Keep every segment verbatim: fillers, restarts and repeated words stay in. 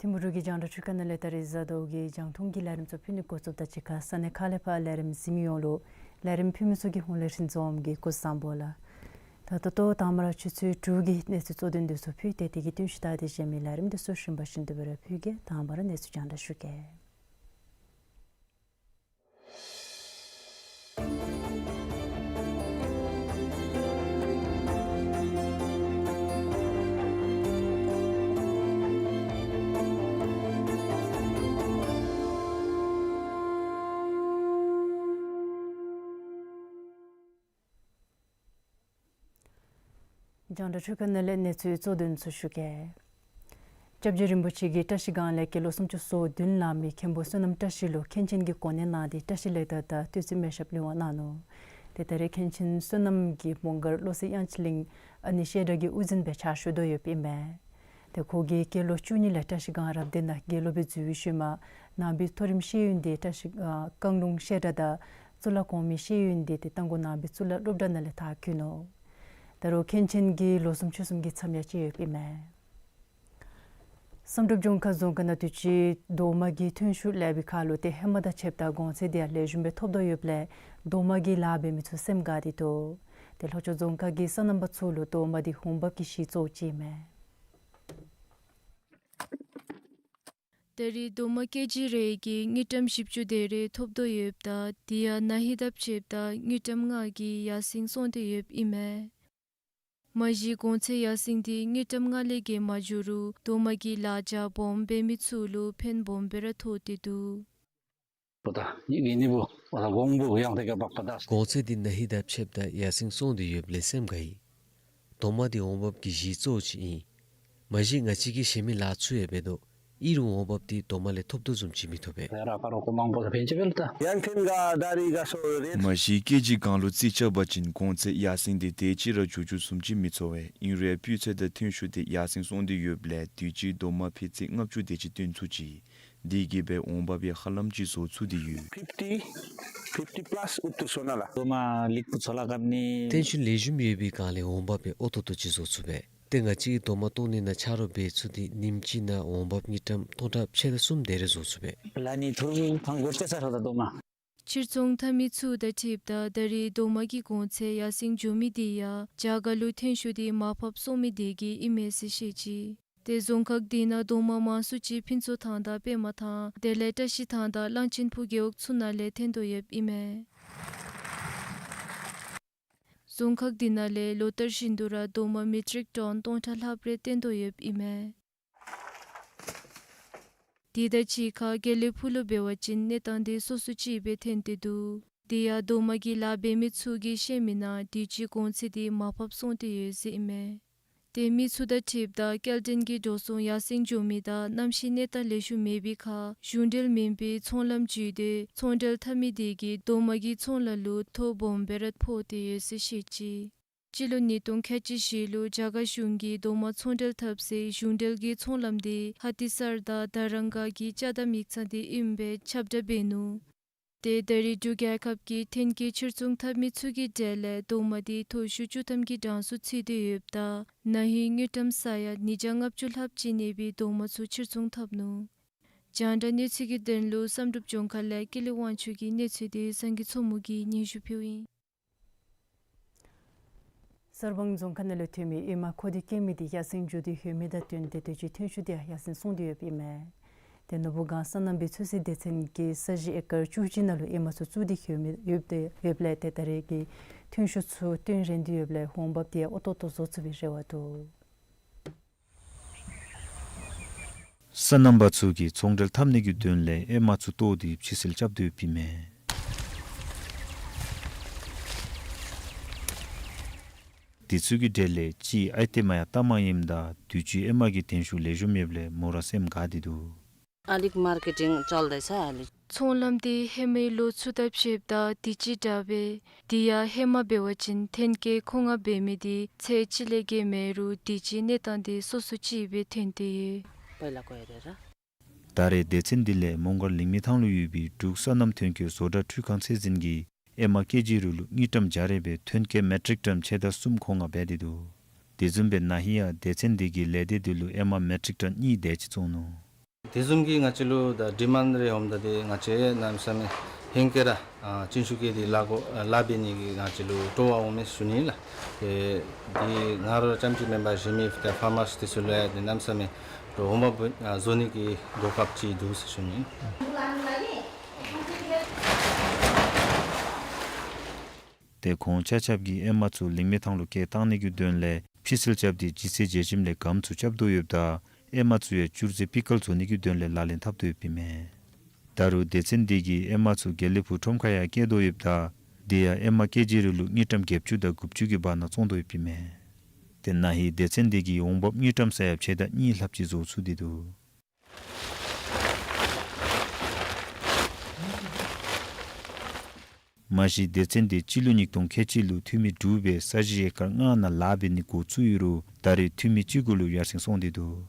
ཐིམ་ཕུ་རུ་གི་རྒྱང་བསྒྲགས་འཕྲུལ་ཁང་ནང་ལས་ད་རིས་གཟའ་ཟླཝ་གི་རྒྱང་མཐོང་གི་ལས་རིམ་ཚུ་ཕུལ་ནི་འགོ་བཙུགསཔ་དང་གཅིག་ཁར་ས་གནས་ཁག་ལས་ཕར་ལས་རིམ་གཟིགས་མི་ཡོངས་ལུ་ལས་རིམ་ཕུལ་མི་ཚུ་གི་ཧོངས་ལས་རིན་འཛོམས་ཀྱིས་སྐུ་གཟུགས་བཟང་པོ་ལགས། ད་ད་ལྟོ་དང་པ་ར་ཆུ་ཚོད་དྲུག་གི་གནས་ཚུལ་གཙོ་དོན་འདི་ཚུ་ཕུལ་ཏེ་དེ་གི་བསྟུན་ཞིབ་ལྟ་སྟེ་གཞན་མི་ལས་རིམ་འདི་ཚུ་རིམ་པ་བཞིན་དུ་སྦེ་ར་ཕུལ་གེ། དང་པ་ར་གནས་ཚུལ་རྒྱང་བསྒྲགས་ཞུ་གེ། རྒྱང་བསྒྲགས་འཕྲུལ་ཁང་ནང་ལས་གནས་ཚུལ་གཙོ་དོན་ཚུ་ཞུ་གེ། སྐྱབས་རྗེ་རིན་པོ་ཆེ་གིས་བཀྲ་ཤིས་སྒང་ལས་སྐྱེས་ལོ་སུམ་ཅུ་སོ་བདུན་ལང་མི་མཁན་པོ་བསོད་ནམས་བཀྲ་ཤིས་ལུ་མཁན་ཆེན་གྱི་གོ་གནས་གནང་སྟེ་བཀྲ་ཤིས་ལེགས་དར་དང་བསྟོད་ཚིག་མེ་ཞབས་ལུས་པ་གནང་ནུག། ཏེ་ད་རེས་མཁན་ཆེན་བསོད་ནམས་ཀྱིས་མོང་སྒར་བློ་གསལ་དབྱངས་ཅན་གླིང་ཨ་ནི་བཤད་གྲྭ་གི་དབུ་འཛིན་སྦེ་ཕྱག་ཞུ་དོ་ཡོདཔ་ཨིན་མས། ཏེ་ཁོ་གིས་སྐྱེས་ལོ་བཅུ་གཉིས་ལས་བཀྲ་ཤིས་སྒང་རབ་སྡེ་ནང་དགེ་སློབ་སྦེ་འཛུལ་བའི་ཤུལ་མ་ནང་པའི་མཐོ་རིམ་ཤེས་ཡོན་འདི་བཀྲ་ཤིས་ཨ་བཀང་ལུང་བཤད་གྲྭ་དང་གཙུག་ལག་གོང་མའི་ཤེས་ཡོན་འདི་ཏེ་རྟ་མགོ་ནང་པའི་གཙུག་ལག་སློབ་གྲྭ་ནང་ལས་མཐར་འཁྱོལ་ནུག། ད་རུང་མཁན་ཆེན་གྱིས་ལོ་གསུམ་ཕྱོགས་གསུམ་གྱི་མཚམས་ཡང་བཅད་ཡོདཔ་ཨིན་མས། བསམ་གྲུབ་ལྗོངས་མཁར་རྫོང་ཁག་ནང་དུས་ཅི་རྡོག་མ་གི་ཐོན་ཤུགས་ལེགས་པའི་ཁར་ལུ་ཏེ་ཧེ་མ་དང་ཕྱདཔ་ད་གོང་ཚད་འདི་ཡང་ལེགས་ཤོམ་སྦེ་ཐོབ་དོ་ཡོདཔ་ལས་རྡོག་མ་གི་ལཱ་འབད་མི་ཚུ་སེམས་དགའ་སྟེ་འདུག། ཏེ་ལྷོ་ཕྱོགས་རྫོང་ཁག་གི་སོ་ནམ་པ་ཚུ་ལུ་རྡོག་མ་འདི་འོང་འབབ་ཀྱི་གཞི་གཙོ་བོ་ཅིག་ཨིན་མས། ད་རེས་རྡོག་མ་ཀེ་ཇི་རེ་གིས་དངུལ་ཀྲམ་བཞི་བཅུ་དེ་རེ་ཐོབ་དོ་ཡོདཔ་ད་དེ་ཡང་ན་ཧིང་དང་ཕྱདཔ་ད་དངུལ་ཀྲམ་ལྔ་གི་ཡར་སེང་སོང་སྟེ་ཡོདཔ་ཨིན་མས། མ་གཞི་གོང་ཚད་ཡར་སེང་འདི་དངུལ་ཀྲམ་ལྔ་ལས་བརྒལ་མ་འགྱོ་རུང་རྡོག་མ་གི་ལཱ་རྒྱག་སྦོམ་འབད་མི་ཚུ་ལུ་ཕན་སྦོམ་སྦེ་ར་ཐོགས་ཏེ་འདུག། གོང་ཚད་འདི་ན་ཧིང་དང་ཕྱདཔ་ད་ཡར་སེང་སོང་སྟེ་ཡོདཔ་ལས་སེམས་དགའ་ཡི། རྡོག་མ་འདི་འོང་འབབ་ཀྱི་གཞི་གཙོ་བོ་ཅིག་ཨིན། མ་གཞི་ང་བཅས་ཀྱིས་གཞན་མི་ལཱ་ཚུ་ཡང་འབད་དོ། ཨིན་རུང་འོང་འབབ་འདི་རྡོག་མ་ལས་ཐོབ་དོ་བཟུམ་ཅིག་མི་ཐོབ་པས། མ་གཞི་ཀེ་ཇི་གང་ལུ་རྩིས་རྐྱབ་པ་ཅིན་གོང་ཚད་ཡར་སེང་འདི་དེ་ཅིག་ར་འགྱོ་འགྱོཝ་བཟུམ་ཅིག་མི་ཚོར་བས། ཨིན་རུང་ཡང་སྤུས་ཚད་དང་ཐོན་ཤུགས་འདི་ཡར་སེང་སོང་སྟེ་ཡོདཔ་ལས་དུས་ཅི་རྡོག་མ་ཕད་ཚད་ལྔ་བཅུ་དེ་ཅིག་བཏོན་ཚུགས་ཅི། དེ་གིས་འབད་འོང་འབབ་ཡང་ཧ་ལམ་ཅིག་བཟོ་ཚུགས་ཏེ་ཡོད། ཕིཕ་ཊི་ཕིཕ་ཊི་པ་ལཱསི་ཨུ་ཐུར་སོང་ན་ལགས། རྡོག་མ་ལེགས་པོ་ཚོར་སླབ་ག་ནི། ཐོན་ཤུགས་ལེགས་ཤོམ་ཡོད་པའི་སྒང་ལས་འོང་འབབ་ཡང་ཨོ་ཏོག་ཏོ་ཅིག་བཟོ་ཚུགས་པས། ཏེ་ང་བཅས་ཀྱིས་རྡོག་མ་བཏོག་ནི་ནང་ཆ་རོགས་འབད་ཚུགས་ཏེ་ཉིནམ་གཅིག་ནང་འོང་འབབ་དངུལ་ཀྲམ་སྟོང་ཕྲག་ཕྱེད་དང་གསུམ་དེ་རེ་བཟོ་ཚུགས་པས། ལགས་ནི་ཐུར་ཐང་གོར་ཅེ་ས་རོགས་ད་རྡོག་མ། ཕྱིར་ཚོང་འཐབ་མི་ཚུ་དང་འཁྲིལཝ་ད་ད་རེས་རྡོག་མ་གི་གོང་ཚད་ཡར་སེང་འགྱོ་མི་འདི་ཡང་རྒྱ་གར་ལུ་ཐོན་ཤུགས་འདི་མར་ཕབ་སོང་མི་དེ་གིས་ཨིན་མས་ཟེར་བཤད་ཅི། ཏེ་རྫོང་ཁག་འདི་ནང་རྡོག་མ་མང་སུ་ཅིག་ཕུན་ཚོགས་ཐང་དང་པདྨ་ཐང་དེ་ལས་བཀྲ་ཤིས་ཐང་དང་གླང་ཆེན་ཕུག་རྒེད་འོག་ཚུ་ནང་ལས་ཐོན་དོ་ཡོདཔ་ཨིན་མས། རྫོང་ཁག་འདི་ནང་ལས་ལོ་ལྟར་བཞིན་དུ་ར་རྡོག་མ་མི་ཊིག་ཊོན་སྟོང་ཕྲག་ལྷགཔ་རེ་བཏོན་དོ་ཡོདཔ་ཨིན་མས། དེ་དང་གཅིག་ཁར་དགེ་ལེགས་ཕུག་ལུ་འབད་བ་ཅིན་གནས་སྟངས་འདི་སོ་སོ་ཅིག་སྦེ་ཐོན་ཏེ་འདུག། དེ་ཡང་རྡོག་མ་གི་ལཱ་འབད་མི་ཚུ་གིས་བཤད་མི་ནང་དུས་ཅི་གོང་ཚད་འདི་མར་ཕབ་སོང་སྟེ་ཡོད་ཟེར་ཨིན་མས། ཏེ་མི་ཚུ་དང་འཁྲིལཝ་ད་སྐྱེལ་འདྲེན་གྱི་འགྲོ་སོང་ཡར་སེང་འགྱོ་མི་དང་གནམ་གཤིས་གནས་སྟངས་ལེགས་ཤོམ་མེད་པའི་ཁར་གཞུང་འབྲེལ་མེན་པའི་ཚོང་ལམ་བརྒྱུད་དེ་ཚོང་འབྲེལ་འཐབ་མི་དེ་གིས་རྡོག་མ་གི་ཚོང་ལཱ་ལུ་ཐོ་སྦོམ་སྦེ་ར་ཕོག་སྟེ་ཡོད་ཟེར་བཤད་ཅི། སྤྱི་ལོ་ཉིས་སྟོང་ཁལ་གཅིག་བཞི་ལུ་རྒྱ་གར་གཞུང་གིས་རྡོག་མ་ཚོང་འབྲེལ་འཐབ་སའི་གཞུང་འབྲེལ་གྱི་ཚོང་ལམ་དེ་ཧ་ཏི་སར་དང་དར་རང་ག་གི་ཅ་དམ་ཡིག་ཚང་དེ་ཨིན་པའི་ཁྱབ་བསྒྲགས་འབད་ནུག། ཏེ་ད་རེས་འབྲུག་རྒྱལ་ཁབ་ཀྱིས་ཐོན་སྐྱེད་ཕྱིར་ཚོང་འཐབ་མི་ཚུ་གི་གྲས་ལས་རྡོག་མ་དེ་མཐོ་ཤོས་བཅུ་ཐམ་གྱི་གྲངས་སུ་ཚུད་དེ་ཡོདཔ་ད་ན་ཧིང་དངུལ་ཀྲམ་ས་ཡ་ཉིས་བརྒྱ་ལྔ་བཅུ་ལྷགཔ་ཅིག་གནས་པའི་རྡོག་མ་ཚུ་ཕྱིར་ཚོང་འཐབ་ནུག། རྒྱང་བསྒྲགས་གནས་ཚུལ་གྱི་དོན་ལུ་བསམ་གྲུབ་ལྗོངས་མཁར་ལས་ཀུན་ལེགས་དབང་ཕྱུག་གི་གནས་ཚུལ་དེ་བཟང་གི་མཚོ་མོ་གིས་སྙན་ཞུ་ཕུལཝ་ཨིན། གསར་སྤང་རྫོང་ཁག་ནང་ལུ་ཐོན་མི་ཨེ་མ་མཁོ་འདོད་བསྐྱེད་མི་དེ་ཡར་སེང་འགྱོ་སྟེ་ཡོད་མི་དང་བསྟུན་ཏེ་དུས་ཅི་ཐོན་ཤུགས་དེ་ཡང་ཡར་སེང་སོང་སྟེ་ཡོདཔ་ཨིན་མས། ཏེ་ནོར་བུ་སྒང་སོ་ནམ་པའི་ཚོད་བསྲེ་སྡེ་ཚན་གྱིས་ས་གཞི་ཨེ་ཀར་བཅུ་གཅིག་ནང་ལུ་ཨེ་མ་ཚུ་བཙུགས་ཏེ་ཡོད་མི་ཡོདཔ་ཏེ་ཡོདཔ་ལས་ཏེ་ད་རེས་ཀྱི་ཐོན་ཤུགས་ཚུ་བསྟུན་རན་ཏེ་ཡོདཔ་ལས་འོང་འབབ་དེ་ཡང་ཨོ་ཏོག་ཏོ་བཟོ་ཚུགས་པའི་རེ་བ་འདུག། སོ་ནམ་པ་ཚུ་གིས་ཚོང་འབྲེལ་འཐབ་ནི་གི་དོན་ལས་ཨེ་མ་ཚུ་བཏོག་སྟེ་ཕྱི་སེལ་རྐྱབ་སྡོདཔ་ཨིན་མས། དེ་ཚུ་གི་གྲས་ལས་གཅིག་ཨའི་ཏེ་མ་ཡ་ཏ་མ་ཨིནམ་ད་དུས་ཅི་ཨེ་མ་གི་ཐོན་ཤུགས་ལེགས་ཤོམ་ཡོདཔ་ལས་མོ་ར་སེམས་དགའ་སྟེ་འདུག། अलिक मार्केटिङ चल्दैछ अहिले। ཚོང་ལམ་དེ་ཧེ་མའི་ལོ་ཚུ་དང་ཕྱདཔ་ད་དུས་ཅི་དྲག་པས། དེ་ཡང་ཧེ་མ་འབད་བ་ཅིན་ཐོན་སྐྱེད་མཁོ་མངགས་འབད་མི་དེ་ཚད་གཅིག་ལས་བརྒལ་མེད་རུང་དུས་ཅི་གནས་སྟངས་དེ་སོ་སོ་ཅིག་སྦེ་ཐོན་ཏེ་ཡོད། पहिला गएर र। ད་རེས་སྡེ་ཚན་དེ་ལས་མོང་སྒར་ལིང་མི་ཐང་ལུ་ཡོད་པའི་འབྲུག་སོ་ནམ་ཐོན་སྐྱེད་བཟོ་གྲྭ་འཕྲུལ་ཁང་ཚད་འཛིན་གྱིས་ཨེ་མ་ཀེ་ཇི་རེ་ལུ་དངུལ་ཀྲམ་བརྒྱ་རེ་སྦེ་ཐོན་སྐྱེད་མེ་ཊིག་ཊོན་ཕྱེད་དང་གསུམ་མཁོ་མངགས་འབད་དེ་འདུག། དེ་བཟུམ་སྦེ་ན་ཧིང་ཡང་སྡེ་ཚན་དེ་གིས་ལས་སྡེ་དེ་ལུ་ཨེ་མ་མེ་ཊིག་ཊོན་གཉིས་དེ་ཅིག་བཙོང་ནུག། དེ་བཟུམ་གྱི་ང་བཅས་ལུ་ད་ཌི་མཱནཌ་རེ་འོངམ་ད་དེ་ང་བཅས་གནམ་མེད་ས་མེད་ཧེང་སྐལ་ར་ཨ་བརྩོན་ཤུགས་བསྐྱེད་དེ་ལཱ་འགོ་ཨ་ལཱ་འབད་ནི་གི་ང་བཅས་ལུ་སྤྲོ་བ་འོང་མས་ཞུ་ནི་ལགས། ཏེ་འདི་ང་ར་རྐྱངམ་ཅིག་མེན་པར་གཞན་མི་ད་ཕར་མར་དེ་ཚུ་ལུ་ཡང་འདི་གནམ་མེད་ས་མེད་འོང་འབབ་ཨ་བཟོ་ནི་གི་གོ་སྐབས་ཅིག་འདུག་ཟེར་ཞུ་ནི། ཏེ་ཁོང་ཆ་ཁྱབ་ཀྱིས་ཨེ་མ་ཚུ་ལིང་མི་ཐང་ལུ་བསྐྱལ་བཏང་ནི་གི་དོན་ལས་ཕྱི་སེལ་རྐྱབ་སྟེ་ལྗིད་ཚད་བརྗེ་ཞིནམ་ལས་སྒམ་ཚུ་རྐྱབ་དོ་ཡོདཔ་ད་ཨེ་མ་ཚུ་ཡང་བསྐྱུར་རྫས་པི་ཀལ་བཟོ་ནི་གི་དོན་ལས་ལག་ལེན་འཐབ་དོ་ཡོདཔ་ཨིན་མས། ད་རུང་སྡེ་ཚན་དེ་གིས་ཨེ་མ་ཚུ་དགེ་ལེགས་ཕུག་ཁྲོམ་ཁར་ཡང་བསྐྱལ་དོ་ཡོདཔ་ད་དེ་ཡང་ཨེ་མ་ཀེ་ཇི་རེ་ལུ་དངུལ་ཀྲམ་བརྒྱད་ཅུ་དང་དགུ་བཅུ་གི་བར་ན་བཙོང་དོ་ཡོདཔ་ཨིན་མས། ཏེ་ན་ཧིང་སྡེ་ཚན་དེ་གིས་འོང་འབབ་དངུལ་ཀྲམ་ས་ཡ་ཕྱེད་དང་གཉིས་ལྷགཔ་ཅིག་བཟོ་ཚུགས་ཏེ་འདུག། མ་གཞི་སྡེ་ཚན་དེ་སྤྱི་ལོ་ཉིས་སྟོང་ཁལ་གཅིག་ལུ་འཐུས་མི་དྲུག་སྦེ་ས་གཞི་ཨེ་ཀར་ལྔ་ནང་ལཱ་འབད་ནི་འགོ་བཙུགས་ཡོད་རུང་ད་རེས་འཐུས་མི་བཅུ་དགུ་ལུ་ཡར་སེང་སོང་སྟེ་འདུག།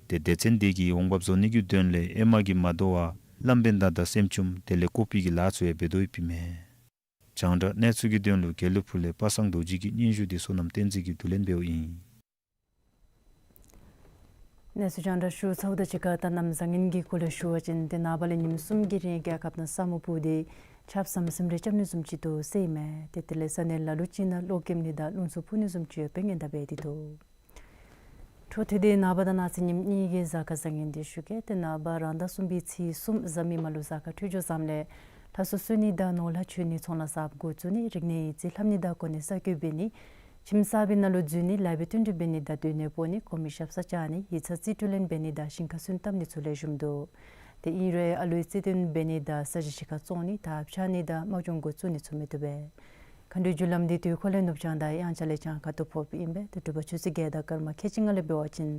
ཏེ་སྡེ་ཚན་དེ་གིས་འོང་འབབ་བཟོ་ནི་གི་དོན་ལས་ཨེ་མ་གིས་མ་དོ་བར་གླང་བན་དང་དང་སེམ་ཅུམ་དེ་ལས་ཀོ་པི་གི་ལཱ་ཚུ་ཡང་འབད་དོ་ཡོདཔ་ཨིན་མས། རྒྱང་བསྒྲགས་གནས་ཚུལ་གྱི་དོན་ལུ་དགེ་ལེགས་ཕུག་ལས་པ་སངས་རྡོ་རྗེ་གི་སྙན་ཞུ་དེ་བསོད་ནམས་བསྟན་འཛིན་གྱིས་བསྡུ་ལེན་འབདཝ་ཨིན། གནས་ཚུལ་རྒྱང་བསྒྲགས་ཞུ་ཚརཝ་དང་གཅིག་ཁར་ད་གནམ་བཟང་ངན་གྱི་སྐོར་ལས་ཞུ་བ་ཅིན་ཏེ་ནངས་པ་ལས་ཉིནམ་གསུམ་གྱི་རིང་རྒྱལ་ཁབ་ནང་ས་སྨུག་སྤུབས་ཏེ་ཆརཔ་ཟམ་ཟིམ་རེ་རྐྱབ་ནི་བཟུམ་ཅིག་འདུག་ཟེར་ཨིན་མས། ཏེ་དེ་ལས་ས་གནས་ལ་ལུ་ཅིག་ནང་གློག་ཀེམ་ནི་དང་རླུང་འཚུབ་འཕུ་ནི་བཟུམ་ཅིག་ཡང་འབད་ཉེན་བརྡ་འབད་དེ་འདུག། འཕྲོ་མཐུད་དེ་ནངས་པ་དང་གནངས་ཚེ་ཉིནམ་གཉིས་ཀྱི་གཟའ་སྐར་བཟང་ངན་དེ་ཞུ་གེ། ཏེ་ནངས་པ་རང་ཟླ་གསུམ་པའི་ཚེས་གསུམ་གཟའ་མིག་དམར་ལུ་གཟའ་སྐར་འཕྲོད་སྦྱོར་བཟངམ་ལས་ལྷ་གསོལ་གསོལ་ནི་དང་ནོར་ལྷ་མཆོད་ནི་ཚོང་ལཱ་གསརཔ་འགོ་བཙུགས་ནི་རིག་གནས་ཡིག་རྩིས་ལྷབ་ནི་དང་གོ་གནས་གསར་བསྐོ་འབད་ནི་ཁྱིམ་གསར་པའི་ནང་ལུ་འཛུལ་ནི་ལཱ་འབད་བསྟུན་གྲོས་འབད་ནི་དང་སྡོད་གནས་སྤོ་ནི་གོ་མི་ཞབས་ས་བཅར་ནི་ཡིག་ཚང་རྩིས་སྤྲོད་ལེན་འབད་ནི་དང་ཞིང་ཁ་སོན་བཏབ་ནི་ཚུ་ལེགས་ཤོམ་འདུག། ཏེ་ཨིན་རུང་ཨ་ལུའི་རྩིས་སྟོན་འབད་ནི་དང་ས་གཞི་ཕྱི་ཁར་བཙོང་ནི་དར་འཕྱར་ནི་དང་དམག་སྦྱོང་འགོ་བཙུགས་ནི་ཚུ་མི་བཏུབ་པས། མཁའ་འགྲོའི་རྒྱུ་ལམ་འདི་དུས་འཁོར་ལས་ནུབ་བྱང་དང་དབྱངས་འཆར་ལས་བྱང་ཁ་ཐུག་ཕོགཔ་ཨིན་པས། ཏེ་དྲོ་པ་ཆུ་ཚོད་བརྒྱད་དང་སྐར་མ་ཁལ་གཅིག་ལྔ་ལས་འབད་བ་ཅིན་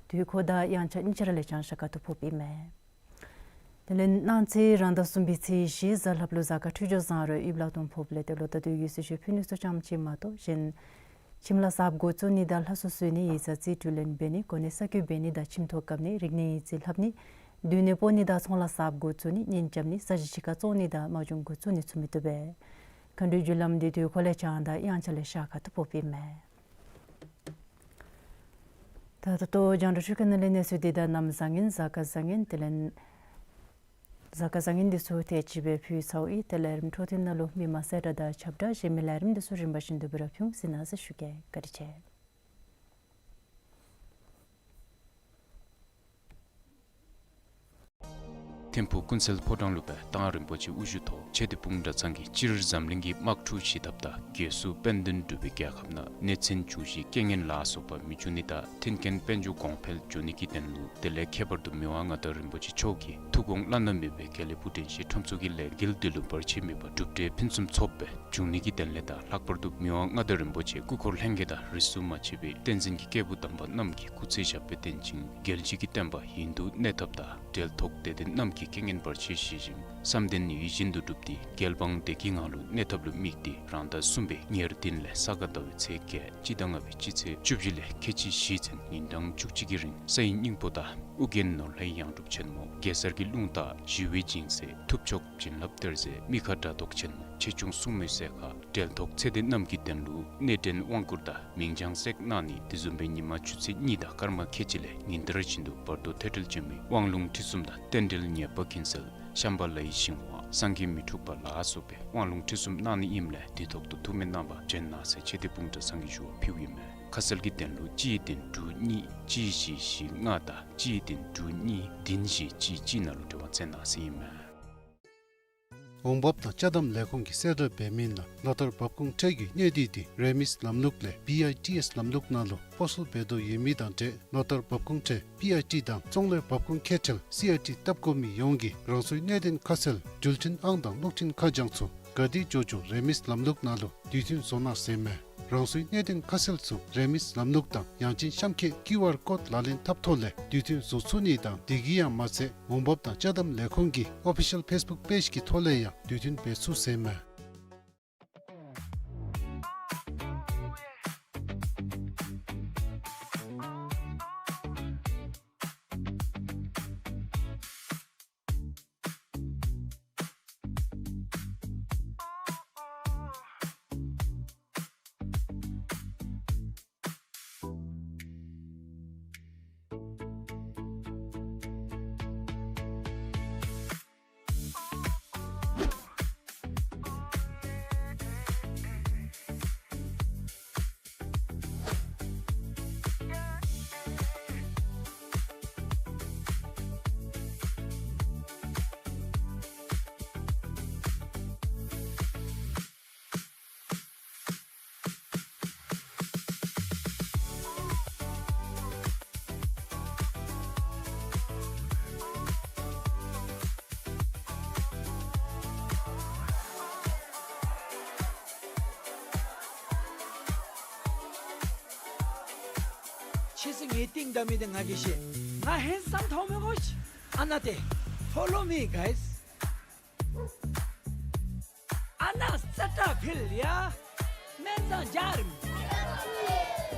དུས་འཁོར་དང་དབྱངས་འཆར་གཉིས་ཆ་ར་ལས་བྱང་ཤར་ཁ་ཐུག་ཕོགཔ་ཨིན་མས། དེ་ལས་གནངས་ཚེ་རང་ཟླ་གསུམ་པའི་ཚེས་བཞི་གཟའ་ལྷགཔ་ལུ་གཟའ་སྐར་འཕྲོད་སྦྱོར་བཟང་རུང་དབྱིབས་ལྷག་མཐོང་ཕོགཔ་ལས་ཏེ་ལོ་ཟླ་དུས་ཀྱི་གསོལ་མཆོད་ཕུལ་ནི་ཚུ་ཙམ་ཅིག་མ་གཏོགས་གཞན་ཁྱིམ་ལཱ་གསརཔ་འགོ་བཙུགས་ནི་དང་ལྷ་གསོལ་གསོལ་ནི་ཡིག་ཚང་རྩིས་སྤྲོད་ལེན་འབད་ནི་གོ་གནས་གསར་བསྐོ་འབད་ནི་དང་ཁྱིམ་ཐོག་བཀབ་ནི་རིག་གནས་ཡིག་རྩིས་ལྷབ་ནི་སྡོད་གནས་སྤོ་ནི་དང་ཚོང་ལཱ་གསརཔ་འགོ་བཙུགས་ནི་གཉེན་རྐྱབ་ནི་ས་གཞི་ཕྱི་ཁར་བཙོང་ནི་དང་དམག་སྦྱོང་འགོ་བཙུགས་ནི་ཚུ་མི་བཏུབ་པས། མཁའ་འགྲོའི་རྒྱུ་ལམ་འདི་དུས་འཁོར་ལས་བྱང་དང་དབྱངས་འཆར་ལས་ཤར་ཁ་ཐུག་ཕོགཔ་ཨིན་མས། ད་ད་ལྟོ་རྒྱང་བསྒྲགས་ཤོག་ཁག་ནང་ལས་གནས་ཚུལ་འདི་དང་གནམ་བཟང་ངན་གཟའ་སྐར་བཟང་ངན་དེ་ལས་གཟའ་སྐར་བཟང་ངན་འདི་ཚུ་དེ་ཅིག་སྦེ་ཕུལ་ཚརཝ་ཨིན། དེ་ལས་རིམ་འཕྲོ་མཐུད་ནང་ལུ་མི་མང་གསལ་བསྒྲགས་དང་ཁྱབ་བསྒྲགས་གཞན་མི་ལས་རིམ་འདི་ཚུ་རིམ་པ་བཞིན་དུ་སྦེ་ར་ཕུལ་འོང་ཟེར་གནང་ཟེར་ཞུ་གེ། བཀའ་དྲིན་ཆེ། ཐིམ་ཕུག་ཀུན་གསལ་ཕོ་བྲང་ལུ་སྦེ་རྟ་དབང་རིན་པོ་ཆེ་དབུ་བཞུགས་ཐོག་ཆོས་སྡེ་སྤུངས་གྲྭ་ཚང་གིས་སྤྱིར་འཛམ་གླིང་གི་དམག་འཁྲུག་ཞི་ཐབས་དང་རྒྱལ་སྲུང་དཔལ་ལྡན་འབྲུག་པའི་རྒྱལ་ཁབ་ནང་གནོད་འཚེ་འབྱུང་ཞིང་རྐྱེན་ངན་ལ་སོགས་པ་མི་འབྱུང་ནི་དང་མཐུན་རྐྱེན་དཔལ་འབྱོར་གོང་འཕེལ་འབྱུང་ནི་གི་དོན་ལུ་དེ་ལས་ཁྱད་པར་དུ་མི་དབང་མངའ་བདག་རིན་པོ་ཆེ་མཆོག་གིས་ཐུགས་དགོངས་བླ་ན་མེད་པའི་དགེ་ལེགས་ཕུག་དྲན་ཤེས་ཁྲོམ་ཚོགས་ཀྱི་ལས་འགུལ་འདི་ལུ་བར་ཆད་མེད་པར་གྲུབ་འབྲས་ཕུན་སུམ་ཚོགས་པའི་འབྱུང་ནི་གི་དོན་ལས་དང་ལྷག་པར་དུ་མི་དབང་མངའ་བདག་རིན་པོ་ཆེ་སྐུ་འཁོར་ལྷན་རྒྱས་དང་རིས་སུ་མ་ཆད་པའི་བསྟན་འཛིན་གྱི་སྐྱེས་བུ་དམ་པ་རྣམས་ཀྱི་སྐུ་ཚེ་ཞབས་པད་བརྟན་ཅིང་རྒྱལ་སྤྱི་གི་བསྟན་པ་ཡུན་དུ་གནས་ཐབས་དང་འབྲེལ་ཐོགས་དད་ལྡན་རྣམས་ཀྱི་ རྐྱེན་ངན་བར་ཆད་ཞི་ཞིང་བསམ་དོན་ཡིད་བཞིན་དུ་འགྲུབ་སྟེ་རྒྱལ་འབངས་བདེ་སྐྱིད་ངང་ལུ་གནས་ཐབས་ལུ་དམིགས་ཏེ་རང་ཟླ་གསུམ་པའི་ཉེར་བདུན་ལས་ས་ག་ཟླ་བའི་ཚེས་བརྒྱད་སྤྱི་ཟླ་ལྔ་པའི་སྤྱི་ཚེས་བཅུ་བཞི་ལས་ཁལ་གཅིག་བཞེས་ཚུན་ཉིན་གྲངས་བཅུ་གཅིག་གི་རིང་སའི་སྙིང་པོ་དང་ཨོ་རྒྱན་ནོར་ལྷའི་ཡང་སྒྲུབ་ཆེན་མོ། གེ་སར་གྱི་རླུང་རྟ། ཞི་བའི་སྦྱིན་སྲེག། ཐུབ་མཆོག་བྱིན་རླབས་གཏེར་མཛོད། མི་ཁ་དགྲ་བཟློག་ཆེན་མོ། ཆེ་ཆུང་སྲུང་མའི་སྲས་མཁར། འབྲེལ་ཐོགས་ཚེ་འདས་རྣམས་ཀྱི་དོན་ལུ་གནས་འདྲེན་དབང་བསྐུར་དང་མིང་བྱང་སྲེག་གནང་ནི། དེ་བཟུམ་སྦེ་ཉི་མ་ཆུ་ཚོད་གཉིས་དང་སྐར་མ་ཁལ་གཅིག་ལས་ཉིན་ལྟར་བཞིན་དུ་བར་དོ་ཐོས་གྲོལ་ཆེན་མོའི་དབང་ལུང་ཁྲིད་གསུམ་དང་རྟེན་འབྲེལ་ཉེས་པ་ཀུན་སེལ། ཤམ་བྷ་ལའི་ཞིང་བ། སངས་རྒྱས་མི་འཁྲུགས་པ་ལ་སོགས་པའི་དབང་ལུང་ཁྲིད་གསུམ་གནང་ནི་ཨིནམ་ལས་དུས་ཐོག་ཏུ་ཐུགས་སྨོན་གནང་བར་འདྲེན་གནང་ཟེར་ཆེ་བསྟོད་དཔུང་གྲལ་ཚང་གིས་ཞུ་བ་ཕུལཝ་ཨིན་མས། ཁ་གསལ་གྱི་དོན་ལུ་གཅིག་བདུན་དྲུག་གཉིས་གཅིག་བཞི་བཞི་ལྔ་དང་གཅིག་བདུན་དྲུག་གཉིས་བདུན་བཞི་གཅིག་གཅིག་ནང་ལུ་འབྲེལ་བ་མཛད་གནང་ཟེར་ཨིན་མས། འོང་འབབ་དང་ཅ་དམ་ལས་ཁུངས་ཀྱིས་གསལ་བསྒྲགས་འབད་མི་ནང་ལོ་ལྟར་འབབ་ཁུངས་ཁྲལ་གྱི་གནས་སྡུད་དེ་རེ་མིས་ལམ་ལུགས་ལས་བི་ཨའི་ཊི་ཨེསི་ལམ་ལུགས་ནང་ལུ་སྤོ་སོར་འབད་དོ་ཡོད་མི་དང་འབྲེལ་ལོ་ལྟར་འབབ་ཁུངས་ཁྲལ་བི་ཨའི་ཊི་དང་ཙོང་ལའི་འབབ་ཁུངས་ཁེ་ཁྲལ་སི་ཨའི་ཊི་བཏབ་དགོ་མི་ཡོངས་ཀྱིས་རང་སོའི་གནད་དོན་ཁ་གསལ་འགྲུལ་འཕྲིན་ཨང་དང་གློག་འཕྲིན་ཁ་བྱང་ཚུ་ག་དེ་མགྱོགས་མགྱོགས་རེ་མིས་ལམ་ལུགས་ནང་ལུ་དུས་མཐུན་བཟོ་གནང་ཟེར་མས། རང་སོའི་གནད་དོན་ཁ་གསལ་ཚུ་རེ་མིས་ལམ་ལུགས་དང་ཡང་ཅིན་གཤམ་འཁོད་ཀིའུ་ཨར་ཀོཌ་ལག་ལེན་འཐབ་ཐོག་ལས་དུས་མཐུན་བཟོ་ཚུགས་ནི་དང་དེ་གིས་ཡང་མ་ཚད་འོང་འབབ་དང་ཅ་དམ་ལས་ཁུངས་ཀྱི་ཨོ་ཕི་ཤལ་ཕེསི་བུཀ་པེཇ་གི་ཐོག་ལས་ཡང་དུས་མཐུན་འབད་ཚུགས་ཟེར་མས། ཁྱེད་ཚུ་ངེའི་རྟིང་བདའ་མི་འདི་ང་གིས་ཤེས། ང་ཧེན་སམ་མཐོང་མི་དགོ་ཤིག། ཨ་ན་ཏེ། Follow me, guys. ཨ་ན་སེ་ཊ་ཕིལ་ཡ། སྨན་བཟང་འཇའ་རིསམ།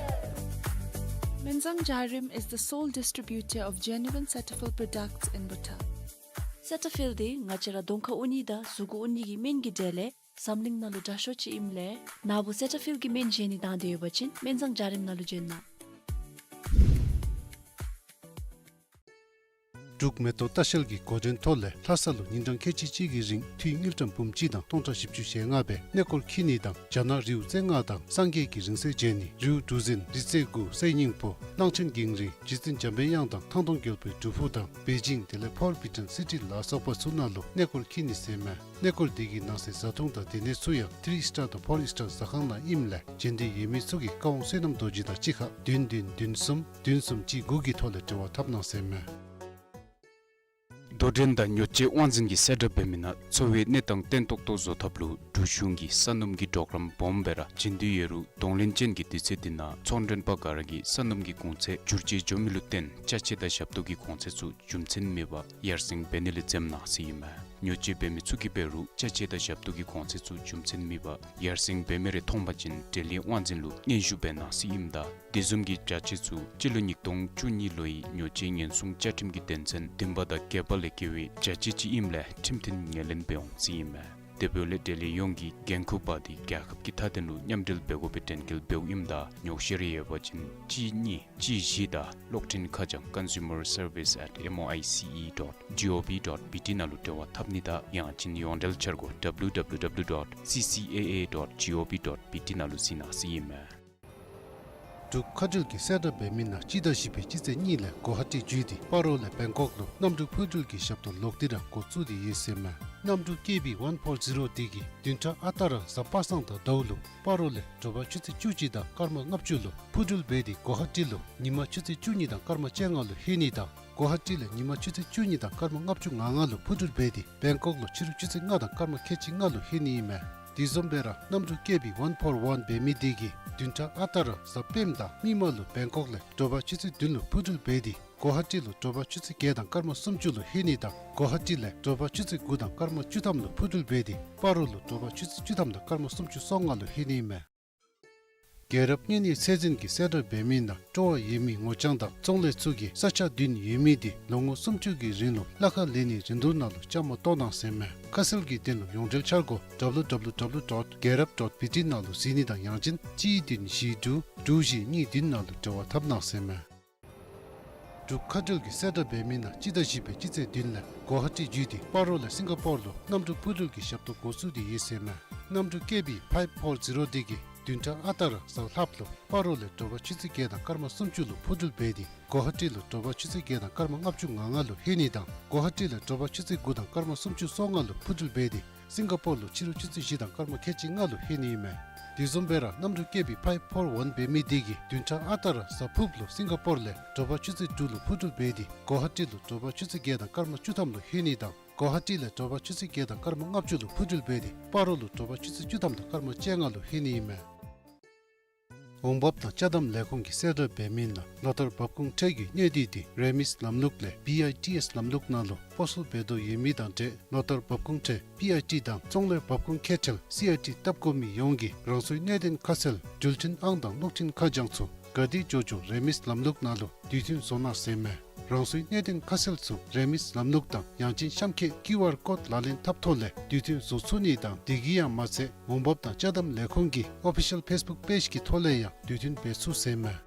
Menzang Jarim is the sole distributor of genuine Cetaphil products in Bhutan. སེ་ཊ་ཕིལ་འདི་ང་བཅས་ར་གདོང་ཁ་འོ་ནི་དང་གཟུགས་འོ་ནི་གི་སྨན་གྱི་གྲས་ལས་འཛམ་གླིང་ནང་ལུ་དྲག་ཤོས་ཅིག་ཨིནམ་ལས་ནཱ་བུ་སེ་ཊ་ཕིལ་གྱི་སྨན་བཞེས་ནི་དང་འདོད་ཡོད་པ་ཅིན་སྨན་བཟང་འཇའ་རིསམ་ནང་ལུ་བྱོན་གནང་། འབྲུག་མེ་ཏོག་ལྟ་བཤལ་གྱི་འགོ་འདྲེན་ཐོག་ལས་ལྷ་ས་ལུ་ཉིན་གྲངས་ཁལ་གཅིག་གཅིག་གི་རིང་འཐུས་དངུལ་ཀྲམ་འབུམ་གཅིག་དང་སྟོང་ཕྲག་བཞི་བཅུ་ཞེ་ལྔ་སྦེ་གནས་སྐོར་འཁྱིད་ནི་དང་རྒྱ་ནག་རིའུ་རྩེ་ལྔ་དང་སངས་རྒྱས་ཀྱི་རིང་བསྲེལ་མཇལ་ནི། རིའུ་གྲུ་གཟིངས་རི་རྩེ་དགུ་སའི་སྙིང་པོ་གླང་ཆེན་གངས་རི་རྗེ་བཙུན་འཇམ་པའི་དབྱངས་དང་ཐང་སྟོང་རྒྱལ་པོའི་སྒྲུབ་ཕུག་དང་པེ་ཅིང་དེ་ལས་ཕོར་བི་ཊོན་སི་ཊི་ལ་སོགས་པ་ཚུ་ནང་ལུ་གནས་སྐོར་འཁྱིད་ནི་ཟེར་མས། གནས་སྐོར་འདི་གི་ནང་གསེས་བཟའ་འཐུང་དང་སྡོད་གནས་ཚུ་ཡང་ཐིརི་ཨིསི་ཊར་དང་ཕོར་ཨིསི་ཊར་ཟ་ཁང་ནང་ཨིནམ་ལས་བྱོན་འདོད་ཡོད་མི་ཚུ་གིས་བཀའ་དབང་བསོད་ནམས་རྡོ་རྗེ་དང་གཅིག་ཁར་བདུན་བདུན་བདུན་གསུམ་བདུན་གསུམ་གཅིག་དགུ་གི་ཐོག་ལས་འབྲེལ་བ་འཐབ་གནང་ཟེར་མས། དོ་འགྲན་དང་ཉོ་སྤྱོད་དབང་འཛིན་གྱིས་གསལ་བསྒྲགས་འབད་མི་ནང་འཚོ་བའི་གནས་སྟངས་བརྟན་ཏོག་ཏོ་བཟོ་ཐབས་ལུ་འབྲུག་གཞུང་གིས་ས་སྣུམ་གྱི་གྲོགས་རམ་སྦོམ་སྦེ་ར་བྱིན་དོ་ཡོད་རུང་གདོང་ལེན་ཅན་གྱི་དུས་ཚོད་འདི་ནང་ཚོང་མགྲོན་པ་ག་ར་གིས་ས་སྣུམ་གྱི་གོང་ཚད་འགྱུར་བཅོས་འགྱོ་མི་ལུ་བརྟེན་ཅ་ཆས་དང་ཞབས་ཏོག་གི་གོང་ཚད་ཚུ་རྒྱུ་མཚན་མེད་པར་ཡར་སེང་འབད་ནི་ལས་འཛེམ་གནང་ཟེར་ཨིན་མས། ཉོ་སྤྱོད་འབད་མི་ཚུ་གིས་འབད་རུང་ཅ་ཆས་དང་ཞབས་ཏོག་གི་གོང་ཚད་ཚུ་རྒྱུ་མཚན་མེད་པར་ཡར་སེང་འབད་མི་རེ་མཐོང་པ་ཅིན་འབྲེལ་ཡོད་དབང་འཛིན་ལུ་སྙན་ཞུ་འབད་གནང་ཟེར་ཨིནམ་ད་དེ་བཟུམ་གྱི་བྱ་སྤྱོད་ཚུ་སྤྱི་ལོ་ཉིས་སྟོང་བཅུ་གཉིས་ལོའི་ཉོ་སྤྱོད་ཉེན་སྲུང་བཅའ་ཁྲིམས་ཀྱི་དོན་ཚན་བདུན་པ་དང་བརྒྱད་པ་ལས་འགལ་བའི་བྱ་སྤྱོད་ཅིག་ཨིནམ་ལས་ཁྲིམས་མཐུན་ངོས་ལེན་འབད་འོང་ཟེར་ཨིན་མས། དེ་འབདཝ་ལས་འབྲེལ་ཡོད་ཡོངས་ཀྱིས་འགན་ཁུར་འབག་སྟེ་རྒྱལ་ཁབ་ཀྱི་མཐའ་དོན་ལུ་མཉམ་འབྲེལ་འབད་དགོ་པའི་དྲན་སྐུལ་འབདཝ་ཨིནམ་ད་ཉོགས་བཤད་རེ་ཡོད་པ་ཅིན་གཅིག་གཉིས་གཅིག་བཞི་དང་གློག་འཕྲིན་ཁ་བྱང་consumer service at M O I C E dot G O V dot B T ནང་ལུ་འབྲེལ་བ་འཐབ་ནི་དང་ཡང་ཅིན་ཡོངས་འབྲེལ་འཆར་སྒོ་W W W dot C C A A dot G O V dot B T ནང་ལུ་གཟིགས་གནང་ཟེར་ཨིན་མས། འབྲུག་མཁའ་འགྲུལ་གྱིས་གསལ་བསྒྲགས་འབད་མི་ནང་སྤྱི་ཟླ་བཞི་པའི་སྤྱི་ཚེས་གཉིས་ལས་གོ་ཧ་ཊི་བརྒྱུད་དེ་སྤ་རོ་ལས་བེང་ཀོག་ལུ་གནམ་གྲུ་འཕུར་འགྲུལ་གྱི་ཞབས་ཏོག་ལོག་སྟེ་ར་འགོ་བཙུགས་ཏེ་ཡོད་ཟེར་མས། གནམ་གྲུ་ཀེ་བི་ཝན་ཕོར་ཟི་རོ་འདི་གིས་བདུན་ཕྲག་ཨ་རྟག་ར་གཟའ་པ་སངས་དང་ཟླཝ་ལུ་སྤ་རོ་ལས་དྲོ་པ་ཆུ་ཚོད་བཅུ་གཅིག་དང་སྐར་མ་ལྔ་བཅུ་ལུ་འཕུར་འགྲུལ་འབད་དེ་གོ་ཧ་ཊི་ལུ་ཉི་མ་ཆུ་ཚོད་བཅུ་གཉིས་དང་སྐར་མ་བཅོ་ལྔ་ལུ་ལྷོད་ནི་དང་གོ་ཧ་ཊི་ལས་ཉི་མ་ཆུ་ཚོད་བཅུ་གཉིས་དང་སྐར་མ་ལྔ་བཅུ་ང་ལྔ་ལུ་འཕུར་འགྲུལ་འབད་དེ་བེང་ཀོག་ལུ་ཕྱི་རུ་ཆུ་ཚོད་ལྔ་དང་སྐར་མ་ཁལ་གཅིག་ལྔ་ལུ་ལྷོད་ནི་ཨིན་མས། དེ་བཟུམ་སྦེ་ར་གནམ་གྲུ་ཀེ་བི་ཝན་ཕོར་ཝན་འབད་མི་འདི་གིས་བདུན་ཕྲག་ཨ་རྟག་ར་གཟའ་སྤེནམ་དང་མིག་དམར་ལུ་བེང་ཀོག་ལས་དྲོ་པ་ཆུ་ཚོད་བདུན་ལུ་འཕུར་འགྲུལ་འབད་དེ་ གོ་ཧ་ཊི་ལུ་དྲོ་པ་ཆུ་ཚོད་བརྒྱད་དང་སྐར་མ་སུམ་ཅུ་ལུ་ལྷོད་ནི་དང་གོ་ཧ་ཊི་ལས་དྲོ་པ་ཆུ་ཚོད་དགུ་དང་སྐར་མ་བཅུ་ཐམ་ལུ་འཕུར་འགྲུལ་འབད་དེ་སྤ་རོ་ལུ་དྲོ་པ་ཆུ་ཚོད་བཅུ་ཐམ་དང་སྐར་མ་སུམ་ཅུ་སོ་ལྔ་ལུ་ལྷོད་ནི་ཨིན་མས། རྒྱལ་རབས་གཉན་ནད་ཚད་འཛིན་གྱི་གསལ་བསྒྲགས་འབད་མི་ནང་སྤྲོ་བ་ཡོད་མི་ངོ་རྐྱང་དང་ཚོང་ལས་ཚུ་གིས་ས་ཆ་བདུན་ཡོད་མི་དེ་ལོ་ངོ་སུམ་ཅུ་གི་རིང་ལུ་གླ་ཁར་ལེན་ནིའི་རིན་བསྡུར་ནང་ལུ་བཅའ་མར་གཏོགས་གནང་ཟེར་མས། ཁ་གསལ་གྱི་དོན་ལུ་ཡོངས་འབྲེལ་འཆར་སྒོ་W W W dot gerap dot B T ནང་ལུ་གཟིགས་ནི་དང་ཡང་ཅིན་གཅིག་བདུན་བཞི་དྲུག་དྲུག་བཞི་གཉིས་བདུན་ནང་ལུ་འབྲེལ་བ་འཐབ་གནང་ཟེར་མས། འབྲུག་མཁའ་འགྲུལ་གྱི་གསལ་བསྒྲགས་འབད་མི་ནང་སྤྱི་ཟླ་བཞི་པའི་སྤྱི་ཚེས་བདུན་ལས་གོ་ཧ་ཊི་བརྒྱུད་དེ་སྤ་རོ་ལས་སིང་ག་པོར་ལུ་གནམ་གྲུ་འཕུར་འགྲུལ་གྱི་ཞབས་ཏོག་འགོ་བཙུགས་ཏེ་ཡོད་ཟེར་མས། གནམ་གྲུ་ཀེ་བི་ཕའིབ་ཕོར་ཛི་རོ་དེ་གིས་བདུན་ཕྲག་ཨ་རྟག་ར་གཟའ་ལྷགཔ་ལུ་སྤ་རོ་ལས་དྲོ་པ་ཆུ་ཚོད་བརྒྱད་དང་སྐར་མ་སུམ་ཅུ་ལུ་འཕུར་འགྲུལ་འབད་དེ་གོ་ཧ་ཊི་ལུ་དྲོ་པ་ཆུ་ཚོད་བརྒྱད་དང་སྐར་མ་ལྔ་བཅུ་ང་ལྔ་ལུ་ལྷོད་ནི་དང་གོ་ཧ་ཊི་ལས་དྲོ་པ་ཆུ་ཚོད་དགུ་དང་སྐར་མ་སུམ་ཅུ་སོ་ལྔ་ལུ་འཕུར་འགྲུལ་འབད་དེ་སིང་ག་པོར་ལུ་ཕྱི་རུ་ཆུ་ཚོད་བཞི་དང་སྐར་མ་ཁལ་གཅིག་ལྔ་ལུ་ལྷོད་ནི་ཨིན་མས། དེ་བཟུམ་སྦེ་ར་གནམ་གྲུ་ཀེ་བི་ཕའིབ་ཕོར་ཝན་འབད་མི་དེ་གིས་བདུན་ཕྲག་ཨ་རྟག་ར་གཟའ་ཕུརཔ་ལུ་སིང་ག་པོར་ལས་དྲོ་པ་ཆུ་ཚོད་དྲུག་ལུ་འཕུར་འགྲུལ་འབད་དེ་གོ་ཧ་ཊི་ལུ་དྲོ་པ་ཆུ་ཚོད་བརྒྱད་དང་སྐར་མ་བཅུ་ཐམ་ལུ་ལྷོད་ནི་དང་གོ་ཧ་ཊི་ལས་དྲོ་པ་ཆུ་ཚོད་བརྒྱད་དང་སྐར་མ་ལྔ་བཅུ་ལུ་འཕུར་འགྲུལ་འབད་དེ་སྤ་རོ་ལུ་དྲོ་པ་ཆུ་ཚོད་བཅུ་ཐམ་དང་སྐར་མ་བཅོ་ལྔ་ལུ་ལྷོད་ནི་ཨིན་མས། འོང་འབབ་དང་ཅ་དམ་ལས་ཁུངས་ཀྱི་གསལ་བསྒྲགས་འབད་མི་ནང་ལོ་ལྟར་འབབ་ཁུངས་ཁྲལ་གྱི་གནས་སྡུད་དེ་རེ་མིས་ལམ་ལུགས་ལས་བི་ཨའི་ཊི་ཨེས་ལམ་ལུགས་ནང་ལུ་སྤོ་སོར་འབད་དོ་ཡོད་མི་དང་འབྲེལ་ལོ་ལྟར་འབབ་ཁུངས་ཁྲལ་བི་ཨའི་ཊི་དང་ཚོང་ལས་འབབ་ཁུངས་ཁེ་ཁྲལ་སི་ཨའི་ཊི་བཏབ་དགོ་མི་ཡོངས་ཀྱིས་རང་སོའི་གནད་དོན་ཁ་གསལ་འགྲུལ་འཕྲིན་ཨང་དང་གློག་འཕྲིན་ཁ་བྱང་ཚུ་ག་དེ་འགྱོ་འགྱོ་རེ་མིས་ལམ་ལུགས་ནང་ལུ་དུས་མཐུན་བཟོ་གནང་ཟེར་མས། རང་སོའི་གནད་དོན་ཁ་གསལ་ཚུ་རེ་མིས་ལམ་ལུགས་དང་ཡང་ཅིན་གཤམ་འཁོད་ཀིའུ་ཨར་ཀོཌ་ལག་ལེན་འཐབ་ཐོག་ལས་དུས་མཐུན་བཟོ་ཚུགས་ནི་དང་དེ་གིས་ཡང་མ་ཚད་འོང་འབབ་དང་ཅ་དམ་ལས་ཁུངས་ཀྱི་ཨོ་ཕི་ཤལ་ཕེསི་བུཀ་པེཇ་གི་ཐོག་ལས་ཡང་དུས་མཐུན་འབད་ཚུགས་ཟེར་མས།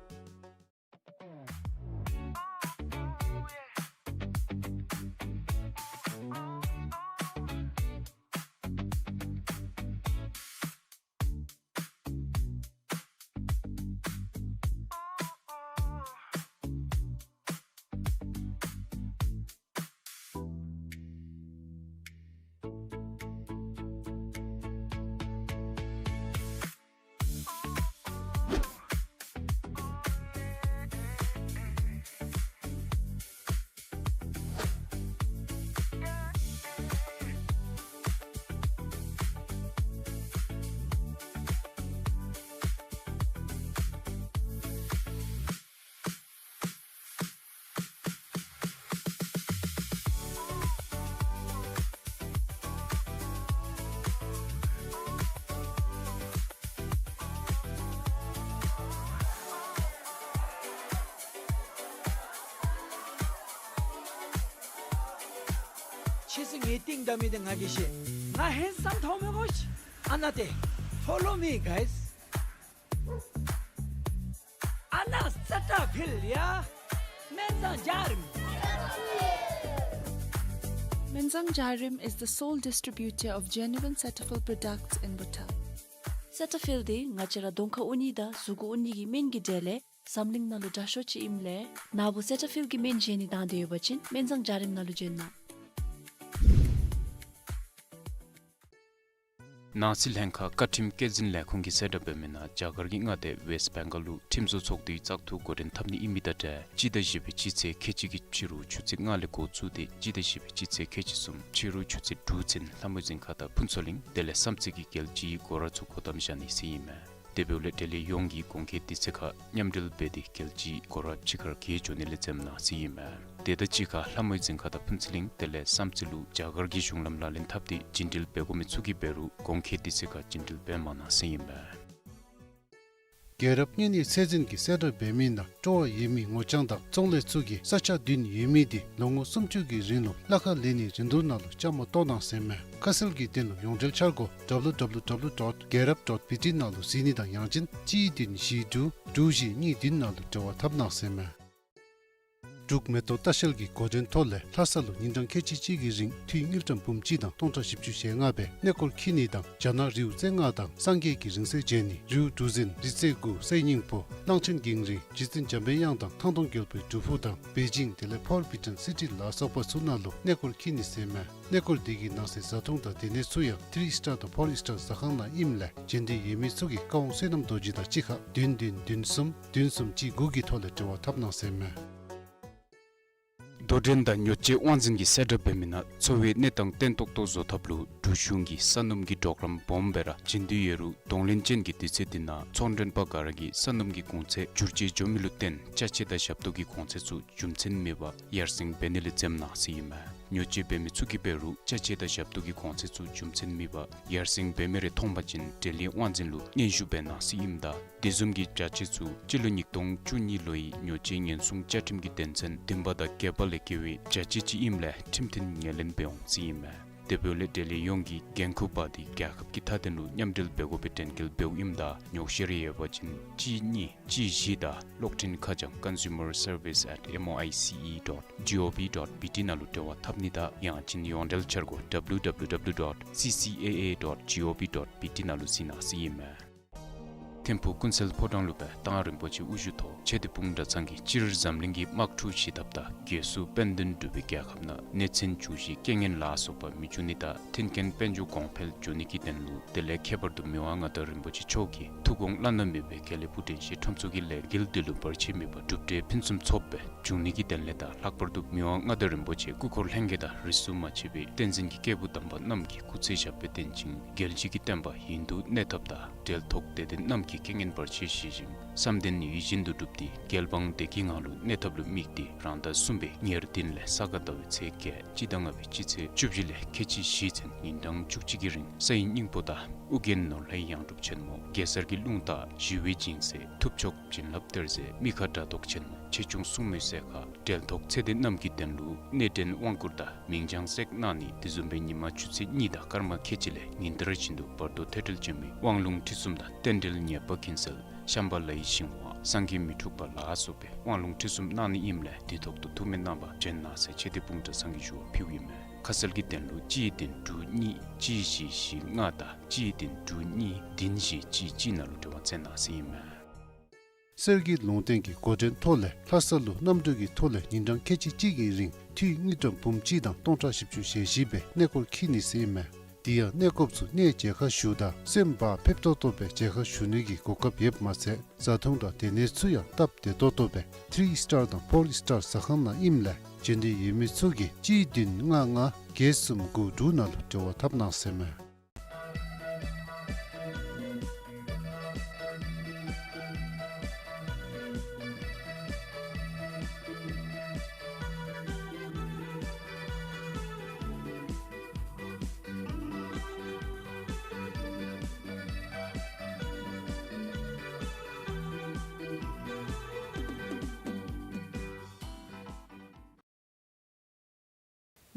ཁྱེད་ཚུ་ངེའི་རྟིང་བདའ་མི་འདི་ང་གིས་ཤེས། ང་ཧེནཌ་སམ་མཐོང་མི་དགོ་ཤིག། ཨ་ནཱ་ཏེ། Follow me, guys. ཨ་ནཱ་སེ་ཊ་ཕིལཌ་ཡ། སྨན་བཟང་འཇའ་རིསམོ། Menzang Jharim is the sole distributor of genuine Cetaphil products in Bhutan. སེ་ཊ་ཕིལཌ་འདི་ང་བཅས་ར་གདོང་ཁར་འོང་ནི་དང་གཟུགས་ཁར་འོང་ནི་གི་སྨན་གྱི་གྲས་ལས་འཛམ་གླིང་ནང་ལུ་དྲག་ཤོས་ཅིག་ཨིནམ་ལས་ནཱ་བུ་སེ་ཊ་ཕིལཌ་གི་སྨན་བཞེས་ནི་དང་འདོད་ཡོད་པ་ཅིན་སྨན་བཟང་འཇའ་རིསམོ་ནང་ལུ་བྱོན་གནང་། ནང་སྲིད་ལྷན་ཁག་བཀའ་ཁྲིམས་སྐྱེད་འཛིན་ལས་ཁུངས་ཀྱི་གསལ་བསྒྲགས་འབད་མི་ནང་རྒྱ་གར་གྱི་མངའ་སྡེ་ཝེསཊ་བེང་གཱལ་ལུ་ཁྲིམས་བཟོ་ཚོགས་འདུའི་བཙག་འཐུ་འགོ་འདྲེན་འཐབ་ནི་ཨིན་མི་དང་འབྲེལ་སྤྱི་ཟླ་བཞི་པའི་སྤྱི་ཚེས་ཁལ་གཅིག་གི་ཕྱི་རུ་ཆུ་ཚོད་ལྔ་ལས་འགོ་བཙུགས་ཏེ་སྤྱི་ཟླ་བཞི་པའི་སྤྱི་ཚེས་ཁལ་གཅིག་གསུམ་ཕྱི་རུ་ཆུ་ཚོད་དྲུག་ཚུན་ལྷ་མོའི་རྫིང་ཁ་དང་ཕུན་ཚོགས་གླིང་དེ་ལས་བསམ་རྩེ་གི་རྒྱལ་སྤྱིའི་སྒོ་ར་ཚུ་སྒོ་བསྡམ་བཞག་ནི་ཟེར་ཨིན་མས། དེ་འབདཝ་ལས་འབྲེལ་ཡོད་ཡོངས་ཀྱིས་གོང་འཁོད་དུས་ཚོད་ཁར་མཉམ་འབྲེལ་འབད་དེ་རྒྱལ་སྤྱིའི་སྒོ་ར་ཕྱི་ཁར་གིས་འགྱོ་ནི་ལས་འཛེམ་གནང་ཟེར་ཨིན་མས། དེ་དང་གཅིག་ཁར་ལྷ་མོའི་རྫིང་ཁ་དང་ཕུན་ཚོགས་གླིང་དེ་ལས་བསམ་རྩེ་ལུ་རྒྱ་གར་གྱི་གཞུང་ལམ་ལག་ལེན་འཐབ་སྟེ་བྱིན་འགྲུལ་འབད་དགོ་མི་ཚུ་གིས་འབད་རུང་གོང་འཁོད་དུས་ཚོད་ཁར་བྱིན་འགྲུལ་འབད་མ་གནང་ཟེར་ཨིན་མས། རྒྱལ་རབས་གཉན་ནད་ཚད་འཛིན་གྱི་གསལ་བསྒྲགས་འབད་མི་ནང་སྤྲོ་བ་ཡོད་མི་ངོ་རྐྱང་དང་ཚོང་ལས་ཚུ་གིས་ས་ཆ་བདུན་ཡོད་མི་དེ་ལོ་ངོ་སུམ་ཅུ་གི་རིང་ལུ་གླ་ཁར་ལེན་ནིའི་རིན་བསྡུར་ནང་ལུ་བཅའ་མར་གཏོགས་གནང་ཟེར་མས། ཁ་གསལ་གྱི་དོན་ལུ་ཡོངས་འབྲེལ་འཆར་སྒོ་W W W dot gerap dot B T ནང་ལུ་གཟིགས་ནི་དང་ཡང་ཅིན་གཅིག་བདུན་བཞི་དྲུག་དྲུག་བཞི་གཉིས་བདུན་ནང་ལུ་འབྲེལ་བ་འཐབ་གནང་ཟེར་མས། འབྲུག་མེ་ཏོག་ལྟ་བཤལ་གྱི་འགོ་འདྲེན་ཐོག་ལས་ལྷ་ས་ལུ་ཉིན་གྲངས་ཁལ་གཅིག་གཅིག་གི་རིང་འཐུས་དངུལ་ཀྲམ་འབུམ་གཅིག་དང་སྟོང་ཕྲག་བཞི་བཅུ་ཞེ་ལྔ་སྦེ་གནས་སྐོར་འཁྱིད་ནི་དང་རྒྱ་ནག་རིའུ་རྩེ་ལྔ་དང་སངས་རྒྱས་ཀྱི་རིང་བསྲེལ་མཇལ་ནི་རིའུ་གྲུ་གཟིངས་རི་རྩེ་དགུ་གསེར་སྙིང་པོ་གླང་ཆེན་གངས་རི་རྗེ་བཙུན་འཇམ་པའི་དབྱངས་དང་ཐང་སྟོང་རྒྱལ་པོའི་སྒྲུབ་ཕུག་དང་པེ་ཅིང་དེ་ལས་ཕོར་བི་ཊན་སི་ཊི་ལ་སོགས་པ་ཚུ་ནང་ལུ་གནས་སྐོར་འཁྱིད་ནི་ཟེར་མས། གནས་སྐོར་དེ་གི་ནང་གསེས་བཟའ་འཐུང་དང་སྡོད་གནས་ཚུ་ཡང་ཐི་རི་སི་ཊར་དང་ཕོར་སི་ཊར་ཟ་ཁང་ནང་ཨིནམ་ལས་མཇལ་འདོད་ཡོད་མི་ཚུ་གིས་ཀ་ཝང་བསོད་ནམས་རྡོ་རྗེ་དང་གཅིག་ཁར་བདུན་བདུན་བདུན་གསུམ་བདུན་གསུམ་གཅིག་དགུ་གི་ཐོག་ལས་འབྲེལ་བ་འཐབ་གནང་ཟེར་མས། དོ་འགྲན་དང་ཉོ་སྤྱོད་དབང་འཛིན་གྱི་གསལ་བསྒྲགས་འབད་མི་ནང་འཚོ་བའི་གནས་སྟངས་བརྟན་ཏོག་ཏོ་བཟོ་ཐབས་ལུ་འབྲུག་གཞུང་གིས་ས་སྣུམ་གྱི་གྲོགས་རམ་སྦོམ་སྦེ་ར་བྱིན་དོ་ཡོད་རུང་གདོང་ལེན་ཅན་གྱི་དུས་ཚོད་འདི་ནང་ཚོང་མགྲོན་པ་ག་ར་གིས་ས་སྣུམ་གྱི་གོང་ཚད་འགྱུར་བཅོས་འགྱོ་མི་ལུ་བརྟེན་ཅ་ཆས་དང་ཞབས་ཏོག་གི་གོང་ཚད་ཚུ་རྒྱུ་མཚན་མེད་པར་ཡར་སེང་འབད་ནི་ལས་འཛེམ་གནང་ཟེར་ཨིན་མས། ཉོ་སྤྱོད་འབད་མི་ཚུ་གིས་འབད་རུང་ཅ་ཆས་དང་ཞབས་ཏོག་གི་གོང་ཚད་ཚུ་རྒྱུ་མཚན་མེད་པར་ཡར་སེང་འབད་མི་རེ་མཐོང་པ་ཅིན་འབྲེལ་ཡོད་དབང་འཛིན་ལུ་སྙན་ཞུ་འབད་གནང་ཟེར་ཨིནམ་ད་དེ་བཟུམ་གྱི་ཅ་ཆས་ཚུ་སྤྱི་ལོ་ཉིས་སྟོང་བཅུ་གཉིས་ལོའི་ཉོ་སྤྱོད་ཉེན་སྲུང་བཅའ་ཁྲིམས་ཀྱི་དོན་ཚན་བདུན་པ་དང་བརྒྱད་པ་ལས་འགལ་བའི་ཅ་ཆས་ཅིག་ཨིནམ་ལས་ཁྲིམས་མཐུན་ངོས་ལེན་འབད་འོང་ཟེར་ཨིན་མས། དེ་འབདཝ་ལས་འབྲེལ་ཡོད་ཡོངས་ཀྱིས་འགན་ཁུར་འབག་སྟེ་རྒྱལ་ཁབ་ཀྱི་མཐའ་དོན་ལུ་མཉམ་འབྲེལ་འབད་དགོ་པའི་དྲན་སྐུལ་འབདཝ་ཨིནམ་ད་ཉོགས་བཤད་རེ་ཡོད་པ་ཅིན་གཅིག་གཉིས་གཅིག་བཞི་དང་གློག་འཕྲིན་ཁ་བྱང་consumer service at M O I C E dot G O V dot B T ནང་ལུ་འབྲེལ་བ་འཐབ་ནི་དང་ཡང་ཅིན་ཡོངས་འབྲེལ་འཆར་སྒོ་W W W dot C C A A dot G O V dot B T ནང་ལུ་གཟིགས་གནང་ཟེར་ཨིན་མས། ཐིམ་ཕུག་ཀུན་གསལ་ཕོ་བྲང་ལུ་སྦེ་མདང་རིན་པོ་ཆེ་དབུ་བཞུགས་ཐོག་ཆོས་སྡེ་སྤུངས་གྲྭ་ཚང་གིས་སྤྱིར་འཛམ་གླིང་གི་དམག་འཁྲུག་ཞི་ཐབས་དང་རྒས་གསོ་སྤུན་ལྡན་འབྲུག་པའི་རྒྱལ་ཁབ་ནང་གནོད་འཚེ་འབྱུང་བཞིའི་རྐྱེན་ངན་ལ་སོགས་པ་མི་འབྱུང་ནི་དང་མཐུན་རྐྱེན་དཔལ་འབྱོར་གོང་འཕེལ་འགྱོ་ནི་གི་དོན་ལུ་དེ་ལས་ཁྱད་པར་དུ་མི་དབང་མངའ་བདག་རིན་པོ་ཆེ་མཆོག་གིས་ཐུགས་དགོངས་བླ་ན་མེད་པའི་དགེ་ལེགས་ཕུག་དྲན་ཤེས་ཁྲོམ་ཚོགས་ཀྱི་ལས་འགུལ་འདི་ལུ་བར་ཆད་མེད་པར་གྲུབ་འབྲས་ཕུན་སུམ་ཚོགས་པ་འབྱུང་ནི་གི་དོན་ལས་དང་ལྷག་པར་དུ་མི་དབང་མངའ་བདག་རིན་པོ་ཆེ་སྐུ་འཁོར་ལྷན་རྒྱས་དང་རིས་སུ་མ་ཆད་པའི་བསྟན་འཛིན་གྱི་སྐྱེས་བུ་དམ་པ་རྣམས་ཀྱི་སྐུ་ཚེ་ཞབས་པད་བརྟན་ཅིང་རྒྱལ་བྱེད་ཀྱི་བསྟན་པ་ཡུན་དུ་གནས་ཐབས་དང་འབྲེལ་ཐོགས་དད་ལྡན་རྣམས་ཀྱི་རྐྱེན་ངན་བར་ཆད་ཞི་ཞིང་བསམ་དོན་ཡིད་བཞིན་དུ་འགྲུབ་སྟེ་རྒྱལ་འབངས་བདེ་སྐྱིད་ངང་ལུ་གནས་ཐབས་ལུ་དམིགས་ཏེ་རང་ཟླ་གསུམ་པའི་ཉེར་བདུན་ལས་ས་ག་ཟླ་བའི་ཚེས་བརྒྱད་སྤྱི་ཟླ་ལྔ་པའི་སྤྱི་ཚེས་བཅུ་བཞི་ལས་ཁལ་གཅིག་བཞི་ཚུན་ཉིན་གྲངས་བཅུ་གཅིག་གི་རིང་ས་ཡི་སྙིང་པོ་དང་ཨོ་རྒྱན་ནོར་ལྷའི་ཡང་སྒྲུབ་ཆེན་མོ་གེ་སར་གྱི་རླུང་རྟ་ཞི་བའི་སྦྱིན་སྲེག་ཐུབ་མཆོག་བྱིན་རླབས་གཏེར་མཛོད་མི་ཁ་དགྲ་བཟློག་ཆེན་མོ་ཆེ་ཆུང་སྲུང་མའི་སྲས་མཁར་འབྲེལ་ཐོགས་ཚེ་འདས་རྣམས་ཀྱི་དོན་ལུ་གནས་འདྲེན་དབང་བསྐུར་དང་མིང་བྱང་བསྲེག་གནང་ནི་དེ་བཟུམ་སྦེ་ཉིན་མ་ཆུ་ཚོད་གཉིས་དང་སྐར་མ་ཁལ་གཅིག་ལས་ཉིན་ལྟར་བཞིན་དུ་བར་དོ་ཐོས་གྲོལ་འབྱོན་མི་དབང་ལུང་ཁྲིད་གསུམ་དང་རྟེན་འབྲེལ་ཉེས་པ་ཀུན་སེལ་ཤམྦྷ་ལའི་ཞིང་དབང་སངས་རྒྱས་མི་འཁྲུགས་པ་ལ་སོགས་པའི་དབང་ལུང་ཁྲིད་གསུམ་གནང་ནི་ཨིནམ་ལས་དུས་ཐོག་ཏུ་ཐུགས་སྨོན་རྣམ་པ་བྱོན་གནང་ཟེར་ཆོས་སྡེ་སྤུངས་གྲྭ་ཚང་གིས་ཞུ་བ་ཕུལཝ་ཨིན་མས། ཁ་གསལ་གྱི་དོན་ལུ་གཅིག་བདུན་དྲུག་གཉིས་གཅིག་བཞི་བཞི་ལྔ་དང་གཅིག་བདུན་དྲུག་གཉིས་བདུན་བཞི་གཅིག་གཅིག་ནང་ལུ་འབྲེལ་བ་འཚོལ་གནང་ཟེར་ཨིན་མས། གསེར་གྱི་ལུང་བསྟན་གྱི་འགོ་འདྲེན་ཐོག་ལས་ལྷ་ས་ལུ་གནམ་གྲུ་གི་ཐོག་ལས་ཉིན་གྲངས་ཁལ་གཅིག་གཅིག་གི་རིང་འཐུས་དངུལ་ཀྲམ་འབུམ་གཅིག་དང་སྟོང་ཕྲག་བཞི་བཅུ་ཞེ་བཞི་སྦེ་གནས་སྐོར་འཁྱིད་ནི་ཟེར་ཨིན་མས། དེ་ཡང་གནས་སྐོརཔ་ཚུ་གནས་མཇལ་ཁ་ཞུཝ་ད་སེམས་བག་ཕེབས་ཏོག་ཏོ་སྦེ་མཇལ་ཁ་ཞུ་ནི་གི་གོ་སྐབས་ཡོདཔ་མ་ཚད་བཟའ་འཐུང་དང་སྡོད་གནས་ཚུ་ཡང་སྟབས་བདེ་ཏོག་ཏོ་སྦེ་ཐི་རི་སི་ཊར་དང་ཕོར་སི་ཊར་ཟ་ཁང་ནང་ཨིནམ་ལས་འབྱོན་འདོད་ཡོད་མི་ཚུ་གིས་གཅིག་བདུན་ལྔ་ལྔ་བརྒྱད་གསུམ་དགུ་དྲུག་ནང་ལུ་འབྲེལ་བ་འཐབ་གནང་ཟེར་ཨིན་མས།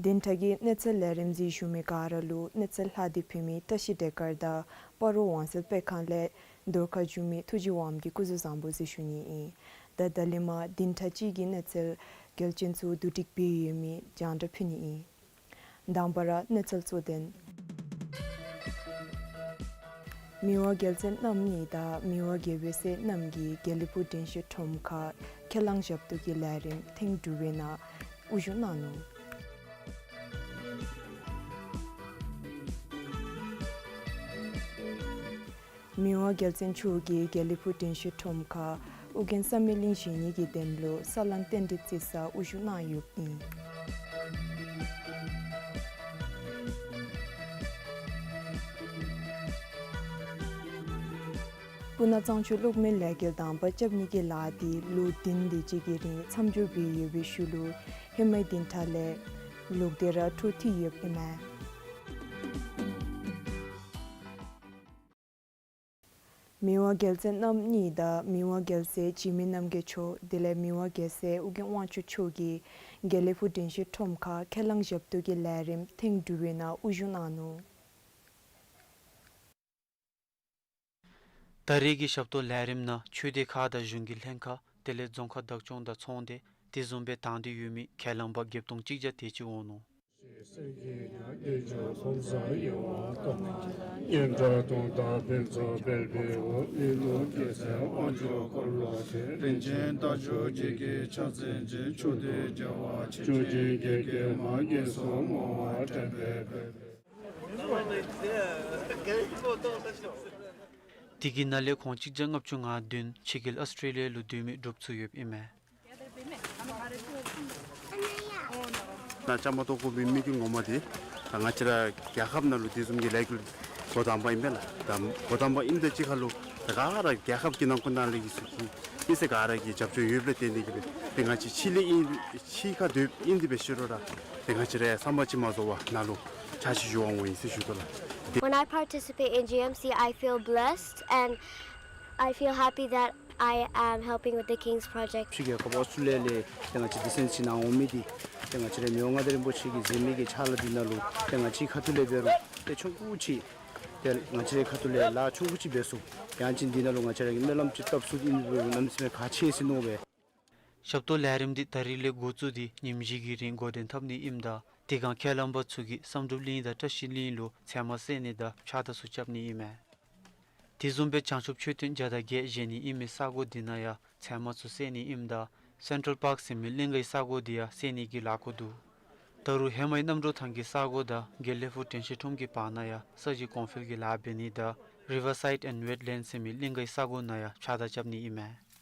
བདུན་ཕྲག་གི་གནས་ཚུལ་ལས་རིམ་གཟིགས་བཞུགས་མི་ག་ར་ལུ་གནས་ཚུལ་ལྷག་སྟེ་ཕུལ་མི་བཀྲ་ཤིས་བདེ་སྐར་དང་སྤ་རོ་ཝང་སེལ་དཔེ་ཁང་ལས་བརྡ་ཁ་ཞུ་མི་ཐུགས་རྗེ་དབང་གིས་སྐུ་གཟུགས་བཟང་པོ་ཟེར་ཞུ་ནི་ཨིན། ད་ད་ལས་མར་བདུན་ཕྲག་གཅིག་གི་གནས་ཚུལ་གལ་ཆེན་ཚུ་བསྡུ་སྒྲིག་འབད་ཡོད་མི་རྒྱང་བསྒྲགས་ཕུལ་ནི་ཨིན། དང་པ་ར་གནས་ཚུལ་གཙོ་དོན། མི་དབང་རྒྱལ་མཚན་རྣམ་གཉིས་དང་མི་དབང་རྒྱལ་པོའི་སྲས་རྣམ་གཉིས་དགེ་ལེགས་ཕུག་དྲན་ཤེས་ཁྲོམ་ཁར་ཁས་བླངས་ཞབས་ཏོག་གི་ལས་རིམ་ཐེངས་དྲུག་པའི་ནང་དབུ་བཞུགས་གནང་ནུག། མི་དབང་རྒྱལ་མཚན་མཆོག་གིས་དགེ་ལེགས་ཕུག་དྲན་ཤེས་ཁྲོམ་ཁར་ཨོ་རྒྱན་བསམ་ཡས་གླིང་བཞེངས་ནི་གི་དོན་ལུ་ས་བསླང་རྟེན་འབྲེལ་རྩིས་ས་དབུ་བཞུགས་གནང་ཡོདཔ་ཨིན། སྤུ་ན་གཙང་ཆུ་གློག་མེ་ལས་འགུལ་དང་པ་རྐྱབ་ནི་གི་ལཱ་འདི་ལོ་བདུན་དེ་ཅིག་གི་རིང་མཚམས་འཇོག་འབད་ཡོད་པའི་ཤུལ་ལུ་ཧེ་མའི་བདུན་ཕྲག་ལས་ལོག་སྟེ་ར་འཕྲོ་མཐུད་ཡོདཔ་ཨིན་མས། མི་དབང་རྒྱལ་མཚན་རྣམ་གཉིས་དང་མི་དབང་རྒྱལ་སྲས་འཇིགས་མེད་རྣམ་རྒྱལ་མཆོག་དེ་ལས་མི་དབང་རྒྱལ་སྲས་ཨོ་རྒྱན་དབང་ཕྱུག་མཆོག་གིས་དགེ་ལེགས་ཕུག་དྲན་ཤེས་ཁྲོམ་ཁར་ཁས་བླངས་ཞབས་ཏོག་གི་ལས་རིམ་ཐེངས་དྲུག་པའི་ནང་དབུ་བཞུགས་གནང་ནུག། ད་རེས་ཀྱི་ཞབས་ཏོག་ལས་རིམ་ནང་ཆོས་སྡེ་ཁག་དང་གཞུང་གི་ལྷན་ཁག་དེ་ལས་རྫོང་ཁག་བདག་སྐྱོང་དང་ཚོང་སྡེ་དེ་བཟུམ་སྦེ་དང་འདོད་ཡོད་མི་ཁས་བླངས་པ་བརྒྱད་སྟོང་གཅིག་བརྒྱ་དེ་ཅིག་འོང་ནུག། དེ་གི་ནང་ལས་ཁོང་གཅིག་བརྒྱ་ལྔ་བཅུ་ང་བདུན་ཕྱི་རྒྱལ་ཨཱོས་ཊེ་ལི་ཡ་ལུ་སྡོད་མི་འབྲུགཔ་ཚུ་ཡོདཔ་ཨིན་མས། ནཱ་བཅའ་མར་གཏོགས་དགོ་པའི་དམིགས་ཡུལ་ངོ་མ་འདི་ད་ང་བཅས་ར་རྒྱལ་ཁབ་ནང་ལུ་དེ་བཟུམ་གྱི་ལས་འགུལ་འགོ་དང་པ་ཨིན་པས་ལགས། ད་འགོ་དང་པ་ཨིནམ་དང་གཅིག་ཁར་ལུ་ད་ག་ར་རྒྱལ་ཁབ་ཀྱི་ནང་འཁོད་ནང་ལས་ཀྱི་ཚུ་གིས་ཨིན་ཟེར་ག་ར་གིས་རྒྱབ་སྐྱོར་ཡོདཔ་ལས་བརྟེན་ཏེ་གིས་སྦེ་ཏེ་ང་བཅས་ཕྱི་ལས་ཨིན་ཕྱི་ཁར་སྡོདཔ་ཨིན་ཏེ་འབད་ཞུ་རུང་ར་ཏེ་ང་བཅས་ར་བསམ་པ་ཅིག་མ་བཟོ་བར་ནཱ་ལུ་ཕྱག་ཕྱིད་ཞུ་བར་འོང་ཡི་ཟེར་ཞུ་དོ་ལགས། When I participate in G M C, I feel blessed and I feel happy that I am helping with the King's Project. ཕྱི་རྒྱལ་ཁབ་ཨོསི་ཊྲེ་ལི་ཡ་ལས་ཏེ་ང་བཅས་འདི་ཚུ་ནང་འོང་མི་འདི་ཏེ་ང་བཅས་རའི་མི་དབང་མངའ་བདག་རིན་པོ་ཆེ་གིས་མཛད་མི་གི་ཕྱག་ལཱ་འདི་ནང་ལུ་ཏེ་ང་བཅས་ཁ་ཐུག་ལས་འབད་རུང་ཏེ་ཆུང་ཀུ་ཅིག་ཏེ་ང་བཅས་རའི་ཁ་ཐུག་ལས་ལཱ་ཆུང་ཀུ་ཅིག་འབད་ཚུགས། ཡང་ཅིན་འདི་ནང་ལུ་ང་བཅས་ར་གིས་སྨོན་ལམ་ཅིག་བཏབ་ཚུགས་ཨིན་འབད་རུང་གནམ་མེད་ས་མེད་ཁག་ཆེ་ཟེར་མནོ་བས། ཞབས་ཏོག་ལས་རིམ་འདི་ད་རིས་ལས་འགོ་བཙུགས་ཏེ་ཉིནམ་བཞི་གི་རིང་འགོ་འདྲེན་འཐབ་ནི་ཨིནམ་ད་དེ་སྒང་ཁས་བླངས་པ་ཚུ་གིས་བསམ་གྲུབ་གླིང་དང་བཀྲ་ཤིས་གླིང་ལུ་ཚལ་མ་བསལ་ནི་དང་ཕྱག་དར་ཚུ་རྐྱབ་ནི་ཨིན་མས། དེ་བཟུམ་སྦེ་བྱང་ཆུབ་མཆོད་རྟེན་བརྒྱ་དང་བརྒྱད་བཞེངས་ནི་ཨིན་མི་ས་གོ་འདི་ནང་ཡང་ཚལ་མ་ཚུ་བསལ་ནི་ཨིནམ་ད་སེན་ཊཱལ་པཱརཀ་ཟེར་མི་གླིང་གའི་ས་གོ་འདི་ཡང་བསལ་ནི་གི་ལཱ་འགོ་འདུག། ད་རུང་ཧེ་མའི་རྣམ་གྲོལ་ཐང་གི་ས་གོ་དང་དགེ་ལེགས་ཕུག་དྲན་ཤེས་ཁྲོམ་གྱི་བར་ན་ཡང་ས་གཞི་གོང་འཕེལ་གྱི་ལཱ་འབད་ནི་དང་རི་ཝར་སའིཌ་ཨེནཌ་ཝེཊ་ལེནཌ་ཟེར་མི་གླིང་གའི་ས་གོ་ནང་ཡང་ཕྱག་དར་རྐྱབ་ནི་ཨིན་མས།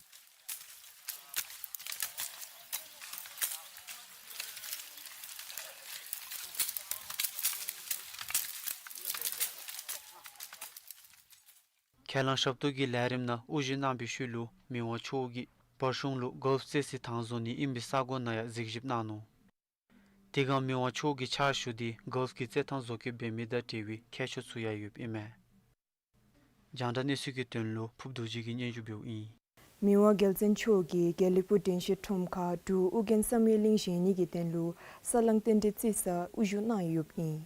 ཁས་བླངས་ཞབས་ཏོག་གི་ལས་རིམ་ནང་དབུ་བཞུགས་གནང་བའི་ཤུལ་ལུ་མི་དབང་མཆོག་གིས་བར་གཞུང་ལུ་གཱོལཕ་རྩེད་སའི་ཐང་བཟོ་ནི་ཨིན་པའི་ས་གོ་ནང་ཡང་གཟིགས་ཞིབ་གནང་ནུག། དེ་སྒང་མི་དབང་མཆོག་གི་ཕྱག་ཞུ་སྟེ་གཱོལཕ་གི་རྩེད་ཐང་བཟོ་བཀོད་འབད་མི་དང་འབྲེལ་བའི་ཁྱད་ཆོས་ཚུ་ཡང་ཡོདཔ་ཨིན་མས། རྒྱང་བསྒྲགས་གནས་ཚུལ་གྱི་དོན་ལུ་ཕུབ་རྡོ་རྗེ་གིས་སྙན་ཞུ་འབདཝ་ཨིན། མི་དབང་རྒྱལ་བཙུན་མཆོག་གིས་དགེ་ལེགས་ཕུག་དྲན་ཤེས་ཁྲོམ་ཁར་འབྲུག་ཨོ་རྒྱན་བསམ་ཡས་གླིང་བཞེངས་ནི་གི་དོན་ལུ་ས་བསླང་རྟེན་འབྲེལ་བརྩི་སར་དབུ་བཞུགས་གནང་ཡོདཔ་ཨིན།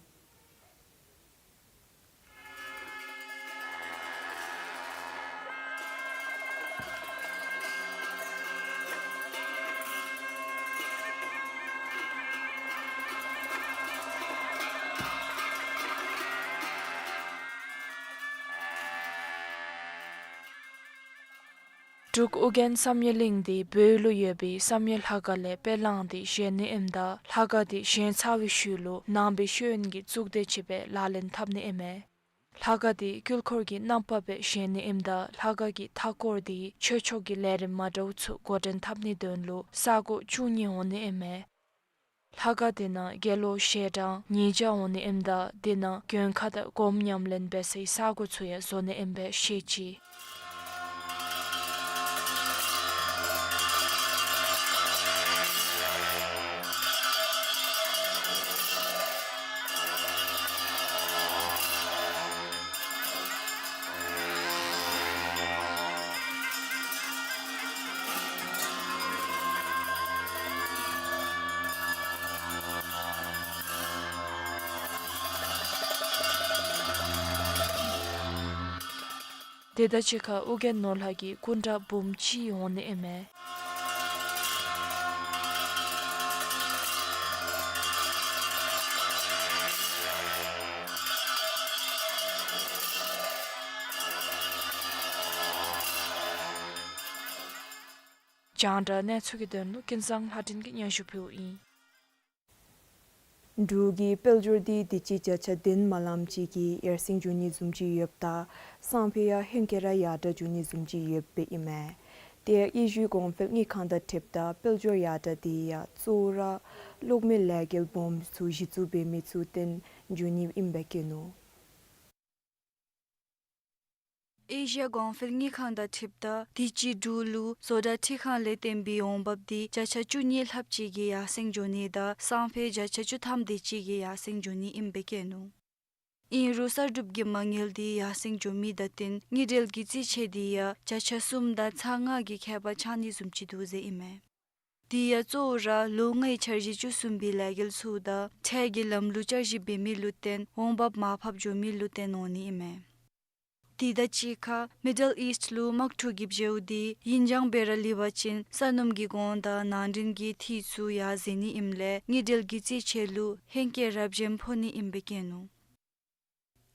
འབྲུག་ཨོ་རྒྱན་བསམ་ཡས་གླིང་འདི་བོད་ལུ་ཡོད་པའི་བསམ་ཡས་ལྷ་ཁང་ལས་དཔེ་བླངས་ཏེ་བཞེངས་ནི་ཨིནམ་ད་ལྷ་ཁང་འདི་བཞེངས་ཚར་བའི་ཤུལ་ལུ་ནང་པའི་ཤེས་ཡོན་གྱི་གཙུག་སྡེ་ཅིག་སྦེ་ལག་ལེན་འཐབ་ནི་ཨིན་མས། ལྷ་ཁང་འདི་དཀྱིལ་འཁོར་གྱི་རྣམ་པ་སྦེ་བཞེངས་ནི་ཨིནམ་ད་ལྷ་ཁང་གི་མཐའ་འཁོར་འདི་ཆོས་ཕྱོགས་ཀྱི་ལས་རིམ་མ་འདྲཝ་ཚུ་འགོ་འདྲེན་འཐབ་ནིའི་དོན་ལུ་ས་གོ་བཅུ་གཉིས་འོང་ནི་ཨིན་མས། ལྷ་ཁང་འདི་ནང་དགེ་སློང་ཞལ་གྲངས་ཉིས་བརྒྱ་འོང་ནི་ཨིནམ་ད་དེ་ནང་མགོན་ཁང་དང་སྒོམ་ཉམས་ལེན་འབད་སའི་ས་གོ་ཚུ་ཡང་བཟོ་ནི་ཨིན་པས་ཤེས་ཅི། དེ་དང་གཅིག་ཁར་ཨོ་རྒྱན་ནོར་ལྷ་གི་སྐུ་འདྲ་འབུམ་གཅིག་འོང་ནི་ཨིན་མས། རྒྱང་བསྒྲགས་གནས་ཚུལ་གྱི་དོན་ལུ་ཀུན་བཟང་ལྷ་སྒྲོན་གྱིས་སྙན་ཞུ་ཕུལཝ་ཨིན། འབྲུག་གི་དཔལ་འབྱོར་འདི་དུས་ཅི་བརྒྱ་ཆ་བདུན་མ་ལངམ་ཅིག་གིས་ཡར་སེང་འགྱོ་ནི་བཟུམ་ཅིག་ཡོདཔ་ད་སང་ཕོད་ཡང་ཧེང་སྐལ་ར་ཡར་དྲག་འགྱོ་ནི་བཟུམ་ཅིག་ཡོདཔ་ཨིན་མས། དེ་ཡང་ཨེ་ཤི་ཡའི་གོང་འཕེལ་དངུལ་ཁང་དང་འཁྲིལཝ་ད་དཔལ་འབྱོར་ཡར་དྲག་འདི་ཡང་གཙོ་བོ་ར་གློག་མེ་ལས་འགུལ་སྦོམ་ཚུ་གཞི་བཙུགས་འབད་མི་ཚུ་བརྟེན་འགྱོ་ནི་ཨིནམ་སྦེ་བཀོད་ནུག། ཨེ་ཤི་ཡ་གོང་འཕེལ་དངུལ་ཁང་དང་འཁྲིལཝ་ད་དུས་ཅི་འབྲུག་ལུ་བཟོ་གྲྭ་འཕྲུལ་ཁང་ལས་བརྟེན་པའི་འོང་འབབ་འདི་བརྒྱ་ཆ་བཅུ་གཉིས་ལྷགཔ་ཅིག་གིས་ཡར་སེང་འགྱོ་ནི་དང་སང་ཕོད་བརྒྱ་ཆ་བཅུ་ཐམ་དེ་ཅིག་གིས་ཡར་སེང་འགྱོ་ནི་ཨིནམ་སྦེ་བཀོད་ནུག། ཨིན་རུང་གསར་སྒྲུབ་ཀྱི་མ་དངུལ་འདི་ཡར་སེང་འགྱོ་མི་དང་བསྟུན་དངུལ་འབྲེལ་གྱི་རྩིས་ཆད་འདི་ཡང་བརྒྱ་ཆ་གསུམ་དང་ཚག་ལྔ་གི་ཁྱད་པར་ཆགས་ནི་བཟུམ་ཅིག་འདུག་ཟེར་ཨིན་མས། དེ་ཡང་གཙོ་བོ་ར་ལོ་ལྔའི་འཆར་གཞི་བཅུ་གསུམ་པའི་ལས་འགུལ་ཚུ་དང་ཁྲལ་གྱི་ལམ་ལུགས་བསྐྱར་ཞིབ་འབད་མི་ལུ་བརྟེན་འོང་འབབ་མར་ཕབ་འགྱོ་མི་ལུ་བརྟེན་འོང་ནི་ཨིན་མས། དེ་དང་གཅིག་ཁར་མི་ཌལ་ཨིསཊ་ལུ་དམག་འཁྲུག་གི་འབྱེཝ་འདི་ཡུན་འགྱངས་སྦེ་ར་ལུས་པ་ཅིན་ས་སྣུམ་གྱི་གོང་དང་ནང་འདྲེན་གྱི་འཐུས་ཚུ་ཡར་འཛེགས་ནི་ཨིནམ་ལས་དངུལ་འབྲེལ་གྱི་རྩིས་ཆད་ལུ་ཧེང་སྐལ་རབ་ཅན་ཕོག་ནི་ཨིནམ་སྦེ་བཀོད་ནུག།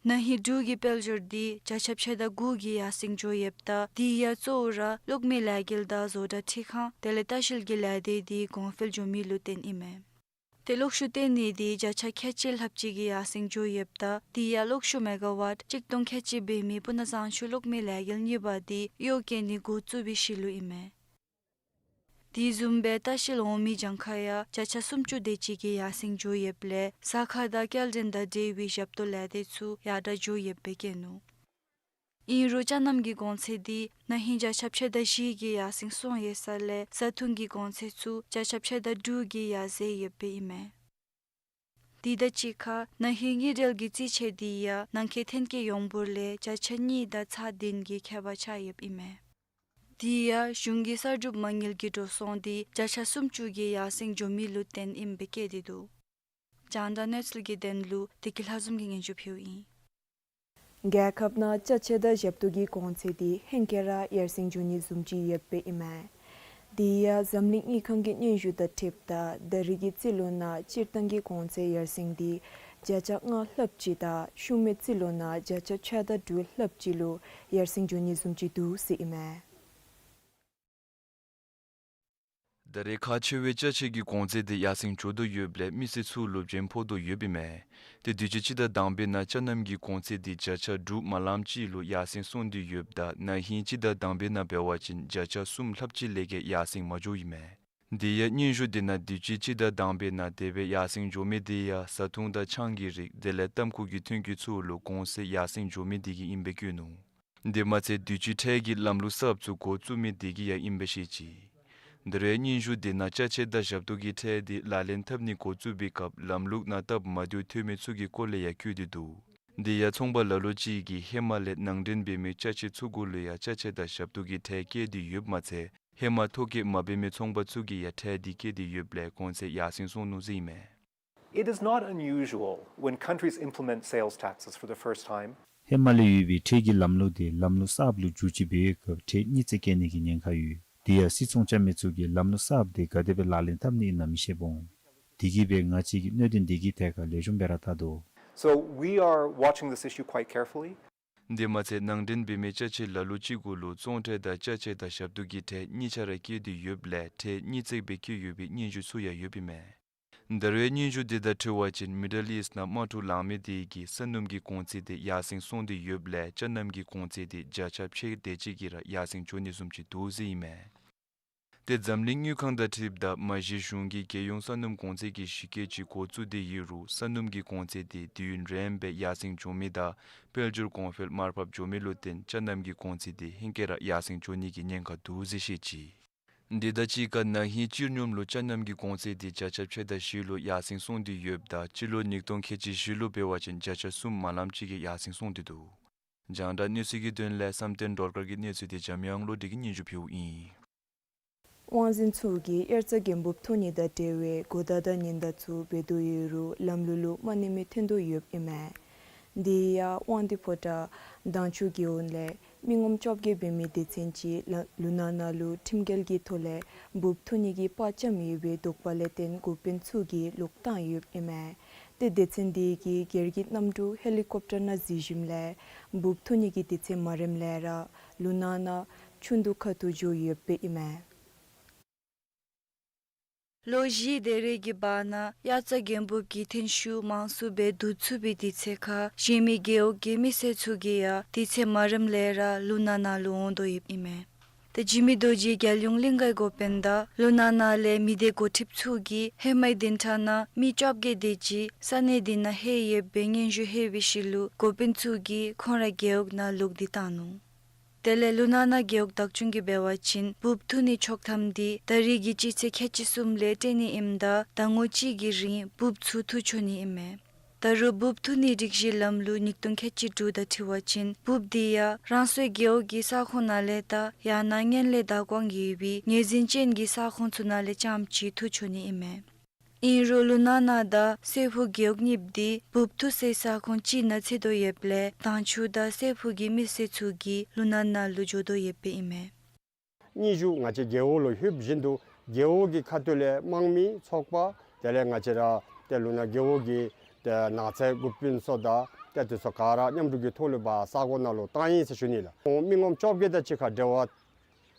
ན་ཧིང་འབྲུག་གི་དཔལ་འབྱོར་འདི་བརྒྱ་ཆ་ཕྱེད་དང་དགུ་གིས་ཡར་སེང་འགྱོ་ཡོདཔ་ད་དེ་ཡང་གཙོ་བོ་ར་གློག་མེ་ལས་འགུལ་དང་བཟོ་གྲྭ་འཕྲུལ་ཁང་དེ་ལས་ལྟ་བཤལ་གྱི་ལས་སྡེ་འདི་གོང་འཕེལ་འགྱོ་མི་ལུ་བརྟེན་ཨིན་མས། ཏེ་གློག་ཤུགས་བཏོན་ནི་འདི་བརྒྱ་ཆ་ཁལ་གཅིག་ལྷགཔ་ཅིག་གིས་ཡར་སེང་འགྱོ་ཡོདཔ་ད་དེ་ཡང་གློག་ཤུགས་མེ་ག་ཝཊ་གཅིག་སྟོང་ཁལ་གཅིག་འབད་མི་སྤུ་ན་གཙང་ཆུ་གློག་མེ་ལས་འགུལ་གཉིས་པ་འདི་གཡོག་བཀོལ་ནི་འགོ་བཙུགས་པའི་ཤུལ་ལུ་ཨིན་མས། དེ་བཟུམ་སྦེ་ལྟ་བཤལ་འོང་མི་གྱངས་ཁ་ཡང་བརྒྱ་ཆ་སུམ་ཅུ་དེ་ཅིག་གི་ཡར་སེང་འགྱོ་ཡོདཔ་ལས་ཟ་ཁང་དང་སྐྱེལ་འདྲེན་དང་འབྲེལ་བའི་ཞབས་ཏོག་ལས་སྡེ་ཚུ་ཡར་དྲག་འགྱོ་ཡོདཔ་སྦེ་བཀོད་ནུག། ཨིན་རུང་ཅ་རྣམ་གྱི་གོང་ཚད་འདི་ན་ཧིང་བརྒྱ་ཆ་ཕྱེད་དང་བཞི་གི་ཡར་སེང་སོང་ཡོད་ས་ལས་བཟའ་འཐུང་གི་གོང་ཚད་ཚུ་བརྒྱ་ཆ་ཕྱེད་དང་དྲུག་གི་ཡར་འཛེགས་ཡོདཔ་ཨིན་མས། དེ་དང་གཅིག་ཁར་ན་ཧིང་དངུལ་འབྲེལ་གྱི་རྩིས་ཆད་འདི་ཡང་ནང་འཁོད་ཐོན་སྐྱེད་ཡོངས་འབོར་ལས་བརྒྱ་ཆ་གཉིས་དང་ཚག་བདུན་གྱི་ཁྱད་པར་ཆགས་ཡོདཔ་ཨིན་མས། དེ་ཡང་གཞུང་གི་གསར་སྒྲུབ་མ་དངུལ་གྱི་འགྲོ་སོང་འདི་བརྒྱ་ཆ་སུམ་ཅུ་གི་ཡར་སེང་འགྱོ་མི་ལུ་བརྟེན་ཨིནམ་སྦེ་བཀོད་དེ་འདུག། རྒྱང་བསྒྲགས་གནས་ཚུལ་གྱི་དོན་ལུ་བདེ་སྐྱིད་ལྷ་འཛོམས་ཀྱིས་སྙན་ཞུ་ཕུལཝ་ཨིན། རྒྱལ་ཁབ་ནང་ཅ་ཆས་དང་ཞབས་ཏོག་གི་གོང་ཚད་འདི་ཧེང་སྐལ་ར་ཡར་སེང་འགྱོ་ནི་བཟུམ་ཅིག་ཡོདཔ་ཨིན་མས། དེ་ཡང་འཛམ་གླིང་དངུལ་ཁང་གི་སྙན་ཞུ་དང་འཁྲིལཝ་ད་ད་རེས་ཀྱི་རྩིས་ལོ་ནང་སྤྱིར་བཏང་གི་གོང་ཚད་ཡར་སེང་འདི་བརྒྱ་ཆ་ལྔ་ལྷགཔ་ཅིག་དང་ཤུལ་མའི་རྩིས་ལོ་ནང་བརྒྱ་ཆ་ཕྱེད་དང་དྲུག་ལྷགཔ་ཅིག་ལུ་ཡར་སེང་འགྱོ་ནི་བཟུམ་ཅིག་འདུག་ཟེར་ཨིན་མས། ད་རེས་ཁག་ཆེ་བའི་ཅ་ཆས་ཀྱི་གོང་ཚད་འདི་ཡར་སེང་འགྱོ་དོ་ཡོདཔ་ལས་མི་སེར་ཚུ་ལུ་འཇོན་ཕོག་དོ་ཡོདཔ་ཨིན་མས། ཏེ་དུས་ཅི་སྤྱི་ཟླ་དང་པའི་ནང་ཅ་རྣམ་གྱི་གོང་ཚད་འདི་བརྒྱ་ཆ་དྲུག་མ་ལངམ་ཅིག་ལུ་ཡར་སེང་སོང་སྟེ་ཡོདཔ་ད་ན་ཧིང་སྤྱི་ཟླ་དང་པའི་ནང་འབད་བ་ཅིན་བརྒྱ་ཆ་གསུམ་ལྷགཔ་ཅིག་ལས་བརྒལ་ཡར་སེང་མ་འགྱོཝ་ཨིན་མས། དེ་ཡང་སྙན་ཞུ་འདི་ནང་དུས་ཅི་སྤྱི་ཟླ་དང་པའི་ནང་དེ་སྦེ་ཡར་སེང་འགྱོ་མི་འདི་ཡང་བཟའ་འཐུང་དང་ཆང་གི་རིགས་དེ་ལས་ཏམ་ཁུ་གི་ཐོན་སྐྱེད་ཚུ་ལུ་གོང་ཚད་ཡར་སེང་འགྱོ་མི་འདི་གིས་ཨིནམ་སྦེ་བཀོད་ནུག། དེ་མ་ཚད་དུས་ཅི་ཁྲལ་གྱི་ལམ་ལུགས་གསརཔ་ཚུ་འགོ་བཙུགས་མི་འདི་གིས་ཡང་ཨིནམ་སྦེ་བཤད་ཅི། ད་རེས་སྙན་ཞུ་འདི་ནང་ཅ་ཆས་དང་ཞབས་ཏོག་གི་ཁྲལ་འདི་ལག་ལེན་འཐབ་ནི་འགོ་བཙུགས་པའི་སྐབས་ལམ་ལུགས་ནང་སྟབས་མ་བདེཝ་ཐོན་མི་ཚུ་གི་སྐོར་ལས་ཡང་བཀོད་དེ་འདུག། དེ་ཡང་ཚོང་པ་ལ་ལུ་ཅིག་གིས་ཧེ་མ་ལས་ནང་འདྲེན་འབད་མི་ཅ་ཆས་ཚུ་གུ་ལུ་ཡང་ཅ་ཆས་དང་ཞབས་ཏོག་གི་ཁྲལ་བཀལ་ཏེ་ཡོདཔ་མ་ཚད་ཧེ་མ་ཐོ་བཀོད་མ་འབད་མི་ཚོང་པ་ཚུ་གིས་ཡང་ཁྲལ་འདི་བཀལ་ཏེ་ཡོདཔ་ལས་གོང་ཚད་ཡར་སེང་སོང་ནུག་ཟེར་ཨིན་མས། It is not unusual when countries implement sales taxes for the first time. ཧེ་མ་ལས་ཡོད་པའི་ཁྲལ་གྱི་ལམ་ལུགས་དེ་ལམ་ལུགས་གསརཔ་ལུ་འགྱུར་བཅོས་འབད་བའི་སྐབས་ཁྲལ་གཉིས་བརྩེགས་བཀལ་ནི་གི་ཉེན་ཁ་ཡོད། དེ་ཡང་སིལ་ཚོང་རྐྱབ་མི་ཚུ་གིས་ལམ་ལུགས་གསརཔ་དེ་ག་དེ་སྦེ་ལག་ལེན་འཐབ་ནི་ཨིན་ན་མི་ཤེསཔ་འོང་། དེ་གིས་སྦེ་ང་བཅས་ཀྱིས་གནད་དོན་དེ་གི་ཐད་ཁར་ལེགས་ཤོམ་སྦེ་ར་བལྟ་དོ། So we are watching this issue quite carefully. དེ་མ་ཚད་ནང་འདྲེན་འབད་མི་ཅ་ཆས་ལ་ལུ་ཅིག་གུ་ལུ་བཙོང་ཁྲལ་དང་ཅ་ཆས་དང་ཞབས་ཏོག་གི་ཁྲལ་གཉིས་ཆ་ར་བཀལ་ཏེ་ཡོདཔ་ལས་ཁྲལ་གཉིས་བརྩེགས་སྦེ་བཀལ་ཡོད་པའི་སྙན་ཞུ་ཚུ་ཡང་ཡོདཔ་ཨིན་མས། ད་རེས་སྙན་ཞུ་འདི་དང་འཁྲིལ་བ་ཅིན་མི་ཌལ་ཨིསཊ་ནང་དམག་འཁྲུག་ལང་མི་དེ་གིས་ས་སྣུམ་གྱི་གོང་ཚད་དེ་ཡར་སེང་སོང་སྟེ་ཡོདཔ་ལས་ཅ་རྣམ་གྱི་གོང་ཚད་དེ་བརྒྱ་ཆ་ཕྱེད་དེ་ཅིག་གིས་ར་ཡར་སེང་འགྱོ་ནི་བཟུམ་ཅིག་འདུག་ཟེར་ཨིན་མས། ཏེ་འཛམ་གླིང་དངུལ་ཁང་དང་འཁྲིལཝ་ད་མ་གཞི་གཞུང་གིས་རྒྱལ་ཡོངས་ས་སྣུམ་གོང་ཚད་ཀྱི་གཞི་བཀོད་ཅིག་འགོ་བཙུགས་ཏེ་ཡོད་རུང་ས་སྣུམ་གྱི་གོང་ཚད་དེ་དུས་ཡུན་རིངམོ་སྦེ་ཡར་སེང་འགྱོ་མི་དང་དཔལ་འབྱོར་གོང་འཕེལ་མར་ཕབ་འགྱོ་མི་ལུ་བརྟེན་ཅ་རྣམ་གྱི་གོང་ཚད་དེ་ཧེང་སྐལ་ར་ཡར་སེང་འགྱོ་ནི་གི་ཉེན་ཁ་འདུག་ཟེར་བཤད་ཅི། དེ་དང་གཅིག་ཁར་ན་ཧིང་སྤྱིར་སྙོམས་ལུ་ཅ་རྣམ་གྱི་གོང་ཚད་དེ་བརྒྱ་ཆ་ཕྱེད་དང་བཞི་ལུ་ཡར་སེང་སོང་སྟེ་ཡོདཔ་ད་སྤྱི་ལོ་ཉིས་སྟོང་ཁལ་གཅིག་བཞི་ལུ་འབད་བ་ཅིན་བརྒྱ་ཆ་གསུམ་མ་ལངམ་ཅིག་གིས་ཡར་སེང་སོང་སྟེ་འདུག། རྒྱང་བསྒྲགས་གནས་ཚུལ་གྱི་དོན་ལས་བསམ་གཏན་སྒྲོལ་དཀར་གྱི་གནས་ཚུལ་དེ་འཇམ་དབྱངས་བློ་གྲོས་ཀྱིས་སྙན་ཞུ་ཕུལཝ་ཨིན། དབང་འཛིན་ཚུ་གིས་དབྱར་རྩྭ་འགན་འབུབ་འཐུ་ནི་དང་འབྲེལ་བའི་གོ་བརྡ་དང་ཉེན་བརྡ་ཚུ་འབད་དོ་ཡོད་རུང་ལམ་ལུགས་ལུ་མ་གནས་མི་ཐོན་དོ་ཡོདཔ་ཨིན་མས། དེ་ཡང་དབང་འདུས་ཕོ་བྲང་མདང་ཕྱོགས་རྒེད་འོག་ལས་མི་ངོམ་བཅོ་བརྒྱད་འབད་མི་སྡེ་ཚན་ཅིག་ལ་ལུ་ནང་ན་ལུ་ཁྲིམས་འགལ་གྱི་ཐོག་ལས་འབུབ་འཐུ་ནི་གི་པར་བཅམ་ཡོད་པའི་དོགས་པ་ལས་བརྟེན་འགོ་དཔོན་ཚུ་གིས་ལོག་བཏང་ཡོདཔ་ཨིན་མས། ཏེ་སྡེ་ཚན་དེ་གིས་སྒེར་གྱི་གནམ་གྲུ་ཧེ་ལི་ཀོབ་ཊར་ནང་འཛུལ་ཞིནམ་ལས་འབུབ་འཐུ་ནི་གི་དུས་ཚོད་མ་རནམ་ལས་ར་ལུ་ནང་ན་ཆུ་འདུ་ཁ་ཐུག་འགྱོ་ཡོདཔ་ཨིན་མས། ལོ་བཞིའི་འདས་རེས་ཀྱི་བར་ན་དབྱར་རྩྭ་འགན་འབུབ་ཀྱི་ཐོན་ཤུགས་མང་སུ་སྦེ་བསྡུ་ཚུགས་པའི་དུས་ཚོད་ཁར་གཞན་མི་རྒེད་འོག་གི་མི་སེར་ཚུ་གིས་ཡང་དུས་ཚོད་མ་རནམ་ལས་ར་ལུ་ནང་ན་ལུ་འོང་དོ་ཡོདཔ་ཨིན་མས། ཏེ་འཇིགས་མེད་རྡོ་རྗེ་རྒྱལ་ཡོངས་གླིང་གའི་འགོ་དཔོན་དང་ལུ་ནང་ན་ལས་མི་སྡེ་འགོ་ཁྲིདཔ་ཚུ་གིས་ཧེ་མའི་བདུན་ཕྲག་ནང་མི་བཅོ་བརྒྱད་དེ་ཅིག་ས་གནས་དེ་ནང་ལྷོད་ཡོདཔ་སྦེ་སྙན་ཞུ་ལྷོད་པའི་ཤུལ་ལུ་འགོ་དཔོན་ཚུ་གིས་ཁོང་ར་རྒེད་འོག་ནང་ལོག་སྟེ་བཏང་ནུག། དེ་ལས་ལུ་ནང་ན་རྒེད་འོག་བདག་སྐྱོང་གིས་འབད་བ་ཅིན་འབུབ་འཐུ་ནི་ཆོག་ཐམ་དེ་ད་རེས་ཀྱི་སྤྱི་ཚེས་ཁལ་གཅིག་གསུམ་ལས་སྤྲོད་ནི་ཨིནམ་ད་ཟླ་ངོ་གཅིག་གི་རིང་འབུབ་ཚུ་འཐུ་ཆོག་ནི་ཨིན་མས། ད་རུང་འབུབ་འཐུ་ནི་སྒྲིག་གཞི་ལམ་ལུགས་ཉིས་སྟོང་ཁལ་གཅིག་དྲུག་དང་འཁྲིལ་བ་ཅིན་འབུབ་དེ་ཡང་རང་སོའི་རྒེད་འོག་གི་ས་ཁོངས་ནང་ལས་དང་ཡང་ན་སྔོན་ལས་བདག་དབང་ཡོད་པའི་ངོས་འཛིན་ཅན་གྱི་ས་ཁོངས་ཚུ་ནང་ལས་རྐྱངམ་ཅིག་འཐུ་ཆོག་ནི་ཨིན་མས། ཨིན་རུང་ལུ་ནང་ན་དང་སེར་ཕུ་རྒེད་འོག་གཉིསཔོ་དེ་འབུབ་འཐུ་སའི་ས་ཁོངས་གཅིག་ནང་ཚུད་དོ་ཡོདཔ་ལས་དྭངས་ཆུ་དང་སེར་ཕུ་གི་མི་སེར་ཚུ་གིས་ལུ་ནང་ན་ལུ་འགྱོ་དོ་ཡོདཔ་ཨིན་མས། སྙན་ཞུ་ང་བཅས་རྒེད་འོག་ལུ་ལྷོདཔ་བཞིན་དུ་རྒེད་འོག་གི་ཁ་ཐུག་ལས་དམངས་མི་ཚོགས་པ་དེ་ལས་ང་བཅས་ར་ཏེ་ལུ་ནང་རྒེད་འོག་གི་ཏེ་ནགས་ཚལ་འགོ་དཔོན་ཚུ་དང་ཏེ་དེ་ཚུ་ག་ར་མཉམ་རུབ་ཀྱི་ཐོག་ལུ་འབག་ས་གོ་ནང་ལུ་བཏང་ཡི་ཟེར་ཞུ་ནི་ལགས། མི་ངོམ་བཅོ་བརྒྱད་དེ་ཅིག་ཁར་འབྲེལ་བ་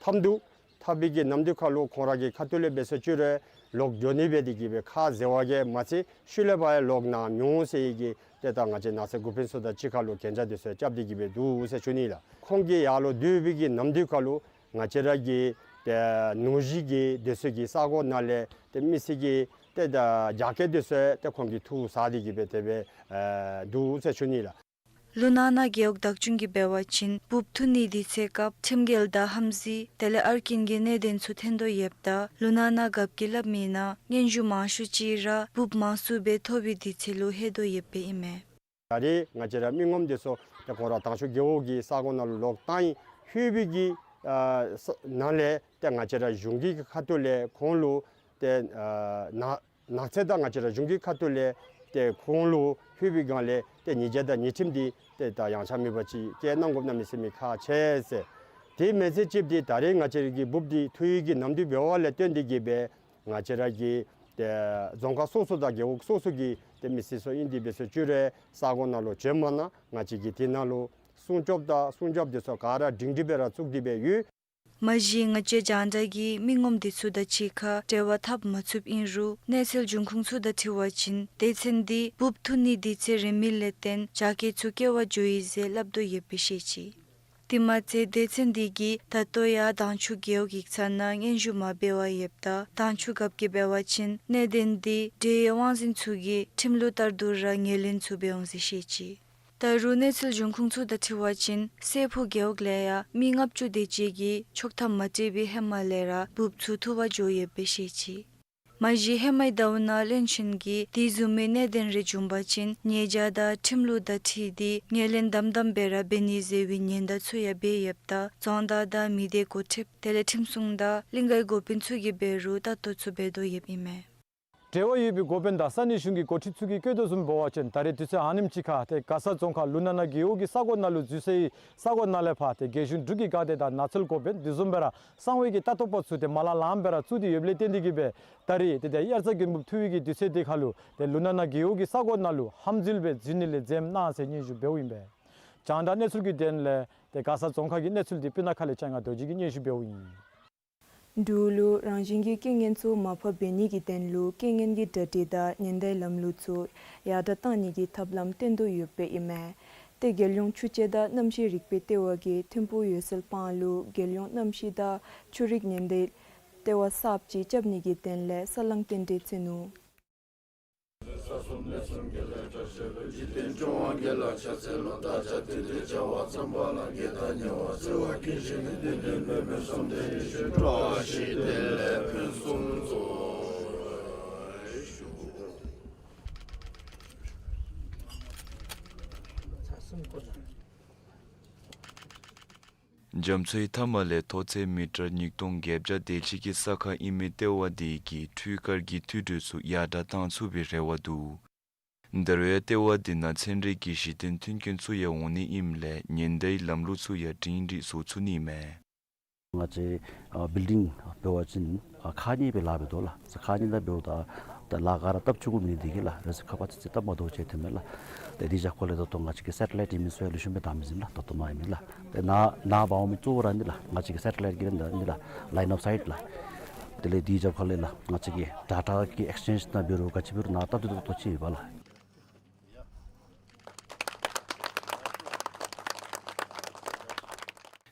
འཐབ་འདུག། འཐབ་པའི་གི་ནམ་དུས་ཁར་ལུ་ཁོང་ར་གི་ཁ་ཐུག་ལས་འབད་ས་ཅིག་རུང་ལོག་འགྱོ་ནི་སྦེ་དེ་གིས་སྦེ་ཁ་བཟེད་པ་གིས་མ་ཚད་ཤུལ་ལས་ཕར་ཡང་ལོག་གནང་མི་འོང་ཟེར་གྱི་ཏེ་ད་ང་བཅས་ནགས་ཚལ་འགོ་དཔོན་ཚུ་དང་གཅིག་ཁར་ལུ་གན་རྒྱ་དེ་ཚུ་རྐྱབ་སྟེ་གིས་སྦེ་འདུག་ཟེར་ཞུ་ནི་ལགས། ཁོང་གིས་ཡར་ལུ་སྡོད་པའི་གི་ནམ་དུས་ཁར་ལུ་ང་བཅས་ར་གི་ ཏེ་ནུས་ཤུགས་ཀྱི་དེ་ཚུ་གི་ས་གོ་ནང་ལས་ཏེ་མི་སེར་གྱི་ཏེ་ད་རྒྱ་སྐྱེད་དེ་ཚུ་ཏེ་ཁོང་གིས་ཐུགས་ཟ་སྟེ་གི་སྦེ་དེ་སྦེ་ཨེ་འདུག་ཟེར་ཞུ་ནི་ལགས། ལུ་ན་ན་རྒེད་འོག་བདག་སྐྱོང་གིས་འབད་བ་ཅིན་འབུཔ་འཐུ་ནི་དུས་ཚོད་སྐབས་ཁྲིམས་འགལ་དང་ཧམ་འཛིན་དེ་ལས་ཨར་ཀིན་གྱི་གནད་དོན་ཚུ་ཐོན་དོ་ཡོདཔ་ད་ལུ་ན་ན་རྒཔོ་གིས་སླབ་མི་ནང་སྙན་ཞུ་མང་ཤོས་ཅིག་ར་འབུཔ་མང་སུ་སྦེ་ཐོབ་པའི་དུས་ཚོད་ལུ་ལྷོད་དོ་ཡོདཔ་ཨིན་མས། ད་རེས་ང་བཅས་ར་མི་ངོམ་དེ་ཚུ་ཏེ་ཁོང་ར་དྭངས་ཆུ་རྒེད་འོག་གི་ས་གོ་ནང་ལུ་ལོག་བཏང་ཡི། ལྷོད་པའི་གི་ཨ་ས་ནང་ལས་ཏེ་ང་བཅས་ར་གཞུང་གི་ཁ་ཐུག་ལས་ཁོང་ལུ་ཏེ་ཨ་ནག་ནགས་ཚལ་དང་ང་བཅས་ར་གཞུང་གི་ཁ་ཐུག་ལས་ཏེ་ཁོང་ལུ་ལྷོད་པའི་སྒང་ལས་ཏེ་ཉེས་བྱ་དང་ཉེས་ཁྲིམས་འདི་ཏེ་ད་ཡང་ཆ་མེད་པ་ཅིག་བཀལ་གནང་དགོཔ་གནམ་མེད་ས་མེད་ཁག་ཆེ་ཟེར། དེ་མེན་ཚེ་ཅིག་འདི་ད་རེས་ང་བཅས་ར་གི་འབུཔ་འདི་འཐུ་ཡི་གི་ནམ་དུས་འབད་བ་ལས་བརྟེན་ཏེ་གི་སྦེ་ང་བཅས་ར་གི་ཏེ་རྫོང་ཁག་སོ་སོ་དང་རྒེད་འོག་སོ་སོ་གི་ཏེ་མི་སེར་ཚུ་ཨིན་ཏེ་འབད་སོང་ཅི་རུང་ས་གོ་ནང་ལུ་བྱོནམ་ན་ང་བཅས་ཀྱིས་དེ་ནང་ལུ་སྲུང་སྐྱོབ་དང་སྲུང་སྐྱོབ་དེ་ཚུ་ག་ར་སྒྲིང་སྒྲི་སྦེ་ར་བཙུགས་ཏེ་སྦེ་ཡོད། མ་གཞི་ང་བཅས་རྒྱང་བསྒྲགས་ཀྱིས་མི་ངོམ་དེ་ཚུ་དང་གཅིག་ཁར་འབྲེལ་བ་འཐབ་མ་ཚུགསཔ་ཨིན་རུང་གནས་ཚུལ་འབྱུང་ཁུངས་ཚུ་དང་འཁྲིལ་བ་ཅིན་སྡེ་ཚན་འདི་འབུཔ་འཐུ་ནི་དུས་ཚོད་རན་མི་ལས་བརྟེན་རྒྱ་སྐྱེད་ཚུ་བཀལ་བར་འགྱོ་ཡི་ཟེར་སླབ་དོ་ཡོདཔ་སྦེ་བཤད་ཅི། དེ་མ་ཚད་སྡེ་ཚན་འདི་གིས་ད་ལྟོ་ཡང་དྭངས་ཆུ་རྒེད་འོག་ཡིག་ཚང་ནང་སྙན་ཞུ་མ་འབད་བར་ཡོདཔ་ད་དྭངས་ཆུ་རྒཔོ་གིས་འབད་བ་ཅིན་གནད་དོན་འདི་འབྲེལ་ཡོད་དབང་འཛིན་ཚུ་གིས་ཁྲིམས་ལུགས་ལྟར་དུ་ར་ངོས་ལེན་ཚུ་འབད་འོང་ཟེར་བཤད་ཅི། ད་རུང་གནས་ཚུལ་འབྱུང་ཁུངས་ཚུ་དང་འཁྲིལ་བ་ཅིན་སྲས་ཕུག་རྒེད་འོག་ལས་ཡང་མི་ལྔ་བཅུ་དེ་ཅིག་གིས་ཆོག་ཐམ་མ་སྤྲོད་པའི་ཧེ་མ་ལས་ར་འབུཔ་ཚུ་འཐུ་བར་འགྱོ་ཡོདཔ་སྦེ་བཤད་ཅི། མ་གཞི་ཧེ་མའི་ཟླཝ་ནང་བློན་ཆེན་གྱིས་དེ་བཟུམ་མའི་གནད་དོན་རེ་བྱུང་པ་ཅིན་ཉེས་བྱ་དང་ཁྲིམས་ལུགས་དང་འཁྲིལ་ཏེ་ངོས་ལེན་དམ་དམ་སྦེ་ར་འབད་ནི་ཟེར་བའི་ཉེན་བརྡ་ཚུ་ཡང་སྤེལ་ཡོདཔ་ད་རྫོང་བདག་དང་མི་སྡེ་འགོ་ཁྲིདཔ་དེ་ལས་ཁྲིམས་སྲུང་དང་གླིང་གའི་འགོ་དཔོན་ཚུ་གིས་འབད་རུང་ལྟ་རྟོག་ཚུ་འབད་དོ་ཡོདཔ་ཨིན་མས། འབྲེལ་བ་ཡོད་པའི་འགོ་དཔོན་དང་ས་གནས་གཞུང་གི་འགོ་ཁྲིདཔ་ཚུ་གིས་བཀོད་དོ་བཟུམ་འབད་བ་ཅིན་ད་རེས་དུས་ཚོད་ཨ་ནེམ་ཅིག་ཁར་ཏེ་མགར་ས་རྫོང་ཁག་ལུ་ན་ན་རྒེད་འོག་གི་ས་གོ་ནང་ལུ་འཛུལ་སའི་ས་གོ་ནང་ལས་ཕར་ཏེ་རྒྱལ་གཞུང་འབྲུག་གི་འགག་སྡེ་དང་ནགས་ཚལ་འགོ་དཔོན་དེ་བཟུམ་སྦེ་ར་གསང་བའི་གི་ལྟ་རྟོག་པ་ཚུ་ཏེ་མ་ལང་ལངམ་སྦེ་ར་བཙུགས་ཏེ་ཡོདཔ་ལས་བརྟེན་ཏེ་གི་སྦེ་ད་རེས་ཏེ་ཏེ་དབྱར་རྩྭ་དགུན་འབུཔ་འཐུ་བའི་གི་དུས་ཚོད་དེ་ཁར་ལུ་ཏེ་ལུ་ན་ན་རྒེད་འོག་གི་ས་གོ་ནང་ལུ་ཧམ་འཛུལ་སྦེ་འཛུལ་ནི་ལས་འཛེམ་གནང་ཟེར་སྙན་ཞུ་འབདཝ་ཨིན་པས། རྒྱང་བསྒྲགས་གནས་ཚུལ་གྱི་དོན་ལས་ཏེ་མགར་ས་རྫོང་ཁག་གི་གནས་ཚུལ་འདི་སྤུ་ན་ཁ་ལས་ལྕང་ང་རྡོ་རྗེ་གིས་སྙན་ཞུ་འབདཝ་ཨིན། འབྲུག་ལུ་རང་བཞིན་གྱི་རྐྱེན་ངན་ཚུ་མར་ཕབ་འབད་ནི་གི་དོན་ལུ་རྐྱེན་ངན་གྱི་གྲ་སྒྲིག་དང་ཉེན་བརྡའི་ལམ་ལུགས་ཚུ་ཡར་དྲགས་གཏང་ནི་གི་ཐབས་ལམ་སྟོན་དོ་ཡོདཔ་ཨིན་མས། ཏེ་རྒྱལ་ཡོངས་ཆུ་དཔྱད་དང་གནམ་གཤིས་རིག་པའི་ལྟེ་བ་གིས་ཐིམ་ཕུག་འོད་གསལ་སྤང་ལུ་རྒྱལ་ཡོངས་གནམ་གཤིས་དང་ཆུ་རིག་ཉེན་བརྡའི་ལྟེ་བ་གསརཔ་ཅིག་རྐྱབ་ནི་གི་དོན་ལས་ས་བསླང་རྟེན་འབྲེལ་མཛད་ནུག། རྒྱ་མཚོའི་མཐའ་མ་ལས་མཐོ་ཚད་མི་ཊར་ཉིས་སྟོང་བརྒྱད་བརྒྱ་དེ་ཅིག་གི་ས་ཁར་ཨིན་མི་ལྟེ་བ་དེ་གིས་འཕྲུལ་དཀར་གྱི་འཐུས་གྲོས་ཚུ་ཡར་དྲགས་གཏང་ཚུགས་པའི་རེ་བ་འདུག། ད་རུང་ཡང་ལྟེ་བ་དེ་ནང་ཚན་རིག་གི་གཞི་རྟེན་མཐུན་རྐྱེན་ཚུ་ཡང་འོང་ནི་ཨིནམ་ལས་ཉེན་བརྡའི་ལམ་ལུགས་ཚུ་ཡང་སྒྲིང་སྒྲི་བཟོ་ཚུགས་ནི་མས། ང་བཅས་ཨ་བིལ་ཌིང་འབད་བ་ཅིན་ཨ་ཁག་གཉིས་སྦེ་ལཱ་འབད་དོ་ལགས། ཁག་གཉིས་ནང་འབདཝ་ད་ད་ལཱ་ག་ར་སྟབས་བཅུག་དགོ་མི་འདི་གིས་ལགས། རེས་སུ་ཁ་པར་ཅིག་ཅིག་སྟབས་མ་བདེཝ་ཅིག་ཐོནམ་མས་ལགས། ཏེ་དེ་འབདཝ་ལས་ད་ལྟོ་ང་བཅས་ཀྱི་སེ་ཊ་ལའིཊ་ཨིན་མི་ཚུ་ཡང་ལེགས་ཤོམ་སྦེ་བདའ་མི་ཚུགས་ལགས། ད་ལྟོ་མ་ཨིན་མི་ལགས། ཏེ་ནཱ་ནཱ་འབག་འོང་མི་གཙོ་བོ་ར་འདི་ལགས། ང་བཅས་ཀྱི་སེ་ཊ་ལའིཊ་ཀྱི་འདི་ལགས་ལའིན་ཨོཕ་སའིཊ་ལགས། དེ་ལས་དེ་འབདཝ་ལས་ལགས་ང་བཅས་ཀྱི་ཌེ་ཊ་གི་ཨེགསི་ཅེནཇ་ནང་འབད་རུང་ག་ཅི་འབད་རུང་ནཱ་སྟབས་བདེ་ཏོག་ཏོ་ཅིག་ཡོད་པས་ལགས།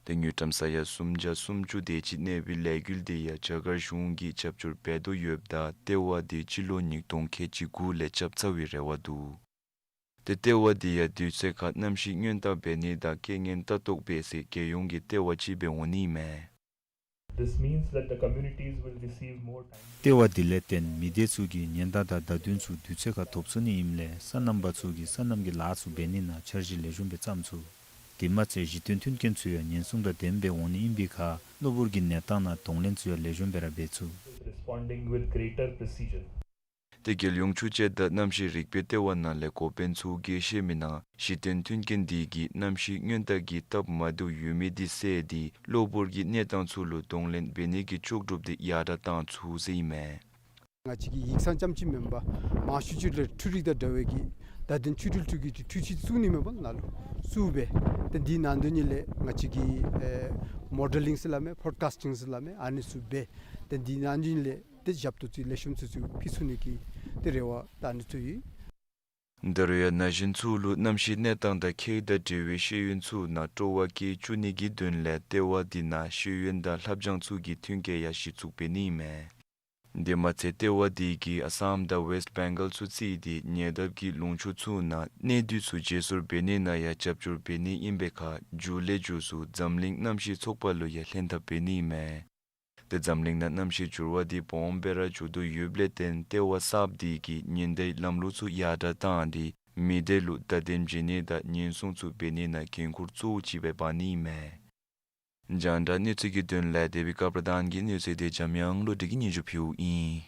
ཏེ་དངུལ་ཀྲམ་ས་ཡ་སུམ་བརྒྱ་སུམ་ཅུ་དེ་ཅིག་གནས་པའི་ལས་འགུལ་དེ་ཡང་རྒྱ་གར་གཞུང་གིས་རྒྱབ་སྐྱོར་འབད་དོ་ཡོདཔ་ད་ལྟེ་བ་དེ་སྤྱི་ལོ་ཉིས་སྟོང་ཁལ་གཅིག་དགུ་ལས་རྐྱབ་ཚར་བའི་རེ་བ་འདུག། ཏེ་ལྟེ་བ་དེ་ཡང་དུས་ཚོད་ཁར་གནམ་གཤིས་སྔོན་བརྟག་འབད་ནི་དང་རྐྱེན་ངན་ལྟ་རྟོག་འབད་སའི་རྒྱལ་ཡོངས་ཀྱི་ལྟེ་བ་ཅིག་སྦེ་འོང་ནི་མས། This means that the communities will receive more time. ལྟེ་བ་དེ་ལས་བརྟེན་མི་སྡེ་ཚུ་གིས་ཉེན་བརྡ་དང་བརྡ་དོན་ཚུ་དུས་ཚོད་ཁར་ཐོབ་ཚུགས་ནི་ཨིནམ་ལས་སོ་ནམ་པ་ཚུ་གིས་སོ་ནམ་གྱི་ལཱ་ཚུ་འབད་ནི་ནང་འཆར་གཞི་ལེགས་ཤོམ་སྦེ་བརྩམ་ཚུགས། དེ་མ་ཚད་གཞི་རྟེན་མཐུན་རྐྱེན་ཚུ་ཡང་ཉེན་སྲུང་དང་ལྡནམ་སྦེ་འོང་ནི་ཨིན་པའི་ཁར་གློ་བུར་གྱི་གནས་སྟངས་ནང་གདོང་ལེན་ཚུ་ཡང་ལེགས་ཤོམ་སྦེ་ར་འབད་ཚུགས། Responding with greater precision. ཏེ་རྒྱལ་ཡོངས་ཆུ་དཔྱད་དང་གནམ་གཤིས་རིག་པའི་ལྟེ་བ་ནང་ལས་འགོ་དཔོན་ཚུ་གིས་བཤད་མི་ནང་གཞི་རྟེན་མཐུན་རྐྱེན་དེ་གིས་གནམ་གཤིས་སྔོན་བརྟག་གི་སྟབས་མ་བདེཝ་ཡོད་མི་དེ་བསལ་ཏེ་གློ་བུར་གྱི་གནས་སྟངས་ཚུ་ལུ་གདོང་ལེན་འབད་ནི་གི་ལྕོགས་གྲུབ་དེ་ཡར་དྲགས་གཏང་ཚུགས་ཟེར་ཨིན་མས། ང་བཅས་ཀྱི་ཡིག་ཚང་རྐྱངམ་ཅིག་མེན་པར་མང་ཤོས་ཅིག་ལས་འཕྲུལ་རིག་དང་འདྲ་བའི་གི་བརྡ་དོན་བཅུད་དྲིལ་ཐུགས་ཀྱི་འཕྲུལ་ཆས་བཙུགས་ནི་མེན་པར་ནཱ་ལུ་བཙུགས་སྦེ་ཏེ་འདི་ནང་དོན་ཉིད་ལས་ང་བཅས་ཀྱི་ཨེ་མོ་ཌེ་ལིང་ཟེར་སླབ་མས་ཕོར་ཀཱསི་ཊིང་ཟེར་སླབ་མས་ཨ་ནི་ཚུ་འབད་ཏེ་འདི་ནང་དོན་ཉིད་ལས་ཏེ་ཞབས་ཏོག་ཚུ་ལེགས་ཤོམ་ཚུ་ཚུ་ཕུལ་ཚུགས་ནི་གི་ཏེ་རེ་བ་དང་ཨ་ནི་ཚུ་ཡོད། ད་རུང་ཡང་ན་གཞོན་ཚུ་ལུ་གནམ་གཤིས་གནས་སྟངས་དང་ཁྱད་དང་འབྲེལ་བའི་ཤེས་ཡོན་ཚུ་ནང་སྤྲོ་བ་སྐྱེ་བཅུག་ནི་གི་དོན་ལས་ལྟེ་བ་འདི་ནང་ཤེས་ཡོན་དང་ལྷབ་སྦྱང་ཚུ་གི་ཐོན་སྐྱེད་ཡང་གཞི་བཙུགས་འབད་ནི་ཨིན་མས། དེ་མ་ཚད་ལྟེ་བ་འདི་གིས་ཨ་སམ་དང་ཝེསཊ་བེང་གཱལ་ཚུ་བརྩིས་ཏེ་ཉེ་འདབས་ཀྱི་ལུང་ཕྱོགས་ཚུ་ནང་གནས་སྡུད་ཚུ་བརྗེ་སོར་འབད་ནི་ནང་ཡང་རྒྱབ་སྐྱོར་འབད་ནི་ཨིན་པའི་ཁར་མཇུག་ལས་མཇུག་སུ་འཛམ་གླིང་གནམ་གཤིས་ཚོགས་པ་ལུ་ཡང་ལྷན་ཐབས་འབད་ནི་ཨིན་མས། ཏེ་འཛམ་གླིང་ནང་གནམ་གཤིས་འགྱུར་བ་འདི་སྦོམ་སྦེ་ར་འགྱོ་དོ་ཡོདཔ་ལས་བརྟེན་ལྟེ་བ་གསརཔ་འདི་གིས་ཉེན་བརྡའི་ལམ་ལུགས་ཚུ་ཡར་དྲགས་བཏང་སྟེ་མི་སྡེ་ལུ་བརྡ་དོན་བྱིན་ནི་དང་ཉེན་སྲུང་ཚུ་འབད་ནི་ནང་འགན་ཁུར་གཙོ་བོ་ཅིག་སྦེ་འབག་ནི་ཨིན་མས། རྒྱང་བསྒྲགས་གནས་ཚུལ་གྱི་དོན་ལས་དེ་བི་ཀ་པྲ་དཱན་གྱི་གནས་ཚུལ་དེ་འཇམ་དབྱངས་བློ་གྲོས་ཀྱིས་སྙན་ཞུ་ཕུལཝ་ཨིན།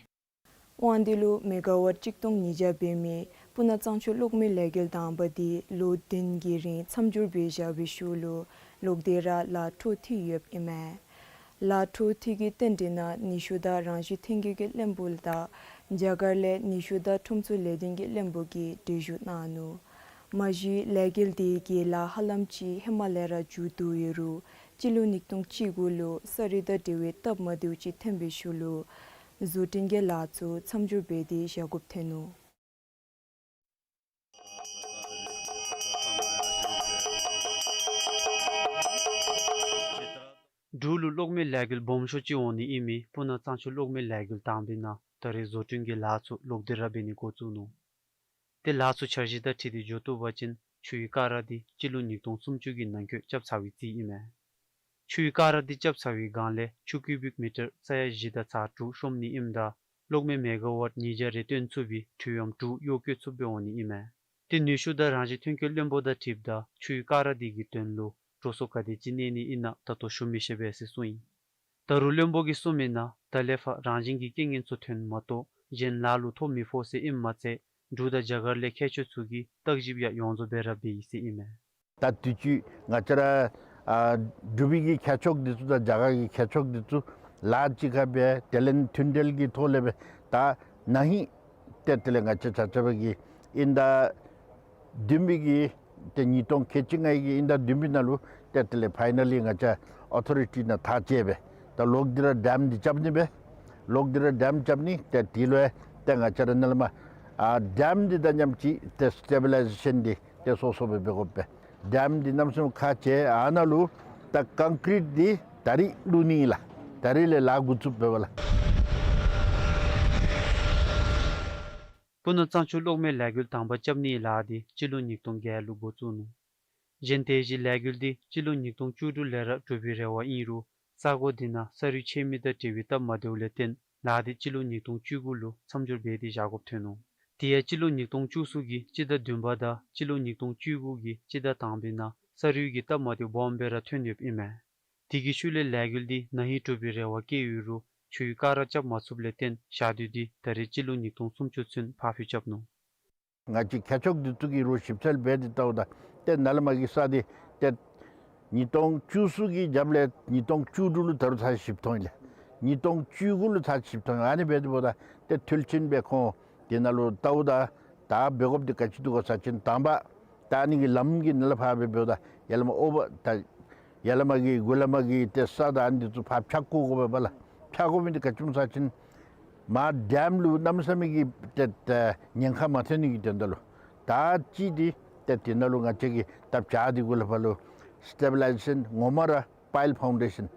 དབང་འདུས་ལུ་མེ་ག་ཝཊ་གཅིག་སྟོང་ཉིས་བརྒྱ་འབད་མི་སྤུ་ན་གཙང་ཆུ་གློག་མེ་ལས་འགུལ་དང་པ་འདི་ལོ་བདུན་གྱི་རིང་མཚམས་སྦྱོར་འབད་བཞག་པའི་ཤུལ་ལུ་ལོག་སྟེ་ར་ལཱ་འཕྲོ་མཐུད་ཡོདཔ་ཨིན་མས། ལཱ་འཕྲོ་མཐུད་ཀྱི་རྟེན་འབྲེལ་ནང་ནུས་ཤུགས་དང་རང་བཞིན་ཐོན་སྐྱེད་ཀྱི་བློན་པོ་དང་རྒྱ་གར་ལས་ནུས་ཤུགས་དང་ཁྲོམ་ཚུ་ལས་དོན་གྱི་བློན་པོ་གིས་གྲོས་ཞུ་གནང་ནུག། མ་གཞི་ལས་འགུལ་དེ་གི་ལཱ་ཧ་ལམ་ཅིག་ཧེ་མ་ལས་ར་མཇུག་བསྡུ་ཡོད་རུང་སྤྱི་ལོ་ཉིས་སྟོང་བཅུ་དགུ་ལུ་ས་རུད་དང་འབྲེལ་བའི་སྟབས་མ་བདེཝ་ཅིག་ཐོན་པའི་ཤུལ་ལུ་བཟོ་སྐྲུན་གྱི་ལཱ་ཚུ་མཚམས་སྦྱོར་འབད་དེ་བཞག་དགོཔ་ཐོན་ནུག། འབྲུག་ལུ་གློག་མེ་ལས་འགུལ་སྦོམ་ཤོས་ཅིག་འོང་ནི་ཨིན་མི་སྤུ་ན་གཙང་ཆུ་གློག་མེ་ལས་འགུལ་དང་པའི་ནང་ད་རེས་བཟོ་སྐྲུན་གྱི་ལཱ་ཚུ་ལོག་སྟེ་ར་འབད་ནི་འགོ་བཙུགས་ནུག། ཏེ་ལཱ་ཚུ་འཆར་གཞི་དང་འཁྲིལ་ཏེ་འགྱོ་བཏུབ་པ་ཅིན་ཆུའི་ཀ་ར་འདི་སྤྱི་ལོ་ཉིས་སྟོང་སུམ་ཅུ་གི་ནང་འཁོད་རྐྱབ་ཚར་བའི་རྩིས་ཨིན་མས། ཆུའི་ཀ་ར་འདི་རྐྱབ་ཚར་བའི་སྒང་ལས་ཆུ་ཀུ་བིག་མི་ཊར་ས་ཡ་བཞི་དང་ཚག་དྲུག་ཤོང་ནི་ཨིནམ་ད་གློག་མེ་མེ་ག་ཝཊ་ཉིས་བརྒྱ་རེ་བཏོན་ཚུགས་པའི་འཕྲུལ་གཡམ་དྲུག་གཡོག་བཀོལ་ཚུགསཔ་སྦེ་འོང་ནི་ཨིན་མས། ཏེ་ནུས་ཤུགས་དང་རང་བཞིན་ཐོན་སྐྱེད་བློན་པོ་དང་འཁྲིལཝ་ད་ཆུའི་ཀ་ར་འདི་གི་དོན་ལུ་འགྲོ་སོང་ག་དེ་ཅིག་གནས་ནི་ཨིན་ན་ད་ལྟོ་ཞུ་མི་ཤེས་པས་ཟེར་གསུངས་ཡི། ད་རུང་བློན་པོ་གིས་གསུངས་མི་ནང་ད་ལས་ཕར་རང་བཞིན་གྱི་རྐྱེན་ངན་ཚུ་ཐོན་མ་གཏོགས་གཞན་ལཱ་ལུ་ཐོ་མི་ཕོག་ཟེར་ཨིནམ་མ་ཚད་འབྲུག་དང་རྒྱ་གར་ལས་མཁས་མཆོག་ཚུ་གིས་བརྟག་ཞིབ་ཡང་ཡོངས་རྫོགས་སྦེ་ར་འབད་ཡི་ཟེར་ཨིན་མས། ད་དུས་ཅི་ང་བཅས་ར་ཨ་འབྲུག་པའི་གི་མཁས་མཆོག་འདི་ཚུ་དང་རྒྱ་གར་གྱི་མཁས་མཆོག་འདི་ཚུ་ལཱ་གཅིག་ཁར་སྦེ་དེ་ལས་མཐུན་འབྲེལ་གྱི་ཐོག་ལས་སྦེ་ད་ན་ཧིང་ཏེ་དེ་ལས་ང་བཅས་ཆ་ཁྱབ་ཀྱིས་དབྱིན་ཟླ་བདུན་པའི་གི་ཏེ་ཉིས་སྟོང་ཁལ་གཅིག་ལྔའི་གི་དབྱིན་ཟླ་བདུན་པའི་ནང་ལུ་ཏེ་དེ་ལས་ཕའི་ནལ་ལི་ང་བཅས་ཨོ་ཐོ་རི་ཊི་ནང་ཐག་བཅད་སྦེ་ད་ལོག་སྟེ་ར་ཌེམ་འདི་རྐྱབ་ནི་སྦེ་ལོག་སྟེ་ར་ཌེམ་རྐྱབ་ནི། ཏེ་དེ་ལུ་ཡང་ཏེ་ང་བཅས་ར་ནཱ་ལས་མར་ཨ་ཌེམ་འདི་དང་ཉམས་ཅིག་ཏེ་སི་ཊེ་བི་ལའི་ཟེ་ཤཱན་འདི་ཏེ་སོ་སོ་སྦེ་འབད་དགོ་པས། ཌེམ་འདི་གནམ་མེད་ས་མེད་ཁག་ཆེ། ཨ་ནཱ་ལུ་ད་ཀོང་ཀྲིཊ་འདི་ད་རིས་བླུག་ནི་ཨིན་ལགས། ད་རིས་ལས་ལཱ་འགོ་བཙུགས་འབདཝ་ལགས། སྤུ་ན་གཙང་ཆུ་གློག་མེ་ལས་འགུལ་དང་པ་རྐྱབ་ནིའི་ལཱ་འདི་སྤྱི་ལོ་ཉིས་སྟོང་བརྒྱད་ལུ་འགོ་བཙུགས་ནུག། གཞན་དེ་བཞིན་ལས་འགུལ་འདི་སྤྱི་ལོ་ཉིས་སྟོང་བཅུ་དྲུག་ལས་ར་གྲུབ་པའི་རེ་བ་ཨིན་རུང་ས་གོ་འདི་ནང་ས་རུད་ཆད་མི་དང་འབྲེལ་བའི་སྟབས་མ་བདེཝ་ལས་བརྟེན་ལཱ་འདི་སྤྱི་ལོ་ཉིས་སྟོང་བཅུ་དགུ་ལུ་མཚམས་སྦྱོར་འབད་དེ་བཞག་དགོཔ་ཐོན་ནུག། དེ་ཡང་སྤྱི་ལོ་ཉིས་སྟོང་བཅུ་གསུམ་གྱི་སྤྱི་ཟླ་བདུན་པ་དང་སྤྱི་ལོ་ཉིས་སྟོང་བཅུ་དགུ་གི་སྤྱི་ཟླ་དང་པའི་ནང་ས་རུད་ཀྱི་སྟབས་མ་བདེཝ་སྦོམ་སྦེ་ར་ཐོན་ཡོདཔ་ཨིན་མས། དེ་གི་ཤུལ་ལས་ལས་འགུལ་འདི་ན་ཧིང་གྲུབ་པའི་རེ་བ་བསྐྱེད་ཡོད་རུང་ཆུའི་ཀ་ར་རྐྱབ་མ་ཚུགསཔ་ལས་བརྟེན་ཞག་དུས་འདི་ད་རེས་སྤྱི་ལོ་ཉིས་སྟོང་སུམ་ཅུ་ཚུན་ཕར་འགྱངས་རྐྱབ་ནུག། ང་བཅས་མཁས་མཆོག་འདི་ཚུ་གིས་རུང་ཞིབ་འཚོལ་འབད་དེ་བལྟཝ་ད་ཏེ་ནཱ་ལས་མར་གྱི་ས་འདི་ཏེ་ཉིས་སྟོང་བཅུ་གསུམ་གྱི་རྒྱབ་ལས་ཉིས་སྟོང་བཅུ་དྲུག་ལུ་ད་རུང་ཚར་ཞིབ་མཐོང་ཡི་ལགས། ཉིས་སྟོང་བཅུ་དགུ་ལུ་ཚར་ཞིབ་མཐོང་ཡི། ཨ་ནི་འབད་དེ་འབདཝ་ད་ཏེ་འཐུས་ཅན་སྦེ་ཁོང་དེ་ནང་ལུ་བལྟཝ་ད་ད་འབད་དགོཔ་འདི་ག་ཅི་འདུག་གོ་ཟེར་བ་ཅིན་དང་པ་ད་ཨ་ནི་གི་ལམ་གྱི་ནང་ལས་ཕར་སྦེ་འབདཝ་ད་ཡར་ལས་མར་ཨོ་བར་ད་ཡར་ལས་མར་གྱི་མགུ་ལས་མར་གྱི་ཏེ་ས་དང་ཨ་ནི་འདི་ཚུ་ཕར་ཕྱག་བཀོ་དགོ་པས་པ་ལགས། ཕྱག་བཀོ་མི་འདི་ག་ཅི་སྨོ་ཟེར་བ་ཅིན་མར་ཌེམ་ལུ་གནམ་མེད་ས་མེད་ཀྱི་ཏེ་ཏེ་ཉེན་ཁ་མ་ཐོན་ནི་གི་དོན་དག་ལུ་ད་ཅི་འདི་ཏེ་དེ་ནང་ལུ་ང་བཅས་ཀྱིས་ད་བྱག་འདི་གུ་ལས་ཕར་ལུ་སི་ཊེ་བི་ལའི་ཟེ་ཤཱན་ངོ་མ་ར་པའིལ་ཕའུན་ཌེ་ཤཱན་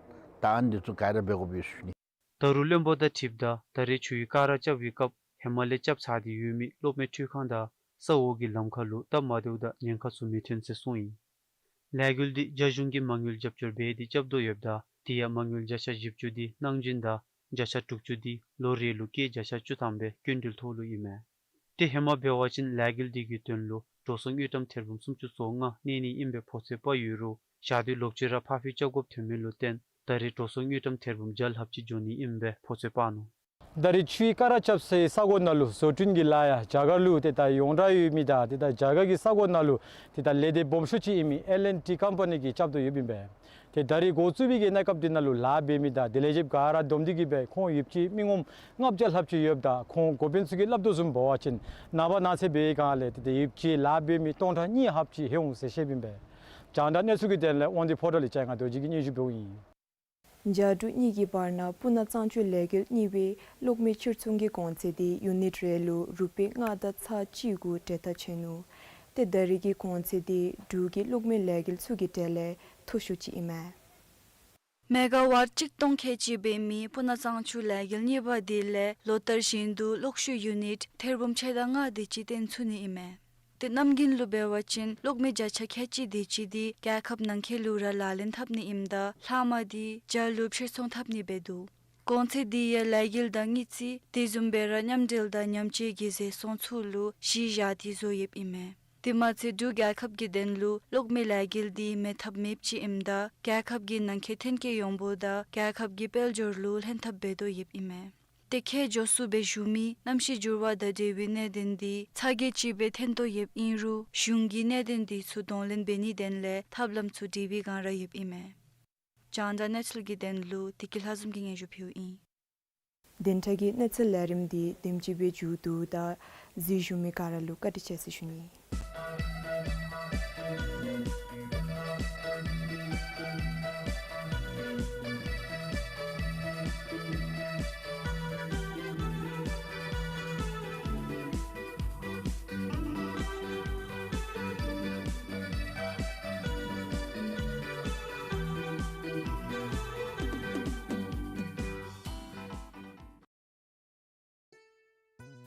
ད་ཨ་ནི་འདི་ཚུ་ག་ར་འབད་དགོཔ་ཡོད་ཟེར་ཞུ་ནི། ད་རུང་བློན་པོ་དང་འཁྲིལཝ་ད་ད་རེས་ཆུའི་ཀ་ར་རྐྱབ་པའི་སྐབས་ཧེ་མ་ལས་རྐྱབ་ཚར་ཏེ་ཡོད་མི་གློག་མེ་འཕྲུལ་ཁང་དང་ས་འོག་གི་ལམ་ཁ་ལུ་སྟབས་མ་བདེཝ་དང་ཉེན་ཁ་ཚུ་མི་ཐོན་ཟེར་གསུངས་ཡི། ལས་འགུལ་འདི་རྒྱ་གཞུང་གིས་མ་དངུལ་རྒྱབ་སྐྱོར་འབད་དེ་རྐྱབ་དོ་ཡོདཔ་ད་དེ་ཡང་མ་དངུལ་བརྒྱ་ཆ་བཞི་བཅུ་འདི་གནང་སྦྱིན་དང་བརྒྱ་ཆ་དྲུག་ཅུ་འདི་ལོ་རེ་ལུ་སྐྱེད་བརྒྱ་ཆ་བཅུ་ཐམ་སྦེ་སྐྱིན་འགྲུལ་ཐོག་ལུ་ཨིན་མས། ཏེ་ཧེ་མ་འབད་བ་ཅིན་ལས་འགུལ་འདི་གི་དོན་ལུ་འགྲོ་སོང་དངུལ་ཀྲམ་ཐེར་འབུམ་སུམ་ཅུ་སོ་ལྔ་གནས་ནི་ཨིན་པའི་ཕོ་ཚོད་དཔག་ཡོད་རུང་ཞག་དུས་ལོག་ཅི་ར་ཕར་འགྱངས་རྐྱབ་དགོཔ་ཐོན་མི་ལུ་བརྟེན་ད་རེས་འགྲོ་སོང་དངུལ་ཀྲམ་ཐེར་འབུམ་བརྒྱ་ལྷགཔ་ཅིག་འགྱོ་ནི་ཨིན་པའི་ཕོ་ཚོད་དཔག་ནུག། ད་རེས་ཆུའི་ཀ་ར་རྐྱབ་སའི་ས་གོ་ནང་ལུ་བཟོ་སྐྲུན་གྱི་ལཱ་ཡང་རྒྱ་གར་ལུ་ཏེ་ད་ཡོངས་གྲགས་ཡོད་མི་དང་ཏེ་ད་རྒྱ་གར་གྱི་ས་གོ་ནང་ལུ་ཏེ་ད་ལས་སྡེ་སྦོམ་ཤོས་ཅིག་ཨིན་མི་ཨེལ་ཨེན་ཊི་ཀམ་པ་ནི་གིས་རྐྱབ་དོ་ཡོདཔ་ཨིན་པས། ཏེ་ད་རེས་འགོ་བཙུགས་པའི་གི་གནས་སྐབས་འདི་ནང་ལུ་ལཱ་འབད་མི་དང་དེ་ལས་བྱེདཔ་ག་ར་བསྡོམས་ཏེ་གིས་སྦེ་ཁོང་ཡོདཔ་ཅིག་མི་ངོམ་ལྔ་བརྒྱ་ལྷགཔ་ཅིག་ཡོདཔ་ད་ཁོང་འགོ་དཔོན་ཚུ་གིས་སླབ་དོ་བཟུམ་འབད་བ་ཅིན་ནངས་པ་གནངས་ཚེ་འབད་བའི་སྒང་ལས་ཏེ་ཏེ་ཡོདཔ་ཅིག་ལཱ་འབད་མི་སྟོང་ཕྲག་གཉིས་ལྷགཔ་ཅིག་ལྷོད་འོང་ཟེར་བཤདཔ་ཨིན་པས། རྒྱང་བསྒྲགས་གནས་ཚུལ་གྱི་དོན་ལས་དབང་འདུས་ཕོ་བྲང་ལས་ལྕང་ཡ་རྡོ་རྗེ་གིས་སྙན་ཞུ་འབདཝ་ཨིན། རྒྱ་འབྲུག་གཉིས་ཀྱི་བར་ན་སྤུ་ན་གཙང་ཆུ་ལས་འགུལ་གཉིས་པའི་གློག་མེ་ཕྱིར་ཚོང་གི་གོང་ཚད་དེ་ཡུ་ནིཊ་རེ་ལུ་རུ་པི་ལྔ་དང་ཚག་གཅིག་གུ་གྲལ་བསྟར་བྱིན་ནུག། ཏེ་ད་རེས་ཀྱི་གོང་ཚད་དེ་འབྲུག་གི་གློག་མེ་ལས་འགུལ་ཚུ་གི་གྲས་ལས་མཐོ་ཤོས་ཅིག་ཨིན་མས། མེ་ག་ཝཊ་གཅིག་སྟོང་ཁལ་གཅིག་འབད་མི་སྤུ་ན་གཙང་ཆུ་ལས་འགུལ་གཉིས་པ་དེ་ལས་ལོ་ལྟར་བཞིན་དུ་གློག་ཤུགས་ཡུ་ནིཊ་ཐེར་འབུམ་ཕྱེད་དང་ལྔ་དེ་ཅིག་བཏོན་ཚུགས་ནི་ཨིན་མས། ཏེ་གནམ་དགུན་ལུ་འབད་བ་ཅིན་གློག་མེ་བརྒྱ་ཆ་ཁལ་གཅིག་དེ་ཅིག་དེ་རྒྱལ་ཁབ་ནང་འཁོད་ལུ་ར་ལག་ལེན་འཐབ་ནི་ཨིནམ་ད་ལྷག་མ་དེ་རྒྱ་ལུ་ཕྱིར་ཚོང་འཐབ་ནི་འབད་དོ། གོང་ཚད་དེ་ཡང་ལས་འགུལ་དང་དངུལ་རྩིས་དེ་བཟུམ་སྦེ་ར་མཉམ་འབྲེལ་དང་ཉམས་བཅོས་ཀྱི་ཟད་སོང་ཚུ་ལུ་གཞི་བཞག་སྟེ་བཟོ་ཡོདཔ་ཨིན་མས། དེ་མ་ཚད་འབྲུག་རྒྱལ་ཁབ་ཀྱི་དོན་ལུ་གློག་མེ་ལས་འགུལ་དེ་མེད་ཐབས་མེདཔ་ཅིག་ཨིནམ་ད་རྒྱལ་ཁབ་ཀྱི་ནང་འཁོད་ཐོན་སྐྱེད་ཡོངས་འབོར་དང་རྒྱལ་ཁབ་ཀྱི་དཔལ་འབྱོར་ལུ་ལྷན་ཐབས་འབད་དོ་ཡོདཔ་ཨིན་མས། ཏེ་ཁྱེད་འགྱོ་སུ་སྦེ་བཞུགས་མི་གནམ་གཤིས་འགྱུར་བ་དང་འབྲེལ་བའི་གནད་དོན་དེ་ཚ་གྱང་ཅིག་སྦེ་ཐོན་དོ་ཡོདཔ་ཨིན་རུང་གཞུང་གིས་གནད་དོན་དེ་ཚུ་གདོང་ལེན་འབད་ནིའི་དོན་ལས་ཐབས་ལམ་ཚུ་སྒྲིག་པའི་བསྒང་ར་ཡོདཔ་ཨིན་མས། རྒྱང་བསྒྲགས་གནས་ཚུལ་གྱི་དོན་ལུ་བདེ་སྐྱིད་ལྷ་འཛོམས་ཀྱིས་སྙན་ཞུ་ཕུལཝ་ཨིན། བདུན་ཕྲག་གི་གནས་ཚུལ་ལས་རིམ་འདི་དེམ་ཅིག་སྦེ་མཇུག་བསྡུཝ་ད་གཟིགས་བཞུགས་མི་ག་ར་ལུ་བཀའ་དྲིན་ཆེ་ཟེར་ཞུ་ནི།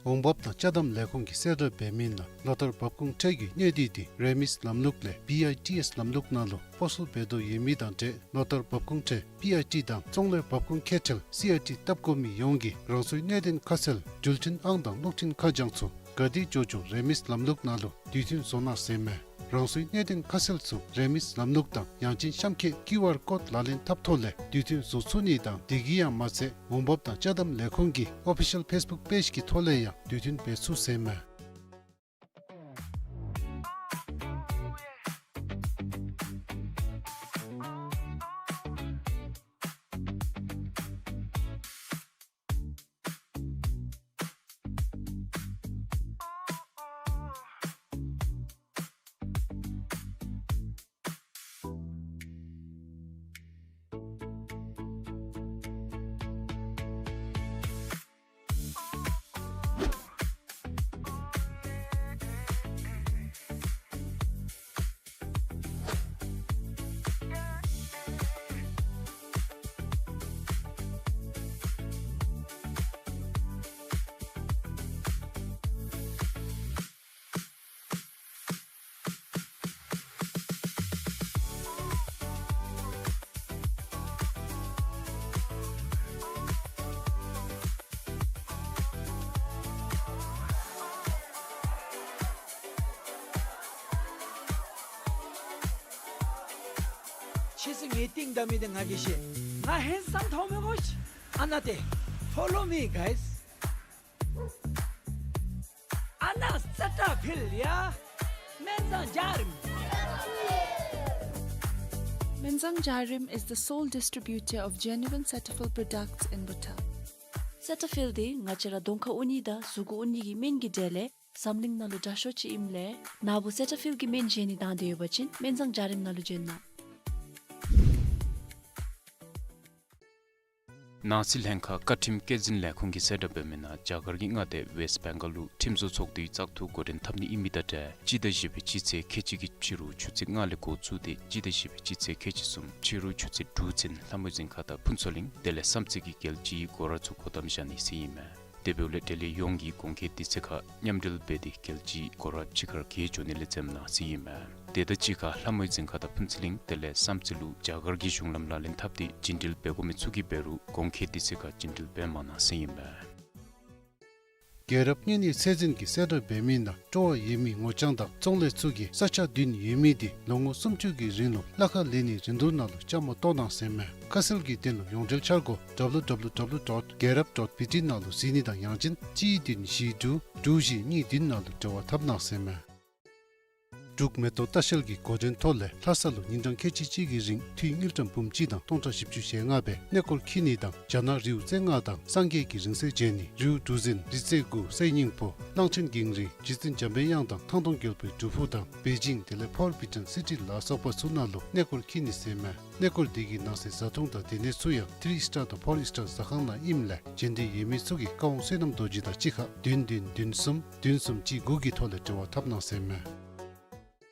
འོང་འབབ་དང་ཅ་དམ་ལས་ཁུངས་ཀྱིས་གསལ་བསྒྲགས་འབད་མི་ནང་ལོ་ལྟར་འབབ་ཁུངས་ཁྲལ་གྱི་གནས་སྡུད་དེ་རིན་མེད་ལམ་ལུགས་ལས་བི་ཨའི་ཊི་ཨེསི་ལམ་ལུགས་ནང་ལུ་སྤོ་སོར་འབད་དོ་ཡོད་མི་དང་འབྲེལ་ལོ་ལྟར་འབབ་ཁུངས་ཁྲལ་བི་ཨའི་ཊི་དང་ཚོང་ལས་འབབ་ཁུངས་ཁེ་ཁྲལ་སི་ཨའི་ཊི་བཏབ་དགོ་མི་ཡོངས་ཀྱིས་རང་སོའི་གནད་དོན་ཁ་གསལ་འགྲུལ་འཕྲིན་ཨང་དང་གློག་འཕྲིན་ཁ་བྱང་ཚུ་ག་དེ་འགྱོ་འགྱོ་རིན་མེད་ལམ་ལུགས་ནང་ལུ་དུས་མཐུན་བཟོ་གནང་ཟེར་མས། རང་སོའི་གནད་དོན་ཁ་གསལ་ཚུ་རིན་མེད་ལམ་ལུགས་དང་ཡང་ཅིན་གཤམ་འཁོད་ཀིའུ་ཨར་ཀོཌ་ལག་ལེན་འཐབ་ཐོག་ལས་དུས་མཐུན་བཟོ་ཚུགས་ནི་དང་དེ་གིས་ཡང་མ་ཚད་འོང་འབབ་དང་ཅ་དམ་ལས་ཁུངས་ཀྱི་ཨོ་ཕི་ཤལ་ཕེསི་བུཀ་པེཇ་གི་ཐོག་ལས་ཡང་དུས་མཐུན་འབད་ཚུགས་ཟེར་མས། ཁྱེད་ཚུ་ངེའི་རྟིང་བདའ་མི་འདི་ང་གིས་ཤེས། ང་ཧེནཌ་སམ་མཐོང་མི་དགོ་ཤིག། ཨ་ན་ཏེ། Follow me, guys. ཨ་ན་སེ་ཊ་ཕིལ་ཡ། སྨན་བཟང་འཇའ་རིསམོ། Menzang Jarim is the sole distributor of genuine Cetaphil products in Bhutan. སེ་ཊ་ཕིལ་འདི་ང་བཅས་ར་གདོང་ཁར་འོང་ནི་དང་གཟུགས་ཁར་འོང་ནི་གི་སྨན་གྱི་གྲས་ལས་འཛམ་གླིང་ནང་ལུ་དྲག་ཤོས་ཅིག་ཨིནམ་ལས་ནཱ་བུ་སེ་ཊ་ཕིལ་གྱི་སྨན་བཞེས་ནི་དང་འདོད་ཡོད་པ་ཅིན་སྨན་བཟང་འཇའ་རིསམོ་ནང་ལུ་བྱོན་གནང་། ནང་སྲིད་ལྷན་ཁག་བཀའ་ཁྲིམས་བཀོད་འཛིན་ལས་ཁུངས་ཀྱིས་གསལ་བསྒྲགས་འབད་མི་ནང་རྒྱ་གར་གྱི་མངའ་སྡེ་ཝེསཊ་བེང་གཱལ་ལུ་ཁྲིམས་བཟོ་ཚོགས་འདུའི་བཙག་འཐུ་འགོ་འདྲེན་འཐབ་ནི་ཨིན་མི་དང་འབྲེལ་སྤྱི་ཟླ་བཞི་པའི་སྤྱི་ཚེས་ཁལ་གཅིག་གི་ཕྱི་རུ་ཆུ་ཚོད་ལྔ་ལས་འགོ་བཙུགས་ཏེ་སྤྱི་ཟླ་བཞི་པའི་སྤྱི་ཚེས་ཁལ་གཅིག་གསུམ་ཕྱི་རུ་ཆུ་ཚོད་དྲུག་ཚུན་ལྷ་མོའི་འཛིན་ཁང་དང་ཕུན་ཚོགས་གླིང་དེ་ལས་བསམ་རྩེ་གི་རྒྱལ་སྤྱིའི་སྒོ་ར་ཚུ་སྒོ་བསྡམ་བཞག་ནི་ཟེར་ཨིན་མས། དེ་འབདཝ་ལས་འབྲེལ་ཡོད་ཡོངས་ཀྱིས་གོང་འཁོད་དུས་ཚོད་ཁར་མཉམ་འབྲེལ་འབད་དེ་རྒྱལ་སྤྱིའི་སྒོ་ར་ཕྱི་ཁར་བརྒལ་འགྱོ་ནི་ལེགས་ཤོམ་ཨིན་ན་ཟེར་ཨིན་མས། དེ་དང་གཅིག་ཁར་ལྷ་མོའི་འཛིན་ཁང་དང་ཕུན་ཚོགས་གླིང་དེ་ལས་བསམ་རྩེ་ལུ་རྒྱ་གར་གྱི་གཞུང་ལམ་ལག་ལེན་འཐབ་སྟེ་རྒྱུན་འགྲུལ་འབད་དགོ་མི་ཚུ་གིས་འབད་རུང་གོང་འཁོད་དུས་ཚོད་ཁར་རྒྱུན་འགྲུལ་འབད་མ་གནང་ཟེར་ཨིན་མས། རྒྱལ་རབས་གཉན་ནད་ཚད་འཛིན་གྱིས་གསལ་བསྒྲགས་འབད་མི་ནང་སྤྲོ་བ་ཡོད་མི་ངོ་རྐྱང་དང་ཚོང་ལས་ཚུ་གིས་ས་ཆ་བདུན་ཡོད་མི་དེ་ལོ་ངོ་སུམ་ཅུ་གི་རིང་ལུ་གླ་ཁར་ལེན་ནིའི་རིན་བསྡུར་ནང་ལུ་བཅའ་མར་གཏོགས་གནང་ཟེར་མས། ཁ་གསལ་གྱི་དོན་ལུ་ཡོངས་འབྲེལ་འཆར་སྒོ་W W W dot gerab dot B T ནང་ལུ་གཟིགས་ནི་དང་ཡང་ཅིན་གཅིག་བདུན་བཞི་དྲུག་དྲུག་བཞི་གཉིས་བདུན་ནང་ལུ་འབྲེལ་བ་འཐབ་གནང་ཟེར་མས། འབྲུག་མེ་ཏོག་ལྟ་བཤལ་གྱི་འགོ་འདྲེན་ཐོག་ལས་ལྷ་ས་ལུ་ཉིན་གྲངས་ཁལ་གཅིག་གཅིག་གི་རིང་འཐུས་དངུལ་ཀྲམ་འབུམ་གཅིག་དང་སྟོང་ཕྲག་བཞི་བཅུ་ཞེ་ལྔ་སྦེ་གནས་སྐོར་འཁྱིད་ནི་དང་རྒྱ་ནག་རིའུ་རྩེ་ལྔ་དང་སངས་རྒྱས་ཀྱི་རིང་བསྲེལ་མཇལ་ནི། རིའུ་གྲུ་གཟིངས་རི་རྩེ་དགུ་སའི་སྙིང་པོ་གླང་ཆེན་གངས་རི་རྗེ་བཙུན་འཇམ་པའི་དབྱངས་དང་ཐང་སྟོང་རྒྱལ་པོའི་སྒྲུབ་ཕུག་དང་པེ་ཅིང་དེ་ལས་ཕོར་བི་ཊོན་སི་ཊི་ལ་སོགས་པ་ཚུ་ནང་ལུ་གནས་སྐོར་འཁྱིད་ནི་ཟེར་མས། གནས་སྐོར་འདི་གི་ནང་གསེས་བཟའ་འཐུང་དང་སྡོད་གནས་ཚུ་ཡང་ཐི་རི་སི་ཊར་དང་ཕོར་སི་ཊར་ཟ་ཁང་ནང་ཨིནམ་ལས་བྱོན་འདོད་ཡོད་མི་ཚུ་གིས་ཀ་ཝང་བསོད་ནམས་རྡོ་རྗེ་དང་གཅིག་ཁར་བདུན་བདུན་བདུན་གསུམ་བདུན་གསུམ་གཅིག་དགུ་གི་ཐོག་ལས་འབྲེལ་བ་འཐབ་གནང་ཟེར་མས།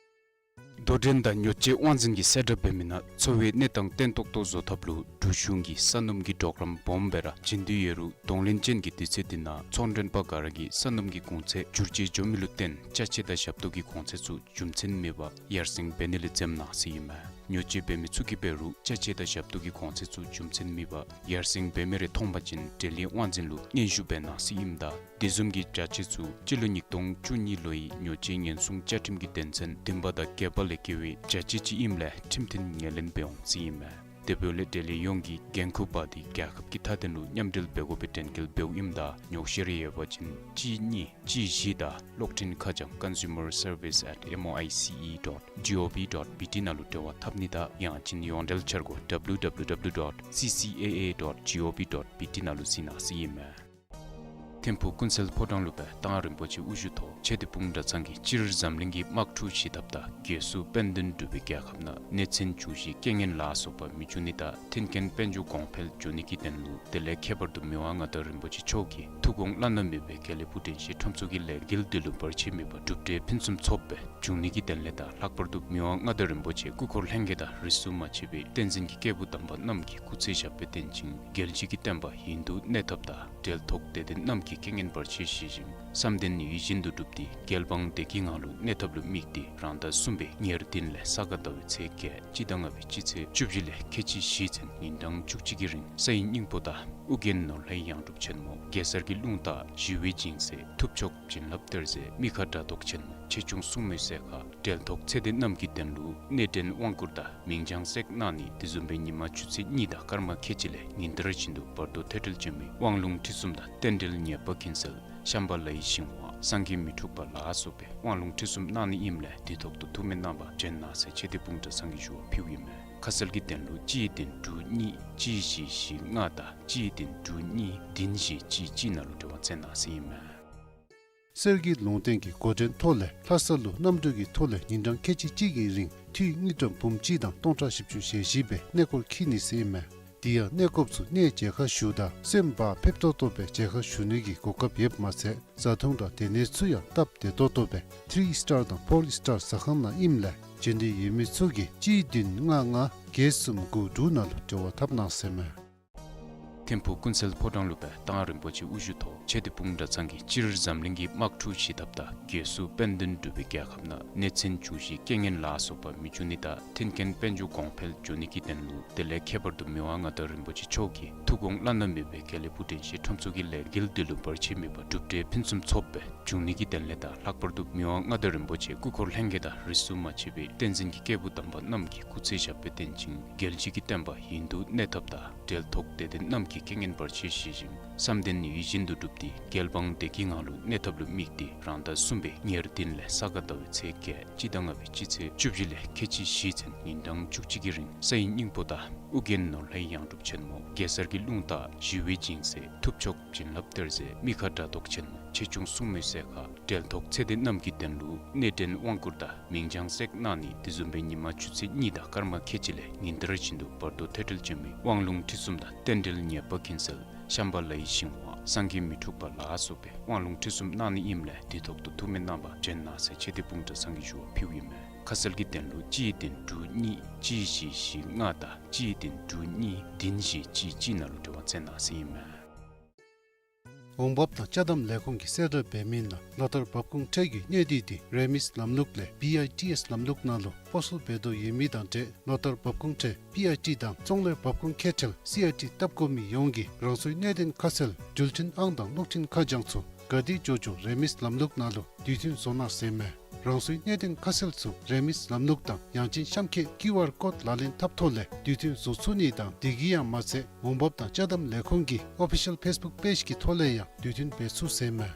དོ་འགྲན་དང་ཉོ་སྤྱོད་དབང་འཛིན་གྱིས་གསལ་བསྒྲགས་འབད་མི་ནང་འཚོ་བའི་གནས་སྟངས་བརྟན་ཏོག་ཏོ་བཟོ་ཐབས་ལུ་འབྲུག་གཞུང་གིས་ས་སྣུམ་གྱི་གྲོགས་རམ་སྦོམ་སྦེ་ར་བྱིན་དོ་ཡོད་རུང་གདོང་ལེན་ཅན་གྱི་དུས་ཚོད་འདི་ནང་ཚོང་མགྲོན་པ་ག་ར་གིས་ས་སྣུམ་གྱི་གོང་ཚད་འགྱུར་བཅོས་འགྱོ་མི་ལུ་བརྟེན་ཅ་ཆས་དང་ཞབས་ཏོག་གི་གོང་ཚད་ཚུ་རྒྱུ་མཚན་མེད་པར་ཡར་སེང་འབད་ནི་ལས་འཛེམ་གནང་ཟེར་ཨིན་མས། ཉོ་སྤྱོད་འབད་མི་ཚུ་གིས་འབད་རུང་ཅ་ཆས་དང་ཞབས་ཏོག་གི་གོང་ཚད་ཚུ་རྒྱུ་མཚན་མེད་པར་ཡར་སེང་འབད་མི་རེ་མཐོང་པ་ཅིན་འབྲེལ་ཡོད་དབང་འཛིན་ལུ་སྙན་ཞུ་འབད་གནང་ཟེར་ཨིནམ་ད་དེ་བཟུམ་གྱི་བྱ་སྤྱོད་ཚུ་སྤྱི་ལོ་ཉིས་སྟོང་བཅུ་གཉིས་ལོའི་ཉོ་སྤྱོད་ཉེན་སྲུང་བཅའ་ཁྲིམས་ཀྱི་དོན་ཚན་བདུན་པ་དང་བརྒྱད་པ་ལས་འགལ་བའི་བྱ་སྤྱོད་ཅིག་ཨིནམ་ལས་ཁྲིམས་མཐུན་ངོས་ལེན་འབད་འོང་ཟེར་ཨིན་མས། དེ་འབདཝ་ལས་འབྲེལ་ཡོད་ཡོངས་ཀྱིས་འགན་ཁུར་འབག་སྟེ་རྒྱལ་ཁབ་ཀྱི་མཐའ་དོན་ལུ་མཉམ་འབྲེལ་འབད་དགོ་པའི་དྲན་སྐུལ་འབདཝ་ཨིནམ་ད་ཉོགས་བཤད་རེ་ཡོད་པ་ཅིན་གཅིག་གཉིས་གཅིག་བཞི་དང་གློག་འཕྲིན་ཁ་བྱང་consumer service at M O I C E dot G O V dot B T ནང་ལུ་འབྲེལ་བ་འཐབ་ནི་དང་ཡང་ཅིན་ཡོངས་འབྲེལ་འཆར་སྒོ་W W W dot C C A A dot G O V dot B T ནང་ལུ་གཟིགས་གནང་ཟེར་ཨིན་མས། ཐིམ་ཕུག་ཀུན་གསལ་ཕོ་བྲང་ལུ་སྦེ་ཏང་རིན་པོ་ཆེ་དབུ་བཞུགས་ཐོག་ཆོས་སྡེ་སྤུངས་གྲྭ་ཚང་གིས་སྤྱིར་འཛམ་གླིང་གི་དམག་འཁྲུག་ཞི་ཐབས་དང་རྒོལ་སྲུང་དཔལ་ལྡན་འབྲུག་པའི་རྒྱལ་ཁབ་ནང་གནོད་འཚེ་འབྱུང་བཞིའི་རྐྱེན་ངན་ལ་སོགས་པ་མི་འབྱུང་ནི་དང་མཐུན་རྐྱེན་དཔལ་འབྱོར་གོང་འཕེལ་འགྱོ་ནི་གི་དོན་ལུ་དེ་ལས་ཁྱད་པར་དུ་མི་དབང་མངའ་བདག་རིན་པོ་ཆེ་མཆོག་གིས་ཐུགས་དགོངས་བླ་ན་མེད་པའི་དགེ་ལེགས་ཕུག་དྲན་ཤེས་ཁྲོམ་ཚོགས་ཀྱི་ལས་འགུལ་འདི་ལུ་བར་ཆད་མེད་པར་གྲུབ་འབྲས་ཕུན་སུམ་ཚོགས་པའི་འབྱུང་ནི་གི་དོན་ལས་དང་ལྷག་པར་དུ་མི་དབང་མངའ་བདག་རིན་པོ་ཆེ་སྐུ་འཁོར་ལྷན་རྒྱས་དང་རིས་སུ་མ་ཆད་པའི་བསྟན་འཛིན་གྱི་སྐྱེས་བུ་དམ་པ་རྣམས་ཀྱི་སྐུ་ཚེ་ཞབས་པད་བརྟན་ཅིང་རྒྱལ་སྲིད་ཀྱི་བསྟན་པ་ཡུན་དུ་གནས་ཐབས་དང་འབྲེལ་ཐོགས་དད་ལྡན་རྣམས་ཀྱི་རྐྱེན་ངན་བར་ཆད་ཞི་ཞིང་བསམ་དོན་ཡིད་བཞིན་དུ་འགྲུབ་སྟེ་རྒྱལ་འབངས་བདེ་སྐྱིད་ངང་ལུ་གནས་ཐབས་ལུ་དམིགས་ཏེ་རང་ཟླ་གསུམ་པའི་ཉེར་བདུན་ལས་ས་ག་ཟླ་བའི་ཚེས་བརྒྱད་སྤྱི་ཟླ་ལྔ་པའི་སྤྱི་ཚེས་བཅུ་བཞི་ལས་ཁལ་གཅིག་བཞི་ཚུན་ཉིན་གྲངས་བཅུ་གཅིག་གི་རིང་སའི་སྙིང་པོ་དང་ཨོ་རྒྱན་ནོར་ལྷའི་ཡང་སྒྲུབ་ཆེན་མོ་གེ་སར་གྱི་རླུང་རྟ་ཞི་བའི་སྦྱིན་སྲེག་ཐུབ་མཆོག་བྱིན་རླབས་གཏེར་མཛོད་མི་ཁ་དགྲ་བཟློག་ཆེན་མོ་ཆེ་ཆུང་སྲུང་མའི་སྲས་མཁར་འབྲེལ་ཐོགས་ཚེ་འདས་རྣམས་ཀྱི་དོན་ལུ་གནས་འདྲེན་དབང་བསྐུར་དང་མིང་བྱང་སྲེག་གནང་ནི་དེ་བཟུམ་སྦེ་ཉིན་མ་ཆུ་ཚོད་གཉིས་དང་སྐར་མ་ཁལ་གཅིག་ལས་ཉིན་ལྟར་བཞིན་དུ་བར་དོ་ཐོས་གྲོལ་བྱོན་མི་དབང་ལུང་ཁྲིད་གསུམ་དང་རྟེན་འབྲེལ་ཉེས་པ་ཀུན་སེལ་ཤམྦྷ་ལའི་ཞིང་བ་སངས་རྒྱས་མི་འཁྲུགས་པ་ལ་སོགས་པའི་དབང་ལུང་ཁྲིད་གསུམ་གནང་ནི་ཨིནམ་ལས་དུས་ཐོག་ཏུ་ཐུགས་སྨོན་གནང་བར་བྱོན་གནང་ཟེར་ཆོས་སྡེ་སྤུངས་གྲྭ་ཚང་གིས་ཞུ་བ་ཕུལཝ་ཨིན་མས། ཁ་གསལ་གྱི་དོན་ལུ་གཅིག་བདུན་དྲུག་གཉིས་གཅིག་བཞི་བཞི་ལྔ་དང་གཅིག་བདུན་དྲུག་གཉིས་བདུན་བཞི་གཅིག་གཅིག་ནང་ལུ་འབྲེལ་བ་མཛད་གནང་ཟེར་ཨིན་མས། གསེར་གྱི་ལུང་བསྟན་གྱི་འགོ་འདྲེན་ཐོག་ལས་ལྷ་ས་ལུ་གནམ་གྲུ་གི་ཐོག་ལས་ཉིན་གྲངས་ཁལ་གཅིག་གཅིག་གི་རིང་འཐུས་དངུལ་ཀྲམ་འབུམ་གཅིག་དང་སྟོང་ཕྲག་བཞི་བཅུ་ཞེ་བཞི་སྦེ་གནས་སྐོར་འཁྱིད་ནི་ཟེར་ཨིན་མས། དེ་ཡང་གནས་སྐོརཔ་ཚུ་གནས་མཇལ་ཁ་ཞུ་དང་སེམས་བག་ཕེབས་ཏོག་ཏོ་སྦེ་མཇལ་ཁ་ཞུ་ནི་གི་གོ་སྐབས་ཡོདཔ་མ་ཚད་བཟའ་འཐུང་དང་སྡོད་གནས་ཚུ་ཡང་སྟབས་བདེ་ཏོག་ཏོ་སྦེ་ཐི་རི་སི་ཊར་དང་ཕོར་སི་ཊར་ཟ་ཁང་ནང་ཨིནམ་ལས་བྱོན་འདོད་ཡོད་མི་ཚུ་གིས་གཅིག་བདུན་ལྔ་ལྔ་བརྒྱད་གསུམ་དགུ་དྲུག་ནང་ལུ་འབྲེལ་བ་འཐབ་གནང་ཟེར་མས། ཐིམ་ཕུག་ཀུན་གསལ་ཕོ་བྲང་ལུ་སྦེ་ཏང་རིན་པོ་ཆེ་དབུ་བཞུགས་ཐོག་ཆོས་སྡེ་སྤུངས་གྲྭ་ཚང་གིས་སྤྱིར་འཛམ་གླིང་གི་དམག་འཁྲུག་ཞི་ཐབས་དང་རྒོལ་སྲུང་དཔལ་ལྡན་འབྲུག་པའི་རྒྱལ་ཁབ་ནང་གནོད་འཚེ་འབྱུང་བཞིའི་རྐྱེན་ངན་ལ་སོགས་པ་མི་འབྱུང་ནི་དང་མཐུན་རྐྱེན་དཔལ་འབྱོར་གོང་འཕེལ་འགྱོ་ནི་གི་དོན་ལུ་དེ་ལས་ཁྱད་པར་དུ་མི་དབང་མངའ་བདག་རིན་པོ་ཆེ་མཆོག་གིས་ཐུགས་དགོངས་བླ་ན་མེད་པའི་དགེ་ལེགས་ཕུག་དྲན་ཤེས་ཁྲོམ་ཚོགས་ཀྱི་ལས་འགུལ་འདི་ལུ་བར་ཆད་མེད་པར་གྲུབ་འབྲས་ཕུན་སུམ་ཚོགས་པའི་འབྱུང་ནི་གི་དོན་ལས་དང་ལྷག་པར་དུ་མི་དབང་མངའ་བདག་རིན་པོ་ཆེ་སྐུ་འཁོར་ལྷན་རྒྱས་དང་རིས་སུ་མ་ཆད་པའི་བསྟན་འཛིན་གྱི་སྐྱེས་བུ་དམ་པ་རྣམས་ཀྱི་སྐུ་ཚེ་ཞབས་པད་བརྟན་ཅིང་རྒྱལ་སྲིད་ཀྱི་བསྟན་པ་ཡུན་དུ་གནས་ཐབས་དང་འབྲེལ་ཐོགས་དད་ལྡན་རྣམས་ཀྱི་རྐྱེན་ངན་བར་ཆད་ཞི་ཞིང་བསམ་དོན་ཡིད་བཞིན་དུ་འགྲུབ་སྟེ་རྒྱལ་འབངས་བདེ་སྐྱིད་ངང་ལུ་གནས་ཐབས་ལུ་དམིགས་ཏེ་རང་ཟླ་གསུམ་པའི་ཉེར་བདུན་ལས་ས་ག་ཟླ་བའི་ཚེས་བརྒྱད་སྤྱི་ཟླ་ལྔ་པའི་སྤྱི་ཚེས་བཅུ་བཞི་ལས་ཁལ་གཅིག་བཞི་ཚུན་ཉིན་གྲངས་བཅུ་གཅིག་གི་རིང་སའི་སྙིང་པོ་དང་ཨོ་རྒྱན་ནོར་ལྷའི་ཡང་སྒྲུབ་ཆེན་མོ་གེ་སར་གྱི་རླུང་རྟ་ཞི་བའི་སྦྱིན་སྲེག་ཐུབ་མཆོག་བྱིན་རླབས་གཏེར་མཛོད་མི་ཁ་དགྲ་བཟློག་ཆེན་མོ་ཆེ་ཆུང་སྲུང་མའི་སྲས་མཁར་འབྲེལ་ཐོགས་ཚེ་འདས་རྣམས་ཀྱི་དོན་ལུ་གནས་འདྲེན་དབང་བསྐུར་དང་མིང་བྱང་སྲེག་གནང་ནི་དེ་བཟུམ་སྦེ་ཉིན་མ་ཆུ་ཚོད་གཉིས་དང་སྐར་མ་ཁལ་གཅིག་ལས་ཉིན་ལྟར་བཞིན་དུ་བར་དོ་ཐོས་གྲོལ་བྱོན་མི་དབང་ལུང་ཁྲིད་གསུམ་དང་རྟེན་འབྲེལ་ཉེས་པ་ཀུན་སེལ་ཤམྦྷ་ལའི་ཞིང་བ་སངས་རྒྱས་མི་འཁྲུགས་པ་ལ་སོགས་པའི་དབང་ལུང་ཁྲིད་གསུམ་གནང་ནི་ཨིནམ་ལས་དུས་ཐོག་ཏུ་ཐུགས་སྨོན་གནང་བར་བྱོན་གནང་ཟེར་ཆོས་སྡེ་སྤུངས་གྲྭ་ཚང་གིས་ཞུ་བ་ཕུལཝ་ཨིན་མས། ཁ་གསལ་གྱི་དོན་ལུ་གཅིག་བདུན་དྲུག་གཉིས་གཅིག་བཞི་བཞི་ལྔ་དང་གཅིག་བདུན་དྲུག་གཉིས་བདུན་བཞི་གཅིག་གཅིག་ནང་ལུ་འབྲེལ་བ་མཛད་གནང་ཟེར་ཨིན་མས། འོང་འབབ་དང་ཅ་དམ་ལས་ཁུངས་ཀྱིས་གསལ་བསྒྲགས་འབད་མི་ནང་ལོ་ལྟར་འབབ་ཁུངས་ཁྲལ་གྱི་གནས་སྡུད་དེ་རིན་མེད་ལམ་ལུགས་ལས་བི་ཨའི་ཊི་ཨེསི་ལམ་ལུགས་ནང་ལུ་སྤོ་སོར་འབད་དོ་ཡོད་མི་དང་འབྲེལ་ལོ་ལྟར་འབབ་ཁུངས་ཁྲལ་པི་ཨའི་ཊི་དང་ཚོང་ལས་འབབ་ཁུངས་ཁེ་ཁྲལ་སི་ཨའི་ཊི་བཏབ་དགོ་མི་ཡོངས་ཀྱིས་རང་སོའི་གནས་གཏན་ཁ་གསལ་འགྲུལ་འཕྲིན་ཨང་དང་གློག་འཕྲིན་ཁ་བྱང་ཚུ་ག་དེ་འགྱོ་འགྱོ་རིན་མེད་ལམ་ལུགས་ནང་ལུ་དུས་མཐུན་བཟོ་གནང་ཟེར་མས། རང་སོའི་གནས་གཏན་ཁ་གསལ་ཚུ་རིན་མེད་ལམ་ལུགས་དང་ཡང་ཅིན་གཤམ་འཁོད་ཀིའུ་ཨར་ཀོཌ་ལག་ལེན་འཐབ་ཐོག་ལས་དུས་མཐུན་བཟོ་ཚུགས་ནི་དང་དེ་གིས་ཡང་མ་ཚད་འོང་འབབ་དང་ཅ་དམ་ལས་ཁུངས་ཀྱི་ཨོ་ཕི་ཤལ་ཕེསི་བུཀ་པེཇ་གི་ཐོག་ལས་ཡང་དུས་མཐུན་འབད་ཚུགས་ཟེར་མས།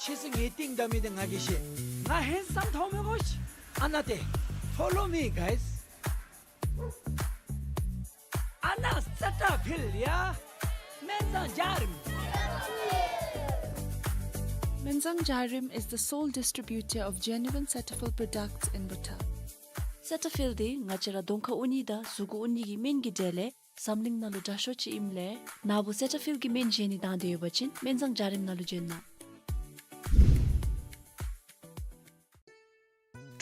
ཁྱེད་ཚོ་ངེའི་རྟིང་བདའ་མི་དེ་ང་གིས་ཤེས། ང་ཧེན་སམ་མཐོང་མི་དགོས། ཨ་ན་ཏེ། Follow me, guys. ཨ་ན་སེ་ཊ་ཕིལ་ཡ། སྨན་བཟང་འཇའ་རིསམོ། Menzang Jarim is the sole distributor of genuine Cetaphil products in Bhutan. སེ་ཊ་ཕིལ་འདི་ང་བཅས་ར་གདོང་ཁར་ཨུ་ནི་དང་གཟུགས་ཁར་ཨུ་ནི་གི་སྨན་གྱི་གྲས་ལས་འཛམ་གླིང་ནང་ལུ་དྲག་ཤོས་ཅིག་ཨིནམ་ལས་ནཱ་བུ་སེ་ཊ་ཕིལ་གྱི་སྨན་བཞེས་ནི་དང་འདོད་ཡོད་པ་ཅིན་སྨན་བཟང་འཇའ་རིསམོ་ནང་ལུ་བྱོན་གནང་།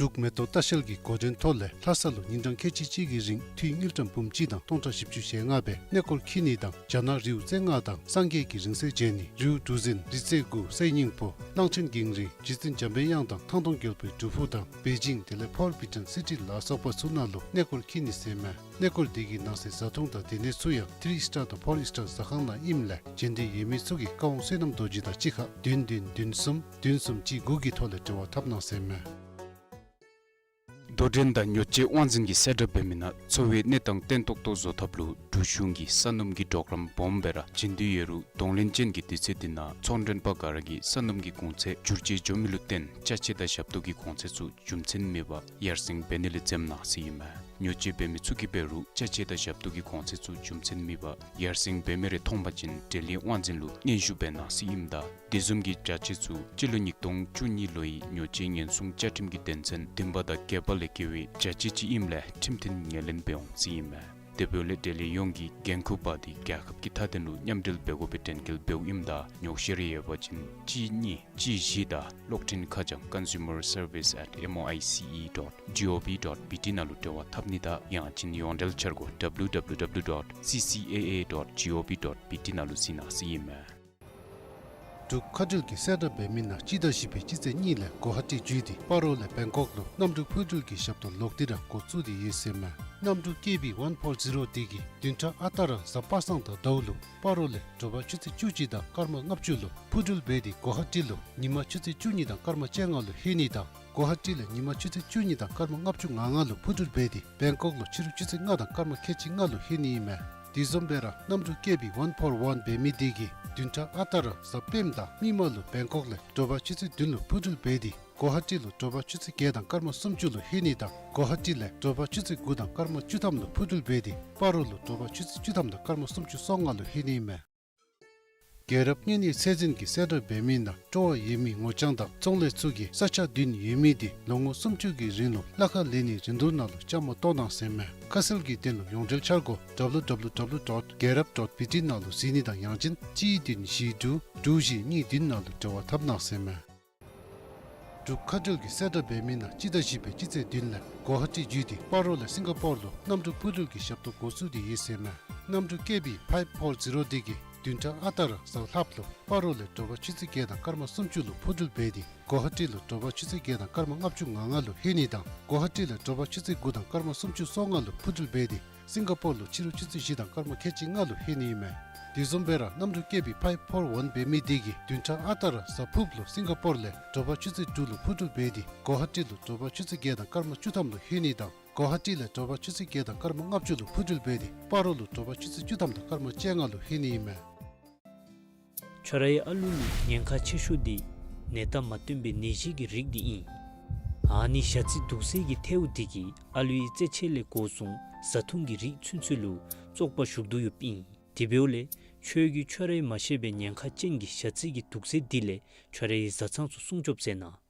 འབྲུག་མེ་ཏོག་ལྟ་བཤལ་གྱི་འགོ་འདྲེན་ཐོག་ལས་ལྷ་ས་ལུ་ཉིན་གྲངས་ཁལ་གཅིག་གཅིག་གི་རིང་འཐུས་དངུལ་ཀྲམ་འབུམ་གཅིག་དང་སྟོང་ཕྲག་བཞི་བཅུ་ཞེ་ལྔ་སྦེ་གནས་སྐོར་འཁྱིད་ནི་དང་རྒྱ་ནག་རིའུ་རྩེ་ལྔ་དང་སངས་རྒྱས་ཀྱི་རིང་བསྲེལ་མཇལ་ནི། རིའུ་གྲུ་གཟིངས་རི་རྩེ་དགུ་སའི་སྙིང་པོ་གླང་ཆེན་གངས་རི་རྗེ་བཙུན་འཇམ་པའི་དབྱངས་དང་ཐང་སྟོང་རྒྱལ་པོའི་སྒྲུབ་ཕུག་དང་པེ་ཅིང་དེ་ལས་Forbidden City ལ་སོགས་པ་ཚུ་ནང་ལུ་གནས་སྐོར་འཁྱིད་ནི་ཟེར་མས། གནས་སྐོར་དེ་གི་ནང་གསེས་བཟའ་འཐུང་དང་སྡོད་གནས་ཚུ་ཡང་ཐི་རི་སི་ཊར་དང་ཕོར་སི་ཊར་ཟ་ཁང་ནང་ཨིནམ་ལས་མཇལ་འདོད་ཡོད་མི་ཚུ་གིས་བཀའ་དབང་བསོད་ནམས་རྡོ་རྗེ་དང་གཅིག་ཁར་བདུན་བདུན་བདུན་གསུམ་བདུན་གསུམ་གཅིག་དགུ་གི་ཐོག་ལས་འབྲེལ་བ་འཐབ་གནང་ཟེར་མས། དོ་འགྲན་དང་ཉོ་སྤྱོད་དབང་འཛིན་གྱིས་གསལ་བསྒྲགས་འབད་མི་ནང་འཚོ་བའི་གནས་སྟངས་བརྟན་ཏོག་ཏོ་བཟོ་ཐབས་ལུ་འབྲུག་གཞུང་གིས་ས་སྣུམ་གྱི་གྲོགས་རམ་སྦོམ་སྦེ་ར་བྱིན་དོ་ཡོད་རུང་གདོང་ལེན་ཅན་གྱི་དུས་ཚོད་འདི་ནང་ཚོང་མགྲོན་པ་ག་ར་གིས་ས་སྣུམ་གྱི་གོང་ཚད་འགྱུར་བཅོས་འགྱོ་མི་ལུ་བརྟེན་ཅ་ཆས་དང་ཞབས་ཏོག་གི་གོང་ཚད་ཚུ་རྒྱུ་མཚན་མེད་པར་ཡར་སེང་འབད་ནི་ལས་འཛེམ་གནང་ཟེར་ཨིན་མས། ཉོ་སྤྱོད་འབད་མི་ཚུ་གིས་འབད་རུང་ཅ་ཆས་དང་ཞབས་ཏོག་གི་གོང་ཚད་ཚུ་རྒྱུ་མཚན་མེད་པར་ཡར་སེང་འབད་མི་རེ་མཐོང་པ་ཅིན་འབྲེལ་ཡོད་དབང་འཛིན་ལུ་སྙན་ཞུ་འབད་གནང་ཟེར་ཨིནམ་ད་དེ་བཟུམ་གྱི་བྱ་སྤྱོད་ཚུ་སྤྱི་ལོ་ཉིས་སྟོང་བཅུ་གཉིས་ལོའི་ཉོ་སྤྱོད་ཉེན་སྲུང་བཅའ་ཁྲིམས་ཀྱི་དོན་ཚན་བདུན་པ་དང་བརྒྱད་པ་ལས་འགལ་བའི་བྱ་སྤྱོད་ཅིག་ཨིནམ་ལས་ཁྲིམས་མཐུན་ངོས་ལེན་འབད་འོང་ཟེར་ཨིན་མས། དེ་འབདཝ་ལས་འབྲེལ་ཡོད་ཡོངས་ཀྱིས་འགན་ཁུར་འབག་སྟེ་རྒྱལ་ཁབ་ཀྱི་མཐའ་དོན་ལུ་མཉམ་འབྲེལ་འབད་དགོ་པའི་དྲན་སྐུལ་འབདཝ་ཨིནམ་ད་ཉོགས་བཤད་རེ་ཡོད་པ་ཅིན་གཅིག་གཉིས་གཅིག་བཞི་དང་གློག་འཕྲིན་ཁ་བྱང་consumer service at M O I C E dot G O V dot B T ནང་ལུ་འབྲེལ་བ་འཐབ་ནི་དང་ཡང་ཅིན་ཡོངས་འབྲེལ་འཆར་སྒོ་W W W dot C C A A dot G O V dot B T ནང་ལུ་གཟིགས་གནང་ཟེར་ཨིན་མས། འབྲུག་མཁའ་འགྲུལ་གྱིས་གསལ་བསྒྲགས་འབད་མི་ནང་སྤྱི་ཟླ་བཞི་པའི་སྤྱི་ཚེས་གཉིས་ལས་གོ་ཧ་ཊི་བརྒྱུད་དེ་སྤ་རོ་ལས་བེང་ཀོག་ལུ་གནམ་གྲུ་འཕུར་འགྲུལ་གྱི་ཞབས་ཏོག་ལོག་སྟེ་ར་འགོ་བཙུགས་ཏེ་ཡོད་ཟེར་མས། གནམ་གྲུ་ཀེ་བི་ཝན་ཕོར་ཛི་རོ་དེ་གིས་བདུན་ཕྲག་ཨ་རྟག་ར་གཟའ་པ་སངས་དང་ཟླཝ་ལུ་སྤ་རོ་ལས་དྲོ་པ་ཆུ་ཚོད་བཅུ་གཅིག་དང་སྐར་མ་ལྔ་བཅུ་ལུ་འཕུར་འགྲུལ་འབད་དེ་གོ་ཧ་ཊི་ལུ་ཉིན་མ་ཆུ་ཚོད་བཅུ་གཉིས་དང་སྐར་མ་བཅོ་ལྔ་ལུ་ལྷོད་ནི་དང་གོ་ཧ་ཊི་ལས་ཉིན་མ་ཆུ་ཚོད་བཅུ་གཉིས་དང་སྐར་མ་ལྔ་བཅུ་ང་ལྔ་ལུ་འཕུར་འགྲུལ་འབད་དེ་བེང་ཀོག་ལུ་ཕྱི་རུ་ཆུ་ཚོད་ལྔ་དང་སྐར་མ་ཁལ་གཅིག་ལྔ་ལུ་ལྷོད་ནི་ཨིན་མས། དེ་བཟུམ་སྦེ་ར་གནམ་གྲུ་ཀེ་བི་ཝན་ཕོར་ཝན་འབད་མི་དེ་གིས་བདུན་ཕྲག་ཨ་རྟག་ར་གཟའ་སྤེནམ་དང་མིག་དམར་ལུ་བེང་ཀོག་ལས་དྲོ་པ་ཆུ་ཚོད་བདུན་ལུ་འཕུར་འགྲུལ་འབད་དེ་གོ་ཧ་ཊི་ལུ་དྲོ་པ་ཆུ་ཚོད་བརྒྱད་དང་སྐར་མ་སུམ་ཅུ་ལུ་ལྷོད་ནི་དང་གོ་ཧ་ཊི་ལས་དྲོ་པ་ཆུ་ཚོད་དགུ་དང་སྐར་མ་བཅུ་ཐམ་ལུ་འཕུར་འགྲུལ་འབད་དེ་སྤ་རོ་ལུ་དྲོ་པ་ཆུ་ཚོད་བཅུ་ཐམ་དང་སྐར་མ་སུམ་ཅུ་སོ་ལྔ་ལུ་ལྷོད་ནི་ཨིན་མས། རྒྱལ་རབས་གཉན་ནད་ཚད་འཛིན་གྱིས་གསལ་བསྒྲགས་འབད་མི་ནང་སྤྲོ་བ་ཡོད་མི་ངོ་རྐྱང་དང་ཚོང་ལས་ཚུ་གིས་ས་ཆ་བདུན་ཡོད་མི་དེ་ལོ་ངོ་སུམ་ཅུ་གི་རིང་ལུ་གླ་ཁར་ལེན་ནི་རིན་བསྡུར་ནང་ལུ་བཅའ་མར་གཏོགས་གནང་ཟེར་མས། ཁ་གསལ་གྱི་དོན་ལུ་ཡོངས་འབྲེལ་འཆར་སྒོ་W W W dot རྒྱལ་རབས་dot B T ནང་ལུ་གཟིགས་ནི་དང་ཡང་ཅིན་གཅིག་བདུན་བཞི་དྲུག་དྲུག་བཞི་གཉིས་བདུན་ནང་ལུ་འབྲེལ་བ་འཐབ་གནང་ཟེར་མས། འབྲུག་མཁའ་འགྲུལ་གྱིས་གསལ་བསྒྲགས་འབད་མི་ནང་སྤྱི་ཟླ་བཞི་པའི་སྤྱི་ཚེས་བདུན་ལས་གོ་ཧ་ཊི་བརྒྱུད་དེ་སྤ་རོ་ལས་སིང་ག་པོར་ལུ་གནམ་གྲུ་འཕུར་འགྲུལ་གྱི་ཞབས་ཏོག་འགོ་བཙུགས་ཏེ་ཡོད་ཟེར་མས། གནམ་གྲུ་ཀེ་བི་ཕའིབ་ཕོར་ཛི་རོ་དེ་གིས་བདུན་ཕྲག་ཨ་རྟག་ར་གཟའ་ལྷགཔ་ལུ་སྤ་རོ་ལས་དྲོ་པ་ཆུ་ཚོད་བརྒྱད་དང་སྐར་མ་སུམ་ཅུ་ལུ་འཕུར་འགྲུལ་འབད་དེ་གོ་ཧ་ཊི་ལུ་དྲོ་པ་ཆུ་ཚོད་བརྒྱད་དང་སྐར་མ་ལྔ་བཅུ་ང་ལྔ་ལུ་ལྷོད་ནི་དང་གོ་ཧ་ཊི་ལས་དྲོ་པ་ཆུ་ཚོད་དགུ་དང་སྐར་མ་སུམ་ཅུ་སོ་ལྔ་ལུ་འཕུར་འགྲུལ་འབད་དེ་སིང་ག་པོར་ལུ་ཕྱི་རུ་ཆུ་ཚོད་བཞི་དང་སྐར་མ་ཁལ་གཅིག་ལྔ་ལུ་ལྷོད་ནི་ཨིན་མས། དེ་བཟུམ་སྦེ་ར་གནམ་གྲུ་ཀེ་བི་ཕའིབ་ཕོར་ཝན་འབད་མི་དེ་གིས་བདུན་ཕྲག་ཨ་རྟག་ར་གཟའ་ཕུརཔ་ལུ་སིང་ག་པོར་ལས་དྲོ་པ་ཆུ་ཚོད་དྲུག་ལུ་འཕུར་འགྲུལ་འབད་དེ་གོ་ཧ་ཊི་ལུ་དྲོ་པ་ཆུ་ཚོད་བརྒྱད་དང་སྐར་མ་བཅུ་ཐམ་ལུ་ལྷོད་ནི་དང་གོ་ཧ་ཊི་ལས་དྲོ་པ་ཆུ་ཚོད་བརྒྱད་དང་སྐར་མ་ལྔ་བཅུ་ལུ་འཕུར་འགྲུལ་འབད་དེ་སྤ་རོ་ལུ་དྲོ་པ་ཆུ་ཚོད་བཅུ་ཐམ་དང་སྐར་མ་བཅོ་ལྔ་ལུ་ལྷོད་ནི་ཨིན་མས། ཁྱོད་རའི་ཨ་ལུ་ལུ་ཉེན་ཁ་ཆེ་ཤོས་འདི་ནད་རྟགས་མ་སྟོན་པའི་ནད་གཞི་གི་རིགས་འདི་ཨིན། ཨ་ནི་ཞ་རྩི་དུག་སེལ་གྱི་ཐལཝ་འདི་གིས་ཨ་ལུའི་རྩེད་ཆས་ལས་འགོ་བཟུང་བཟའ་འཐུང་གི་རིགས་ཚུན་ཚོད་ལུ་བཙོག་པ་ཞུགས་དོ་ཡོདཔ་ཨིན། དེ་འབདཝ་ལས་ཁྱོད་ཀྱིས་ཁྱོད་རའི་མ་ཤེས་པའི་ཉེན་ཁ་ཅན་གྱི་ཞ་རྩི་གི་དུག་སེལ་འདི་ལས་ཁྱོད་རའི་བཟའ་ཚང་ཚུ་སྲུང་སྐྱོབ་མཛད་གནང་།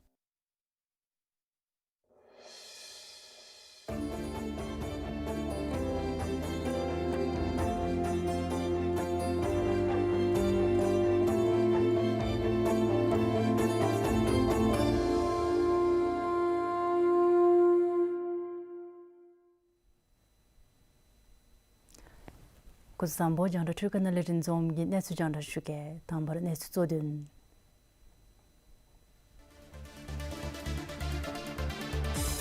སྐུ་གཟུགས་བཟང་པོ། རྒྱང་བསྒྲགས་འཕྲུལ་ཁང་ནང་ལས་རིན་འཛོམས་ཀྱིས་གནས་ཚུལ་རྒྱང་བསྒྲགས་ཞུ་གེ། དང་པ་ར་གནས་ཚུལ་གཙོ་དོན།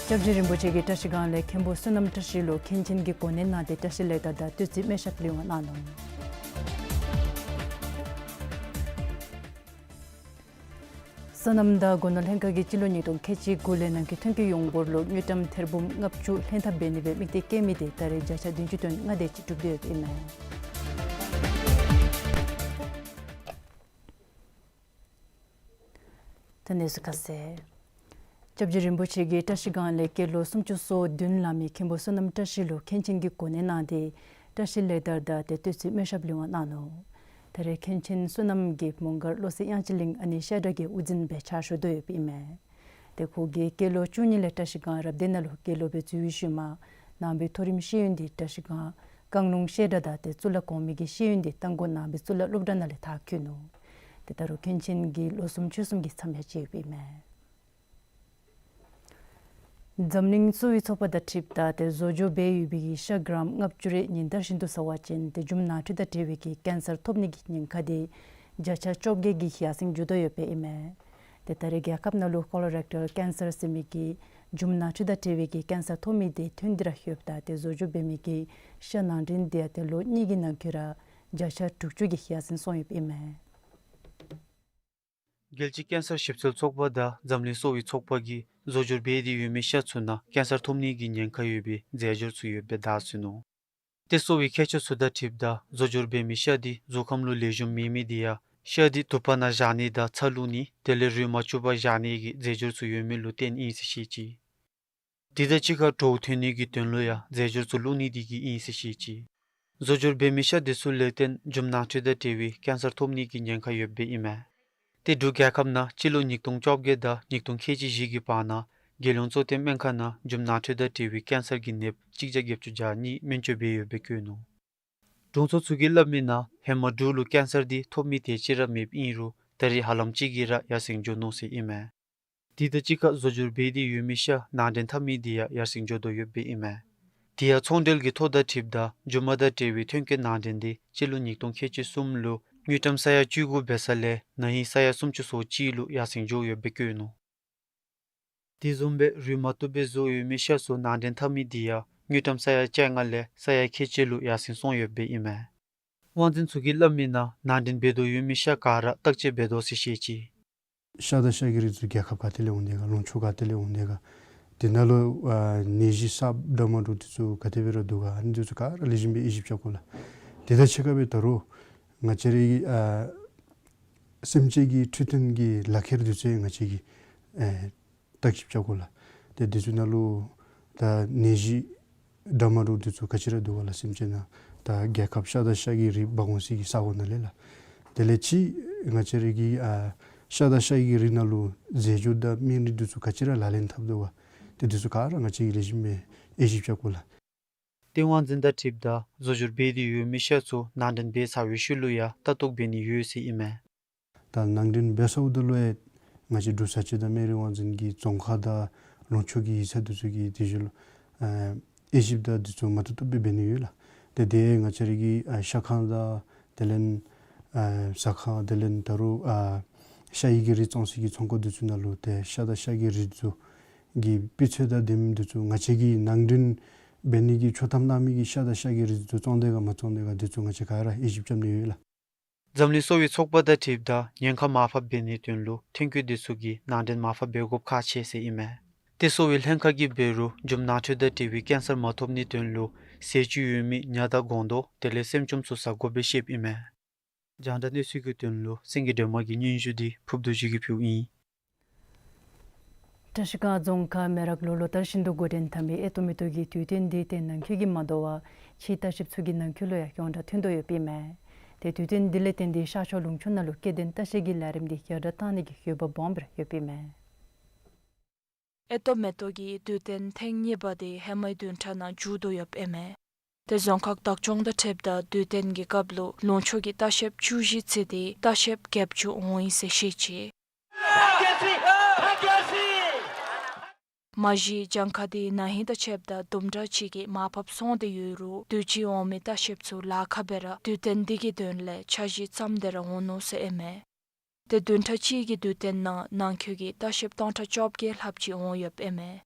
སྐྱབས་རྗེ་རིན་པོ་ཆེ་གིས་བཀྲ་ཤིས་སྒང་ལས་མཁན་པོ་བསོད་ནམས་བཀྲ་ཤིས་ལུ་མཁན་ཆེན་གྱི་གོ་གནས་གནང་སྟེ་བཀྲ་ཤིས་ལེགས་དར་དང་བསྟོད་ཚིག་སྨེ་ཤབ་ལེའུ་ལྔ་གནང་ནུག། སོ་ནམ་དང་སྒོ་ནོར་ལྷན་ཁག་གིས་སྤྱི་ལོ་ཉིས་སྟོང་ཁལ་གཅིག་དགུ་ལས་ནང་འཁོད་ཐོན་སྐྱེད་ཡོངས་འབོར་ལུ་དངུལ་ཀྲམ་ཐེར་འབུམ་ལྔ་བཅུ་ལྷན་ཐབས་འབད་ནི་སྦེ་དམིགས་གཏད་བསྐྱེད་མི་དེ་ད་རེས་བརྒྱ་ཆ་བདུན་ཅུ་དོན་ལྔ་དེ་ཅིག་གྲུབ་སྟེ་ཡོདཔ་ཨིན་མས། གནས་ཚུལ་ཁ་གསལ། སྐྱབས་རྗེ་རིན་པོ་ཆེ་གིས་བཀྲ་ཤིས་སྒང་ལས་སྐྱེས་ལོ་སུམ་ཅུ་སོ་བདུན་ལང་མི་མཁན་པོ་བསོད་ནམས་བཀྲ་ཤིས་ལུ་མཁན་ཆེན་གྱི་གོ་གནས་གནང་སྟེ་བཀྲ་ཤིས་ལེགས་དར་དང་ཏེ་བསྟོད་ཚིག་སྨོན་ཞབས་ལེགས་པར་གནང་ནུག། ད་རེས་མཁན་ཆེན་བསོད་ནམས་ཀྱིས་མོང་སྒར་བློ་གསལ་དབྱངས་ཅན་གླིང་ཨ་ནེ་ཤེལ་བྲག་གི་དབུ་འཛིན་སྦེ་ཕྱག་ཞུ་དོ་ཡོདཔ་ཨིན་མས། ཏེ་ཁོ་གིས་སྐྱེས་ལོ་བཅུ་གཉིས་ལས་བཀྲ་ཤིས་སྒང་རབ་སྡེ་ནང་ལུ་དགེ་སློང་སྦེ་འཛུལ་བའི་ཤུལ་མ་ནང་པའི་མཐོ་རིམ་ཤེས་ཡོན་འདི་བཀྲ་ཤིས་སྒང་བཀང་ལུང་བཤད་གྲྭ་དང་ཏེ་གཙུག་ལག་གོང་མའི་གི་ཤེས་ཡོན་འདི་རྟ་མགོ་ནང་པའི་གཙུག་ལག་སློབ་གྲྭ་ནང་ལས་མཐར་འཁྱོལ་ནུག། ཏེ་ད་རུང་མཁན་ཆེན་གྱི་ལོ་གསུམ་ཕྱོགས་གསུམ་གྱི་མཚམས་ཡང་བཅད་ཡོདཔ་ཨིན་མས། འཛམ་གླིང་གསོ་བའི་ཚོགས་པ་དང་འཁྲིལཝ་ད་ཏེ་བཟོ་སྦྱོར་འབད་ཡོད་པའི་གི་ཤ་གྲམ་ལྔ་བཅུ་རེ་ཉིན་ལྟར་བཞིན་དུ་ཟ་བ་ཅིན་ཏེ་རྒྱུ་མ་ནང་ཁྲོལ་དང་འབྲེལ་བའི་གི་ཀེན་སར་ཐོབ་ནི་གི་ཉེན་ཁ་འདི་བརྒྱ་ཆ་བཅོ་བརྒྱད་ཀྱིས་ཡར་སེང་འགྱོ་དོ་ཡོདཔ་ཨིན་མས། ཏེ་ད་རེས་རྒྱལ་ཁབ་ནང་ལུ་ཀོ་ལོ་རེག་ཊལ་ཀེན་སར་ཟེར་མི་གི་རྒྱུ་མ་ནང་ཁྲོལ་དང་འབྲེལ་བའི་གི་ཀེན་སར་ཐོབ་མི་དེ་ཐོན་ཏེ་ར་ཡོདཔ་ད་ཏེ་བཟོ་སྦྱོར་འབད་མི་གི་ཤ་ནང་འདྲེན་འདི་ཡང་ཏེ་ལོ་གཉིས་ཀྱི་ནང་འཁོད་ར་བརྒྱ་ཆ་དྲུག་ཅུ་གིས་ཡར་སེང་སོང་ཡོདཔ་ཨིན་མས། རྒྱལ་སྤྱིའི་ཀེན་སར་ཞིབ་འཚོལ་ཚོགས་པ་དང་འཛམ་གླིང་གསོ་བའི་ཚོགས་པ་གིས་བཟོ་སྦྱོར་འབད་དེ་ཡོད་མི་ཤ་ཚུ་ནང་ཀེན་སར་ཐོབ་ནི་གི་ཉེན་ཁ་ཡོད་པའི་རྫས་སྦྱོར་ཚུ་ཡོདཔ་སྦེ་བརྡ་སོན་ནུག། ཏེ་གསོ་བའི་མཁས་མཆོག་ཚུ་དང་འཁྲིལཝ་ད་བཟོ་སྦྱོར་འབད་མི་ཤ་འདི་གཟུགས་ཁམས་ལུ་ལེགས་ཤོམ་མེད་མི་དེ་ཡང་ཤ་འདི་དུ་པ་ནང་བཞག་ནི་དང་ཚྭ་བླུགས་ནི་དེ་ལས་རུལ་མ་བཅུག་པར་བཞག་ནི་གི་རྫས་སྦྱོར་ཚུ་ཡོད་མི་ལུ་བརྟེན་ཨིན་ཟེར་བཤད་ཅི། དེ་དང་གཅིག་ཁར་གྲོད་ཐོན་ནི་གི་དོན་ལུ་ཡང་རྫས་སྦྱོར་ཚུ་བླུགས་ནི་དེ་གིས་ཨིན་ཟེར་བཤད་ཅི། བཟོ་སྦྱོར་འབད་མི་ཤ་དེ་ཚུ་ལས་བརྟེན་རྒྱུ་མ་ནང་ཁྲོལ་དང་འབྲེལ་བའི་ཀེན་སར་ཐོབ་ནི་གི་ཉེན་ཁ་ཡོདཔ་ཨིན་མས། ཏེ་འབྲུག་རྒྱལ་ཁབ་ནང་སྤྱི་ལོ་ཉིས་སྟོང་བཅོ་བརྒྱད་དང་ཉིས་སྟོང་ཁལ་གཅིག་བཞི་གི་བར་ན་རྒྱལ་ཡོངས་གཙོ་བསྟེན་སྨན་ཁང་ནང་རྒྱུ་མ་ནང་ཁྲོལ་དང་འབྲེལ་བའི་ཀེན་སར་གྱི་ནདཔ་གཅིག་བརྒྱ་བརྒྱད་ཅུ་གྱ་གཉིས་སྨན་བཅོས་འབད་ཡོདཔ་སྦེ་བཀོད་ནུག། དྲུང་འཚོ་ཚུ་གིས་སླབ་མིའི་ནང་ཧེ་མ་འབྲུག་ལུ་ཀེན་སར་འདི་ཐོབ་མི་དེ་ཅིག་ར་མེདཔ་ཨིན་རུང་ད་རེས་ཧ་ལམ་ཅིག་གིས་ར་ཡར་སེང་འགྱོ་ནུག་ཟེར་ཨིན་མས། དེ་དང་གཅིག་ཁར་བཟོ་སྦྱོར་འབད་དེ་ཡོད་མི་ཤ་ནང་འདྲེན་འཐབ་མི་དེ་ཡང་ཡར་སེང་འགྱོ་དོ་ཡོདཔ་ཨིན་མས། དེ་ཡང་ཚོང་འབྲེལ་གྱི་ཐོ་དང་འཁྲིལཝ་ད་རྒྱུ་མ་དང་འབྲེལ་བའི་ཐོན་སྐྱེད་ནང་འདྲེན་དེ་སྤྱི་ལོ་ཉིས་སྟོང་ཁལ་གཅིག་གསུམ་ལུ་དངུལ་ཀྲམ་ས་ཡ་བཅུ་དགུ་འབད་ས་ལས་ན་ཧིང་ས་ཡ་སུམ་ཅུ་སོ་གཅིག་ལུ་ཡར་སེང་འགྱོ་ཡོདཔ་སྦེ་བཀོད་ནུག། དེ་བཟུམ་སྦེ་རུལ་མ་བཏུབ་པའི་བཟོ་ཡོད་མི་ཤ་ཚུ་ནང་འདྲེན་འཐབ་མི་དེ་ཡང་དངུལ་ཀྲམ་ས་ཡ་བཅོ་ལྔ་ལས་ས་ཡ་ཁལ་གཅིག་ལུ་ཡར་སེང་སོང་ཡོདཔ་སྦེ་ཨིན་མས། དབང་འཛིན་ཚུ་གིས་སླབ་མིའི་ནང་ནང་འདྲེན་འབད་དོ་ཡོད་མི་ཤ་ག་ར་བརྟག་དཔྱད་འབད་དོ་ཟེར་བཤད་ཅི། ཤ་དང་ཤ་གི་རིགས་ཚུ་རྒྱལ་ཁབ་ག་ཏེ་ལས་འོང་དེ་ག་ལུང་ཕྱོགས་ག་ཏེ་ལས་འོང་དེ་ག་དེ་ནང་ལུ་ཨ་ནད་གཞི་གསརཔ་འདྲ་མ་འདྲཝ་དེ་ཚུ་ག་དེ་སྦེ་ར་འདུག་ག་ཨ་ནི་དེ་ཚུ་ག་ར་ལེགས་ཤོམ་སྦེ་དབྱེ་ཞིབ་རྐྱབ་དགོ་ལགས། དེ་དང་གཅིག་ཁར་སྦེ་ད་རུང་ང་བཅས་རའི་ཨ་སེམས་ཅན་གྱི་འཕྲོད་བསྟེན་གྱི་ལག་ཁྱེར་དེ་ཚུ་ཡང་ང་བཅས་ཀྱིས་ཨེ་བརྟག་ཞིབ་རྐྱབ་དགོ་ལགས། ཏེ་དེ་ཚུ་ནང་ལུ་ད་ནད་གཞི་འདྲ་མ་འདྲཝ་དེ་ཚུ་ག་ཅི་ར་འདུག་ག་ལགས། སེམས་ཅན་ནང་ད་རྒྱལ་ཁབ་ཤ་དང་ཤ་གི་རིགས་འབག་འོང་སའི་གི་ས་གོ་ནང་ལས་ལགས། དེ་ལས་ཅིག་ང་བཅས་རའི་གི་ཨ་ཤ་དང་ཤ་གི་རིགས་ནང་ལུ་རྫས་སྦྱོར་དང་སྨན་རིགས་དེ་ཚུ་ག་ཅི་ར་ལག་ལེན་འཐབ་དོ་ག་ཏེ་དེ་ཚུ་ག་ར་ང་བཅས་ཀྱིས་ལེགས་ཤོམ་སྦེ་དབྱེ་ཞིབ་རྐྱབ་དགོ་ལགས། ཏེ་དབང་འཛིན་དང་འཁྲིལཝ་ད་བཟོ་སྦྱོར་འབད་དེ་ཡོད་མི་ཤ་ཚུ་ནང་འདྲེན་འབད་ཚར་བའི་ཤུལ་ལུ་ཡང་ལྟ་རྟོག་འབད་ནི་ཡོད་ཟེར་ཨིན་མས། ད་ནང་འདྲེན་འབད་ཚརཝ་ད་ལུ་ཡང་ང་བཅས་འབྲུག་བཟའ་བཅའ་དང་སྨན་རིགས་དབང་འཛིན་གྱིས་རྫོང་ཁག་དང་ལུང་ཕྱོགས་ཀྱི་ཡིག་ཚང་དེ་ཚུ་གི་དེ་བཞིན་ལུ་ཨེ་དབྱེ་ཞིབ་དང་དེ་ཚུ་མ་བཏུབ་བཏུབ་སྦེ་འབད་ནི་ཡོད་ལགས། ཏེ་དེ་ང་བཅས་རའི་གི་ཨ་ཤ་ཁང་དང་དེ་ལས་ཨ་ཟ་ཁང་དེ་ལས་ད་རུང་ཨ་ཤ་ཡི་གི་རིགས་བཙོང་སའི་གི་ཚོང་ཁང་དེ་ཚུ་ནང་ལུ་ཏེ་ཤ་དང་ཤ་གི་རིགས་ཚུ་གི་སྤུས་ཚད་དང་ལྡན་མི་དེ་ཚུ་ང་བཅས་ཀྱིས་ནང་འདྲེན་འབད་ནི་གི་ཆོག་ཐམ་གནང་མི་གི་ཤ་དང་ཤ་གི་རིགས་ཚུ་བཙོང་དོ་ག་མ་བཙོང་དོ་ག་དེ་ཚུ་ང་བཅས་ག་ར་དབྱེ་ཞིབ་རྐྱབ་ནི་ཡོད་ལགས། འཛམ་གླིང་གསོ་བའི་ཚོགས་པ་དང་འཁྲིལཝ་ད་ཉེན་ཁ་མར་ཕབ་འབད་ནིའི་དོན་ལུ་ཐོན་སྐྱེད་དེ་ཚུ་གི་ནང་འདྲེན་མར་ཕབ་འབད་དགོཔ་ཁག་ཆེ་ཟེར་ཨིན་མས། ཏེ་གསོ་བའི་ལྷན་ཁག་གིས་འབད་རུང་རྒྱུ་མ་ནང་ཁྲོལ་དང་འབྲེལ་བའི་ཀེན་སར་མ་ཐོབ་ནིའི་དོན་ལུ་ཟས་བཅུད་ཡོད་མི་ཉ་དང་སྒོང་རྡོག་དེ་ལས་སྲནམ་ཅུམ་ཚུ་ཟ་དགོཔ་སྦེ་བཤདཔ་ཨིན་མས། རྒྱང་བསྒྲགས་གནས་ཚུལ་གྱི་དོན་ལུ་སེང་གེ་སྒྲོལ་མ་གི་སྙན་ཞུ་འདི་ཕུརབ་རྡོ་རྗེ་གིས་ཕུལཝ་ཨིན། བཀྲ་ཤིས་སྒང་རྫོང་ཁག་མེ་རག་ལུ་ལོ་ལྟར་བཞིན་དུ་འགོ་འདྲེན་འཐབ་མི་ཨེ་ཏོག་མེ་ཏོག་གི་དུས་སྟོན་འདི་ཏེ་ནང་འཁོད་ཀྱིས་མ་དོ་བར་ཕྱིའི་ལྟ་བཤལཔ་ཚུ་གི་ནང་འཁོད་ལུ་ཡང་ཡོངས་གྲགས་ཐོན་དོ་ཡོདཔ་ཨིན་མས། ཏེ་དུས་སྟོན་འདི་ལས་བརྟེན་ཏེ་ཤར་ཕྱོགས་ལུང་ཕྱོགས་ནང་ལུ་སྐྱེ་ལྡན་ལྟ་བཤལ་གྱི་ལས་རིམ་འདི་ཡར་དྲག་གཏང་ནི་གི་འོས་འབབ་སྦོམ་སྦེ་ར་ཡོདཔ་ཨིན་མས། ཨེ་ཏོག་མེ་ཏོག་གི་དུས་སྟོན་ཐེངས་གཉིས་པ་འདི་ཧེ་མའི་བདུན་ཕྲག་ནང་མཇུག་བསྡུ་ཡོདཔ་ཨིན་མས། ཏེ་རྫོང་ཁག་བདག་སྐྱོང་དང་འཁྲིལཝ་ད་དུས་སྟོན་གྱི་སྐབས་ལུ་ལུང་ཕྱོགས་ཀྱི་ལྟ་བཤལཔ་བཅུ་བཞི་བརྩིས་ཏེ་ལྟ་བཤལཔ་བརྒྱད་ཅུ་འོང་ཡི་ཟེར་བཤད་ཅི། མ་གཞི་གྱངས་ཁ་འདི་ན་ཧིང་དང་ཕྱདཔ་ད་དུམ་གྲ་ཅིག་གིས་མར་ཕབ་སོང་སྟེ་ཡོད་རུང་དུས་ཅི་འོང་མི་ལྟ་བཤལཔ་ཚུ་ལཱ་ཁག་སྦེ་ར་དུས་སྟོན་འདི་གི་དོན་ལས་འཆར་གཞི་བརྩམས་ཏེ་ར་འོང་ནུག་ཟེར་ཨིན་མས། ཏེ་བདུན་ཕྲག་གཅིག་གི་དུས་སྟོན་ནང་ནང་འཁོད་ཀྱི་ལྟ་བཤལཔ་སྟོང་ཕྲག་བཅོ་བརྒྱད་ལྷགཔ་ཅིག་འོང་ཡོདཔ་ཨིན་མས།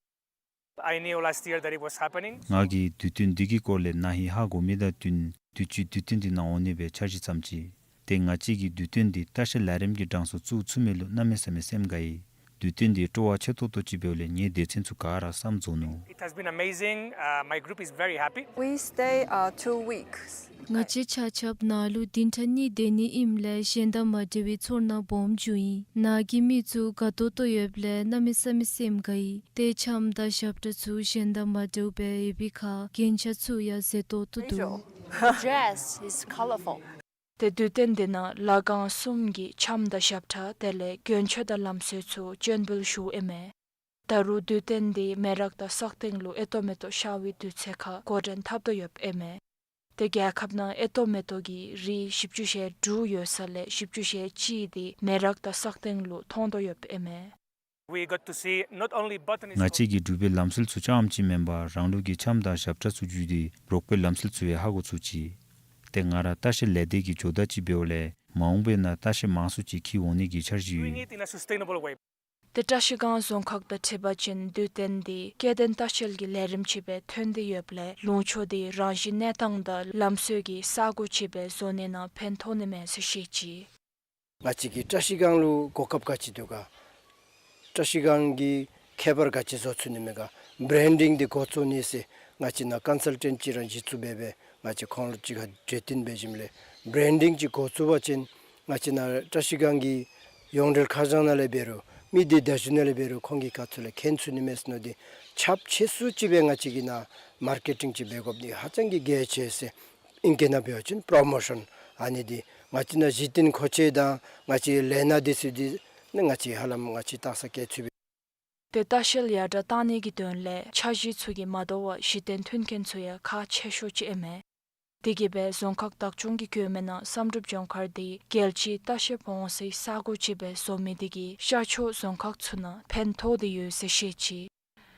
I knew last year that it was happening. ང་གིས་དུས་སྟོན་འདི་གི་སྐོར་ལས་ན་ཧིང་ཧ་གོ་མི་དང་བསྟུན་དུས་ཅི་དུས་སྟོན་འདི་ནང་འོང་ནི་སྦེ་འཆར་གཞི་བརྩམས་ཅི། ཏེ་ང་བཅས་ཀྱིས་དུས་སྟོན་འདི་ལྟ་བཤལ་ལས་རིམ་གྱི་གྲངས་སུ་བཙུགས་ཚུགས་མི་ལུ་གནམ་མེད་ས་མེད་སེམས་དགའ་ཡི། དུས་སྟོན་འདི་སྤྲོ་བ་ཆེ་ཏོག་ཏོ་ཅིག་འབདཝ་ལས་ངེའི་སྡེ་ཚན་ཚུ་ག་ར་བསམ་རྫོགས་ནུག། It has been amazing. Uh, my group is very happy. We stay, uh, two weeks. ང་བཅས་ཆ་ཁྱབ་ནཱ་ལུ་བདུན་ཕྲག་གཉིས་སྡོད་ནི་ཨིནམ་ལས་གཞན་དང་མ་འདྲ་བའི་ཚོར་སྣང་སྦོམ་བྱུང་ཡི། ནཱ་གི་མི་ཚུ་དགའ་ཏོག་ཏོ་ཡོདཔ་ལས་གནམ་མེད་ས་མེད་སེམས་དགའ་ཡི། ཏེ་འཆམ་དང་ཞབས་ཁྲ་ཚུ་གཞན་དང་མ་འདྲཝ་སྦེ་ཡོད་པའི་ཁར་རྒྱན་ཆ་ཚུ་ཡང་མཛེས་ཏོག་ཏོ་འདུག། The dress is colorful. ཏེ་དུས་སྟོན་འདི་ནང་ལྷ་ཁང་གསུམ་གྱི་འཆམ་དང་ཞབས་ཁྲ་དེ་ལས་མགོན་ཆས་དང་ལམ་སྲོལ་ཚུ་སྤྱན་འབུལ་ཞུཝ་ཨིན་མས། ད་རུང་དུས་སྟོན་འདི་མེ་རག་དང་སག་སྟེང་ལུ་ཨེ་ཏོག་མེ་ཏོག་ཤར་བའི་དུས་ཚོད་ཁར་འགོ་འདྲེན་འཐབ་དོ་ཡོདཔ་ཨིན་མས། ཏེ་རྒྱལ་ཁབ་ནང་ཨེ་ཏོག་མེ་ཏོག་གི་རིགས་བཞི་བཅུ་ཞེ་དྲུག་ཡོད་ས་ལས་བཞི་བཅུ་ཞེ་གཅིག་འདི་མེ་རག་དང་སག་སྟེང་ལུ་མཐོང་དོ་ཡོདཔ་ཨིན་མས། We got to see not only botanists, ང་བཅས་ཀྱིས་སྒྲུབ་པའི་ལམ་སྲོལ་ཚུ་རྐྱངམ་ཅིག་མེན་པར་རང་ལུགས་ཀྱི་འཆམ་དང་ཞབས་ཁྲ་ཚུ་བརྒྱུད་དེ་འབྲོག་པའི་ལམ་སྲོལ་ཚུ་ཡང་ཧ་གོ་ཚུགས་ཅི། ཏེ་ང་ར་ལྟ་བཤལ་ལས་སྡེ་གི་ཇོ་བདག་ཅིག་འབདཝ་ལས་མ་འོངས་པའི་ནང་ལྟ་བཤལ་མང་སུ་ཅིག་འཁྱིད་འོང་ནི་གི་འཆར་གཞི་ཡོད། Doing it in a sustainable way. ཏེ་བཀྲ་ཤིས་སྒང་རྫོང་ཁག་དང་འཁྲིལ་བ་ཅིན་དུས་སྟོན་འདི་སྐྱེ་ལྡན་ལྟ་བཤལ་གྱི་ལས་རིམ་ཅིག་སྦེ་ཐོན་ཏེ་ཡོདཔ་ལས་ལུང་ཕྱོགས་འདི་རང་བཞིན་གནས་སྟངས་དང་ལམ་སྲོལ་གྱི་ས་གོ་ཅིག་སྦེ་བཟོ་ནི་ནང་ཕན་ཐོགས་ནི་མས་ཟེར་བཤད་ཅི། ང་བཅས་ཀྱི་བཀྲ་ཤིས་སྒང་ལུ་གོ་སྐབས་ག་ཅི་འདུག་ག། བཀྲ་ཤིས་སྒང་གི་ཁྱད་པར་ག་ཅི་བཟོ་ཚུགས་ནི་མས་ག། བྷྲེན་ཌིང་འདི་འགོ་བཙུགས་ནི་ཟེར་ང་བཅས་ནཱ་ཀོན་སཱལ་ཊེནཊ་ཅིག་ར་གཞི་བཙུགས་འབད་སྦེ་ང་བཅས་ཁོང་ལུ་གཅིག་ཁར་གྲོས་བསྟུན་འབད་ཞིནམ་ལས་བྷྲེན་ཌིང་ཅིག་འགོ་བཙུགས་པ་ཅིན་ང་བཅས་ནཱ་བཀྲ་ཤིས་སྒང་གི་ཡོངས་འབྲེལ་ཁ་བྱང་ནང་ལས་འབད་རུང་མི་སྡེ་བརྡ་བརྒྱུད་ནང་ལས་འབད་རུང་ཁོང་གི་ཁ་ཐུག་ལས་མཁྱེན་ཚུགས་ནི་མས་ཟེར་མནོ་སྟེ་ཁྱབ་ཆེ་སུ་ཅིག་སྦེ་ང་བཅས་ཀྱིས་ནཱ་མར་ཀེ་ཊིང་ཅིག་འབད་དགོཔ་འདི་ཧ་ཅང་གི་གལ་ཆེ་ཟེར། ཨིང་སྐད་ནང་འབད་བ་ཅིན་པྲོ་མོ་ཤཱན་ཨ་ནི་འདི་ང་བཅས་ནཱ་གཞི་རྟེན་མཁོ་ཆས་དང་ང་བཅས་ལས་སྣ་འདི་ཚུ་འདི་ནི་ང་བཅས་ཧ་ལམ་ང་བཅས་བཏང་ས་བཀལ་ཚུགས་པས། ཏེ་ལྟ་བཤལ་ཡར་དྲག་བཏང་ནི་གི་དོན་ལས་འཆར་གཞི་ཚུ་གིས་མ་དོ་བར་གཞི་རྟེན་མཐུན་རྐྱེན་ཚུ་ཡང་ཁག་ཆེ་ཤོས་ཅིག་ཨིན་མས། དེ་གིས་སྦེ་རྫོང་ཁག་བདག་སྐྱོང་གིས་བཀོད་མི་ནང་བསམ་གྲུབ་ལྗོངས་མཁར་འདི་རྒྱལ་སྤྱིའི་ལྟ་བཤལ་འོང་སའི་ས་གོ་ཅིག་སྦེ་བཟོ་མི་འདི་གིས་ཤར་ཕྱོགས་རྫོང་ཁག་ཚུ་ནང་ཕན་ཐོགས་ཏེ་ཡོད་ཟེར་བཤད་ཅི།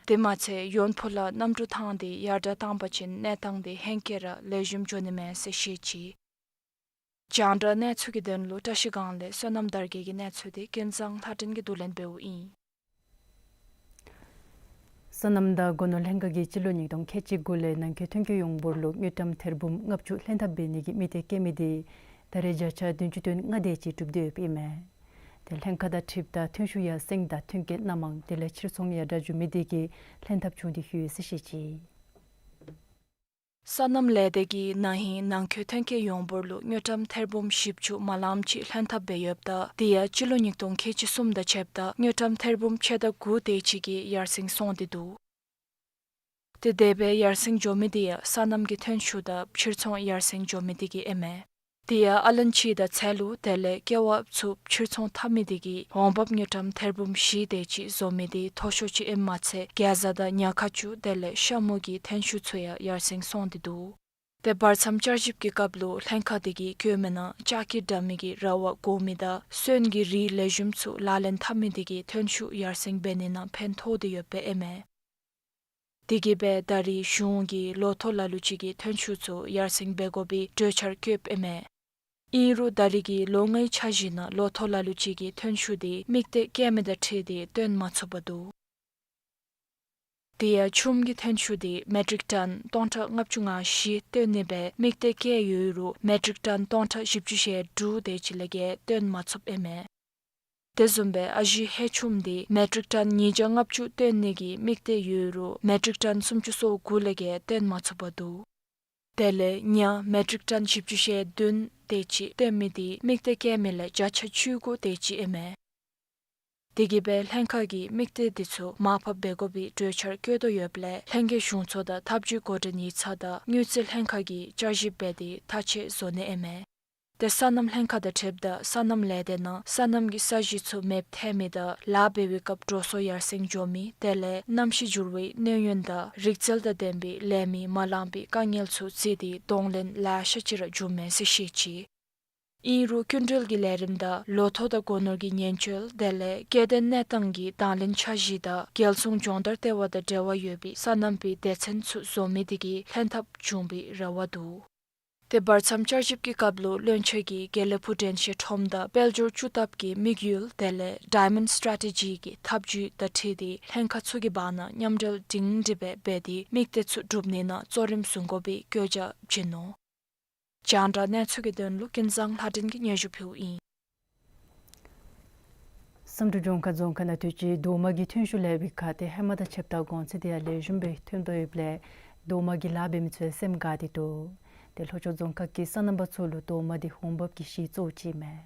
དེ་མ་ཚད་ཡོན་ཕུ་ལ་གནམ་གྲུ་ཐང་འདི་ཡར་དྲག་བཏང་པ་ཅིན་གནས་སྟངས་འདི་ཧེང་སྐལ་ར་ལེགས་ཤོམ་འགྱོ་ནི་མས་ཟེར་བཤད་ཅི། རྒྱང་བསྒྲགས་གནས་ཚུལ་གྱི་དོན་ལུ་བཀྲ་ཤིས་སྒང་ལས་བསོད་ནམས་དར་རྒྱས་ཀྱི་གནས་ཚུལ་འདི་ཀུན་བཟང་ལྷ་སྒྲོན་གྱིས་བསྡུ་ལེན་འབདཝ་ཨིན། སོ་ནམ་དང་སྒོ་ནོར་ལྷན་ཁག་གིས་སྤྱི་ལོ་ཉིས་སྟོང་ཁལ་གཅིག་དགུ་ལས་ནང་འཁོད་ཐོན་སྐྱེད་ཡོངས་འབོར་ལུ་དངུལ་ཀྲམ་ཐེར་འབུམ་ལྔ་བཅུ་ལྷན་ཐབས་འབད་ནི་གི་དམིགས་གཏད་བསྐྱེད་མི་འདི་ད་རེས་བརྒྱ་ཆ་བདུན་ཅུ་དོན་ལྔ་དེ་ཅིག་གྲུབ་སྟེ་ཡོདཔ་ཨིན་མས། ཏེ་ལྷན་ཁག་དང་འཁྲིལཝ་ད་ཐོན་ཤུགས་ཡར་སེང་དང་ཐོན་སྐྱེད་སྣ་མང་དེ་ལས་ཕྱིར་ཚོང་ཡར་དྲག་འགྱོ་མི་འདི་གིས་ལྷན་ཐབས་བྱུང་སྟེ་ཡོད་ཟེར་བཤད་ཅི། སོ་ནམ་ལས་སྡེ་གིས་ན་ཧིང་ནང་འཁོད་ཐོན་སྐྱེད་ཡོངས་འབོར་ལུ་དངུལ་ཀྲམ་ཐེར་འབུམ་བཞི་བཅུ་མ་ལངམ་ཅིག་ལྷན་ཐབས་འབད་ཡོདཔ་ད་དེ་ཡང་སྤྱི་ལོ་ཉིས་སྟོང་ཁལ་གཅིག་གསུམ་དང་ཕྱདཔ་ད་དངུལ་ཀྲམ་ཐེར་འབུམ་ཕྱེད་དང་དགུ་དེ་ཅིག་གིས་ཡར་སེང་སོང་སྟེ་འདུག། ཏེ་དེ་སྦེ་ཡར་སེང་འགྱོ་མི་འདི་ཡང་སོ་ནམ་གྱི་ཐོན་ཤུགས་དང་ཕྱིར་ཚོང་ཡར་སེང་འགྱོ་མི་འདི་གིས་ཨིན་མས། དེ་ཡང་ཨ་ལན་ཕྱེ་དང་ཚལ་ལུ་དེ་ལས་ཀེ་བ་ཚུ་ཕྱིར་ཚོང་འཐབ་མི་འདི་གིས་འོང་འབབ་དངུལ་ཀྲམ་ཐེར་འབུམ་བཞི་དེ་ཅིག་བཟོ་མི་འདི་མཐོ་ཤོས་ཅིག་ཨིནམ་མ་ཚད་གེ་ཛ་དང་ཉ་ཁ་ཅུ་དེ་ལས་ཤ་མུ་གི་ཐོན་ཤུགས་ཚུ་ཡང་ཡར་སེང་སོང་སྟེ་འདུག། ཏེ་བར་མཚམས་བསྐྱར་ཞིབ་ཀྱི་སྐབས་ལུ་ལྷན་ཁག་དེ་གིས་བཀོད་མི་ནང་ལྕགས་ཀྱི་དྲ་མིག་གི་ར་བ་བསྒོར་མི་དང་སོན་གྱི་རིགས་ལེགས་ཤོམ་ཚུ་ལག་ལེན་འཐབ་མི་དེ་གིས་ཐོན་ཤུགས་ཡར་སེང་འབད་ནི་ནང་ཕན་ཐོགས་ཏེ་ཡོདཔ་ཨིན་མས། དེ་གིས་སྦེ་ད་རེས་གཞུང་གིས་ལོ་ཐོག་ལ་ལུ་ཅིག་གི་ཐོན་ཤུགས་ཚུ་ཡར་སེང་འབད་དགོ་པའི་གྲོས་འཆར་བཀོདཔ་ཨིན་མས། ཨིན་རུང་ད་རེས་ཀྱི་ལོ་ལྔའི་འཆར་གཞི་ནང་ལོ་ཐོག་ལ་ལུ་ཅིག་གི་ཐོན་ཤུགས་དེ་དམིགས་གཏད་བསྐྱེད་མི་དང་འཁྲིལ་ཏེ་བཏོན་མ་ཚུགས་པར་འདུག། དེ་ཡང་ཆུམ་གྱི་ཐོན་ཤུགས་དེ་མེ་ཊིག་ཊོན་སྟོང་ཕྲག་ལྔ་བཅུ་ང་བཞི་བཏོན་ནི་སྦེ་དམིགས་གཏད་བསྐྱེད་ཡོད་རུང་མེ་ཊིག་ཊོན་སྟོང་ཕྲག་བཞི་བཅུ་ཞེ་དྲུག་དེ་ཅིག་ལས་བརྒལ་བཏོན་མ་ཚུགསཔ་ཨིན་མས། དེ་བཟུམ་སྦེ་ཨ་ཞེ་ཧེ་ཆུམ་དེ་མེ་ཊིག་ཊོན་ཉིས་བརྒྱ་ལྔ་བཅུ་བཏོན་ནི་གི་དམིགས་གཏད་ཡོད་རུང་མེ་ཊིག་ཊོན་སུམ་ཅུ་སོ་དགུ་ལས་བརྒལ་བཏོན་མ་ཚུགས་པར་འདུག། དེ་ལས་ཉ་མེ་ཊིག་ཊོན་བཞི་བཅུ་ཞེ་བདུན་དེ་ཅིག་བཏོན་མི་དེ་དམིགས་གཏད་བསྐྱེད་མི་ལས་བརྒྱ་ཆ་བཅུ་དགུ་དེ་ཅིག་ཨིན་མས། དེ་གིས་སྦེ་ལྷན་ཁག་གིས་དམིགས་གཏད་དེ་ཚུ་མར་ཕབ་འབད་དགོ་པའི་གྲོས་འཆར་བཀོད་དོ་ཡོདཔ་ལས་ལྷན་རྒྱས་གཞུང་ཚོགས་དང་ཐབས་ཇུས་འགོ་འདྲེན་ཡིག་ཚང་དང་དངུལ་རྩིས་ལྷན་ཁག་གིས་བསྐྱར་ཞིབ་འབད་དེ་ཐག་བཅད་བཟོ་ནི་ཨིན་མས། ཏེ་སོ་ནམ་ལྷན་ཁག་དང་འཁྲིལཝ་ད་སོ་ནམ་ལས་སྡེ་ནང་སོ་ནམ་གྱི་ས་གཞི་ཚུ་མེདཔ་ཐལ་མི་དང་ལཱ་འབད་བའི་སྐབས་འགྲོ་སོང་ཡར་སེང་འགྱོ་མི་དེ་ལས་གནམ་གཤིས་འགྱུར་བའི་གནོད་ཡོན་དང་རིག་རྩལ་དང་ལྡན་པའི་ལས་མི་མ་ལང་པའི་དཀའ་ངལ་ཚུ་བརྩིས་ཏེ་གདོང་ལེན་ལེ་ཤ་ཅིག་ར་འབྱུངམ་མས་ཟེར་བཤད་ཅི། ཨིན་རུང་སྐྱིན་འགྲུལ་གྱི་ལས་རིམ་དང་ལོ་ཐོག་དང་སྒོ་ནོར་གྱི་ཉེན་བཅོལ་དེ་ལས་སྐྱེ་ལྡན་གནས་སྟངས་ཀྱི་དང་ལེན་འཆར་གཞི་དང་རྒྱལ་སྲུང་སྦྱོང་བརྡར་ལྟེ་བ་དང་འབྲེལ་བ་ཡོད་པའི་སོ་ནམ་པའི་སྡེ་ཚན་ཚུ་བཟོ་མི་དེ་གིས་ལྷན་ཐབས་བྱུང་བའི་རེ་བ་འདུག། ཏེ་བར་མཚམས་བསྐྱར་ཞིབ་ཀྱི་སྐབས་ལུ་བློན་ཆེན་གྱིས་དགེ་ལེགས་ཕུག་དྲན་ཤེས་ཁྲོམ་དང་དཔལ་འབྱོར་བཅུ་ཐབས་ཀྱི་དམིགས་ཡུལ་དེ་ལས་ཌའི་མཱོན་ཌི་སི་ཊེ་རེ་ཊི་ཇི་གི་ཐབས་ཇུས་དང་འཁྲིལ་ཏེ་ལྷན་ཁག་ཚུ་གི་བར་ན་མཉམ་འབྲེལ་སྒྲིང་སྒྲི་སྦེ་འབད་དེ་དམིགས་གཏད་ཚུ་སྒྲུབ་ནི་ནང་གཙོ་རིམ་བཟུང་དགོ་པའི་བཀོད་རྒྱ་བྱིན་ནུག། རྒྱང་བསྒྲགས་གནས་ཚུལ་གྱི་དོན་ལུ་ཀུན་བཟང་ལྷ་སྒྲོན་གྱིས་སྙན་ཞུ་ཕུལཝ་ཨིན། བསམ་གྲུབ་ལྗོངས་མཁར་རྫོང་ཁག་ནང་དུས་ཅི་རྡོག་མ་གི་ཐོན་ཤུགས་ལེགས་པའི་ཁར་ཏེ་ཧེ་མ་དང་ཕྱདཔ་ད་གོང་ཚད་དེ་ཡང་ལེགས་ཤོམ་སྦེ་ཐོན་དོ་ཡོདཔ་ལས་རྡོག་མ་གི་ལཱ་འབད་མི་ཚུ་ཡང་སེམས་དགའ་སྟེ་འདུག། ཏེ་ལྷོ་ཕྱོགས་རྫོང་ཁག་གི་སོ་ནམ་པ་ཚུ་ལུ་རྡོག་མ་དེ་འོང་འབབ་ཀྱི་གཞི་གཙོ་བོ་ཅིག་ཨིན་མས།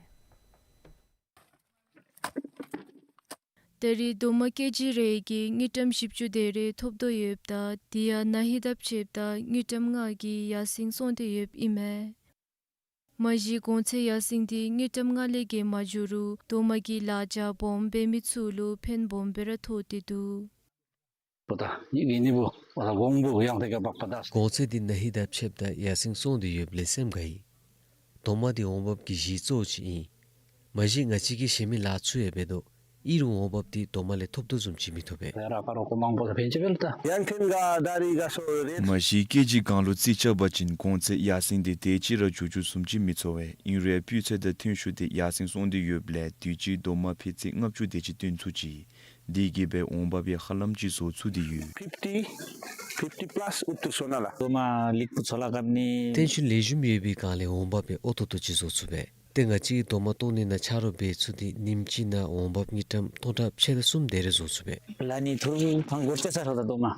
ད་རེས་རྡོག་མ་ཀེ་ཇི་རེ་གིས་དངུལ་ཀྲམ་བཞི་བཅུ་དེ་རེ་ཐོབ་དོ་ཡོདཔ་ད་དེ་ཡང་ན་ཧིང་དང་ཕྱདཔ་ད་དངུལ་ཀྲམ་ལྔ་གིས་ཡར་སེང་སོང་སྟེ་ཡོདཔ་ཨིན་མས། མ་གཞི་གོང་ཚད་ཡར་སེང་དེ་དངུལ་ཀྲམ་ལྔ་ལས་བརྒལ་མ་འགྱོ་རུང་རྡོག་མ་གི་ལཱ་རྒྱ་སྦོམ་འབད་མི་ཚུ་ལུ་ཕན་སྦོམ་སྦེ་ར་ཐོགས་ཏེ་འདུག། པོ་ད་ནི་གི་ནི་བུ་ཨ་གོང་བུ་ཡང་དེ་ག་པག་པ་ད། གོང་ཚད་འདི་ན་ཧིང་དང་ཕྱདཔ་ད་ཡར་སེང་སོང་སྟེ་ཡོདཔ་ལས་སེམས་དགའ་ཡི། རྡོག་མ་འདི་འོང་འབབ་ཀྱི་གཞི་གཙོ་བོ་ཅིག་ཨིན། མ་གཞི་ང་བཅས་ཀྱིས་གཞན་མི་ལཱ་ཚུ་ཡང་འབད་དོ། ཨིན་རུང་འོང་འབབ་འདི་རྡོག་མ་ལས་ཐོབ་དོ་བཟུམ་ཅིག་མི་ཐོབ་པས། ར་ཀ་རོ་ཀོ་མང་པོ་ད་ཕན་ཅི་བེལ་ད། ཡང་ཐེན་ག་ད་རི་ག་སོ་རེད། མ་གཞི་ཀེ་ཇི་གང་ལུ་རྩིས་རྐྱབ་པ་ཅིན་གོང་ཚད་ཡར་སེང་འདི་དེ་ཅིག་ར་འགྱོ་འགྱོཝ་བཟུམ་ཅིག་མི་ཚོར་བས། ཨིན་རུང་ཡང་སྤུས་ཚད་དང་ཐོན་ཤུགས་འདི་ཡར་སེང་སོང་སྟེ་ཡོདཔ་ལས་དུས་ཅི་རྡོག་མ་ཕད་ཚད་ལྔ་བཅུ་དེ་ཅིག་བཏོན་ཚུགས་ཅི། དེ་གིས་འབད་འོང་འབབ་ཡང་ཧ་ལམ་ཅིག་བཟོ་ཚུགས་ཏེ་ཡོད། ཕིཕ་ཊི་ཕིཕ་ཊི་པ་ལཱསི་ཨུ་ཐུ་སོ་ན་ལ། རྡོག་མ་ལེགས་པོ་ཚོ་ལ་གབ་ནི། ཐོན་ཤུགས་ལེགས་ཤོམ་ཡོད་པའི་སྒང་ལས་འོང་འབབ་ཡང་ཨོ་ཏོག་ཏོ་ཅིག་བཟོ་ཚུགས་པས། ཏེ་ང་བཅས་ཀྱིས་རྡོག་མ་བཏོག་ནི་ནང་ཆ་རོགས་འབད་ཚུགས་ཏེ་ཉིནམ་གཅིག་ནང་འོང་འབབ་དངུལ་ཀྲམ་སྟོང་ཕྲག་ཕྱེད་དང་གསུམ་དེ་རེ་བཟོ་ཚུགས་པས། ལ་ནི་ཐུར་ཐང་གོར་ཏེ་ས་རོ་ད་རྡོག་མ།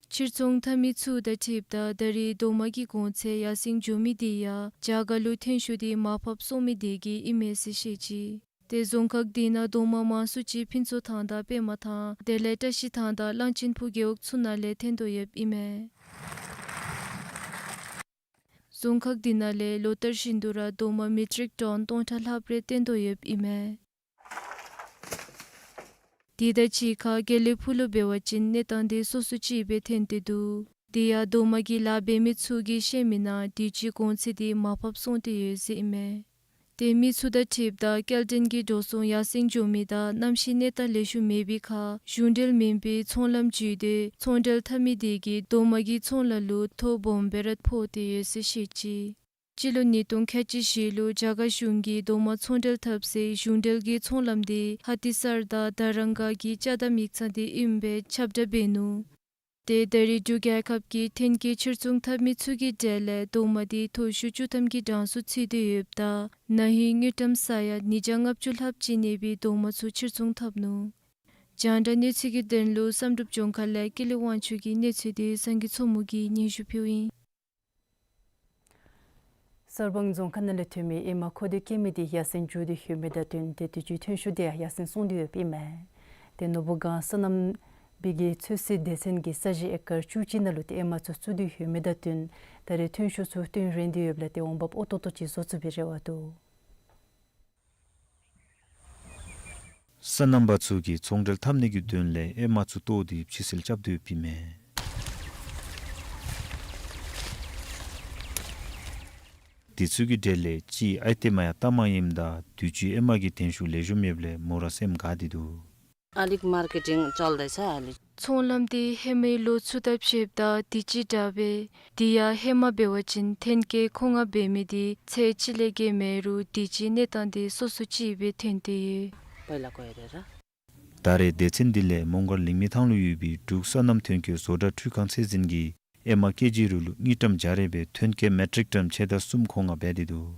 ཕྱིར་ཚོང་འཐབ་མི་ཚུ་དང་འཁྲིལཝ་ད་ད་རེས་རྡོག་མ་གི་གོང་ཚད་ཡར་སེང་འགྱོ་མི་དེ་ཡང་རྒྱ་གར་ལུ་ཐོན་ཤུགས་དེ་མར་ཕབ་སོང་མི་དེ་གིས་ཨིན་མས་ཟེར་བཤད་ཅི། ཏེ་རྫོང་ཁག་དེ་ནང་རྡོག་མ་མང་སུ་ཅིག་ཕུན་ཚོགས་ཐང་དང་པདྨ་ཐང་དེ་ལས་བཀྲ་ཤིས་ཐང་དང་གླང་ཆེན་ཕུག་རྒེད་འོག་ཚུ་ནང་ལས་ཐོན་དོ་ཡོདཔ་ཨིན་མས། རྫོང་ཁག་དེ་ནང་ལས་ལོ་ལྟར་བཞིན་དུ་ར་རྡོག་མ་མེ་ཊིག་ཊོན་སྟོང་ཕྲག་ལྷགཔ་རེ་ཐོན་དོ་ཡོདཔ་ཨིན་མས། དེ་དང་གཅིག་ཁར་དགེ་ལེགས་ཕུག་ལུ་འབད་བ་ཅིན་གནས་སྟངས་དེ་སོ་སོ་ཅིག་སྦེ་ཐོན་ཏེ་འདུག། དེ་ཡང་རྡོག་མ་གི་ལཱ་འབད་མི་ཚུ་གིས་བཤད་མི་ནང་དུས་ཅི་གོང་ཚད་དེ་མར་ཕབ་སོང་སྟེ་ཡོད་ཟེར་ཨིན་མས། ཏེ་མི་ཚུ་དང་འཁྲིལཝ་ད་སྐྱེལ་འདྲེན་གྱི་འགྲོ་སོང་ཡར་སེང་འགྱོ་མི་དང་གནམ་གཤིས་གནས་སྟངས་ལེགས་ཤོམ་མེད་པའི་ཁར་གཞུང་འབྲེལ་མེན་པའི་ཚོང་ལམ་བརྒྱུད་དེ་ཚོང་འབྲེལ་འཐབ་མི་དེ་གིས་རྡོག་མ་གི་ཚོང་ལཱ་ལུ་ཐོ་སྦོམ་སྦེ་ར་ཕོག་སྟེ་ཡོད་ཟེར་བཤད་ཅི། སྤྱི་ལོ་ཉིས་སྟོང་ཁལ་གཅིག་བཞི་ལུ་རྒྱ་གར་གཞུང་གིས་རྡོག་མ་ཚོང་འབྲེལ་འཐབ་སའི་གཞུང་འབྲེལ་གྱི་ཚོང་ལམ་དེ་ཧ་ཏི་སར་དང་དར་རང་ག་གི་ཅ་དང་མིག་ཚང་དེ་ཨིནམ་སྦེ་ཁྱབ་བསྒྲགས་འབད་ནུག། ཏེ་ད་རེས་འབྲུག་རྒྱལ་ཁབ་ཀྱི་ཐོན་སྐྱེད་ཕྱིར་ཚོང་འཐབ་མི་ཚུ་གི་གྲས་ལས་རྡོག་མ་དེ་མཐོ་ཤོས་བཅུ་ཐམ་གྱི་གྲངས་སུ་ཚུད་དེ་ཡོདཔ་ད་ན་ཧིང་དངུལ་ཀྲམ་ས་ཡ་ཉིས་བརྒྱ་ལྔ་བཅུ་ལྷགཔ་ཅིག་གནས་པའི་རྡོག་མ་ཚུ་ཕྱིར་ཚོང་འཐབ་ནུག། རྒྱང་བསྒྲགས་གནས་ཚུལ་གྱི་དོན་ལུ་བསམ་གྲུབ་ལྗོངས་མཁར་ལས་ཀུན་ལེགས་དབང་ཕྱུག་གི་གནས་ཚུལ་དེ་སངས་རྒྱས་མཚོ་མོ་གིས་སྙན་ཞུ་ཕུལཝ་ཨིན། གསར་སྤང་རྫོང་ཁག་ནང་ལས་ཐོན་མི་ཨེ་མ་མཁོ་འདོད་སྐྱེ་མི་དེ་ཡར་སེང་འགྱོ་སྟེ་ཡོད་མི་དང་བསྟུན་ཏེ་དུས་ཅི་ཐོན་ཤུགས་དེ་ཡང་ཡར་སེང་སོང་སྟེ་ཡོདཔ་ཨིན་མས། ཏེ་ནོར་བུ་སྒང་སོ་ནམ་པའི་གི་ཚོད་བསྲེ་སྡེ་ཚན་གྱིས་ས་གཞི་ཨེ་ཀར་བཅུ་གཅིག་ནང་ལུ་ཏེ་ཨེ་མ་ཚུ་བཙུགས་ཏེ་ཡོད་མི་དང་བསྟུན་ད་རེས་ཐོན་ཤུགས་ཚུ་བསྟུན་རན་ཏེ་ཡོདཔ་ལས་ཏེ་འོང་འབབ་ཨོ་ཏོག་ཏོ་ཅིག་བཟོ་ཚུགས་པའི་རེ་བ་འདུག། སོ་ནམ་པ་ཚུ་གིས་ཚོང་འབྲེལ་འཐབ་ནི་གི་དོན་ལས་ཨེ་མ་ཚུ་བཏོག་སྟེ་ཕྱི་སེལ་རྐྱབ་སྟེ་ཡོདཔ་ཨིན་མས། དེ་ཚུ་གི་གྲས་ལས་གཅིག་ཨའི་ཏེ་མ་ཡ་ཏ་མ་ཨིནམ་ད་དུས་ཅི་ཨེ་མ་གི་ཐོན་ཤུགས་ལེགས་ཤོམ་ཡོདཔ་ལས་མོ་ར་སེམས་དགའ་སྟེ་འདུག། अलिक मार्केटिङ चल्दैछ अहिले। ཚོང་ལམ་དེ་ཧེ་མའི་ལོ་ཚུ་དང་ཕྱདཔ་ད་དུས་ཅི་དྲག་པས། དེ་ཡང་ཧེ་མ་འབད་བ་ཅིན་ཐོན་སྐྱེད་མཁོ་མངགས་འབད་མི་དེ་ཚད་གཅིག་ལས་བརྒལ་མེད་རུང་དུས་ཅི་གནས་སྟངས་དེ་སོ་སོ་ཅིག་སྦེ་ཐོན་ཏེ་ཡོད། पहिला गएर र। ད་རེས་སྡེ་ཚན་འདི་ལས་མོང་སྒར་ལིང་མི་ཐང་ལུ་ཡོད་པའི་འབྲུག་སོ་ནམ་ཐོན་སྐྱེད་བཟོ་གྲྭ་འཕྲུལ་ཁང་ཚད་འཛིན་གྱིས་ཨེ་མ་ཀེ་ཇི་རེ་ལུ་དངུལ་ཀྲམ་བརྒྱ་རེ་སྦེ་ཐོན་སྐྱེད་མེ་ཊིག་ཊོན་ཕྱེད་དང་གསུམ་མཁོ་མངགས་འབད་དེ་འདུག།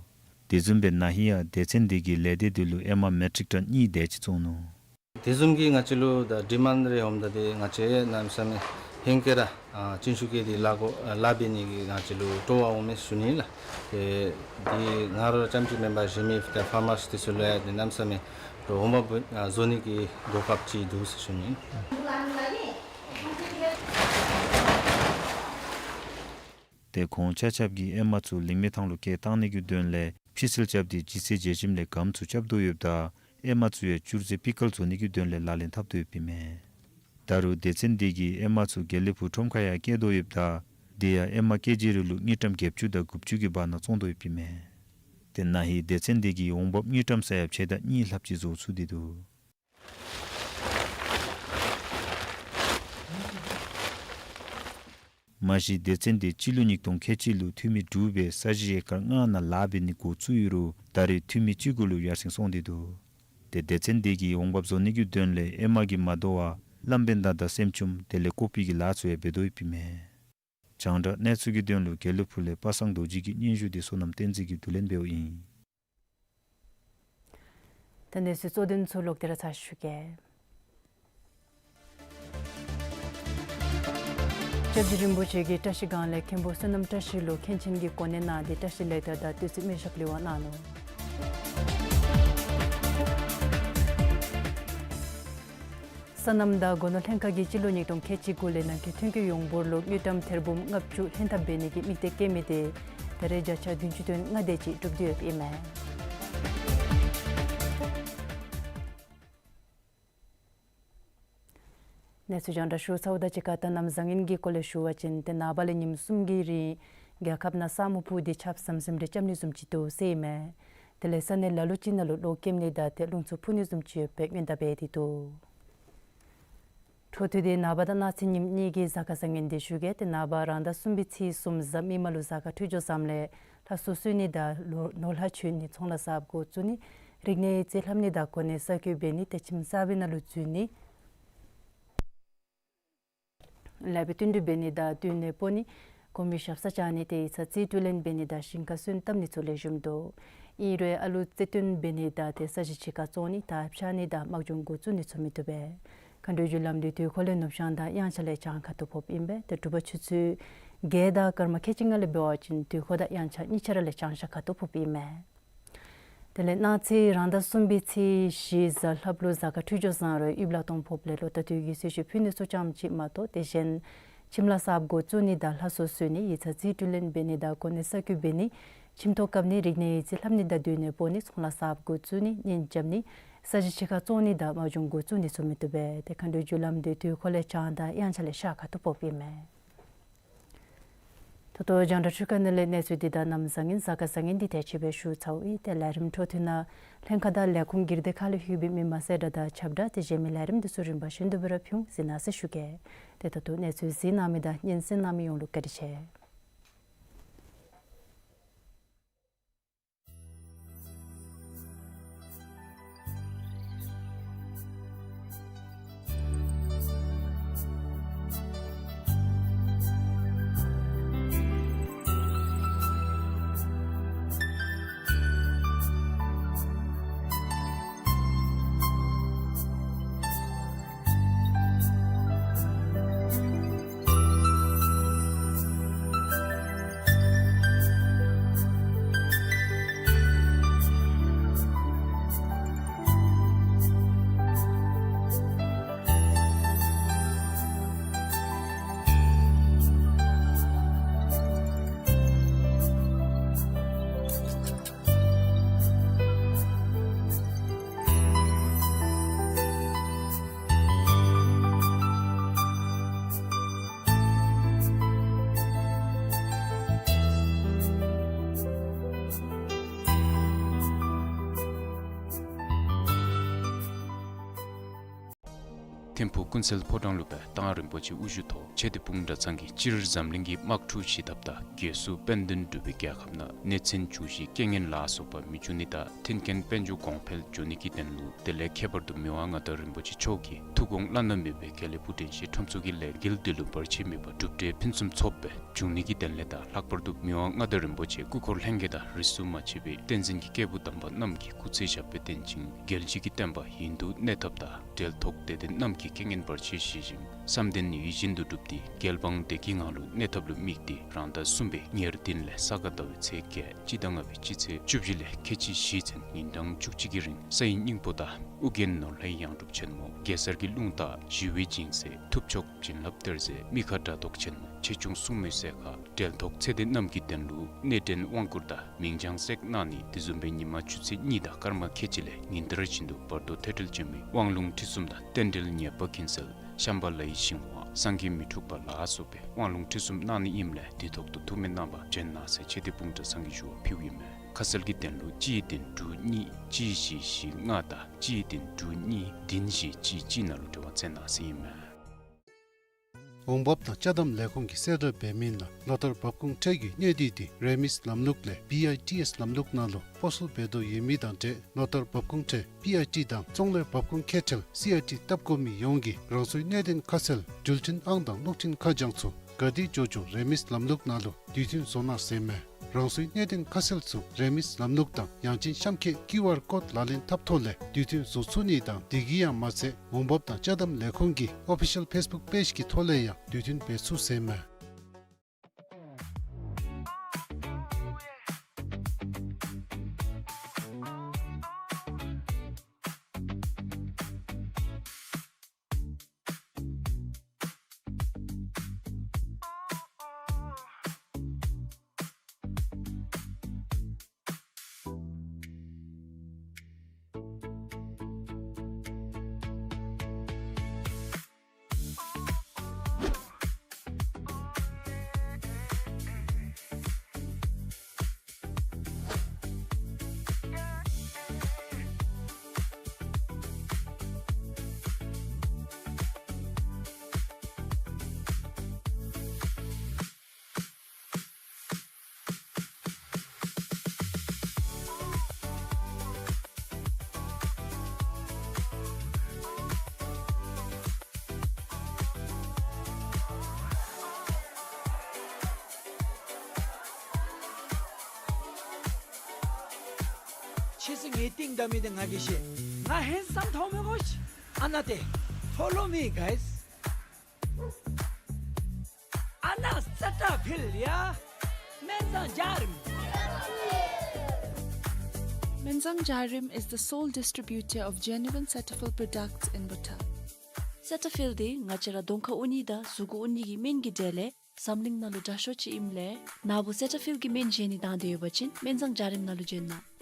དེ་བཟུམ་སྦེ་ན་ཧིང་ཡང་སྡེ་ཚན་འདི་གིས་ལས་སྡེ་འདི་ལུ་ཨེ་མ་མེ་ཊིག་ཊོན་གཉིས་དེ་ཅིག་བཙོང་ནུག། དེ་བཟུམ་གྱི་ང་བཅས་ལུ་ད་ཌི་མཱནཌ་རེ་འོངམ་ད་དེ་ང་བཅས་གནམ་མེད་ས་མེད་ཧེང་སྐལ་ར་ཨ་བྱིན་ཤུགས་བསྐྱེད་དེ་ལཱ་འགོ་ཨ་ལཱ་འབད་ནི་གི་ང་བཅས་ལུ་སྤྲོ་བ་འོང་མས་ཞུ་ནི་ལགས། ཏེ་འདི་ང་ར་རྐྱངམ་ཅིག་མེན་པར་གཞན་མི་ད་ཕར་མར་སི་ཊི་ཚུ་ལུ་ཡང་འདི་གནམ་མེད་ས་མེད་འོང་འབབ་ཨ་བཟོ་ནི་གི་གོ་སྐབས་ཅིག་འདུག་ཟེར་ཞུ་ནི། ཏེ་ཁོང་ཆ་ཁྱབ་ཀྱིས་ཨེ་མ་ཚུ་ལིང་མི་ཐང་ལུ་སྐྱེལ་བཏང་ནི་གི་དོན་ལས་ཕྱི་སེལ་རྐྱབ་སྟེ་ལྗིད་ཚད་འཇལ་ཞིནམ་ལས་སྒམ་ཚུ་རྐྱབ་དོ་ཡོདཔ་ད་ཨེ་མ་ཚུ་ཡང་བསྐྱུར་རྫས་པི་ཀལ་བཟོ་ནི་གི་དོན་ལས་ལག་ལེན་འཐབ་དོ་ཡོདཔ་ཨིན་མས། ད་རུང་སྡེ་ཚན་འདི་གིས་ཨེ་མ་ཚུ་དགེ་ལེགས་ཕུག་ཁྲོམ་ཁར་ཡང་སྐྱེལ་དོ་ཡོདཔ་ད་དེ་ཡང་ཨེ་མ་ཀེ་ཇི་རེ་ལུ་དངུལ་ཀྲམ་བརྒྱད་ཅུ་དང་དགུ་བཅུ་གི་བར་ན་བཙོང་དོ་ཡོདཔ་ཨིན་མས། ཏེ་ན་ཧིང་སྡེ་ཚན་འདི་གིས་འོང་འབབ་དངུལ་ཀྲམ་ས་ཡ་ཕྱེད་དང་གཉིས་ལྷགཔ་ཅིག་བཟོ་ཚུགས་ཏེ་འདུག། མ་གཞི་སྡེ་ཚན་འདི་སྤྱི་ལོ་ཉིས་སྟོང་ཁལ་གཅིག་ལུ་འཐུས་མི་དྲུག་སྦེ་ས་གཞི་ཨེ་ཀར་ལྔ་ནང་ལཱ་འབད་ནི་འགོ་བཙུགས་ཡོད་རུང་ད་རེས་འཐུས་མི་བཅུ་དགུ་ལུ་ཡར་སེང་སོང་སྟེ་འདུག། ཏེ་སྡེ་ཚན་འདི་གིས་འོང་འབབ་བཟོ་ནི་གི་དོན་ལས་ཨེ་མ་གིས་མ་དོ་བར་བླམ་བེན་ད་དང་སེམས་ཆུམ་དེ་ལས་ཀོ་པི་གི་ལཱ་ཚུ་ཡང་འབད་དོ་ཡོདཔ་ཨིན་མས། རྒྱང་བསྒྲགས་གནས་ཚུལ་གྱི་དོན་ལུ་དགེ་ལེགས་ཕུག་ལས་པ་སངས་རྡོ་རྗེ་གི་སྙན་ཞུ་དེ་བསོད་ནམས་བསྟན་འཛིན་གྱིས་བསྡུ་ལེན་འབདཝ་ཨིན། ད་གནས་ཚུལ་གཙོ་དོན་ཚུ་ལོག་སྟེ་ར་ཚར་ཞུ་གེ། སྐྱབས་རྗེ་རིན་པོ་ཆེ་གིས་བཀྲ་ཤིས་སྒང་ལས་མཁན་པོ་བསོད་ནམས་བཀྲ་ཤིས་ལུ་མཁན་ཆེན་གྱི་གོ་གནས་གནང་སྟེ་བཀྲ་ཤིས་ལེགས་དར་དང་བསྟོད་ཚིག་མེ་ཤག་ལི་བ་གནང་ནུག། སོ་ནམ་དང་སྒོ་ནོར་ལྷན་ཁག་གིས་སྤྱི་ལོ་ཉིས་སྟོང་ཁལ་གཅིག་དགུ་ལས་ནང་འཁོད་ཐོན་སྐྱེད་ཡོངས་འབོར་ལུ་དངུལ་ཀྲམ་ཐེར་འབུམ་ལྔ་བཅུ་ལྷན་ཐབས་འབད་ནི་གི་དམིགས་གཏད་བསྐྱེད་མི་དེ་ད་རེས་བརྒྱ་ཆ་བདུན་ཅུ་དོན་ལྔ་དེ་ཅིག་གྲུབ་སྟེ་ཡོདཔ་ཨིན་མས། གནས་ཚུལ་རྒྱང་བསྒྲགས་ཞུ་ཚརཝ་དང་གཅིག་ཁར་ད་གནམ་བཟང་ངན་གྱི་སྐོར་ལས་ཞུ་བ་ཅིན་ཏེ་ནངས་པ་ལས་ཉིནམ་གསུམ་གྱི་རིང་རྒྱལ་ཁབ་ནང་ས་སྨུག་སྤུབས་ཏེ་ཆརཔ་ཟམ་ཟིམ་རེ་རྐྱབ་ནི་བཟུམ་ཅིག་འདུག་ཟེར་ཨིན་མས། དེ་ལས་ས་གནས་ལ་ལུ་ཅིག་ནང་ལུ་གློག་ཀེམ་ནི་དང་ཏེ་རླུང་འཚུབ་འཕུ་ནི་བཟུམ་ཅིག་ཡོདཔ་སྦེ་སྔོན་བརྡ་འབད་དེ་འདུག། འཕྲོ་མཐུད་དེ་ནངས་པ་དང་གནངས་ཚེ་ཉིནམ་གཉིས་ཀྱི་གཟའ་སྐར་བཟང་ངན་དེ་ཞུ་གེ། ཏེ་ནངས་པ་རང་ཟླ་གསུམ་པའི་ཚེས་གསུམ་གཟའ་མིག་དམར་ལུ་གཟའ་སྐར་འཕྲོད་སྦྱོར་བཟངམ་ལས་ལྷ་གསོལ་གསོལ་ནི་དང་ནོར་ལྷ་མཆོད་ནི་ཚོང་ལཱ་གསརཔ་འགོ་བཙུགས་ནི་རིག་གནས་ཡིག་རྩིས་ལྷབ་ནི་དང་གོ་གནས་གསར་བསྐོ་འབད་ནི་ཏེ་ཁྱིམ་གསར་པའི་ནང་ལུ་འཛུལ་ནི་ལེགས་པའི་བསྟུན་གྲོས་འབད་ནི་དང་སྡོད་གནས་སྤོ་ནི་གོང་མའི་ཞབས་སར་བཅར་ནི་ཏེ་ཡིག་ཚང་རྩིས་དྲི་ལེན་འབད་ནི་དང་ཞིང་ཁ་སོན་བཏབ་ནི་ཚུ་ལེགས་ཤོམ་འདུག། ཨིན་རུང་ཨ་ལུ་རྩེད་འགྲན་འབད་ནི་དང་ཏེ་ས་གཞི་ཕྱི་ཁར་བཙོང་ནི་དར་འཕྱར་ནི་དང་དམག་སྦྱོང་འགོ་བཙུགས་ནི་ཚུ་མི་བཏུབ་པས། མཁའ་འགྲོའི་རྒྱུ་ལམ་འདི་དུས་འཁོར་ལས་ནུབ་བྱང་དང་དབྱངས་འཆར་ལས་བྱང་ཁ་ཐུག་ཕོགཔ་ཨིན་པས། ཏེ་དྲོ་པ་ཆུ་ཚོད་བརྒྱད་དང་སྐར་མ་ཁལ་གཅིག་ལྔ་ལས་འབད་བ་ཅིན་དུས་འཁོར་དང་དབྱངས་འཆར་གཉིས་ཆ་ར་ལས་བྱང་ཤར་ཁ་ཐུག་ཕོགཔ་ཨིན་མས། དེ་ལས་གནངས་ཚེ་རང་ཟླ་གསུམ་པའི་ཚེས་བཞི་གཟའ་ལྷགཔ་ལུ་གཟའ་སྐར་འཕྲོད་སྦྱོར་བཟང་རུང་དབྱིབས་ལག་སྟོང་ཕོགཔ་ལས་ལོ་ཟླ་དུས་ཀྱི་གསོལ་མཆོད་ཕུལ་ནི་ཚུ་ཙམ་ཅིག་མ་གཏོགས་དེ་གཞན་ཁྱིམ་ལཱ་གསརཔ་འགོ་བཙུགས་ནི་དང་ལྷ་གསོལ་གསོལ་ནི་ཡིག་ཚང་རྩིས་དྲི་ལེན་འབད་ནི་དང་གོ་གནས་གསར་བསྐོ་འབད་ནི་ཁྱིམ་ཐོག་བཀབ་ནི་རིག་གནས་ཡིག་རྩིས་ལྷབ་ནི་དང་སྡོད་གནས་སྤོ་ནི་ཚོང་ལཱ་གསརཔ་འགོ་བཙུགས་ནི་གཉེན་རྐྱབ་ནི་ས་གཞི་ཕྱི་ཁར་བཙོང་ནི་དང་དམག་སྦྱོང་འགོ་བཙུགས་ནི་ཚུ་མི་བཏུབ་པས། ཏེ་མཁའ་འགྲོའི་རྒྱུ་ལམ་འདི་དུས་འཁོར་ལས་བྱང་དང་དབྱངས་འཆར་ལས་ཤར་ཁ་ཐུག་ཕོགཔ་ཨིན་མས། ད་ལྟོ་རྒྱང་བསྒྲགས་ཚུ་ག་ནི་ལས་གནས་ཚུལ་འདི་དང་གནམ་བཟང་ངན་གཟའ་སྐར་བཟང་ངན་འདི་དེ་ཅིག་སྦེ་ཞུ་ཚརཝ་ཨིན། ཏེ་ལས་རིམ་འཕྲོ་མཐུད་ནང་ལྷན་ཁག་དང་ལས་ཁུངས་སྒེར་སྡེ་ཁག་ལས་ལྷོད་པའི་མི་མང་གསལ་བསྒྲགས་དང་ཁྱབ་བསྒྲགས་ཏེ་གཞན་མི་ལས་རིམ་འདི་ཚུ་རིམ་པ་བཞིན་དུ་སྦེ་ར་ཕུལ་འོང་གཟིགས་གནང་ཟེར་ཞུ་གེ། ཏེ་ད་ལྟོ་གནས་ཚུལ་གཟིགས་གནང་མི་དང་སྙན་གསན་གནང་མི་ཡོངས་ལུ་བཀའ་དྲིན་ཆེ། ཐིམ་ཕུག་ཀུན་གསལ་ཕོ་བྲང་ལུ་སྦེ་མདང་རིན་པོ་ཆེ་དབུ་བཞུགས་ཐོག་ཆོས་སྡེ་སྤུངས་གྲྭ་ཚང་གིས་སྤྱིར་འཛམ་གླིང་གི་དམག་འཁྲུག་ཞི་ཐབས་དང་རྒས་གསོ་དཔལ་ལྡན་འབྲུག་པའི་རྒྱལ་ཁབ་ནང་ནད་ཚན་འབྱུང་བཞིའི་རྐྱེན་ངན་ལ་སོགས་པ་མི་འབྱུང་ནི་དང་མཐུན་རྐྱེན་དཔལ་འབྱོར་གོང་འཕེལ་འགྱོ་ནི་གི་དོན་ལུ་དེ་ལས་ཁྱད་པར་དུ་མི་དབང་མངའ་བདག་རིན་པོ་ཆེ་མཆོག་གིས་ཐུགས་དགོངས་བླ་ན་མེད་པའི་དགེ་ལེགས་ཕུག་དྲན་ཤེས་ཁྲོམ་ཚོགས་ཀྱི་ལས་འགུལ་འདི་ལུ་བར་ཆད་མེད་པར་གྲུབ་འབྲས་ཕུན་སུམ་ཚོགས་སྦེ་འབྱུང་ནི་གི་དོན་ལས་དང་ལྷག་པར་དུ་མི་དབང་མངའ་བདག་རིན་པོ་ཆེ་སྐུ་འཁོར་ལྷན་རྒྱས་དང་རིས་སུ་མ་ཆད་པའི་བསྟན་འཛིན་གྱི་སྐྱེས་བུ་དམ་པ་རྣམས་ཀྱི་སྐུ་ཚེ་ཞབས་པད་བརྟན་ཅིང་རྒྱལ་སྤྱི་གི་བསྟན་པ་ཡུན་དུ་གནས་ཐབས་དང་འབྲེལ་ཐོགས་དད་ལྡན་རྣམས་ཀྱི་རྐྱེན་ངན་བར་ཆད་ཞི་ཞིང་བསམ་དོན་ཡིད་བཞིན་དུ་འགྲུབ་སྟེ་རྒྱལ་འབངས་བདེ་སྐྱིད་ངང་ལུ་གནས་ཐབས་ལུ་དམིགས་ཏེ་རང་ཟླ་གསུམ་པའི་ཉེར་བདུན་ལས་ས་ག་ཟླ་བའི་ཚེས་བརྒྱད་སྤྱི་ཟླ་ལྔ་པའི་སྤྱི་ཚེས་བཅུ་བཞི་ལས་ཁལ་གཅིག་བཞེས་ཚུན་ཉིན་གྲངས་བཅུ་གཅིག་གི་རིང་ས་ཡི་སྙིང་པོ་དང་ཨོ་རྒྱན་ནོར་ལྷའི་ཡང་སྒྲུབ་ཆེན་མོ་གེ་སར་གྱི་རླུང་རྟ་ཞི་བའི་སྦྱིན་སྲེག་ཐུབ་མཆོག་བྱིན་རླབས་གཏེར་མཛོད་མི་ཁ་དགྲ་བཟློག་ཆེན་མོ་ཆེ་ཆུང་སྲུང་མའི་སྲས་མཁར་འབྲེལ་ཐོགས་ཚེ་འདས་རྣམས་ཀྱི་དོན་ལུ་གནས་འདྲེན་དབང་བསྐུར་དང་མིང་བྱང་བསྲེག་གནང་ནི་དེ་བཟུམ་སྦེ་ཉིན་མ་ཆུ་ཚོད་གཉིས་དང་སྐར་མ་ཁལ་གཅིག་ལས་ཉིན་ལྟར་བཞིན་དུ་བར་དོ་ཐོས་གྲོལ་ཆེན་མོའི་དབང་ལུང་ཁྲིད་གསུམ་དང་རྟེན་འབྲེལ་ཉེས་པ་ཀུན་སེལ་ཤམ་བྷ་ལའི་ཞིང་དབང་སངས་རྒྱས་མི་འཁྲུགས་པ་ལ་སོགས་པའི་དབང་ལུང་ཁྲིད་གསུམ་གནང་ནི་ཨིནམ་ལས་དུས་ཐོག་ཏུ་ཐུགས་སྨོན་གནང་བར་བྱོན་གནང་ཟེར་ཆོས་སྡེ་སྤུངས་གྲྭ་ཚང་གིས་ཞུ་བ་ཕུལཝ་ཨིན་མས། ཁ་གསལ་གྱི་དོན་ལུ་གཅིག་གི་དོན་དྲུག་གཉིས་གཅིག་བཞི་བཞི་ལྔ་དང་གཅིག་གི་དོན་དྲུག་གཉིས་བདུན་བཞི་གཅིག་གཅིག་ནང་ལུ་འབྲེལ་བ་འཚོལ་གནང་ཟེར་ཨིན་མས། འོང་འབབ་དང་ཅ་དམ་ལས་ཁུངས་ཀྱིས་གསལ་བསྒྲགས་འབད་མི་ནང་ལོ་ལྟར་འབབ་ཁུངས་ཁྲལ་གྱི་གནས་སྡུད་དེ་རེ་མིས་ལམ་ལུགས་ལས་བི་ཨའི་ཊི་ཨེསི་ལམ་ལུགས་ནང་ལུ་སྤོ་སོར་འབད་དོ་ཡོད་མི་དང་འབྲེལ་ལོ་ལྟར་འབབ་ཁུངས་ཁྲལ་བི་ཨའི་ཊི་དང་ཚོང་ལས་འབབ་ཁུངས་ཁེ་ཁྲལ་སི་ཨའི་ཊི་བཏབ་དགོ་མི་ཡོངས་ཀྱིས་རང་སོའི་གནད་དོན་ཁ་གསལ་འགྲུལ་འཕྲིན་ཨང་དང་གློག་འཕྲིན་ཁ་བྱང་ཚུ་ག་དེ་འབྱོར་འབྱོར་རེ་མིས་ལམ་ལུགས་ནང་ལུ་དུས་མཐུན་བཟོ་གནང་ཟེར་ཨིན་མས། རང་སོའི་གནད་དོན་ཁ་གསལ་ཚུ་རེ་མིས་ལམ་ལུགས་དང་ཡང་ཅིན་གཤམ་འཁོད་ཀིའུ་ཨར་ཀོཌ་ལག་ལེན་འཐབ་ཐོག་ལས་དུས་མཐུན་བཟོ་ཚུགས་ནི་དང་དེ་གིས་ཡང་མ་ཚད་འོང་འབབ་དང་ཅ་དམ་ལས་ཁུངས་ཀྱི་ཨོ་ཕི་ཤལ་ཕེསི་བུཀ་པེཇ་གི་ཐོག་ལས་ཡང་དུས་མཐུན་འབད་ཚུགས་ཟེར་མས། ཁྱེད་ཚུ་ངེའི་རྟིང་བདའ་མི་འདི་ང་གིས་ཤེས། ང་ཧེན་སམ་མཐོང་མི་དགོ་ཤིག། ཨ་ན་ཏེ། Follow me, guys. ཨ་ན་སེ་ཊ་ཕིལ་ཡ། སྨན་བཟང་འཇའ་རིསམ། Menzang Jarim is the sole distributor of genuine Cetaphil products in Bhutan. སེ་ཊ་ཕིལ་འདི་ང་བཅས་ར་གདོང་ཁར་འོང་ནི་དང་གཟུགས་ཁར་འོང་ནི་གི་སྨན་གྱི་གྲས་ལས་འཛམ་གླིང་ནང་ལུ་དྲག་ཤོས་ཅིག་ཨིནམ་ལས་ན་བུ་སེ་ཊ་ཕིལ་གྱི་སྨན་བཞེས་ནི་དང་འདོད་ཡོད་པ་ཅིན་སྨན་བཟང་འཇའ་རིསམ་ནང་ལུ་བྱོན་གནང་།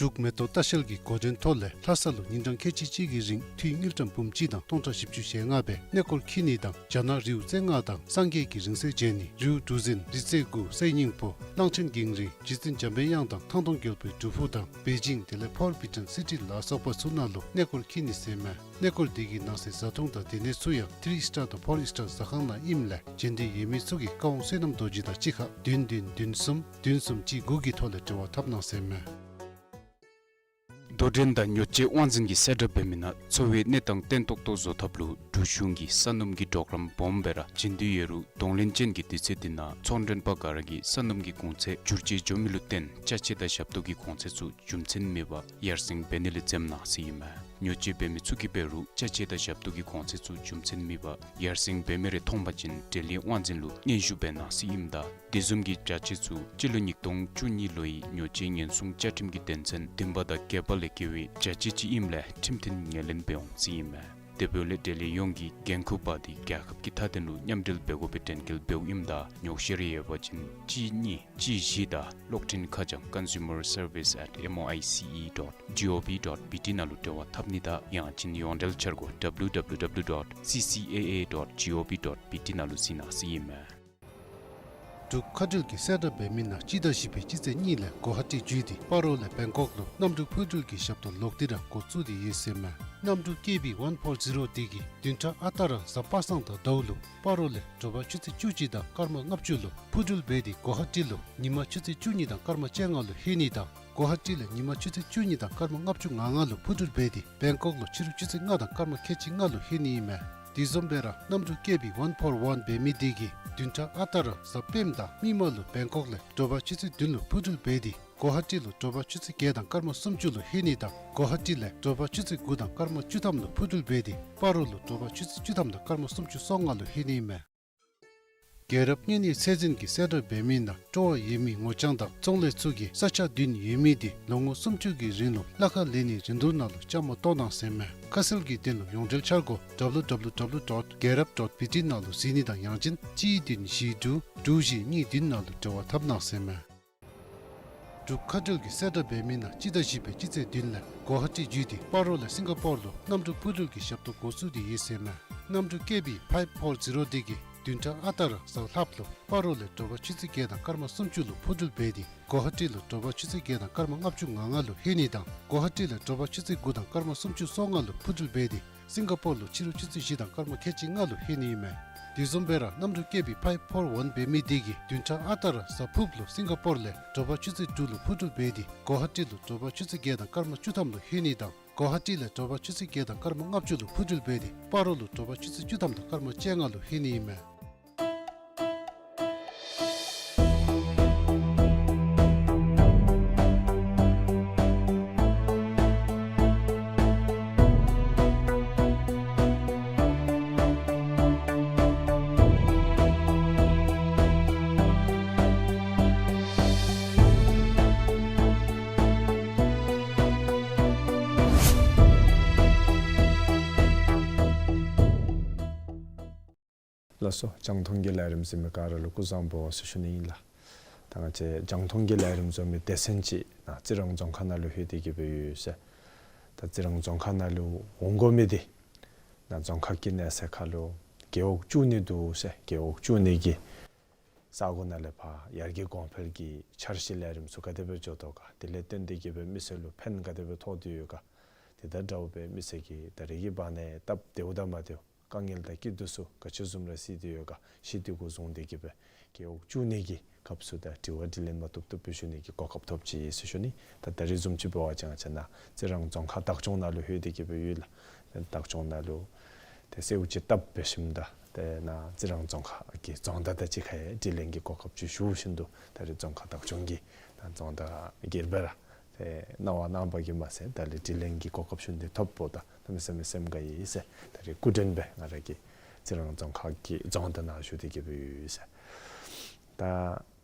འབྲུག་མེ་ཏོག་ལྟ་བཤལ་གྱི་འགོ་འདྲེན་ཐོག་ལས་ལྷ་ས་ལུ་ཉིན་གྲངས་ཁལ་གཅིག་གཅིག་གི་རིང་འཐུས་དངུལ་ཀྲམ་འབུམ་གཅིག་དང་སྟོང་ཕྲག་བཞི་བཅུ་ཞེ་ལྔ་སྦེ་གནས་སྐོར་འཁྱིད་ནི་དང་རྒྱ་ནག་རིའུ་རྩེ་ལྔ་དང་སངས་རྒྱས་ཀྱི་རིང་བསྲེལ་མཇལ་ནི། རིའུ་གྲུ་གཟིངས་རི་རྩེ་དགུ་གསེར་སྙིང་པོ་གླང་ཆེན་གངས་རི་རྗེ་བཙུན་འཇམ་པའི་དབྱངས་དང་ཐང་སྟོང་རྒྱལ་པོའི་སྒྲུབ་ཕུག་དང་པེ་ཅིང་དེ་ལས་ཕོར་བི་ཊོན་སི་ཊི་ལ་སོགས་པ་ཚུ་ནང་ལུ་གནས་སྐོར་འཁྱིད་ནི་ཟེར་མས། གནས་སྐོར་འདི་གི་ནང་གསེས་བཟའ་འཐུང་དང་སྡོད་གནས་ཚུ་ཡང་ཐི་རི་སི་ཊར་དང་ཕོར་སི་ཊར་ཟ་ཁང་ནང་ཨིནམ་ལས་མཇལ་འདོད་ཡོད་མི་ཚུ་གིས་བཀའ་དབང་བསོད་ནམས་རྡོ་རྗེ་དང་གཅིག་ཁར་བདུན་བདུན་བདུན་གསུམ་བདུན་གསུམ་གཅིག་དགུ་གི་ཐོག་ལས་འབྲེལ་བ་འཐབ་གནང་ཟེར་མས། དོ་འགྲན་དང་ཉོ་སྤྱོད་དབང་འཛིན་གྱིས་གསལ་བསྒྲགས་འབད་མི་ནང་འཚོ་བའི་གནས་སྟངས་བརྟན་ཏོག་ཏོ་བཟོ་ཐབས་ལུ་འབྲུག་གཞུང་གིས་ས་སྣུམ་གྱི་གྲོགས་རམ་སྦོམ་སྦེ་ར་བྱིན་དོ་ཡོད་རུང་གདོང་ལེན་ཅན་གྱི་དུས་ཚོད་འདི་ནང་ཚོང་མགྲོན་པ་ག་ར་གིས་ས་སྣུམ་གྱི་གོང་ཚད་འགྱུར་བཅོས་འགྱོ་མི་ལུ་བརྟེན་ཅ་ཆས་དང་ཞབས་ཏོག་གི་གོང་ཚད་ཚུ་རྒྱུ་མཚན་མེད་པར་ཡར་སེང་འབད་ནི་ལས་འཛེམ་གནང་ཟེར་ཨིན་མས། ཉོ་སྤྱོད་འབད་མི་ཚུ་གིས་འབད་རུང་ཅ་ཆས་དང་ཞབས་ཏོག་གི་གོང་ཚད་ཚུ་རྒྱུ་མཚན་མེད་པར་ཡར་སེང་འབད་མི་རེ་མཐོང་པ་ཅིན་འབྲེལ་ཡོད་དབང་འཛིན་ལུ་སྙན་ཞུ་འབད་གནང་ཟེར་ཨིནམ་ད་དེ་བཟུམ་གྱི་བྱ་སྤྱོད་ཚུ་སྤྱི་ལོ་ཉིས་སྟོང་བཅུ་གཉིས་ལོའི་ཉོ་སྤྱོད་ཉེན་སྲུང་བཅའ་ཁྲིམས་ཀྱི་དོན་ཚན་བདུན་པ་དང་བརྒྱད་པ་ལས་འགལ་བའི་བྱ་སྤྱོད་ཅིག་ཨིནམ་ལས་ཁྲིམས་མཐུན་ངོས་ལེན་འབད་འོང་ཟེར་ཨིན་མས། དེ་འབདཝ་ལས་འབྲེལ་ཡོད་ཡོངས་ཀྱིས་འགན་ཁུར་འབག་སྟེ་རྒྱལ་ཁབ་ཀྱི་མཐའ་དོན་ལུ་མཉམ་འབྲེལ་འབད་དགོ་པའི་དྲན་སྐུལ་འབདཝ་ཨིནམ་ད་ཉོགས་བཤད་རེ་ཡོད་པ་ཅིན་གཅིག་གཉིས་གཅིག་བཞི་དང་གློག་འཕྲིན་ཁ་བྱང་consumer service at M O I C E dot G O V dot B T ནང་ལུ་འབྲེལ་བ་འཐབ་ནི་དང་ཡང་ཅིན་ཡོངས་འབྲེལ་འཆར་སྒོ་W W W dot C C A A dot G O V dot B T ནང་ལུ་གཟིགས་གནང་ཟེར་ཨིན་མས། འབྲུག་མཁའ་འགྲུལ་གྱིས་གསལ་བསྒྲགས་འབད་མི་ནང་སྤྱི་ཟླ་བཞི་པའི་སྤྱི་ཚེས་གཉིས་ལས་གོ་ཧ་ཊི་བརྒྱུད་དེ་སྤ་རོ་ལས་བེང་ཀོག་ལུ་གནམ་གྲུ་འཕུར་འགྲུལ་གྱི་ཞབས་ཏོག་ལོག་སྟེ་ར་འགོ་བཙུགས་ཏེ་ཡོད་ཟེར་མས། གནམ་གྲུ་ཀེ་བི་ཝན་ཕོར་ཛི་རོ་འདི་གིས་བདུན་ཕྲག་ཨ་རྟག་ར་གཟའ་པ་སངས་དང་ཟླཝ་ལུ་སྤ་རོ་ལས་དྲོ་པ་ཆུ་ཚོད་བཅུ་གཅིག་དང་སྐར་མ་ལྔ་བཅུ་ལུ་འཕུར་འགྲུལ་འབད་དེ་གོ་ཧ་ཊི་ལུ་ཉིན་མ་ཆུ་ཚོད་བཅུ་གཉིས་དང་སྐར་མ་བཅོ་ལྔ་ལུ་ལྷོད་ནི་དང་གོ་ཧ་ཊི་ལས་ཉིན་མ་ཆུ་ཚོད་བཅུ་གཉིས་དང་སྐར་མ་ལྔ་བཅུ་ང་ལྔ་ལུ་འཕུར་འགྲུལ་འབད་དེ་བེང་ཀོག་ལུ་ཕྱི་རུ་ཆུ་ཚོད་ལྔ་དང་སྐར་མ་ཁལ་གཅིག་ལྔ་ལུ་ལྷོད་ནི་ཨིན་མས། དེ་བཟུམ་སྦེ་ར་གནམ་གྲུ་ཀེ་བི་ཝན་ཕོར་ཝན་འབད་མི་འདི་གིས་བདུན་ཕྲག་ཨ་རྟག་ར་གཟའ་སྤེནམ་དང་མིག་དམར་ལུ་བེང་ཀོག་ལས་དྲོ་པ་ཆུ་ཚོད་བདུན་ལུ་འཕུར་འགྲུལ་འབད་དེ་གོ་ཧ་ཊི་ལུ་དྲོ་པ་ཆུ་ཚོད་བརྒྱད་དང་སྐར་མ་སུམ་ཅུ་ལུ་ལྷོད་ནི་དང་གོ་ཧ་ཊི་ལས་དྲོ་པ་ཆུ་ཚོད་དགུ་དང་སྐར་མ་བཅུ་ཐམ་ལུ་འཕུར་འགྲུལ་འབད་དེ་སྤ་རོ་ལུ་དྲོ་པ་ཆུ་ཚོད་བཅུ་ཐམ་དང་སྐར་མ་སུམ་ཅུ་སོ་ལྔ་ལུ་ལྷོད་ནི་ཨིན་མས། རྒྱལ་རབས་གཉན་ནད་ཚད་འཛིན་གྱིས་གསལ་བསྒྲགས་འབད་མི་ནང་སྤྲོ་བ་ཡོད་མི་ངོ་རྐྱང་དང་ཚོང་ལས་ཚུ་གིས་ས་ཆ་བདུན་ཡོད་མི་འདི་ལོ་ངོ་སུམ་ཅུ་གི་རིང་ལུ་གླ་ཁར་ལེན་ནིའི་རིན་བསྡུར་ནང་ལུ་བཅའ་མར་གཏོགས་གནང་ཟེར་མས། ཁ་གསལ་གྱི་དོན་ལུ་ཡོངས་འབྲེལ་འཆར་སྒོ་W W W dot gelrap dot B T ནང་ལུ་གཟིགས་ནི་དང་ཡང་ཅིན་གཅིག་བདུན་བཞི་དྲུག་དྲུག་བཞི་གཉིས་བདུན་ནང་ལུ་འབྲེལ་བ་འཐབ་གནང་ཟེར་མས། འབྲུག་མཁའ་འགྲུལ་གྱིས་གསལ་བསྒྲགས་འབད་མི་ནང་སྤྱི་ཟླ་བཞི་པའི་སྤྱི་ཚེས་བདུན་ལས་གོ་ཧ་ཊི་བརྒྱུད་དེ་སྤ་རོ་ལས་སིང་ག་པོར་ལུ་གནམ་གྲུ་འཕུར་འགྲུལ་གྱི་ཞབས་ཏོག་འགོ་བཙུགས་ཏེ་ཡོད་ཟེར་མས། གནམ་གྲུ་ཀེ་བི་ཕའིབ་ཕོར་ཛི་རོ་འདི་གིས་བདུན་ཕྲག་ཨ་རྟག་ར་གཟའ་ལྷགཔ་ལུ་སྤ་རོ་ལས་དྲོ་པ་ཆུ་ཚོད་བརྒྱད་དང་སྐར་མ་སུམ་ཅུ་ལུ་འཕུར་འགྲུལ་འབད་དེ་གོ་ཧ་ཊི་ལུ་དྲོ་པ་ཆུ་ཚོད་བརྒྱད་དང་སྐར་མ་ལྔ་བཅུ་ང་ལྔ་ལུ་ལྷོད་ནི་དང་གོ་ཧ་ཊི་ལས་དྲོ་པ་ཆུ་ཚོད་དགུ་དང་སྐར་མ་སུམ་ཅུ་སོ་ལྔ་ལུ་འཕུར་འགྲུལ་འབད་དེ་སིང་ག་པོར་ལུ་ཕྱི་རུ་ཆུ་ཚོད་བཞི་དང་སྐར་མ་ཁལ་གཅིག་ལྔ་ལུ་ལྷོད་ནི་ཨིན་མས། དེ་བཟུམ་སྦེ་ར་གནམ་གྲུ་ཀེ་བི་ཕའིབ་ཕོར་ཝན་འབད་མི་འདི་གིས་བདུན་ཕྲག་ཨ་རྟག་ར་གཟའ་ཕུརཔ་ལུ་སིང་ག་པོར་ལས་དྲོ་པ་ཆུ་ཚོད་དྲུག་ལུ་འཕུར་འགྲུལ་འབད་དེ་གོ་ཧ་ཊི་ལུ་དྲོ་པ་ཆུ་ཚོད་བརྒྱད་དང་སྐར་མ་བཅུ་ཐམ་ལུ་ལྷོད་ནི་དང་གོ་ཧ་ཊི་ལས་དྲོ་པ་ཆུ་ཚོད་བརྒྱད་དང་སྐར་མ་ལྔ་བཅུ་ལུ་འཕུར་འགྲུལ་འབད་དེ་སྤ་རོ་ལུ་དྲོ་པ་ཆུ་ཚོད་བཅུ་ཐམ་དང་སྐར་མ་བཅོ་ལྔ་ལུ་ལྷོད་ནི་ཨིན་མས། ལགས་སོ། རྒྱང་མཐོང་གི་ལས་རིམ་གཟིགས་མི་ག་ར་ལུ་སྐུ་གཟུགས་བཟང་པོ་ཟེར་ཞུ་ནི་ཨིན་ལགས། ད་ང་བཅས་རྒྱང་མཐོང་གི་ལས་རིམ་བཟོ་མི་སྡེ་ཚན་ཅིག་ནཱ་རྩི་རང་རྫོང་ཁག་ནང་ལུ་ལྷོད་དེ་གི་སྦེ་ཡོད་ཟེར། ད་རྩི་རང་རྫོང་ཁག་ནང་ལུ་འོང་དགོ་མི་འདི་ནཱ་རྫོང་ཁག་གི་གནས་ཚད་ཁར་ལུ་རྒེད་འོག་བཅུ་གཉིས་འདུག་ཟེར། རྒེད་འོག་བཅུ་གཉིས་ཀྱི་ས་གོ་ནང་ལས་ཕར་ཡར་རྒྱས་གོང་འཕེལ་གྱི་འཆར་གཞི་ལས་རིམ་ཚུ་ག་དེ་སྦེ་འགྱོ་དོ་ག། དེ་ལས་བརྟེན་ཏེ་གི་སྦེ་མི་སེར་ལུ་ཕན་ག་དེ་སྦེ་ཐོགས་ཏེ་ཡོད་ག། དེ་དང་འདྲཝ་སྦེ་མི་སེར་གྱི་ད་རེས་ཀྱི་བར་ན་སྟབས་བདེཝ་དང་མ་བདེཝ་དཀའ་ངལ་དང་སྐྱིད་སྡུག་ཚུ་ག་ཅི་བཟུམ་ར་སེལ་ཏེ་ཡོད་ག། ཤེས་ཏེ་གོ་བཟུང་སྟེ་གི་སྦེ་རྒེད་འོག་བཅུ་གཉིས་ཀྱི་སྐབས་སུ་ད་དྲི་བ་དྲིས་ལན་མ་བཏུབ་བཏུབ་སྦེ་ཞུ་ནི་གི་གོ་སྐབས་ཐོབ་ཅི་ཟེར་ཞུ་ནི། ད་ད་རེས་བཟུམ་ཅིག་འབད་བ་ཅིན་ང་བཅས་ནཱ་རྩི་རང་རྫོང་ཁག་བདག་སྐྱོང་ནང་ལུ་ལྷོད་དེ་གི་སྦེ་ཡོད་ལགས། བདག་སྐྱོང་ནང་ལུ་ཏེ་གསོལཝ་ཅིག་བཏབ་འབད་ཞིནམ་ད་ཏེ་ནཱ་རྩི་རང་རྫོང་ཁག་གི་རྫོང་བདག་དང་གཅིག་ཁར་ཡང་དྲི་ལན་གྱི་གོ་སྐབས་ཅིག་ཞུ་བཞིན་དུ་ད་རེས་རྫོང་ཁག་བདག་སྐྱོང་གི་ནཱ་རྫོང་བདག་སྒེར་སྦེ་ར་ཏེ་གནང་བ་གནང་པ་གིས་མ་ཚད་ད་རེས་དྲི་ལན་གྱི་གོ་སྐབས་ཞུ་ནི་འདི་ཐོབ་པ་ད་གནམ་མེད་ས་མེད་སེམས་དགའ་ཡི་ཟེར། ད་རེས་སྐུ་མགྲོན་སྦེ་ང་ར་གིས་རྩི་རང་རྫོང་ཁག་གི་རྫོང་བདག་ནང་ཞུ་སྟེ་གི་སྦེ་ཡོད་ཟེར། ད་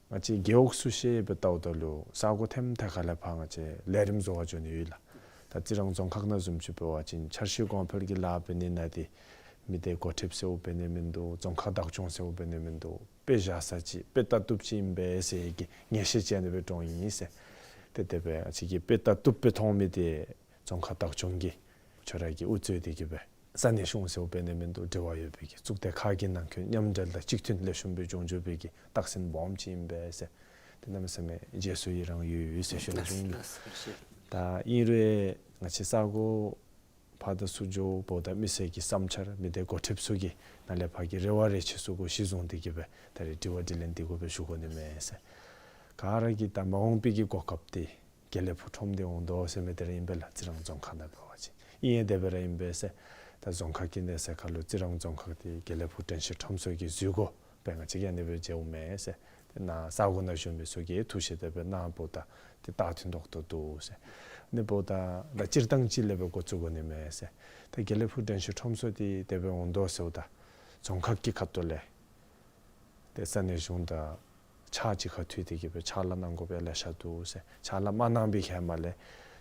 ང་བཅས་རྒེད་འོག་ཚུ་ཤེས་སྦེ་བལྟཝ་ད་ལུ་ས་གོ་ཐེམ་ཐད་ཁ་ལས་ཕར་ང་བཅས་ལས་རིམ་བཟོ་བར་འགྱོ་ནི་ཡོད་ལགས། ད་རྩི་རང་རྫོང་ཁག་ནང་བཟུམ་ཅིག་འབད་བ་ཅིན་འཆར་གཞི་གོང་འཕེལ་གྱི་ལཱ་འབད་ནི་ནང་འདི་མི་སྡེ་འགོ་ཁྲིདཔ་ཟེརཝ་འབད་ནི་མིན་འདུག། རྫོང་ཁག་བདག་སྐྱོང་ཟེརཝ་འབད་ནི་མིན་འདུག། དཔེ་བཞག་ས་ཅིག་དཔེ་ལྟ་བཏུབ་ཅིག་ཨིན་པས་ཟེར་གྱི་ངེས་ཤེས་ཅིག་ཨ་ནི་སྦེ་འདྲོངས་ཡི་ཟེར། ཏེ་དེ་སྦེ་ང་བཅས་ཀྱིས་དཔེ་ལྟ་བཏུབ་སྦེ་མཐོང་མི་འདི་རྫོང་ཁག་བདག་སྐྱོང་གིས་ཁྱོད་ར་གིས་དབུ་གཙོས་ཏེ་གི་སྦེ་ས་གནས་གཞུང་ཟེརཝ་འབད་ནི་མིན་འདུག། འབྲེལ་བ་ཡོད་པའི་གི་གཙུག་སྡེ་ཁག་གི་ནང་འཁོད་མཉམ་འབྲེལ་དང་གཅིག་མཐུན་ལེགས་ཤོམ་སྦེ་འབྱུང་འགྱོ་བའི་གི་རྟགས་མཚན་སྦོམ་ཅིག་ཨིན་པས་ཟེར། ཏེ་གནམ་མེད་ས་མེད་རྗེས་སུ་ཡི་རང་ཡོད་ཡོད་ཟེར་ཞུ་ནི་ལགས་ལགས་སོ། ད་ཨིན་རུང་ང་བཅས་ས་གོ་ཕར་དང་ཚུར་འགྱོཝ་ད་མི་སེར་གྱི་བསམ་འཆར་མི་སྡེ་འགོ་ཁྲིདཔ་ཚུ་གི་ནང་ལས་ཕར་གྱི་རེ་བ་རེ་ཆེ་ཚུ་གུ་གཞི་བཟུང་སྟེ་གི་སྦེ་ད་རེས་དྲི་བ་དྲིས་ལན་འདི་གུ་སྦེ་ཞུ་དགོ་ནི་མས་ཟེར། ག་ར་གིས་ད་མ་འོངས་པའི་གི་གོ་སྐབས་འདི་དགེ་ལེགས་ཕུག་ཁྲོམ་འདི་འོང་དོ་ཟེར་མི་འདི་ར་ཨིན་པས་ལགས། རྩི་རང་རྫོང་ཁག་ནང་འབད་བ་ཅིན་ཨིན་ཡང་དེ་སྦེ་ར་ཨིན་པས་ཟེར། ད་རྫོང་ཁག་གི་གནས་ཚད་ཁར་ལུ་རྩི་རང་རྫོང་ཁག་འདི་དགེ་ལེགས་ཕུག་དྲན་ཤེས་ཁྲོམ་ཚུ་གི་འཛུལ་སྒོ་སྦེ་ང་བཅས་ཀྱིས་ཨ་ནི་སྦེ་མཇལཝ་མས་ཟེར། ཏེ་ནཱ་ས་གོ་ནང་བཞུགས་མི་ཚུ་གིས་ཐུགས་བཞེད་དེ་སྦེ་གནངམ་ད་ཏེ་རྟགས་མཐུན་ཏོག་ཏོ་འདུག་ཟེར། ཨ་ནི་འབདཝ་ད་ད་སྤྱིར་བཏང་ཅིག་ལས་སྦེ་འགོ་བཙུགས་དགོ་ནི་མས་ཟེར། ད་དགེ་ལེགས་ཕུག་དྲན་ཤེས་ཁྲོམ་ཚུ་འདི་དེ་སྦེ་འོང་དོ་ཟེརཝ་ད་རྫོང་ཁག་གི་ཁ་ཐུག་ལས་ཏེ་ས་གནས་གཞུང་དང་ཕྱག་གཅིག་ཁར་མཐུད་དེ་གི་སྦེ་ཕྱག་ལཱ་གནང་དགོ་པའི་ལེ་ཤ་འདུག་ཟེར། ཕྱག་ལཱ་མ་གནང་པའི་ཧེ་མ་ལས་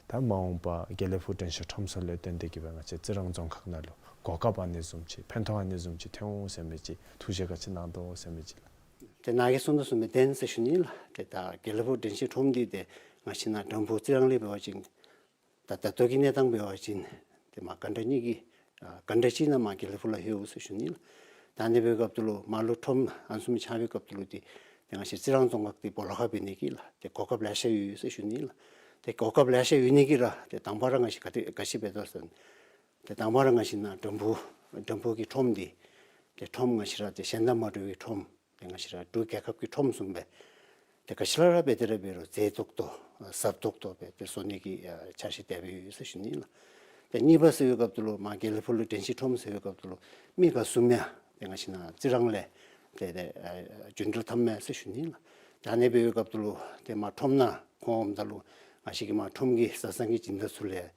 ད་མ་འོངས་པ་དགེ་ལེགས་ཕུག་དྲན་ཤེས་ཁྲོམ་ཚུ་ལས་བརྟེན་ཏེ་གི་སྦེ་ང་བཅས་རྩི་རང་རྫོང་ཁག་ནང་ལུ་གོ་སྐབས་ཨ་ནི་བཟུམ་ཅིག་ཕན་ཐོགས་ཨ་ནི་བཟུམ་ཅིག་ཐོན་འོང་ཟེར་མི་ཅིག་ཐུགས་བཞེད་ག་ཅི་གནང་དོ་ཟེར་མི་ཅིག་ལགས། ཏེ་ནཱ་གིས་གསུངས་དོ་བཟུམ་སྦེ་བདེན་ཟེར་ཞུ་ནི་ལགས། ཏེ་ད་དགེ་ལེགས་ཕུག་དྲན་ཤེས་ཁྲོམ་འདི་ཏེ་ང་བཅས་ནཱ་དྲམ་ཕུག་རྩི་རང་ལས་འབད་བ་ཅིན་ད་ད་ལྟོ་གི་གནས་སྟངས་འབད་བ་ཅིན་ཏེ་མར་གྷན་ཊ་གཉིས་ཀྱི་ཨ་གྷན་ཊ་གཅིག་ནང་མར་དགེ་ལེགས་ཕུག་ལུ་ལྷོད་འོང་ཟེར་ཞུ་ནི་ལགས། ད་ཨ་ནི་འབད་བའི་སྐབས་ལུ་མར་ལུ་ཁྲོམ་ཨ་ནི་བཟུམ་ཆགས་པའི་སྐབས་ལུ་ཏེ་ཏེ་ང་བཅས་རྩི་རང་རྫོང་ཁག་འདི་སྦོ་ལོགས་ཁར་འབད་ནི་གི་ལགས་ཏེ་གོ་སྐབས་ལེ་ཤ་ཡོད་ཟེར་ཞུ་ནི་ལགས། ཏེ་གོ་སྐབས་ལེ་ཤ་ཡོད་ནི་གི་ར་ཏེ་དང་པ་ར་ང་བཅས་ག་ཏེ་ག་ཅི་འབད་དོ་ཟེར་ན་ཏེ་དང་པ་ར་ང་བཅས་ནཱ་དྲམ་ཕུག་དྲམ་ཕུག་གི་ཁྲོམ་འདི་ཏེ་ཁྲོམ་ང་བཅས་ར་ཏེ་གཞན་དང་མ་འདྲ་བའི་ཁྲོམ་ཏེ་ང་བཅས་ར་འབྲུག་རྒྱལ་ཁབ་ཀྱི་ཁྲོམ་བཟུམ་སྦེ་ཏེ་ག་ཅི་ར་ར་འབད་དེ་ར་འབད་རུང་མཛེས་ཏོག་ཏོ་ཨ་ཟབ་ཏོག་ཏོ་སྦེ་ཏེ་བཟོ་ནི་གི་ཨ་འཆར་གཞི་དེ་སྦེ་ཡོད་ཟེར་ཞུ་ནི་ལགས། ཏེ་གཉིས་པ་ཟེར་བའི་སྐབས་ལུ་མར་དགེ་ལེགས་ཕུག་ལུ་དྲན་ཤེས་ཁྲོམ་ཟེར་བའི་སྐབས་ལུ་མི་ག་བཟུམ་ཡང་ཏེ་ང་བཅས་ནཱ་རྩི་རང་ལས་ཏེ་ཏེ་ཨ་རྒྱུན་འགྲུལ་འཐབ་མས་ཟེར་ཞུ་ནི་ལགས། ཏེ་ཨ་ནི་འབད་བའི་སྐབས་ལུ་ཏེ་མར་ཁྲོམ་ནང་ཁོང་འོངམ་ད་ལུ་ང་བཅས་ཀྱིས་མར་ཁྲོམ་གྱི་བཟའ་ཚང་གི་སྦྱིན་བདག་ཚུ་ལས་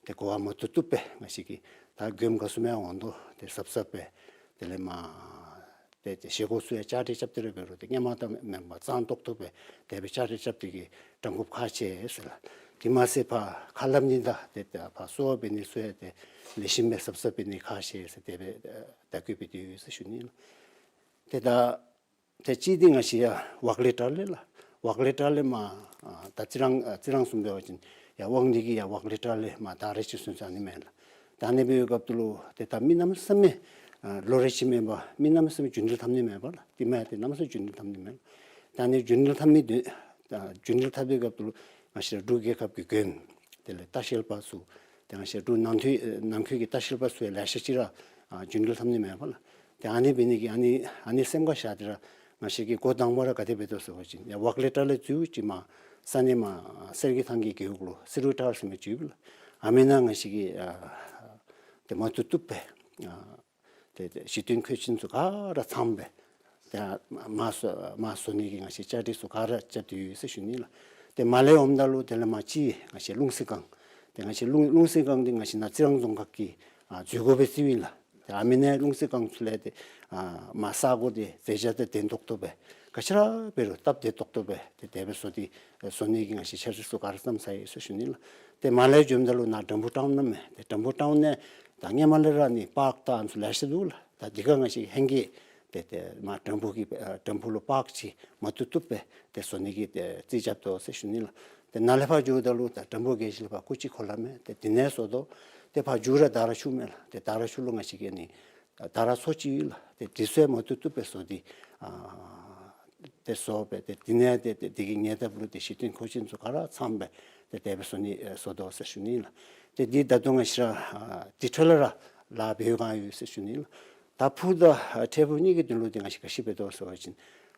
ཏེ་གོ་བ་མ་བཏུབ་བཏུབ་སྦེ་ང་བཅས་ཀྱིས་ད་མགྱོནམ་ག་བཟུམ་ཡང་འོང་དོ་ཏེ་ཟབ་ཟབ་སྦེ་དེ་ལས་མར་ཏེ་ཏེ་བཞེས་སྒོ་ཚུ་ཡང་བཅའ་སྒྲིག་རྐྱབ་སྟེ་ར་འབད་རུང་ཏེ་སྔོན་མ་དང་མེན་པར་གཙང་ཏོག་ཏོ་སྦེ་དེ་སྦེ་བཅའ་སྒྲིག་རྐྱབ་སྟེ་གི་འགྲམ་འགོཔ་ཁག་ཆེ་ཟེར་ལགས། དེ་མ་ཚད་ཕར་ཁ་སླབ་ནི་དང་ཏེ་ཏེ་ཕར་གསོལ་བ་འབད་ནི་ཚུ་ཡང་ཏེ་ལེགས་ཤོམ་སྦེ་ཟབ་ཟབ་འབད་ནི་ཁག་ཆེ་ཟེར་དེ་སྦེ་ཨ་དར་རྒྱས་འབད་དེ་ཡོད་ཟེར་ཞུ་ནི་ལགས། ཏེ་ད་ཏེ་གཅིག་འདི་ང་བཅས་ཡར་ཝརཀ་ལེ་ཊར་ལས་ལགས། ཝརཀ་ལེ་ཊར་ལས་མར་ཨ་ད་རྩི་རང་ཨ་རྩི་རང་བཟུམ་འབད་བ་ཅིན་ཡར་དབང་འདུས་ཀྱི་ཡར་ཝརཀ་ལེ་ཊར་ལས་མར་ད་རེས་ཅིག་སོང་ཙང་ཨ་ནི་མས་ལགས། ད་ཨ་ནི་འབད་བའི་སྐབས་ལུ་ཏེ་ད་མི་གནམ་མེད་ས་མེད་ཨ་ལོ་རེ་ཅིག་མེན་པར་མི་གནམ་མེད་ས་མེད་རྒྱུན་འགྲུལ་འཐབ་ནི་མེད་པ་ལགས། དེ་མ་ཡང་ཏེ་གནམ་མེད་ས་མེད་རྒྱུན་འགྲུལ་འཐབ་ནི་མེད་ལགས། ད་ཨ་ནི་རྒྱུན་འགྲུལ་འཐབ་མི་འདི་ད་རྒྱུན་འགྲུལ་འཐབ་པའི་སྐབས་ལུ་ང་བཅས་ར་འབྲུག་རྒྱལ་ཁབ་ཀྱི་མགྱོནམ་དེ་ལས་ལྟ་བཤལ་པ་ཚུ་ཏེ་ང་བཅས་འབྲུག་ནང་ཁུལ་ནང་ཁུལ་གྱི་ལྟ་བཤལ་པ་ཚུ་ཡང་ལེ་ཤ་ཅིག་ར་ཨ་རྒྱུན་འགྲུལ་འཐབ་ནི་མས་པ་ལགས། ཏེ་ཨ་ནི་འབད་ནི་གིས་ཨ་ནི་ཨ་ནི་སེམས་ཁར་བཞག་སྟེ་ར་ང་བཅས་ཀྱིས་འགོ་དང་པ་ར་ག་དེ་འབད་དོ་ཟེར་བ་ཅིན་ཡར་ཝརཀ་ལེ་ཊར་ལས་འཛུལ་ཅིག་མར་ས་གནས་མར་གསེར་གྱི་ཐང་གི་རྒེད་འོག་ལུ་གསེར་འོད་ཊར་ཟེར་མི་ཅིག་ཡོད་པ་ལགས། ཨ་མི་ནང་ང་བཅས་ཀྱིས་ཨ་ཏེ་མ་བཏུབ་བཏུབ་སྦེ་ཨ་ཏེ་ཏེ་གཞི་རྟེན་མཁོ་ཆེན་ཚུ་ག་ར་ཚངམ་སྦེ་ཏེ་མར་བཟོ་མར་བཟོ་ནི་གི་ང་བཅས་བཅའ་སྒྲིག་ཚུ་ག་ར་རྐྱབ་སྟེ་ཡོད་ཟེར་ཞུ་ནི་ལགས། ཏེ་མར་ལས་འོངམ་ད་ལུ་དེ་ལས་མར་གཅིག་ང་བཅས་ལུང་བསིལ་སྒང་ཏེ་ང་བཅས་ལུང་ལུང་བསིལ་སྒང་འདི་ང་བཅས་ནཱ་རྩི་རང་རྫོང་ཁག་གི་ཨ་འཛུལ་སྒོ་སྦེ་བརྩིཝ་ཨིན་ལགས། ཏེ་ཨ་མི་ནང་ལུང་བསིལ་སྒང་ཚུ་ལས་ཏེ་ཨ་མར་ས་གོ་འདི་མཛེས་ཆ་དང་ལྡན་ཏོག་ཏོ་སྦེ་ག་ཅི་ར་འབད་རུང་སྟབས་བདེ་ཏོག་ཏོ་སྦེ་ཏེ་དེ་སྦེ་བཟོ་སྟེ་བཟོ་ནི་གི་ང་བཅས་འཆར་གཞི་ཚུ་ག་ར་བརྩམས་ཚར་ཡི་ཟེར་ཞུ་ནི་ལགས། ཏེ་མར་ལས་འགྱོཝ་ད་ལུ་ནཱ་དྲམ་ཕུག་ཊའུན་ནང་མས། ཏེ་དྲམ་ཕུག་ཊའུན་ནང་ད་སྔོན་མ་ལས་ར་ཨ་ནི་པཱརཀ་དང་ཨ་ནི་ཚུ་ལེ་ཤ་འདུག་ལགས། ད་འདི་ཁར་ང་བཅས་ཧེང་སྐལ་ ཏེ་ཏེ་མར་དྲམ་ཕུག་གི་ཨ་དྲམ་ཕུག་ལུ་པརཀ་ཅིག་མ་བཏུབ་བཏུབ་སྦེ་ཏེ་བཟོ་ནི་གི་ཏེ་རྩིས་རྐྱབ་དོ་ཟེར་ཞུ་ནི་ལགས། ཏེ་ནཱ་ལས་ཕར་འགྱོཝ་ད་ལུ་ད་དྲམ་ཕུག་རྒྱལ་སྤྱི་ལས་ཕར་སྐུ་ཅིག་འཁོར་ལམ་མས། ཏེ་དེ་ནས་བཟོ་དོ། ཏེ་ཕར་འགྱོ་ར་དར་ཆུ་མས་ལགས། ཏེ་དར་ཆུ་ལུ་ང་བཅས་ཀྱི་ཨ་ནི་དར་མཚོ་ཅིག་ཡོད་ལགས། ཏེ་དེ་ཚུ་ཡང་མ་བཏུབ་བཏུབ་སྦེ་བཟོ་སྟེ་ཨ་ཏེ་བཟོ་སྦེ་ཏེ་དེ་ནས་ཏེ་ཏེ་དེ་གི་ཉེ་འདབས་ལུ་ཏེ་གཞི་རྟེན་མཁོ་ཆེན་ཚུ་ག་ར་ཚངམ་སྦེ་ཏེ་དེ་སྦེ་བཟོ་ནི་ཨེ་བཟོ་དོ་ཟེར་ཞུ་ནི་ལགས། ཏེ་འདི་ད་ལྟོ་ང་བཅས་ར་ཨ་འདི་འཕྲོ་ལས་ར་ལཱ་འབད་བའི་སྒང་ཡོད་ཟེར་ཞུ་ནི་ལགས། ད་ཕུག་དང་ཨ་འཕྲལ་ཕུག་གཉིས་ཀྱི་དོན་ལུ་ཏེ་ང་བཅས་ག་ཅི་འབད་དོ་ཟེར་བ་ཅིན་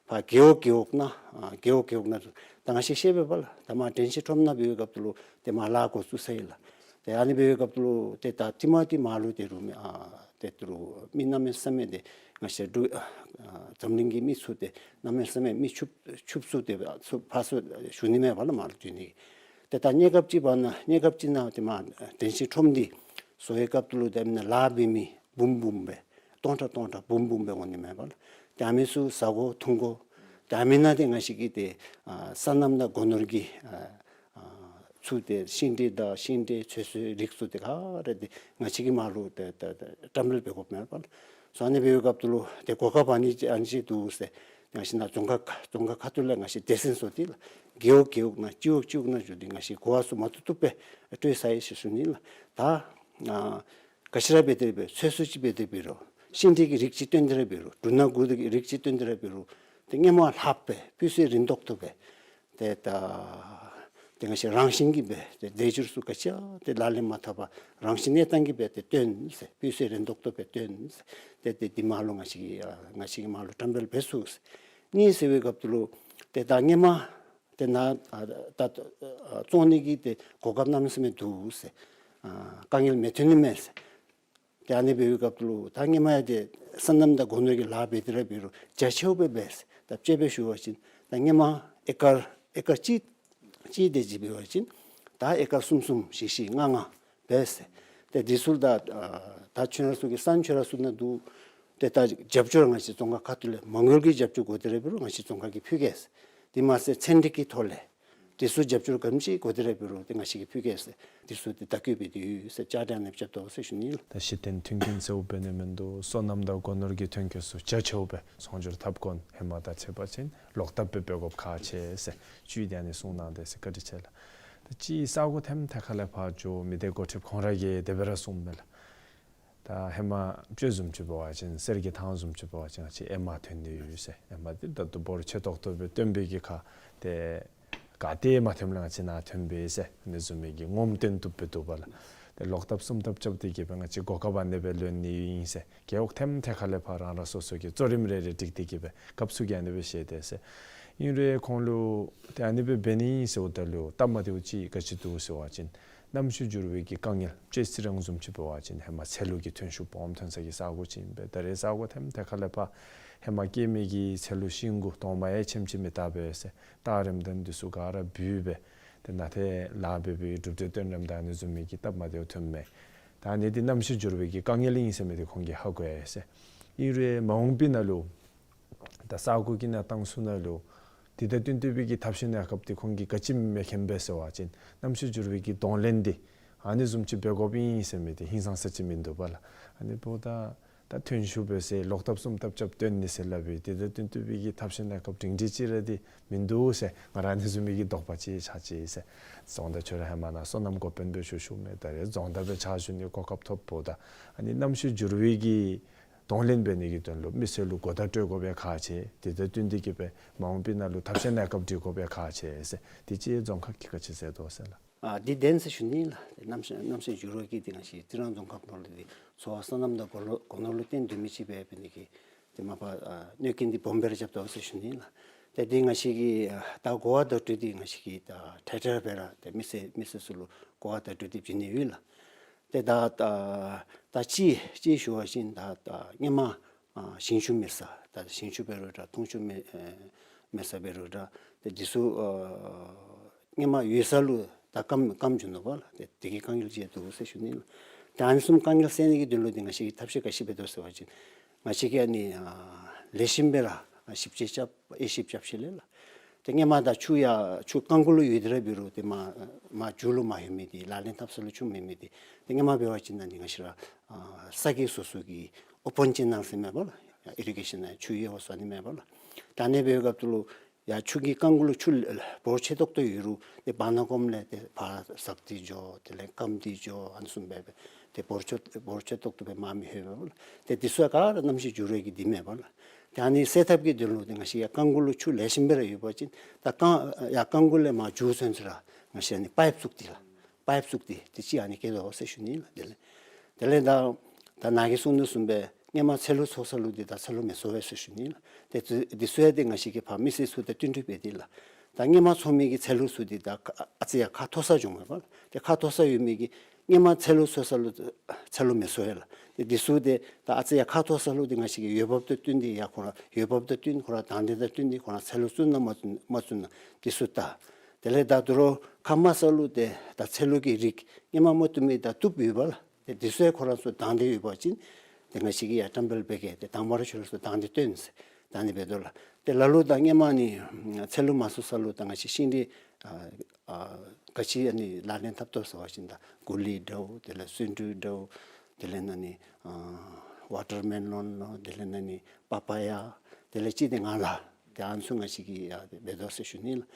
ཕར་རྒེད་འོག་རྒེད་འོག་ནང་ཨ་རྒེད་འོག་རྒེད་འོག་ནང་ད་ང་བཅས་ཤེས་པས་པ་ལགས། ད་མར་དྲན་ཤེས་ཁྲོམ་ནང་འབད་བའི་སྐབས་ལུ་ཏེ་མར་ལཱ་འགོ་བཙུགས་ས་ཨིན་ལགས། ཏེ་ཨ་ནི་འབད་བའི་སྐབས་ལུ་ཏེ་ད་ཏེ་མར་ཏེ་མར་ལུ་ཏེ་རུང་མི་ཨ་ཏེ་ཏེ་རུང་མི་གནམ་མེད་ས་མེད་ཏེ་ང་བཅས་འབྲུག་ཨ་འཛམ་གླིང་གི་མི་ཚུ་ཏེ་གནམ་མེད་ས་མེད་མི་ཕྱུགཔ་ཕྱུགཔ་ཚུ་ཏེ་ཚུ་ཕར་ཚུར་བཞུགས་ནི་མས་པ་ལགས། མར་ལུ་སྡོད་ནི་གི། ཏེ་ད་གནས་སྐབས་ཅིག་བར་ན་གནས་སྐབས་ཅིག་ནང་ཏེ་མར་དྲན་ཤེས་ཁྲོམ་འདི་བཟོ་བའི་སྐབས་ལུ་ཏེ་ཨ་ནི་ལཱ་འབད་མི་འབུམ་འབུམ་སྦེ་སྟོང་ཕྲག་སྟོང་ཕྲག་འབུམ་འབུམ་སྦེ་འོང་ནི་མས་པ་ལགས། ཏེ་ཨ་མི་ཚུ་ཟ་དགོ་འཐུང་དགོ། ཏེ་ཨ་མི་ནང་ཏེ་ང་བཅས་ཀྱི་ཏེ་ཨ་སོ་ནམ་དང་སྒོ་ནོར་གྱི་ཨ་ཨ་ཚུ་ཏེ་ཤིང་འབྲས་དང་ཤིང་འབྲས་ཚོད་བསྲེའི་རིགས་ཚུ་ཏེ་ག་ར་ཏེ་ང་བཅས་ཀྱིས་མར་ལུ་ཏེ་ཏེ་ཏེ་བཀྲམ་སྤེལ་འབད་དགོཔ་མས་པ་ལགས། སོ་ཨ་ནི་འབད་བའི་སྐབས་ལུ་ཏེ་གོ་སྐབས་ཨ་ནི་ཅིག་ཨ་ནི་ཅིག་འདུག་ཟེར། ང་བཅས་ནཱ་རྫོང་ཁག་རྫོང་ཁག་ཁ་ཐུག་ལས་ང་བཅས་སྡེ་ཚན་བཟོ་སྟེ་ལགས། རྒེད་འོག་རྒེད་འོག་ནང་སྤྱི་འོག་སྤྱི་འོག་ནང་འགྱོ་སྟེ་ང་བཅས་གོ་བ་ཚུ་མ་བཏུབ་བཏུབ་སྦེ་སྤྲོད་ཚར་ཡི་ཟེར་ཞུ་ནི་ལགས། ད་ཨ་ག་ཅི་ར་འབད་དེ་ར་འབད་རུང་ཚོད་བསྲེ་ཅིག་འབད་དེ་ར་འབད་རུང་ཤིང་འབྲས་ཀྱི་རིགས་ཅིག་བཏོན་ཏེ་ར་འབད་རུང་འབྲུ་སྣ་དགུ་གི་རིགས་ཅིག་བཏོན་ཏེ་ར་འབད་རུང་ཏེ་སྔོན་མ་ལྷགཔ་སྦེ་སྤུས་ཚད་རིན་ཏོག་ཏོ་སྦེ་ཏེ་ད་ཏེ་ང་བཅས་རང་བཞིན་གྱིས་སྦེ་ཏེ་དལ་འབྱོར་ཚུ་ག་ཅི་ཡང་ཏེ་ལག་ལེན་མ་འཐབ་པར་རང་བཞིན་གནས་སྟངས་ཀྱིས་སྦེ་ཏེ་བཏོན་ཟེར། སྤུས་ཚད་རིན་ཏོག་ཏོ་སྦེ་བཏོན་ཟེར། ཏེ་ཏེ་འདི་མར་ལུ་ང་བཅས་ཀྱིས་ཨ་ང་བཅས་ཀྱིས་མར་ལུ་བཀྲམ་སྤེལ་འབད་ཚུགས་ཟེར། གཉིས་ཟེར་བའི་སྐབས་ལུ་ཏེ་ད་སྔོན་མ་ཏེ་ནཱ་ཨ་ད་ཨ་བཙོང་ནི་གི་ཏེ་གོ་སྐབས་གནམ་མེད་ས་མེད་འདུག་ཟེར། ཨ་དཀའ་ངལ་མི་ཐོན་ནི་མས་ཟེར། ཏེ་ཨ་ནི་འབད་བའི་སྐབས་ལུ་ད་སྔོན་མ་ཡང་ཏེ་སོ་ནམ་དང་སྒོ་ནོར་གྱི་ལཱ་འབད་དེ་ར་འབད་རུང་རྒྱ་ཆེཝ་སྦེ་འབད་ཟེར། ད་དཔྱེ་སྦེ་ཞུ་བ་ཅིན་ད་སྔོན་མ་ཨེ་ཀར་ཨེ་ཀར་གཅིག་གཅིག་དེ་ཅིག་འབད་བ་ཅིན་ད་ཨེ་ཀར་གསུམ་གསུམ་བཞི་བཞི་ལྔ་ལྔ་འབད་ཟེར། ཏེ་འདི་ཚུ་ད་ཨ་ད་ཁྱོད་ར་ཚུ་གི་ས་ཁྱོད་ར་ཚུ་ནང་འདུག། ཏེ་ད་རྒྱབ་སྐྱོར་ང་བཅས་རྫོང་ཁག་ཁ་ཐུག་ལས་མ་དངུལ་གྱི་རྒྱབ་སྐྱོར་དགོ་དེ་ར་འབད་རུང་ང་བཅས་རྫོང་ཁག་གིས་ཕུལ་གེ་ཟེར། དེ་མ་ཚད་ཚན་རིག་གི་ཐོག་ལས་དེ་ཚུ་རྒྱབ་སྐྱོར་ག་དེམ་ཅིག་དགོ་དེ་ར་འབད་རུང་ཏེ་ང་བཅས་ཀྱིས་ཕུལ་གེ་ཟེར། དེ་ཚུ་ཏེ་བརྡ་བསྐྱོན་འབད་དེ་ཡོད་ཟེར་བཅའ་སྒྲིག་ཨ་ནེམ་རྐྱབ་དོ་ཟེར་ཞུ་ནི་ལགས། ད་གཞི་རྟེན་མཐུན་རྐྱེན་གཙོ་བོ་འབད་ནི་མིན་འདུག། སོ་ནམ་དང་སྒོ་ནོར་གྱི་ཐོན་སྐྱེད་ཚུ་རྒྱ་ཆེཝ་སྦེ་ཚོང་སྒྱུར་འཐབ་གོ་ཧེ་མ་དང་ཕྱད་པ་ཅིན་ལོག་བཏབ་སྦེ་འབད་དགོཔ་ཁག་ཆེ་ཟེར་བཅུད་དེ་ཨ་ནི་གསུངས་གནང་དེས་ཟེར། བཀའ་དྲིན་ཆེ་ལགས། ད་ཅི་ས་གོ་ཐེམ་ཐད་ཁ་ལས་ཕར་འགྱོ་མི་སྡེ་འགོ་ཁྲིདཔ་ཁོང་ར་གིས་དེ་སྦེ་ར་གསུངམ་མས་ལགས། ད་ཧེ་མ་དཔྱེ་བཟུམ་ཅིག་འབད་བ་ཅིན་གསེར་གྱི་ཐང་བཟུམ་ཅིག་འབད་བ་ཅིན་ང་བཅས་ཨེ་མ་ཐོན་ནི་ཡོད་ཟེར། ཨེ་མ་འདི་ད་ལྟོ་འབོར་ཆེ་ཏོག་ཏོ་སྦེ་བཏོན་པའི་གི་ཁར་ཏེ་ག་ཏེ་མ་ཐོནམ་ལས་ང་བཅས་ནཱ་ཐོན་པས་ཟེར་ཨ་ནི་བཟུམ་མའི་གི་ངོམ་སྟོན་བཏུབ་སྦེ་འདུག་པ་ལགས། ཏེ་ལོག་བཏབ་གསུམ་བཏབ་རྐྱབ་སྟེ་གིས་སྦེ་ང་བཅས་གོ་སྐབས་ཨ་ནི་སྦེ་ལེན་ནི་ཨིན་ཟེར། རྒེད་འོག་ཐེམ་ཐད་ཁ་ལས་ཕར་རང་རང་སོ་སོ་གི་གཙོ་རིམ་རེ་རེ་སྒྲིག་སྟེ་གིས་སྦེ་སྐབས་སུ་གི་ཨ་ནི་སྦེ་བཤད་དེས་ཟེར། ཨིན་རུང་ཁོང་ལུ་ཏེ་ཨ་ནི་སྦེ་འབད་ནི་ཨིན་ཟེརཝ་ད་ལུ་སྟབས་མ་བདེཝ་ཅིག་ག་ཅི་འདུག་ཟེར་བ་ཅིན་གནམ་གཤིས་འགྱུར་བའི་གི་དཀའ་ངལ་དཔྱེ་ཚིག་རང་བཟུམ་ཅིག་འབད་བ་ཅིན་ཧེ་མ་ཚལ་ལུ་གི་ཐོན་ཤུགས་སྦོམ་ཐོན་ས་གི་ས་གོ་ཅིག་ཨིན་པས། ད་རེས་ས་གོ་ཐེམ་ཐད་ཁ་ལས་ཕར་ཧེ་མ་སྐྱེས་མི་གི་ཚལ་ལུ་ཤིང་གུ་གདོང་མ་ཡང་ཆེམ་ཅིག་མི་བཏགས་པས་ཟེར། སྟག་རིམས་དང་འདི་ཚུ་ག་ར་འབུ་སྦེ་ཏེ་ནཱ་ཏེ་ལཱ་འབད་བའི་གྲུབ་འབྲས་བཏོན་རནམ་ད་ཨ་ནི་བཟུམ་མའི་གི་སྟབས་མ་བདེཝ་ཐོནམ་མས། ད་ཨ་ནི་འདི་གནམ་གཤིས་འགྱུར་བའི་གི་དཀའ་ངལ་ཨིན་ཟེར་མི་འདི་ཁོང་གིས་ཧ་གོ་ཡི་ཟེར། ཨིན་རུང་མ་འོངས་པའི་ནང་ལུ་ད་ས་གོ་གི་གནས་སྟངས་ཚུ་ནང་ལུ་དེ་དང་བསྟུན་ཏེ་སྦེ་གི་ཐབས་ཤེས་གནས་སྐབས་འདི་ཁོང་གིས་ག་ཅི་མི་མཁྱེན་པས་ཟེར་བ་ཅིན་གནམ་གཤིས་འགྱུར་བའི་གི་གདོང་ལེན་འདི་ཨ་ནི་བཟུམ་ཅིག་འབད་དགོཔ་ཨིན་ཟེར་མི་འདི་ཧིང་སངས་ས་ཅིག་མིན་འདུག་པ་ལགས། ཨ་ནི་འབདཝ་ད་ད་ཐོན་ཤུགས་འབད་ཟེར་ལོག་བཏབ་གསུམ་བཏབ་རྐྱབ་བཏོན་ནི་ཟེར་སླབ་པའི་དེ་དང་བསྟུན་ཏེ་སྦེ་གི་ཐབས་ཤེས་གནས་སྐབས་སྒྲིང་སྒྲི་ཅིག་ར་འདི་མིན་འདུག་ཟེར་ང་ར་ཨ་ནི་བཟུམ་མའི་གི་དོགས་པ་ཅིག་ཆགས་ཅི་ཟེར། རྫོང་བདག་ཁྱོད་ར་ཧེ་མ་ནཱ་སོ་ནམ་འགོ་དཔོན་སྦེ་བཞུགས་བཞུགསཔ་མས། ད་རེས་རྫོང་བདག་སྦེ་ཕྱག་ཞུ་ནི་གོ་སྐབས་ཐོབ་འབདཝ་ད་ཨ་ནི་གནམ་གཤིས་འགྱུར་བའི་གི་གདོང་ལེན་འབད་ནི་གི་དོན་ལུ་མི་སེར་ལུ་གོ་བརྡ་སྤྲོད་དགོཔ་ཡང་ཁག་ཆེ། དེ་དང་བསྟུན་ཏེ་གིས་སྦེ་མ་འོངས་པའི་ནང་ལུ་ཐབས་ཤེས་གནས་སྐབས་སྒྲིག་དགོཔ་ཡང་ཁག་ཆེ་ཟེར། དེ་ཅིག་རྫོང་ཁག་གིས་ག་ཅི་ཟེར་དོ་ཟེར་ལགས། ཨ་འདི་བདེན་ཟེར་ཞུ་ནི་ལགས། གནམ་གཤིས་གནམ་གཤིས་འགྱུར་བ་གིས་འདི་ང་བཅས་རྩི་རང་རྫོང་ཁག་ནང་ལུ་འདི་འཚོ་བ་སོ་ནམ་དང་སྒོ་ནོར་སྒོ་ནོར་ལུ་བརྟེན་སྡོད་མི་ཅིག་འབད་འབད་ནི་གིས་ཏེ་མ་པ་ཨ་གནོད་སྐྱོན་འདི་སྦོམ་སྦེ་ར་རྐྱབ་དོ་ཟེར་ཞུ་ནི་ལགས། ཏེ་འདི་ང་བཅས་ཀྱིས་ཨ་ད་གོ་བ་བརྡ་སྤྲོད་འདི་ང་བཅས་ཀྱིས་ད་ཁྲལ་ཁྲལ་སྦེ་ར་ཏེ་མི་སེར་མི་སེར་ཚུ་ལུ་གོ་བ་བརྡ་སྤྲོད་འདི་བྱིན་ནི་ཡོད་ལགས། ཏེ་ད་ད་ད་ཅི་ཅི་ཞུ་བ་ཅིན་ད་ད་སྔོན་མ་ཨ་ཞིང་ཆུ་མེད་ས་ད་ཞིང་ཆུ་འབད་རུང་འདྲ་འཐུང་ཆུ་མེད་ཨེ་མེད་ས་འབད་རུང་འདྲ་ཏེ་འདི་ཚུ་ཨ་སྔོན་མ་ཡོད་ས་ལུ་ད་སྐམ་སྐམ་འགྱོ་ནུག་པ་ལགས། ཏེ་དེ་གི་དཀའ་ངལ་ཅིག་འདུག་ཟེར་ཞུ་ནི་ལགས། ཏེ་ཨ་ནི་བཟུམ་དཀའ་ངལ་སེལ་ནི་གི་དོན་ལུ་ཏེ་ང་བཅས་ཀྱིས་ཐབས་ཤེས་ག་ཅི་འབད་དོ་ཟེར་བ་ཅིན་ང་བཅས་ཀྱིས་ཨ་ནི་ཨ་ལེགས་ཤོམ་སྦེ་ར་ཨ་ཞིབ་དཔྱད་རྐྱབ་དབྱེ་ཞིབ་རྐྱབ་ཞིནམ་ལས་ལགས། ཏེ་སྔོན་མ་ད་ཆུ་ཡར་ཆུ་རྐང་གུ་ལུ་ཡོད་དེ་ར་འབད་རུང་ཏེ་མར་མར་མཇུག་ལུ་མ་ལྷོད་མི་འདི་ལག་ལེན་འཐབ་ས་ལུ་ཆུ་མེད་མི་འདི་ཏེ་སྔོན་མ་འབད་བ་ཅིན་ཨ་ནི་ང་བཅས་ར་ཨ་ས་དགེ་སོ་སོ་གི་ཨོ་པཱན་ཅེ་ནཱལ་ཟེར་མས་པ་ལགས། ཨིར་རི་གེ་ཤཱན་ནང་ཆུ་གཡུར་བ་སོགས་ཨ་ནི་མས་པ་ལགས། ད་ཨ་ནི་འབད་བའི་སྐབས་སུ་ལུ་ཡར་ཆུ་གི་རྐང་གུ་ལུ་ཆུ་ལ་འབོར་ཆེ་ཏོག་ཏོ་ཡོད་རུང་ཏེ་བར་ན་གོམ་ལས་ཏེ་ཕར་ཟག་སྟེ་འགྱོ། དེ་ལས་སྐམ་སྟེ་འགྱོ། ཨ་ནི་བཟུམ་སྦེ་སྦེ་ཏེ་འབོར་ཆེ་འབོར་ཆེ་ཏོག་ཏོ་སྦེ་མར་མི་ལྷོད་པས་པ་ལགས། ཏེ་འདི་ཚུ་ག་ར་གནམ་གཤིས་འགྱུར་བའི་གི་དེ་མས་པ་ལགས། ཏེ་ཨ་ནི་སེལ་ཐབས་ཀྱི་དོན་ལུ་ཏེ་ང་བཅས་ཡར་རྐང་གུ་ལུ་ཆུ་ལེགས་ཤོམ་སྦེ་ར་ཡོད་པ་ཅིན་ད་རྐང་ཡར་རྐང་གུ་ལས་མར་མཇུག་ཚུན་ཚོད་ར་ང་བཅས་ཨ་ནི་པའིཔ་བཙུགས་ཏེ་ལགས། པའིཔ་བཙུགས་ཏེ་དེ་ཅིག་ཨ་ནི་བཀལ་དོ་ཟེར་ཞུ་ནི་ལགས། དེ་ལས་དེ་ལས་ད་ད་ནཱ་གིས་གསུངས་དོ་བཟུམ་སྦེ་སྔོན་མ་ཚལ་ལུ་འཚོ་ས་ལུ་འདི་ད་ཚལ་ལུ་མི་འཚོ་བས་ཟེར་ཞུ་ནི་ལགས། ཏེ་འདི་འདི་ཚུ་ཡང་ཏེ་ང་བཅས་ཀྱིས་ཕར་མི་སེར་ཚུ་དང་བསྟུན་གྲོས་འབད་དེ་ལགས། ད་སྔོན་མ་འཚོ་མི་གི་ཚལ་ལུ་ཚུ་འདི་ད་ཨ་ཙི་ཡར་ཁ་མཐོ་ས་འགྱོཝ་མས་པ་ལགས། ཏེ་ཁ་མཐོ་ས་ཡོད་མི་གི་སྔོན་མ་ཚལ་ལུ་འཚོ་ས་ལུ་ཚལ་ལུ་མི་འཚོ་བས་ལགས། ཏེ་འདི་ཚུ་ཏེ་ད་ཨ་ཙི་ཡར་ཁ་མཐོ་ས་ལུ་འདི་ང་བཅས་ཀྱིས་འོས་འབབ་དང་བསྟུན་ཏེ་ཡར་ཁོ་ར་འོས་འབབ་དང་བསྟུན་ཁོ་ར་དང་འདོད་དང་བསྟུན་ཏེ་ཁོ་ར་ཚལ་ལུ་བཙུགས་ན་མ་བཙུགས་མ་བཙུགས་ན་འདི་ཚུ་ལྟ། དེ་ལས་ད་དོ་རུང་ཁ་དམའ་ས་ལུ་ཏེ་ད་ཚལ་ལུ་གི་རིགས་སྔོན་མ་མ་བཏུབ་མི་ད་བཏུབ་ཡོད་པ་ལགས། ཏེ་འདི་ཚུ་ཡང་ཁོ་ར་ཚུ་དང་འདོད་ཡོད་པ་ཅིན་ཏེ་ང་བཅས་ཀྱིས་ཡར་བཀྲམ་སྤེལ་འབད་གེ། ཏེ་དང་པ་ར་ཁྱོད་ར་ཚུ་དང་འདོད་བསྟུན་ཟེར་ད་ཨ་ནི་འབད་དོ་ལགས། ཏེ་ལ་ལུ་ད་སྔོན་མ་ཨ་ནི་ཚལ་ལུ་མ་འཚོ་ས་ལུ་ད་ང་བཅས་ཤིང་འབྲས་ཨ་ཨ་ག་ཅི་ཨ་ནི་ལག་ལེན་འཐབ་དོ་ཟེར་བ་ཅིན་ད་གུ་ལི་འདྲཝ་དེ་ལས་སོན་འབྲུ་འདྲཝ་དེ་ལས་ཨ་ནི་ཨ་ཝ་ཊར་མེ་ལོན་ལོ་དེ་ལས་ཨ་ནི་པ་པ་ཡ་དེ་ལས་ཅིག་ཏེ་ང་ལ་ཏེ་ཨ་ནི་ཚུ་ང་བཅས་ཀྱིས་ཡར་འབད་དོ་ཟེར་ཞུ་ནི་ལགས།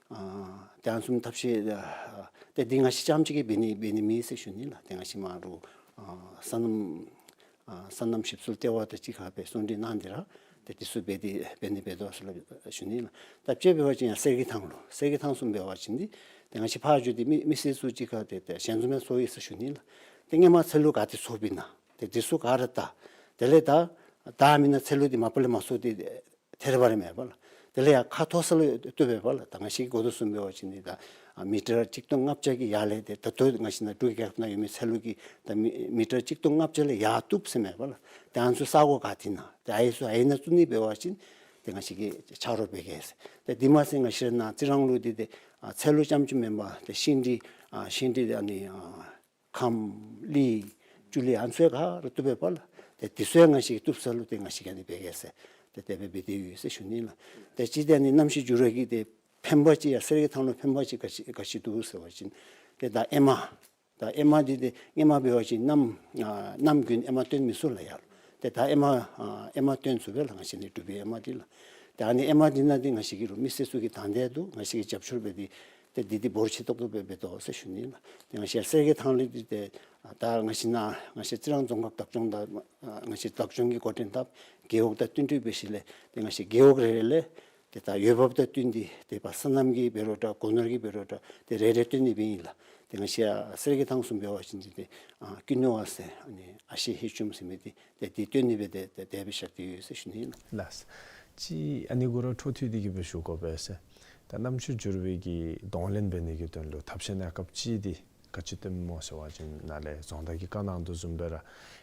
ཨ་ཏེ་ཨ་ནི་ཚུ་ཐབས་ཤེས་ཨ་ཏེ་འདི་ང་བཅས་རྐྱངམ་གཅིག་གིས་འབད་ནི་འབད་ནི་མེད་ཟེར་ཞུ་ནི་ལགས། ཏེ་ང་བཅས་མ་རུ་ཨ་སོ་ནམ་ཨ་སོ་ནམ་ཞིབ་འཚོལ་ལྟེ་བ་དང་གཅིག་ཁར་སྦེ་ཟུང་འབྲེལ་གནང་སྟེ་ར་ཏེ་འདི་ཚུ་འབད་དེ་འབད་ནི་འབད་དོ་ཟེར་ཞུ་ནི་ལགས། ད་དཔྱེ་འབད་བ་ཅིན་ཡར་གསེར་གྱི་ཐང་ལུ་གསེར་གྱི་ཐང་ཚུ་འབད་བ་ཅིན་འདི་ཏེ་ང་བཅས་ཕར་འགྱོ་སྟེ་མི་མི་སེར་ཚུ་གཅིག་ཁར་ཏེ་ཏེ་ཞལ་འཛོམས་ཡང་ཚོགས་ཡི་ཟེར་ཞུ་ནི་ལགས། ཏེ་སྔོན་མ་ཚལ་ལུ་ག་ཏེ་འཚོ་བའི་ན་ཏེ་འདི་ཚུ་ག་ར་ད་དེ་ལས་ད་ད་མེན་ན་ཚལ་ལུ་འདི་མ་པ་ལས་མ་འཚོ་སྟེ་ཐལ་བ་རེ་མས་པ་ལགས། དེ་ལས་ཡར་ཁ་མཐོ་ས་ལུ་བཏུབ་པས་པ་ལགས། ད་ང་བཅས་ཀྱིས་གོ་དོ་བཟུམ་འབད་བ་ཅིན་འདི་ད་ཨ་མི་ཊར་གཅིག་སྟོང་ལྔ་བརྒྱ་གི་ཡར་ལས་ཏེ་ད་ལྟོ་ང་བཅས་ནཱ་འབྲུག་རྒྱལ་ཁབ་ནང་ཡོད་མི་ཚལ་ལུ་གི་ད་མི་མི་ཊར་གཅིག་སྟོང་ལྔ་བརྒྱ་ལས་ཡར་བཏུབ་ཟེར་མས་པ་ལགས། ཏེ་ཨ་ནི་ཚུ་ས་གོ་ག་ཏེ་ན་ཏེ་ཨ་ཡི་ཚུ་ཨ་ཡི་ནང་བཙུགས་ནི་འབད་བ་ཅིན་ཏེ་ང་བཅས་ཀྱིས་ཆ་རོགས་འབད་གེ་ཟེར། ཏེ་འདི་མ་ཚད་ང་བཅས་ར་ནཱ་རྩི་རང་ལུ་འདི་ཏེ་ཨ་ཚལ་ལུ་རྐྱངམ་གཅིག་མེན་པར་ཏེ་ཤིང་འབྲས་ཨ་ཤིང་འབྲས་ཨ་ནི་ཨ་ཁམ་ལི་ཅུ་ལི་ཨ་ནི་ཚུ་ཡང་ག་ར་བཏུབ་པས་པ་ལགས། ཏེ་འདི་ཚུ་ཡང་ང་བཅས་ཀྱིས་བཏུབ་ས་ལུ་ཏེ་ང་བཅས་ཀྱིས་ཨ་ནི་འབད་གེ་ཟེར། ཏེ་དེ་སྦེ་འབད་དེ་ཡོད་ཟེར་ཞུ་ནི་ལགས། ཏེ་གཅིག་ཏེ་ཨ་ནི་གནམ་གཤིས་འགྱུར་བ་གིས་ཏེ་ཕན་པ་ཅིག་ཡར་གསེར་གྱི་ཐང་ལུ་ཕན་པ་ཅིག་ག་ཅི་ག་ཅི་འདུག་ཟེར་བ་ཅིན་ཏེ་ད་ཨེ་མ་ད་ཨེ་མ་འདི་ཏེ་ཧེ་མ་འབད་བ་ཅིན་གནམ་ཨ་གནམ་དགུན་ཨེ་མ་བཏོན་མི་ཚུགས་ལགས་ཡར་ལུ། ཏེ་ད་ཨེ་མ་ཨ་ཨེ་མ་བཏོན་ཚུགས་པས་ལགས། ང་བཅས་ནི་འབྲུག་པའི་ཨེ་མ་འདི་ལགས། ཏེ་ཨ་ནི་ཨེ་མ་འདི་ནང་འདི་ང་བཅས་ཀྱི་རུང་མི་སེར་ཚུ་གིས་དང་འདོད་འདུག། ང་བཅས་ཀྱིས་རྒྱབ་སྐྱོར་འབད་དེ་ཏེ་འདི་འདི་འབོར་ཆེ་ཏོག་ཏོ་སྦེ་འབད་དོ་ཟེར་ཞུ་ནི་ལགས། ཏེ་ང་བཅས་གསེར་གྱི་ཐང་ལས་འདི་ཏེ་ད་ང་བཅས་ནཱ་ང་བཅས་རྩི་རང་རྫོང་ཁག་བདག་སྐྱོང་དང་ཨ་ང་བཅས་བདག་སྐྱོང་གི་འགོ་འདྲེན་འཐབ་རྒེད་འོག་དང་བསྟུན་གྲོས་འབད་ཞིནམ་ལས་ཏེ་ང་བཅས་རྒེད་འོག་རེ་རེ་ལས་ཏེ་ད་འོས་འབབ་དང་བསྟུན་ཏེ་ཏེ་ཕར་སོ་ནམ་གྱི་འབད་རུང་འདྲ་སྒོ་ནོར་གྱི་འབད་རུང་འདྲ་ཏེ་རེ་རེ་བཏོན་ནི་སྦེ་ཨིན་ལགས། ཏེ་ང་བཅས་ཡར་གསེར་གྱི་ཐང་ཚུ་འབད་བ་ཅིན་ཏེ་ཏེ་ཨ་ཀུན་ནུ་བ་ཟེར་ཨ་ནི་ཨ་ཤེ་ཧེ་ཅུམ་ཟེར་མི་འདི་ཏེ་འདི་བཏོན་ནི་སྦེ་ཏེ་ཏེ་དེ་སྦེ་བཞག་སྟེ་ཡོད་ཟེར་ཞུ་ནི་ཨིན་ལགས། ལགས། ཅིག་ཨ་ནི་གུ་ར་འཕྲོ་མཐུད་དེ་གི་སྦེ་ཞུ་དགོ་པས་ཟེར། ད་གནམ་གཤིས་འགྱུར་བའི་གི་གདོང་ལེན་འབད་ནི་གི་དོན་ལུ་ཐབས་ཤེས་གནས་སྐབས་ཅིག་འདི་ག་ཅི་སྟོནམ་སྨོ་ཟེར་བ་ཅིན་ནཱ་ལས་རྫོང་བདག་གིས་བཀའ་གནང་དོ་བཟུམ་སྦེ་ར་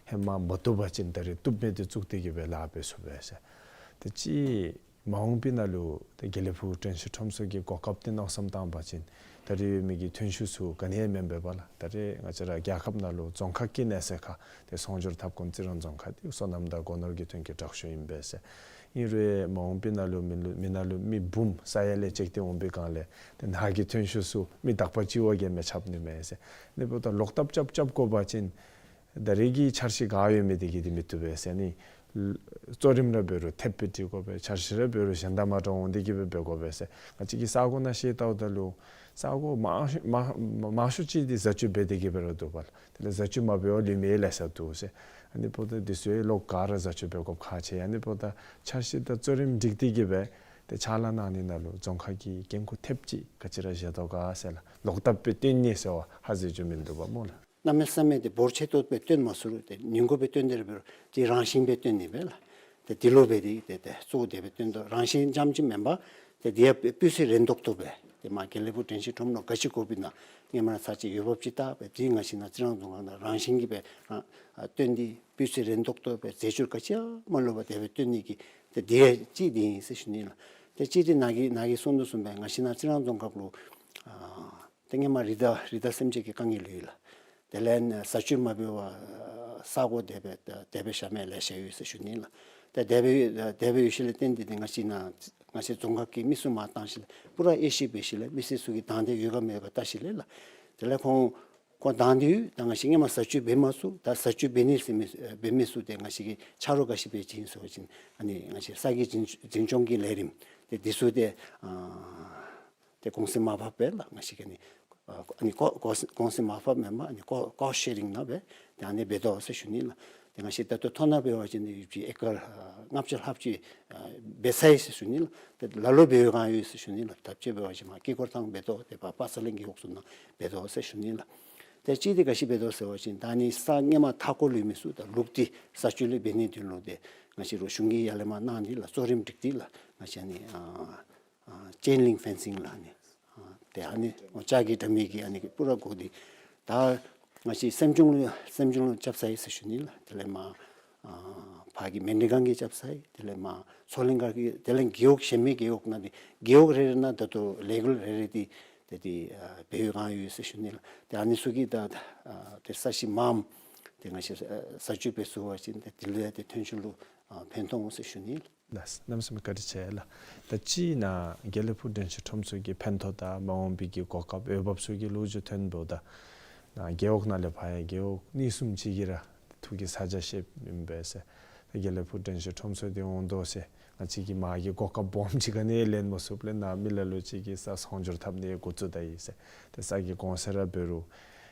ཧེ་མ་མ་བཏུབ་པ་ཅིན་ད་རེས་བཏུབ་མི་འདི་བཙུགས་ཏེ་གི་སྦེ་ལཱ་འབད་ཚུགས་པས་ཟེར། ཏེ་ཅིག་མ་འོངས་པའི་ནང་ལུ་ཏེ་དགེ་ལེགས་ཕུག་དྲན་ཤེས་ཁྲོམ་ཚོགས་ཀྱི་གོ་སྐབས་འདི་མནོ་བསམ་བཏང་པ་ཅིན་ད་རེས་ཡོད་མི་གི་ཐོན་ཤུགས་ཚུ་ག་ནི་ཡང་མེན་པས་པ་ལགས། ད་རེས་ང་བཅས་ར་རྒྱལ་ཁབ་ནང་ལུ་རྫོང་ཁག་གི་གནས་ཚད་ཁར་ཏེ་ཚོང་སྒྱུར་འཐབ་ཁུངས་རྩི་རང་རྫོང་ཁག་འདི་སོ་ནམ་དང་སྒོ་ནོར་གྱི་དོན་གྱི་དྲག་ཤོས་ཨིན་པས་ཟེར། ཨིན་རུང་མ་འོངས་པའི་ནང་ལུ་མི་ལུ་མི་ནང་ལུ་མི་འབུམ་ས་ཡ་ལས་བཅད་དེ་འོང་པའི་སྒང་ལས་ཏེ་ནཱ་གི་ཐོན་ཤུགས་ཚུ་མི་དག་པ་ཅིག་བ་གིས་མི་ཁྱབ་ནི་མས་ཟེར། ཨ་ནི་འབདཝ་ད་ལོག་བཏབ་རྐྱབ་རྐྱབ་དགོ་པ་ཅིན་ད་རེས་ཀྱི་འཆར་གཞི་ག་ཡོད་མི་འདི་གིས་འདི་མི་བཏུབ་པས་ཟེར། ཨ་ནི་གཙོ་རིམ་ར་འབད་རུང་ཐེབས་སྦེ་སྒྲིག་དགོ་པས། འཆར་གཞི་ར་འབད་རུང་གཞན་དང་མ་འདྲཝ་འོང་སྟེ་གི་སྦེ་འབད་དགོ་པས་ཟེར། ང་བཅས་ཀྱིས་ས་གོ་ནང་ཤེས་ལྟཝ་ད་ལུ་ས་གོ་མང་ཤོས་མང་མང་ཤོས་ཅིག་འདི་བཟའ་སྤྱོད་འབད་དེ་གི་སྦེ་ར་འདུག་པ་ལགས། དེ་ལས་བཟའ་སྤྱོད་མ་འབད་བར་ལུས་མི་ལེ་ཤ་འདུག་ཟེར། ཨ་ནི་འབདཝ་ད་འདི་ཚུ་ཡང་ལོག་ག་ར་བཟའ་སྤྱོད་འབད་དགོཔ་ཁག་ཆེ། ཨ་ནི་འབདཝ་ད་འཆར་གཞི་དང་གཙོ་རིམ་སྒྲིག་སྟེ་གི་སྦེ་ཏེ་ཕྱག་ལཱ་གནང་ནི་ནང་ལུ་རྫོང་ཁག་གི་འགན་ཁུར་ཐེབས་ཅིག་ག་ཅི་ར་བཞེས་དོ་ག་ཟེར་ལགས། ལོག་བཏབ་སྦེ་བཏོན་ནི་ཟེར་བ་ཧ་ཟེར་རྒྱུ་མིན་འདུག་པ་སྨོ་ལགས། གནམ་མེད་ས་མེད་ཏེ་འབོར་ཆེ་ཏོག་ཏོ་སྦེ་བཏོན་མ་ཚུགས་རུང་ཏེ་ཉིང་དགུ་སྦེ་བཏོན་དེ་ར་འབད་རུང་ཏེ་རང་བཞིན་སྦེ་བཏོན་ནི་སྦེ་ལགས། ཏེ་འདི་ལུ་འབད་དེ་ཏེ་ཏེ་གཙོ་བོ་དེ་སྦེ་བཏོན་དོ། རང་བཞིན་རྐྱངམ་གཅིག་མེན་པར་ཏེ་འདི་ཡང་སྤུས་ཚད་རན་ཏོག་ཏོ་སྦེ་ཏེ་མར་དགེ་ལེགས་ཕུག་དྲན་ཤེས་ཁྲོམ་ནང་ག་ཅི་དགོཔ་ཨིན་ན་ཧེ་མ་ར་ཚར་གཅིག་འོས་འབབ་ཅིག་བལྟ་སྦེ་ཏེ་ང་བཅས་ནཱ་རྩི་རང་རྫོང་ཁག་ནང་རང་བཞིན་གྱིས་སྦེ་རང་ཨ་བཏོན་ཏེ་སྤུས་ཚད་རན་ཏོག་ཏོ་སྦེ་རྫས་སྦྱོར་ག་ཅི་ཡང་མ་ལུ་བར་དེ་སྦེ་བཏོན་ནི་གི་ཏེ་འདི་ཡང་གཅིག་འདི་ཨིན་ཟེར་ཞུ་ནི་ལགས། ཏེ་གཅིག་འདི་ནཱ་གིས་ནཱ་གིས་གསུངས་དོ་བཟུམ་སྦེ་ང་བཅས་ནཱ་རྩི་རང་རྫོང་ཁག་ལུ་ཨ་ཏེ་ཧེ་མ་རི་དྭགས་རི་དྭགས་སེམས་ཅན་གྱི་དཀའ་ངལ་ཡོད་ལགས། དེ་ལས་བཟའ་སྤྱོད་མ་འབད་བར་ས་གོ་དེ་སྦེ་དེ་སྦེ་བཞག་མི་ལེ་ཤ་ཡོད་ཟེར་ཞུ་ནི་ལགས། ཏེ་དེ་སྦེ་དེ་སྦེ་ཡོད་ཞིནམ་ལས་བརྟེན་ཏེ་ཏེ་ང་བཅས་ནཱ་ང་བཅས་རྫོང་ཁག་གི་མི་སེར་མར་བཏང་ཞིནམ་ལས་པུ་ར་དབྱེ་ཞིབ་འབད་ཞིནམ་ལས་མི་སེར་ཚུ་གི་དང་འདོད་ཡོད་ག་མེད་ག་བལྟ་ཞིནམ་ལས་ལགས། དེ་ལས་ཁོང་ ཁོང་དང་འདི་ཡོད། ད་ང་བཅས་ཧེ་མ་བཟའ་སྤྱོད་འབད་མ་ཚུགས། ད་བཟའ་སྤྱོད་འབད་ནི་ཟེར་མི་འབད་མི་ཚུ་ཏེ་ང་བཅས་ཀྱིས་ཆ་རོགས་ག་ཅི་འབད་ཅི་ཨིན་ཟེར་བ་ཅིན་ཨ་ནི་ང་བཅས་ས་གི་འཛིན་འཛིན་སྐྱོང་གི་ལས་རིམ་ཏེ་འདི་ཚུ་ཏེ་ཨ་ཏེ་གོང་ཚད་མར་ཕབ་འབད་ལགས། ང་བཅས་ཀྱིས་ཨ་ནི་ཨ་ནི་ཀོ་ཀོ་གོང་ཚད་མར་ཕབ་མེན་པར་ཨ་ནི་ཀོ་ཀོསཊ་ཤེ་རིང་ནང་སྦེ་ཏེ་ཨ་ནི་འབད་དོ་ཟེར་ཞུ་ནི་ལགས། ཏེ་ང་བཅས་ད་ལྟོ་མཐོ་ནང་འབད་བ་ཅིན་ཡུདཔ་ཅིག་ཨེ་ཀར་ཨ་ལྔ་བརྒྱ་ལྷགཔ་ཅིག་ཨ་འབད་ཚར་ཡི་ཟེར་ཞུ་ནི་ལགས། ཏེ་ལ་ལུ་འབད་བའི་སྒང་ཡོད་ཟེར་ཞུ་ནི་ལགས། ད་ཅི་འབད་བ་ཅིན་མར་དཀྱིལ་འཁོར་ཐང་འབད་དོ། ཏེ་ཕར་པ་སངས་གླིང་གི་འོག་ཚུ་ནང་འབད་དོ་ཟེར་ཞུ་ནི་ལགས། ཏེ་གཅིག་འདི་ག་ཅི་འབད་དོ་ཟེར་བ་ཅིན་ད་ཨ་ནི་ས་ཧེ་མ་མཐའ་འཁོར་ལུ་ཡོད་མི་ཚུ་ད་ལུགས་འདི་བཟའ་སྤྱོད་ལུ་འབད་ནིའི་དོན་ལུ་ཏེ་ང་བཅས་ར་གཞུང་གིས་ཡར་ལས་མར་གནང་སྟེ་ལགས། གཙོ་རིམ་སྒྲིག་སྟེ་ལགས། ང་བཅས་ཨ་ནི་ཨ་ཨ་ཅེན་ལིང་ཕེན་སིང་ལགས། ཨ་ནི་ཨ་ཏེ་ཨ་ནི་ལྕགས་ཀྱི་དྲ་མིག་གི་ཨ་ནི་པུ་ར་བསྒོར་ཏེ་ད་ང་བཅས་སེམས་ཆུང་ལུ་སེམས་ཆུང་ལུ་རྐྱབ་ཚར་ཡི་ཟེར་ཞུ་ནི་ལགས། དེ་ལས་མར་ཨ་ཕར་གྱི་མཎྜལ་ཁང་གི་རྐྱབ་ཚར་ཡི། དེ་ལས་མར་མཚོ་གླིང་སྒར་གྱི། དེ་ལས་རྒེད་འོག་གཞན་མི་རྒེད་འོག་ནང་འདི་རྒེད་འོག་རེ་རེ་ནང་ད་ལྟོ་ལས་འགུལ་རེ་རེ་འདི་ཏེ་འདི་ཨ་འབད་བའི་སྒང་ཡོད་ཟེར་ཞུ་ནི་ལགས། ཏེ་ཨ་ནི་ཚུ་གིས་ད་ཨ་ཏེ་ས་གཞི་མངམ་ཏེ་ང་བཅས་ཨ་བཟའ་སྤྱོད་འབད་ཚུགས་པ་ཅིན་ཏེ་དེ་ལུ་ཡང་ཏེ་ཐོན་སྐྱེད་ལུ་ཨ་ཕན་ཐོགས་འོང་ཟེར་ཞུ་ནི་ལགས། ལགས་གནམ་མེད་ས་མེད་བཀའ་དྲིན་ཆེ་ལགས། ད་ཅི་ནཱ་དགེ་ལེགས་ཕུག་དྲན་ཤེས་ཁྲོམ་ཚོགས་ཀྱི་ཕན་ཐོགས་དང་མ་འོངས་པའི་གི་གོ་སྐབས་འོས་འབབ་ཚུ་གི་ལོ་རྒྱུས་ཐོན་འབདཝ་ད་ནཱ་རྒེད་འོག་ནང་ལས་ཕར་ཡང་རྒེད་འོག་གཉིས་གསུམ་ཅིག་གིས་ར་ཐུགས་ཀྱི་ཚ་གྱང་བཤད་ཨིན་པས་ཟེར། ད་དགེ་ལེགས་ཕུག་དྲན་ཤེས་ཁྲོམ་ཚོགས་འདི་འོང་དོ་ཟེར། ང་བཅས་ཀྱིས་མར་གྱི་གོ་སྐབས་སྦོམ་ཅིག་ག་ནི་ལེན་མ་ཚུགས་པས་ལགས། ནཱ་མི་ལ་ལུ་ཅིག་གིས་ས་སྲུང་སྐྱོབ་འཐབ་ནི་འགོ་བཙུགས་ད་ཡི་ཟེར། ཏེ་ས་གི་གོང་ཚད་ར་འབད་རུང་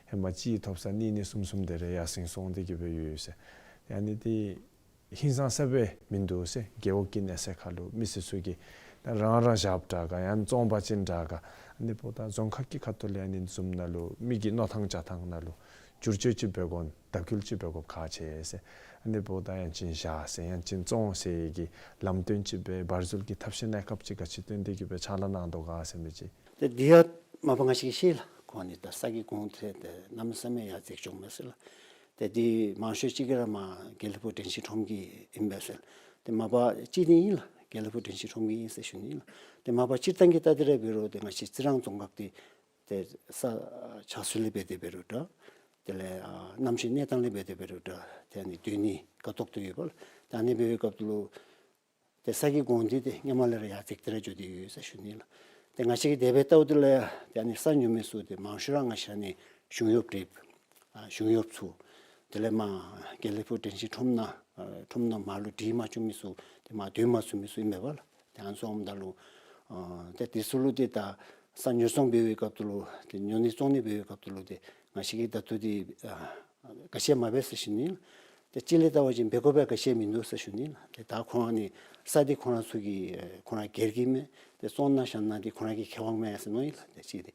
ཧེ་མ་གཅིག་ཐོབ་ས་གཉིས་གཉིས་གསུམ་གསུམ་དེ་རེ་ཡར་སེང་སོང་སྟེ་གི་སྦེ་ཡོད་ཟེར། ཡ་ནི་འདི་ཧིང་སངས་ས་སྦེ་མིན་འདུག་ཟེར། རྒེད་འོག་གི་གནས་ཚད་ཁར་ལུ་མི་སེར་ཚུ་གིས་ད་རང་རང་ཞབས་དྲག་ག་ཡང་བཙོང་པ་ཅིན་དྲག་ག། ཨ་ནི་འབདཝ་ད་རྫོང་ཁག་གི་ཁ་ཐུག་ལས་ཨ་ནི་བཟུམ་ནང་ལུ་མི་གི་མནོ་ཐངས་བྱ་ཐངས་ནང་ལུ་བསྒྱུར་བཅོས་ཅིག་འབད་དགོ་ན་དང་འཁྱོལ་ཅིག་འབད་དགོཔ་ཁག་ཆེ་ཟེར། ཨ་ནི་འབདཝ་ད་ཡང་ཅིན་བཞག་ཟེར་ཡང་ཅིན་བཙོང་ཟེར་གྱི་ལམ་སྟོན་ཅིག་སྦེ་བར་འཛུལ་གྱི་ཐབས་ཤེས་གནས་སྐབས་ཅིག་ག་ཅི་བཏོན་ཏེ་གི་སྦེ་ཕྱག་ལཱ་གནང་དོ་ག་ཟེར་མི་ཅིག། ཏེ་འདི་ཡང་མ་པ་ང་བཅས་ཀྱིས་ཤེས་ལགས། ཁོང་ཨ་ནི་ད་ས་གི་གོང་ཚད་འདི་གནམ་མེད་ས་མེད་ཡར་འཛེགས་བྱུང་མས་ཟེར་ལགས། ཏེ་འདི་མང་ཤོས་ཅིག་གིས་ར་མར་དགེ་ལེགས་ཕུག་དྲན་ཤེས་ཁྲོམ་གྱི་ཨིན་པས་ཟེར། ཏེ་མ་པ་ཅིག་འདི་ཨིན་ལགས། དགེ་ལེགས་ཕུག་དྲན་ཤེས་ཁྲོམ་གྱི་ཨིན་ཟེར་ཞུ་ནི་ལགས། ཏེ་མ་པ་སྤྱིར་བཏང་གི་ལྟ་སྟེ་ར་འབད་རུང་ཏེ་ང་བཅས་རྩི་རང་རྫོང་ཁག་འདི་ཏེ་ས་ཆགས་ཚུལ་ལས་འབད་དེ་འབད་རུང་འདྲ། དེ་ལས་ཨ་གནམ་གཤིས་གནས་སྟངས་ལས་འབད་དེ་འབད་རུང་འདྲ། ཏེ་ཨ་ནི་སྡོད་ནི་ཁ་ཐོག་ཏུ་ཡོདཔ་ལགས། ཏེ་ཨ་ནི་འབད་བའི་སྐབས་ལུ་ཏེ་ས་གི་གོང་འདི་ཏེ་སྔོན་མ་ལས་ར་ཡར་འཛེགས་ཏེ་ར་འགྱོ་སྟེ་ཡོད་ཟེར་ཞུ་ནི་ལགས། ཏེ་ང་བཅས་ཀྱིས་དེ་སྦེ་བལྟཝ་ད་ལུ་ཡང་ཏེ་ཨ་ནི་ས་ཉོ་མི་ཚུ་ཏེ་མང་ཤོས་ར་ང་བཅས་ཨ་ནི་གཞུང་གཡོགཔ་འདྲེས་ཨ་གཞུང་གཡོགཔ་ཚུ་དེ་ལས་མར་དགེ་ལེགས་ཕུག་དྲན་ཤེས་ཁྲོམ་ནང་ཨ་ཁྲོམ་ནང་མར་ལུ་སྒྲིག་མ་བཅུག་མི་ཚུ་ཏེ་མར་སྡོད་མ་ཚུགས་མི་ཚུ་ཨིན་པས་ལགས། ཏེ་ཨ་ནི་ཚུ་འོངམ་ད་ལུ་ཨ་ཏེ་དེ་ཚུ་ལུ་ཏེ་ད་ས་ཉོ་བཙོང་འབད་བའི་སྐབས་ལུ་ཏེ་ཉོ་ནི་བཙོང་ནི་འབད་བའི་སྐབས་ལུ་ཏེ་ང་བཅས་ཀྱིས་ད་ལྟོ་འདི་ཨ་ག་ཅི་ཡང་མ་འབད་ཟེར་ཞུ་ནི་ལགས། ཏེ་སྤྱིར་ལས་བལྟ་བ་ཅིན་འབད་དགོཔ་ཡང་ག་ཅི་ཡང་མིན་འདུག་ཟེར་ཞུ་ནི་ལགས། ཏེ་ད་ཁོང་ཨ་ནི་ས་འདི་ཁོང་ར་ཚུ་གི་ཨེ་ཁོང་ར་སྒེར་གྱི་མས། ཏེ་བཙོང་ན་བཞག་ན་འདི་ཁོང་ར་གི་ཁེ་དབང་མས་ཟེར་མནོ་ཡི་ལགས། ཏེ་གཅིག་འདི་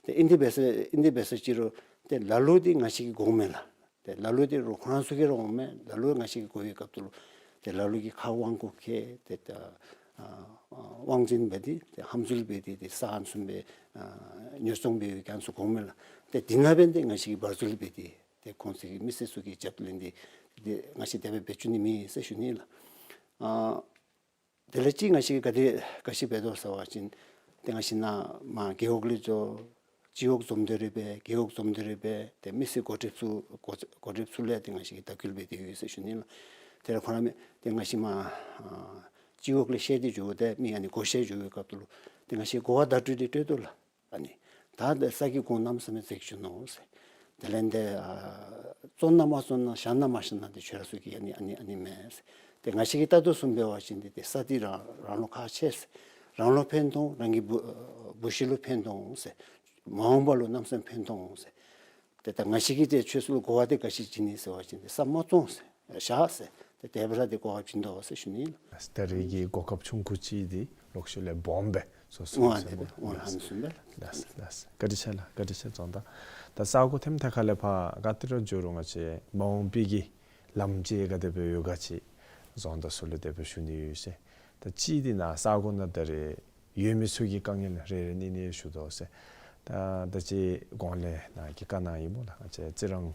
ཏེ་ཨིན་ཏེ་འབད་ཟེར་ཨིན་ཏེ་འབད་ཟེར་ཅི་རུང་ཏེ་ལ་ལུ་འདི་ང་བཅས་ཀྱིས་དགོ་མས་ལགས། ཏེ་ལ་ལུ་འདི་རུང་ཁོང་ར་ཚུ་གིས་ར་འོང་མས། ལ་ལུ་ང་བཅས་ཀྱིས་དགོ་པའི་སྐབས་ལུ་ཏེ་ལ་ལུ་གིས་ཁ་དབང་བསྐུར་མཁན་ཏེ་ད་ཨ་དབང་འཛིན་འབད་དེ་ཏེ་ཧམ་འཛུལ་འབད་དེ་ཏེ་ས་ཨ་ནི་བཟུམ་སྦེ་ཨ་ཉོ་བཙོང་འབད་བའི་ཁོང་ཚུ་དགོ་མས་ལགས། ཏེ་འདི་ནང་འབད་ནི་འདི་ང་བཅས་ཀྱིས་བར་འཛུལ་འབད་དེ་ཏེ་ཁོང་ཚུ་གི་མི་སེར་ཚུ་གི་རྒྱབ་ལེན་འདི་ཏེ་ང་བཅས་དེ་སྦེ་འབད་བཅུག་ནི་མེད་ཟེར་ཞུ་ནི་ལགས། ཨ་དེ་ལས་ཅིག་ང་བཅས་ཀྱིས་ག་དེ་ག་ཅི་འབད་དོ་ཟེར་བ་ཅིན་ཏེ་ང་བཅས་ནཱ་མར་རྒེད་འོག་ལས་འགྱོ་སྤྱི་འོག་འཛོམས་འདུ་རེ་འབད་རྒེད་འོག་འཛོམས་འདུ་རེ་འབད་ཏེ་མི་སེར་འགོ་ཁྲིདཔ་ཚུ་འགོ་འགོ་ཁྲིདཔ་ཚུ་ལུ་ཡང་ཏེ་ང་བཅས་ཀྱིས་དང་འཁྱོལ་འབད་དེ་ཡོད་ཟེར་ཞུ་ནི་ལགས། དེ་ལས་ཁོང་ར་མི་ཏེ་ང་བཅས་མར་ཨ་སྤྱི་འོག་ལས་བཤལ་ཏེ་འགྱོཝ་ད་མི་ཨ་ནི་སྒོ་ཕྱེ་འགྱོ་བའི་སྐབས་ལུ་ཏེ་ང་བཅས་གོ་བ་བརྡ་སྤྲོད་འདི་སྤྲོད་དོ་ལགས། ཨ་ནི་ད་འདི་ས་གི་གོང་གནམ་མེད་ས་མེད་འཛེགས་བཅུག་ནུག་ཟེར། དེ་ལས་འདི་ཨ་བཙོང་ན་མ་བཙོང་ན་བཞག་ན་མ་བཞག་ན་འདི་ཁྱོད་ར་ཚུ་གི་ཨ་ནི་ཨ་ནི་ཨ་ནི་མས་ཟེར། ཏེ་ང་བཅས་ཀྱིས་བལྟ་དོ་བཟུམ་འབད་བ་ཅིན་འདི་ཏེ་ས་འདི་རང་རང་ལུ་ཁག་ཆེ་ཟེར། རང་ལུ་ཕན་ཐོགས་རང་གི་བུ་བུ་གཞི་ལུ་ཕན་ཐོགས་ཟེར། མ་འོངས་པ་ལུ་གནམ་མེད་ས་མེད་ཕན་ཐོགས་ཟེར། ཏེ་ད་ང་བཅས་ཀྱིས་ཏེ་ཁྱོད་ཚུ་ལུ་གོ་བ་འདི་ག་ཅི་བྱིན་ནི་ཟེར་བ་ཅིན་ཏེ་ས་མ་བཙོང་ཟེར་བཞག་ཟེར་ཏེ་དེ་སྦེ་ར་ཏེ་གོ་བ་བྱིན་དོ་ཟེར་ཞུ་ནི་ལགས། ད་རེས་ཀྱི་གོ་སྐབས་ཆུང་ཀུ་ཅིག་འདི་ལོག་ཤུལ་ལས་སྦོམ་སྦེ་སོ་སོ་ཨོ་ཟེར་ཨ་ནི་ཨ་ནི་བཟུམ་སྦེ་ལགས། ལགས་ལགས། བཀའ་དྲིན་ཆེ་ལགས། བཀའ་དྲིན་ཆེ་རྫོང་བདག། ད་ས་གོ་ཐེམ་ཐད་ཁ་ལས་ཕར་ག་ཏེ་ར་འགྱོ་རུང་ང་བཅས་མ་འོངས་པའི་གི་ལམ་ཅིག་ག་དེ་སྦེ་ཡོད་ག་ཅིག་རྫོང་བདག་ཚུ་ལུ་དེ་སྦེ་ཞུ་ནི་ཡོད་ཟེར། ད་ཅིག་འདི་ནཱ་ས་གོ་ནང་ད་རེས་ཡོད་མི་ཚུ་གི་དཀའ་ངལ་རེ་རེ་གཉིས་གཉིས་ཞུ་དོ་ཟེར། ད་ད་ཅི་གོང་ལས་ནཱ་གིས་བཀའ་གནང་ཡི་སྨོ་ལགས། ང་བཅས་རྩི་རང་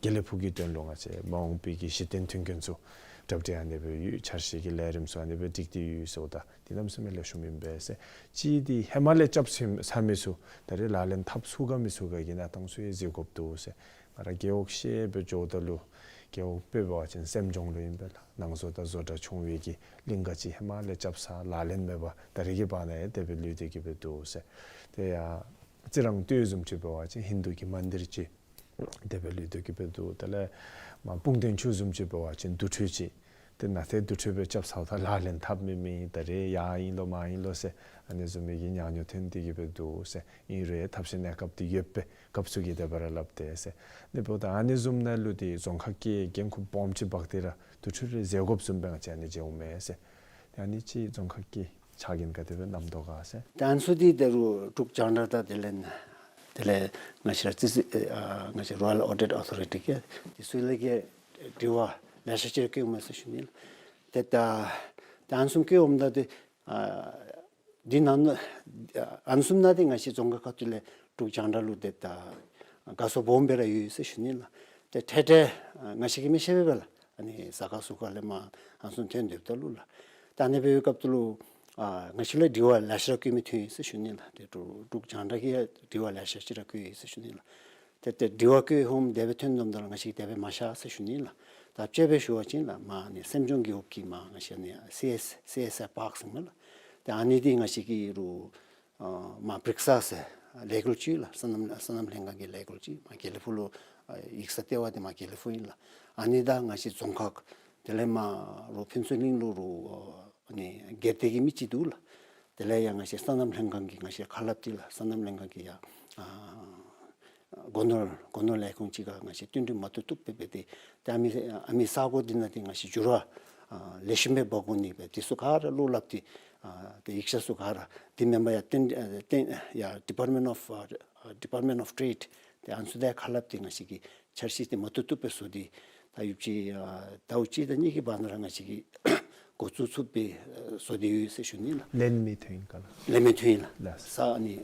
དགེ་ལེགས་ཕུག་གི་དོན་ལུ་ང་བཅས་མ་འོངས་པའི་གི་གཞི་རྟེན་མཐུན་རྐྱེན་ཚུ་གྲ་སྒྲིག་ཨ་ནི་སྦེ་ཡོད། འཆར་གཞི་གི་ལས་རིམ་ཚུ་ཨ་ནི་སྦེ་སྒྲིག་སྟེ་ཡོད་ཟེརཝ་ད་འདི་གནམ་མེད་ས་མེད་ལེགས་ཤོམ་ཨིན་པས་ཟེར། ཅིག་འདི་ཧེ་མ་ལས་རྐྱབ་ཚར་མི་ཚུ་ད་རེས་ལག་ལེན་འཐབ་ཚུགས་ག་མི་ཚུགས་ག་གི་གནས་སྟངས་ཚུ་ཡང་གཟིགས་དགོཔ་འདུག་ཟེར། ང་ར་རྒེད་འོག་བཤལ་སྦེ་འགྱོཝ་ད་ལུ་རྒེད་འོག་དཔེ་འབད་བ་ཅིན་སེམས་ལྗོངས་ལུ་ཨིན་པས་ལགས། ནང་བཟོ་དང་བཟོ་གྲྭ་ཆུང་བའི་གི་གླིང་ག་ཅིག་ཧེ་མ་ལས་རྐྱབ་ཚར་ལག་ལེན་མེད་པར་ད་རེས་ཀྱི་བར་ན་ཡང་དེ་སྦེ་ལུས་ཏེ་གི་སྦེ་འདུག་ཟེར། དེ་ཡང་རྩི་རང་སྟོད་བཟུམ་ཅིག་འབད་བ་ཅིན་ཧིན་དུ་གི་མན་དིར་ཅིག་ དེ་སྦེ་ལུས་སྡོད་ཀྱི་སྦེ་འདུག། དེ་ལས་མར་སྤུངས་ཐང་ཆུ་བཟུམ་ཅིག་འབད་བ་ཅིན་དུར་ཁྲོད་ཅིག། ཏེ་ནཱ་ཏེ་དུར་ཁྲོད་སྦེ་རྐྱབ་ཚརཝ་ད་ལག་ལེན་འཐབ་མི་མེད། ད་རེས་ཡར་ཨིན་ལོ་མར་ཨིན་ལོ་ཟེར་ཨ་ནི་བཟུམ་མའི་གི་ཉག་ཉོག་ཐོན་ཏེ་གི་སྦེ་འདུག་ཟེར། ཨིན་རུང་ཐབས་ཤེས་གནས་སྐབས་འདི་ཡོད་པས། སྐབས་སུ་གི་དེ་སྦེ་ར་སླབ་སྟེ་ཟེར། ཨ་ནི་འབདཝ་ད་ཨ་ནི་བཟུམ་ནང་ལུ་ཏེ་རྫོང་ཁག་གི་འགན་ཁུར་སྦོམ་ཅིག་འབག་སྟེ་ར་དུར་ཁྲོད་རེ་ཟེར་དགོཔ་བཟུམ་སྦེ་ང་བཅས་ཨ་ནི་མཇལཝ་མས་ཟེར། ཏེ་ཨ་ནི་ཅིག་རྫོང་ཁག་གི་ཕྱག་འགན་ག་དེ་སྦེ་བསྣམ་དོ་ག་ཟེར། ད་ཨ་ནི་ཚུ་འདི་ད་རུང་འབྲུག་རྒྱང་བསྒྲགས་དང་དེ་ལས་དེ་ལས་ང་བཅས་ར་རྩིས་ཨ་ང་བཅས་Royal Audit Authority གིས་དེ་ཚུ་ལས་ཀྱི་དྲི་བ་ལེ་ཤ་ཅིག་བཀོདཔ་མས་ཟེར་ཞུ་ནི་ལགས། ཏེ་ད་ད་ཨ་ནི་བཟུམ་བཀོདཔ་ད་ཏེ་ཨ་འདི་ནང་ཨ་ནི་བཟུམ་ནང་ཏེ་ང་བཅས་རྫོང་ཁག་ཁ་ཐུག་ལས་འབྲུག་རྒྱང་བསྒྲགས་ལུ་ཏེ་ད་དགའ་ཚོར་སྦོམ་སྦེ་ར་ཡོད་ཟེར་ཞུ་ནི་ལགས། ཏེ་ཐད་ཐད་ང་བཅས་ཀྱིས་མི་ཤེས་པས་ལགས། ཨ་ནི་ས་ཁ་ཟུར་ཁ་ལས་མར་ཨ་ནི་བཟུམ་ཐོན་སྡོདཔ་ད་ལུ་ལགས། ད་ཨ་ནི་འབད་བའི་སྐབས་ད་ལུ་ཨ་ང་བཅས་ལུ་དྲི་བ་ལེ་ཤ་ར་བཀོད་མི་ཐོན་ཡི་ཟེར་ཞུ་ནི་ལགས། ཏེ་འབྲུག་འབྲུག་རྒྱང་བསྒྲགས་ཀྱིས་ཡང་དྲི་བ་ལེ་ཤ་ཅིག་ར་བཀོད་ཡི་ཟེར་ཞུ་ནི་ལགས། ཏེ་ཏེ་དྲི་བ་བཀོད་ཧོམ་དེ་སྦེ་ཐོན་དོ་བཟུམ་ད་ལུ་ང་བཅས་ཀྱིས་དེ་སྦེ་མ་བཞག་ཟེར་ཞུ་ནི་ལགས། ད་དཔྱེ་སྦེ་ཞུ་བ་ཅིན་ལགས་མར་ཨ་ནི་སེམས་ལྗོངས་རྒེད་འོག་གི་མར་ང་བཅས་ཨ་ནི་སི་ཨེསི་སི་ཨེསི་ཨའི་པཱརཀ་ཟེར་མས་ལགས། ཏེ་ཨ་ནི་འདི་ང་བཅས་ཀྱི་རུང་ཨ་མར་བྲིག་ས་ཟེར་ལས་འགུལ་ཅིག་ལགས། སོ་ནམ་སོ་ནམ་ལྷན་ཁང་གི་ལས་འགུལ་ཅིག་མར་དགེ་ལེགས་ཕུག་ལུ་ཨ་ཡིག་ཚང་ལྟེ་བ་འདི་མར་དགེ་ལེགས་ཕུག་ཨིན་ལགས། ཨ་ནི་དང་ང་བཅས་རྫོང་ཁག་དེ་ལས་མར་རུང་ཕུན་ཚོགས་གླིང་ལུ་རུང་ཨ་ནི་སྒེར་སྡེ་གི་མི་ཅིག་འདུག་ལགས། དེ་ལས་ཡང་ང་བཅས་སོ་ནམ་ལྷན་ཁང་གི་ང་བཅས་ཁ་སླབ་འདི་ལགས་སོ་ནམ་ལྷན་ཁང་གི་ཡང་ཨ་སྒོ་ནོར་སྒོ་ནོར་ལས་ཁུངས་ཅིག་ཁར་ང་བཅས་བསྟུན་གྲོས་མ་བཏུབ་བཏུབ་སྦེ་འབད་དེ་ཏེ་ཨ་མི་ཨ་མི་ས་གོ་འདི་ནང་ཏེ་ང་བཅས་འགྱུར་བ་ཨ་ལེགས་ཤོམ་སྦེ་འབག་དགོ་ནི་སྦེ་དེ་ཚུ་ག་ར་བློ་སླབ་སྟེ་ཨ་ཏེ་ཡིག་ཚང་ཚུ་ག་ར་འདི་མེན་པར་ཡང་ཏེ་ཨ་ཏེ་ཡང་Department of ཨ་Department of Trade ཏེ་ཨ་ནི་ཚུ་དང་ཁ་སླབ་སྟེ་ང་བཅས་ཀྱིས་འཆར་གཞི་འདི་མ་བཏུབ་བཏུབ་སྦེ་བཟོ་སྟེ་ད་ཡུདཔ་ཅིག་ཨ་ཟླཝ་གཅིག་དང་གཉིས་ཀྱི་བར་ན་ར་ང་བཅས་ཀྱིས་འགོ་བཙུགས་ཚུགསཔ་སྦེ་ཨ་བཟོ་སྟེ་ཡོད་ཟེར་ཞུ་ནི་ལགས། ལེན་མི་ཐོན་ཡི་ག་ལགས། ལེན་མི་ཐོན་ཡི་ལགས། ལགས། ས་ཨ་ནི་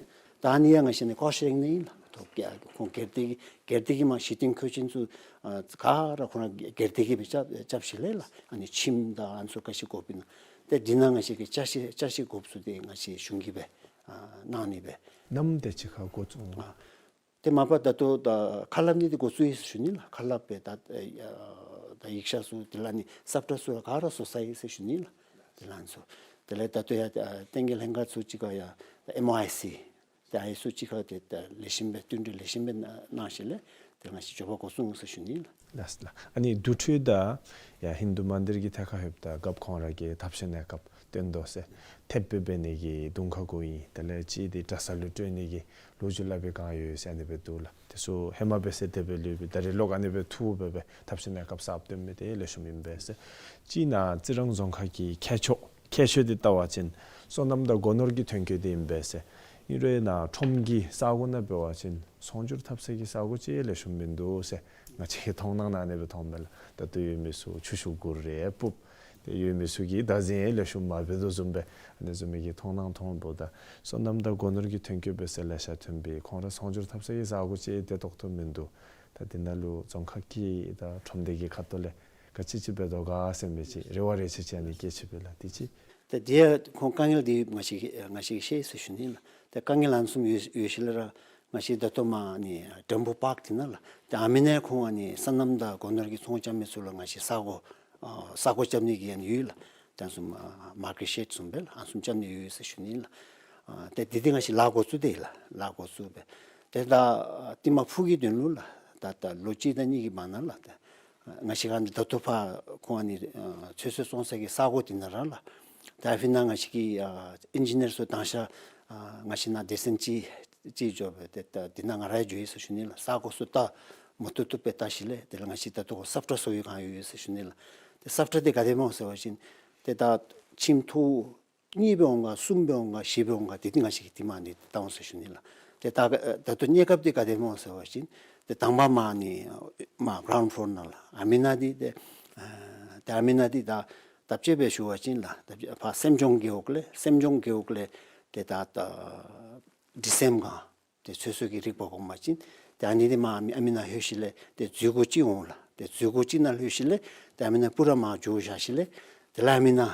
ད་ཨ་ནི་ཡང་ང་བཅས་ནི་ཀོ་ཤེ་རིང་ནི་ཨིན་ལགས། ཐོབ་ཀྱི་ཨ་ཁོང་སྒེར་སྡེ་གི་སྒེར་སྡེ་གི་མར་གཞི་རྟེན་མཁོ་ཆེན་ཚུ་ཨ་ག་ར་ཁོང་ར་སྒེར་སྡེ་གིས་སྦེ་རྐྱབ་རྐྱབ་ཞིནམ་ལས་ལགས། ཨ་ནི་ཁྱིམ་དང་ཨ་ནི་ཚུ་ག་ཅི་དགོཔ་ཨིན་ན་ཏེ་འདི་ནང་ང་བཅས་ཀྱིས་ཅ་ཆས་ཅ་ཆས་དགོཔ་ཚུ་འདི་ང་བཅས་གཞུང་གིས་སྦེ་ཨ་གནང་ནི་སྦེ། ནམ་དེ་ཅིག་ཁར་འགོ་བཙུགས་འོང་། ཨ་ཏེ་མ་པ་ད་ལྟོ་ད་ཁ་སླབ་ནི་འདི་འགོ་བཙུགས་ཡི་ཟེར་ཞུ་ནི་ལགས། ཁ་སླབ་སྦེ་ད་ཨ་ད་ཡིག་ཆ་ཚུ་དེ་ལས་ཨ་ནི་སབ་ཊ་ཚུ་ར་ག་ར་བཟོ་ཚར་ཡི་ཟེར་ཞུ་ནི་ལགས། དེ་ལས་ཨ་ནི་ཚུ་དེ་ལས་ད་ལྟོ་ཡང་ཨ་བསྟན་རྒྱས་ལྷན་ཁག་ཚུ་གཅིག་ཁར་ཡང་ཨེམ་ཨོ་ཨའི་སི་ཏེ་ཨ་ནི་ཚུ་གཅིག་ཁར་ཏེ་ད་ལེགས་ཤོམ་སྦེ་བསྟུན་གྲོས་ལེགས་ཤོམ་སྦེ་གནང་གནང་ཞིནམ་ལས་ཏེ་ང་བཅས་མགྱོགས་པ་འགོ་བཙུགས་འོང་ཟེར་ཞུ་ནི་ལགས། ལགས་ལགས། ཨ་ནི་དུར་ཁྲོད་དང་ཡར་ཧིན་དུ་མན་དིར་གྱི་ཐད་ཁར་ལྷོདཔ་ད་རྒཔོ་ཁོང་ར་གིས་ཐབས་ཤེས་གནས་སྐབས་བཏོན་དོ་ཟེར། ཐེབས་སྦེ་འབད་ནི་གི་གདོང་ཁ་གུ་ཨིན། དེ་ལས་གཅིག་འདི་གྲྭ་ས་ལུ་སྤྲོད་ནི་གི་ལོ་རྒྱུས་སླབ་པའི་བསྒང་ཡོད་ཟེར་ཨ་ནི་སྦེ་འདུག་ལགས། དེ་ཚུ་ཧེ་མ་འབད་ས་དེ་སྦེ་ལུས་པས། ད་རེས་ལོག་ཨ་ནི་སྦེ་འཐུ་སྦེ་སྦེ་ཐབས་ཤེས་གནས་སྐབས་གསརཔ་བཏོན་མི་འདི་ལེགས་ཤོམ་ཨིན་པས་ཟེར། གཅིག་ནཱ་རྩི་རང་རྫོང་ཁག་གི་ཁྱད་ཆོས་ཁྱད་ཆོས་འདི་བལྟ་བ་ཅིན་སོ་ནམ་དང་སྒོ་ནོར་གྱི་ཐོན་སྐྱེད་འདི་ཨིན་པས་ཟེར། ཨིན་རུང་ནཱ་ཁྲོམ་གྱི་ས་གོ་ནང་འབད་བ་ཅིན་ཚོང་སྒྱུར་འཐབ་ས་གི་ས་གོ་ཅིག་ལེགས་ཤོམ་མིན་འདུག་ཟེར་ང་བཅས་ཀྱི་མཐོང་སྣང་ནང་ཨ་ནི་སྦེ་མཐོངམ་མས་ལགས། ད་ལྟོ་ཡོད་མི་ཚུ་ཆུ་ཤུགས་གུར་རེ་སྤུབ། ཏེ་ཡོད་མི་ཚུ་གིས་བདག་འཛིན་ལེགས་ཤོམ་མ་འབད་དོ་བཟུམ་སྦེ་ཨ་ནི་བཟུམ་མའི་གི་མཐོང་སྣང་མཐོངམ་ད་སོ་ནམ་དང་སྒོ་ནོར་གྱི་ཐོན་སྐྱེད་འབད་ས་ལེ་ཤ་ཐོན་པས། ཁོང་ར་ཚོང་སྒྱུར་འཐབ་ས་གི་ས་གོ་ཅིག་བདེ་ཏོག་ཏོ་མིན་འདུག། ད་འདི་ནང་ལུ་རྫོང་ཁག་གིས་ད་ཁྲོམ་སྡེ་གི་ཁ་ཐུག་ལས་ག་ཅི་ཅིག་འབད་དོ་ག་ཟེར་མི་ཅིག་རེ་བ་རེ་ཆེ་ཅིག་ཨ་ནི་བསྐྱེད་ཅི་པས་ལགས། དེ་ཅིག། ཏེ་དེ་ཡང་ཁོང་དཀའ་ངལ་འདི་ང་བཅས་ང་བཅས་ཀྱིས་ཤེས་ཟེར་ཞུ་ནི་ལགས། ཏེ་དཀའ་ངལ་ཨ་ནི་བཟུམ་ཡོད་ཡོད་ཞིནམ་ལས་ར་ང་བཅས་ད་ལྟོ་མར་ཨ་ནི་འགྲེང་བུ་པཱརཀ་འདི་ནང་ལགས། ཏེ་ཨ་མི་ནང་ཁོང་ཨ་ནི་སོ་ནམ་དང་སྒོ་ནོར་གྱི་ཚོང་རྐྱབ་མི་ཚུ་ལུ་ང་བཅས་ས་གོ་ཨ་ས་གོ་རྐྱབ་ནི་གི་ཨ་ནི་ཡོད་ལགས། ད་ཨ་ནི་བཟུམ་ཨ་མར་ཀེཊ་ཤེཌ་བཟུམ་སྦེ་ལགས། ཨ་ནི་བཟུམ་རྐྱབ་ནི་ཡོད་ཟེར་ཞུ་ནི་ལགས། ཨ་ཏེ་འདི་འདི་ང་བཅས་ལཱ་འགོ་བཙུགས་ཏེ་ལགས། ལཱ་འགོ་བཙུགས་སྦེ་ཏེ་ད་ཨ་ཏེ་མར་ཕུག་གི་དོན་ལུ་ལགས། ད་ད་ལོ་གཅིག་དང་གཉིས་ཀྱི་བར་ན་ལགས། ད་ང་བཅས་ག་ནི་ད་ལྟོ་ཕར་ཁོང་ཨ་ནི་ཨ་ཚོད་བསྲེ་བཙོང་ས་གི་ས་གོ་འདི་ནང་ར་ལགས། ད་ཨ་ཕི་ནང་ང་བཅས་ཀྱི་ཨ་ཨིན་ཇི་ནི་ཡར་ཚུ་དང་ཤ་ཨ་ང་བཅས་ནཱ་སྡེ་ཚན་ཅིག་ཅིག་འགྱོ་སྦེ་ཏེ་ད་འདི་ནང་ང་ར་འགྱོ་ཡི་ཟེར་ཞུ་ནི་ལགས། ས་གོ་ཚུ་བལྟ་མ་བཏུབ་བཏུབ་སྦེ་བལྟ་ཞིནམ་ལས་དེ་ལས་ང་བཅས་ད་ལྟོ་སབ་ཊ་བཟོ་བའི་བསྒང་ཡོད་ཡོད་ཟེར་ཞུ་ནི་ལགས། ཏེ་སབ་ཊ་འདི་ག་དེ་སྨོ་ཟེར་བ་ཅིན་ཏེ་ད་ཁྱིམ་ཐོག་གཉིས་སྦེ་འོང་ག་གསུམ་སྦེ་འོང་ག་བཞི་སྦེ་འོང་ག་དེ་འདི་ང་བཅས་ཀྱིས་དེ་མར་ཨ་ནི་བལྟ་འོང་ཟེར་ཞུ་ནི་ལགས། ཏེ་ད་ད་ལྟོ་གནས་སྐབས་འདི་ག་དེ་སྨོ་ཟེར་བ་ཅིན་ཏེ་དང་པ་མར་ཨ་ནི་མར་གི་རའུནཌ་ཕློར་ནང་ལགས། ཨ་མི་ནང་འདི་ཏེ་ཨ་ཏེ་ཨ་མི་ནང་འདི་ད་ད་དཔྱེ་སྦེ་ཞུ་བ་ཅིན་ལགས། ད་ཕར་སེམས་ལྗོངས་རྒེད་འོག་ལས་སེམས་ལྗོངས་རྒེད་འོག་ལས་ཏེ་ད་ད་ཌི་སི་ཨེམ་ག་ཏེ་ཚོད་བསྲེ་གི་རིགས་འབག་འོང་པ་ཅིན་ཏེ་ཨ་ནི་འདི་མར་ཨ་མི་ཨ་མི་ནང་ལྷོད་ཞིནམ་ལས་ཏེ་འཛུལ་སྒོ་ཅིག་འོང་ལགས། ཏེ་འཛུལ་སྒོ་ཅིག་ནང་ལྷོད་ཞིནམ་ལས་ཏེ་ཨ་མི་ནང་སྤུ་ར་མར་འགྱོ་བཞག་ཞིནམ་ལས་དེ་ལས་ཨ་མི་ནང་ཨ་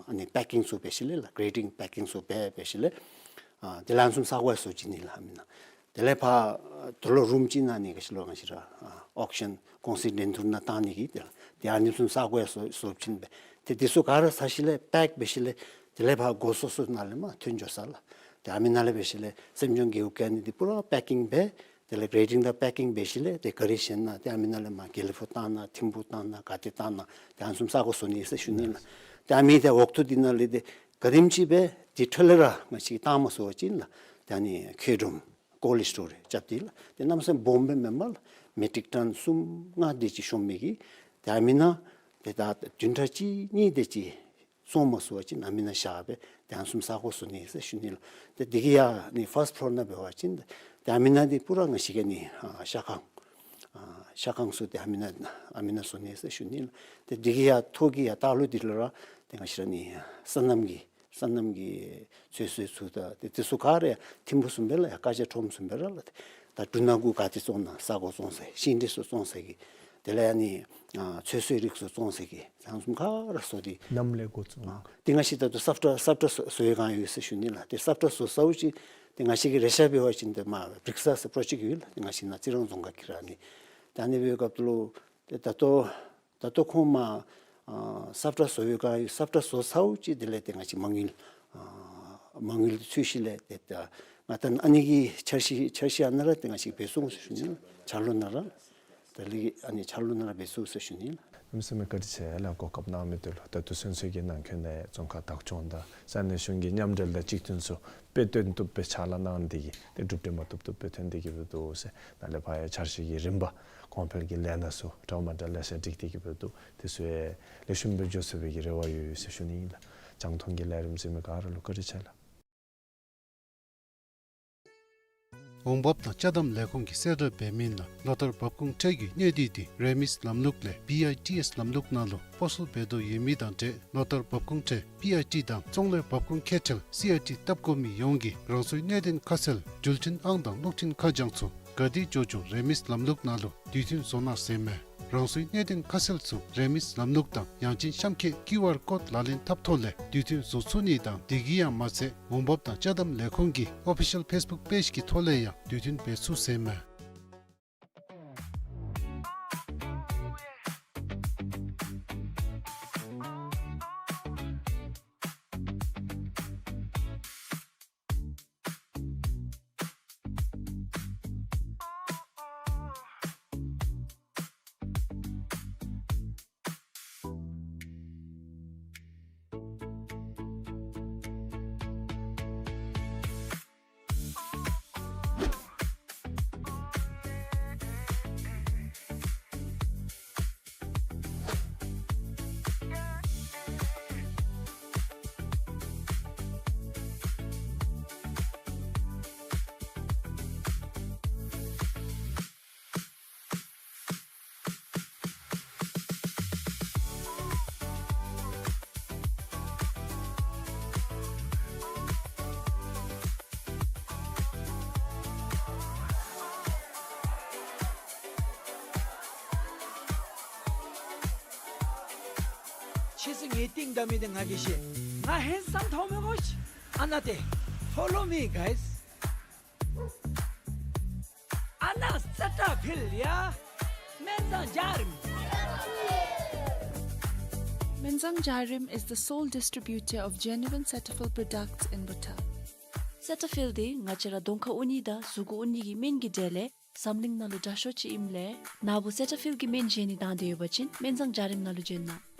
ཨ་ནི་པེག་ཀིང་ཚུ་འབད་ཞིནམ་ལས་ལགས། གེ་རེ་ཌིང་པེག་ཀིང་ཚུ་འབད་འབད་ཞིནམ་ལས་ཨ་དེ་ལས་ཨ་ནི་བཟུམ་ས་གོ་ཡང་བཟོ་བྱིན་ནི་ལགས་ཨ་མི་ནང་། དེ་ལས་ཕར་ཨ་དོ་ལོ་རུམ་ཅིག་ནང་ཨ་ནི་ག་ཅི་ལོ་ང་བཅས་ར་ཨ་ཨོག་ཤན་གོང་ཚད་འགྲན་བསྡུར་ནང་བཏང་ནི་གི་དེ་ལས་ཏེ་ཨ་ནི་བཟུམ་ས་གོ་ཡང་བཟོ་བཟོ་བྱིན་སྦེ་ཏེ་འདི་ཚུ་ག་ར་ཚར་ཞིནམ་ལས་པེཀ་འབད་ཞིནམ་ལས་དེ་ལས་ཕར་སྒོ་སོ་སོ་ནང་ལས་མར་ཐོན་འགྱོ་ས་ལགས། ཏེ་ཨ་མི་ནང་ལས་འབད་ཞིནམ་ལས་སེམས་ལྗོངས་རྒེད་འོག་གི་ཨ་ནི་འདི་སྤུ་ར་པེག་ཀིང་འབད་ དེ་ལས་གྲེ་ཌིང་དང་པེ་ཀིང་འབད་ཞིནམ་ལས་ཏེ་ག་ར་བཞེངས་གནང་། ཏེ་ཨ་མི་ནང་ལས་མར་དགེ་ལེགས་ཕོ་བཏང་གནང་། ཐིམ་ཕུག་བཏང་གནང་། ག་ཏེ་བཏང་གནང་། ཏེ་ཨ་ནི་བཟུམ་ས་གོ་བཟོ་ནི་ཟེར་ཞུ་ནི་ལགས། ཏེ་ཨ་མི་འདི་འོག་ཐུག་འདི་ནང་ལས་ཏེ་ག་དེམ་ཅིག་འབད་དེ་འཕྲོ་ལས་ར་ང་བཅས་བཏང་མ་ཚུགས་པ་ཅིན་ལགས། ཏེ་ཨ་ནི་ཁྱེར་འགྲོ་ཀོལཌ་སི་ཊོར་རི་རྐྱབ་སྟེ་ལགས། ཏེ་གནམ་མེད་ས་མེད་སྦོམ་སྦེ་མེན་པར་ལགས། མེ་ཊིག་ཊོན་གསུམ་ལྔ་དེ་ཅིག་ཤོང་མི་གི་ཏེ་ཨ་མི་ནང་ཏེ་ད་བདུན་ཕྲག་གཅིག་གཉིས་དེ་ཅིག་བཙོང་མ་ཚུགས་པ་ཅིན་ཨ་མི་ནང་བཞག་སྦེ་ཏེ་ཨ་ནི་བཟུམ་ས་གོ་བཟོ་ནི་ཟེར་ཞུ་ནི་ལགས། ཏེ་དེ་གི་ཡང་ཨ་ནི་ཕཱསཊ་ཕློར་ནང་འབད་བ་ཅིན་ཏེ་ཨ་མི་ནང་འདི་པུ་ར་ང་བཅས་ཀྱི་ཨ་ནི་ཨ་ཤ་ཁང་ཨ་ཤ་ཁང་ཚུ་ཏེ་ཨ་མི་ནང་ཨ་མི་ནང་བཟོ་ནི་ཟེར་ཞུ་ནི་ལགས། ཏེ་དེ་གི་ཡང་ཐོག་གི་ཡང་ལྟག་ལུ་འདི་ལུ་ར་ཏེ་ང་བཅས་ར་ཨ་ནི་སོ་ནམ་གྱི་སོ་ནམ་གྱི་ཚོད་བསྲེ་ཚུ་དང་ཏེ་དེ་ཚུ་ག་ར་ཡང་ཐིམ་ཕུག་བཟུམ་སྦེ་ལགས། ཡང་ཀ་ཅ་ཁྲོམ་བཟུམ་སྦེ་ར་ལགས། ཏེ་ད་འབྲུ་སྣ་དགུ་ག་ཏེ་བཙོང་གནང་ས་གོ་བཙོང་ས་ཤིང་འབྲས་ཚུ་བཙོང་ས་གི་དེ་ལས་ཨ་ནི་ཨ་ཚོད་བསྲེ་རིགས་ཚུ་བཙོང་ས་གི་ཨ་ནི་བཟུམ་ག་ར་བཟོ་སྟེ་ནམ་ལས་འགོ་བཙུགས་གནང་། ཏེ་ང་བཅས་ད་ལྟོ་སོབ་ཊ་སོབ་ཊ་བཟོ་བཟོ་བའི་སྒང་ཡོད་ཟེར་ཞུ་ནི་ལགས། ཏེ་སོབ་ཊ་བཟོ་ཚརཝ་ཅིག་ཏེ་ང་བཅས་ཀྱི་རེ་ཆ་འབད་བ་ཅིན་ཏེ་མར་བིརིཀསི་ཟེར་པྲོ་ཇེཀཊ་ཡོད་ལགས། ཏེ་ང་བཅས་ནཱ་རྩི་རང་རྫོང་ཁག་གི་ར་ཨ་ནི་ད་ཨ་ནི་འབད་བའི་སྐབས་ལུ་ཏེ་ད་ལྟོ་ད་ལྟོ་ཁོང་མར་ཨ་སོབ་ཊ་བཟོ་བའི་སྒང་ཡོད། སོབ་ཊ་བཟོ་ཚརཝ་ཅིག་དེ་ལས་ཏེ་ང་བཅས་མ་དངུལ་ཨ་མ་དངུལ་འདི་ཚུད་ཞིནམ་ལས་ཏེ་ད་ང་ད་ཨ་ནི་གི་འཆར་གཞི་འཆར་གཞི་ཨ་ནཱ་ར་ཏེ་ང་བཅས་འབད་ཚུགས་ཟེར་ཞུ་ནི་ལགས། འཆར་ལོ་ནང་ར་ད་ལས་ཨ་ནི་འཆར་ལོ་ནང་ར་འབད་ཚུགས་ཟེར་ཞུ་ནི་ལགས། གནམ་མེད་ས་མེད་བཀའ་དྲིན་ཆེ་ལགས། གོ་སྐབས་གནང་མི་འདི་ལུ། ད་ལྟོ་ཚུན་ཚོད་ཀྱི་ནང་འཁོད་ནང་རྫོང་ཁག་བདག་སྐྱོང་དང་ས་གནས་གཞུང་གི་མཉམ་འབྲེལ་དང་གཅིག་མཐུན་ཚུ་དཔེ་སྟོན་བཏུབ་སྦེ་ཕྱག་ལཱ་གནང་སྟེ་གིས་ཏེ་གྲུབ་འབྲས་མ་ཐོབ་ཐོབ་སྦེ་ཐོན་ཏེ་གིས་འབདཝ་འདུག་ཟེར། ནཱ་ལས་ཕར་ཡང་འཆར་གཞི་གི་རིམ་པ་གོང་འཕེལ་གྱི་ལས་སྣ་ཚུ་འདྲ་མ་འདྲཝ་ལེ་ཤ་སྒྲིག་སྟེ་གིས་འབདཝ་འདུག། དེ་ཚུ་ཡང་ལེགས་ཤོམ་སྦེ་འགྱོ་ཚུགས་པའི་གི་རེ་བ་ཡོད་ཡོད་ཟེར་ཞུ་ནི་ཨིན་ལགས། རྒྱང་མཐོང་གི་ལས་རིམ་གཟིགས་མི་ག་ར་ལུ་བཀའ་དྲིན་ཆེ་ལགས། འོང་འབབ་དང་ཅ་དམ་ལས་ཁུངས་ཀྱིས་གསལ་བསྒྲགས་འབད་མི་ནང་ལོ་ལྟར་འབབ་ཁུངས་ཁྲལ་གྱི་གནས་སྡུད་དེ་རིན་མེད་ལམ་ལུགས་ལས་བི་ཨའི་ཊི་ཨེསི་ལམ་ལུགས་ནང་ལུ་སྤོ་སོར་འབད་དོ་ཡོད་མི་དང་འབྲེལ་ལོ་ལྟར་འབབ་ཁུངས་ཁྲལ་བི་ཨའི་ཊི་དང་ཙོང་ལའི་འབབ་ཁུངས་ཁེ་ཁྲལ་སི་ཨའི་ཊི་བཏབ་དགོ་མི་ཡོངས་ཀྱིས་རང་སོའི་གནད་དོན་ཁ་གསལ་འགྲུལ་འཕྲིན་ཨང་དང་གློག་འཕྲིན་ཁ་བྱང་ཚུ་ག་ཏེ་འགྱོ་འགྱོ་རིན་མེད་ལམ་ལུགས་ནང་ལུ་དུས་མཐུན་བཟོ་གནང་ཟེར་མས། རང་སོའི་གནད་དོན་ཁ་གསལ་ཚུ་རིན་མེད་ལམ་ལུགས་དང་ཡང་ཅིན་གཤམ་འཁོད་ཀིའུ་ཨར་ཀོཌ་ལག་ལེན་འཐབ་ཐོག་ལས་དུས་མཐུན་བཟོ་ཚུགས་ནི་དང་དེ་གིས་ཡང་མ་ཚད་འོང་འབབ་དང་ཅ་དམ་ལས་ཁུངས་ཀྱི་ཨོ་ཕི་ཤལ་ཕེསི་བུཀ་པེཇ་གི་ཐོག་ལས་ཡང་དུས་མཐུན་འབད་ཚུགས་ཟེར་མས། ཁྱེད་ཚུ་ངེའི་རྟིང་བདའ་མི་འདི་ང་གིས་ཤེས། ང་ཧེནཌ་སམ་མཐོང་མི་དགོ་ཤིག། ཨ་ནཱ་ཏེ། Follow me, guys. ཨ་ནཱ་སེ་ཊ་ཕིལ་ཡ། སྨན་བཟང་འཇའ་རིསམོ། Menzang Jarim is the sole distributor of genuine Cetaphil products in Bhutan. སེ་ཊ་ཕིལ་འདི་ང་བཅས་ར་གདོང་ཁར་འོང་ནི་དང་གཟུགས་ཁར་འོང་ནི་གི་སྨན་གྱི་གྲས་ལས་འཛམ་གླིང་ནང་ལུ་དྲག་ཤོས་ཅིག་ཨིནམ་ལས་ནཱ་བུ་སེ་ཊ་ཕིལ་གྱི་སྨན་བཞེས་ནི་དང་འདོད་ཡོད་པ་ཅིན་སྨན་བཟང་འཇའ་རིསམོ་ནང་ལུ་བྱོན་གནང་།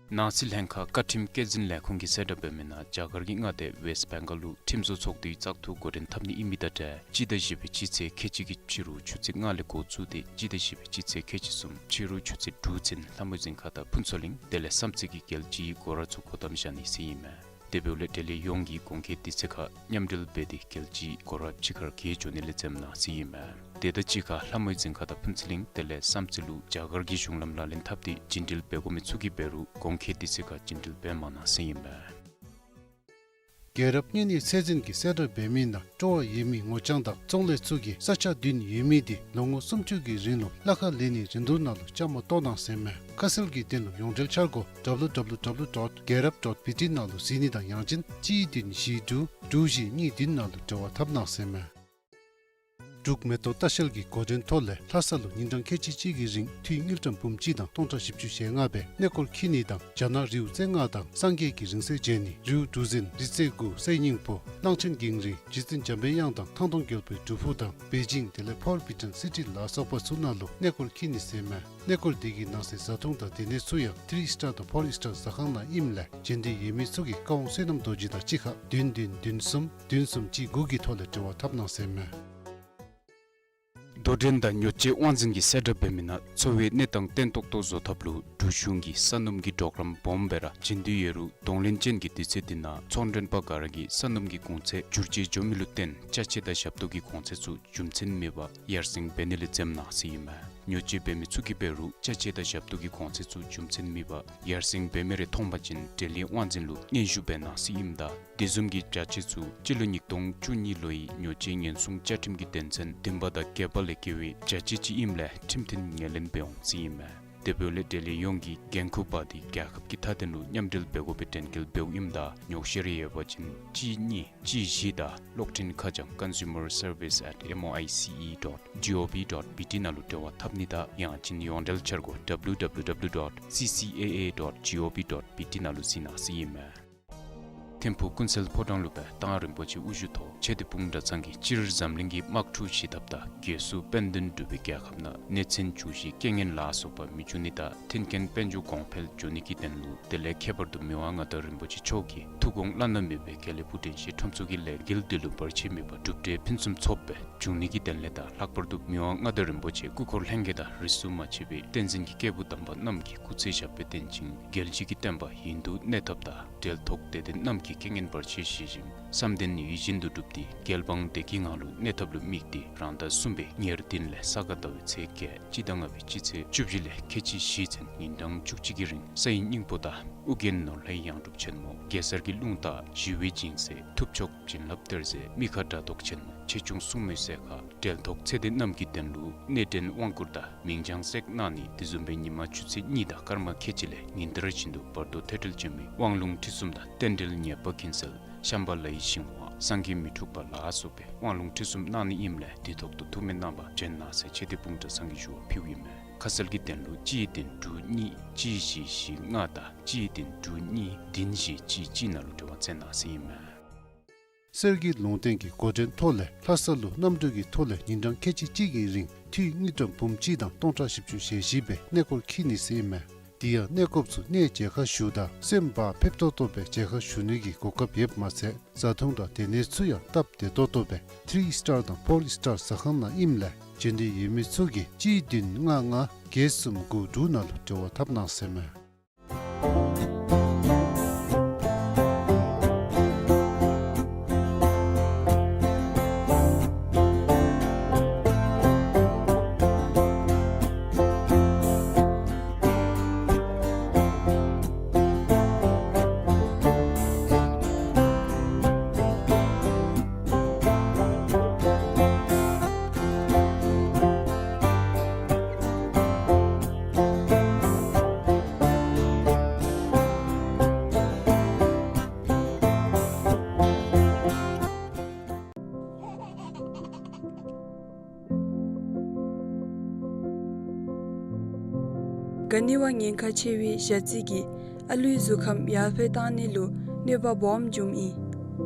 ནང་སྲིད་ལྷན་ཁག་བཀའ་ཁྲིམས་སྐྱེད་འཛིན་ལས་ཁུངས་ཀྱིས་གསལ་བསྒྲགས་འབད་མི་ནང་རྒྱ་གར་གྱི་མངའ་སྡེ་ཝེསཊ་བེང་གཱལ་ལུ་ཁྲིམས་བཟོ་ཚོགས་འདུའི་བཙག་འཐུ་འགོ་འདྲེན་འཐབ་ནི་ཨིན་མི་དང་འབྲེལ་སྤྱི་ཟླ་བཞི་པའི་སྤྱི་ཚེས་ཁལ་གཅིག་གི་ཕྱི་རུ་ཆུ་ཚོད་ལྔ་ལས་འགོ་བཙུགས་ཏེ་སྤྱི་ཟླ་བཞི་པའི་སྤྱི་ཚེས་ཁལ་གཅིག་གསུམ་ཕྱི་རུ་ཆུ་ཚོད་དྲུག་ཚུན་ལྷ་མོའི་རྫིང་ཁ་དང་ཕུན་ཚོགས་གླིང་དེ་ལས་བསམ་རྩེ་གི་རྒྱལ་སྤྱིའི་སྒོ་ར་ཚུ་སྒོ་བསྡམ་བཞག་ནི་ཟེར་ཨིན་མས། དེ་འབདཝ་ལས་འབྲེལ་ཡོད་ཡོངས་ཀྱིས་གོང་འཁོད་དུས་ཚོད་ཁར་མཉམ་འབྲེལ་འབད་དེ་རྒྱལ་སྤྱིའི་སྒོ་ར་ཕྱི་ཁར་བརྒལ་འགྱོ་ནི་ལས་འཛེམ་གནང་ཟེར་ཨིན་མས། དེ་དང་གཅིག་ཁར་ལྷ་མོའི་རྫིང་ཁ་དང་ཕུན་ཚོགས་གླིང་དེ་ལས་བསམ་རྩེ་ལུ་རྒྱ་གར་གྱི་གཞུང་ལམ་ལག་ལེན་འཐབ་སྟེ་བརྒྱུད་འབྲེལ་འབད་དགོ་མི་ཚུ་གིས་འབད་རུང་གོང་འཁོད་དུས་ཚོད་ཁར་བརྒྱུད་འབྲེལ་འབད་མ་གནང་ཟེར་ཨིན་མས། རྒྱལ་རབས་གཉན་ནད་ཚད་འཛིན་གྱིས་གསལ་བསྒྲགས་འབད་མི་ནང་སྤྲོ་བ་ཡོད་མི་ངོ་རྐྱང་དང་ཙོང་ལེ་ཚུ་གིས་ས་ཆ་བདུན་ཡོད་མི་དེ་ལོ་ངོ་སུམ་ཅུ་གི་རིང་ལུ་གླ་ཁར་ལེན་ནིའི་རིན་བསྡུར་ནང་ལུ་བཅའ་མར་གཏོགས་གནང་ཟེར་མས། ཁ་གསལ་གྱི་དོན་ལུ་ཡོངས་འབྲེལ་འཆར་སྒོ་ཌབ་ལུ་ཌབ་ལུ་ཌབ་ལུ་ཌོཊ་རྒྱལ་རབས་ཌོཊ་བི་ཊི་ནང་ལུ་གཟིགས་ནི་དང་ཡང་ཅིན་གཅིག་བདུན་བཞི་དྲུག་དྲུག་བཞི་གཉིས་བདུན་ནང་ལུ་འབྲེལ་བ་འཐབ་གནང་ཟེར་མས། འབྲུག་མེ་ཏོག་ལྟ་བཤལ་གྱི་འགོ་འདྲེན་ཐོག་ལས་ལྷ་ས་ལུ་ཉིན་གྲངས་ཁལ་གཅིག་གཅིག་གི་རིང་འཐུས་དངུལ་ཀྲམ་འབུམ་གཅིག་དང་སྟོང་ཕྲག་བཞི་བཅུ་ཞེ་ལྔ་སྦེ་གནས་སྐོར་འཁྱིད་ནི་དང་རྒྱ་ནག་རིའུ་རྩེ་ལྔ་དང་སངས་རྒྱས་ཀྱི་རིང་བསྲེལ་མཇལ་ནི། རིའུ་གྲུ་གཟིངས་རི་རྩེ་དགུ་སའི་སྙིང་པོ་གླང་ཆེན་གངས་རི་རྗེ་བཙུན་འཇམ་པའི་དབྱངས་དང་ཐང་སྟོང་རྒྱལ་པོའི་སྒྲུབ་ཕུག་དང་པེ་ཅིང་དེ་ལས་ཕོར་བི་ཊོན་སི་ཊི་ལ་སོགས་པ་ཚུ་ནང་ལུ་གནས་སྐོར་འཁྱིད་ནི་ཟེར་མས། གནས་སྐོར་དེ་གི་ནང་གསེས་བཟའ་འཐུང་དང་སྡོད་གནས་ཚུ་ཡང་ཐི་རི་སི་ཊར་དང་ཕོར་སི་ཊར་ཟ་ཁང་ནང་ཨིནམ་ལས་མཇལ་འདོད་ཡོད་མི་ཚུ་གིས་བཀའ་དབང་བསོད་ནམས་རྡོ་རྗེ་དང་གཅིག་ཁར་བདུན་བདུན་བདུན་གསུམ་བདུན་གསུམ་གཅིག་དགུ་གི་ཐོག་ལས་འབྲེལ་བ་འཐབ་གནང་ཟེར་མས། དོ་འགྲན་དང་ཉོ་སྤྱོད་དབང་འཛིན་གྱི་གསལ་བསྒྲགས་འབད་མི་ནང་འཚོ་བའི་གནས་སྟངས་བརྟན་ཏོག་ཏོ་བཟོ་ཐབས་ལུ་འབྲུག་གཞུང་གིས་ས་སྣུམ་གྱི་གྲོགས་རམ་སྦོམ་སྦེ་ར་བྱིན་དོ་ཡོད་རུང་གདོང་ལེན་ཅན་གྱི་དུས་ཚོད་འདི་ནང་ཚོང་མགྲོན་པ་ག་ར་གིས་ས་སྣུམ་གྱི་གོང་ཚད་འགྱུར་བཅོས་འགྱོ་མི་ལུ་བརྟེན་ཅ་ཆས་དང་ཞབས་ཏོག་གི་གོང་ཚད་ཚུ་རྒྱུ་མཚན་མེད་པར་ཡར་སེང་འབད་ནི་ལས་འཛེམ་གནང་ཟེར་ཨིན་མས། ཉོ་སྤྱོད་འབད་མི་ཚུ་གིས་འབད་རུང་ཅ་ཆས་དང་ཞབས་ཏོག་གི་གོང་ཚད་ཚུ་རྒྱུ་མཚན་མེད་པར་ཡར་སེང་འབད་མི་རེ་མཐོང་པ་ཅིན་འབྲེལ་ཡོད་དབང་འཛིན་ལུ་སྙན་ཞུ་འབད་གནང་ཟེར་ཨིནམ་ད་དེ་བཟུམ་གྱི་བྱ་སྤྱོད་ཚུ་སྤྱི་ལོ་ཉིས་སྟོང་བཅུ་གཉིས་ལོའི་ཉོ་སྤྱོད་ཉེན་སྲུང་བཅའ་ཁྲིམས་ཀྱི་དོན་ཚན་བདུན་པ་དང་བརྒྱད་པ་ལས་འགལ་བའི་བྱ་སྤྱོད་ཅིག་ཨིནམ་ལས་ཁྲིམས་མཐུན་ངོས་ལེན་འབད་འོང་ཟེར་ཨིན་མས། དེ་འབདཝ་ལས་འབྲེལ་ཡོད་ཡོངས་ཀྱིས་འགན་ཁུར་འབག་སྟེ་རྒྱལ་ཁབ་ཀྱི་མཐའ་དོན་ལུ་མཉམ་འབྲེལ་འབད་དགོ་པའི་དྲན་སྐུལ་འབདཝ་ཨིནམ་ད་ཉོགས་བཤད་རེ་ཡོད་པ་ཅིན་གཅིག་གཉིས་གཅིག་བཞི་དང་གློག་འཕྲིན་ཁ་བྱང་consumerservice at M O I C E dot G O V dot B T ནང་ལུ་འབྲེལ་བ་འཐབ་ནི་དང་ཡང་ཅིན་ཡོངས་འབྲེལ་འཆར་སྒོ་W W W dot C C A A dot G O V dot B T ནང་ལུ་གཟིགས་གནང་ཟེར་ཨིན་མས། ཐིམ་ཕུག་ཀུན་གསལ་ཕོ་བྲང་ལུ་སྦེ་མཐའ་དབང་རིན་པོ་ཆེ་དབུ་བཞུགས་ཐོག་ཆོས་སྡེ་སྤུངས་གྲྭ་ཚང་གིས་སྤྱིར་འཛམ་གླིང་གི་དམག་འཁྲུག་ཞི་ཐབས་དང་རྒས་གསོ་དཔལ་ལྡན་འབྲུག་པའི་རྒྱལ་ཁབ་ནང་ནད་ཚན་འབྱུང་བཞིའི་རྐྱེན་ངན་ལ་སོགས་པ་མི་འབྱུང་ནི་དང་མཐུན་རྐྱེན་དཔལ་འབྱོར་གོང་འཕེལ་འགྱོ་ནི་གི་དོན་ལུ་དེ་ལས་ཁྱད་པར་དུ་མི་དབང་མངའ་བདག་རིན་པོ་ཆེ་མཆོག་གིས་ཐུགས་དགོངས་བླ་ན་མེད་པའི་དགེ་ལེགས་བུ་དྲན་ཤེས་ཁྲོམ་ཚོགས་ཀྱི་ལས་འགུལ་འདི་ལུ་བར་ཆད་མེད་པར་གྲུབ་འབྲས་ཕུན་སུམ་ཚོགས་པའི་འབྱུང་ནི་གི་དོན་ལས་དང་ལྷག་པར་དུ་མི་དབང་མངའ་བདག་རིན་པོ་ཆེ་སྐུ་འཁོར་ལྷན་རྒྱས་དང་རིས་སུ་མ་ཆད་པའི་བསྟན་འཛིན་གྱི་སྐྱེས་བུ་དམ་པ་རྣམས་ཀྱི་སྐུ་ཚེ་ཞབས་པད་བརྟན་ཅིང་རྒྱལ་སྲས་ཀྱི་བསྟན་པ་ཡུན་དུ་གནས་ཐབས་དང་འབྲེལ་ཐོགས་དད་ལྡན་རྣམས་ཀྱི་རྐྱེན་ངན་བར་ཆད་ཞི་ཞིང་བསམ་དོན་ཡིད་བཞིན་དུ་འགྲུབ་སྟེ་རྒྱལ་འབངས་བདེ་སྐྱིད་ངང་ལུ་གནས་ཐབས་ལུ་དམིགས་ཏེ་རང་ཟླ་གསུམ་པའི་ཉེར་བདུན་ལས་ས་ག་ཟླ་བའི་ཚེས་བརྒྱད་སྤྱི་ཟླ་ལྔ་པའི་སྤྱི་ཚེས་བཅུ་བཞི་ལས་ཁལ་གཅིག་བཞི་ཚུན་ཉིན་གྲངས་བཅུ་གཅིག་གི་རིང་སའི་སྙིང་པོ་དང་ཨོ་རྒྱན་ནོར་ལྷའི་ཡང་སྒྲུབ་ཆེན་མོ་གེ་སར་གྱི་རླུང་རྟ་ཞི་བའི་སྦྱིན་སྲེག་ཐུབ་མཆོག་བྱིན་རླབས་གཏེར་མཛོད་མི་ཁ་དགྲ་བཟློག་ཆེན་མོ་ཆེ་ཆུང་སྲུང་མའི་སྲས་མཁར་འབྲེལ་ཐོགས་ཚེ་འདས་རྣམས་ཀྱི་དོན་ལུ་གནས་འདྲེན་དབང་བསྐུར་དང་མིང་བྱང་བསྲེག་གནང་ནི་དེ་བཟུམ་སྦེ་ཉིན་མ་ཆུ་ཚོད་གཉིས་དང་སྐར་མ་ཁལ་གཅིག་ལས་ཉིན་ལྟར་བཞིན་དུ་བར་དོ་ཐོས་གྲོལ་ཆེན་མོའི་དབང་ལུང་ཁྲིད་གསུམ་དང་རྟེན་འབྲེལ་ཉེས་པ་ཀུན་སེལ་ཤམྦྷ་ལའི་ཞིང་བ་སངས་རྒྱས་མི་འཁྲུགས་པ་ལ་སོགས་པའི་དབང་ལུང་ཁྲིད་གསུམ་གནང་ནི་ཨིནམ་ལས་དུས་ཐོག་ཏུ་ཐུགས་སྨོན་གནང་བར་འབྱོན་གནང་ཟེར་ཆོས་སྡེ་སྤུངས་གྲྭ་ཚང་གིས་ཞུ་བ་ཕུལཝ་ཨིན་མས། ཁ་གསལ་གྱི་དོན་ལུ་གཅིག་བདུན་དྲུག་གཉིས་གཅིག་བཞི་བཞི་ལྔ་དང་གཅིག་བདུན་དྲུག་གཉིས་བདུན་བཞི་གཅིག་གཅིག་ནང་ལུ་འབྲེལ་བ་འཚོལ་གནང་ཟེར་ཨིན་མས། གསེར་གྱི་ལུང་བསྟན་གྱི་འགོ་འདྲེན་ཐོག་ལས་ལྷ་ས་ལུ་གནམ་གྲུ་གི་ཐོག་ལས་ཉིན་གྲངས་ཁལ་གཅིག་གཅིག་གི་རིང་འཐུས་དངུལ་ཀྲམ་འབུམ་གཅིག་དང་སྟོང་ཕྲག་བཞི་བཅུ་ཞེ་བཞི་སྦེ་གནས་སྐོར་འཁྱིད་ནི་ཟེར་ཨིན་མས། དེ་ཡང་གནས་སྐོརཔ་ཚུ་གནས་མཇལ་ཁ་ཞུ་དང་སེམས་བག་ཕེབས་ཏོག་ཏོ་སྦེ་མཇལ་ཁ་ཞུ་ནི་གི་གོ་སྐབས་ཡོདཔ་མ་ཚད་བཟའ་འཐུང་དང་སྡོད་གནས་ཚུ་ཡང་སྟབས་བདེ་ཏོག་ཏོ་སྦེ་ཐི་རི་སི་ཊར་དང་ཕོར་སི་ཊར་ཟ་ཁང་ནང་ཨིནམ་ལས་མཇལ་འདོད་ཡོད་མི་ཚུ་གིས་གཅིག་བདུན་ལྔ་ལྔ་བརྒྱད་གསུམ་དགུ་དྲུག་ནང་ལུ་འབྲེལ་བ་འཐབ་གནང་ཟེར་ཨིན་མས། ག་ནི་བ་ཉེན་ཁ་ཆེ་བའི་ཞ་རྩི་གིས་ཨ་ལུའི་གཟུགས་ཁམས་ཡར་འཕེལ་བཏང་ནི་ལུ་གནོད་པ་སྦོམ་འབྱུངམ་ཨིན།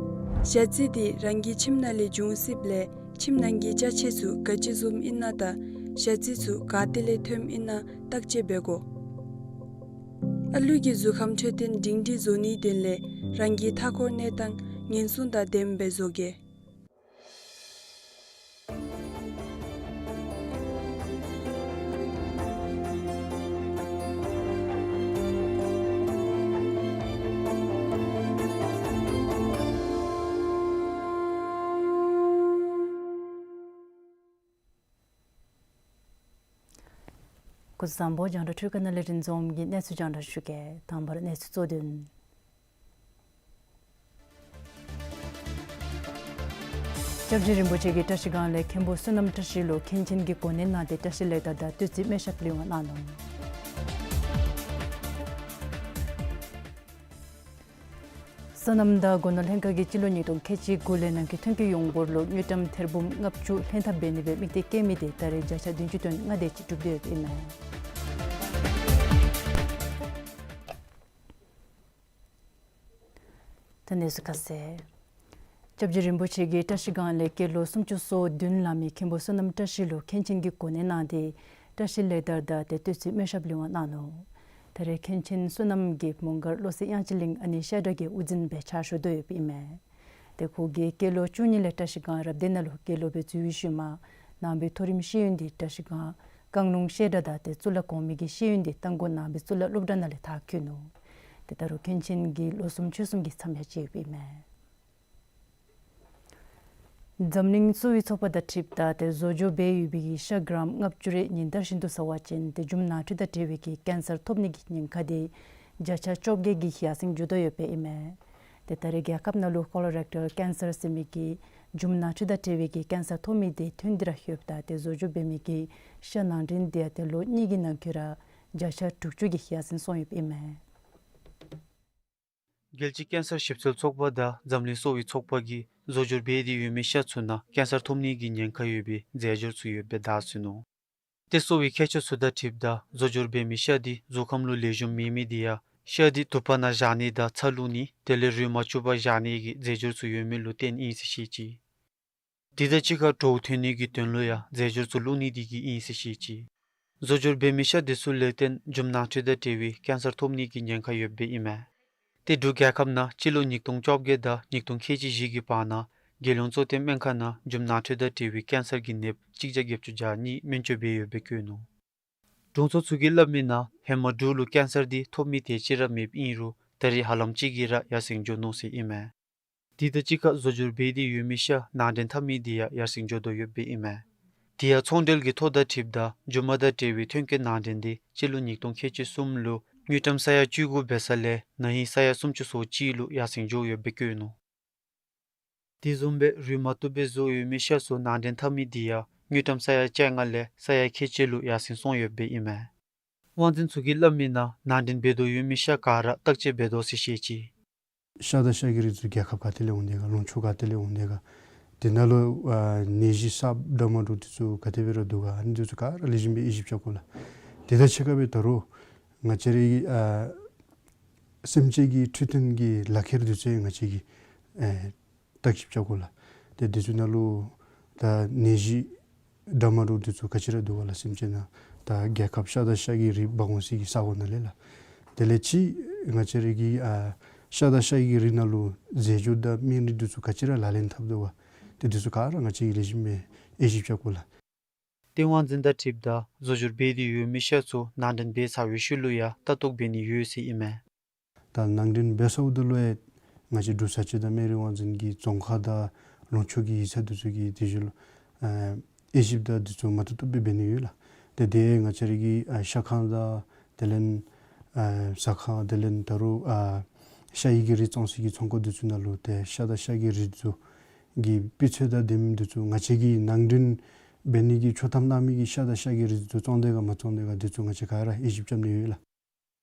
ཞ་རྩི་འདི་རང་གི་ཁྱིམ་ནང་ལས་འབྱུང་སྲིདཔ་ལས་ཁྱིམ་ནང་གི་ཅ་ཆས་ཚུ་ག་ཅི་བཟུམ་ཨིན་ན་དང་ཞ་རྩི་ཚུ་ག་ཏེ་ལས་ཐོནམ་ཨིན་ན་བརྟག་དཔྱད་འབད་དགོ། ཨ་ལུ་གི་གཟུགས་ཁམས་འཕྲོད་བསྟེན་སྒྲིང་སྒྲིང་བཟོ་ནིའི་དོན་ལས་རང་གི་མཐའ་འཁོར་གནས་སྟངས་ཉེན་སྲུང་དང་ལྡནམ་སྦེ་བཟོ་གེ། སྐུ་གཟུགས་བཟང་པོ། རྒྱང་བསྒྲགས་འཕྲུལ་ཁང་ནང་ལས་རིན་འཛོམས་ཀྱིས་གནས་ཚུལ་རྒྱང་བསྒྲགས་ཞུ་གེ། དང་པ་ར་གནས་ཚུལ་གཙོ་དོན། སྐྱབས་རྗེ་རིན་པོ་ཆེ་གིས་བཀྲ་ཤིས་སྒང་ལས་མཁན་པོ་བསོད་ནམས་བཀྲ་ཤིས་ལུ་མཁན་ཆེན་གྱི་གོ་གནས་གནང་སྟེ་བཀྲ་ཤིས་ལེགས་དར་དང་བསྟོད་ཚིག་སྨོན་ཞབས་ལེགས་པར་གནང་ནུག། སོ་ནམ་དང་སྒོ་ནོར་ལྷན་ཁག་གིས་སྤྱི་ལོ་ཉིས་སྟོང་ཁལ་གཅིག་དགུ་ལས་ནང་འཁོད་ཐོན་སྐྱེད་ཡོངས་འབོར་ལུ་དངུལ་ཀྲམ་ཐེར་འབུམ་ལྔ་བཅུ་ལྷན་ཐབས་འབད་ནི་སྦེ་དམིགས་གཏད་བསྐྱེད་མི་དེ་ད་རེས་བརྒྱ་ཆ་བདུན་ཅུ་དོན་ལྔ་དེ་ཅིག་གྲུབ་སྟེ་ཡོདཔ་ཨིན་མས། ད་གནས་ཚུལ་ཁ་གསལ། སྐྱབས་རྗེ་རིན་པོ་ཆེ་གིས་བཀྲ་ཤིས་སྒང་ལས་སྐྱེས་ལོ་སུམ་ཅུ་སོ་བདུན་ལང་མི་མཁན་པོ་བསོད་ནམས་བཀྲ་ཤིས་ལུ་མཁན་ཆེན་གྱི་གོ་གནས་གནང་སྟེ་བཀྲ་ཤིས་ལེགས་དར་དང་ཏེ་བསྟོད་ཚིག་སྨོན་ཞབས་ལེགས་དབང་གནང་ནུག། ད་རེས་མཁན་ཆེན་བསོད་ནམས་ཀྱིས་མོང་སྒར་བློ་གསལ་དབྱངས་ཅན་གླིང་ཨ་ནེ་ཤ་ཌ་གི་དབུ་འཛིན་སྦེ་ཕྱག་ཞུ་དོ་ཡོདཔ་ཨིན་མས། ཏེ་ཁོ་གིས་སྐྱེས་ལོ་བཅུ་གཉིས་ལས་བཀྲ་ཤིས་སྒང་རབ་སྡེ་ནང་ལུ་དགེ་སློང་སྦེ་འཛུལ་བའི་ཤུལ་མ་ནང་པའི་མཐོ་རིམ་ཤེས་ཡོན་དེ་བཀྲ་ཤིས་སྒང་བཀང་ལུང་ཤེལ་བྲག་དང་ཏེ་གཙུག་ལག་གོང་མའི་གི་ཤེས་ཡོན་དེ་རྟ་མགོ་ནང་པའི་གཙུག་ལག་སློབ་གྲྭ་ནང་ལས་མཐར་འཁྱོལ་ནུག། ཏེ་ད་རུང་མཁན་ཆེན་གྱིས་ལོ་གསུམ་ཕྱོགས་གསུམ་གྱི་མཚམས་ཡང་བཅད་ཡོདཔ་ཨིན་མས། འཛམ་གླིང་གསོ་བའི་ཚོགས་པ་དང་འཁྲིལཝ་ད་ཏེ་བཟོ་སྦྱོར་འབད་ཡོད་པའི་གི་ཤ་གྲམ་ལྔ་བཅུ་རེ་ཉིན་ལྟར་བཞིན་དུ་ཟ་བ་ཅིན་ཏེ་མཇུག་ནང་ཁྲོལ་དང་འབྲེལ་བའི་གི་ཀེན་སར་ཐོབ་ནི་གི་ཉེན་ཁ་དེ་བརྒྱ་ཆ་བཅོ་བརྒྱད་ཀྱིས་ཡར་སེང་འགྱོ་དོ་ཡོདཔ་ཨིན་མས། ཏེ་ད་རེས་རྒྱལ་ཁབ་ནང་ལུ་ཀོ་ལོ་རེག་ཊལ་ཀེན་སར་ཟེར་མི་གི་མཇུག་ནང་ཁྲོལ་དང་འབྲེལ་བའི་གི་ཀེན་སར་ཐོབ་མི་དེ་ཐོན་ཏེ་ར་ཡོདཔ་ད་ཏེ་བཟོ་སྦྱོར་འབད་མི་གི་ཤ་ནང་འདྲེན་དེ་ཡང་ཏེ་ལོ་གཉིས་ཀྱི་ནང་འཁོད་ར་བརྒྱ་ཆ་དྲུག་ཅུ་གིས་ཡར་སེང་སོང་ཡོདཔ་ཨིན་མས། རྒྱལ་སྤྱིའི་ཀེན་སར་ཞིབ་འཚོལ་ཚོགས་པ་དང་འཛམ་གླིང་གསོ་བའི་ཚོགས་པ་གིས་བཟོ་སྦྱོར་འབད་དེ་ཡོད་མི་ཤ་ཚུ་ནང་ཀེན་སར་ཐོབ་ནི་གི་ཉེན་ཁ་ཡོད་པའི་རྫས་སྦྱོར་ཚུ་ཡོདཔ་སྦེ་བརྡ་སོན་ནུག། ཏེ་གསོ་བའི་ཁྱད་ཆོས་ཚུ་དང་འཁྲིལཝ་ད་བཟོ་སྦྱོར་འབད་མི་ཤ་དེ་གཟུགས་ཁམས་ལུ་ལེགས་ཤོམ་མེད་མི་དེ་ཡང་ཤ་དེ་དུ་པ་ནང་བཞག་ནི་དང་ཚ་བླུག་ནི་དེ་ལས་རུལ་མ་བཅུག་པར་བཞག་ནི་གི་རྫས་སྦྱོར་ཚུ་ཡོད་མི་ལུ་བརྟེན་ཨིན་ཟེར་བཤད་ཅི། དེ་དང་གཅིག་ཁར་བྲོཝ་ཐོན་ནི་གི་དོན་ལུ་ཡང་རྫས་སྦྱོར་ཚུ་བླུག་ནི་དེ་གིས་ཨིན་ཟེར་བཤད་ཅི། བཟོ་སྦྱོར་འབད་མི་ཤ་དེ་ཚུ་ལས་བརྟེན་མཇུག་ནང་ཁྲོལ་དང་འབྲེལ་བའི་ཀེན་སར་ཐོབ་ནི་གི་ཉེན་ཁ་ཡོདཔ་ཨིན་མས། ཏེ་འབྲུག་རྒྱལ་ཁབ་ནང་སྤྱི་ལོ་ཉིས་སྟོང་བཅོ་བརྒྱད་དང་ཉིས་སྟོང་ཁལ་གཅིག་བཞི་གི་བར་ན་རྒྱལ་ཡོངས་གཙོ་བསྟེན་སྨན་ཁང་ནང་མཇུག་ནང་ཁྲོལ་དང་འབྲེལ་བའི་ཀེན་སར་གྱི་ནདཔ་གཅིག་བརྒྱ་བརྒྱད་ཅུ་གྱ་གཉིས་སྨན་བཅོས་འབད་ཡོདཔ་སྦེ་བཀོད་ནུག། དྲུང་འཚོ་ཚུ་གིས་སླབ་མིའི་ནང་ཧེ་མ་འབྲུག་ལུ་ཀེན་སར་དེ་ཐོབ་མི་དེ་ཅིག་ར་མེདཔ་ཨིན་རུང་ད་རེས་ཧ་ལམ་ཅིག་གིས་ར་ཡར་སེང་འགྱོ་ནུག་ཟེར་ཨིན་མས། དེ་དང་གཅིག་ཁར་བཟོ་སྦྱོར་འབད་དེ་ཡོད་མི་ཤ་ནང་འདྲེན་འཐབ་མི་དེ་ཡང་ཡར་སེང་འགྱོ་དོ་ཡོདཔ་ཨིན་མས། དེ་ཡང་ཚོང་འབྲེལ་གྱི་ཐོ་དང་འཁྲིལཝ་ད་རྒྱུ་མ་དང་འབྲེལ་བའི་ཐོན་སྐྱེད་ནང་འདྲེན་དེ་སྤྱི་ལོ་ཉིས་སྟོང་ཁལ་གཅིག་གསུམ་ལུ་དངུལ་ཀྲམ་ས་ཡ་བཅུ་དགུ་འབད་ས་ལས་ན་ཧིང་ས་ཡ་སུམ་ཅུ་སོ་གཅིག་ལུ་ཡར་སེང་འགྱོ་ཡོདཔ་སྦེ་བཀོད་ནུག། དེ་བཟུམ་སྦེ་རུལ་མ་བཏུབ་པའི་བཟོ་ཡོད་མི་ཤ་ཚུ་ནང་འདྲེན་འཐབ་མི་དེ་ཡང་དངུལ་ཀྲམ་ས་ཡ་བཅོ་ལྔ་ལས་ས་ཡ་ཁལ་གཅིག་ལུ་ཡར་སེང་སོང་ཡོདཔ་ཨིན་མས། དབང་འཛིན་ཚུ་གིས་སླབ་མིའི་ནང་ནང་འདྲེན་འབད་དོ་ཡོད་མི་ཤ་ག་ར་བརྟག་དཔྱད་འབད་དོ་ཟེར་བཤད་ཅི། ཤ་དང་ཤ་གི་རིགས་ཚུ་རྒྱལ་ཁབ་ག་ཏེ་ལས་འོང་དེ་ག་ལུང་ཕྱོགས་ག་ཏེ་ལས་འོང་དེ་ག་དེ་ནང་ལུ་ཨ་ནད་གཞི་གསརཔ་འདྲ་མ་འདྲཝ་དེ་ཚུ་ག་དེ་སྦེ་ར་འདུག་ག་ཨ་ནི་དེ་ཚུ་ག་ར་ལེགས་ཤོམ་སྦེ་དབྱེ་ཞིབ་རྐྱབ་དགོ་ལགས། དེ་དང་གཅིག་ཁར་སྦེ་ད་རུང་ང་བཅས་རའི་ཨ་སེམས་ཅན་གྱི་འཕྲོད་བསྟེན་གྱི་ལག་ཁྱེར་དེ་ཚུ་ཡང་ང་བཅས་ཀྱིས་ཨེ་བརྟག་ཞིབ་རྐྱབ་དགོ་ལགས། ཏེ་དེ་ཚུ་ནང་ལུ་ད་ནད་གཞི་འདྲ་མ་འདྲཝ་དེ་ཚུ་ག་ཅི་ར་འདུག་ག་ལགས། སེམས་ཅན་ནང་ད་རྒྱལ་ཁབ་ཤ་དང་ཤ་གི་རིགས་འབག་འོང་སའི་གི་ས་གོ་ནང་ལས་ལགས། དེ་ལས་ཅིག་ང་བཅས་རའི་གི་ཨ་ཤ་དང་ཤ་གི་རིགས་ནང་ལུ་རྫས་སྦྱོར་དང་སྨན་རིགས་དེ་ཚུ་ག་ཅི་ར་ལག་ལེན་འཐབ་འདུག་ག་ཏེ་དེ་ཚུ་ག་ར་ང་བཅས་ཀྱིས་ལེགས་ཤོམ་སྦེ་དབྱེ་ཞིབ་རྐྱབ་དགོ་ལགས། ཏེ་དབང་འཛིན་དང་འཁྲིལཝ་ད་བཟོ་སྦྱོར་འབད་དེ་ཡོད་མི་ཤ་ཚུ་ནང་འདྲེན་འབད་ཚར་བའི་ཤུལ་ལུ་ཡང་ལྟ་རྟོག་འབད་ནི་ཡོད་ཟེར་ཨིན་མས། ད་ནང་འདྲེན་འབད་ཚརཝ་ད་ལུ་ཡང་ང་བཅས་འབྲུག་བཟའ་བཅའ་དང་སྨན་རིགས་དབང་འཛིན་གྱིས་རྫོང་ཁག་དང་ལུང་ཕྱོགས་ཀྱི་ཡིག་ཚང་དེ་ཚུ་གི་དེ་བཞིན་ལུ་ཨ་དབྱེ་ཞིབ་དང་དེ་ཚུ་མ་བཏུབ་བཏུབ་སྦེ་འབད་ནི་ཡོད་ལགས། ཏེ་དེ་ང་བཅས་རའི་གི་ཨ་ཤ་ཁང་དང་དེ་ལས་ཨ་ཟ་ཁང་དེ་ལས་ད་རུང་ཨ་ཤ་ཡི་གི་རིགས་བཙོང་སའི་གི་ཚོང་ཁང་དེ་ཚུ་ནང་ལུ་ཏེ་ཤ་དང་ཤ་གི་རིགས་ཚུ་གི་སྤུས་ཚད་དང་ལྡན་མི་དེ་ཚུ་ང་བཅས་ཀྱིས་ནང་འདྲེན་འབད་ནི་གི་ཆོག་ཐམ་གནང་མི་གི་ཤ་དང་ཤ་གི་རིགས་དེ་ཚུ་བཙོང་དེས་ག་མ་བཙོང་དེས་ག་དེ་ཚུ་ང་བཅས་ག་ར་དབྱེ་ཞིབ་རྐྱབ་ནི་ཡོད་ལགས།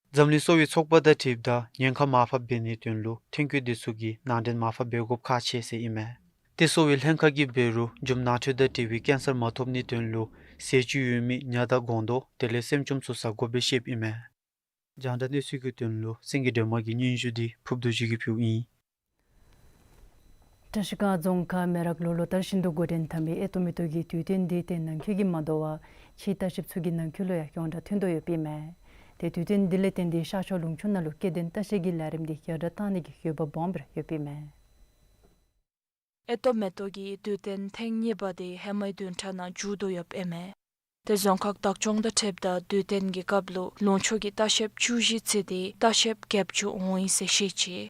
འཛམ་གླིང་གསོ་བའི་ཚོགས་པ་དང་འཁྲིལཝ་ད་ཉེན་ཁ་མར་ཕབ་འབད་ནིའི་དོན་ལུ་ཐོན་སྐྱེད་དེ་ཚུ་གི་ནང་འདྲེན་མར་ཕབ་འབད་དགོཔ་ཁག་ཆེ་ཟེར་ཨིན་མས། ཏེ་གསོ་བའི་ལྷན་ཁག་གིས་འབད་རུང་རྒྱུ་མ་ནང་འཕྲོད་དང་འབྲེལ་བའི་ཀེན་སར་མ་ཐོབ་ནིའི་དོན་ལུ་ཟས་བཅུད་ཡོད་མི་ཉ་དང་སྒོང་རྡོག་དེ་ལས་སྲནམ་ཅུམ་ཚུ་ཟ་དགོཔ་སྦེ་བཤདཔ་ཨིན་མས། རྒྱང་བསྒྲགས་གནས་ཚུལ་གྱི་དོན་ལུ་སེང་གེ་སྒྲོལ་མ་གི་སྙན་ཞུ་དེ་ཕུརབ་རྡོ་རྗེ་གིས་ཕུལཝ་ཨིན། བཀྲ་ཤིས་སྒང་རྫོང་ཁག་མེ་རག་ལུ་ལོ་ལྟར་བཞིན་དུ་འགོ་འདྲེན་འཐབ་མི་ཨེ་ཏོག་མེ་ཏོག་གི་དུས་སྟོན་འདི་ཏེ་ནང་འཁོད་ཀྱིས་མ་དོ་བར་ཕྱིའི་ལྟ་བཤལཔ་ཚུ་གི་ནང་འཁོད་ལུ་ཡང་ཡོངས་གྲགས་ཐོན་དོ་ཡོདཔ་ཨིན་མས། ཏེ་དུས་སྟོན་འདི་ལས་བརྟེན་ཏེ་ཤར་ཕྱོགས་ལུང་ཕྱོགས་ནང་ལུ་སྐྱེ་ལྡན་ལྟ་བཤལ་གྱི་ལས་རིམ་འདི་ཡར་དྲག་གཏང་ནི་གི་འོས་འབབ་སྦོམ་སྦེ་ར་ཡོདཔ་ཨིན་མས། ཨེ་ཏོག་མེ་ཏོག་གི་དུས་སྟོན་ཐེངས་གཉིས་པ་དེ་ཧེ་མའི་བདུན་ཕྲག་ནང་མཇུག་བསྡུ་ཡོདཔ་ཨིན་མས། ཏེ་རྫོང་ཁག་བདག་སྐྱོང་དང་འཁྲིལཝ་ད་དུས་སྟོན་གྱི་སྐབས་ལུ་ལུང་ཕྱོགས་ཀྱི་ལྟ་བཤལཔ་བཅུ་བཞི་ཚུད་དེ་ལྟ་བཤལཔ་བརྒྱད་ཅུ་འོང་ཡི་ཟེར་བཤད་ཅི།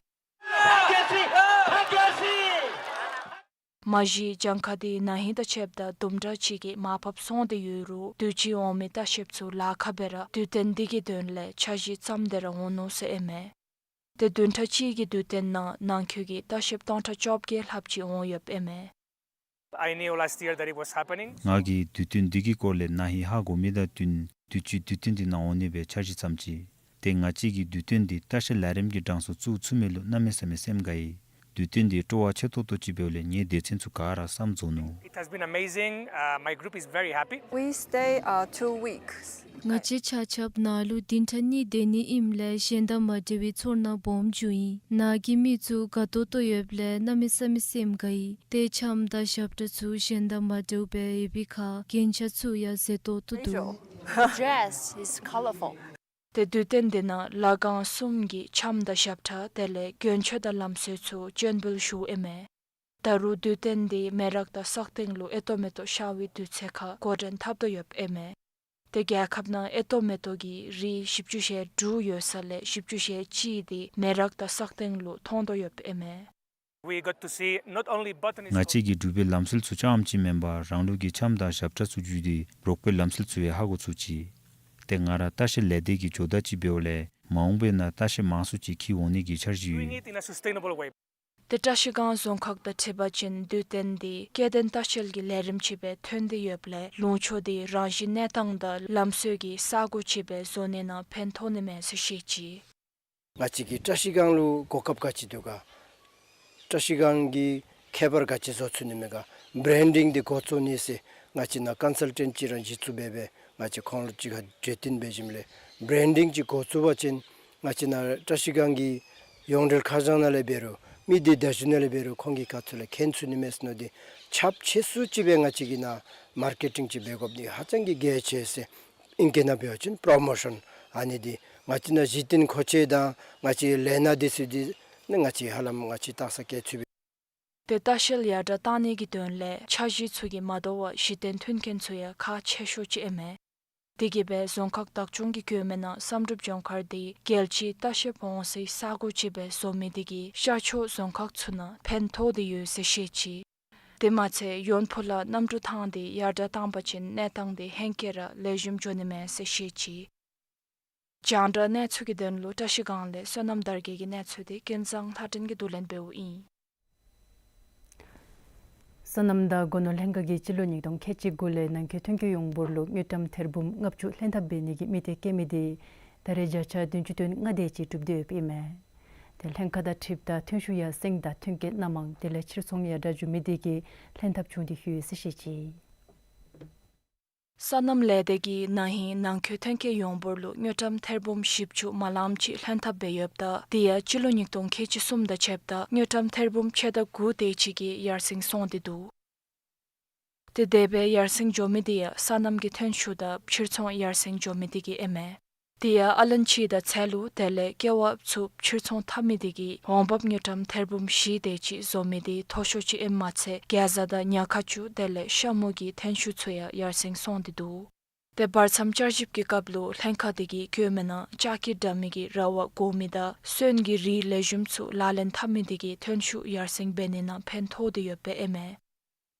མ་གཞི་གྱངས་ཁ་དེ་ན་ཧིང་དང་ཕྱདཔ་ད་དུམ་གྲ་ཅིག་གིས་མར་ཕབ་སོང་སྟེ་ཡོད་རུང་དུས་ཅི་འོང་མི་ལྟ་བཤལཔ་ཚུ་ལཱ་ཁག་སྦེ་ར་དུས་སྟོན་འདི་གི་དོན་ལས་འཆར་གཞི་བརྩམས་ཏེ་ར་འོང་ནུག་ཟེར་ཨིན་མས། ཏེ་བདུན་ཕྲག་གཅིག་གི་དུས་སྟོན་ནང་ནང་འཁོད་ཀྱི་ལྟ་བཤལཔ་སྟོང་ཕྲག་བཅོ་བརྒྱད་ལྷགཔ་ཅིག་འོང་ཡོདཔ་ཨིན་མས། I knew last year that it was happening. ང་གིས་དུས་སྟོན་འདི་གི་སྐོར་ལས་ན་ཧིང་ཧ་གོ་མི་དང་བསྟུན་དུས་ཅི་དུས་སྟོན་འདི་ནང་འོང་ནི་སྦེ་འཆར་གཞི་བརྩམས་ཅི། ཏེ་ང་བཅས་ཀྱིས་དུས་སྟོན་འདི་ལྟ་བཤལ་ལས་རིམ་གྱི་གྲངས་སུ་བཙུགས་ཚུགས་མི་ལུ་གནམ་མེད་ས་མེད་སེམས་དགའ་ཡི། དུས་སྟོན་འདི་སྤྲོ་བ་ཆེ་ཏོག་ཏོ་ཅིག་འབདཝ་ལས་ངེའི་སྡེ་ཚན་ཚུ་ག་ར་བསམ་རྫོགས་ནུག། It has been amazing. Uh, my group is very happy. We stay, uh, two weeks. ང་བཅས་ཆ་ཁྱབ་ནཱ་ལུ་བདུན་ཕྲག་གཉིས་སྡོད་ནི་ཨིནམ་ལས་གཞན་དང་མ་འདྲ་བའི་ཚོར་སྣང་སྦོམ་བྱུང་ཡི། ནཱ་གི་མི་ཚུ་དགའ་ཏོག་ཏོ་ཡོདཔ་ལས་གནམ་མེད་ས་མེད་སེམས་དགའ་ཡི། ཏེ་འཆམ་དང་ཞབས་ཁྲ་ཚུ་གཞན་དང་མ་འདྲཝ་སྦེ་ཡོད་པའི་ཁར་རྒྱན་ཆ་ཚུ་ཡང་མཛེས་ཏོག་ཏོ་འདུག། Dress is colorful. ཏེ་དུས་སྟོན་འདི་ནང་ལྷ་ཁང་གསུམ་གྱི་འཆམ་དང་ཞབས་ཁྲ་དེ་ལས་མགོན་ཆས་དང་ལམ་སྲོལ་ཚུ་སྤྱན་འབུལ་ཞུཝ་ཨིན་མས། ད་རུང་དུས་སྟོན་འདི་མེ་རག་དང་སག་སྟེང་ལུ་ཨེ་ཏོག་མེ་ཏོག་ཤར་བའི་དུས་ཚོད་ཁར་འགོ་འདྲེན་འཐབ་དོ་ཡོདཔ་ཨིན་མས། ཏེ་རྒྱལ་ཁབ་ནང་ཨེ་ཏོག་མེ་ཏོག་གི་རིགས་བཞི་བཅུ་ཞེ་དྲུག་ཡོད་ས་ལས་བཞི་བཅུ་ཞེ་གཅིག་འདི་མེ་རག་དང་སག་སྟེང་ལུ་མཐོང་དོ་ཡོདཔ་ཨིན་མས། We got to see not only botanists. ང་བཅས་ཀྱིས་འབྲུག་པའི་ལམ་སྲོལ་ཚུ་རྐྱངམ་ཅིག་མེན་པར་རང་ལུགས་ཀྱི་འཆམ་དང་ཞབས་ཁྲ་ཚུ་བརྒྱུད་དེ་འབྲོག་པའི་ལམ་སྲོལ་ཚུ་ཡང་ཧ་གོ་ཚུགས་ཅི། ཏེ་ང་ར་ལྟ་བཤལ་ལས་སྡེ་གི་ཇོ་བདག་ཅིག་འབདཝ་ལས་མ་འོངས་པའི་ནང་ལྟ་བཤལ་མང་སུ་ཅིག་འཁྱིད་འོང་ནི་གི་འཆར་གཞི་ཡོད། Doing it in a sustainable way. ཏེ་བཀྲ་ཤིས་སྒང་རྫོང་ཁག་དང་འཁྲིལ་བ་ཅིན་དུས་སྟོན་འདི་སྐྱེ་ལྡན་ལྟ་བཤལ་གྱི་ལས་རིམ་ཅིག་སྦེ་ཐོན་ཏེ་ཡོདཔ་ལས་ལུང་ཕྱོགས་འདི་རང་བཞིན་གནས་སྟངས་དང་ལམ་སྲོལ་གྱི་ས་གོ་ཅིག་སྦེ་བཟོ་ནི་ནང་ཕན་ཐོགས་ནི་མས་ཟེར་བཤད་ཅི། ང་བཅས་ཀྱི་བཀྲ་ཤིས་སྒང་ལུ་གོ་སྐབས་ག་ཅི་འདུག་ག། བཀྲ་ཤིས་སྒང་གི་ཁྱད་པར་ག་ཅི་བཟོ་ཚུགས་ནི་མས་ག། བི་རེན་ཌིང་འདི་འགོ་བཙུགས་ནི་ཟེར་ང་བཅས་ནཱ་ཀོན་སལ་ཊེནཊ་ཅིག་ར་གཞི་བཙུགས་འབད་སྦེ་ང་བཅས་ཁོང་ལུ་གཅིག་ཁར་གྲོས་བསྟུན་འབད་ཞིནམ་ལས་བི་རེན་ཌིང་ཅིག་འགོ་བཙུགས་པ་ཅིན་ང་བཅས་ནཱ་བཀྲ་ཤིས་སྒང་གི་ཡོངས་འབྲེལ་ཁ་བྱང་ནང་ལས་འབད་རུང་མི་སྡེ་བརྡ་བརྒྱུད་ནང་ལས་འབད་རུང་ཁོང་གི་ཁ་ཐུག་ལས་མཁྱེན་ཚུགས་ནི་མས་ཟེར་མནོ་སྟེ་ཁྱབ་ཆེ་སུ་ཅིག་སྦེ་ང་བཅས་ཀྱིས་ནཱ་མར་ཀེ་ཊིང་ཅིག་འབད་དགོཔ་འདི་ཧ་ཅང་གི་གལ་ཆེ་ཟེར། ཨིང་སྐད་ནང་འབད་བ་ཅིན་པྲོ་མོ་ཤཱན། ཨ་ནི་འདི་ང་བཅས་ནཱ་གཞི་རྟེན་མཁོ་ཆས་དང་ང་བཅས་ལས་སྣ་འདི་ཚུ་འདི་ནི་ང་བཅས་ཧ་ལམ་ང་བཅས་བཏང་ས་བཀལ་ཚུགས་པས། ཏེ་ལྟ་བཤལ་ཡར་དྲག་གཏང་ནི་གི་དོན་ལས་འཆར་གཞི་ཚུ་གིས་མ་དོ་བར་གཞི་རྟེན་མཐུན་རྐྱེན་ཚུ་ཡང་ཁག་ཆེ་ཤོས་ཅིག་ཨིན་མས། དེ་གིས་སྦེ་རྫོང་ཁག་བདག་སྐྱོང་གིས་བཀོད་མི་ནང་བསམ་གྲུབ་ལྗོངས་མཁར་འདི་རྒྱལ་སྤྱིའི་ལྟ་བཤལ་འོང་སའི་ས་གོ་ཅིག་སྦེ་བཟོ་མི་དེ་གིས་ཤར་ཕྱོགས་རྫོང་ཁག་ཚུ་ནང་ཕན་ཐོགས་ཏེ་ཡོད་ཟེར་བཤད་ཅི། དེ་མ་ཚད་ཡོན་ཕུ་ལ་གནམ་གྲུ་ཐང་འདི་ཡར་དྲག་བཏང་པ་ཅིན་གནས་སྟངས་འདི་ཧེང་སྐལ་ར་ལེགས་ཤོམ་འགྱོ་ནི་མས་ཟེར་བཤད་ཅི། རྒྱང་བསྒྲགས་གནས་ཚུལ་གྱི་དོན་ལུ་བཀྲ་ཤིས་སྒང་ལས་བསོད་ནམས་དར་རྒྱས་ཀྱི་གནས་ཚུལ་འདི་ཀུན་བཟང་ལྷ་སྒྲོན་གྱིས་བསྡུ་ལེན་འབདཝ་ཨིན། སོ་ནམ་དང་སྒོ་ནོར་ལྷན་ཁག་གིས་སྤྱི་ལོ་ཉིས་སྟོང་ཁལ་གཅིག་དགུ་ལས་ནང་འཁོད་ཐོན་སྐྱེད་ཡོངས་འབོར་ལུ་དངུལ་ཀྲམ་ཐེར་འབུམ་ལྔ་བཅུ་ལྷན་ཐབས་འབད་ནི་གི་དམིགས་གཏད་བསྐྱེད་མི་འདི་ད་རེས་བརྒྱ་ཆ་བདུན་ཅུ་དོན་ལྔ་དེ་ཅིག་གྲུབ་སྟེ་ཡོདཔ་ཨིན་མས། ཏེ་ལྷན་ཁག་དང་འཁྲིལཝ་ད་ཐོན་ཤུགས་ཡར་སེང་དང་ཐོན་སྐྱེད་སྣ་མང་དེ་ལས་ཕྱིར་ཚོང་ཡར་དྲག་འགྱོ་མི་དེ་གིས་ལྷན་ཐབས་བྱུང་སྟེ་ཡོད་ཟེར་བཤད་ཅི། སོ་ནམ་ལས་སྡེ་གིས་ན་ཧིང་ནང་འཁོད་ཐོན་སྐྱེད་ཡོངས་འབོར་ལུ་དངུལ་ཀྲམ་ཐེར་འབུམ་བཞི་བཅུ་མ་ལངམ་ཅིག་ལྷན་ཐབས་འབད་ཡོདཔ་ད་དེ་ཡང་སྤྱི་ལོ་ཉིས་སྟོང་ཁལ་གཅིག་གསུམ་དང་ཕྱདཔ་ད་དངུལ་ཀྲམ་ཐེར་འབུམ་ཕྱེད་དང་དགུ་དེ་ཅིག་གིས་ཡར་སེང་སོང་སྟེ་འདུག། ཏེ་དེ་སྦེ་ཡར་སེང་འགྱོ་མི་དེ་ཡང་སོ་ནམ་གྱི་ཐོན་ཤུགས་དང་ཕྱིར་ཚོང་ཡར་སེང་འགྱོ་མི་དེ་གིས་ཨིན་མས། དེ་ཡང་ཨ་ལན་ཕྱི་དང་ཚལ་ལུ་དེ་ལས་ཀེ་བ་ཚུ་ཕྱིར་ཚོང་འཐབ་མི་དེ་གིས་འོང་འབབ་དངུལ་ཀྲམ་ཐེར་འབུམ་བཞི་དེ་ཅིག་བཟོ་མི་དེ་མཐོ་ཤོས་ཅིག་ཨིནམ་མ་ཚད་གེ་ཛ་དང་ཉ་ཁ་ཆུ་དེ་ལས་ཤ་མུ་གི་ཐོན་ཤུགས་ཚུ་ཡང་ཡར་སེང་སོང་སྟེ་འདུག། ཏེ་བར་མཚམས་བསྐྱར་ཞིབ་ཀྱི་སྐབས་ལུ་ལྷན་ཁག་དེ་གིས་བཀོད་མི་ནང་ལྕགས་ཀྱི་དྲ་མིག་གི་ར་བ་བསྒོར་མི་དང་སོན་གྱི་རིགས་ལེགས་ཤོམ་ཚུ་ལག་ལེན་འཐབ་མི་དེ་གིས་ཐོན་ཤུགས་ཡར་སེང་འབད་ནི་ནང་ཕན་ཐོགས་ཏེ་ཡོདཔ་ཨིན་མས།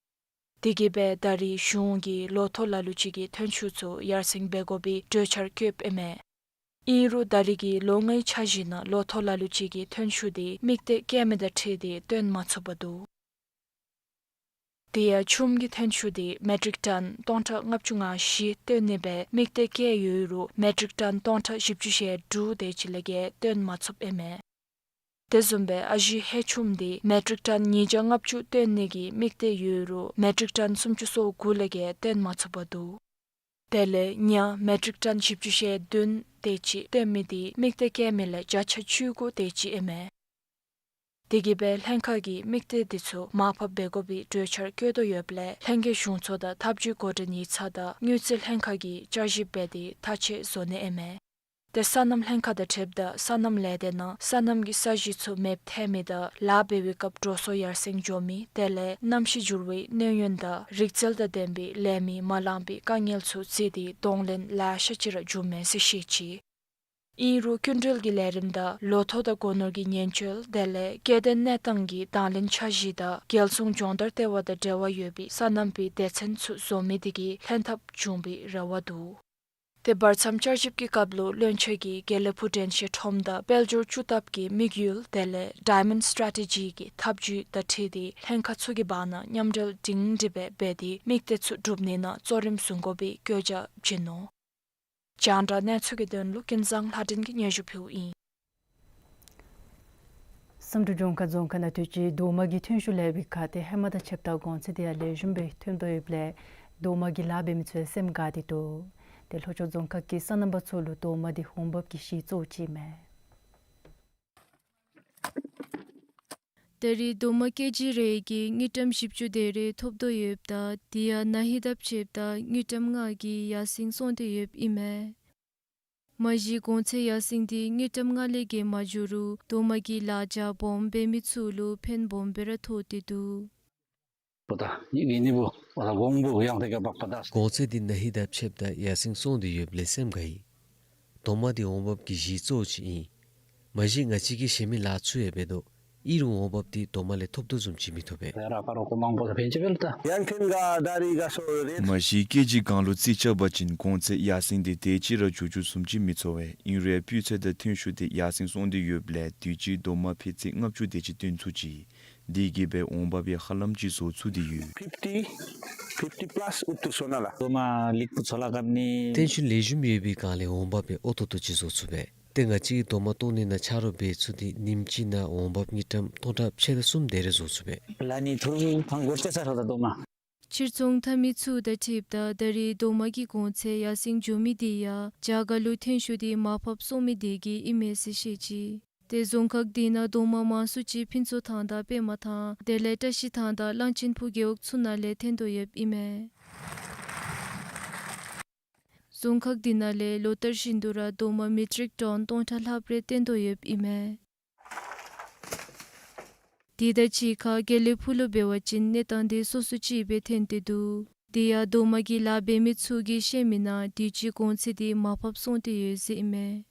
དེ་གིས་སྦེ་ད་རེས་གཞུང་གིས་ལོ་ཐོག་ལ་ལུ་ཅིག་གི་ཐོན་ཤུགས་ཚུ་ཡར་སེང་འབད་དགོ་པའི་གྲོས་འཆར་བཀོདཔ་ཨིན་མས། ཨིན་རུང་ད་རེས་ཀྱི་ལོ་ལྔའི་འཆར་གཞི་ནང་ལོ་ཐོག་ལ་ལུ་ཅིག་གི་ཐོན་ཤུགས་དེ་དམིགས་གཏད་བསྐྱེད་མི་དང་འཁྲིལ་ཏེ་བཏོན་མ་ཚུགས་པར་འདུག། དེ་ཡང་ཆུམ་གྱི་ཐོན་ཤུགས་དེ་མེ་ཊིག་ཊོན་སྟོང་ཕྲག་ལྔ་བཅུ་ང་བཞི་བཏོན་ནི་སྦེ་དམིགས་གཏད་བསྐྱེད་ཡོད་རུང་མེ་ཊིག་ཊོན་སྟོང་ཕྲག་བཞི་བཅུ་ཞེ་དྲུག་དེ་ཅིག་ལས་བརྒལ་བཏོན་མ་ཚུགསཔ་ཨིན་མས། དེ་བཟུམ་སྦེ་ཨ་ཞེ་ཧེ་ཆུམ་དེ་མེ་ཊིག་ཊོན་ཉིས་བརྒྱ་ལྔ་བཅུ་བཏོན་ནི་གི་དམིགས་གཏད་ཡོད་རུང་མེ་ཊིག་ཊོན་སུམ་ཅུ་སོ་དགུ་ལས་བརྒལ་བཏོན་མ་ཚུགས་པར་འདུག། དེ་ལས་ཉ་མེ་ཊིག་ཊོན་བཞི་བཅུ་ཞེ་བདུན་དེ་ཅིག་བཏོན་མི་དེ་དམིགས་གཏད་བསྐྱེད་མི་ལས་བརྒྱ་ཆ་བཅུ་དགུ་དེ་ཅིག་ཨིན་མས། དེ་གིས་སྦེ་ལྷན་ཁག་གིས་དམིགས་གཏད་དེ་ཚུ་མར་ཕབ་འབད་དགོ་པའི་གྲོས་འཆར་བཀོད་དོ་ཡོདཔ་ལས་ལྷན་རྒྱས་གཞུང་ཚོགས་དང་ཐབས་ཇུས་འགོ་འདྲེན་ཡིག་ཚང་དང་དངུལ་རྩིས་ལྷན་ཁག་གིས་བསྐྱར་ཞིབ་འབད་དེ་ཐག་བཅད་བཟོ་ནི་ཨིན་མས། ཏེ་སོ་ནམ་ལྷན་ཁག་དང་འཁྲིལཝ་ད་སོ་ནམ་ལས་སྡེ་ནང་སོ་ནམ་གྱི་ས་གཞི་ཚུ་མེདཔ་ཐལ་མི་དང་ལཱ་འབད་བའི་སྐབས་འགྲོ་སོང་ཡར་སེང་འགྱོ་མི་དེ་ལས་གནམ་གཤིས་འགྱུར་བའི་གནོད་ཡོན་དང་རིག་རྩལ་དང་ལྡན་པའི་ལས་མི་མ་ལང་པའི་དཀའ་ངལ་ཚུ་བརྩིས་ཏེ་གདོང་ལེན་ལེ་ཤ་ཅིག་ར་འབྱུངམ་མས་ཟེར་བཤད་ཅི། ཨིན་རུང་སྐྱིན་འགྲུལ་གྱི་ལས་རིམ་དང་ལོ་ཐོག་དང་སྒོ་ནོར་གྱི་ཉེན་བཅོལ་དེ་ལས་སྐྱེ་ལྡན་གནས་སྟངས་ཀྱི་དང་ལེན་འཆར་གཞི་དང་རྒྱལ་སྲུང་སྦྱོང་བརྡར་ལྟེ་བ་དང་འབྲེལ་བ་ཡོད་པའི་སོ་ནམ་པའི་སྡེ་ཚན་ཚུ་བཟོ་མི་དེ་གིས་ལྷན་ཐབས་བྱུང་བའི་རེ་བ་འདུག། དེ་བར་མཚམས་བསྐྱར་ཞིབ་ཀྱི་སྐབས་ལུ་བློན་ཆེན་གྱིས་དགེ་ལེགས་ཕུག་དྲན་ཤེས་ཁྲོམ་དང་དཔལ་འབྱོར་བཅུ་ཐབས་ཀྱི་དམིགས་ཡུལ་དེ་ལས་ཌའི་མཱོནཌ་སི་ཊེ་རེ་ཊི་ཇི་གི་ཐབས་ཇུས་དང་འཁྲིལ་ཏེ་ལྷན་ཁག་ཚུ་གི་བར་ན་མཉམ་འབྲེལ་སྒྲིང་སྒྲི་སྦེ་འབད་དེ་དམིགས་གཏད་ཚུ་སྒྲུབ་ནི་ནང་གཙོ་རིམ་བཟུང་དགོ་པའི་བཀོད་རྒྱ་བྱིན་ནུག། རྒྱང་བསྒྲགས་གནས་ཚུལ་གྱི་དོན་ལུ་ཀུན་བཟང་ལྷ་སྒྲོན་གྱིས་སྙན་ཞུ་ཕུལཝ་ཨིན། བསམ་གྲུབ་ལྗོངས་མཁར་རྫོང་ཁག་ནང་དུས་ཅི་རྡོག་མ་གི་ཐོན་ཤུགས་ལེགས་པའི་ཁར་ཏེ་ཧེ་མ་དང་ཕྱདཔ་ད་གོང་ཚད་དེ་ཡང་ལེགས་ཤོམ་སྦེ་ཐོན་དོ་ཡོདཔ་ལས་རྡོག་མ་གི་ལཱ་འབད་མི་ཚུ་ཡང་སེམས་དགའ་སྟེ་འདུག། ཏེ་ལྷོ་ཕྱོགས་རྫོང་ཁག་གི་སོ་ནམ་པ་ཚུ་ལུ་རྡོག་མ་འདི་འོང་འབབ་ཀྱི་གཞི་གཙོ་བོ་ཅིག་ཨིན་མས། ད་རེས་རྡོག་མ་ཀེ་ཇི་རེ་གིས་དངུལ་ཀྲམ་བཞི་བཅུ་དེ་རེ་ཐོབ་དོ་ཡོདཔ་ད་དེ་ཡང་ན་ཧིང་དང་ཕྱདཔ་ད་དངུལ་ཀྲམ་ལྔ་གིས་ཡར་སེང་སོང་སྟེ་ཡོདཔ་ཨིན་མས། མ་གཞི་གོང་ཚད་ཡར་སེང་འདི་དངུལ་ཀྲམ་ལྔ་ལས་བརྒལ་མ་འགྱོ་རུང་རྡོག་མ་གི་ལཱ་རྒྱ་སྦོམ་འབད་མི་ཚུ་ལུ་ཕན་སྦོམ་སྦེ་ར་ཐོགས་ཏེ་འདུག། པོ་ད་ནི་གི་ནི་བུ་བ་ད་གོང་བུ་ཡང་ཏེ་ག་བག་པ་ད། གོང་ཚད་འདི་ན་ཧིང་དང་ཕྱདཔ་ད་ཡར་སེང་སོང་སྟེ་ཡོདཔ་ལས་སེམས་དགའ་ཡི། རྡོག་མ་འདི་འོང་འབབ་ཀྱི་གཞི་གཙོ་བོ་ཅིག་ཨིན། མ་གཞི་ང་བཅས་ཀྱིས་གཞན་མི་ལཱ་ཚུ་ཡང་འབད་དོ། ཨིན་རུང་འོང་འབབ་འདི་རྡོག་མ་ལས་ཐོབ་དོ་བཟུམ་ཅིག་མི་ཐོབ་པས། ར་ཀ་རོ་ཀོ་མང་པོ་ད་ཕན་ཅི་བེལ་ད། ཡང་ཐེན་ག་ད་རི་ག་སོ་རེད། མ་གཞི་ཀེ་ཇི་གང་ལུ་རྩིས་རྐྱབ་པ་ཅིན་གོང་ཚད་ཡར་སེང་འདི་དེ་ཅིག་ར་འགྱོ་འགྱོ་བཟུམ་ཅིག་མི་ཚོར་བས། ཨིན་རུང་ཡང་སྤུས་ཚད་དང་ཐོན་ཤུགས་འདི་ཡར་སེང་སོང་སྟེ་ཡོདཔ་ལས་དུས་ཅི་རྡོག་མ་ཕད་ཚད་ལྔ་བཅུ་དེ་ཅིག་བཏོན་ཚུགས་ཅི། དེ་གིས་འབད་འོང་འབབ་ཡང་ཧ་ལམ་ཅིག་བཟོ་ཚུགས་ཏེ་ཡོད། ཕིཕ་ཊི་ཕིཕ་ཊི་པ་ལཱསི་ཨུ་ཐུ་སོ་ན་ལ། རྡོག་མ་ལེགས་པོ་ཚོ་ལ་གབ་ནི། ཐོན་ཤུགས་ལེགས་ཤོམ་ཡོད་པའི་སྒང་ལས་འོང་འབབ་ཡང་ཨོ་ཏོ་ཏོ་ཅིག་བཟོ་ཚུགས་པས། ཏེ་ང་བཅས་ཀྱིས་རྡོག་མ་བཏོག་ནི་ནང་ཆ་རོགས་འབད་ཚུགས་ཏེ་ཉིནམ་གཅིག་ནང་འོང་འབབ་དངུལ་ཀྲམ་སྟོང་ཕྲག་ཕྱེད་དང་གསུམ་དེ་རེ་བཟོ་ཚུགས་པས། ལ་ནི་ཐུར་ཐང་གོར་ཅེ་ས་རོ་ད་རྡོག་མ། ཕྱིར་ཚོང་འཐབ་མི་ཚུ་དང་འཁྲིལཝ་ད་ད་རེས་རྡོག་མ་གི་གོང་ཚད་ཡར་སེང་འགྱོ་མི་དེ་ཡང་རྒྱ་གར་ལུ་ཐོན་ཤུགས་འདི་མར་ཕབ་སོང་མི་དེ་གིས་ཨིན་མས་ཟེར་བཤད་ཅི། ཏེ་རྫོང་ཁག་དེ་ནང་རྡོག་མ་མང་སུ་ཅིག་ཕུན་ཚོགས་ཐང་དང་པདྨ་ཐང་དེ་ལས་བཀྲ་ཤིས་ཐང་དང་གླང་ཆེན་ཕུག་རྒེད་འོག་ཚུ་ནང་ལས་ཐོན་དོ་ཡོདཔ་ཨིན་མས། རྫོང་ཁག་དེ་ནང་ལས་ལོ་ལྟར་བཞིན་དུ་ར་རྡོག་མ་མེ་ཊིག་ཊོན་སྟོང་ཕྲག་ལྷགཔ་རེ་བཏོན་དོ་ཡོདཔ་ཨིན་མས། དེ་དང་གཅིག་ཁར་དགེ་ལེགས་ཕུག་ལུ་འབད་བ་ཅིན་གནས་སྟངས་དེ་སོ་སོ་ཅིག་སྦེ་ཐོན་ཏེ་འདུག། དེ་ཡང་རྡོག་མ་གི་ལཱ་འབད་མི་ཚུ་གིས་བཤད་མི་ནང་དུས་ཅི་གོང་ཚད་དེ་མར་ཕབ་སོང་སྟེ་ཡོད་ཟེར་ཨིན་མས།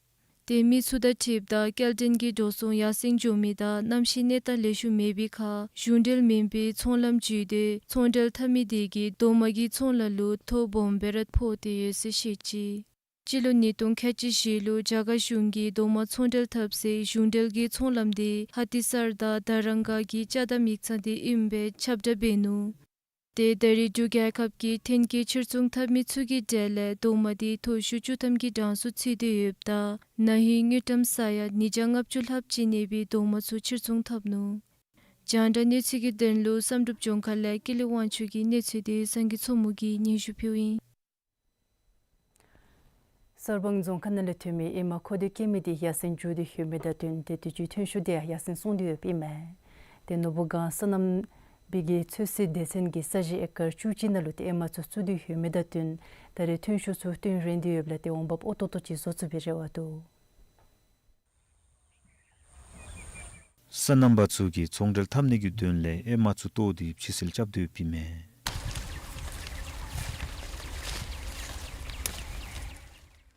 ཏེ་མི་ཚུ་དང་འཁྲིལཝ་ད་སྐྱེལ་འདྲེན་གྱི་འགྲོ་སོང་ཡར་སེང་འགྱོ་མི་དང་གནམ་གཤིས་གནས་སྟངས་ལེགས་ཤོམ་མེད་པའི་ཁར་གཞུང་འབྲེལ་མེན་པའི་ཚོང་ལམ་བརྒྱུད་དེ་ཚོང་འབྲེལ་འཐབ་མི་དེ་གིས་རྡོག་མ་གི་ཚོང་ལཱ་ལུ་ཐོ་སྦོམ་སྦེ་ར་ཕོག་སྟེ་ཡོད་ཟེར་བཤད་ཅི། སྤྱི་ལོ་ཉིས་སྟོང་ཁལ་གཅིག་བཞི་ལུ་རྒྱ་གར་གཞུང་གིས་རྡོག་མ་ཚོང་འབྲེལ་འཐབ་སའི་གཞུང་འབྲེལ་གྱི་ཚོང་ལམ་དེ་ཧ་ཏི་སར་དང་དར་རང་ག་གི་ཅ་དམ་ཡིག་ཚང་དེ་ཨིནམ་སྦེ་ཁྱབ་བསྒྲགས་འབད་ནུག། ཏེ་ད་རེས་འབྲུག་རྒྱལ་ཁབ་ཀྱི་ཐོན་སྐྱེད་ཕྱིར་ཚོང་འཐབ་མི་ཚུ་གི་གྲས་ལས་རྡོག་མ་དེ་མཐོ་ཤོས་བཅུ་ཐམ་གྱི་གྲངས་སུ་ཚུད་དེ་ཡོདཔ་ད་ན་ཧིང་དངུལ་ཀྲམ་ས་ཡ་ཉིས་བརྒྱ་ལྔ་བཅུ་ལྷགཔ་ཅིག་གནས་པའི་རྡོག་མ་ཚུ་ཕྱིར་ཚོང་འཐབ་ནུག། རྒྱང་བསྒྲགས་གནས་ཚུལ་གྱི་དོན་ལུ་བསམ་གྲུབ་ལྗོངས་མཁར་ལས་ཀུན་ལེགས་དབང་ཕྱུག་གི་གནས་ཚུལ་དེ་བཟང་གི་མཚོ་མོ་གིས་སྙན་ཞུ་ཕུལཝ་ཨིན། གསར་སྤང་རྫོང་ཁག་ནང་ལས་ཐོན་མི་ཨེ་མ་མཁོ་འདོད་བསྐྱེད་མི་དེ་ཡར་སེང་འགྱོ་སྟེ་ཡོད་མི་དང་བསྟུན་ཏེ་དུས་ཅི་ཐོན་ཤུགས་དེ་ཡང་ཡར་སེང་སོང་སྟེ་ཡོདཔ་ཨིན་མས། ཏེ་ནོར་བུ་སྒང་སོ་ནམ་པའི་གི་ཚོད་བསྲེ་སྡེ་ཚན་གྱིས་ས་གཞི་ཨེ་ཀར་བཅུ་གཅིག་ནང་ལུ་ཏེ་ཨེ་མ་ཚུ་བཙུགས་ཏེ་ཡོད་མི་དང་བསྟུན་ད་རེས་ཐོན་ཤུགས་ཚུ་བསྟུན་རན་ཏེ་ཡོདཔ་ལས་ཏེ་འོང་འབབ་ཨོ་ཏོ་ཏོ་ཅིག་བཟོ་ཚུགས་པའི་རེ་བ་འདུག། སོ་ནམ་པ་ཚུ་གིས་ཚོང་འབྲེལ་འཐབ་ནི་གི་དོན་ལས་ཨེ་མ་ཚུ་བཏོག་སྟེ་ཕྱི་སེལ་རྐྱབ་སྡོདཔ་ཨིན་མས།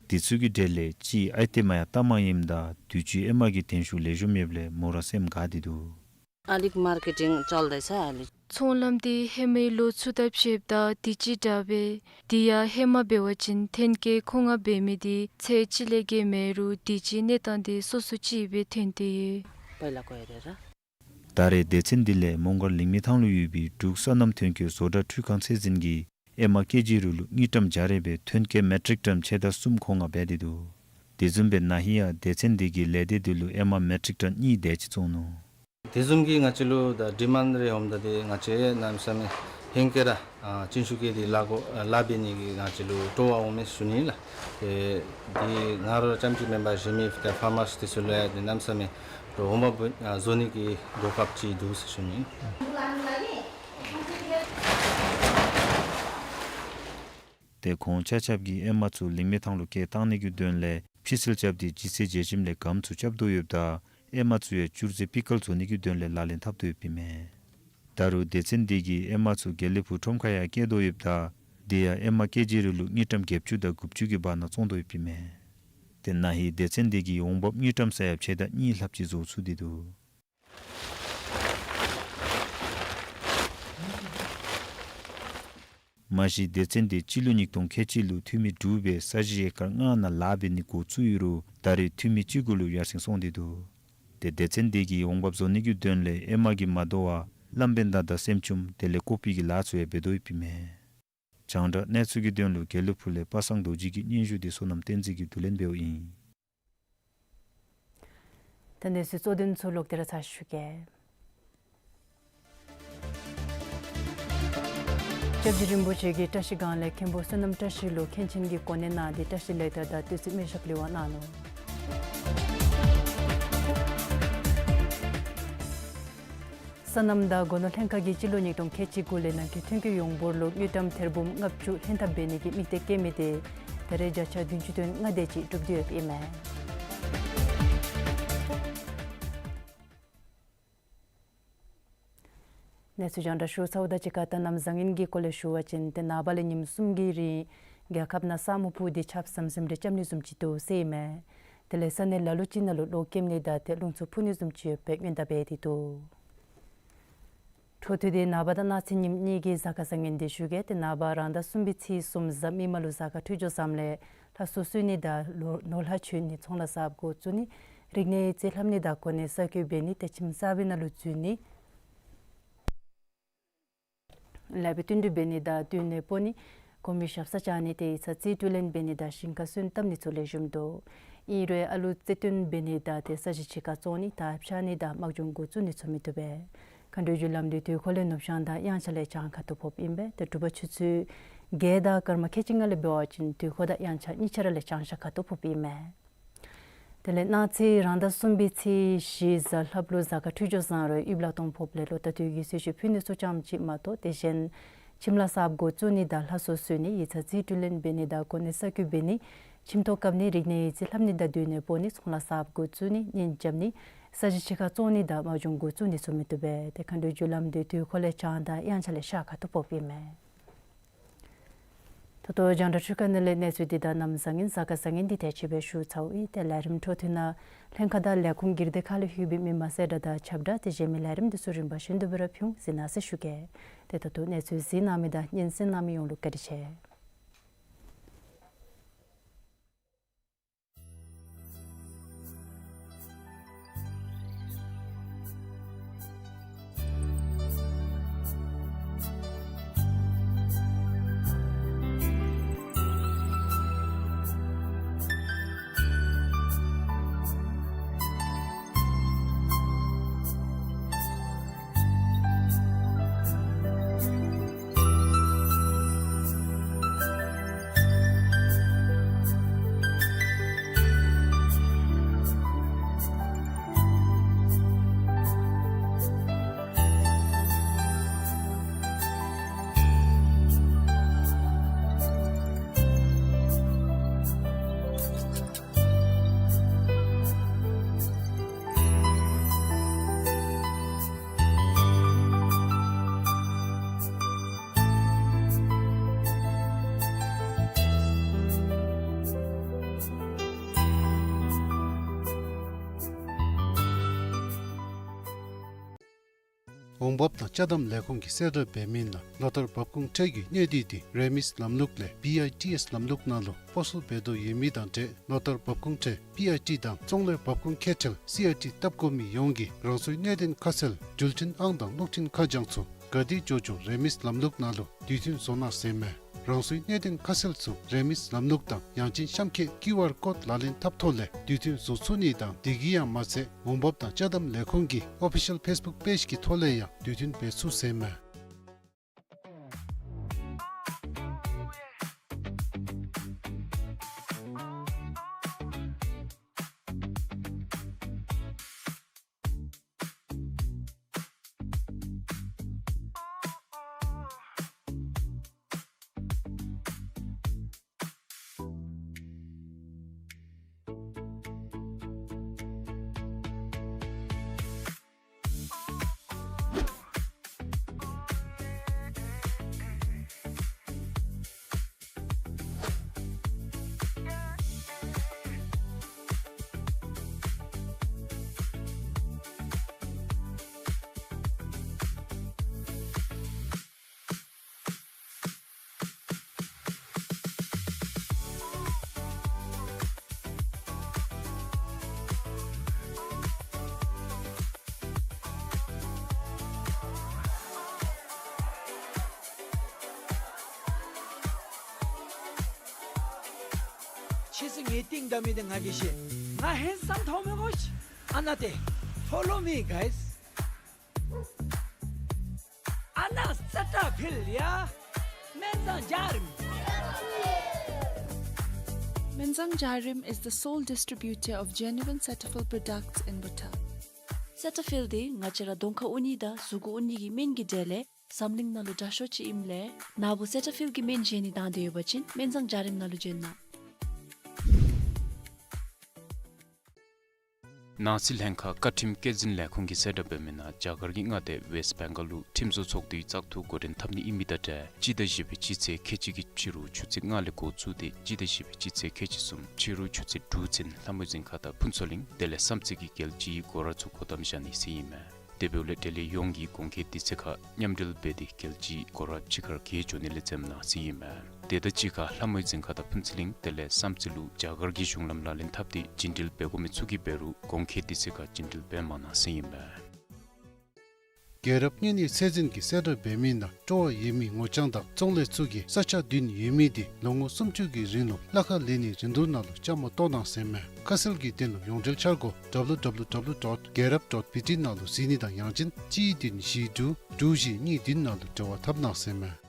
དེ་ཚུ་གི་གྲས་ལས་གཅིག་ཨའི་ཏེ་མ་ཡ་ཏ་མ་ཨིནམ་ད་དུས་ཅི་ཨེ་མ་གི་ཐོན་ཤུགས་ལེགས་ཤོམ་ཡོདཔ་ལས་མོ་ར་སེམས་དགའ་སྟེ་འདུག། अलिक मार्केटिङ चल्दैछ अहिले। ཚོང་ལམ་དེ་ཧེ་མའི་ལོ་ཚུ་དང་ཕྱདཔ་ད་དུས་ཅི་དྲག་པས། དེ་ཡང་ཧེ་མ་འབད་བ་ཅིན་ཐོན་སྐྱེད་མཁོ་མངགས་འབད་མི་དེ་ཚད་གཅིག་ལས་བརྒལ་མེད་རུང་དུས་ཅི་གནས་སྟངས་དེ་སོ་སོ་ཅིག་སྦེ་ཐོན་ཏེ་ཡོད། पहिला गएर र ད་རེས་སྡེ་ཚན་དེ་ལས་མོང་སྒར་ལིང་མི་ཐང་ལུ་ཡོད་པའི་འབྲུག་སོ་ནམ་ཐོན་སྐྱེད་བཟོ་གྲྭ་འཕྲུལ་ཁང་ཚད་འཛིན་གྱིས་ཨེ་མ་ཀེ་ཇི་རེ་ལུ་དངུལ་ཀྲམ་བརྒྱ་རེ་སྦེ་ཐོན་སྐྱེད་མེ་ཊིག་ཊོན་ཕྱེད་དང་གསུམ་མཁོ་མངགས་འབད་དེ་འདུག། དེ་བཟུམ་སྦེ་ན་ཧིང་ཡང་སྡེ་ཚན་དེ་གིས་ལས་སྡེ་དེ་ལུ་ཨེ་མ་མེ་ཊིག་ཊོན་གཉིས་དེ་ཅིག་བཙོང་ནུག། དེ་བཟུམ་གྱི་ང་བཅས་ལུ་ད་ཌི་མཱནཌ་རེ་འོངམ་ད་དེ་ང་བཅས་གནམ་མེད་ས་མེད་ཧེང་སྐལ་ར་ཨ་ཅིན་ཤུགས་བསྐྱེད་དེ་ལཱ་འགོ་ཨ་ལཱ་འབད་ནི་གི་ང་བཅས་ལུ་སྤྲོ་བ་འོང་མས་ཞུ་ནི་ལགས། ཏེ་འདི་ང་ར་རྐྱངམ་ཅིག་མེན་པར་གཞན་མི་ད་ཕར་མར་དེ་ཚུ་ལུ་ཡང་དེ་གནམ་མེད་ས་མེད་འོང་འབབ་ཨ་བཟོ་ནི་གི་གོ་སྐབས་ཅིག་འདུག་ཟེར་ཞུ་ནི། ཏེ་ཁོང་ཆ་ཁྱབ་ཀྱིས་ཨེ་མ་ཚུ་ལིང་མི་ཐང་ལུ་སྐྱེལ་བཏང་ནི་གི་དོན་ལས་ཕྱི་སེལ་རྐྱབ་སྟེ་ལྗིད་ཚད་བརྗེད་ཞིནམ་ལས་སྒམ་ཚུ་རྐྱབ་དོ་ཡོདཔ་ད་ཨེ་མ་ཚུ་ཡང་བཅུར་རྩི་པི་ཀལ་བཟོ་ནི་གི་དོན་ལས་ལག་ལེན་འཐབ་དོ་ཡོདཔ་ཨིན་མས། ད་རུང་སྡེ་ཚན་དེ་གིས་ཨེ་མ་ཚུ་དགེ་ལེགས་ཕུག་ཁྲོམ་ཁར་ཡང་སྐྱེལ་དོ་ཡོདཔ་ད་དེ་ཡང་ཨེ་མ་ཀེ་ཇི་རེ་ལུ་དངུལ་ཀྲམ་བརྒྱད་ཅུ་དང་དགུ་བཅུ་གི་བར་ན་བཙོང་དོ་ཡོདཔ་ཨིན་མས། ཏེ་ན་ཧིང་སྡེ་ཚན་དེ་གིས་འོང་འབབ་དངུལ་ཀྲམ་ས་ཡ་ཕྱེད་དང་གཉིས་ལྷགཔ་ཅིག་བཟོ་ཚུགས་ཏེ་འདུག། མ་གཞི་སྡེ་ཚན་དེ་སྤྱི་ལོ་ཉིས་སྟོང་ཁལ་གཅིག་ལུ་འཐུས་མི་དྲུག་སྦེ་ས་གཞི་ཨེ་ཀར་ལྔ་ནང་ལཱ་འབད་ནི་འགོ་བཙུགས་ཡོད་རུང་ད་རེས་འཐུས་མི་བཅུ་དགུ་ལུ་ཡར་སེང་སོང་སྟེ་འདུག། ཏེ་སྡེ་ཚན་དེ་གིས་འོང་འབབ་བཟོ་ནི་གི་དོན་ལས་ཨེ་མ་གིས་མ་དོ་བར་གླང་བན་དར་དང་སེམ་ཅུམ་དེ་ལས་ཀོ་པི་གི་ལཱ་ཚུ་ཡང་འབད་དོ་ཡོདཔ་ཨིན་མས། རྒྱང་བསྒྲགས་གནས་ཚུལ་གྱི་དོན་ལུ་དགེ་ལེགས་ཕུག་ལས་པ་སངས་རྡོ་རྗེ་གི་སྙན་ཞུ་དེ་བསོད་ནམས་བསྟན་འཛིན་གྱིས་བསྡུ་ལེན་འབདཝ་ཨིན། ད་གནས་ཚུལ་གཙོ་དོན་ཚུ་ལོག་སྟེ་ར་ཚར་ཞུ་གེ། སྐྱབས་རྗེ་རིན་པོ་ཆེ་གིས་བཀྲ་ཤིས་སྒང་ལས་མཁན་པོ་བསོད་ནམས་བཀྲ་ཤིས་ལུ་མཁན་ཆེན་གྱི་གོ་གནས་གནང་སྟེ་བཀྲ་ཤིས་ལེགས་དར་དང་བསྟོད་ཚིག་སྨོན་ཞབས་ལེགས་དབང་གནང་ནུག། སོ་ནམ་དང་སྒོ་ནོར་ལྷན་ཁག་གིས་སྤྱི་ལོ་ཉིས་སྟོང་ཁལ་གཅིག་དགུ་ལས་ནང་འཁོད་ཐོན་སྐྱེད་ཡོངས་འབོར་ལུ་དངུལ་ཀྲམ་ཐེར་འབུམ་ལྔ་བཅུ་ལྷན་ཐབས་འབད་ནི་གི་དམིགས་གཏད་བསྐྱེད་མི་དེ་ད་རེས་བརྒྱ་ཆ་བདུན་ཅུ་དོན་ལྔ་དེ་ཅིག་གྲུབ་སྟེ་ཡོདཔ་ཨིན་མས། གནས་ཚུལ་རྒྱང་བསྒྲགས་ཞུ་ཚརཝ་དང་གཅིག་ཁར་ད་གནམ་བཟང་ངན་གྱི་སྐོར་ལས་ཞུ་བ་ཅིན་ཏེ་ནངས་པ་ལས་ཉིནམ་གསུམ་གྱི་རིང་རྒྱལ་ཁབ་ནང་ས་སྨུག་སྤུབས་ཏེ་ཆརཔ་ཟམ་ཟིམ་རེ་རྐྱབ་ནི་བཟུམ་ཅིག་འདུག་ཟེར་ཨིན་མས། དེ་ལས་ས་གནས་ལ་ལུ་ཅིག་ནང་ལུ་གློག་ཀེམ་ནི་དང་ཏེ་རླུང་འཚུབ་འཕུ་ནི་བཟུམ་ཅིག་ཡོད་པའི་སྔོན་བརྡ་འབད་དེ་འདུག། འཕྲོ་མཐུད་དེ་ནངས་པ་དང་གནངས་ཚེ་ཉིནམ་གཉིས་ཀྱི་གཟའ་སྐར་བཟང་ངན་དེ་ཞུ་གེ། ཏེ་ནངས་པ་རང་ཟླ་གསུམ་པའི་ཚེས་གསུམ་གཟའ་མིག་དམར་ལུ་གཟའ་སྐར་འཕྲོད་སྦྱོར་བཟངམ་ལས་ལྷ་གསོལ་གསོལ་ནི་དང་ལོ་ནོར་ལྷ་མཆོད་ནི་ཚོང་ལཱ་གསརཔ་འགོ་བཙུགས་ནི་རིག་གནས་ཡིག་རྩིས་ལྷབ་ནི་དང་གོ་གནས་གསར་བསྐོ་འབད་ནི་ཏེ་ཁྱིམ་གསར་པའི་ནང་ལུ་འཛུལ་ནི་ལེགས་པའི་བསྟུན་གྲོས་འབད་ནི་དང་མདུན་ནས་སྤོ་ནི་གོང་མའི་ཞབས་སར་བཅར་ནི་ཏེ་ཡིག་ཚང་རྩིས་སྤྲོད་ལེན་འབད་ནི་དང་ཞིང་ཁར་སོན་བཏབ་ནི་ཚུ་ལེགས་ཤོམ་འདུག། ཨིན་རུང་ཨ་ལུ་རྩེ་སྟོན་འབད་ནི་དང་ཏེ་ས་གཞི་ཕྱི་ཁར་བཙོང་ནི་དར་འཕྱར་ནི་དང་དམག་སྦྱོང་འགོ་བཙུགས་ནི་ཚུ་མི་བཏུབ་པས། མཁའ་འགྲོའི་རྒྱུ་ལམ་དེ་དུས་འཁོར་ལས་ནུབ་བྱང་དང་དབྱངས་འཆར་ལས་བྱང་ཁ་ཐུག་ཕོགཔ་ཨིན་པས། ཏེ་དྲོ་པ་ཆུ་ཚོད་བརྒྱད་དང་སྐར་མ་ཁལ་གཅིག་ལྔ་ལས་འབད་བ་ཅིན་དུས་འཁོར་དང་དབྱངས་འཆར་གཉིས་ཆ་ར་ལས་བྱང་ཤར་ཁ་ཐུག་ཕོགཔ་ཨིན་མས། དེ་ལས་གནངས་ཚེ་རང་ཟླ་གསུམ་པའི་ཚེས་བཞི་གཟའ་ལྷགཔ་ལུ་གཟའ་སྐར་འཕྲོད་སྦྱོར་བཟང་རུང་ཡུལ་ལ་གཏོང་ཕོགཔ་ལས་ལོ་ད་དུས་ཀྱི་གསོལ་མཆོད་ཕུལ་ནི་ཚུ་ཙམ་ཅིག་མ་གཏོགས་ཏེ་གཞན་ཁྱིམ་ལཱ་གསརཔ་འགོ་བཙུགས་ནི་དང་ལྷ་གསོལ་གསོལ་ནི་ཡིག་ཚང་རྩིས་སྤྲོད་ལེན་འབད་ནི་དང་གོ་གནས་གསར་བསྐོ་འབད་ནི་ཁྱིམ་ཐོག་བཀབ་ནི་རིག་གནས་ཡིག་རྩིས་ལྷབ་ནི་དང་མདུན་ནས་སྤོ་ནི་ཚོང་ལཱ་གསརཔ་འགོ་བཙུགས་ནི་གཉེན་རྐྱབ་ནི་ས་གཞི་ཕྱི་ཁར་བཙོང་ནི་དང་དམག་སྦྱོང་འགོ་བཙུགས་ནི་ཚུ་མི་བཏུབ་པས། ཏེ་མཁའ་འགྲོའི་རྒྱུ་ལམ་དེ་དུས་འཁོར་ལས་བྱང་དང་དབྱངས་འཆར་ལས་ཤར་ཁ་ཐུག་ཕོགཔ་ཨིན་མས། ད་ལྟོ་རྒྱང་བསྒྲགས་འཕྲུལ་ཁང་ནང་ལས་གནས་ཚུལ་འདི་དང་གནམ་བཟང་ངན་གཟའ་སྐར་བཟང་ངན་འདི་དེ་ཅིག་སྦེ་ཞུ་ཚརཝ་ཨིན། ཏེ་ལས་རིམ་འཕྲོ་མཐུད་ནང་ལྷན་ཁག་དང་ལས་ཁུངས་སྒེར་སྡེ་ཁག་ལས་ལྷོད་པའི་མི་མང་གསལ་བསྒྲགས་དང་ཁྱབ་བསྒྲགས་དེ་གཞན་མི་ལས་རིམ་འདི་ཚུ་རིམ་པ་བཞིན་དུ་སྦེ་ར་ཕུལ་འོང་། གཟིགས་གནང་ཟེར་ཞུ་གེ། ཏེ་ད་ལྟོ་གནས་ཚུལ་གཟིགས་གནང་མི་དང་སྙན་གསན་གནང་མི་ཡོངས་ལུ་བཀའ་དྲིན་ཆེ། འོང་འབབ་དང་ཅ་དམ་ལས་ཁུངས་ཀྱིས་གསལ་བསྒྲགས་འབད་མི་ནང་ལོ་ལྟར་འབབ་ཁུངས་ཁྲལ་གྱི་གནད་དོན་དེ་རིམས་ལམ་ལུགས་ལས་བི་ཨའི་ཊི་ཨེསི་ལམ་ལུགས་ནང་ལུ་སྤོ་སོར་འབད་དོ་ཡོད་མི་དང་འབྲེལ་ལོ་ལྟར་འབབ་ཁུངས་ཁྲལ་བི་ཨའི་ཊི་དང་ཚོང་ལས་འབབ་ཁུངས་ཁེ་ཁྲལ་སི་ཨའི་ཊི་བཏབ་དགོ་མི་ཡོངས་ཀྱིས་རང་སོའི་གནད་དོན་ཁ་གསལ་འགྲུལ་འཕྲིན་ཨང་དང་གློག་འཕྲིན་ཁ་བྱང་ཚུ་ག་དེ་འགྱོ་འགྱོ་རིམས་ལམ་ལུགས་ནང་ལུ་དུས་མཐུན་བཟོ་གནང་ཟེར་མས། རང་སོའི་གནད་དོན་ཁ་གསལ་ཚུ་རིམས་ལམ་ལུགས་དང་ཡང་ཅིན་གཤམ་འཁོད་ཀིའུ་ཨར་ཀོཌ་ལག་ལེན་འཐབ་ཐོག་ལས་དུས་མཐུན་བཟོ་ཚུགས་ནི་དང་དེ་གིས་ཡང་མ་ཚད་འོང་འབབ་དང་ཅ་དམ་ལས་ཁུངས་ཀྱི་ཨོ་ཕི་ཤལ་ཕེསི་བུཀ་པེཇ་གི་ཐོག་ལས་ཡང་དུས་མཐུན་འབད་ཚུགས་ཟེར་མས། ཕྱིས་སུ་ངེའི་རྟིང་བདའ་མི་འདི་ང་གིས་ཤེས། ང་ཧེན་སམ་མཐོང་མི་དགོ་ཤིག། ཨ་ནཱ་ཏེ། Follow me, guys. ཨ་ནཱ་སེ་ཊ་ཕིལ་ཡ། སྨན་བཟང་འཇའ་རིསམོ། Menzang Jairim is the sole distributor of genuine Cetaphil products in Bhutan. སེ་ཊ་ཕིལ་འདི་ང་བཅས་ར་གདོང་ཁར་འོང་ནི་དང་གཟུགས་འོང་ནི་གི་སྨན་གྱི་གྲས་ལས་འཛམ་གླིང་ནང་ལུ་དྲག་ཤོས་ཅིག་ཨིནམ་ལས་ནཱ་བུ་སེ་ཊ་ཕིལ་གྱི་སྨན་བཞེས་ནི་དང་འདོད་ཡོད་པ་ཅིན་སྨན་བཟང་འཇའ་རིསམོ་ནང་ལུ་བྱོན་གནང་། ནང་སྲིད་ལྷན་ཁག་བཀའ་ཁྲིམས་སྐྱེད་འཛིན་ལས་ཁུངས་ཀྱིས་གསལ་བསྒྲགས་འབད་མི་ནང་རྒྱ་གར་གྱི་མངའ་སྡེ་ཝེསཊ་བེང་གཱལ་ལུ་ཁྲིམས་བཟོ་ཚོགས་འདུའི་བཙག་འཐུ་འགོ་འདྲེན་འཐབ་ནི་ཨིན་མི་དང་འབྲེལ་སྤྱི་ཟླ་བཞི་པའི་སྤྱི་ཚེས་ཁལ་གཅིག་གི་ཕྱི་རུ་ཆུ་ཚོད་ལྔ་ལས་འགོ་བཙུགས་ཏེ་སྤྱི་ཟླ་བཞི་པའི་སྤྱི་ཚེས་ཁལ་གཅིག་གསུམ་ཕྱི་རུ་ཆུ་ཚོད་དྲུག་ཚུན་ལྷ་མོའི་རྫིང་ཁ་དང་ཕུན་ཚོགས་གླིང་དེ་ལས་བསམ་རྩེ་གི་རྒྱལ་སྤྱིའི་སྒོ་ར་ཚུ་སྒོ་བསྡམ་བཞག་ནི་ཟེར་ཨིན་མས། དེ་འབདཝ་ལས་འབྲེལ་ཡོད་ཡོངས་ཀྱིས་གོང་འཁོད་དུས་ཚོད་ཁར་མཉམ་འབྲེལ་འབད་དེ་རྒྱལ་སྤྱིའི་སྒོ་ར་ཕྱི་ཁར་བརྒལ་འགྱོ་ནི་ལས་འཛེམ་གནང་ཟེར་ཨིན་མས། དེ་དང་གཅིག་ཁར་ལྷ་མོའི་རྫིང་ཁ་དང་ཕུན་ཚོགས་གླིང་དེ་ལས་བསམ་རྩེ་ལུ་རྒྱ་གར་གྱི་གཞུང་ལམ་ལག་ལེན་འཐབ་སྟེ་རྒྱུན་འགྲུལ་འབད་དགོ་མི་ཚུ་གིས་འབད་རུང་གོང་འཁོད་དུས་ཚོད་ཁར་རྒྱུན་འགྲུལ་འབད་མ་གནང་ཟེར་ཨིན་མས། རྒྱལ་རབས་བརྙན་ཡིག་ཚད་འཛིན་གྱིས་གསལ་བསྒྲགས་འབད་མི་ནང་སྤྲོ་བ་ཡོད་མི་ངོ་རྐྱང་དང་བཙོང་ལས་ཚུ་གིས་ས་ཆ་བདུན་ཡོད་མི་འདི་ལོ་ངོ་སུམ་ཅུ་གི་རིང་ལུ་གླ་ཁར་ལེན་ནིའི་རིན་བསྡུར་ནང་ལུ་བཅའ་མར་གཏོགས་གནང་ཟེར་མས། ཁ་གསལ་གྱི་དོན་ལུ་ཡོངས་འབྲེལ་འཆར་སྒོ་W W W dot རྒྱལ་རབས་dot B T ནང་ལུ་གཟིགས་ནི་དང་ཡང་ཅིན་གཅིག་བདུན་བཞི་དྲུག་དྲུག་བཞི་གཉིས་བདུན་ནང་ལུ་འབྲེལ་བ་འཐབ་གནང་ཟེར་མས།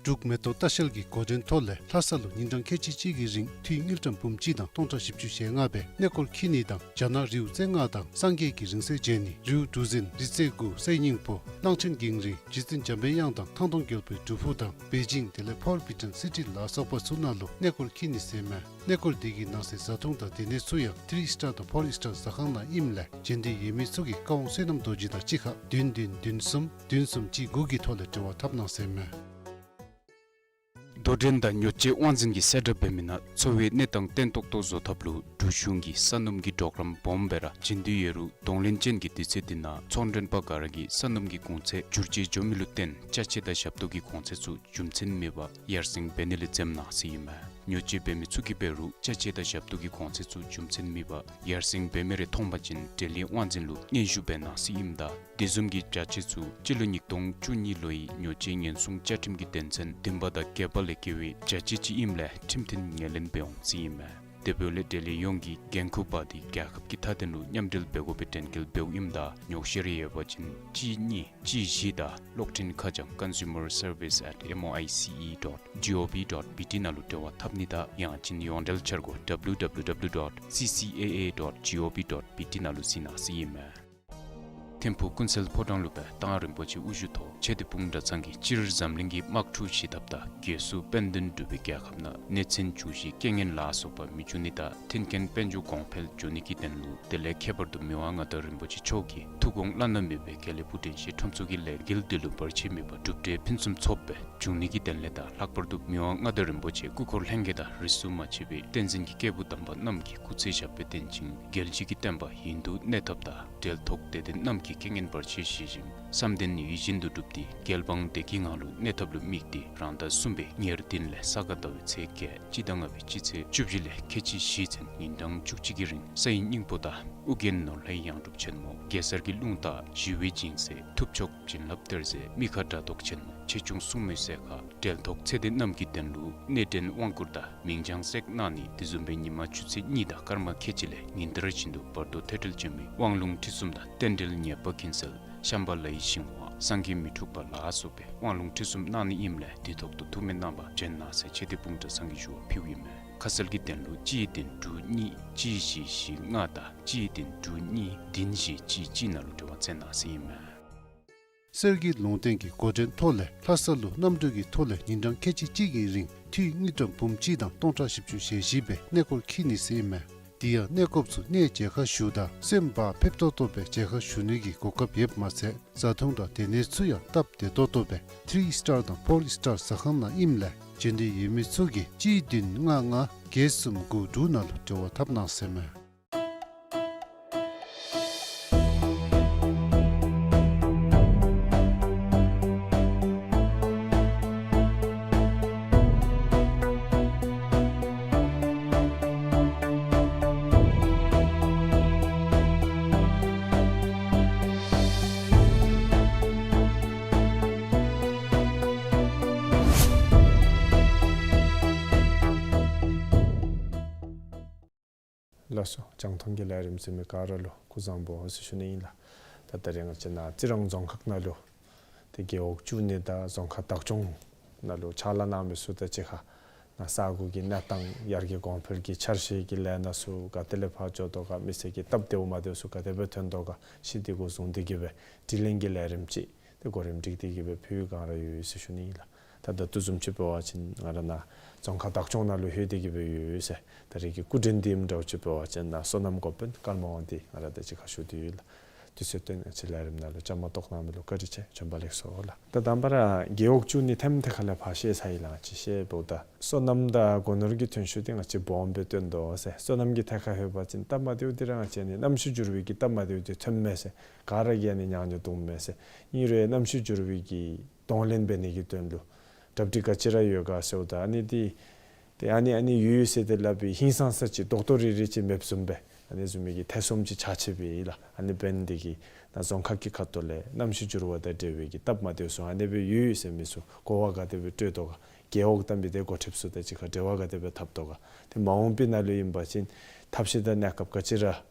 འབྲུག་མེ་ཏོག་ལྟ་བཤལ་གྱི་འགོ་འདྲེན་ཐོག་ལས་ལྷ་ས་ལུ་ཉིན་གྲངས་ཁལ་གཅིག་གཅིག་གི་རིང་འཐུས་དངུལ་ཀྲམ་འབུམ་གཅིག་དང་སྟོང་ཕྲག་བཞི་བཅུ་ཞེ་ལྔ་སྦེ་གནས་སྐོར་འཁྱིད་ནི་དང་རྒྱ་ནག་རིའུ་རྩེ་ལྔ་དང་སངས་རྒྱས་ཀྱི་རིང་བསྲེལ་མཇལ་ནི། རིའུ་གྲུ་འཛིན་རི་རྩེ་དགུ་གསེར་སྙིང་པོ་གླང་ཆེན་འགྱིང་རིང་རྗེ་བཙུན་འཇམ་པའི་དབྱངས་དང་ཐང་སྟོང་རྒྱལ་པོའི་སྒྲུབ་ཕུག་དང་པེ་ཅིང་དེ་ལས་ཕོར་བི་ཊོན་སི་ཊི་ལ་སོགས་པ་ཚུ་ནང་ལུ་གནས་སྐོར་འཁྱིད་ནི་ཟེར་མས། གནས་སྐོར་འདི་གི་ནང་གསེས་བཟའ་འཐུང་དང་སྡོད་གནས་ཚུ་ཡང་ཐི་རི་སི་ཊར་དང་ཕོར་སི་ཊར་ཟ་ཁང་ནང་ཨིནམ་ལས་བྱོན་འདོད་ཡོད་མི་ཚུ་གིས་བཀའ་དབང་བསོད་ནམས་རྡོ་རྗེ་དང་གཅིག་ཁར་བདུན་བདུན་བདུན་གསུམ་བདུན་གསུམ་གཅིག་དགུ་གི་ཐོག་ལས་འབྲེལ་བ་འཐབ་གནང་ཟེར་མས། དོ་འགྲན་དང་ཉོ་སྤྱོད་དབང་འཛིན་གྱིས་གསལ་བསྒྲགས་འབད་མི་ནང་འཚོ་བའི་གནས་སྟངས་བརྟན་ཏོག་ཏོ་བཟོ་ཐབས་ལུ་འབྲུག་གཞུང་གིས་ས་སྣུམ་གྱི་གྲོགས་རམ་སྦོམ་སྦེ་ར་བྱིན་དོ་ཡོད་རུང་གདོང་ལེན་ཅན་གྱི་དུས་ཚོད་འདི་ནང་ཚོང་མགྲོན་པ་ག་ར་གིས་ས་སྣུམ་གྱི་གོང་ཚད་འགྱུར་བཅོས་འགྱོ་མི་ལུ་བརྟེན་ཅ་ཆས་དང་ཞབས་ཏོག་གི་གོང་ཚད་ཚུ་རྒྱུ་མཚན་མེད་པར་ཡར་སེང་འབད་ནི་ལས་འཛེམ་གནང་ཟེར་ཨིན་མས། ཉོ་སྤྱོད་འབད་མི་ཚུ་གིས་འབད་རུང་ཅ་ཆས་དང་ཞབས་ཏོག་གི་གོང་ཚད་ཚུ་རྒྱུ་མཚན་མེད་པར་ཡར་སེང་འབད་མི་རེ་མཐོང་པ་ཅིན་འབྲེལ་ཡོད་དབང་འཛིན་ལུ་སྙན་ཞུ་འབད་གནང་ཟེར་ཨིནམ་ད་དེ་བཟུམ་གྱི་བྱ་སྤྱོད་ཚུ་སྤྱི་ལོ་ཉིས་སྟོང་བཅུ་གཉིས་ལོའི་ཉོ་སྤྱོད་ཉེན་སྲུང་བཅའ་ཁྲིམས་ཀྱི་དོན་ཚན་བདུན་པ་དང་བརྒྱད་པ་ལས་འགལ་བའི་བྱ་སྤྱོད་ཅིག་ཨིནམ་ལས་ཁྲིམས་མཐུན་ངོས་ལེན་འབད་འོང་ཟེར་ཨིན་མས། དེ་འབདཝ་ལས་འབྲེལ་ཡོད་ཡོངས་ཀྱིས་འགན་འཁུར་པ་དེ་རྒྱལ་ཁབ་ཀྱི་མཐའ་དོན་ལུ་མཉམ་འབྲེལ་འབད་དགོ་པའི་དྲན་སྐུལ་འབདཝ་ཨིནམ་ད་ཉོགས་བཤད་རེ་ཡོད་པ་ཅིན་གཅིག་གཉིས་གཅིག་བཞི་དང་གློག་འཕྲིན་ཁ་བྱང་consumer service at M O I C E dot G O V dot B T ནང་ལུ་འབྲེལ་བ་འཐབ་ནི་དང་ཡང་ཅིན་ཡོངས་འབྲེལ་འཆར་སྒོ་W W W dot C C A A dot G O V dot B T ནང་ལུ་གཟིགས་གནང་ཟེར་ཨིན་མས། ཐིམ་ཕུག་ཀུན་གསལ་ཕོ་བྲང་ལུ་སྦེ་མདང་རིན་པོ་ཆེ་དབུ་བཞུགས་ཐོག་ཆོས་སྡེ་སྤུངས་གྲྭ་ཚང་གིས་སྤྱིར་འཛམ་གླིང་གི་དམག་འཁྲུག་ཞི་ཐབས་དང་རྒྱལ་སྲུང་དཔལ་ལྡན་འབྲུག་པའི་རྒྱལ་ཁབ་ནང་གནོད་འཚེ་འབྱུང་ཞིང་རྐྱེན་ངན་ལ་སོགས་པ་མི་འབྱུང་ནི་དང་མཐུན་རྐྱེན་དཔལ་འབྱོར་གོང་འཕེལ་འབྱུང་ནི་གི་དོན་ལུ་དེ་ལས་ཁྱད་པར་དུ་མི་དབང་མངའ་བདག་རིན་པོ་ཆེ་མཆོག་གིས་ཐུགས་དགོངས་བླ་ན་མེད་པའི་དགེ་ལེགས་ཕུག་དྲན་ཤེས་ཁྲོམ་ཚོགས་ཀྱི་ལས་འགུལ་འདི་ལུ་བར་ཆད་མེད་པར་གྲུབ་འབྲས་ཕུན་སུམ་ཚོགས་པའི་འབྱུང་ནི་གི་དོན་ལས་དང་ལྷག་པར་དུ་མི་དབང་མངའ་བདག་རིན་པོ་ཆེ་སྐུ་འཁོར་ལྷན་རྒྱས་དང་རིས་སུ་མ་ཆད་པའི་བསྟན་འཛིན་གྱི་སྐྱེས་བུ་དམ་པ་རྣམས་ཀྱི་སྐུ་ཚེ་ཞབས་པད་བརྟན་ཅིང་རྒྱལ་སྤྱི་གི་བསྟན་པ་ཡུན་དུ་གནས་ཐབས་དང་འབྲེལ་ཐོགས་དད་ལྡན་རྣམས་ཀྱི་རྐྱེན་ངན་བར་ཆད་ཞི་ཞིང་བསམ་དོན་ཡིད་བཞིན་དུ་འགྲུབ་སྟེ་རྒྱལ་འབངས་བདེ་སྐྱིད་ངང་ལུ་གནས་ཐབས་ལུ་དམིགས་ཏེ་རང་ཟླ་གསུམ་པའི་ཉེར་བདུན་ལས་ས་ག་ཟླ་བའི་ཚེས་བརྒྱད་སྤྱི་ཟླ་ལྔ་པའི་སྤྱི་ཚེས་བཅུ་བཞི་ལས་ཁལ་གཅིག་བཞི་ཚུན་ཉིན་གྲངས་བཅུ་གཅིག་གི་རིང་ས་ཡི་སྙིང་པོ་དང་ཨོ་རྒྱན་ནོར་ལྷའི་ཡང་སྒྲུབ་ཆེན་མོ་གེ་སར་གྱི་རླུང་རྟ་ཞི་བའི་སྦྱིན་སྲེག་ཐུབ་མཆོག་བྱིན་རླབས་གཏེར་མཛོད་མི་ཁ་དགྲ་བཟློག་ཆེན་མོ་ཆེ་ཆུང་སྲུང་མའི་སྲས་མཁར་འབྲེལ་ཐོགས་ཚེ་འདས་རྣམས་ཀྱི་དོན་ལུ་སྣེ་འདྲེན་དབང་བསྐུར་དང་མིང་བྱང་བསྲེག་གནང་ནི་དེ་བཟུམ་སྦེ་ཉིན་མ་ཆུ་ཚོད་གཉིས་དང་སྐར་མ་ཁལ་གཅིག་ལས་ཉིན་ལྟར་བཞིན་དུ་བར་དོ་ཐོས་གྲོལ་བྱོན་མི་དབང་ལུང་ཁྲིད་གསུམ་དང་རྟེན་འབྲེལ་ཉེས་པ་ཀུན་སེལ་ཤམྦྷ་ལའི་ཞིང་དབང་སངས་རྒྱས་མི་འཁྲུགས་པ་ལ་སོགས་པའི་དབང་ལུང་ཁྲིད་གསུམ་གནང་ནི་ཨིནམ་ལས་དུས་ཐོག་ཏུ་ཐུགས་སྨོན་གནང་བར་བྱོན་གནང་ཟེར་ཆོས་སྡེ་སྤུངས་གྲྭ་ཚང་གིས་ཞུ་བ་ཕུལཝ་ཨིན་མས། ཁ་གསལ་གྱི་དོན་ལུ་གཅིག་བདུན་དྲུག་གཉིས་གཅིག་བཞི་བཞི་ལྔ་དང་གཅིག་བདུན་དྲུག་གཉིས་བདུན་བཞི་གཅིག་གཅིག་ནང་ལུ་འབྲེལ་བ་འཚོལ་གནང་ཟེར་ཨིན་མས། གསེར་གྱི་ལུང་བསྟན་གྱི་འགོ་འདྲེན་ཐོག་ལས་ལྷ་ས་ལུ་གནམ་གྲུ་གི་ཐོག་ལས་ཉིན་གྲངས་ཁལ་གཅིག་གཅིག་གི་རིང་འཐུས་དངུལ་ཀྲམ་འབུམ་གཅིག་དང་སྟོང་ཕྲག་བཞི་བཅུ་ཞེ་བཞི་སྦེ་གནས་སྐོར་འཁྱིད་ནི་ཟེར་ཨིན་མས། དེ་ཡང་གནས་སྐོརཔ་ཚུ་གནས་མཇལ་ཁ་ཞུཝ་ད་སེམས་བག་ཕེབས་ཏོག་ཏོ་སྦེ་མཇལ་ཁ་ཞུ་ནི་གི་གོ་སྐབས་ཡོདཔ་མ་ཚད་བཟའ་འཐུང་དང་སྡོད་གནས་ཚུ་ཡང་སྟབས་བདེ་ཏོག་ཏོ་སྦེ་ཐི་རི་སི་ཊར་དང་ཕོར་སི་ཊར་ཟ་ཁང་ནང་ཨིནམ་ལས་བྱོན་འདོད་ཡོད་མི་ཚུ་གིས་གཅིག་བདུན་ལྔ་ལྔ་བརྒྱད་གསུམ་དགུ་དྲུག་ནང་ལུ་འབྲེལ་བ་འཐབ་གནང་ཟེར་ཨིན་མས། སོ། རྒྱང་མཐོང་གི་ལས་རིམ་གཟིགས་མི་ག་ར་ལུ་སྐུ་གཟུགས་བཟང་པོ་ཟེར་ཞུ་ནི་ཨིན་ལགས། ད་ད་རེས་ང་བཅས་ནཱ་རྩི་རང་རྫོང་ཁག་ནང་ལུ་ཏེ་རྒེད་འོག་བཅུ་གཉིས་དང་རྫོང་ཁག་བདག་སྐྱོང་ནང་ལུ་ཕྱག་ལཱ་གནང་མི་ཚུ་དང་གཅིག་ཁར་ནཱ་ས་གོ་གི་གནས་སྟངས་ཡར་རྒྱས་གོང་འཕེལ་གྱི་འཆར་གཞི་གི་ལས་སྣ་ཚུ་ག་ཏེ་ལས་ཕར་འགྱོ་དོ་ག། མི་སེར་གྱི་སྟབས་བདེཝ་མ་བདེཝ་ཚུ་ག་དེ་སྦེ་ཐོན་དོ་ག། གཞི་འདི་གུ་བཟུང་སྟེ་གི་སྦེ་དྲི་ལན་གྱི་ལས་རིམ་ཅིག་ཏེ་གོ་རིམ་སྒྲིག་སྟེ་གི་སྦེ་ཕུལ་བའི་བསྒང་ར་ཡོད་ཟེར་ཞུ་ནི་ཨིན་ལགས། ད་ད་ལྟོ་བཟུམ་ཅིག་འབད་བ་ཅིན་ང་ར་ནཱ་རྫོང་ཁག་བདག་སྐྱོང་ནང་ལུ་ལྷོད་དེ་གི་སྦེ་ཡོད་ཟེར། ད་རེས་ཀྱི་སྐུ་མགྲོན་འདི་ཨིནམ་འདྲཝ་ཅིག་འབད་བ་ཅིན་ནཱ་སོ་ནམ་འགོ་དཔོན་ཀརྨ་དབང་འདུས་ང་ར་དང་གཅིག་ཁར་བཞུགས་ཏེ་ཡོད་ལགས། དུས་ཚོད་བཏོན་ང་བཅས་ལས་རིམ་ནང་ལུ་བཅའ་མར་གཏོགས་གནང་མི་ལུ་བཀའ་དྲིན་ཆེ། བྱོན་པ་ལེགས་སོ་ལགས། ད་དང་པ་ར་རྒེད་འོག་བཅུ་གཉིས་ཐེམ་ཐད་ཁ་ལས་ཕར་བཤད་ཚར་ཡི་ལགས། ང་བཅས་བཤདཔ་ད་སོ་ནམ་དང་སྒོ་ནོར་གྱི་ཐོན་ཤུགས་འདི་ང་བཅས་སྦོམ་སྦེ་བཏོན་དོ་ཟེར། སོ་ནམ་གྱི་ཐད་ཁར་ལྷོད་པ་ཅིན་སྟབས་མ་བདེཝ་འདི་ར་ང་བཅས་ནི་གནམ་གཤིས་འགྱུར་བའི་གི་སྟབས་མ་བདེཝ་འདི་ཐོནམ་མས་ཟེར། ག་ར་གིས་ཨ་ནི་ཉག་ཉོག་བཏུབ་མས་ཟེར། ཨིན་རུང་གནམ་གཤིས་འགྱུར་བའི་གི་གདོང་ལེན་འབད་ནི་གི་དོན་ལུ་གྲ་སྒྲིག་ག་ཅི་ར་ཡོད་ག་ཟེརཝ་ད་ཨ་ནི་འདི་ཏེ་ཨ་ནི་ཨ་ནི་ཡོད་ཟེར་ཏེ་སླབ་པའི་ཧིང་སངས་ས་ཅིག་རྡོག་རྡོག་རིལ་རིལ་ཅིག་མེདཔ་བཟུམ་སྦེ་ཨ་ནི་བཟུམ་མའི་གི་ཐེ་ཚོམ་ཅིག་ཆགས་ཆི་སྦེ་ཨིན་ལགས། ཨ་ནི་འབད་ནི་འདི་གིས་ནཱ་རྫོང་ཁག་གི་ཁ་ཐུག་ལས་གནམ་གཤིས་འགྱུར་བ་དང་འབྲེལ་བའི་གི་སྟབས་མ་བདེཝ་ཚུ་ཨ་ནི་སྦེ་ཡོད་ཟེར་མི་ཚུ་གོ་བ་ག་དེ་སྦེ་སྤྲོད་དོ་ག། རྒེད་འོག་དང་མི་སྡེ་འགོ་ཁྲིདཔ་ཚུ་དང་གཅིག་ཁར་འབྲེལ་བ་ག་དེ་སྦེ་འཐབ་དོ་ག། ཏེ་མ་འོངས་པའི་ནང་ལུ་ཨིན་པ་ཅིན་ཐབས་ཤེས་དང་གནས་སྐབས་ག་ཅི་ར་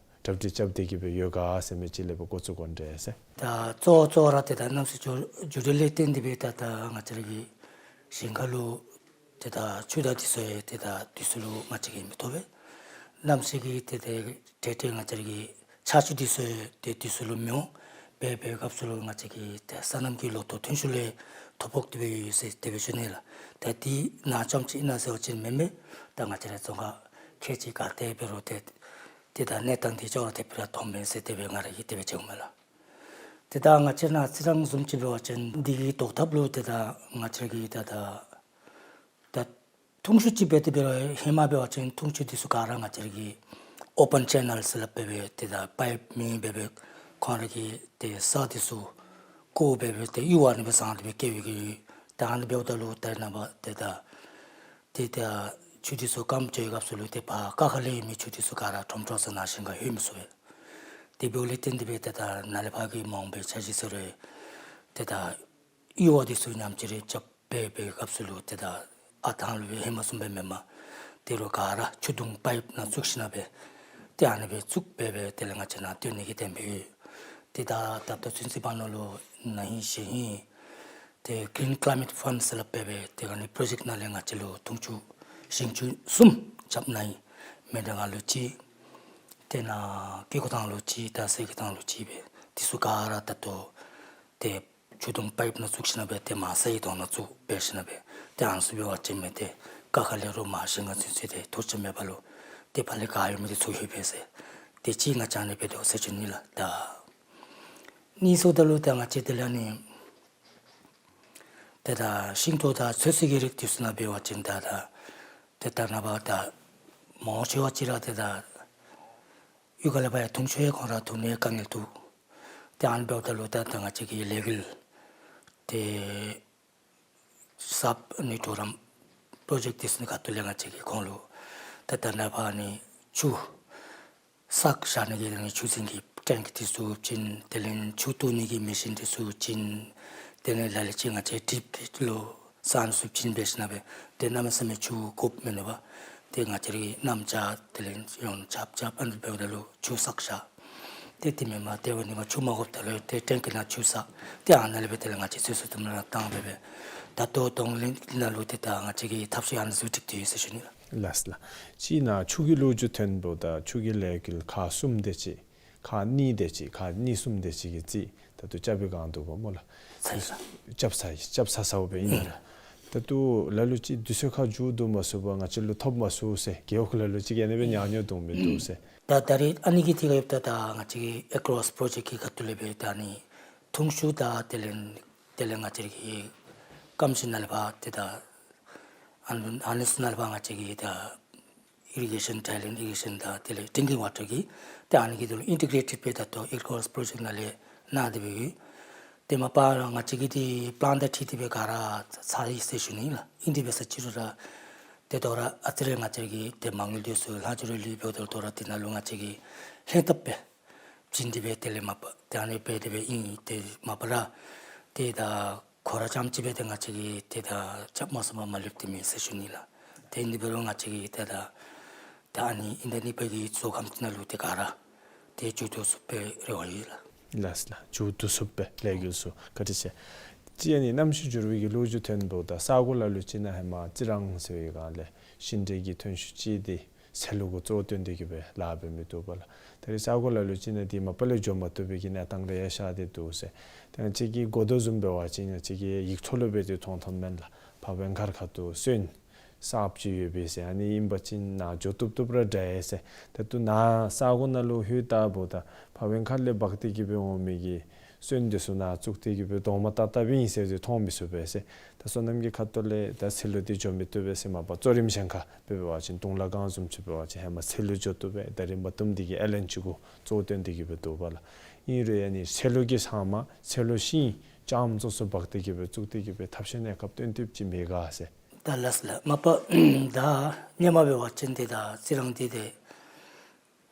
གྲ་སྒྲིག་རྐྱབ་སྟེ་གི་སྦེ་ཡོད་ག་ཟེར་མི་ཅིག་ལས་སྦེ་འགོ་བཙུགས་དགོ་འདྲས་ཟེར། ད་གཙོ་བོ་གཙོ་བོ་ར་ཏེ་ད་གནམ་གཤིས་འགྱུར་འགྱུར་ལྡོག་ལས་བརྟེན་ཏེ་སྦེ་ད་ད་ང་བཅས་ར་གི་ཞིང་ཁ་ལུ་ཏེ་ད་ཆུ་དང་འདི་ཚུ་ཡང་ཏེ་ད་དུས་ཚོད་ལུ་ང་བཅས་ཀྱིས་མི་ཐོབ་པས། གནམ་གཤིས་ཀྱི་ཏེ་ཏེ་འཕྲལ་འཕྲལ་ང་བཅས་ར་གི་ཆར་ཆུ་འདི་ཚུ་ཡང་ཏེ་དུས་ཚོད་ལུ་མི་འོང་། འབད་འབད་བའི་སྐབས་སུ་ལུ་ང་བཅས་ཀྱི་ཏེ་སོ་ནམ་གྱི་ལོ་ཐོག་ཐོན་ཤུགས་ལས་ཐོ་ཕོག་སྟེ་སྦེ་ཡོད་ཟེར་དེ་སྦེ་ཞུ་ནི་ལགས། ད་འདི་ནཱ་རྐྱངམ་ཅིག་ཨིན་ན་ཟེར་བ་ཅིན་མེན་མས། ད་ང་བཅས་ར་རྫོང་ཁག་ཁལ་གཅིག་ག་ཏེ་འབད་རུང་ཏེ་ཏེ་ད་གནས་སྟངས་འདི་ཅོག་ར་འཐདཔ་སྦེ་ར་མཐོངམ་མས་ཟེར་དེ་སྦེ་ང་ར་གིས་དེ་སྦེ་ཞུཝ་མས་ལགས། ཏེ་ད་ང་བཅས་ནཱ་རྩི་རང་བཟུམ་ཅིག་འབད་བ་ཅིན་འདི་གི་བཟློག་ཐབས་ལུ་ཏེ་ད་ང་བཅས་ཀྱིས་ད་ད་ད་འཐུང་ཆུ་ཅིག་འབད་དེ་འབད་རུང་ཧེ་མ་འབད་བ་ཅིན་འཐུང་ཆུ་འདི་ཚུ་ག་ར་ང་བཅས་ཀྱིས་ཨོ་པཱན་ཅེ་ནཱལ་ཟེར་སླབ་སྦེ་སྦེ་ཏེ་ད་པའིཔ་མེ་སྦེ་སྦེ་ཁོང་ར་གིས་ཏེ་ས་འདི་ཚུ་བརྐོ་སྦེ་སྦེ་ཏེ་གཡུར་བ་ཨ་ནི་སྦེ་བཟང་སྟེ་སྦེ་བསྐྱལ་བའི་གི་ད་ཨ་ནི་འབདཝ་ད་ལུ་ད་རེས་ནངས་པ་ཏེ་ད་ཏེ་ད་ཆུ་འདི་ཚུ་སྐམ་སྦེ་སྐམ་སྦེ་ལུ་ཏེ་ཕར་ཀ་ཁ་ལས་ཡོད་མི་ཆུ་འདི་ཚུ་ག་ར་ཁྲོམ་ཁྲོམ་ཚུ་ནང་ཞིང་ཁར་ལྷོད་མི་ཚུགས་པས། དེ་འབདཝ་ལས་བརྟེན་ཏེ་སྦེ་ཏེ་ད་ནཱ་ལས་ཕར་གྱི་མ་འོངས་པའི་འཆར་གཞི་ཟེར་རུང་ཏེ་ད་གཡུར་བ་འདི་ཚུ་ཉམས་བཅོས་རེ་རྐྱབ་འབད་བའི་སྐབས་སུ་ལུ་ཏེ་ད་ཨ་ཐང་ལུ་ཧེ་མ་བཟུམ་སྦེ་མེན་པར་ཏེ་རོགས་ག་ར་ཆུ་དུང་པའིཔ་ནང་བཙུགས་ཞིནམ་སྦེ་ཏེ་ཨ་ནི་སྦེ་བཙུགས་འབད་སྦེ་དེ་ལས་ང་བཅས་ནཱ་བཏོན་ནི་གི་དམ་བཅའ་ཡོད། ཏེ་ད་ད་ལྟོ་ཚུན་ཚོད་པ་ནང་ལུ་ན་ཧིང་གཞེས་ཧིང་ཏེ་གི་རིན་ཀ་ལའི་མེཊ་ཕཱནཌ་ཟེར་སླབ་སྦེ་སྦེ་ཏེ་ཨ་ནི་པྲོ་ཇེཀཊ་ནང་ལས་ང་བཅས་ལུ་འཐུང་ཆུ་ཞིང་ཆུ་གསུམ་རྐྱབ་གནང་ཡི། མི་ཌི་ང་ལུ་གཅིག། ཏེ་ནཱ་ཀེ་ཀོ་ཐང་ལུ་གཅིག་དང་སེ་གི་ཐང་ལུ་གཅིག་སྦེ་འདི་ཚུ་ག་ར་ད་ལྟོ་ཏེ་ཆུ་དུང་པའིཔ་ནང་བཙུགས་ཞིནམ་སྦེ་ཏེ་མར་སའི་དོང་ནང་བཙུགས་འབད་ཞིནམ་སྦེ་ཏེ་ཨ་ནི་ཚུ་འབད་བ་ཅིན་མི་ཏེ་ཀ་ཁ་ལས་རོགས་མར་ཞིང་ཁ་ཚུན་ཚོད་ཏེ་ཐོར་ཅིག་མེད་པར་ལུ་ཏེ་ཕར་ལས་ག་ཡོད་མི་འདི་ཚུ་ལྷོད་པས་ཟེར། ཏེ་གཅིག་ང་བཅས་ཨ་ནི་སྦེ་འདུག་ཟེར་ཞུ་ནི་ལགས། ད་གཉིས་ཟེརཝ་ད་ལུ་ད་ང་བཅས་དེ་ལས་ཨ་ནི་ཏེ་ད་ཤིང་ཏོག་དང་ཚོད་བསྲེ་གི་རིགས་འདི་ཚུ་ནང་འབད་བ་ཅིན་ད་ད་ཏེ་ད་རེས་ནངས་པ་ད་མང་ཆེ་བ་ཅིག་ར་ཏེ་ད་གཡུས་ཁ་ལས་ཕར་ཡང་འཐུང་ཆུ་ཡང་ཁོང་ར་འཐུང་ནི་དཀའ་ངལ་འདུག། ཏེ་ཨ་ནི་འབདཝ་ད་ལུ་ད་ད་ང་བཅས་ཀྱི་ལས་འགུལ་ཏེ་སབ་ཨ་ནི་གྲོགས་རམ་པྲོ་ཇེཀཊ་འདི་ཚུ་ནི་ཁ་ཐུག་ལས་ང་བཅས་ཀྱིས་ཁོང་ལུ་ད་ད་རེས་ནངས་པ་ཨ་ནི་ཆུ་བསགས་བཞག་ནི་གི་ཨ་ནི་ཆུ་འཛིན་གྱི་ཊེངཀ་འདི་ཚུ་བྱིན། དེ་ལས་ཆུ་བཏུག་ནི་གི་མེ་ཤིན་འདི་ཚུ་བྱིན། དེ་ལས་ལ་ལུ་ཅིག་ང་བཅས་ཌིབ་ཀྱི་ལོ་ས་ཨ་ནི་ཚུ་བྱིན་འབད་ཞིནམ་སྦེ་ཏེ་གནམ་མེད་ས་མེད་ཆུ་དགོཔ་མིན་འདུག་པ། ཏེ་ང་བཅས་ར་གིས་གནམ་བྱཱར་དེ་ལས་ཡང་ཆརཔ་རྐྱབ་ཨ་ནི་འབདཝ་ད་ལུ་ཆུ་བསགས་བཞག། ཏེ་དེ་མེན་པར་དེ་འབདཝ་ད་ཆུ་མ་དགོཔ་ད་ལུ་ཏེ་ཊེངཀ་ནང་ཆུ་བསགས། ཏེ་ཨ་ནཱ་ལས་སྦེ་དེ་ལས་ང་བཅས་ཚོད་བསྲེ་དུམ་གྲ་བཏང་སྦེ་སྦེ་ད་ལྟོ་གདོང་ལེན་ནང་ལུ་ཏེ་ད་ང་བཅས་ཀྱིས་ཐབས་ཤེས་ཨ་ནི་ཚུ་སྒྲིག་སྟེ་ཡོད་ཟེར་ཞུ་ནི་ལགས། ལགས་ལགས། གཅིག་ནཱ་ཆུ་གི་ལོ་རྒྱུས་ཐོན་འབདཝ་ད་ཆུ་གི་ལས་འགུལ་ཁག་གསུམ་དེ་ཅིག་ཁག་གཉིས་དེ་ཅིག་ཁག་གཉིས་གསུམ་དེ་ཅིག་གི་རྩིས་ད་ལྟོ་རྐྱབ་པའི་བསྒང་འདུག་པ་སྨོ་ལགས། རྐྱབ་ཚར་ཡི། རྐྱབ་ཚར་ཚརཝ་སྦེ་ཨིན་ལགས། ད་ལྟོ་ལ་ལུ་ཅིག་དུས་ཚོད་ཁར་མཇུག་བསྡུ་མ་ཚུགས་པར་ང་བཅས་ལུ་ཐོབ་མ་ཚུགས་ཟེར་རྒེད་འོག་ལ་ལུ་ཅིག་ཨ་ནི་སྦེ་ཉག་ཉོག་འདུག་མི་འདུག་ཟེར། ད་ད་རེས་ཨ་ནི་གི་ཐད་ཁར་ཡོདཔ་ད་ད་ང་བཅས་ཀྱི་ཨེག་རོསི་པྲོ་ཇེཀཊ་ཀྱི་ཁ་ཐུག་ལས་སྦེ་ད་ཨ་ནི་འཐུང་ཆུ་དང་དེ་ལས་དེ་ལས་ང་བཅས་ཀྱི་སྐམ་ཞིང་ནང་ལས་ཕར་ཏེ་ད་ཨ་ནི་ཨ་ནི་ཚུ་ནང་ལས་ཕར་ང་བཅས་ཀྱི་ད་ཨི་རི་གེ་ཤཱན་ཌི་རའི་ལེན་ཨི་རི་གེ་ཤཱན་དང་དེ་ལས་ཌྲིང་ཀིང་ཝ་ཊར་གྱི་ཏེ་ཨ་ནི་གི་དོན་ལུ་ཨིན་ཊི་གེ་རེ་ཊེཌ་སྦེ་ད་ལྟོ་ཨེག་རོསི་པྲོ་ཇེཀཊ་ནང་ལས་གནང་སྟེ་སྦེ་ཡོད། ཏེ་མ་པ་ར་ང་བཅས་ཀྱི་འདི་པི་ལཱནཊ་དང་འཁྲིལ་ཏེ་སྦེ་ག་ར་ཚར་ཡི་ཟེར་ཞུ་ནི་ཨིན་ལགས། ཨིན་ཏེ་འབད་ས་ཅིག་རུང་ར་ཏེ་དོ་རུང་ཨ་ཙི་རེ་ང་བཅས་ཀྱི་ཏེ་མ་དངུལ་འདི་ཚུ་ལྷག་ཅི་རུང་ལུས་འབདཝ་ད་དོ་རུང་དེ་ནང་ལུ་ང་བཅས་ཀྱིས་ལྷན་ཐབས་སྦེ་བྱིན་ཏེ་སྦེ་དེ་ལས་མ་པ་ཏེ་ཨ་ནི་སྦེ་དེ་སྦེ་ཨིན། ཏེ་མ་པ་ར་ཏེ་ད་ཁོ་ར་རྐྱངམ་ཅིག་སྦེ་ཏེ་ང་བཅས་ཀྱིས་ཏེ་ད་རྐྱབ་མ་ཚུགས་པར་མ་ལུསཔ་འདི་མེན་ཟེར་ཞུ་ནི་ལགས། ཏེ་ཨིན་དེ་འབད་རུང་ང་བཅས་ཀྱིས་ཏེ་ད་ ད་ཨ་ནི་ཨིན་ད་ནི་པའི་གི་ཚོགས་ཁང་ནང་ལུ་ཏེ་ག་ར་ཏེ་འགྱོ་དོ་ཚུགས་པའི་རེ་བ་ཡོད་ལགས། ལགས་ལགས། འགྱོ་དོ་ཚུགས་པའི་ལས་འགུལ་ཚུ་བཀའ་དྲིན་ཆེ། ཅིག་ཨ་ནི་གནམ་གཤིས་འགྱུར་བའི་གི་ལོ་རྒྱུས་ཐོན་འབདཝ་ད་ས་གོ་ལ་ལུ་ཅིག་ནང་ཧེ་མ་རྩི་རང་ཟེར་བའི་སྒང་ལས་ཤིང་འབྲས་ཀྱི་ཐོན་ཤུགས་ཅིག་འདི་ཚལ་ལུ་གུ་གཙོ་བོ་བཏོན་ཏེ་གི་སྦེ་ལཱ་འབད་མི་འདུག་པ་ལགས། ད་རེས་ས་གོ་ལ་ལུ་ཅིག་ནང་འདི་མ་པ་ལས་འགྱོ་མ་བཏུབ་པའི་གི་གནས་སྟངས་རེ་ཡང་ཤར་ཏེ་འདུག་ཟེར། ད་ང་བཅས་ཀྱིས་གོ་དོ་བཟུམ་འབད་བ་ཅིན་ང་བཅས་ཀྱིས་ཡིག་ཐོག་ལུ་སྦེ་ཏེ་མཐོང་མཐོངམ་མེན་ལགས། ཕར་ཝེང་མཁར་ཁ་ཐུག་སོན་གསརཔ་ཅིག་ཡོད་པས་ཟེར། ཨ་ནི་ཨིན་པ་ཅིན་ནཱ་འགྱོ་བཏུབ་བཏུབ་ར་འདྲ་ཡི་ཟེར། ད་ལྟོ་ནཱ་ས་གོ་ནང་ལུ་ལྷོད་ལྟ་བུ་ད་ཕར་ཝེང་མཁར་ལས་འབག་སྟེ་གི་སྦེ་འོང་མི་གི་སོན་འདི་ཚུ་ནཱ་བཙུགས་ཏེ་གི་སྦེ་རྡོག་མ་བཏགས་བཏགསཔ་ཨིན་ཟེར་ཏེ་མཐོང་མི་ཚུགས་པས་ཟེར། ད་སོ་ནམ་གྱི་ཁ་ཐུག་ལས་ད་ཚལ་ལུ་འདི་འགྱོ་མི་བཏུབ་པས་ཟེར། མ་པ་གཙོ་རིམ་གཞན་ཁར་འབད་བ་ཅིན་དུང་ལ་སྒང་བཟུམ་ཅིག་འབད་བ་ཅིན་ཧེ་མ་ཚལ་ལུ་འགྱོ་བཏུབ་པས། ད་རིམ་པ་བཏུམ་འདི་གིས་ཨེ་ལེན་ཅིག་གུ་གཙོ་བོ་བཏོན་ཏེ་གི་སྦེ་འདུག་པ་ལགས། ཨིན་རུང་ཨ་ནི་ཚལ་ལུ་གི་ཚང་མ་ཚལ་ལུ་ཤིང་ལྕངམ་ཚུ་ཚུ་འབག་སྟེ་གི་སྦེ་བཙུགས་ཏེ་གི་སྦེ་ཐབས་ཤེས་གནས་སྐབས་བཏོན་བཏུབ་ཅིག་མེད་ག་ཟེར། ད་ལགས་ལགས། མ་པ་ད་སྔོན་མ་འབད་བ་ཅིན་ཏེ་ད་རྩི་རང་འདི་ཏེ་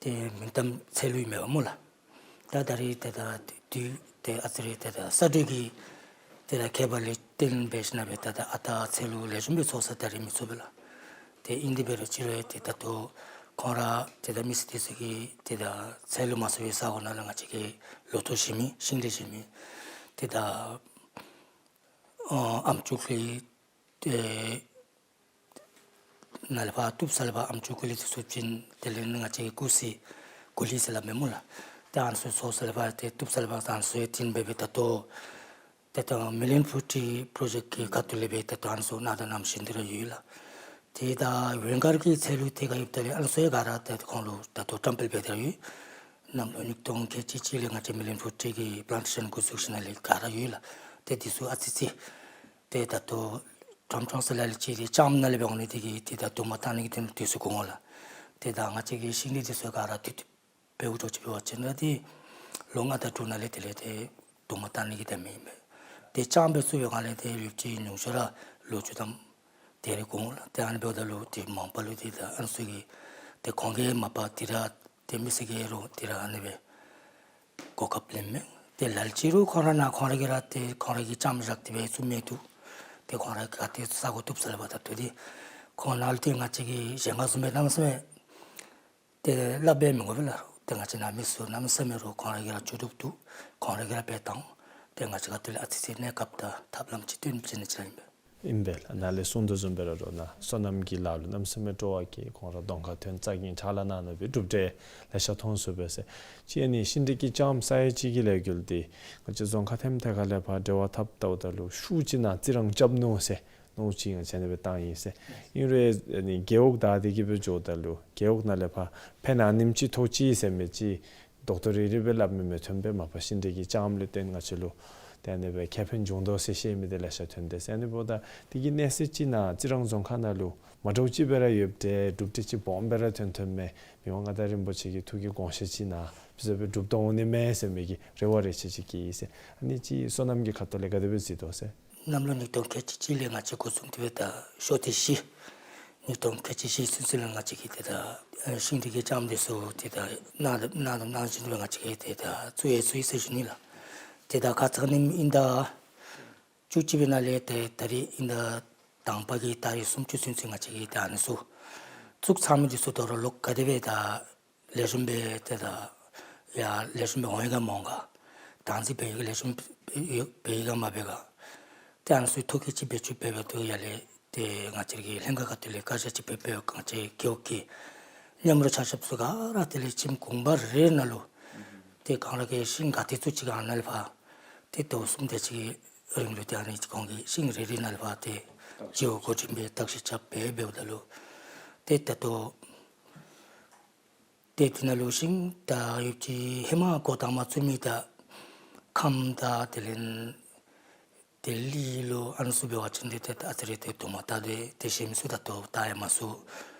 ཏེ་མིང་གཏམ་ཚལ་ལུ་ཨིན་མས་པ་སྨོ་ལགས། ད་ད་རེས་ཏེ་ད་དུས་ཏེ་ཨ་ཙི་རེ་ཏེ་ད་ས་འགྲོས་ཀྱི་ཏེ་ད་ཁྱད་པར་ལས་བརྟེན་འབད་ཞིན་ན་སྦེ་ད་ད་ཨ་རྟག་ཚལ་ལུ་ལེགས་ཤོམ་སྦེ་ཚོགས་ས་ད་རེས་མི་ཚུགས་པས་ལགས། ཏེ་ཨིན་དེ་འབད་རུང་ཅིག་རུང་ཏེ་ད་ལྟོ་ཁོང་ར་ཏེ་ད་མི་སེར་འདི་ཚུ་གིས་ཏེ་ད་ཚལ་ལུ་མ་ཚོགས་པའི་ས་གོ་ནང་ལུ་ང་བཅས་ཀྱིས་ལོ་ཐོག་བཞེས་མི་ཤིང་འབྲས་བཞེས་མི་ཏེ་ད་ཨ་ཨམ་ཅུ་ཀུ་ལི་ཏེ་ནང་ལས་ཕར་གཏུབ་ས་ལས་ཕར་ཨམ་ཅུ་ཀུ་ལི་ཚུ་བྱིན། དེ་ལས་ང་བཅས་ཀྱིས་ཀུ་ཤུ་གུ་ལི་ཟེར་སླབ་མས་སྨོ་ལགས། ཏེ་ཨ་ནི་ཚུ་ཚོགས་ས་ལས་ཕར་ཏེ་གཏུབ་ས་ལས་ཕར་ཨ་ནི་ཚུ་ཡང་བྱིན་སྦེ་སྦེ་ད་ལྟོ་ཏེ་ད་མི་ལི་ཡོན་ཕུ་ཊི་པྲོ་ཇེཀཊ་ཀྱི་ཁ་ཐུག་ལས་སྦེ་ད་ལྟོ་ཨ་ནི་ཚུ་ནང་དང་ནང་བཞིན་དུ་ར་ཡོད་ལགས། ཏེ་ད་ཝེང་མཁར་གྱི་ཚལ་ལུ་ཏེ་ག་ཡོདཔ་ད་ལས་ཨ་ནི་ཚུ་ཡང་ག་ར་ཏེ་ཁོང་ལུ་ད་ལྟོ་བཀྲམ་སྤེལ་འབད་དེ་ར་ཡོད། གནམ་ལོ་ཉིས་སྟོང་ཁལ་གཅིག་གཅིག་ལས་ང་བཅས་མི་ལི་ཡོན་ཕུ་ཊི་གི་པླན་ཊེ་ཤཱན་འགོ་བཙུགས་ཞིན་ན་ལས་ག་ར་ཡོད་ལགས། ཏེ་འདི་ཚུ་ཨ་ཙི་ཙི་ཏེ་ད་ལྟོ་ཀྲམ་ཀྲང་ཟེར་ལ་ལུ་ཅིག་ཏེ་ལྕངམ་ནང་ལས་འབད་འོང་ནི་དེ་གིས་ཏེ་ད་རྡོག་མ་བཏགས་ནི་གི་དོན་ལུ་དུས་ཚོད་འགོར་འོང་ལགས། ཏེ་ད་ང་བཅས་ཀྱི་ཤིང་འབྲས་འདི་ཚུ་ག་ར་དུས་དུས་འབདཝ་འདྲཝ་ཅིག་འབད་བ་ཅིན་ཏེ་ལོ་ལྔ་དང་དྲུག་ནང་ལས་དེ་ལས་ཏེ་རྡོག་མ་བཏགས་ནི་གི་དེ་མེད་མས། ཏེ་ལྕངམ་སྦེ་བཙུགས་པའི་སྒང་ལས་ཏེ་ཡོདཔ་ཅིག་ཉུང་ཤོས་ར་ལོ་བཅུ་ཐམ་དེ་རེ་འགོར་འོང་ལགས། ཏེ་ཨ་ནི་འབདཝ་ད་ལུ་ཏེ་མ་པ་ལུ་ཏེ་ད་ཨ་ནི་ཚུ་གིས་ཏེ་ཁོང་གིས་མ་པ་ཏེ་ར་ཏེ་མི་སེར་གྱིས་ར་ཏེ་ར་ཨ་ནི་སྦེ་གོ་སྐབས་ལེན་མས། ཏེ་ལ་ལུ་ཅིག་རུང་ཁོང་ར་ནཱ་ཁོང་ར་གིས་ར་ཏེ་ཁོང་ར་གིས་ལྕངམ་བཞག་སྟེ་སྦེ་བཙུགས་མི་འདུག། ཏེ་ཁོང་ར་ག་ཏེ་ས་གོ་གཏུབ་ས་ལས་ཕར་ད་ལྟོ་ཏེ་ཁོང་ནང་ལུ་ཏེ་ང་བཅས་ཀྱི་གཞན་ཁར་བཟུམ་སྦེ་གནམ་མེད་ས་མེད་ཏེ་སླབ་སྦེ་མི་དགོ་པས་ལགས། ཏེ་ང་བཅས་ནང་མི་ཚུ་གནམ་མེད་ས་མེད་ར་ཁོང་ར་གིས་ར་ལྕོགས་གྲུབ་འདུག། ཁོང་ར་གིས་ར་འབད་བཏང་། ཏེ་ང་བཅས་ཁ་ཐུག་ལས་ཨ་ཙི་ཙི་གནས་སྐབས་དང་ཐབས་ལམ་ཅིག་སྟོན་བྱིན་ནི་ཅིག་ར་ཨིན་པས། ཨིན་པས་ལགས། ནཱ་ལས་གསུངས་དོ་བཟུམ་སྦེ་ར་རོགས་ནཱ་སོ་ནམ་གྱི་ལཱ་ལུ་གནམ་མེད་ས་མེད་སྤྲོ་བ་སྐྱེས། ཁོང་ར་གདོང་ཁར་ཐོན་རྩ་འགེངས་ཕྱག་ལཱ་གནང་གནང་སྦེ་གྲུབ་འབྲས་ལེ་ཤ་མཐོང་ཚུགས་པས་ཟེར། ཅིག་ཨ་ནི་ཤིང་འབྲས་ཀྱི་ལྕངམ་ས་ཡ་ཅིག་གི་ལས་འགུལ་འདི་ང་བཅས་རྫོང་ཁག་ཐེམ་ཐེ་ཁ་ལས་ཕར་འབྲེལ་བ་འཐབ་བལྟཝ་ད་ལུ་ཤུགས་ཅིག་ནཱ་རྩི་རང་རྐྱབ་ནུག་ཟེར་མནོ་ཅིག་ཡང་ཅིག་ཨ་ནི་སྦེ་བཏང་ཡི་ཟེར། ཨིན་རུང་ཨ་ནི་རྒེད་འོག་བདའ་སྟེ་གི་སྦེ་འགྱོཝ་ད་ལུ་རྒེད་འོག་ནང་ལས་ཕར་ཕན་ཨ་ནེམ་ཅིག་ཐོགས་ཅི་ཟེར་མི་ཅིག་རྡོག་ཏོ་རེ་རེ་སྦེ་སླབ་མི་མི་ཐོན་པས། མ་པ་ཤིང་འབྲས་ཀྱི་ལྕངམ་ལས་བརྟེན་ང་བཅས་ལུ་ཏེ་ཨ་ནི་སྦེ་ཁེ་ཕན་བྱུང་དོ་ཟེར་བཤད་མི་དེ་ལེ་ཤ་ཐོན་ཏེ་ཟེར། ཨ་ནི་འབདཝ་ད་དེ་གི་གནས་ཚུལ་ཅིག་ནཱ་རྩི་རང་རྫོང་ཁག་ནང་ལུ་མ་འདྲཝ་ཅིག་སྦེ་ར་ཡོདཔ་འདྲས་གྲུབ་འབྲས་ཅིག་སྦོམ་སྦེ་ར་ཐོན་ཐོནམ་མས། མི་དབང་མངའ་བདག་རིན་པོ་ཆེ་གི་ཐུགས་ཀྱི་དགོངས་བཞེད་ཅིག་ནཱ་ཕུལ་ས་སྦེ་གྲུབ་འོང་ནི་མས་ཟེར་མི་གི་རེ་བ་རེ་ཆེ་ཅིག་བསྐྱེད་ཡི་ཟེར། ཨ་ནི་ཅིག་སོ་ནམ་གྱི་ཁ་ཐུག་ལས་ག་དེ་སྦེ་གཟིགས་དོ་ཟེར། གནམ་ལོ་ཉིས་སྟོང་ཁལ་གཅིག་གཅིག་ལས་ང་བཅས་འགོ་བཟུང་སྟེ་སྦེ་ད་ཤོག་ཐེངས་བཞི་ཉིས་སྟོང་ཁལ་གཅིག་བཞི་ཚུན་ཚོད་ལུ་ང་བཅས་ཀྱིས་ཏེ་ད་ཤིང་འབྲས་ཀྱི་ལྕངམ་འདི་ཚུ་ཏེ་ད་ནཱ་ནཱ་ནཱ་བཞིན་དུ་ང་བཅས་ཀྱིས་ཏེ་ད་བཙུགས་ཡི་བཙུགས་ཡི་ཟེར་ཞུ་ནི་ལགས། ཏེ་ད་ཁ་ཙ་ཁ་ཉིནམ་ཨིན་ཟླ་བཅུ་གཅིག་པའི་ནང་ལས་ཏེ་ད་རེས་ཨིན་ཟླ་དང་པ་གི་ཏ་རིག་སུམ་ཅུ་ཚུན་ཚོད་ང་བཅས་ཀྱིས་ད་ཨ་ནི་ཚུ་བཙུགས་ཚར་མི་འདི་ཚུ་དོ་རུང་ལོག་ག་དེ་སྦེ་ད་ལེགས་ཤོམ་སྦེ་ཏེ་ད་ཡར་ལེགས་ཤོམ་སྦེ་འོང་ཡི་ག་མ་འོང་ག། བདག་འཛིན་འབད་ཡི་ག་ལེགས་ཤོམ་འབད་ཡི་ག་མ་འབད་ག། ཏེ་ཨ་ནི་ཚུ་ཐོ་བཀོད་ཅིག་འབད་བཅུག་འབད་འབདཝ་ད་ཡར་ལས་ཏེ་ང་བཅས་ཀྱི་ལྷན་ཁག་ཁ་ཐུག་ལས་བཀའ་རྒྱ་ཅིག་ཕུལ་འབདཝ་ང་བཅས་རྒེད་འོག་གི་མཉམ་རོགས་ཆ་ཁྱབ་ཚུ་ག་ར་དེ་ལས་ཁྱིམ་གུང་པ་རེ་ནང་ལུ་ཏེ་གང་ར་གིས་ཤིང་ག་ཏེ་བཙུགས་ཅི་ག་ཨ་ནཱ་ལས་ཕར་ཏེ་ཟླཝ་གསུམ་དེ་ཅིག་གི་རིང་ལུ་ཏེ་ཨ་ནི་ཁོང་གིས་ཤིང་རེ་རེ་ནང་ལས་ཕར་ཏེ་བརྗེ་བོ་འགོ་འདྲེན་འབད་བརྟག་ཞིབ་རྐྱབ་འབད་འབདཝ་ད་ལུ་ཏེ་ད་ལྟོ་ཏེ་དེ་ནང་ལུ་ཤིང་ད་ཡོདཔ་ཅིག་ཧེ་མ་འགོ་དང་པ་བཙུགས་མི་ད་ཁམས་དང་དེ་ལས་དེ་ལས་ལུ་ཨ་ནི་ཚུ་འབད་བ་ཅིན་ཏེ་ཏེ་ཨ་ཙི་རེ་ཏེ་རྡོག་མ་བཏགས་ཏེ་ཏེ་ཤེས་མི་ཚུ་ད་ལྟོ་བཏགས་ཡང་མ་ཚུགས།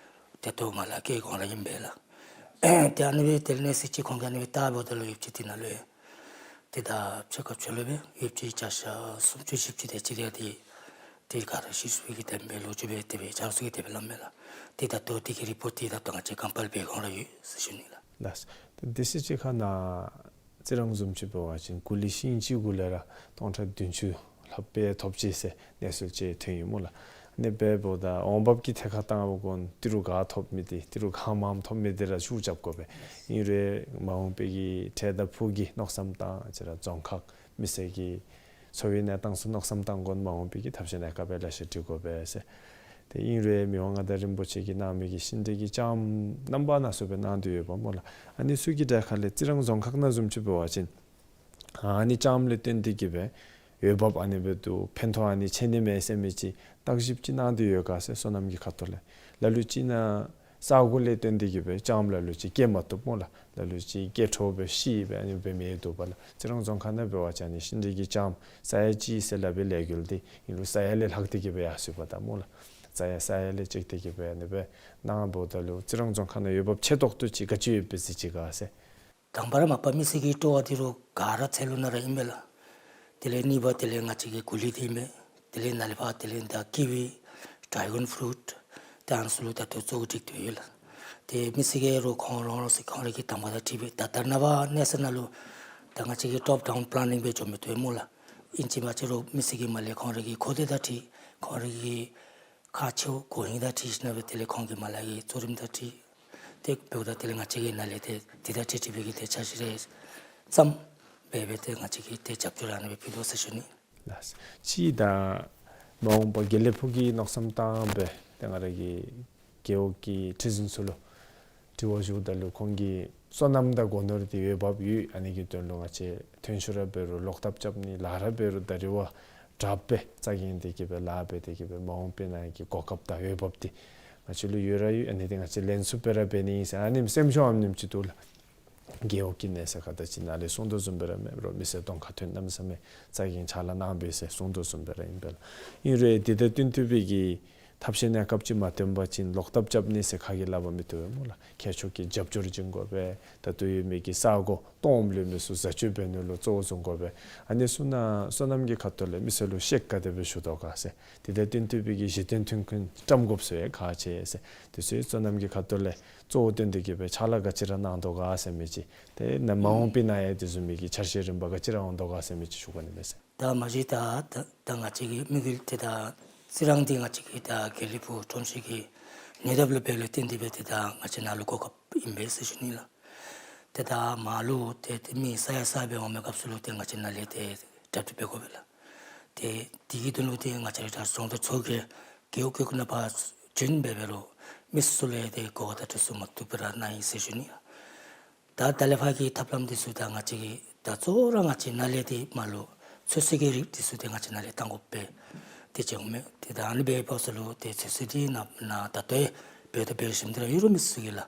ཏེ་རྡོག་མ་ལ་སྐྱེ་གོང་ར་ཨིན་པས་ལགས། ཏེ་ཨ་ནི་སྦེ་དེ་ལས་གནས་ཚུལ་ཅིག་ཁོང་གིས་ཨ་ནི་སྦེ་བལྟ་འབདཝ་ད་ལུ་ཡོདཔ་ཅིག་དེ་ནང་ལུ་ཏེ་ད་ཕྱེད་ཀ་ཕྱེད་ལུ་སྦེ་ཡོདཔ་ཅིག་བརྒྱ་ཆ་སུམ་ཅུ་བཞི་བཅུ་དེ་ཅིག་རེ་ཏེ་ཏེ་ག་ར་ཤེས་ཚུགས་པའི་གི་དེ་སྦེ་ལོ་རྒྱུས་སྦེ་དེ་སྦེ་ཆ་རོགས་ཚུ་གིས་དེ་སྦེ་སླབ་མས་ལགས། ཏེ་ད་ལྟོ་དེ་གི་རི་པོཊ་འདི་ད་ལྟོ་ང་བཅས་ཀམ་པའིལ་འབད་གོང་ར་ཡོད་ཟེར་ཞུ་ནི་ལགས། ལགས། ཏེ་དེ་ཚེ་ཅིག་ཁར་ནཱ་རྩི་རང་བཟུམ་ཅིག་འབད་བ་ཅིན་གུ་ལི་ཤིང་གཅིག་གུ་ལས་ར་སྟོང་ཕྲག་བདུན་ཅུ་ལྷགཔ་སྦེ་ཐོབ་ཅི་ཟེར་གནས་ཚུལ་ཅིག་ཐོན་ཡོད་སྨོ་ལགས། ཨ་ནི་འབདཝ་ད་འོང་འབབ་ཀྱི་ཐད་ཁར་བཏང་བ་གོ་ཏི་རུ་ག་ཐོབ་མི་འདི་ཏི་རུ་ག་མངམ་ཐོབ་མི་འདི་ར་ཤུགས་རྐྱབ་དགོ་པས། ཨིན་རུང་མ་འོངས་པའི་གི་ཁྲལ་དང་ཕུགས་ཀྱི་མནོ་བསམ་བཏང་ཅི་ར་རྫོང་ཁག་མི་སེར་གྱི་འཚོ་བའི་གནས་སྟངས་ཚུ་མནོ་བསམ་བཏང་གོ་མ་འོངས་པའི་གི་ཐབས་ཤེས་གནས་སྐབས་ལེ་ཤ་སྒྲིག་དགོ་པས་ཟེར། ཏེ་ཨིན་རུང་མི་དབང་མངའ་བདག་རིན་པོ་ཆེ་གིས་གནང་མི་གི་ཤིང་འབྲས་ཀྱི་ལྕངམ་རྣམ་པ་སྣ་ཚོགས་སྦེ་གནང་སྟེ་ཡོདཔ་སྨོ་ལགས། ཨ་ནི་ཚུ་གི་གྲས་ཁ་ལས་རྩི་རང་རྫོང་ཁག་ནང་བཟུམ་ཅིག་འབད་བ་ཅིན་ཨ་ནི་ལྕངམ་ལས་བརྟེན་ཏེ་གི་སྦེ་འོས་འབབ་ཨ་ནི་སྦེ་འདུག་ཕན་ཐོགས་ཨ་ནི་ཆེ་ནི་མས་ཟེར་མི་ཅིག་བརྟག་ཞིབ་ཅིག་གནང་སྟེ་ཡོད་ག་ཟེར་བསོད་ནམས་ཀྱི་ཁ་ཐུག་ལས། ལ་ལུ་ཅིག་ནང་ས་གོ་ལས་བརྟེན་ཏེ་གི་སྦེ་ལྕངམ་ལ་ལུ་ཅིག་སྐྱེ་མ་བཏུབ་སྨོ་ལགས། ལ་ལུ་ཅིག་སྐྱེ་འཕྲོ་སྦེ་ཤི་སྦེ་ཨ་ནི་སྦེ་མི་འདུག་པ་ལགས། རྩི་རང་རྫོང་ཁག་ནང་འབད་བ་ཅིན་ཨ་ནི་ཤིང་འབྲས་ཀྱི་ལྕངམ་ས་ཡ་གཅིག་ཟེར་སླབ་པའི་ལས་འགུལ་འདི་ཨིན་རུང་ས་ཡ་ལས་ལྷག་སྟེ་གི་སྦེ་ཡར་སོངམ་ད་སྨོ་ལགས། ས་ཡ་ས་ཡ་ལས་ལྕིག་སྟེ་གི་སྦེ་ཨ་ནི་སྦེ་གནངམ་ད་ལུ་རྩི་རང་རྫོང་ཁག་ནང་འོས་འབབ་ཆེ་ཏོག་ཏོ་ཅིག་ག་ཅི་ཡོདཔ་སྦེ་ཟེར་ཅི་ག་ཟེར། དང་པ་ར་མ་པ་མི་སེར་གྱི་སྤྲོ་བ་འདི་རུ་ག་ར་ཚལ་ལུ་ནང་ར་ཨིན་པས་ལགས། དེ་ལས་གཉིས་པ་དེ་ལས་ང་བཅས་ཀྱི་གོ་ལི་འདི་ཨིན་པས། དེ་ལས་ནཱ་ལས་ཕར་དེ་ལས་ད་ཀི་ཝི་ཌེ་གཱོན་ཕུ་རུཊ་ཏེ་ཨ་ནི་ཚུ་ལུ་ད་ལྟོ་གཙོ་བོ་སྒྲིག་སྟེ་ཡོད་ལགས། ཏེ་མི་སེར་གྱིས་ར་ཁོང་རང་རང་སོ་ཁོང་རའི་གི་དང་པ་དང་འཁྲིལ་སྦེ་ད་ད་ནངས་པ་གནས་ཚུལ་ནང་ལུ་ད་ང་བཅས་ཀྱི་ཊོཔ་ཌའུན་པ་ལེ་ནིང་སྦེ་འགྱོ་མི་བཏུབ་སྨོ་ལགས། ཨིན་ཅི་མིན་ཅི་རུང་མི་སེར་གྱིས་མར་ལས་ཁོང་རའི་གི་གོ་བརྡ་དང་འཁྲིལ་ཁོང་རའི་གི་ཁག་ཆེཝ་གོ་ཧིང་དང་འཁྲིལ་ཞིནམ་སྦེ་དེ་ལས་ཁོང་གིས་མར་ལས་ཀྱི་གཙོ་རིམ་དང་འཁྲིལ་ཏེ་འབདཝ་ད་དེ་ལས་ང་བཅས་ཀྱིས་ནཱ་ལས་ཏེ་དེ་དང་འཁྲིལ་འཁྲིལ་སྦེ་གི་ཏེ་འཆར་གཞི་རེ་བརྩམས་སྦེ་སྦེ་ཏེ་ང་བཅས་ཀྱིས་ཏེ་རྒྱབ་སྐྱོར་ཨ་ནི་སྦེ་ཕུལ་དོ་ཟེར་ཞུ་ནི། ལགས། གཅིག་ད་མ་འོངས་པ་དགེ་ལེགས་ཕུག་གི་མནོ་བསམ་བཏང་སྦེ་ཏེ་ང་རའི་གི་རྒེད་འོག་གི་ཁྲི་འཛིན་ཚུ་ལུ་དྲི་བ་ཞུཝ་ད་ལུ་ཁོང་གིས་སོ་ནམ་དང་སྒོ་ནོར་འདི་འོས་འབབ་ཡོད། ཨ་ནི་གི་དོན་ལུ་ང་བཅས་ཐོན་ཤུགས་ར་འབད་རུང་ལོག་ཐབས་རྐྱབ་ནི་ལཱ་ར་འབད་རུང་ད་རིས་བ་དྲགཔ་སྦེ་རྩ་འགེངས་ཏེ་གི་སྦེ་ལཱ་འབད་དེ་གི་སྦེ་མ་འོངས་པའི་ནང་གི་གོ་སྐབས་དང་འོས་འབབ་འདི་ང་བཅས་ལུ་ཡོད་ར་ཡོད། ཨ་ནི་འདི་ང་བཅས་ལེན་ཚུགསཔ་སྦེ་ར་འབད་ནི་ཨིན་ཟེར་ཨ་ནི་སེམས་ཤུགས་ཨ་ནེམ་ཅིག་འདུག་ལགས། རྒེད་འོག་གི་གནས་ཚད་ཁ་ད་ཅི་ནཱ་ལས་གསུང་དོ་བཟུམ་སྦེ་ར་མེན་རུང་མི་སེར་གདོང་ཁར་ཐོན་གནམ་མེད་ས་མེད་རྩ་འགེངས་ཕྱག་ལཱ་གནང་པས་ཟེར་གསུང་དོ་བཟུམ་སྦེ་ར་ཨིན་པས་ལགས། ཨིན་རུང་འདི་དང་བསྟུན་ཏེ་སྦེ་གི་ཐབས་ཤེས་གནས་སྐབས་ཅིག་མ་བཏོན་པ་ཅིན་ལོག་ཐབས་རྐྱབ་ནི་ཟེར་ཁ་གིས་སླབ་པ་མི་བཏུབ་པས་སྨོ་ལགས། མཁས་མཆོག་གི་རྒྱབ་སྐྱོར་བྱིན་དགོ་པས། ད་ལྟོ་ཡོད་མི་གི་ས་གོ་སྟོངམ་ལུས་མི་ཚུ་བཟའ་སྤྱོད་འབད་ནི་ལུ་གཙོ་བོ་བཟུང་དགོ་པས། ཨ་ནི་ཚུ་ནང་བསོད་ནམས་ཀྱི་ཁ་ཐུག་ལས་མི་སེར་ལུ་ཤེད་ག་དེ་སྦེ་ཞུ་དོ་ག་ཟེར། དེ་དང་བསྟུན་ཏེ་སྦེ་གི་གཞི་རྟེན་མཐུན་རྐྱེན་བཀྲམ་དགོཔ་ཚུ་ཡང་ཁག་ཆེ་ཟེར། དེ་ཚུ་བསོད་ནམས་ཀྱི་ཁ་ཐུག་ལས་གཙོ་བོ་བཏོན་ཏེ་གི་སྦེ་ཕྱག་ལཱ་ག་ཅི་ར་གནང་དོ་ག་ཟེར་མི་ཅིག། ཏེ་ནཱ་མ་འོངས་པའི་ནང་ཡང་དེ་བཟུམ་མའི་གི་འཆར་གཞི་རིམ་པ་ག་ཅི་ར་འོང་དོ་ག་ཟེར་མི་ཅིག་ཞུ་དགོ་ནི་མས་ཟེར། ད་མ་གཞི་ད་ད་ད་ང་བཅས་ཀྱི་དམིགས་ཡུལ་དེ་ད་རྩི་རང་འདི་ང་བཅས་ཀྱི་ད་དགེ་ལེགས་ཕུག་ཁྲོམ་གཞི་གི་ཉེ་འདབས་ལུ་འབདཝ་ལས་བརྟེན་ཏེ་སྦེ་ཏེ་ད་ང་བཅས་ནཱ་ལུ་གོ་སྐབས་ཨིན་པས་ཟེར་ཞུ་ནི་ལགས། ཏེ་ད་མར་ལུ་ཏེ་ཏེ་མི་ས་ཡ་ས་ཡ་སྦེ་འོང་མི་སྐབས་སུ་ལུ་ཏེ་ང་བཅས་ནཱ་ལས་ཏེ་གྲ་སྒྲིག་འབད་དགོ་པས་ལགས། ཏེ་དེ་གི་དོན་ལུ་ཏེ་ང་བཅས་ར་ད་རྫོང་དང་ཚོ་གི་རྒེད་འོག་ཀུན་ནང་ཕར་བྱོན་སྦེ་འབད་རུང་མི་སེར་ལུ་ཏེ་གོ་བརྡ་དང་འཁྲིལ་ཚུ་མ་བཏུབ་སྦེ་ར་གནང་ཡི་ཟེར་ཞུ་ནི། ད་ད་ལས་ཕར་གྱི་ཐབས་ལམ་འདི་ཚུ་ད་ང་བཅས་ཀྱིས་ད་གཙོ་བོ་ར་ང་བཅས་ནཱ་ལས་ཏེ་མར་ལུ་ཚོད་བསྲེ་གི་རིགས་འདི་ཚུ་ཏེ་ང་བཅས་ནཱ་ལས་བཏང་དགོ་པས། ཏེ་བྱུང་མས། ཏེ་ད་ཨ་ནི་འབད་བའི་སྐབས་སུ་ལུ་ཏེ་ཚོད་བསྲེ་འདི་ནཱ་ནཱ་ད་ལྟོ་འབད་དོ་འབད་ཞིནམ་ཏེ་ར་ཡོད་རུང་མི་སེར་གྱིས་ལགས།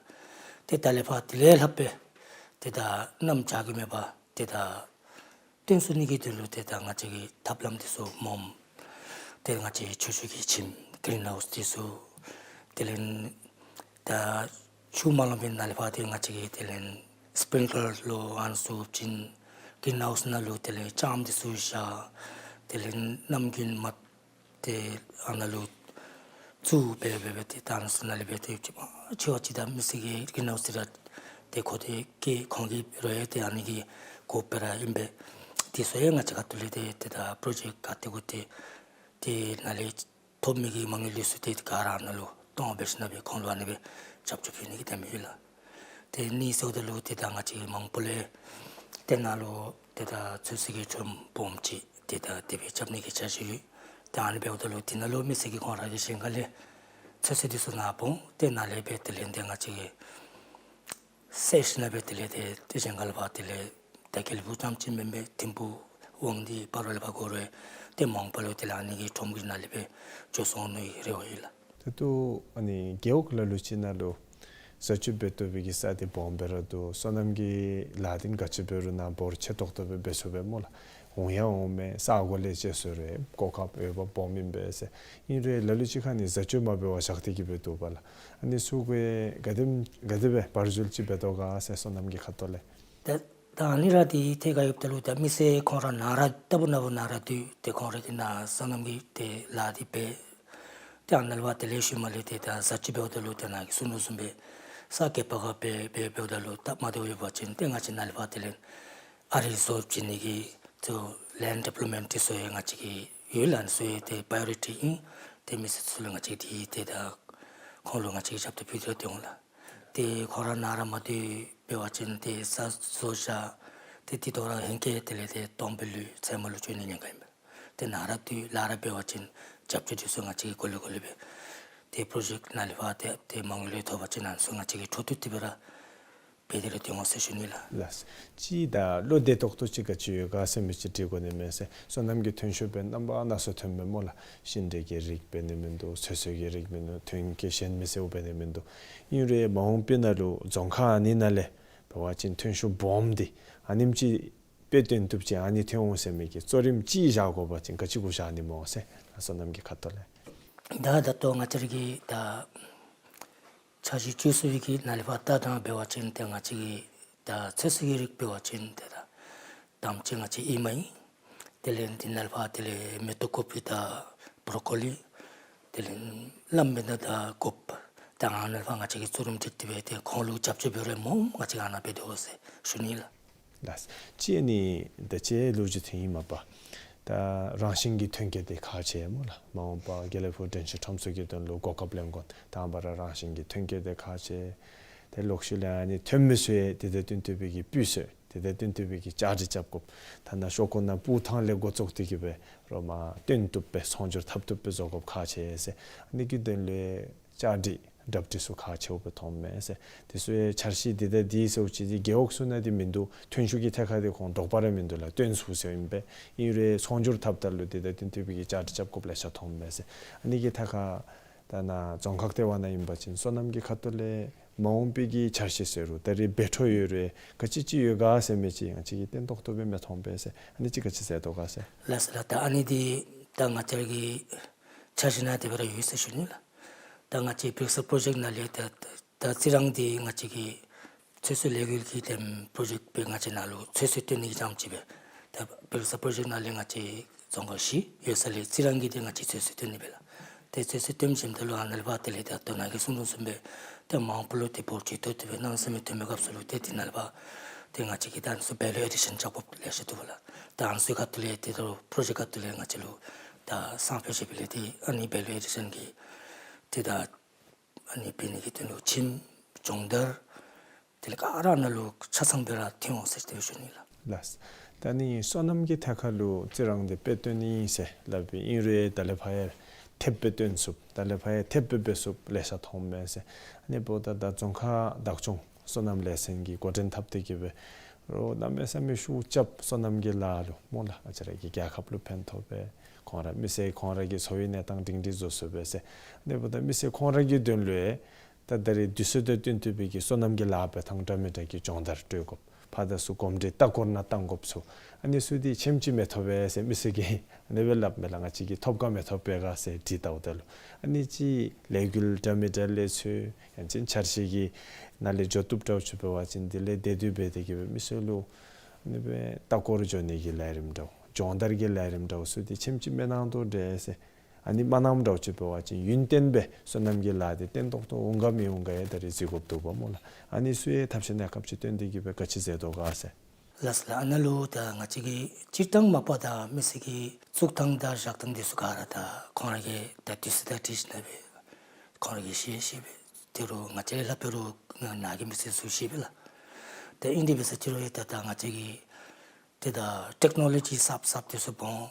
ཏེ་ད་ལས་ཕར་དེ་ལས་ལྷག་སྦེ་ཏེ་ད་གནམ་བྱཱར་གྱི་མེད་པར་ཏེ་ད་བཏོན་ཚུགས་ནི་གི་དོན་ལུ་ཏེ་ད་ང་བཅས་ཀྱིས་ཐབས་ལམ་འདི་ཚུ་སྨོ། ཏེ་ང་བཅས་ཆུ་ཤུགས་ཀྱི་ཁྱིམ་གིརིན་ཧའུསི་འདི་ཚུ་དེ་ལས་ད་ཆུ་མ་ལང་པའི་ནང་ལས་ཕར་ཏེ་ང་བཅས་ཀྱིས་དེ་ལས་སི་པིརིང་ཀི་ལར་ལུ་ཨ་ནི་ཚུ་བྱིན། གིརིན་ཧའུསི་ནང་ལུ་དེ་ལས་ལྕངམ་འདི་ཚུ་བཞག། དེ་ལས་གནམ་དགུན་མ་ཏེ་ཨ་ནཱ་ལུ་བཙུགས་སྦེ་སྦེ་སྦེ་ཏེ་ད་ཨ་ནི་ཚུ་ནང་ལས་སྦེ་ཏེ་ཅིག་མ་ཆེ་བ་ཅིག་ད་མི་སེར་གྱི་གིརིན་ཧའུསི་ར་ཏེ་ཁོ་ཏེ་ཀེ་ཁོང་གི་རོགས་ཡང་ཏེ་ཨ་ནི་གི་གོ་སྦེ་ར་ཨིན་པས། དེ་ཚུ་ཡང་ང་བཅས་ཁ་ཐུག་ལས་ཏེ་ཏེ་ད་པྲོ་ཇེཀཊ་ག་ཏེ་དགོ་ཏེ་ཏེ་ནཱ་ལས་ཐོབ་མི་གི་མ་དངུལ་འདི་ཚུ་ཏེ་ག་ར་ནཱ་ལུ་གཏོང་སྦེ་ཞིནམ་སྦེ་ཁོང་ལུ་ཨ་ནི་སྦེ་རྒྱབ་སྐྱོར་ཕུལ་ནི་གི་དམ་ཡོད་ལགས། ཏེ་ཨ་ནི་ཟེརཝ་ད་ལུ་ཏེ་ད་ང་བཅས་མ་འོངས་པ་ལས་ཏེ་ནཱ་ལུ་ཏེ་ད་ཚོད་བསྲེ་གི་ཁྲོམ་སྦོམ་ཅིག་ཏེ་ད་དེ་སྦེ་རྐྱབ་ནི་གི་འཆར་གཞི་ཡོད། ཏེ་ཨ་ནི་འབདཝ་ད་ལུ་ཏེ་ནཱ་ལུ་མི་སེར་གྱིས་ཁོང་ར་གི་གཞན་ཁ་ལས་ཚོད་བསྲེ་འདི་ཚུ་ནཱ་སྦོམ་ཏེ་ནཱ་ལས་སྦེ་དེ་ལས་ཏེ་ང་བཅས་ཀྱིས་བསལ་ཞིནམ་སྦེ་དེ་ལས་ཏེ་ཏེ་གཞན་ཁ་ལས་ཕར་དེ་ལས་ད་དགེ་ལེགས་ཕུག་ཙམ་ཅིག་མེན་པར་ཐིམ་ཕུག་དབང་འདུས་སྤ་རོ་ལས་ཕར་འགོ་རུང་ཏེ་མ་འོངས་པ་ལུ་དེ་ལས་ཨ་ནི་གི་ཁྲོམ་གྱི་ནང་ལས་སྦེ་འགྱོ་ཚུགས་ནིའི་རེ་བ་ཡོད་ལགས། ད་ལྟོ་ཨ་ནི་རྒེད་འོག་ལ་ལུ་ཅིག་ནང་ལུ་བཟའ་སྤྱོད་འབད་བཏུབ་པའི་གི་ས་འདི་སྦོམ་སྦེ་ར་འདུག། སོ་ནམ་གྱི་ལཱ་འདི་ག་ཅི་འབད་རུང་ནཱ་འབོར་ཆེ་ཏོག་ཏོ་སྦེ་འབད་ཚུགས་པས་སྨོ་ལགས། འོང་ཡང་འོང་མས། ས་གོ་ལས་བཅད་སོང་རུང་གོ་སྐབས་འོས་འབབ་སྦོམ་ཨིན་པས་ཟེར། ཨིན་རུང་ལ་ལུ་ཅིག་ཁར་ནི་བཟའ་སྤྱོད་མ་འབད་བར་བཞག་སྟེ་གི་སྦེ་འདུག་པ་ལགས། ཨ་ནི་ཚུ་གིས་ག་དེམ་ག་དེ་སྦེ་བར་འཛུལ་ཅིག་འབད་དོ་ག་ཟེར་སོ་ནམ་གྱི་ཁ་ཐུག་ལས། ད་ད་ཨ་ནི་ར་འདི་ཐད་ཁར་ཡོདཔ་ད་ལུ་ད་མི་སེར་ཁོང་ར་ནཱ་ར་ལྟ་བུ་ནཱ་བུ་ནཱ་ར་འདུག། ཏེ་ཁོང་ར་གིས་ནཱ་སོ་ནམ་གྱི་ཏེ་ལཱ་འདི་འབད། ཏེ་ཨ་ནཱ་ལས་ཕར་དེ་ལས་ཤུལ་མ་ལས་ཏེ་ད་བཟའ་སྤྱོད་འབདཝ་ད་ལུ་ཏེ་ནཱ་གི་གསུང་དོ་བཟུམ་སྦེ་ས་ག་པ་ག་སྦེ་སྦེ་འབདཝ་ད་ལུ་སྟབས་མ་བདེཝ་ཡོད་པ་ཅིན་ཏེ་ང་བཅས་ནཱ་ལས་ཕར་དེ་ལས་ཨ་རི་བཟོ་བྱིན་ནི་གི་ཏེ་ལེནཌ་ཌི་བེ་ལོབ་མེནཊ་འདི་ཚུ་ཡང་ང་བཅས་ཀྱི་ཡོད་ལགས། ཨ་ནི་ཚུ་ཡང་ཏེ་པ་རའི་ཡོ་རི་ཊི་ཨིན། ཏེ་མི་སེར་ཚུ་ལུ་ང་བཅས་ཀྱིས་ཏེ་ད་ཁོང་ལུ་ང་བཅས་ཀྱིས་ཞབས་ཏོག་ཕུལ་ཏེ་འོང་ལགས། ཏེ་ཁོང་ར་ནཱ་ར་མ་སྡོད་པ་ཅིན་ཏེ་ས་བཟོ་བཞག་ཏེ་དེ་ཐོག་ར་ཧེང་སྐལ་དེ་ལས་ཏེ་སྟོང་པའི་ལུས་ཚལ་མ་ལུ་བྱོན་ནི་ཉེན་ཁ་ཨིན་པས། ཏེ་ནཱ་ར་སྡོད་ལཱ་ར་འབད་བ་ཅིན་རྒྱབ་སྐྱོར་འདི་ཚུ་ང་བཅས་ཀྱིས་གོ་ལེ་གོ་ལེ་སྦེ་ཏེ་པྲོ་ཇེཀཊ་ནང་ལས་ཕར་ཏེ་ཏེ་མ་དངུལ་ལས་ཐོབ་པ་ཅིན་ཨ་ནི་ཚུ་ང་བཅས་ཀྱིས་འཕྲོ་མཐུད་དེ་སྦེ་ར་འབད་དེ་ར་སྡོད་འོང་ཟེར་ཞུ་ནི་ལགས། ལགས། ཅིག་ད་བློ་བདེ་ཏོག་ཏོ་ཅིག་ག་ཅི་ཡོད་ག་ཟེར་མི་ཅིག་དྲི་དགོ་ནི་མས་ཟེར། སོ་ནམ་གྱི་ཐོན་ཤུགས་སྦེ་རྣམ་པ་སྣ་ཚོགས་ཐོན་མས་སྨོ་ལགས། ཤིང་འབྲས་ཀྱི་རིགས་འབད་ནི་མིན་འདུག། ཚོད་བསྲེ་གི་རིགས་འབད་ནི་འདུག། ཐོན་སྐྱེད་གཞན་མི་སེར་འབད་ནི་མིན་འདུག། ཨིན་རུང་མ་འོངས་པའི་ནང་ལུ་རྫོང་ཁག་ཨ་ནི་ནང་ལས་འབད་བ་ཅིན་ཐོན་ཤུགས་སྦོམ་འདི་ཨ་ནེམ་ཅིག་དཔེ་སྟོན་བཏུབ་ཅིག་ཨ་ནི་ཐོན་འོང་ཟེར་མི་གི་གཙོ་རིམ་ཅིག་བཞག་དགོ་པ་ཅིན་ག་ཅི་གུ་བཞག་ནི་སྨོ་ཟེར། སོ་ནམ་གྱི་ཁ་ཐུག་ལས། ད་ད་ལྟོ་ང་བཅས་ར་གི་ད་འཆར་གཞི་བཅུ་གསུམ་གྱི་ནང་ལས་ཕར་ལྟ་སྟངས་འབད་བ་ཅིན་ཏེ་ང་བཅས་ཀྱི་ད་ཚོད་བསྲེ་གི་རིགས་འབད་བ་ཅིན་ཏེ་ད་དང་པ་ཅིག་ང་བཅས་ཨེ་མ་ཨིན། དེ་ལས་དེ་ནང་ལས་ཕར་དེ་ལས་མེ་ཏོག་ཀོ་པི་དང་བྲོ་ཀོ་ལི། དེ་ལས་བླམ་མེན་ན་ད་ཀོབ། ད་ཨ་ནཱ་ལས་ཕར་ང་བཅས་ཀྱིས་གཙོ་རིམ་སྒྲིག་སྟེ་སྦེ་ཏེ་ཁོང་ལུ་རྒྱབ་སྐྱོར་འབད་རུང་སྨོ་ང་བཅས་ཨ་ནཱ་འབད་དོ་ཟེར་ཞུ་ནི་ལགས། ལགས། ཅིག་ཨ་ནི་ད་ཅི་ལོ་རྒྱུས་ཐོན་ཡི་མ་པ། ད་རང་བཞིན་གྱི་ཐོན་སྐྱེད་འདི་ཁག་ཆེ་སྨོ་ལགས། མ་འོངས་པ་དགེ་ལེགས་ཕུག་དྲན་ཤེས་ཁྲོམ་ཚོགས་ཀྱི་དོན་ལུ་གོ་སྐབས་ལེན་དགོ། དང་པ་ར་རང་བཞིན་གྱི་ཐོན་སྐྱེད་འདི་ཁག་ཆེ། ཏེ་ལོག་ཤུལ་ལས་ཨ་ནི་ཐོན་མི་ཚུ་ཡང་དེ་དང་བསྟུན་ཏེ་སྦེ་གི་སྤུས་ཚད་དེ་དང་བསྟུན་ཏེ་སྦེ་གི་བཅའ་སྒྲིག་རྐྱབ་དགོཔ། ཐ་ན་ཤོག་ཀུ་ནང་སྤུས་ཐངས་ལས་འགོ་བཙུགས་ཏེ་གི་སྦེ་རོགས་མ་བཏོན་བཏུབ་སྦེ་ཚོང་སྒྱུར་འཐབ་བཏུབ་སྦེ་བཟོ་དགོཔ་ཁག་ཆེ་ཟེར། ཨ་ནི་གི་དོན་ལས་བཅའ་སྒྲིག་གྲ་སྒྲིག་ཚུ་ཁག་ཆེཝ་སྦེ་མཐོངམ་མས་ཟེར། དེ་ཚུ་ཡང་འཆར་གཞི་འདི་དང་འདི་ཟེརཝ་ཅིག་འདི་རྒེད་འོག་ཚུ་ནང་འདི་མིན་འདུག། ཐོན་ཤུགས་ཀྱི་ཐད་ཁར་འདི་ཁོང་དོགས་པ་ར་མིན་འདུག་ལགས། བཏོན་ཚུགས་ཟེར་ཨིན་པས། ཨིན་རུང་ཚོང་སྒྱུར་འཐབ་ད་ལུ་དེ་དང་བསྟུན་ཏེ་སྦེ་གི་བཅའ་སྒྲིག་རྐྱབ་དགོཔ་ལེ་ཤ་མཐོངམ་མས་ཟེར། ཨ་ནི་གི་ཐད་ཁར་ད་ནཱ་རྫོང་ཁག་ལྟེ་བ་ནང་ཨིན་པ་ཅིན་སོ་ནམ་གྱི་ཁ་ཐུག་ལས་མ་འོངས་པའི་གི་འཆར་གཞི་ཟེར་རུང་ད་རེས་འབད་འཕྲོ་ཡོད་རུང་ག་ཅི་ཅིག་ཡོད་ག་ཟེར་མི་ཅིག་ང་བཅས་ཀྱིས་བརྟན་ཏོག་ཏོ་སྦེ་མི་མཐོང་པས་ཟེར། ཨ་ནི་ཅིག་ག་ཅི་ཟེར་དོ་ག་ཟེར། ལགས་སོ་ལགས། ད་ཨ་ནི་འདི་ད་ང་བཅས་ཀྱི་འཆར་གཞི་ནང་དེ་སྦེ་ར་ཡོད་ཟེར་ཞུ་ནི་ལགས། ད་ང་བཅས་བིར་ས་པྲོ་ཇེཀཊ་ནང་ལས་ད་ད་རྩི་རང་འདི་ང་བཅས་ཀྱི་ཚོད་བསྲེ་ལས་འགུལ་གྱི་དེམ་པྲོ་ཇེཀཊ་སྦེ་ང་བཅས་ནང་ལུ་ཚོད་བསྲེ་བཏོན་ནི་གི་རྐྱངམ་ཅིག་སྦེ་ད་བིར་ས་པྲོ་ཇེཀཊ་ནང་ལས་ང་བཅས་རྫོང་ཁག་བཞི་ཡོད་ས་ལས་རྩི་རང་གི་འདི་ང་བཅས་ཚོད་བསྲེ་བཏོན་ནི་སྦེ་ལགས། ཏེ་ཚོད་བསྲེ་བཏོན་ཞིནམ་ད་ལུ་ཨ་ནཱ་ལས་ཕར་དེ་ལས་ད་ལྟོ་ནཱ་གིས་གསུང་དོ་བཟུམ་སྦེ་ཏེ་མ་འོངས་པ་ལུ་ཏེ་འབོར་ཆེ་ཏོག་ཏོ་སྦེ་གནམ་མེད་ས་མེད་ཐོན་པའི་སྐབས་སུ་ལུ་ཏེ་དེ་ནང་ལས་ཕར་ཏེ་ང་བཅས་ཀྱིས་ད་ཨ་ནི་ཚུ་ཝེ་ལུ་ཨེ་ཌི་ཤཱན་རྐྱབ་དགོཔ་ལེ་ཤ་འདུག་པ་ལགས། ད་ཨ་ནི་ཚུ་ཁ་ཐུག་ལས་ཏེ་ད་པྲོ་ཇེཀཊ་ཁ་ཐུག་ལས་ང་བཅས་ལུ་ད་སང་ཕོད་ཅིག་སྦེ་ལས་ཏེ་ཨ་ནི་ཝེ་ལུ་ཨེ་ཌི་ཤཱན་གྱི་ཏེ་ད་ཨ་ནི་འབད་ནི་གི་དོན་ལུ་ཁྱིམ་སྦྱོང་བརྡར་དེ་ལས་ག་ར་ནང་ལུ་ཆ་ཚང་སྦེ་ར་ཐོན་འོང་ཟེར་ཏེ་ཞུ་ནི་ལགས། ལགས། ད་ནི་སོ་ནམ་གྱི་ཐད་ཁར་ལུ་རྩི་རང་འདི་དཔེ་བཏོན་ནི་ཨིན་ཟེར་སླབ་པའི་ཨིན་རུང་ད་ལས་ཕར་ཡང་ཐེབས་སྦེ་བཏོན་ཚུགསཔ་ད་ལས་ཕར་ཡང་ཐེབས་སྦེ་འབད་ཚུགསཔ་ལེ་ཤ་མཐོངམ་མས་ཟེར། ཨ་ནི་འབདཝ་ད་ད་རྫོང་ཁག་བདག་སྐྱོང་སོ་ནམ་ལས་ཚན་གྱིས་འགོ་འདྲེན་འཐབ་སྟེ་གི་སྦེ་རོགས་གནམ་མེད་ས་མེད་ཤུགས་རྐྱབ་སོ་ནམ་གྱི་ལཱ་ལུ་སྨོ་ལགས། ང་བཅས་ར་གི་རྒྱལ་ཁབ་ལུ་ཕན་ཐོགས་པའི་ཁོང་ར་མི་སེར་ཁོང་ར་གི་འཚོ་བའི་གནས་སྟངས་སྒྲིང་སྒྲིང་བཟོ་ཚུགས་པས་ཟེར། ཨ་ནི་འབདཝ་ད་མི་སེར་ཁོང་ར་གི་དོན་ལུ་ཡང་ད་ད་རེས་དུས་ཚོད་དང་བསྟུན་ཏེ་སྦེ་གི་སོ་ནམ་གྱི་ལཱ་འབད་ཐངས་འདྲ་མི་འདྲ་གི་སྦྱོང་བརྡར་སྤྲོད་དགོཔ། ཕར་དང་ཚུར་གོམས་འདྲིས་ལྟ་སྐོར་ནང་གཏང་དགོཔ་ཚུ་ཨ་ནི་ཚུ་འདི་ཆེམ་ཅིག་མི་ཐོབ་པས་ཟེར་མི་སེར་གྱིས་ཨ་ནི་སྦེ་སླབ་མས་ལགས། ང་བཅས་ཀྱིས་ཐོབ་ག་མི་ཐོབ་པས་ག་ཟེར་དྲི་ལྟཝ་ད་ལུ་ཨ་ནི་ཅིག་ལས་འགུལ་འདྲ་མི་འདྲ་ལས་ཚུར་ཡང་ཅིན་འཆར་གཞི་གི་ནང་ལས་འགྱོ་བཏུབ་འདྲཝ་ཅིག་འབད་བ་ཅིན་དེ་ལས་དེ་དུས་འབད་དེ་གི་སྦེ་མི་སེར་ལུ་ཨ་ནི་སྦེ་ལྟ་སྐོར་འགྱོ་ནི་གི་ལས་རིམ་འདྲཝ་སྦྱོང་བརྡར་གྱི་ལས་རིམ་འདྲཝ་ཚུ་འདི་ཆེམ་ཅིག་མི་གནང་དོ་འདྲས་ཟེར། ཨ་ནི་མ་གནངམ་འདྲཝ་ཅིག་འབད་བ་ཅིན་ཡུན་བརྟན་སྦེ་སོ་ནམ་གྱི་ལཱ་འདི་བརྟན་ཏོག་ཏོ་འོང་ག་མི་འོང་ག་ཡང་ད་རེས་གཟིགས་དགོཔ་འདུག་པ་སྨོ་ལགས། ཨ་ནི་ཚུ་ཡང་ཐབས་ཤེས་གནས་སྐབས་ཅིག་བཏོན་ཏེ་གི་སྦེ་ག་ཅི་མཛད་དོ་ག་ཟེར། ལགས་ལགས། ཨ་ནཱ་ལུ་ད་ང་བཅས་ཀྱིས་སྤྱིར་བཏང་མ་པ་ད་མི་སེར་གྱི་བཙུགས་ཐངས་དང་བཞག་ཐངས་འདི་ཚུ་ག་ར་ད་ཁོང་ར་གིས་ད་དུས་ཚོད་དང་འཁྲིལ་ཞིནམ་ལས་ཁོང་ར་གིས་ཤེས་ཤེས་པས། དེ་རུང་ང་བཅས་ལས་སླབ་པ་རུང་ནཱ་གི་མི་སེར་ཚུ་ཤེས་པས་ལགས། ད་ཨིན་དེ་འབད་ས་ཅིག་རུང་ཡང་ད་ད་ང་བཅས་ཀྱིས་ཏེ་ད་ཊེཀ་ནོ་ལོ་ཇི་གསརཔ་གསརཔ་འདི་ཚུ་སྦོམ་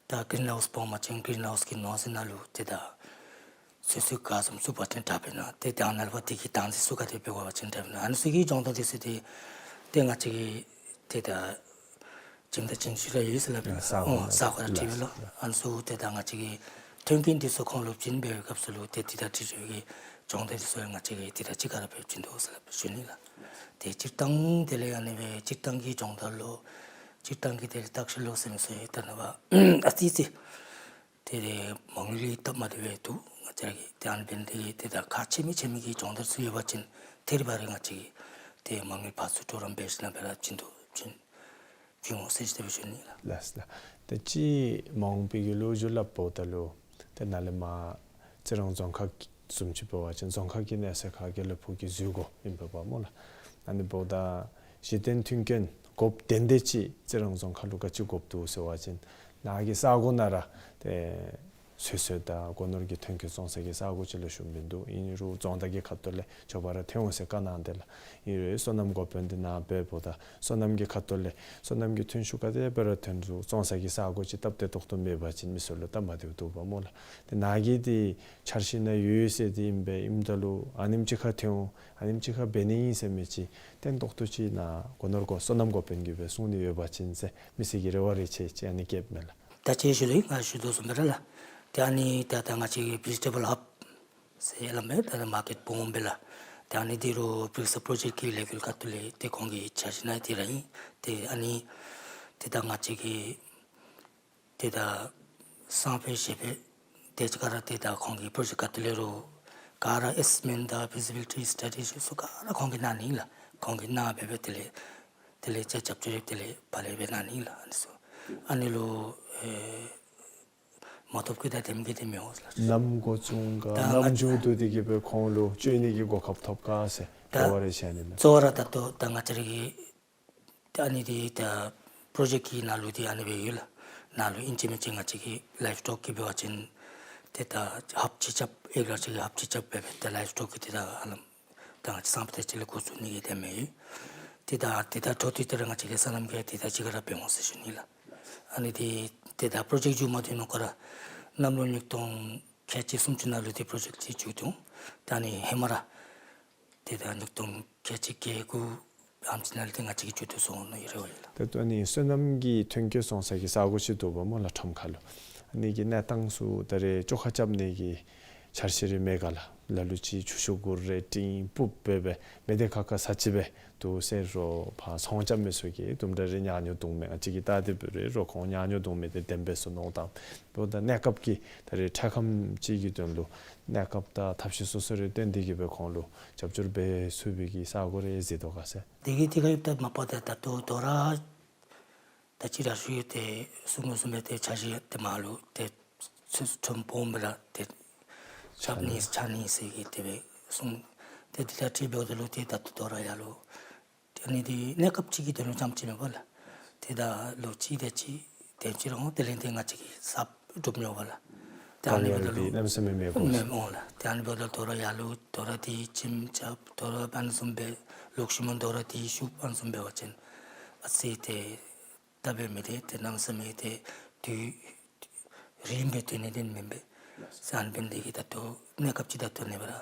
ད་གིརིན་ཧའུསི་སྦོམ་མ་ཅིན་གིརིན་ཧའུསི་གི་ནང་ཟེར་ནང་ལུ་ཏེ་ད་ཚོད་བསྲེ་ག་བཟུམ་བཙུགས་པ་ཅིན་དྲག་པས་ན། ཏེ་ད་ནཱ་ལས་ཕར་དེ་གི་དང་འཛིན་ཚུ་ག་དེ་འབད་དགོ་པ་ཅིན་དྲག་པས་ན། ཨ་ནི་ཚུ་གི་སྦྱོང་བརྡར་འདི་ཚུ་ཏེ་ཏེ་ང་བཅས་ཀྱིས་ཏེ་ད་ཁྱིམ་བདག་ཅིག་ཅིག་ར་ཡོད་ཟེར་སླབ་ཨིན། ཨ་ས་གོ་ཨོ་ནང་ས་གོ་ར་ལགས་འཁྲིལ་བས་ལོ། ལགས། ཨ་ནི་ཚུ་ཏེ་ད་ང་བཅས་ཀྱིས་མཐུན་རྐྱེན་འདི་ཚུ་ཁོང་ལུ་བྱིན་པའི་སྐབས་སུ་ལུ་ཏེ་དེ་དང་འཁྲིལ་ཏེ་གི་སྦྱོང་བརྡར་འདི་ཚུ་ང་བཅས་ཀྱིས་དེ་དང་གཅིག་ཁར་སྦེ་བྱིན་དོ་ཟེར་སླབ་ཞུ་ནི་ལགས། ཏེ་སྤྱིར་བཏང་དེ་ལས་ཨ་ནི་སྦེ་སྤྱིར་བཏང་གི་སྦྱོང་བརྡར་ལུ་སྤྱིར་བཏང་གི་དེ་ལས་བརྟག་ཞིབ་ལུ་ཟེར་མི་ཚུ་ཡང་ད་ནཱ་ཕར་ཨ་ཙི་ཙི་དེ་ལས་མ་དངུལ་གྱི་སྟབས་མ་བདེཝ་འདུག། ང་བཅས་ཀྱིས་ཏེ་ཨ་ནི་འབད་ནི་དེ་གིས་ཏེ་ད་ཁག་ཆེ་མི་ཆེ་མི་གི་སྦྱོང་བརྡར་ཚུ་ཡོད་པ་ཅིན་ཐད་རི་བ་རི་ང་བཅས་ཀྱིས་ཏེ་མ་དངུལ་ཕར་ཚུར་གྲོགས་རམ་འབད་ཞིནམ་ལས་སྦེ་ར་བྱིན་དོ་བྱིན་བྱིན་འོང་ཟེར་ཞུ་ནི་ལགས། ལགས་ལགས། ད་ཅི་མ་འོངས་པའི་གི་ལོ་རྒྱུས་སླབ་འབདཝ་ད་ལུ་ཏེ་ནཱ་ལས་མར་རྩི་རང་རྫོང་ཁག་བཟུམ་ཅིག་འབད་བ་ཅིན་རྫོང་ཁག་གི་གནས་ཚད་ཁར་དགེ་ལེགས་ཕུག་གི་འཛུལ་སྒོ་ཨིན་པས་པ་སྨོ་ལགས། ཨ་ནི་འབདཝ་ད་གཞི་རྟེན་མཐུན་རྐྱེན་དགོཔ་དོན་དེ་ཅིག་རྩི་རང་རྫོང་ཁག་ལུ་ག་ཅི་དགོཔ་འདུག་ཟེར་བ་ཅིན་ནཱ་གི་ས་གོ་ནང་ར་ཏེ་ ཚོད་བསྲེ་དང་སྒོ་ནོར་གྱི་ཐོན་སྐྱེད་བཙོང་ས་གི་ས་སྒོ་ཅིག་ལུ་ཞུགསཔ་ཨིན་འདུག། ཨིན་རུང་རྫོང་བདག་གི་ཁ་ཐུག་ལས་མགྱོགས་པ་ར་ཐོན་འོང་ཟེར་བཀའ་གནང་དེས་ལགས། ཨིན་རུང་སོ་ནམ་འགོ་དཔོན་འདི་ནཱ་འབདཝ་ད་སོ་ནམ་གྱི་ཁ་ཐུག་ལས་སོ་ནམ་གྱི་ཐོན་ཤུགས་ག་དེ་སྦེ་ར་ཐོན་རུང་བཙོང་ས་གི་ས་སྒོ་ཅིག་སྟབས་བདེ་ཏོག་ཏོ་མེད་པ་ཅིན་མི་ཚུ་ལུ་སྟབས་མ་བདེཝ་འདུག་པ་སྨོ་ལགས། ཏེ་ནཱ་གི་འདི་འཆར་གཞི་ནང་ཡོད་ཟེར་འདི་ཨིན་པས། ཨིནམ་ད་ལུ་ཨ་ནེམ་ཅིག་ཁར་ཐོན་འོང་ཨ་ནེམ་ཅིག་ཁར་འབད་ནི་ཨིན་ཟེར་མི་ཅིག་བརྟན་ཏོག་ཏོ་ཅིག་ནཱ་སྒོ་ནོར་འགོ་སོ་ནམ་འགོ་དཔོན་གྱིས་སྦེ་གསུང་ནི་ཡོད་པ་ཅིན་ཟེར་མི་སེར་གྱི་རེ་བ་རེ་ཆེ་ཅིག་ཨ་ནི་བསྐྱེདཔ་མས་ལགས། ད་ཅི་ཞུ་དོ་ང་ཞུ་དོ་བཟུམ་སྦེ་ར་ལགས། ཏེ་ཨ་ནི་ད་ད་ང་བཅས་ཀྱི་བེ་ཇི་ཊེ་བཱལ་ཧབ་ཟེར་སླབ་མས། ད་མར་ཀེཊ་སྦོམ་སྦེ་ལགས། ཏེ་ཨ་ནི་འདི་རུང་བིརིཀསི་པྲོ་ཇེཀཊ་ཀྱི་ལས་འགུལ་ཁ་ཐུག་ལས་ཏེ་ཁོང་གི་འཆར་གཞི་ནང་འདི་ར་ཨིན། ཏེ་ཨ་ནི་ཏེ་ད་ང་བཅས་ཀྱི་ཏེ་ད་སང་ཕོད་གཞེས་ཕོད་དེ་ཅིག་ཁར་ཏེ་ད་ཁོང་གི་པྲོ་ཇེཀཊ་ཁ་ཐུག་ལས་རུང་ག་ར་ཨེ་སེསི་མེནཊ་དང་ཕི་ཛི་བི་ལི་ཊི་སི་ཊ་ཌི་ཚུ་ག་ར་ཁོང་གིས་གནང་ནི་ལགས། ཁོང་གིས་གནང་སྦེ་སྦེ་དེ་ལས་དེ་ལས་རྒྱབ་སྐྱོར་དེ་ལས་ཕར་ལས་སྦེ་གནང་ནི་ལགས། ཨ་ནི་ཚུ་ཨ་ནི་ལུ་ཨེ་མ་ཐོབ་གི་ད་དེམ་གི་དེ་མི་འོང་ལགས། ནམ་འགོ་བཙུགས་ག་ད་ནམ་མཇུག་བསྡུ་སྟེ་གི་སྦེ་ཁོང་ལུ་སྤྱོད་ནི་གི་གོ་སྐབས་ཐོབ་ག་ཟེར་ད་རེ་བ་རེ་ཆེ་ནི་མས། གཙོ་བོ་ར་ད་ལྟོ་ད་ང་བཅས་ར་གི་ད་ཨ་ནི་འདི་ད་པྲོ་ཇེཀཊ་ཀྱི་ནང་ལུ་འདི་ཨ་ནི་སྦེ་ཡོད་ལགས། ནང་ལུ་ཨིན་ཅི་མིན་ཅི་ང་བཅས་ཀྱི་ལའིབ་སི་ཊོཀ་གི་འབད་བ་ཅིན་ཏེ་ད་ཧབ་ཅིག་རྐྱབ་ཨེ་ལོ་ཅིག་གི་ཧབ་ཅིག་རྐྱབ་སྦེ་སྦེ་ཏེ་ལའིབ་སི་ཊོཀ་གི་ཏེ་ད་ཧ་ལམ་ད་ང་བཅས་སང་ཕོད་དེ་ཅིག་ལས་འགོ་བཙུགས་ནི་གི་དེ་མི་ཡོད། ཏེ་ད་ཏེ་ད་འཕྲོ་མཐུད་དེ་ར་ང་བཅས་ཀྱི་སོ་ནམ་གྱི་ཏེ་ད་ཅི་ག་ར་འབད་འོང་ཟེར་ཞུ་ནི་ལགས། ཨ་ནི་འདི་ཏེ་ད་པྲོ་ཇེཀཊ་མཇུག་མ་བསྡུ་ནུག་ག་ར་གནམ་ལོ་ཉིས་སྟོང་ཁལ་གཅིག་སུམ་ཅུ་ནང་ལུ་འདི་པྲོ་ཇེཀཊ་འདི་མཇུག་བསྡུ་འོང་། ད་ཨ་ནི་ཧེ་མ་ར་ཏེ་ད་ཉིས་སྟོང་ཁལ་གཅིག་བརྒྱད་དགུ་ཨ་ནེམ་ཅིག་ནང་ལུ་ཏེ་ང་བཅས་ཀྱིས་མཇུག་བསྡུ་སོང་ནི་ཨིན་རེ་བ་ཡོད་ལགས། ད་ལྟོ་ཨ་ནི་སོ་ནམ་གྱི་ཐོན་སྐྱེད་བཙོང་ས་གི་ས་སྒོ་ཅིག་འདུག་པ་སྨོ་ལགས་ཁྲོམ་ཁ་ལུ། ཨ་ནི་གི་གནས་སྟངས་ཚུ་ད་རེས་བཅོ་ཁ་རྐྱབ་ནི་གི་འཆར་གཞི་རེ་མེད་ག་ལགས། ལ་ལུ་ཅིག་ཆུ་ཤོག་གུ་རེ་སྤྲིང་སྤུབ་སྦེ་སྦེ་མི་སྡེ་ཁག་ཁ་ས་ཅིག་སྦེ་འདུག་ཟེར་རོགས་ཕར་ཚོང་རྐྱབ་མི་ཚུ་གིས་དུམ་གྲ་རེ་ཉག་ཉོག་བརྡུང་མས། ང་བཅས་ཀྱིས་བལྟ་སྟེ་འབད་རུང་རོགས་ཁོང་ཉག་ཉོག་བརྡུང་མི་འདི་བདེན་པས་ཟེར་མནོཝ་ད་འབདཝ་ད་གནས་སྐབས་ཀྱི་ད་རེས་འཕྲལ་ཁམས་ཅིག་གི་དོན་ལུ་གནས་སྐབས་དང་ཐབས་ཤེས་སོ་སོ་རེ་བཏོན་ཏེ་གི་སྦེ་ཁོང་ལུ་རྒྱབ་སྐྱོར་འབད་ཚུགས་པའི་གི་ས་སྒོ་རེ་གཟིགས་དོ་ག་ཟེར། དེ་གིས་དེ་ག་ཡོདཔ་ད་མ་པ་ད་ད་ལྟོ་དོ་རུང་ད་ཅི་ར་ཞུ་ཡི་ཏེ་གསུང་མི་གསུང་མི་ཏེ་འཆར་གཞི་ཏེ་མར་ལུ་ཏེ་ཚུ་ཁྲོམ་སྦོམ་སྦེ་ར་ཏེ་རྐྱབ་ནི་འཆར་ནི་ཟེར་གི་དེ་སྦེ་གསུངས། ཏེ་འདི་ད་ཁྲལ་འབདཝ་ད་ལུ་ཏེ་ད་ལྟོ་དོ་རུང་ཡར་ལུ་ཏེ་ཨ་ནི་འདི་གནས་སྐབས་ཅིག་གི་དོན་ལུ་རྐྱངམ་ཅིག་མེན་པ་ལགས། ཏེ་ད་ལོ་གཅིག་དེ་ཅིག་དེམ་ཅིག་ར་འོང་དེ་ལས་ཏེ་ང་བཅས་ཀྱིས་གསརཔ་སྒྲུབ་ནི་འོང་པ་ལགས། ཏེ་ཨ་ནི་འབདཝ་ད་ལུ་གནམ་མེད་ས་མེད་མེད་དགོ་མེན་འོང་ལགས། ཏེ་ཨ་ནི་འབདཝ་ད་དོ་རུང་ཡར་ལུ་དོ་རུང་འདི་ཁྱིམ་རྐྱབ་དོ་རུང་ཨ་ནི་བཟུམ་སྦེ་ལོག་ཤུལ་མ་དོ་རུང་འདི་ཤུབ་ཨ་ནི་བཟུམ་འབད་བ་ཅིན་ཨ་ཙི་ཏེ་ད་འབད་མི་འདི་ཏེ་གནམ་མེད་ས་མེད་ཏེ་དུས་རིངམོ་སྦེ་སྡོད་ནི་འདི་མེན་པས། ཨ་ནི་འབད་ནི་འདི་གིས་ད་ལྟོ་གནས་སྐབས་ཅིག་ད་ལྟོ་ཨ་ནི་སྦེ་ར།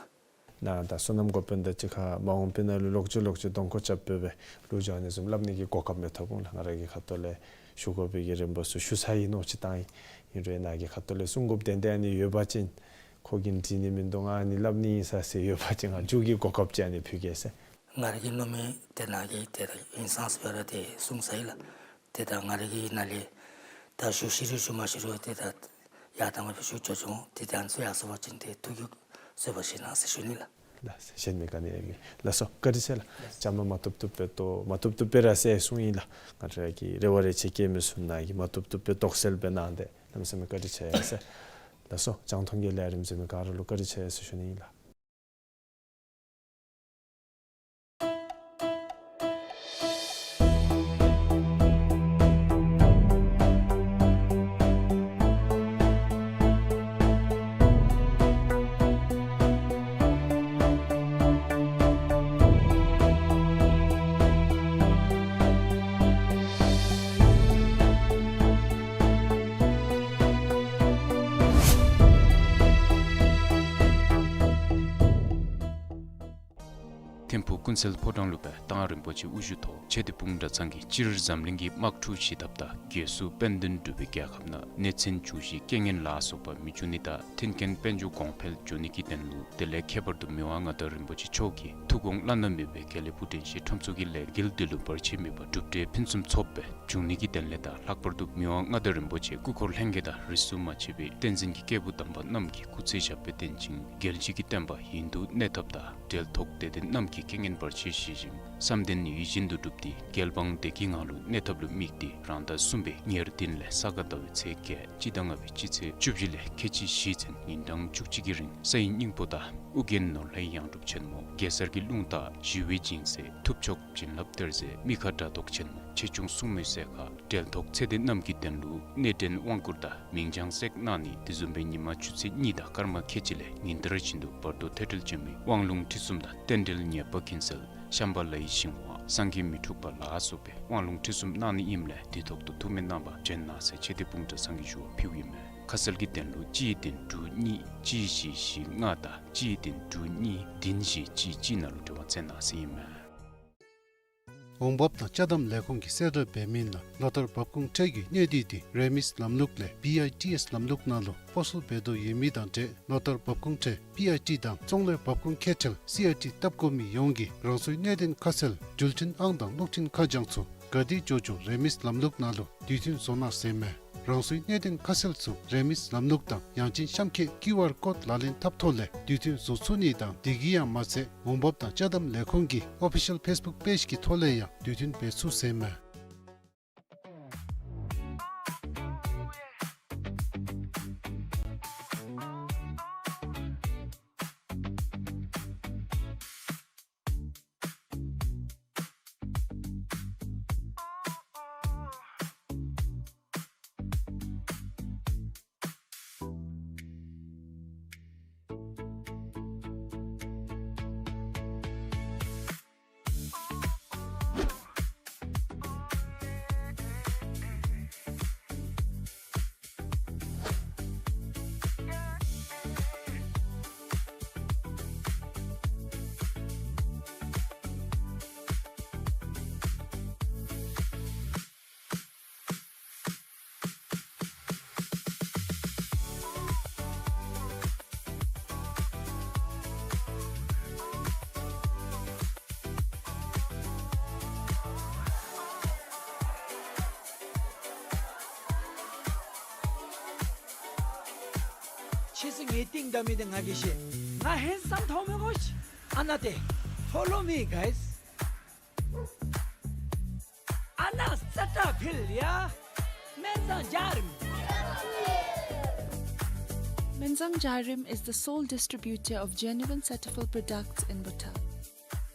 ནཱ་ད་སོ་ནམ་འགོ་དཔོན་དང་གཅིག་ཁར་མ་འོངས་པའི་ནང་ལུ་ལོག་ཅི་ལོག་ཅི་གདོང་ཁར་རྐྱབ་སྦེ་སྦེ་ལུ་ཅིག་ཨ་ནི་བཟུམ་སླབ་ནི་གི་གོ་སྐབས་མི་ཐོབ་འོང་ལགས། ང་ར་གི་ཁ་ཐུག་ལས་ཞུ་དགོ་པའི་གི་རིམ་པ་ཚུ་ཞུ་ཚར་ཡི་མནོ་ཅིག་བཏང་ཡི། ཨིན་རུང་ནཱ་གི་ཁ་ཐུག་ལས་གསུང་དགོཔ་དེ་འདི་ཨ་ནི་ཡོད་པ་ཅིན་ཁོ་གིས་འགྲིག་ནི་མིན་འདུག། ང་ཨ་ནི་སླབ་ནི་ཨིན་ས་ཟེར་ཡོད་པ་ཅིན་ང་མཇུག་གི་གོ་སྐབས་ཅིག་ཨ་ནི་ཕུལ་གེ་ཟེར། ང་ར་གིས་མནོ་མི་དེ་ནཱ་གིས་དེ་ཨིན་སང་སྤེ་ར་དེ་གསུངས་ཚར་ཡི་ལགས། ཏེ་ད་ང་ར་གིས་ནཱ་ལས་ད་ཞུ་ཤེས་རུང་ཞུ་མ་ཤེས་རུང་ཏེ་ད་ཡར་དང་མར་ཞུ་ཆོག་ཆོག། ཏེ་ད་ཨ་ནི་ཚུ་ཡར་སོང་པ་ཅིན་ཏེ་ཐུགས་ཀྱིས་བཟོད་པ་བཞེས་གནང་ཟེར་ཞུ་ནི་ལགས། ལགས་སོ། གཞན་མི་ག་ནི་ཡང་མེད། ལགས་སོ། བཀའ་དྲིན་ཆེ་ལགས། བཅའ་མར་མ་བཏུབ་བཏུབ་སྦེ་ཏོ་མ་བཏུབ་བཏུབ་སྦེ་ར་ཟེར་གསུངས་ཡི་ལགས། ང་ར་གིས་རེ་བ་རེ་ཆེ་བསྐྱེད་མི་ཚུ་ནཱ་གིས་མ་བཏུབ་བཏུབ་སྦེ་དོགས་སེལ་འབད་གནང་སྟེ་གནམ་མེད་ས་མེད་བཀའ་དྲིན་ཆེ་ཡ་ཟེར། ལགས་སོ། རྒྱང་མཐོང་གི་ལས་རིམ་གཟིགས་མི་ག་ར་ལུ་བཀའ་དྲིན་ཆེ་ཡ་ཟེར་ཞུ་ནི་ཨིན་ལགས། ཐིམ་ཕུག་ཀུན་གསལ་ཕོ་བྲང་ལུ་སྦེ་མདང་རིན་པོ་ཆེ་དབུ་བཞུགས་ཐོག་ཆོས་སྡེ་དཔུང་གྲྭ་ཚང་གིས་སྤྱིར་འཛམ་གླིང་གི་དམག་འཁྲུག་ཞི་ཐབས་དང་རྒྱལ་སྲུང་དཔལ་ལྡན་འབྲུག་པའི་རྒྱལ་ཁབ་ནང་གནོད་འཚེ་འབྱུང་བཞིའི་རྐྱེན་ངན་ལ་སོགས་པ་མི་འབྱུང་ནི་དང་མཐུན་རྐྱེན་དཔལ་འབྱོར་གོང་འཕེལ་འབྱུང་ནི་གི་དོན་ལུ་དེ་ལས་ཁྱད་པར་དུ་མི་དབང་མངའ་བདག་རིན་པོ་ཆེ་མཆོག་གི་ཐུགས་དགོངས་བླ་ན་མེད་པའི་དགེ་ལེགས་ཕུག་དྲན་ཤེས་ཁྲོམ་ཚོགས་ཀྱི་ལས་འགུལ་འདི་ལུ་བར་ཆད་མེད་པར་གྲུབ་འབྲས་ཕུན་སུམ་ཚོགས་པའི་འབྱུང་ནི་གི་དོན་ལས་དང་ལྷག་པར་དུ་མི་དབང་མངའ་བདག་རིན་པོ་ཆེ་སྐུ་འཁོར་ལྷན་རྒྱས་དང་རིས་སུ་མ་ཆད་པའི་བསྟན་འཛིན་གྱི་སྐྱེས་བུ་དམ་པ་རྣམས་ཀྱི་སྐུ་ཚེ་ཞབས་པད་བརྟན་ཅིང་རྒྱལ་སྲིད་ཀྱི་བསྟན་པ་ཡུན་དུ་གནས་ཐབས་དང་འབྲེལ་ཐོགས་དད་ལྡན་རྣམས་ཀྱི་རྐྱེན་ངན་བར་ཆད་ཞི་ཞིང་བསམ་དོན་ཡིད་བཞིན་དུ་འགྲུབ་སྟེ་རྒྱལ་འབངས་བདེ་སྐྱིད་ངང་ལུ་གནས་ཐབས་ལུ་དམིགས་ཏེ་རང་ཟླ་གསུམ་པའི་ཉེར་བདུན་ལས་ས་ག་ཟླ་བའི་ཚེས་བརྒྱད་སྤྱི་ཟླ་ལྔ་པའི་སྤྱི་ཚེས་བཅུ་བཞི་ལས་ཁལ་གཅིག་བཞི་ཚུན་ཉིན་གྲངས་བཅུ་གཅིག་གི་རིང་ས་ཡི་སྙིང་པོ་དང་ཨོ་རྒྱན་ནོར་ལྷའི་ཡང་སྒྲུབ་ཆེན་མོ་གེ་སར་གྱི་རླུང་རྟ་ཞི་བའི་སྦྱིན་སྲེག་ཐུབ་མཆོག་བྱིན་རླབས་གཏེར་མཛོད་མི་ཁ་དགྲ་བཟློག་ཆེན་མོ་ཆེ་ཆུང་སྲུང་མའི་སྲེག་ཁ་ འབྲེལ་ཐོག་ཚད་ལྡན་རྣམས་ཀྱི་དོན་ལུ་གནད་དོན་དབང་བསྐུར་དང་མིང་བྱང་བསྒྲིགས་གནང་ནི། དེ་བཟུམ་སྦེ་ཉིན་མ་ཆུ་ཚོད་གཉིས་དང་སྐར་མ་ཁལ་གཅིག་ལས་ཉིན་ལྟར་བཞིན་དུ་བར་དོ་ཐད་འབྲེལ་བྱོན་མི་དབང་ལུང་ཁྲིད་གསུམ་དང་རྟེན་འབྲེལ་ཉེས་པ་ཀུན་སེལ་ཤམ་བྷ་ལའི་ཞིང་དབང་སངས་རྒྱས་མི་འཁྲུགས་པ་ལ་སོགས་པའི་དབང་ལུང་ཁྲིད་གསུམ་གནང་ནི་ཨིནམ་ལས་དུས་ཐོག་ཏུ་ཐུགས་སྨོན་གནང་བར་བྱོན་གནང་ཟེར་ཆེ་བསྟོད་དཔུང་གྲགས་སངས་རྒྱས་ཞུ་བ་ཕུལཝ་ཨིན་མས། ཁ་གསལ་གྱི་དོན་ལུ་གཅིག་བདུན་དྲུག་གཉིས་གཅིག་བཞི་བཞི་ལྔ་དང་གཅིག་བདུན་དྲུག་གཉིས་བདུན་བཞི་གཅིག་གཅིག་ནང་ལུ་འབྲེལ་བ་མཛད་གནང་ཟེར་ཨིན་མས། འོང་འབབ་དང་ཅ་དམ་ལས་ཁུངས་ཀྱིས་གསལ་བསྒྲགས་འབད་མི་ནང་ལོ་ལྟར་འབབ་ཁུངས་ཁྲལ་གྱི་གནས་སྡུད་དེ་རིན་མེད་ལམ་ལུགས་ལས་བི་ཨའི་ཊི་ཨེསི་ལམ་ལུགས་ནང་ལུ་སྤོ་སོར་འབད་དོ་ཡོད་མི་དང་འབྲེལ་ལོ་ལྟར་འབབ་ཁུངས་ཁྲལ་བི་ཨའི་ཊི་དང་ཙོང་ལའི་འབབ་ཁུངས་ཁེ་ཁྲལ་སི་ཨའི་ཊི་བཏབ་དགོ་མི་ཡོངས་ཀྱིས་རང་སོའི་གནད་དོན་ཁ་གསལ་འགྲུལ་འཕྲིན་ཨང་དང་གློག་འཕྲིན་ཁ་བྱང་ཚུ་ག་དེ་འབྱོར་འབྱོར་རིན་མེད་ལམ་ལུགས་ནང་ལུ་དུས་མཐུན་བཟོ་གནང་ཟེར་མས། རང་སོའི་གནད་དོན་ཁ་གསལ་ཚུ་རིན་མེད་ལམ་ལུགས་དང་ཡང་ཅིན་གཤམ་འཁོད་ཀིའུ་ཨར་ཀོཌ་ལག་ལེན་འཐབ་ཐོག་ལས་དུས་མཐུན་བཟོ་ཚུགས་ནི་དང་དེ་གིས་ཡང་མ་ཚད་འོང་འབབ་དང་ཅ་དམ་ལས་ཁུངས་ཀྱི་ཨོ་ཕི་ཤལ་ཕེསི་བུཀ་པེཇ་གི་ཐོག་ལས་ཡང་དུས་མཐུན་འབད་ཚུགས་ཟེར་མས། ཁྱེད་ཚུ་ངེའི་རྟིང་བདའ་མི་འདི་ང་གིས་ཤེས། ང་ཧེན་སམ་མཐོང་མི་དགོ་ཤིག། ཨ་ན་ཏེ། Follow me, guys. ཨ་ན་སེ་ཊ་ཕིལ་ཡ། སྨན་བཟང་འཇའ་རིསམོ། Menzang Jairim is the sole distributor of genuine Cetaphil products in Bhutan.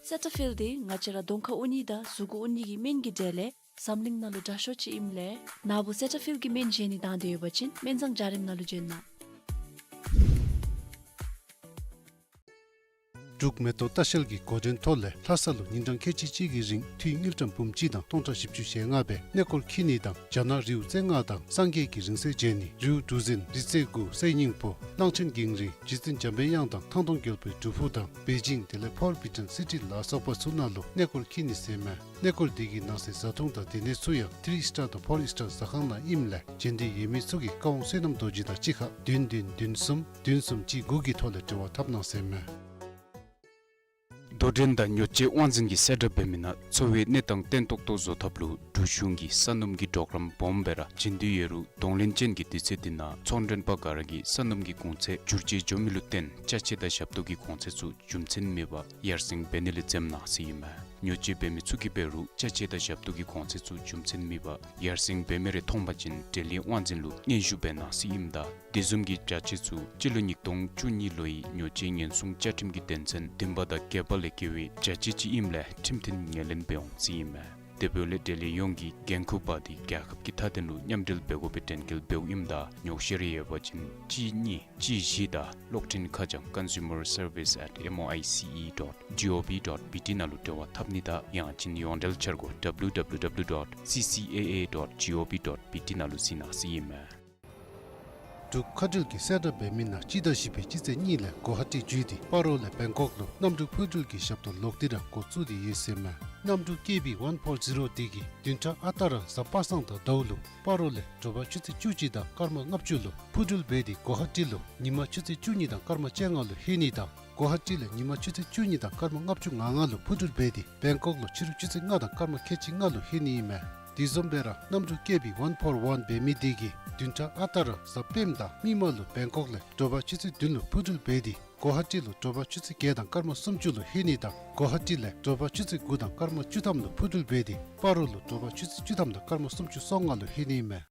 སེ་ཊ་ཕིལ་འདི་ང་བཅས་ར་གདོང་ཁར་འོང་ནི་དང་གཟུགས་ཁར་འོང་ནི་གི་སྨན་གྱི་གྲས་ལས་འཛམ་གླིང་ནང་ལུ་དྲག་ཤོས་ཅིག་ཨིནམ་ལས་ནཱ་བུ་སེ་ཊ་ཕིལ་གྱི་སྨན་བཞེས་ནི་དང་འདོད་ཡོད་པ་ཅིན་སྨན་བཟང་འཇའ་རིསམོ་ནང་ལུ་བྱོན་གནང་། འབྲུག་མེ་ཏོག་ལྟ་བཤལ་གྱི་འགོ་འདྲེན་ཐོག་ལས་ལྷ་ས་ལུ་ཉིན་གྲངས་ཁལ་གཅིག་གཅིག་གི་རིང་འཐུས་དངུལ་ཀྲམ་འབུམ་གཅིག་དང་སྟོང་ཕྲག་བཞི་བཅུ་ཞེ་ལྔ་སྦེ་གནས་སྐོར་འཁྱིད་ནི་དང་རྒྱ་ནག་རིའུ་རྩེ་ལྔ་དང་སངས་རྒྱས་ཀྱི་རིང་བསྲེལ་མཇལ་ནི། རིའུ་གྲུ་གཟིངས་རི་རྩེ་དགུ་གསེར་སྙིང་པོ་གླང་ཆེན་འགྱིང་རིང་རྗེ་བཙུན་འཇམ་པའི་དབྱངས་དང་ཐང་སྟོང་རྒྱལ་པོའི་སྒྲུབ་ཕུག་དང་པེ་ཅིང་དེ་ལས་ཕོར་བི་ཊོན་སི་ཊི་ལ་སོགས་པ་ཚུ་ནང་ལུ་གནས་སྐོར་འཁྱིད་ནི་ཟེར་མས། གནས་སྐོར་འདི་གི་ནང་གསེས་བཟའ་འཐུང་དང་སྡོད་གནས་ཚུ་ཡང་ཐི་རི་ཨིསི་ཊར་དང་ཕོར་ཨིསི་ཊར་ཟ་ཁང་ནང་ཨིནམ་ལས་བྱོན་འདོད་ཡོད་མི་ཚུ་གིས་བཀའ་དབང་བསོད་ནམས་རྡོ་རྗེ་དང་གཅིག་ཁར་བདུན་བདུན་བདུན་གསུམ་བདུན་གསུམ་གཅིག་དགུ་གི་ཐོག་ལས་འབྲེལ་བ་འཐབ་གནང་ཟེར་མས། དོ་འགྲན་དང་ཉོ་སྤྱོད་དབང་འཛིན་གྱིས་གསལ་བསྒྲགས་འབད་མི་ནང་འཚོ་བའི་གནས་སྟངས་བརྟན་ཏོག་ཏོ་བཟོ་ཐབས་ལུ་འབྲུག་གཞུང་གིས་ས་སྣུམ་གྱི་གྲོགས་རམ་སྦོམ་སྦེ་ར་བྱིན་དོ་ཡོད་རུང་གདོང་ལེན་ཅན་གྱི་དུས་ཚོད་འདི་ནང་ཚོང་མགྲོན་པ་ག་ར་གིས་ས་སྣུམ་གྱི་གོང་ཚད་བསྒྱུར་བཅོས་འགྱོ་མི་ལུ་བརྟེན་ཅ་ཆས་དང་ཞབས་ཏོག་གི་གོང་ཚད་ཚུ་རྒྱུ་མཚན་མེད་པར་ཡར་སེང་འབད་ནི་ལས་འཛེམ་གནང་ཟེར་ཨིན་མས། ཉོ་སྤྱོད་འབད་མི་ཚུ་གིས་འབད་རུང་ཅ་ཆས་དང་ཞབས་ཏོག་གི་གོང་ཚད་ཚུ་རྒྱུ་མཚན་མེད་པར་ཡར་སེང་འབད་མི་རེ་མཐོང་པ་ཅིན་འབྲེལ་ཡོད་དབང་འཛིན་ལུ་སྙན་ཞུ་འབད་གནང་ཟེར་ཨིནམ་ད་དེ་བཟུམ་གྱི་བྱ་སྤྱོད་ཚུ་སྤྱི་ལོ་ཉིས་སྟོང་བཅུ་གཉིས་ལོའི་ཉོ་སྤྱོད་ཉེན་སྲུང་བཅའ་ཁྲིམས་ཀྱི་དོན་ཚན་བདུན་པ་དང་བརྒྱད་པ་ལས་འགལ་བའི་བྱ་སྤྱོད་ཅིག་ཨིནམ་ལས་ཁྲིམས་མཐུན་ངོས་ལེན་འབད་འོང་ཟེར་ཨིན་མས། དེ་འབདཝ་ལས་འབྲེལ་ཡོད་ཡོངས་ཀྱིས་འགན་འཁུར་བ་དེ་རྒྱལ་ཁབ་ཀྱི་མཐའ་དོན་ལུ་མཉམ་འབྲེལ་འབད་དགོ་པའི་དྲན་སྐུལ་འབདཝ་ཨིནམ་ད་ཉོགས་བཤད་རེ་ཡོད་པ་ཅིན་གཅིག་གཉིས་གཅིག་བཞི་དང་གློག་འཕྲིན་ཁ་བྱང་consumer service at M O I C E dot G O V dot B T ནང་ལུ་འབྲེལ་བ་འཐབ་ནི་དང་ཡང་ཅིན་ཡོངས་འབྲེལ་འཆར་སྒོ་W W W dot C C A A dot G O V dot B T ནང་ལུ་གཟིགས་གནང་ཟེར་ཨིན་མས། འབྲུག་མཁའ་འགྲུལ་གྱིས་གསལ་བསྒྲགས་འབད་མི་ནང་སྤྱི་ཟླ་བཞི་པའི་སྤྱི་ཚེས་གཉིས་ལས་གོ་ཧ་ཊི་བརྒྱུད་དེ་སྤ་རོ་ལས་བེང་ཀོག་ལུ་གནམ་གྲུ་འཕུར་འགྲུལ་གྱི་ཞབས་ཏོག་ལོག་སྟེ་ར་འགོ་བཙུགས་ཏེ་ཡོད་ཟེར་མས། གནམ་གྲུ་ཀེ་བི་ཝན་ཕོར་ཛི་རོ་དེ་གིས་བདུན་ཕྲག་ཨ་རྟག་ར་གཟའ་པ་སངས་དང་ཟླཝ་ལུ་སྤ་རོ་ལས་དྲོ་པ་ཆུ་ཚོད་བཅུ་གཅིག་དང་སྐར་མ་ལྔ་བཅུ་ལུ་འཕུར་འགྲུལ་འབད་དེ་གོ་ཧ་ཊི་ལུ་ཉིན་མ་ཆུ་ཚོད་བཅུ་གཉིས་དང་སྐར་མ་བཅོ་ལྔ་ལུ་ལྷོད་ནི་དང་གོ་ཧ་ཊི་ལས་ཉིན་མ་ཆུ་ཚོད་བཅུ་གཉིས་དང་སྐར་མ་ལྔ་བཅུ་ང་ལྔ་ལུ་འཕུར་འགྲུལ་འབད་དེ་བེང་ཀོག་ལུ་ཕྱི་རུ་ཆུ་ཚོད་ལྔ་དང་སྐར་མ་ཁལ་གཅིག་ལྔ་ལུ་ལྷོད་ནི་ཨིན་མས། དེ་བཟུམ་སྦེ་ར་གནམ་གྲུ་ཀེ་བི་ཝན་ཕོར་ཝན་འབད་མི་དེ་གིས་བདུན་ཕྲག་ཨ་རྟག་ར་གཟའ་སྤེནམ་དང་མིག་དམར་ལུ་བེང་ཀོག་ལས་དྲོ་པ་ཆུ་ཚོད་བདུན་ལུ་འཕུར་འགྲུལ་འབད་དེ་གོ་ཧ་ཊི་ལུ་དྲོ་པ་ཆུ་ཚོད་བརྒྱད་དང་སྐར་མ་སུམ་ཅུ་ལུ་ལྷོད་ནི་དང་གོ་ཧ་ཊི་ལས་དྲོ་པ་ཆུ་ཚོད་དགུ་དང་སྐར་མ་བཅུ་ཐམ་ལུ་འཕུར་འགྲུལ་འབད་དེ་སྤ་རོ་ལུ་དྲོ་པ་ཆུ་ཚོད་བཅུ་ཐམ་དང་སྐར་མ་སུམ་ཅུ་སོ་ལྔ་ལུ་ལྷོད་ནི་ཨིན་མས།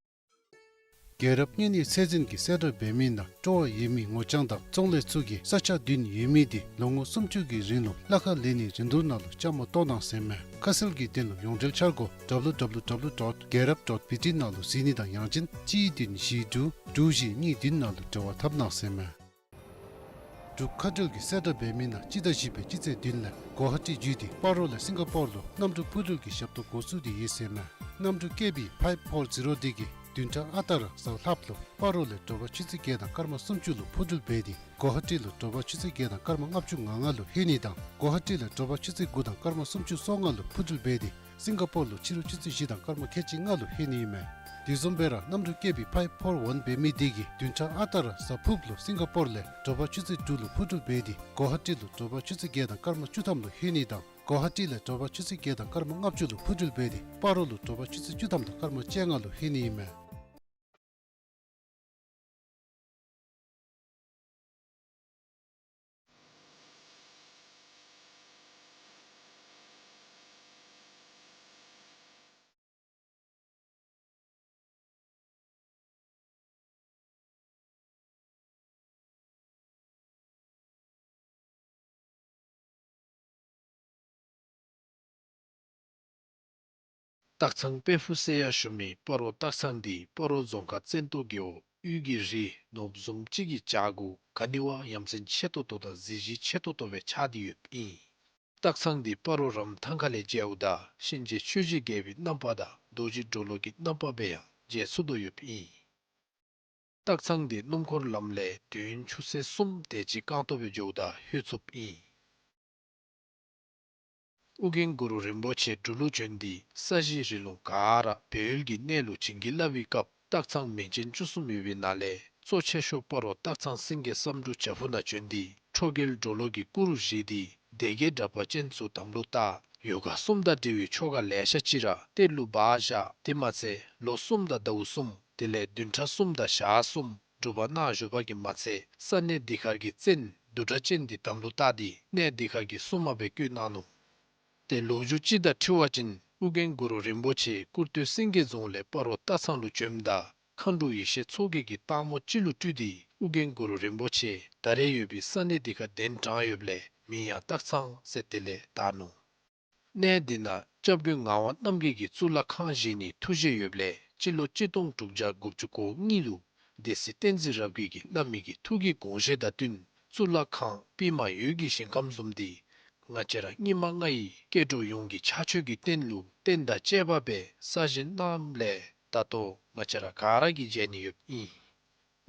རྒྱལ་རབས་གཉན་ནད་ཚད་འཛིན་གྱི་གསལ་བསྒྲགས་འབད་མི་ནང་སྤྲོ་བ་ཡོད་མི་ངོ་རྐྱང་དང་ཙོང་ལས་ཚུ་གིས་ས་ཆ་བདུན་ཡོད་མི་དེ་ལོ་ངོ་སུམ་ཅུ་གི་རིང་ལུ་གླ་ཁར་ལེན་ནིའི་རིན་བསྡུར་ནང་ལུ་བཅའ་མར་གཏོགས་གནང་ཟེར་མས། ཁ་གསལ་གྱི་དོན་ལུ་ཡོངས་འབྲེལ་འཆར་སྒོ་W W W dot gerap dot B T ནང་ལུ་གཟིགས་ནི་དང་ཡང་ཅིན་གཅིག་བདུན་བཞི་དྲུག་དྲུག་བཞི་གཉིས་བདུན་ནང་ལུ་འབྲེལ་བ་འཐབ་གནང་ཟེར་མས། འབྲུག་མཁའ་འགྲུལ་གྱི་གསལ་བསྒྲགས་འབད་མི་ནང་སྤྱི་ཟླ་བཞི་པའི་སྤྱི་ཚེས་བདུན་ལས་གོ་ཧ་ཊི་བརྒྱུད་དེ་སྤ་རོ་ལས་སིང་ག་པོར་ལུ་གནམ་གྲུ་འཕུར་འགྲུལ་གྱི་ཞབས་ཏོག་འགོ་བཙུགས་ཏེ་ཡོད་ཟེར་མས། གནམ་གྲུ་ཀེ་བི་ཕའིབ་ཕོར་ཛི་རོ་དེ་གིས་བདུན་ཕྲག་ཨ་རྟག་ར་གཟའ་ལྷགཔ་ལུ་སྤ་རོ་ལས་དྲོ་པ་ཆུ་ཚོད་བརྒྱད་དང་སྐར་མ་སུམ་ཅུ་ལུ་འཕུར་འགྲུལ་འབད་དེ་གོ་ཧ་ཊི་ལུ་དྲོ་པ་ཆུ་ཚོད་བརྒྱད་དང་སྐར་མ་ལྔ་བཅུ་ང་ལྔ་ལུ་ལྷོད་ནི་དང་གོ་ཧ་ཊི་ལས་དྲོ་པ་ཆུ་ཚོད་དགུ་དང་སྐར་མ་སུམ་ཅུ་སོ་ལྔ་ལུ་འཕུར་འགྲུལ་འབད་དེ་སིང་ག་པོར་ལུ་ཕྱི་རུ་ཆུ་ཚོད་བཞི་དང་སྐར་མ་ཁལ་གཅིག་ལྔ་ལུ་ལྷོད་ནི་ཨིན་མས། དེ་བཟུམ་སྦེ་ར་གནམ་གྲུ་ཀེ་བི་ཕའིབ་ཕོར་ཝན་འབད་མི་དེ་གིས་བདུན་ཕྲག་ཨ་རྟག་ར་གཟའ་ཕུརཔ་ལུ་སིང་ག་པོར་ལས་དྲོ་པ་ཆུ་ཚོད་དྲུག་ལུ་འཕུར་འགྲུལ་འབད་དེ་གོ་ཧ་ཊི་ལུ་དྲོ་པ་ཆུ་ཚོད་བརྒྱད་དང་སྐར་མ་བཅུ་ཐམ་ལུ་ལྷོད་ནི་དང་གོ་ཧ་ཊི་ལས་དྲོ་པ་ཆུ་ཚོད་བརྒྱད་དང་སྐར་མ་ལྔ་བཅུ་ལུ་འཕུར་འགྲུལ་འབད་དེ་སྤ་རོ་ལུ་དྲོ་པ་ཆུ་ཚོད་བཅུ་ཐམ་དང་སྐར་མ་བཅོ་ལྔ་ལུ་ལྷོད་ནི་ཨིན་མས། སྟག་ཚང་དཔལ་ཕུག་ཟེར་ཡང་ཞུ་མི་སྤ་རོ་སྟག་ཚང་འདི་སྤ་རོ་རྫོང་ཁག་བཙན་ཏོ་རྒེད་འོག་དབུས་ཀྱི་རི་ནོར་བུ་བཟུམ་ཅིག་གི་བྱག་གུ་ག་ནི་བ་ཡ་མཚན་ཆེ་ཏོག་ཏོ་དང་གཟི་བརྗིད་ཆེ་ཏོག་ཏོ་སྦེ་ཆགས་ཏེ་ཡོདཔ་ཨིན། སྟག་ཚང་འདི་སྤ་རོ་རམ་ཐང་ཁ་ལས་མཇལཝ་ད་གཤིན་རྗེ་ཆོས་རྗེ་རྒྱལ་པོའི་རྣམ་པ་དང་རྡོ་རྗེ་གྲོ་ལོད་ཀྱི་རྣམ་པ་སྦེ་ཡང་མཇལ་ཚུགས་དོ་ཡོདཔ་ཨིན། སྟག་ཚང་འདི་སྣུམ་འཁོར་ལམ་ལས་དུས་ཡུན་ཆུ་ཚོད་གསུམ་དེ་ཅིག་རྐང་སྟོང་སྦེ་འགྱོཝ་ད་ལྷོད་ཚུགསཔ་ཨིན། ཨོ་རྒྱན་གུ་རུ་རིན་པོ་ཆེ་འབྲུག་ལུ་བྱོན་ཏེ་ས་གཞི་རི་ལུང་ག་ར་སྦས་ཡུལ་གྱི་གནས་ལུ་བྱིན་གྱིས་བརླབས་པའི་སྐབས་སྟག་ཚང་མིང་ཅན་བཅུ་གསུམ་ཡོད་པའི་ནང་ལས་གཙོ་ཆེ་ཤོས་སྤ་རོ་སྟག་ཚང་སེང་གེ་བསམ་འགྲུབ་བྱག་ཕུག་ནང་བྱོན་ཏེ་ཁྲོ་རྒྱལ་གྲོ་ལོད་ཀྱི་སྐུ་རུ་བཞེངས་ཏེ་སྡེ་བརྒྱད་དྲེགས་པ་ཅན་ཚུ་དམ་ལུ་བཏགས། ཡོ་ག་གསུམ་དང་འབྲེལ་བའི་ཆོ་ག་ལེ་ཤ་ཅིག་ར་གཏེར་ལུ་སྦ་བཞག། དེ་མ་ཚད་ལོ་གསུམ་དང་ཟླཝ་གསུམ་དེ་ལས་བདུན་ཕྲག་གསུམ་དང་ཞག་གསུམ་སྒྲུབ་པ་གནང་བཞུགས་པ་གིས་མ་ཚད་ས་གནས་འདི་ཁར་གྱི་བཙན་བདུད་དྲེགས་ཅན་འདི་དམ་ལུ་བཏགས་ཏེ་གནས་འདི་ཁར་གྱི་སྲུང་མ་སྦེ་བསྐོས་གནང་ནུག། ཏེ་ལོ་རྒྱུས་ཅིག་དང་འཁྲིལ་བ་ཅིན་ཨོ་རྒྱན་གུ་རུ་རིན་པོ་ཆེ་ཀུར་སྟོད་སེང་གེ་རྫོང་ལས་སྤ་རོ་སྟག་ཚང་ལུ་བྱོནམ་ད་མཁའ་འགྲོ་ཡེ་ཤེས་མཚོ་རྒྱལ་གྱིས་སྟག་མོ་ཅིག་ལུ་སྤྲུལ་ཏེ་ཨོ་རྒྱན་གུ་རུ་རིན་པོ་ཆེ་ད་རེས་ཡོད་པའི་ས་གནས་འདི་ཁར་གདན་དྲངས་ཡོདཔ་ལས་མིང་ཡང་སྟག་ཚང་ཟེར་དེ་ལས་བཏགས་ནུག། གནས་འདི་ནང་སྐྱབས་མགོན་ངག་དབང་རྣམ་རྒྱལ་གྱིས་གཙུག་ལག་ཁང་བཞེངས་ནིའི་ཐུགས་བཞེད་ཡོདཔ་ལས་སྤྱི་ལོ་གཅིག་སྟོང་དྲུག་བརྒྱ་དགུ་བཅུ་གོ་གཉིས་ལུ་སྡེ་སྲིད་བསྟན་འཛིན་རབ་རྒྱས་ཀྱིས་བླ་མའི་གི་ཐུགས་ཀྱི་དགོངས་བཞེད་དང་བསྟུན་གཙུག་ལག་ཁང་པདྨ་འོད་ཀྱི་ཞིང་ཁམས་བཟུམ་འདི་ང་བཅས་ར་སྙིགས་མ་ལྔ་ཡི་སྐྱེ་འགྲོ་ཡོངས་ཀྱི་ཕྱག་མཆོད་ཀྱི་རྟེན་ལུ་རྟེན་དང་བཅས་པ་སྦེ་གསར་བཞེངས་གནངམ་ལས་ད་ལྟོ་ང་བཅས་ར་ག་ར་གིས་མཇལ་ནི་ཡོདཔ་ཨིན།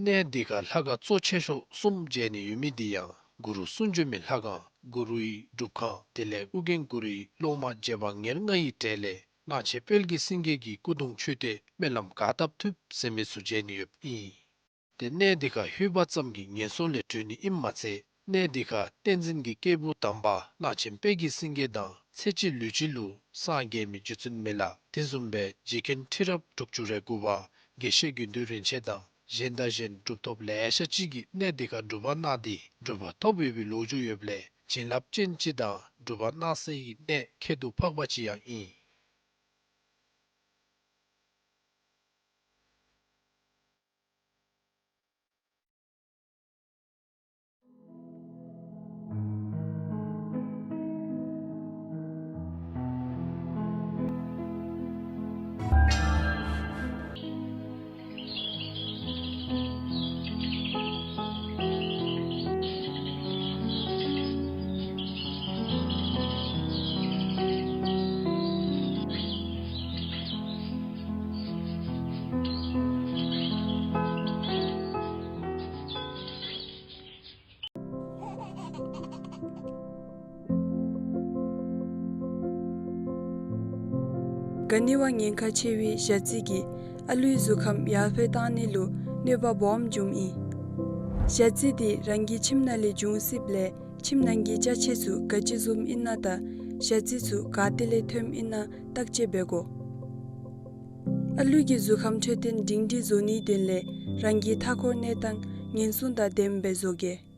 གནས་འདི་ཁར་ལྷ་ཁང་གཙོ་ཆེ་ཤོས་གསུམ་མཇལ་ནི་ཡོད་མི་འདི་ཡང་གུ་རུ་གསུང་བྱོན་མའི་ལྷ་ཁང་གུ་རུའི་སྒྲུབ་ཁང་དེ་ལས་ཨོ་རྒྱན་གུ་རུའི་སློབ་མ་རྗེ་འབངས་ཉེར་ལྔ་ཡི་གྲས་ལས་གླང་ཆེན་དཔལ་གྱི་སེང་གེ་གི་སྐུ་གདུང་མཆོད་རྟེན་སྨོན་ལམ་ག་བཏབ་ཐུབ་ཟེར་མི་ཚུ་མཇལ་ནི་ཡོདཔ་ཨིན། ཏེ་གནས་འདི་ཁར་ལྷོད་པ་ཙམ་གྱིས་ངན་སོང་ལས་གྲོལ་ནི་ཨིནམ་མ་ཚད་གནས་འདི་ཁར་བསྟན་འཛིན་གྱི་སྐྱེས་བུ་དམ་པ་གླང་ཆེན་དཔལ་གྱི་སེང་གེ་དང་ཚེ་གཅིག་ལུས་གཅིག་ལུ་སངས་རྒྱས་མི་རྗེ་བཙུན་མི་ལ་དེ་བཟུམ་སྦེ་རྗེ་མཁན་ཁྲི་རབས་དྲུག་ཅུ་རེ་དགུ་པ་དགེ་བཤེས་དགེ་འདུན་རིན་ཆེན་དང་གཞན་དང་གཞན་གྲུབ་ཐོབ་ལེ་ཤ་ཅིག་གིས་གནས་འདི་ཁར་སྒྲུབ་པ་གནང་སྟེ་གྲུབ་པ་ཐོབ་ཡོད་པའི་ལོ་རྒྱུས་ཡོདཔ་ལས་བྱིན་རླབས་ཅན་ཅིག་དང་སྒྲུབ་པ་གནང་སའི་གནས་ཁྱད་དུ་འཕགས་པ་ཅིག་ཡང་ཨིན། ག་ནི་བ་ཉེན་ཁ་ཆེ་བའི་ཞ་རྩི་གིས་ཨ་ལུའི་གཟུགས་ཁམས་ཡར་འཕེལ་བཏང་ནི་ལུ་གནོད་པ་སྦོམ་འབྱུངམ་ཨིན། ཞ་རྩི་འདི་རང་གི་ཁྱིམ་ནང་ལས་འབྱུང་སྲིདཔ་ལས་ཁྱིམ་ནང་གི་ཅ་ཆས་ཚུ་ག་ཅི་བཟུམ་ཨིན་ན་དང་ཞ་རྩི་ཚུ་ག་ཏེ་ལས་ཐོནམ་ཨིན་ན་བརྟག་དཔྱད་འབད་དགོ། ཨ་ལུ་གི་གཟུགས་ཁམས་འཕྲོད་བསྟེན་སྒྲིང་སྒྲི་བཟོ་ནིའི་དོན་ལས་རང་གི་མཐའ་འཁོར་གནས་སྟངས་ཉེན་སྲུང་དང་ལྡནམ་སྦེ་བཟོ་གེ།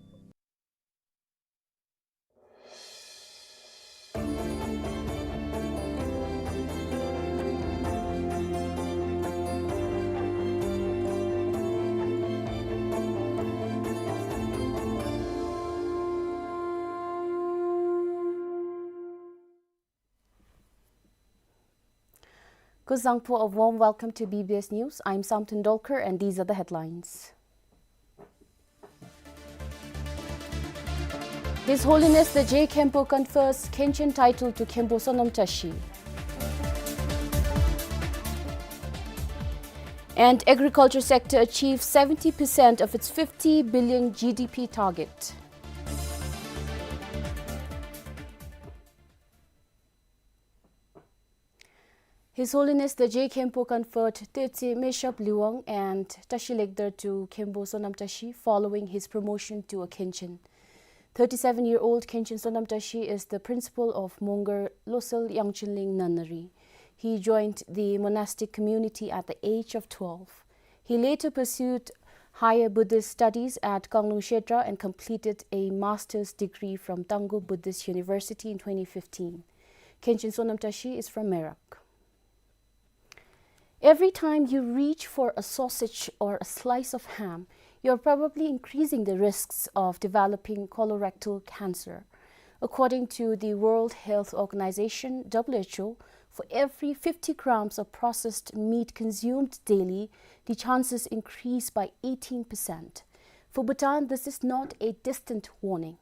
Buzangpo, a warm welcome to B B S News. I'm Samten Dolkar, and these are the headlines. His Holiness the Je Khenpo confers Khenchen title to Khenpo Sonam Tashi. And agriculture sector achieves seventy percent of its fifty billion G D P target. His Holiness the Je Khenpo conferred Tetsi Meshap Liwang and Tashi Lekdar to Khenpo Sonam Tashi following his promotion to a Khenchen. Thirty-seven-year-old Khenchen Sonam Tashi is the principal of Mongar Losal Yangchenling Nunnery. He joined the monastic community at the age of twelve. He later pursued higher Buddhist studies at Kanglung Kshetra and completed a master's degree from Tangkhul Buddhist University in twenty fifteen. Khenchen Sonam Tashi is from Merak. Every time you reach for a sausage or a slice of ham, you're probably increasing the risks of developing colorectal cancer. According to the World Health Organization, W H O, for every fifty grams of processed meat consumed daily, the chances increase by eighteen percent. For Bhutan, this is not a distant warning.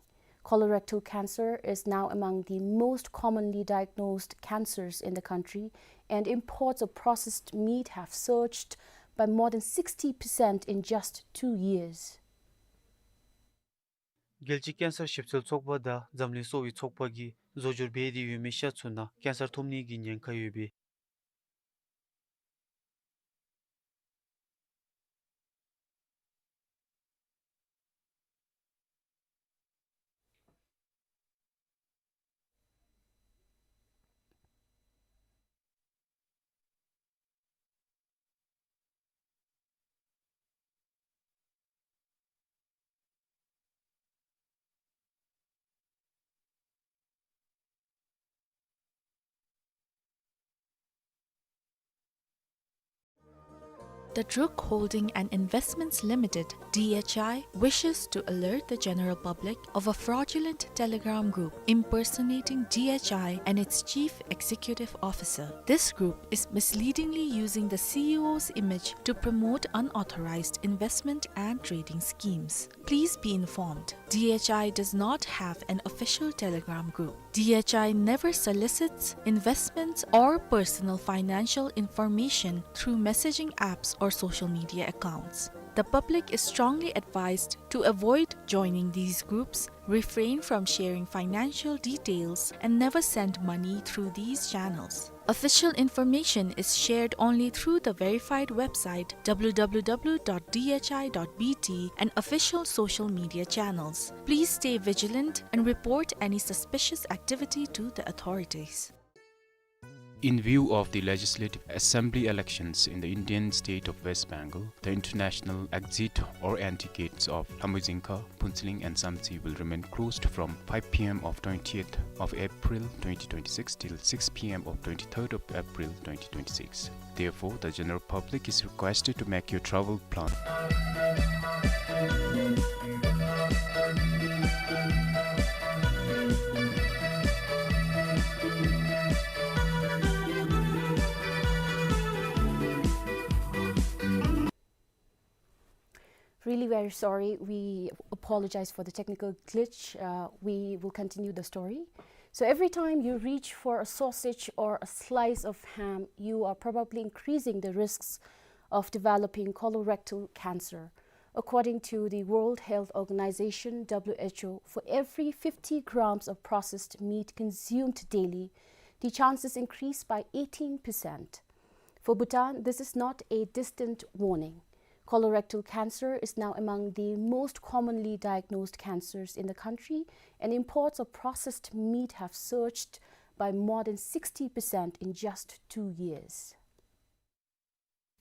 Colorectal cancer is now among the most commonly diagnosed cancers in the country, and imports of processed meat have surged by more than sixty percent in just two years. རྒྱལ་སྤྱིའི་ཀེན་སར་ཞིབ་འཚོལ་ཚོགས་པ་དང་འཛམ་གླིང་གསོ་བའི་ཚོགས་པ་གིས་བཟོ་སྦྱོར་འབད་དེ་ཡོད་མི་ཤ་ཚུ་ནང་ཀེན་སར་ཐོབ་ནི་གི་ཉེན་ཁ་ཡོད་པས། The Druk Holding and Investments Limited, D H I, wishes to alert the general public of a fraudulent Telegram group impersonating D H I and its chief executive officer. This group is misleadingly using the C E O's image to promote unauthorized investment and trading schemes. Please be informed, D H I does not have an official Telegram group. D H I never solicits investments or personal financial information through messaging apps or social media accounts. The public is strongly advised to avoid joining these groups, refrain from sharing financial details, and never send money through these channels. Official information is shared only through the verified website W W W dot D H I dot B T and official social media channels. Please stay vigilant and report any suspicious activity to the authorities. In view of the Legislative Assembly elections in the Indian state of West Bengal, the international exit or entry gates of Lamjungka, Phuentsholing and Samtse will remain closed from five P M of twentieth of April twenty twenty-six till six P M of twenty-third of April twenty twenty-six. Therefore, the general public is requested to make your travel plan. Really very sorry. We apologize for the technical glitch. Uh, we will continue the story. So every time you reach for a sausage or a slice of ham, you are probably increasing the risks of developing colorectal cancer. According to the World Health Organization, W H O, for every fifty grams of processed meat consumed daily, the chances increase by eighteen percent. For Bhutan, this is not a distant warning. Colorectal cancer is now among the most commonly diagnosed cancers in the country, and imports of processed meat have surged by more than sixty percent in just two years.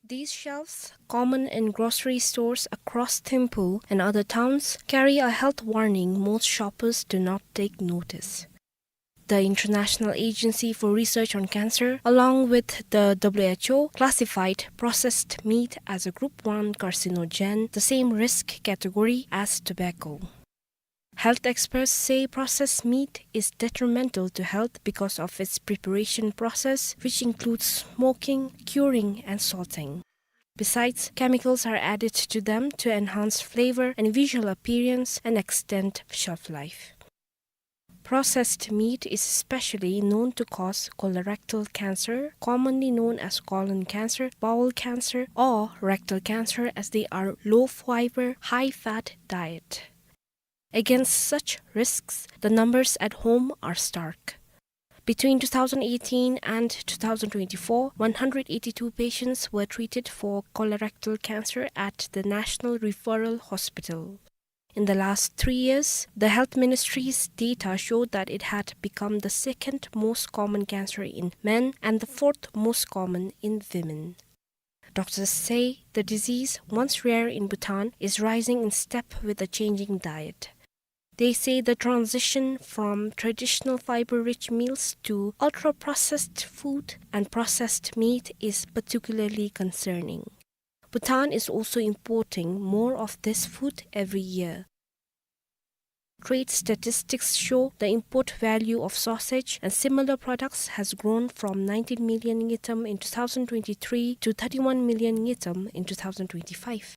These shelves, common in grocery stores across Thimphu and other towns, carry a health warning most shoppers do not take notice. The International Agency for Research on Cancer, along with the W H O, classified processed meat as a group one carcinogen, the same risk category as tobacco. Health experts say processed meat is detrimental to health because of its preparation process, which includes smoking, curing, and salting. Besides, chemicals are added to them to enhance flavor and visual appearance and extend shelf life. Processed meat is especially known to cause colorectal cancer, commonly known as colon cancer, bowel cancer, or rectal cancer, as they are low fiber, high fat diet. Against such risks, the numbers at home are stark. Between two thousand eighteen and two thousand twenty-four, one hundred eighty-two patients were treated for colorectal cancer at the National Referral Hospital. In the last three years, the Health Ministry's data showed that it had become the second most common cancer in men and the fourth most common in women. Doctors say the disease, once rare in Bhutan, is rising in step with the changing diet. They say the transition from traditional fiber-rich meals to ultra-processed food and processed meat is particularly concerning. Bhutan is also importing more of this food every year. Trade statistics show the import value of sausage and similar products has grown from nineteen million ngultrum in two thousand twenty-three to thirty-one million ngultrum in two thousand twenty-five.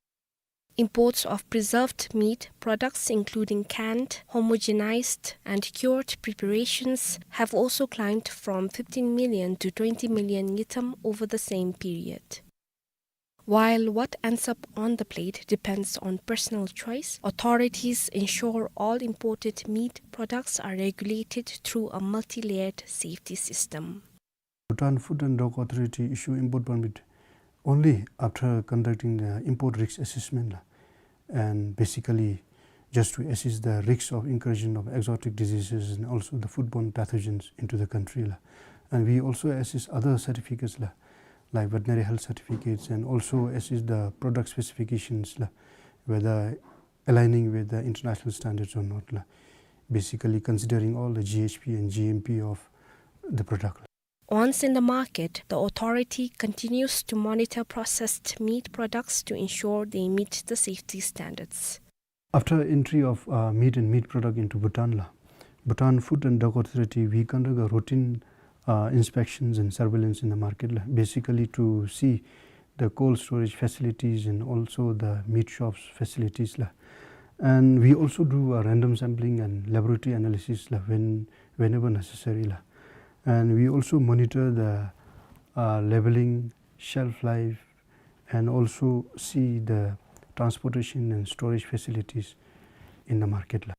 Imports of preserved meat products, including canned, homogenized, and cured preparations, have also climbed from fifteen million to twenty million ngultrum over the same period. While what ends up on the plate depends on personal choice, authorities ensure all imported meat products are regulated through a multi-layered safety system. Bhutan Food and Drug Authority issue import permit only after conducting the import risk assessment la, and basically just to assess the risks of incursion of exotic diseases and also the foodborne pathogens into the country la. And we also assess other certificates la, like veterinary health certificates, and also assess the product specifications la, whether aligning with the international standards or not la, basically considering all the G H P and G M P of the product. Once in the market, the authority continues to monitor processed meat products to ensure they meet the safety standards. After entry of, uh, meat and meat product into Bhutan la, Bhutan Food and Drug Authority, we conduct a routine, uh, inspections and surveillance in the market la, basically to see the cold storage facilities and also the meat shops facilities la. And we also do a random sampling and laboratory analysis la when, whenever necessary la. And we also monitor the, uh, labeling, shelf life, and also see the transportation and storage facilities in the market la.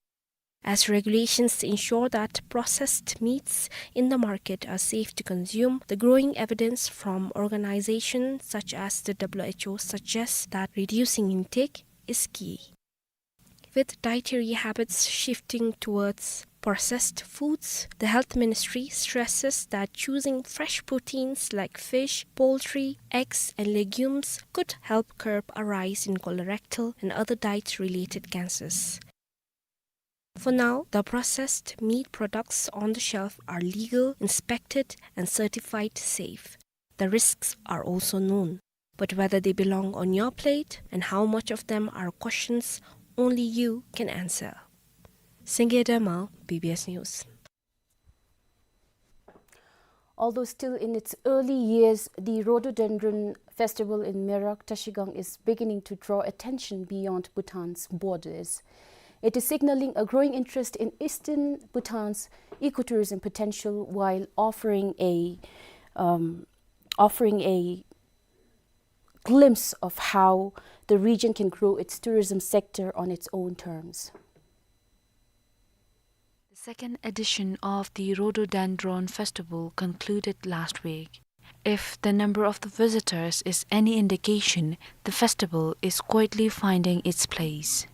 As regulations ensure that processed meats in the market are safe to consume, the growing evidence from organizations such as the W H O suggests that reducing intake is key. With dietary habits shifting towards processed foods, the Health Ministry stresses that choosing fresh proteins like fish, poultry, eggs, and legumes could help curb a rise in colorectal and other diet-related cancers. For now, the processed meat products on the shelf are legal, inspected, and certified safe. The risks are also known, but whether they belong on your plate and how much of them are questions only you can answer. Senge Dermal, B B S News. Although still in its early years, the Rhododendron Festival in Merak, Trashigang is beginning to draw attention beyond Bhutan's borders. It is signaling a growing interest in eastern Bhutan's ecotourism potential while offering a, um, offering a glimpse of how the region can grow its tourism sector on its own terms. The second edition of the Rhododendron Festival concluded last week. If the number of the visitors is any indication, the festival is quietly finding its place.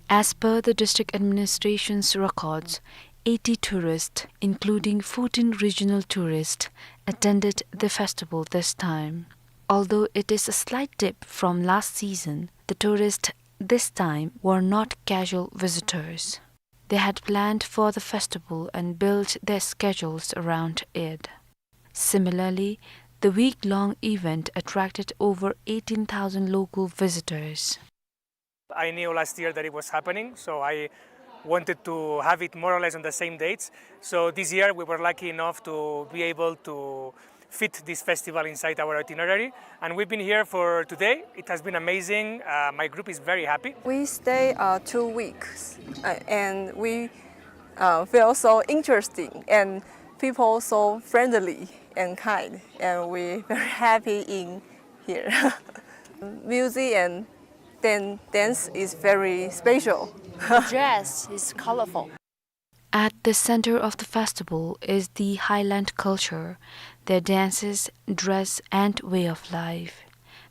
As per the district administration's records, eighty tourists, including fourteen regional tourists, attended the festival this time. Although it is a slight dip from last season, the tourists this time were not casual visitors. They had planned for the festival and built their schedules around it. Similarly, the week-long event attracted over eighteen thousand local visitors. I knew last year that it was happening, so I wanted to have it more or less on the same dates. So this year we were lucky enough to be able to fit this festival inside our itinerary, and we've been here for today. It has been amazing. Uh, my group is very happy. We stay, uh, two weeks, uh, and we, uh, feel so interesting and people so friendly and kind, and we very happy in here. Music and dan-, dance is very special. Dress is colorful. At the center of the festival is the highland culture, their dances, dress, and way of life.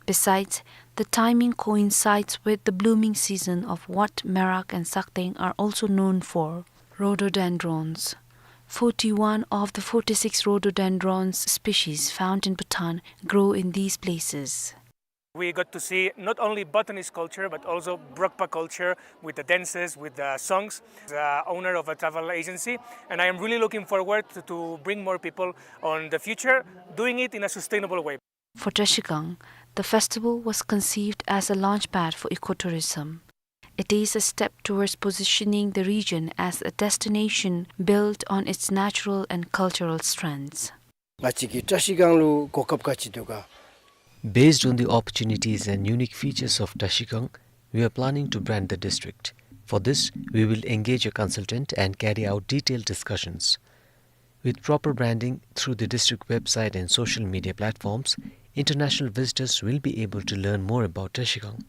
Besides, the timing coincides with the blooming season of what Merak and Sakteng are also known for, rhododendrons. Forty-one of the forty-six rhododendrons species found in Bhutan grow in these places. We got to see not only Bhutanese culture, but also Brokpa culture with the dances, with the songs. The owner of a travel agency, and I am really looking forward to, to bring more people on the future, doing it in a sustainable way. For Trashigang, the festival was conceived as a launchpad for ecotourism. It is a step towards positioning the region as a destination built on its natural and cultural strengths. ང་བཅས་ཀྱི་བཀྲ་ཤིས་སྒང་ལུ་གོ་སྐབས་ག་ཅི་འདུག་ག། Based on the opportunities and unique features of Trashigang, we are planning to brand the district. For this, we will engage a consultant and carry out detailed discussions. With proper branding through the district website and social media platforms, international visitors will be able to learn more about Trashigang.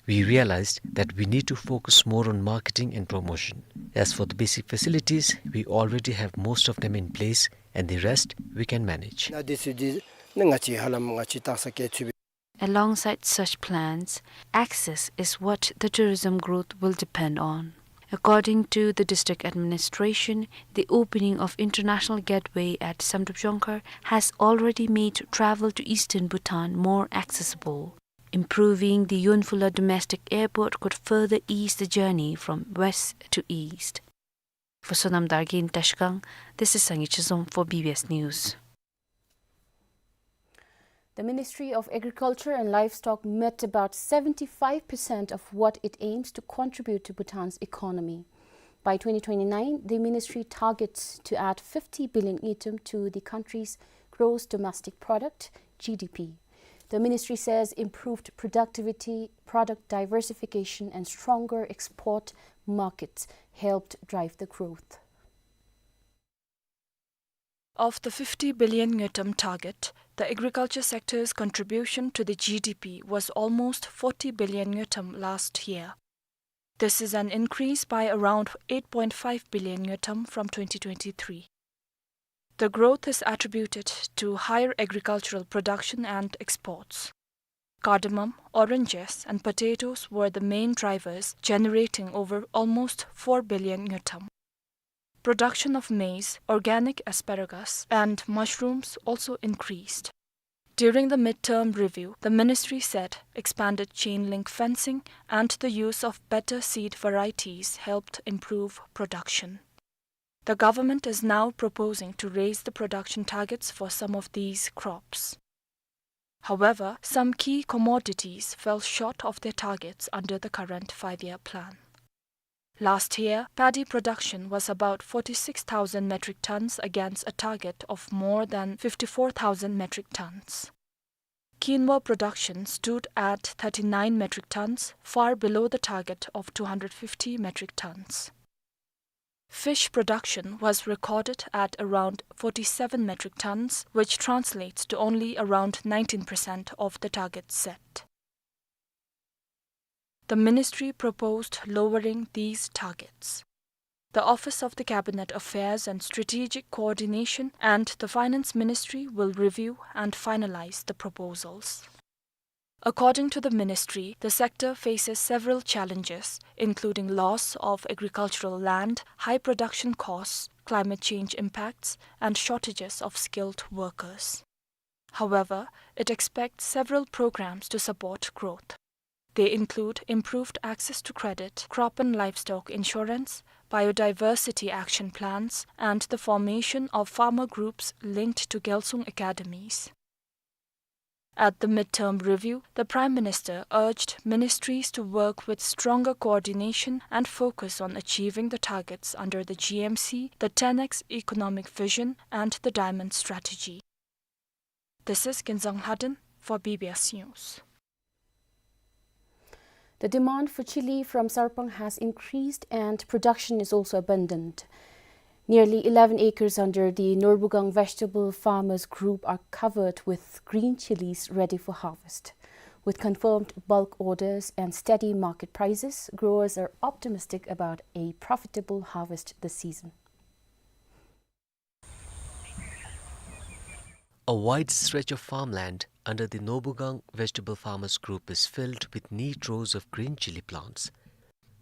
We realized that we need to focus more on marketing and promotion. As for the basic facilities, we already have most of them in place, and the rest we can manage. ནཱ་དེ་ཚུ་འདི་ནི་ང་བཅས་ཧ་ལམ་ང་བཅས་བཏང་ས་བཀལ་ཚུགས་པས། Alongside such plans, access is what the tourism growth will depend on. According to the district administration, the opening of international gateway at Samdrup Jongkhar has already made travel to eastern Bhutan more accessible. Improving the Yonphula domestic airport could further ease the journey from west to east. For Sonam Dargin, Trashigang, this is Sangay Chizom for B B S News. The Ministry of Agriculture and Livestock met about seventy-five percent of what it aims to contribute to Bhutan's economy. By twenty twenty-nine, the ministry targets to add fifty billion ngultrum to the country's gross domestic product, G D P. The ministry says improved productivity, product diversification, and stronger export markets helped drive the growth. Of the fifty billion ngultrum target, the agriculture sector's contribution to the G D P was almost forty billion ngultrum last year. This is an increase by around eight point five billion ngultrum from twenty twenty-three. The growth is attributed to higher agricultural production and exports. Cardamom, oranges, and potatoes were the main drivers, generating over almost four billion ngultrum. Production of maize, organic asparagus, and mushrooms also increased. During the midterm review, the ministry said expanded chain link fencing and the use of better seed varieties helped improve production. The government is now proposing to raise the production targets for some of these crops. However, some key commodities fell short of their targets under the current five-year plan. Last year, paddy production was about forty-six thousand metric tons against a target of more than fifty-four thousand metric tons. Quinoa production stood at thirty-nine metric tons, far below the target of two hundred fifty metric tons. Fish production was recorded at around forty-seven metric tons, which translates to only around nineteen percent of the target set. The ministry proposed lowering these targets. The Office of the Cabinet Affairs and Strategic Coordination and the Finance Ministry will review and finalize the proposals. According to the ministry, the sector faces several challenges, including loss of agricultural land, high production costs, climate change impacts, and shortages of skilled workers. However, it expects several programs to support growth. They include improved access to credit, crop and livestock insurance, biodiversity action plans, and the formation of farmer groups linked to Gyalsung academies. At the midterm review, the Prime Minister urged ministries to work with stronger coordination and focus on achieving the targets under the G M C, the ten X Economic Vision, and the Diamond Strategy. This is Kinzang Lhaden for B B S News. The demand for chili from Sarpang has increased and production is also abundant. Nearly eleven acres under the Norbugang Vegetable Farmers Group are covered with green chilies ready for harvest. With confirmed bulk orders and steady market prices, growers are optimistic about a profitable harvest this season. A wide stretch of farmland under the Norbugang Vegetable Farmers Group is filled with neat rows of green chili plants.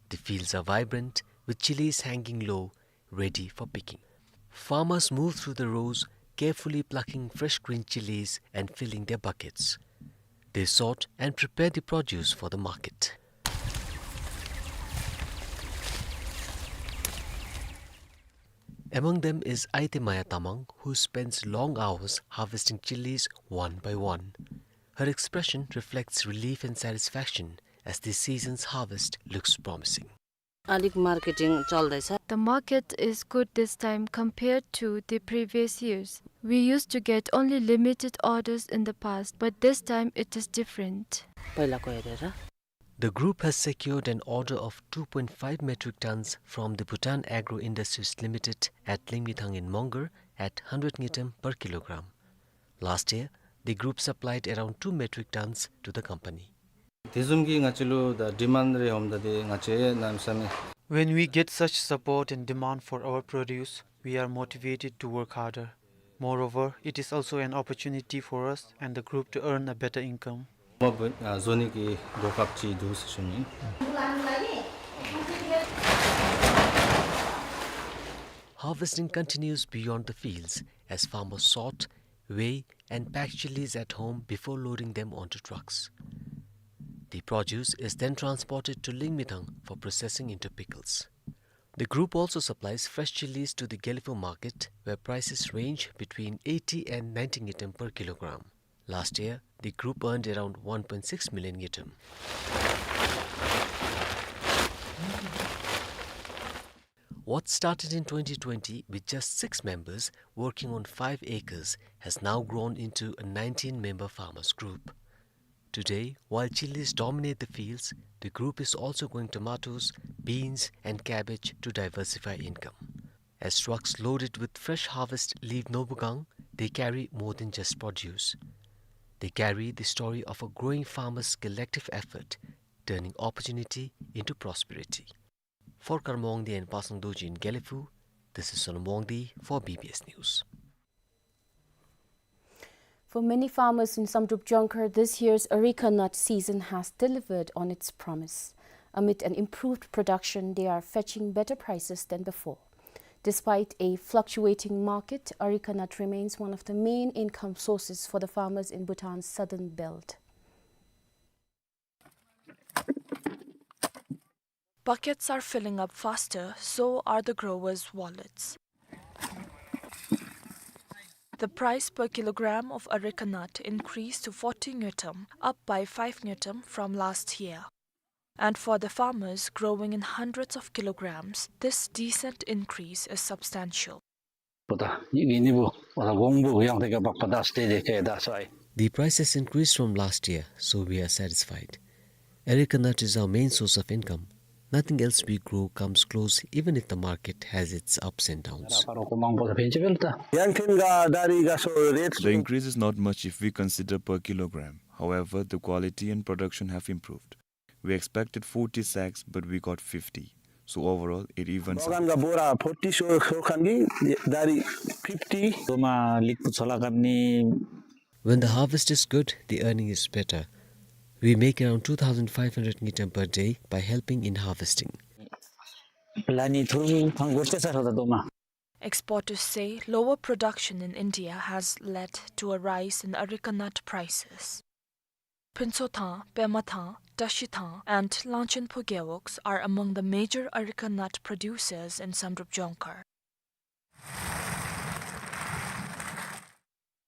The fields are vibrant, with chilies hanging low, ready for picking. Farmers move through the rows, carefully plucking fresh green chilies and filling their buckets. They sort and prepare the produce for the market. Among them is Aitemaya Tamang, who spends long hours harvesting chilies one by one. Her expression reflects relief and satisfaction as this season's harvest looks promising. अलिक मार्केटिङ चल्दैछ। The market is good this time compared to the previous years. We used to get only limited orders in the past, but this time it is different. पहिलाको हेरेर। The group has secured an order of two point five metric tons from the Bhutan Agro Industries Limited at Lingmithang in Mongar at hundred ngultrum per kilogram. Last year, the group supplied around two metric tons to the company. དེ་བཟུམ་གྱི་ང་བཅས་ལུ་ད་ཌི་མཱནཌ་རེ་འོངམ་ད་དེ་ང་བཅས་གནམ་མེད་ས་མེད། When we get such support and demand for our produce, we are motivated to work harder. Moreover, it is also an opportunity for us and the group to earn a better income. མ་བུ་ཨ་བཟོ་ནི་གི་གོ་སྐབས་ཅིག་འདུག་ཟེར་ཞུ་ནི། Harvesting continues beyond the fields as farmers sort, weigh, and pack chilies at home before loading them onto trucks. The produce is then transported to Lingmithang for processing into pickles. The group also supplies fresh chilies to the Gelephu market, where prices range between eighty and ninety ngultrum per kilogram. Last year, the group earned around one point six million ngultrum. What started in twenty twenty with just six members working on five acres has now grown into a nineteen-member farmers group. Today, while chilies dominate the fields, the group is also growing tomatoes, beans, and cabbage to diversify income. As trucks loaded with fresh harvest leave Norbugang, they carry more than just produce. They carry the story of a growing farmer's collective effort, turning opportunity into prosperity. For Karma Wangdi and Pasang Dorji in Gelephu, this is Sonam Wangdi for B B S News. For many farmers in Samdrup Jongkhar, this year's areca nut season has delivered on its promise. Amid an improved production, they are fetching better prices than before. Despite a fluctuating market, areca nut remains one of the main income sources for the farmers in Bhutan's southern belt. Buckets are filling up faster, so are the growers' wallets. The price per kilogram of areca nut increased to forty ngultrum, up by five ngultrum from last year. And for the farmers growing in hundreds of kilograms, this decent increase is substantial. The price has increased from last year, so we are satisfied. Areca nut is our main source of income. Nothing else we grow comes close, even if the market has its ups and downs. The increase is not much if we consider per kilogram. However, the quality and production have improved. We expected forty sacks, but we got fifty. So overall, it evens out. दोकानका बोरा forty सो, सो खान कि दारी fifty। दोमा लिकपुत छोला करनी। When the harvest is good, the earning is better. We make around two thousand five hundred ngultrum per day by helping in harvesting. लानी थुर थांग गोटे सर होता दोमा। Exporters say lower production in India has led to a rise in areca nut prices. Phuntshothang, Pemathang, Tashithang, and Langchenpho gewogs are among the major areca nut producers in Samdrup Jongkhar.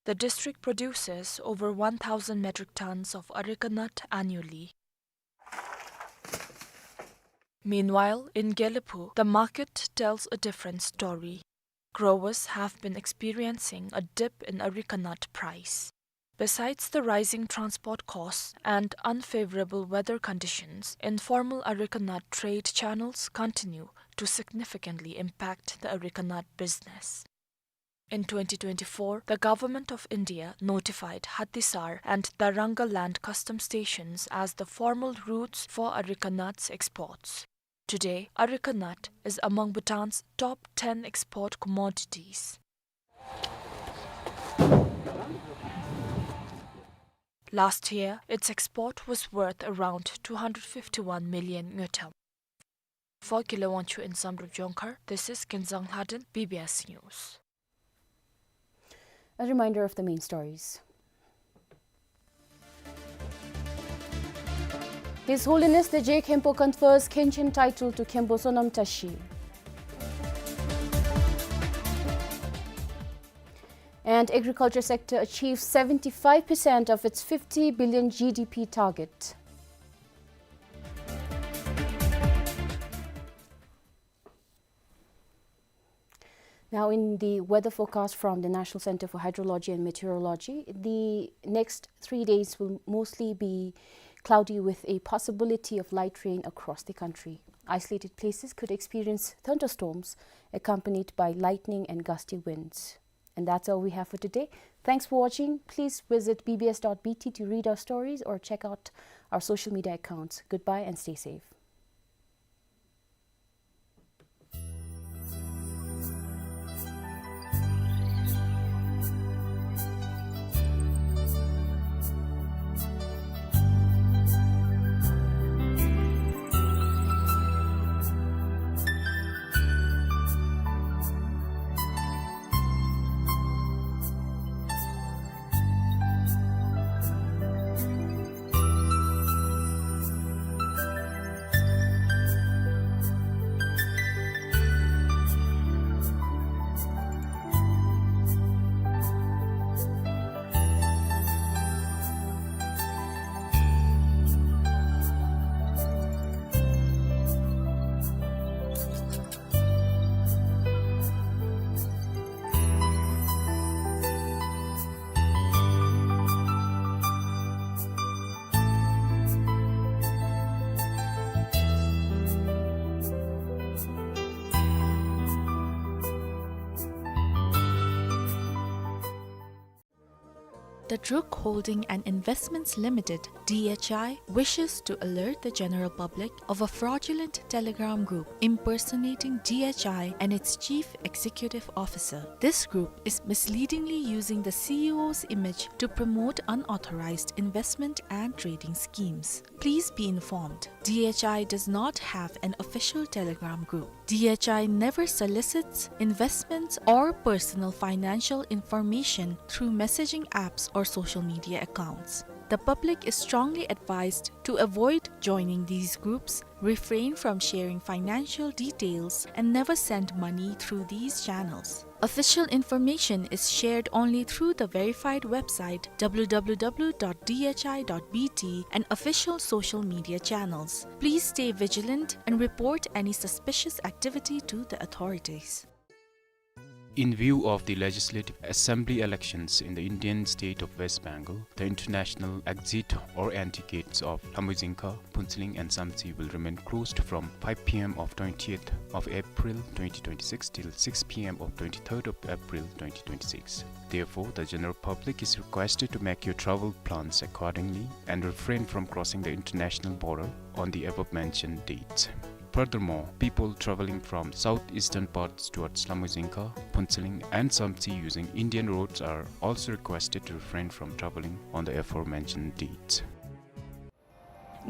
The district produces over one thousand metric tons of areca nut annually. Meanwhile, in Gelephu, the market tells a different story. Growers have been experiencing a dip in areca nut price. Besides the rising transport costs and unfavorable weather conditions, informal areca nut trade channels continue to significantly impact the areca nut business. In twenty twenty-four, the Government of India notified Hattisar and Darranga land custom stations as the formal routes for areca nuts exports. Today, areca nut is among Bhutan's top ten export commodities. Last year, its export was worth around two hundred fifty-one million ngultrum. For Gile Wangchuk in Samdrup Jongkhar, this is Kinzang Lhaden, B B S News. A reminder of the main stories. His Holiness the Je Khenpo confers Khenchen title to Khenpo Sonam Tashi. And agriculture sector achieves seventy-five percent of its fifty billion G D P target. Now, in the weather forecast from the National Center for Hydrology and Meteorology, the next three days will mostly be cloudy with a possibility of light rain across the country. Isolated places could experience thunderstorms accompanied by lightning and gusty winds. And that's all we have for today. Thanks for watching. Please visit B B S dot B T to read our stories or check out our social media accounts. Goodbye and stay safe. The Druk Holding and Investments Limited, D H I, wishes to alert the general public of a fraudulent Telegram group impersonating D H I and its chief executive officer. This group is misleadingly using the C E O's image to promote unauthorized investment and trading schemes. Please be informed, D H I does not have an official Telegram group. D H I never solicits investments or personal financial information through messaging apps or social media accounts. The public is strongly advised to avoid joining these groups, refrain from sharing financial details, and never send money through these channels. Official information is shared only through the verified website W W W dot D H I dot B T and official social media channels. Please stay vigilant and report any suspicious activity to the authorities. In view of the Legislative Assembly elections in the Indian state of West Bengal, the international exit or entry gates of Lamuyzingka, Phuentsholing and Samtse will remain closed from five P M of twentieth of April twenty twenty-six till six P M of twenty-third of April twenty twenty-six. Therefore, the general public is requested to make your travel plans accordingly and refrain from crossing the international border on the above mentioned dates. Furthermore, people traveling from southeastern parts towards Lamuyzingka, Phuentsholing and Samtse using Indian roads are also requested to refrain from traveling on the aforementioned dates.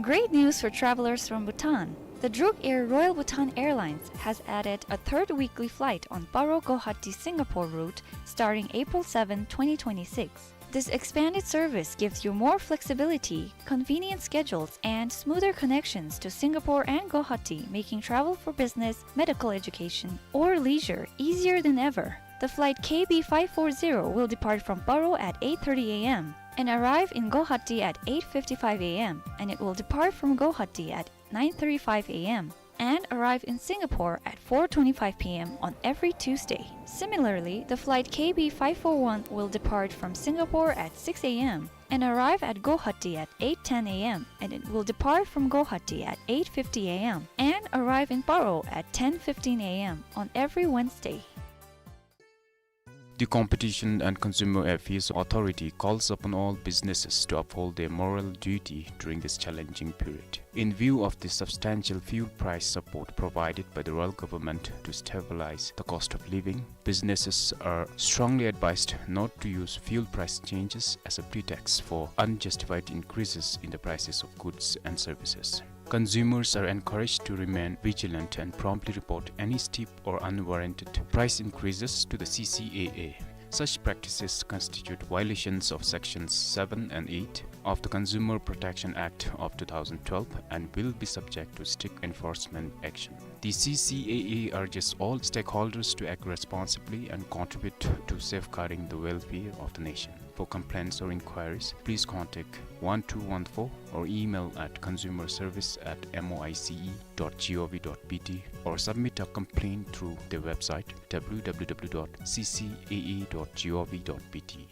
Great news for travelers from Bhutan. The Druk Air Royal Bhutan Airlines has added a third weekly flight on Paro Guwahati Singapore route starting April seventh, twenty twenty-six. This expanded service gives you more flexibility, convenient schedules, and smoother connections to Singapore and Guwahati, making travel for business, medical education, or leisure easier than ever. The flight K B five four zero will depart from Paro at eight thirty A M and arrive in Guwahati at eight fifty-five A M, and it will depart from Guwahati at nine thirty-five A M and arrive in Singapore at four twenty-five P M on every Tuesday. Similarly, the flight K B five four one will depart from Singapore at six A M and arrive at Guwahati at eight ten A M, and it will depart from Guwahati at eight fifty A M and arrive in Paro at ten fifteen A M on every Wednesday. The Competition and Consumer Affairs Authority calls upon all businesses to uphold their moral duty during this challenging period. In view of the substantial fuel price support provided by the Royal Government to stabilize the cost of living, businesses are strongly advised not to use fuel price changes as a pretext for unjustified increases in the prices of goods and services. Consumers are encouraged to remain vigilant and promptly report any steep or unwarranted price increases to the C C A A. Such practices constitute violations of Sections seven and eight of the Consumer Protection Act of two thousand twelve and will be subject to strict enforcement action. The C C A A urges all stakeholders to act responsibly and contribute to safeguarding the welfare of the nation. For complaints or inquiries, please contact one two one four or email at consumer service at M O I C E dot G O V dot B T or submit a complaint through their website, W W W dot C C A A dot G O V dot B T.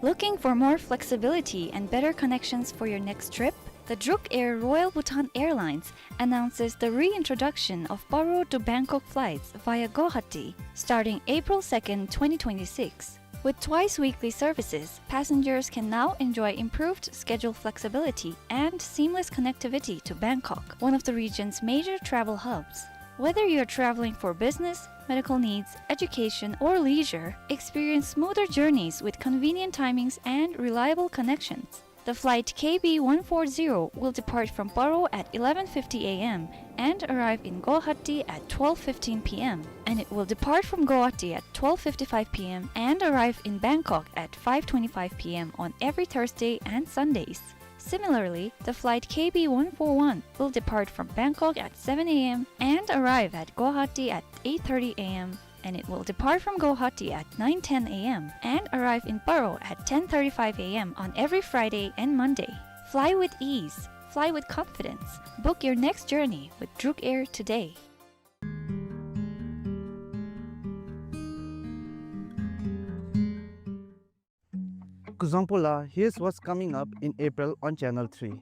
Looking for more flexibility and better connections for your next trip? The Druk Air Royal Bhutan Airlines announces the reintroduction of Paro to Bangkok flights via Guwahati starting April second, twenty twenty-six. With twice weekly services, passengers can now enjoy improved schedule flexibility and seamless connectivity to Bangkok, one of the region's major travel hubs. Whether you're traveling for business, medical needs, education, or leisure, experience smoother journeys with convenient timings and reliable connections. The flight K B one four zero will depart from Paro at eleven fifty A M and arrive in Guwahati at twelve fifteen P M, and it will depart from Guwahati at twelve fifty-five P M and arrive in Bangkok at five twenty-five P M on every Thursday and Sundays. Similarly, the flight K B one four one will depart from Bangkok at seven A M and arrive at Guwahati at eight thirty A M, and it will depart from Guwahati at nine ten A M and arrive in Paro at ten thirty-five A M on every Friday and Monday. Fly with ease. Fly with confidence. Book your next journey with Druk Air today. Kuzuzangpo la, here's what's coming up in April on Channel three.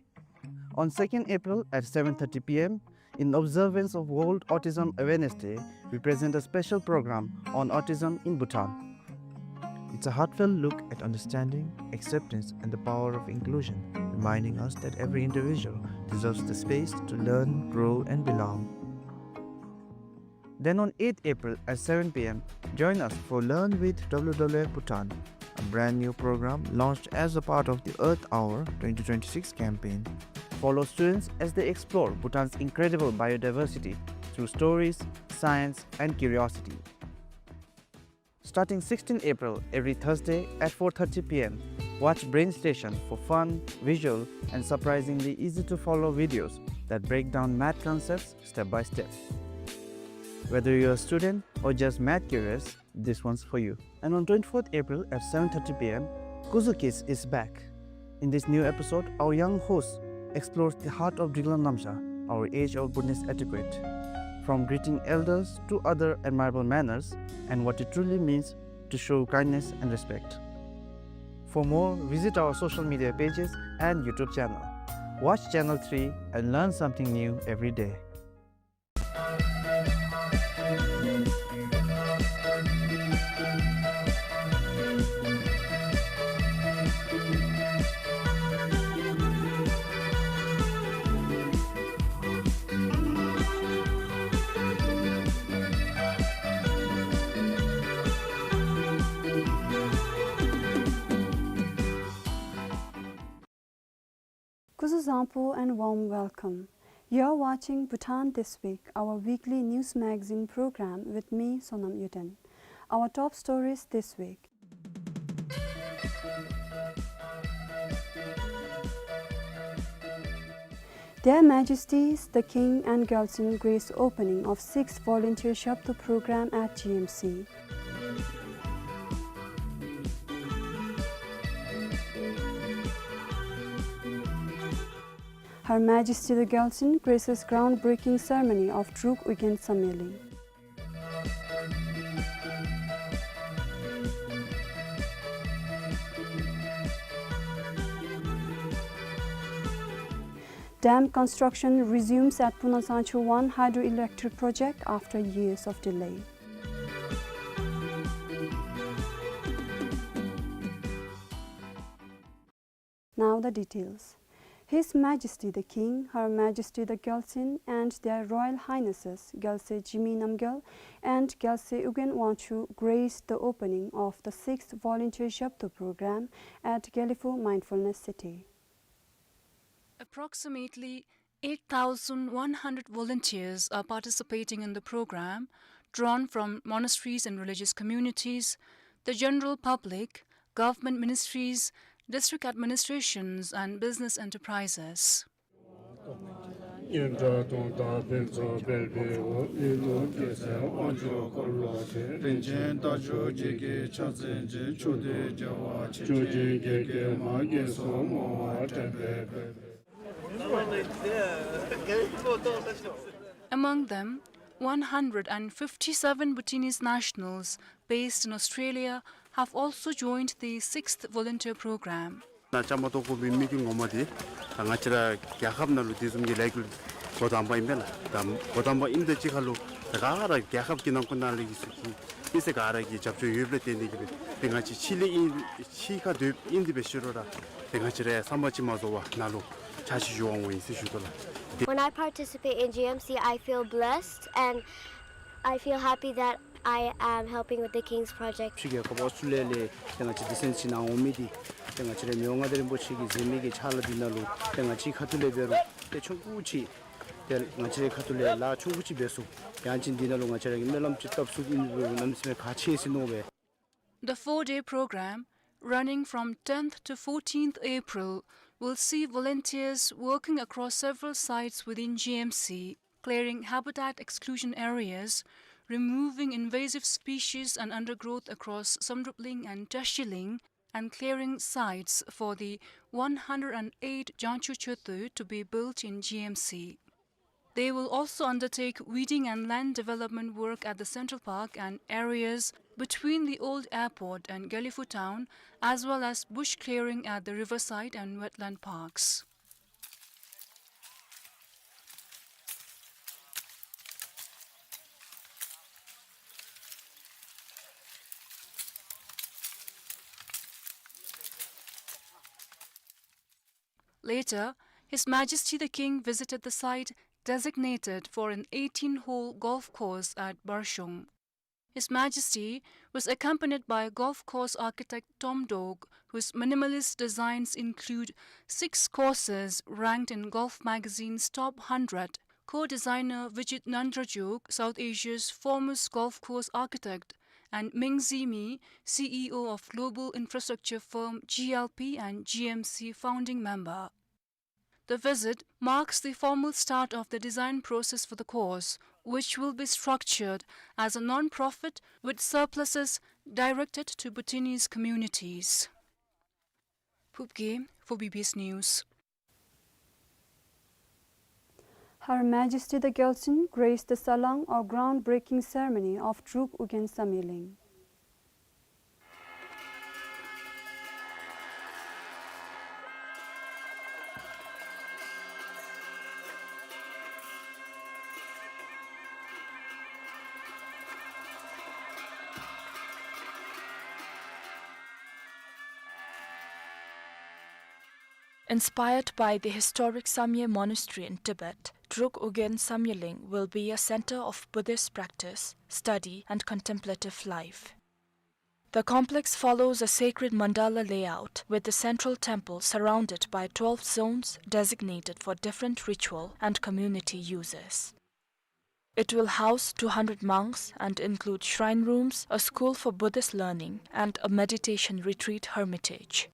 On second April at seven thirty P M, in observance of World Autism Awareness Day, we present a special program on autism in Bhutan. It's a heartfelt look at understanding, acceptance, and the power of inclusion, reminding us that every individual deserves the space to learn, grow, and belong. Then on eighth April at seven P M, join us for Learn with W W F Bhutan, a brand new program launched as a part of the Earth Hour twenty twenty-six campaign. Follow students as they explore Bhutan's incredible biodiversity through stories, science, and curiosity. Starting sixteenth April, every Thursday at four thirty P M, watch Brain Station for fun, visual, and surprisingly easy-to-follow videos that break down math concepts step by step. Whether you're a student or just math curious, this one's for you. And on twenty-fourth April at seven thirty P M, Kuzu Kids is back. In this new episode, our young host explores the heart of Driklang Namsha, our age-old Bhutanese etiquette, from greeting elders to other admirable manners and what it truly means to show kindness and respect. For more, visit our social media pages and YouTube channel. Watch Channel three and learn something new every day. Kuzuzangpo and warm welcome. You're watching Bhutan This Week, our weekly news magazine program with me, Sonam Yuden. Our top stories this week. Their Majesties the King and Gyaltsuen grace opening of sixth Volunteer Shabdo program at G M C. Her Majesty the Gyaltsuen graces groundbreaking ceremony of Druk Ugyen Samyeling. Dam construction resumes at Punasangchu one hydroelectric project after years of delay. Now the details. His Majesty the King, Her Majesty the Gyaltsuen, and Their Royal Highnesses Gyaltsuen Jigme Namgyal and Gyaltsuen Ugyen Wangchuck graced the opening of the sixth Volunteer Shabdo program at Gelephu Mindfulness City. Approximately eight thousand one hundred volunteers are participating in the program, drawn from monasteries and religious communities, the general public, government ministries, district administrations, and business enterprises. Among them, one hundred and fifty-seven Bhutanese nationals based in Australia have also joined the sixth volunteer program. ནཱ་བཅའ་མར་གཏོགས་དགོ་པའི་དམིགས་ཡུལ་ངོ་མ་འདི་ད་ང་བཅས་ར་རྒྱལ་ཁབ་ནང་ལུ་དེ་བཟུམ་གྱི་ལས་འགུལ་འགོ་དང་པ་ཨིན་པས་ལགས། ད་འགོ་དང་པ་ཨིནམ་དང་གཅིག་ཁར་ལུ་ད་ག་ར་རྒྱལ་ཁབ་ཀྱི་ནང་འཁོད་ནང་ལས་ཀྱི་སུ་གི་མི་སེར་ག་ར་གི་རྒྱབ་སྐྱོར་ཡོདཔ་ལས་བརྟེན་ཏེ་གིས་སྦེ་ཏེ་ང་བཅས་ཕྱི་ལས་ཨིན་ཕྱི་ཁར་སྡོདཔ་ཨིན་ཏེ་འབད་ཞུ་རུང་ར་ཏེ་ང་བཅས་ར་བསམ་པ་ཅིག་མ་རྫོགས་པར་ནཱ་ལུ་ཕྱག་ཕྱིད་ཞུ་འོང་འོང་ཨིན་ཟེར་ཞུ་དོ་ལགས། When I participate in G M C, I feel blessed and I feel happy that I am helping with the King's project. ཕྱི་རྒྱལ་ཁབ་ཨོསི་ཊྲེ་ལི་ཡ་ལས་ཏེ་ང་བཅས་འདི་ཚུན་ཚོད་ནཱ་འོང་མི་འདི་ཏེ་ང་བཅས་རའི་མི་དབང་མངའ་བདག་རིན་པོ་ཆེ་གིས་མཛད་མི་གི་ཕྱག་ལཱ་འདི་ནང་ལུ་ཏེ་ང་བཅས་ཁ་ཐུག་ལས་འབད་རུང་ཏེ་ཆུང་ཀུ་ཅིག་ཏེ་ང་བཅས་རའི་ཁ་ཐུག་ལས་ལཱ་ཆུང་ཀུ་ཅིག་འབད་ཚུགས། ཡང་ཅིན་འདི་ནང་ལུ་ང་བཅས་ར་གིས་སྨོན་ལམ་ཅིག་བཏབ་ཚུགསཔ་ཨིན་པས་ཟེར་གནམ་མེད་ས་མེད་གལ་ཆེ་ཟེར་མནོ་བས། The four-day program, running from tenth to fourteenth April, will see volunteers working across several sites within G M C, clearing habitat exclusion areas, removing invasive species and undergrowth across Samdrup Ling and Tashi Ling, and clearing sites for the one hundred and eight Jangcho Choeto to be built in G M C. They will also undertake weeding and land development work at the Central Park and areas between the old airport and Gelephu town, as well as bush clearing at the riverside and wetland parks. Later, His Majesty the King visited the site designated for an eighteen-hole golf course at Barshong. His Majesty was accompanied by golf course architect Tom Doak, whose minimalist designs include six courses ranked in Golf Magazine's top hundred, co-designer Vijit Nandrajuk, South Asia's foremost golf course architect, and Meng Zhimi, C E O of global infrastructure firm G L P and G M C founding member. The visit marks the formal start of the design process for the course, which will be structured as a non-profit with surpluses directed to Bhutanese communities. Phubgay for B B S News. Her Majesty the Gyaltsuen graced the salang or groundbreaking ceremony of Druk Ugyen Samyeling. Inspired by the historic Samye Monastery in Tibet, Druk Ugyen Samyeling will be a center of Buddhist practice, study, and contemplative life. The complex follows a sacred mandala layout, with the central temple surrounded by twelve zones designated for different ritual and community uses. It will house two hundred monks and include shrine rooms, a school for Buddhist learning, and a meditation retreat hermitage.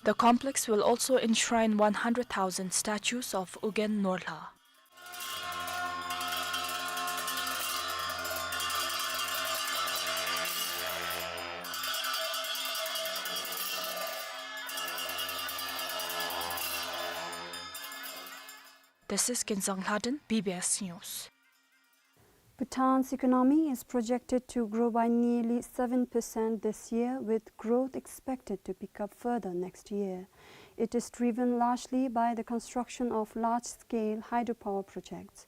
The complex will also enshrine one hundred thousand statues of Ugyen Norlha. This is Kinzang Lhaden, B B S News. Bhutan's economy is projected to grow by nearly seven percent this year, with growth expected to pick up further next year. It is driven largely by the construction of large-scale hydropower projects.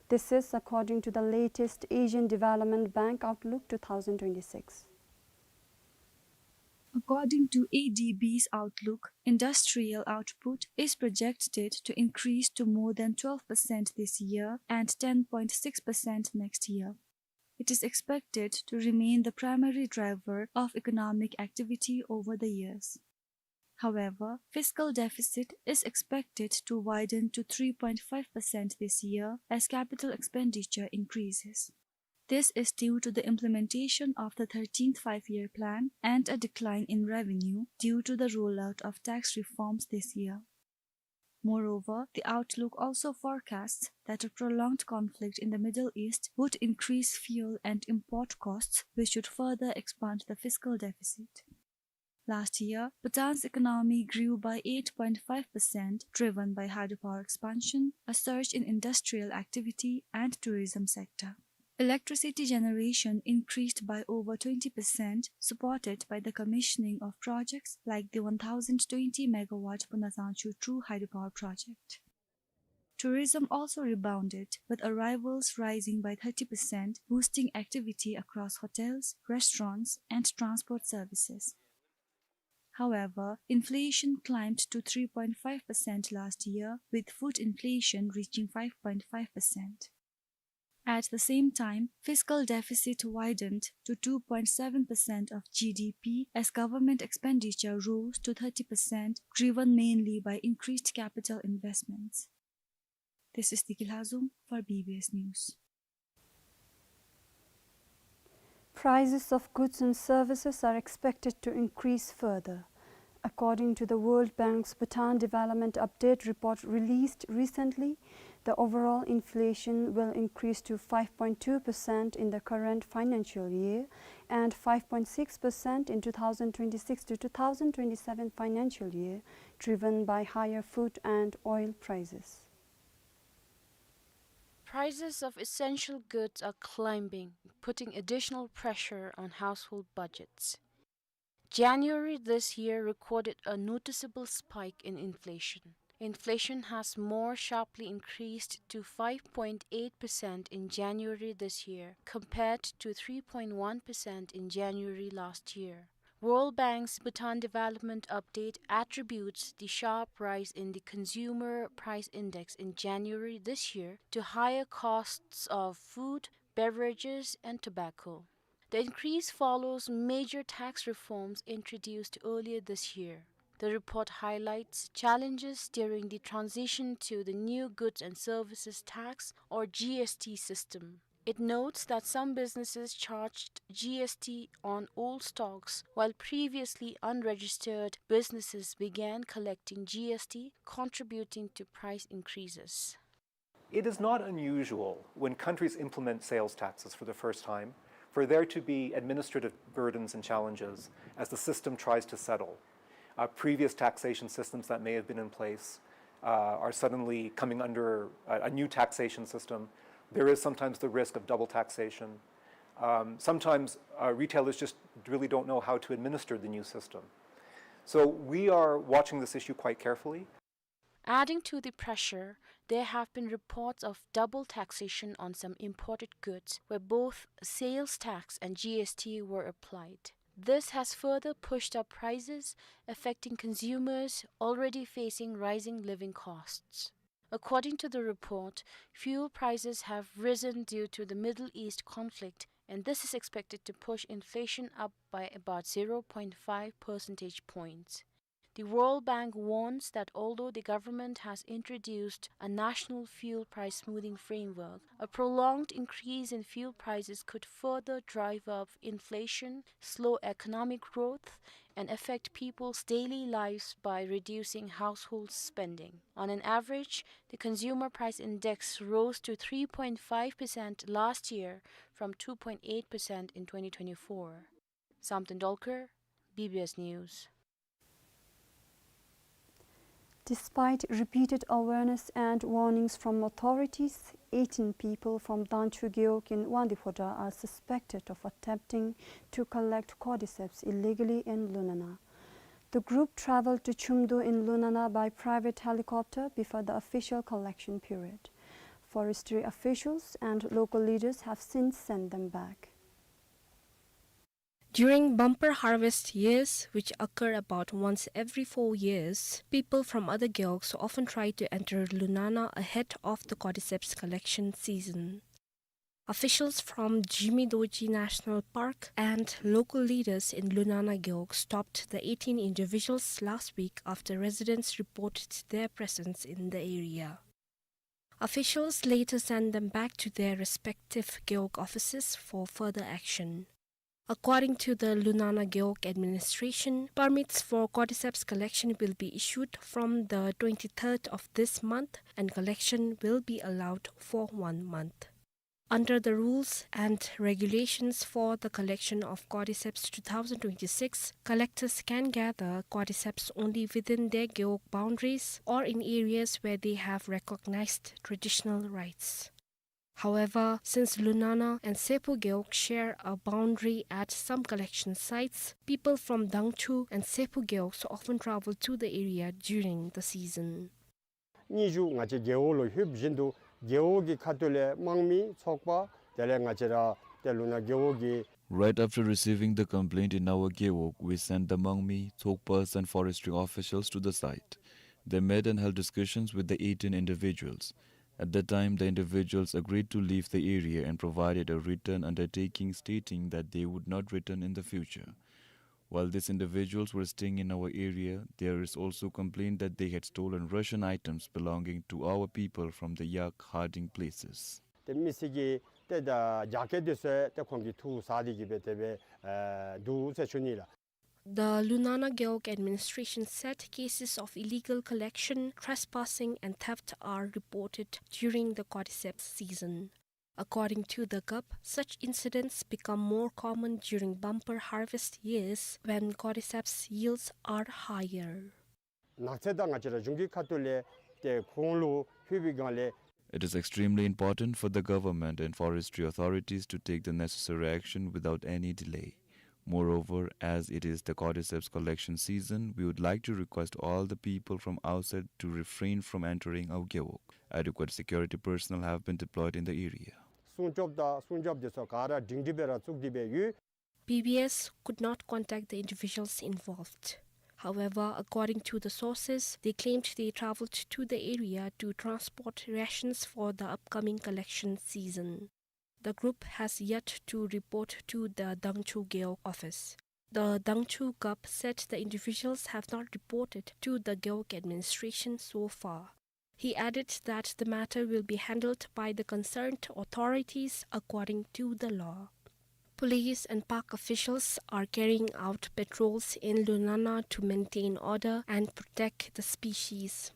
This is according to the latest Asian Development Bank Outlook two thousand twenty-six. According to A D B's outlook, industrial output is projected to increase to more than twelve percent this year and ten point six percent next year. It is expected to remain the primary driver of economic activity over the years. However, fiscal deficit is expected to widen to three point five percent this year as capital expenditure increases. This is due to the implementation of the thirteenth Five-Year Plan and a decline in revenue due to the rollout of tax reforms this year. Moreover, the outlook also forecasts that a prolonged conflict in the Middle East would increase fuel and import costs, which should further expand the fiscal deficit. Last year, Bhutan's economy grew by eight point five percent, driven by hydropower expansion, a surge in industrial activity, and tourism sector. Electricity generation increased by over twenty percent, supported by the commissioning of projects like the one thousand twenty megawatt Punazangchu two hydropower project. Tourism also rebounded, with arrivals rising by thirty percent, boosting activity across hotels, restaurants, and transport services. However, inflation climbed to three point five percent last year, with food inflation reaching five point five percent. At the same time, fiscal deficit widened to two point seven percent of G D P as government expenditure rose to thirty percent, driven mainly by increased capital investments. This is Diki Lhazung for B B S News. Prices of goods and services are expected to increase further. According to the World Bank's Bhutan Development Update report released recently, the overall inflation will increase to five point two percent in the current financial year and five point six percent in two thousand twenty-six to two thousand twenty-seven financial year, driven by higher food and oil prices. Prices of essential goods are climbing, putting additional pressure on household budgets. January this year recorded a noticeable spike in inflation. Inflation has more sharply increased to five point eight percent in January this year, compared to three point one percent in January last year. World Bank's Bhutan Development Update attributes the sharp rise in the Consumer Price Index in January this year to higher costs of food, beverages, and tobacco. The increase follows major tax reforms introduced earlier this year. The report highlights challenges during the transition to the new Goods and Services Tax, or G S T, system. It notes that some businesses charged G S T on old stocks, while previously unregistered businesses began collecting G S T, contributing to price increases. It is not unusual when countries implement sales taxes for the first time for there to be administrative burdens and challenges as the system tries to settle. Uh, previous taxation systems that may have been in place, uh, are suddenly coming under a, a new taxation system. There is sometimes the risk of double taxation. Um, sometimes, uh, retailers just really don't know how to administer the new system. So we are watching this issue quite carefully. Adding to the pressure, there have been reports of double taxation on some imported goods, where both sales tax and G S T were applied. This has further pushed up prices, affecting consumers already facing rising living costs. According to the report, fuel prices have risen due to the Middle East conflict, and this is expected to push inflation up by about zero point five percentage points. The World Bank warns that although the government has introduced a national fuel price smoothing framework, a prolonged increase in fuel prices could further drive up inflation, slow economic growth, and affect people's daily lives by reducing household spending. On an average, the consumer price index rose to three point five percent last year from two point eight percent in twenty twenty-four. Samten Dolkar, B B S News. Despite repeated awareness and warnings from authorities, eighteen people from Dangchu Gewog in Wangdue Phodrang are suspected of attempting to collect cordyceps illegally in Lunana. The group traveled to Chumdu in Lunana by private helicopter before the official collection period. Forestry officials and local leaders have since sent them back. During bumper harvest years, which occur about once every four years, people from other gewogs often try to enter Lunana ahead of the cordyceps collection season. Officials from Jigme Dorji National Park and local leaders in Lunana Gewog stopped the eighteen individuals last week after residents reported their presence in the area. Officials later sent them back to their respective gewog offices for further action. According to the Lunana Gewog administration, permits for cordyceps collection will be issued from the twenty-third of this month, and collection will be allowed for one month. Under the rules and regulations for the collection of cordyceps two thousand twenty-six, collectors can gather cordyceps only within their gewog boundaries or in areas where they have recognized traditional rights. However, since Lunana and Seppo Gewog share a boundary at some collection sites, people from Dangchu and Seppo Gewogs often travel to the area during the season. སྙན་ཞུ་ང་བཅས་རྒེད་འོག་ལུ་ལྷོདཔ་བཞིན་དུ་རྒེད་འོག་གི་ཁ་ཐུག་ལས་དམངས་མི་ཚོགས་པ་དེ་ལས་ང་བཅས་ར་ཏེ་ལུ་ན་རྒེད་འོག་གི Right after receiving the complaint in our gewog, we sent the Mangmi, Tsokpas and forestry officials to the site. They met and held discussions with the eighteen individuals. At that time, the individuals agreed to leave the area and provided a written undertaking stating that they would not return in the future. While these individuals were staying in our area, there is also complaint that they had stolen ration items belonging to our people from the yak herding places. ཏེ་མི་སེར་གྱི་ཏེ་ད་རྒྱགས་སྐལ་འདི་ཚུ་ཏེ་ཁོང་གིས་འཐུ་ཟ་སྟེ་གི་སྦེ་དེ་སྦེ་ཨེ་འདུག་ཟེར་ཞུ་ནི་ལགས། The Lunana Gewog administration said cases of illegal collection, trespassing and theft are reported during the cordyceps season. According to the gup, such incidents become more common during bumper harvest years when cordyceps yields are higher. ནགས་ཚལ་དང་ང་བཅས་ར་གཞུང་གི་ཁ་ཐུག་ལས་ཏེ་ཁོང་ལུ་ལྷོད་པའི་སྒང་ལས། It is extremely important for the government and forestry authorities to take the necessary action without any delay. Moreover, as it is the cordyceps collection season, we would like to request all the people from outside to refrain from entering our gewog. Adequate security personnel have been deployed in the area. སྲུང་སྐྱོབ་དང་སྲུང་སྐྱོབ་འདི་ཚུ་ག་ར་སྒྲིང་སྒྲི་སྦེ་ར་བཙུགས་ཏེ་སྦེ་ཡོད། B B S could not contact the individuals involved. However, according to the sources, they claimed they traveled to the area to transport rations for the upcoming collection season. The group has yet to report to the Dangchu Gewog office. The Dangchu gup said the individuals have not reported to the Gewog administration so far. He added that the matter will be handled by the concerned authorities according to the law. Police and park officials are carrying out patrols in Lunana to maintain order and protect the species.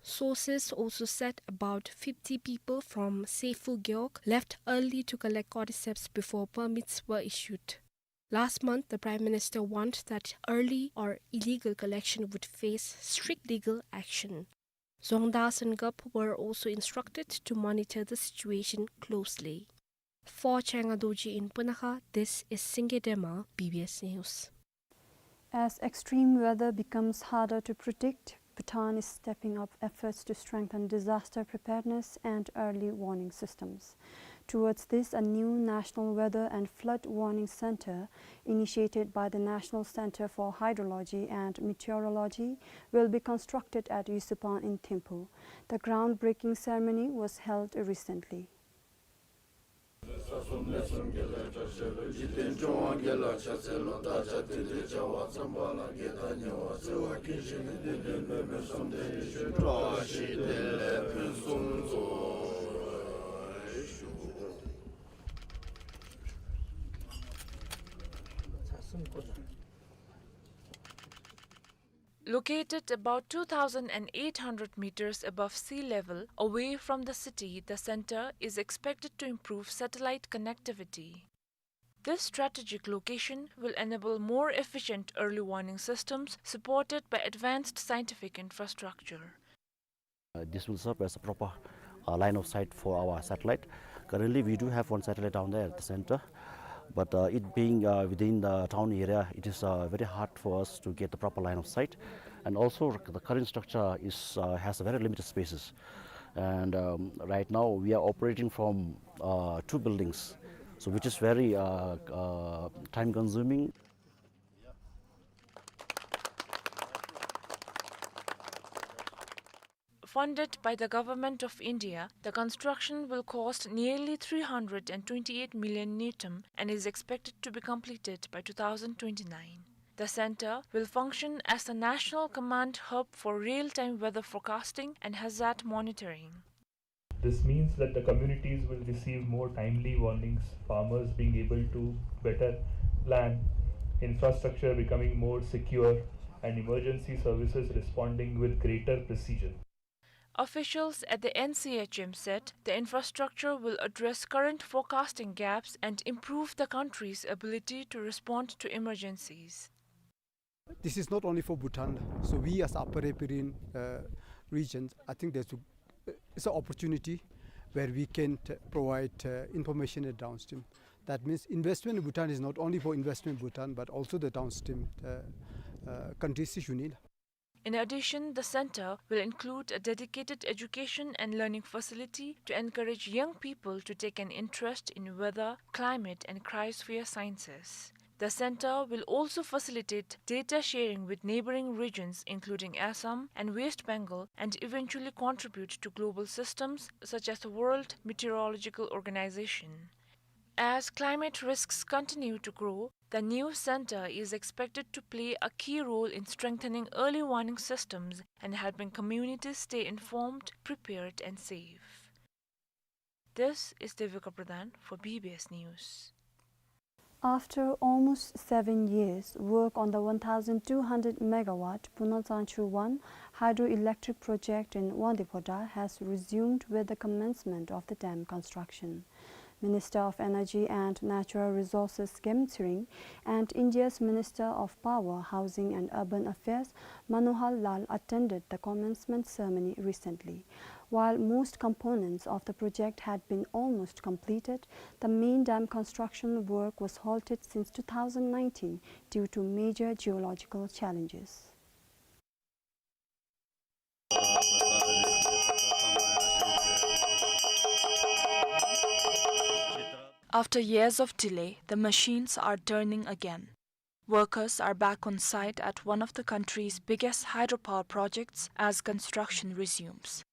Sources also said about fifty people from Seppo Gewog left early to collect cordyceps before permits were issued. Last month, the Prime Minister warned that early or illegal collection would face strict legal action. Dzongda and gup were also instructed to monitor the situation closely. For Chenga Dorji in Punakha, this is Singye Dema, B B S News. As extreme weather becomes harder to predict, Bhutan is stepping up efforts to strengthen disaster preparedness and early warning systems. Towards this, a new national weather and flood warning center, initiated by the National Center for Hydrology and Meteorology, will be constructed at Yusupang in Thimphu. The groundbreaking ceremony was held recently. Located about two thousand eight hundred meters above sea level, away from the city, the center is expected to improve satellite connectivity. This strategic location will enable more efficient early warning systems supported by advanced scientific infrastructure. Uh, this will serve as a proper, uh, line of sight for our satellite. Currently, we do have one satellite down there at the center, but, uh, it being, uh, within the town area, it is, uh, very hard for us to get the proper line of sight. And also, the current structure is, uh, has very limited spaces. And, um, right now, we are operating from, uh, two buildings, so which is very, uh, uh, time consuming. Funded by the Government of India, the construction will cost nearly three hundred and twenty-eight million ngultrum and is expected to be completed by two thousand twenty-nine. The center will function as a national command hub for real-time weather forecasting and hazard monitoring. This means that the communities will receive more timely warnings, farmers being able to better plan, infrastructure becoming more secure, and emergency services responding with greater precision. Officials at the N C H M said the infrastructure will address current forecasting gaps and improve the country's ability to respond to emergencies. This is not only for Bhutan. So we as Upper Yapeyarem, uh, regions, I think there's a, it's an opportunity where we can t-, provide, uh, information at downstream. That means investment in Bhutan is not only for investment in Bhutan, but also the downstream, uh, uh, countries in Union. In addition, the center will include a dedicated education and learning facility to encourage young people to take an interest in weather, climate, and cryosphere sciences. The center will also facilitate data sharing with neighboring regions, including Assam and West Bengal, and eventually contribute to global systems such as the World Meteorological Organization. As climate risks continue to grow, the new center is expected to play a key role in strengthening early warning systems and helping communities stay informed, prepared, and safe. This is Devika Pradhan for B B S News. After almost seven years, work on the one thousand two hundred megawatt Punatsanchu one hydroelectric project in Wangdue Phodrang has resumed with the commencement of the dam construction. Minister of Energy and Natural Resources Gem Tsering and India's Minister of Power, Housing and Urban Affairs Manohar Lal attended the commencement ceremony recently. While most components of the project had been almost completed, the main dam construction work was halted since two thousand nineteen due to major geological challenges. After years of delay, the machines are turning again. Workers are back on site at one of the country's biggest hydropower projects as construction resumes.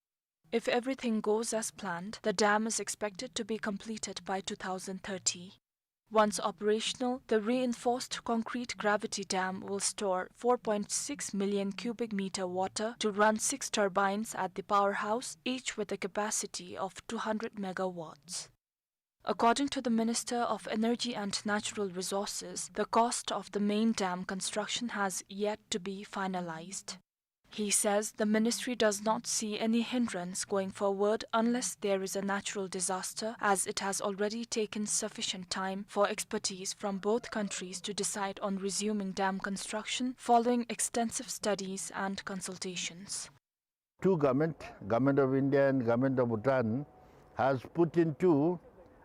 If everything goes as planned, the dam is expected to be completed by two thousand thirty. Once operational, the reinforced concrete gravity dam will store four point six million cubic meter water to run six turbines at the powerhouse, each with a capacity of two hundred megawatts. According to the Minister of Energy and Natural Resources, the cost of the main dam construction has yet to be finalized. He says the ministry does not see any hindrance going forward unless there is a natural disaster, as it has already taken sufficient time for expertise from both countries to decide on resuming dam construction following extensive studies and consultations. Two government, Government of India and Government of Bhutan, has put into,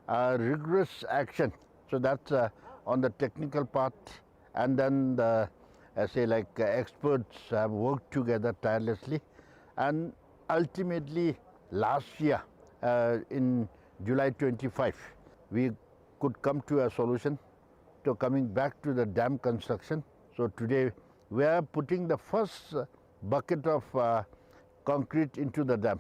uh, rigorous action. So that's, uh, on the technical part, and then the, uh, say, like, uh, experts have worked together tirelessly, and ultimately last year, uh, in July twenty-five, we could come to a solution to coming back to the dam construction. So today we are putting the first bucket of, uh, concrete into the dam.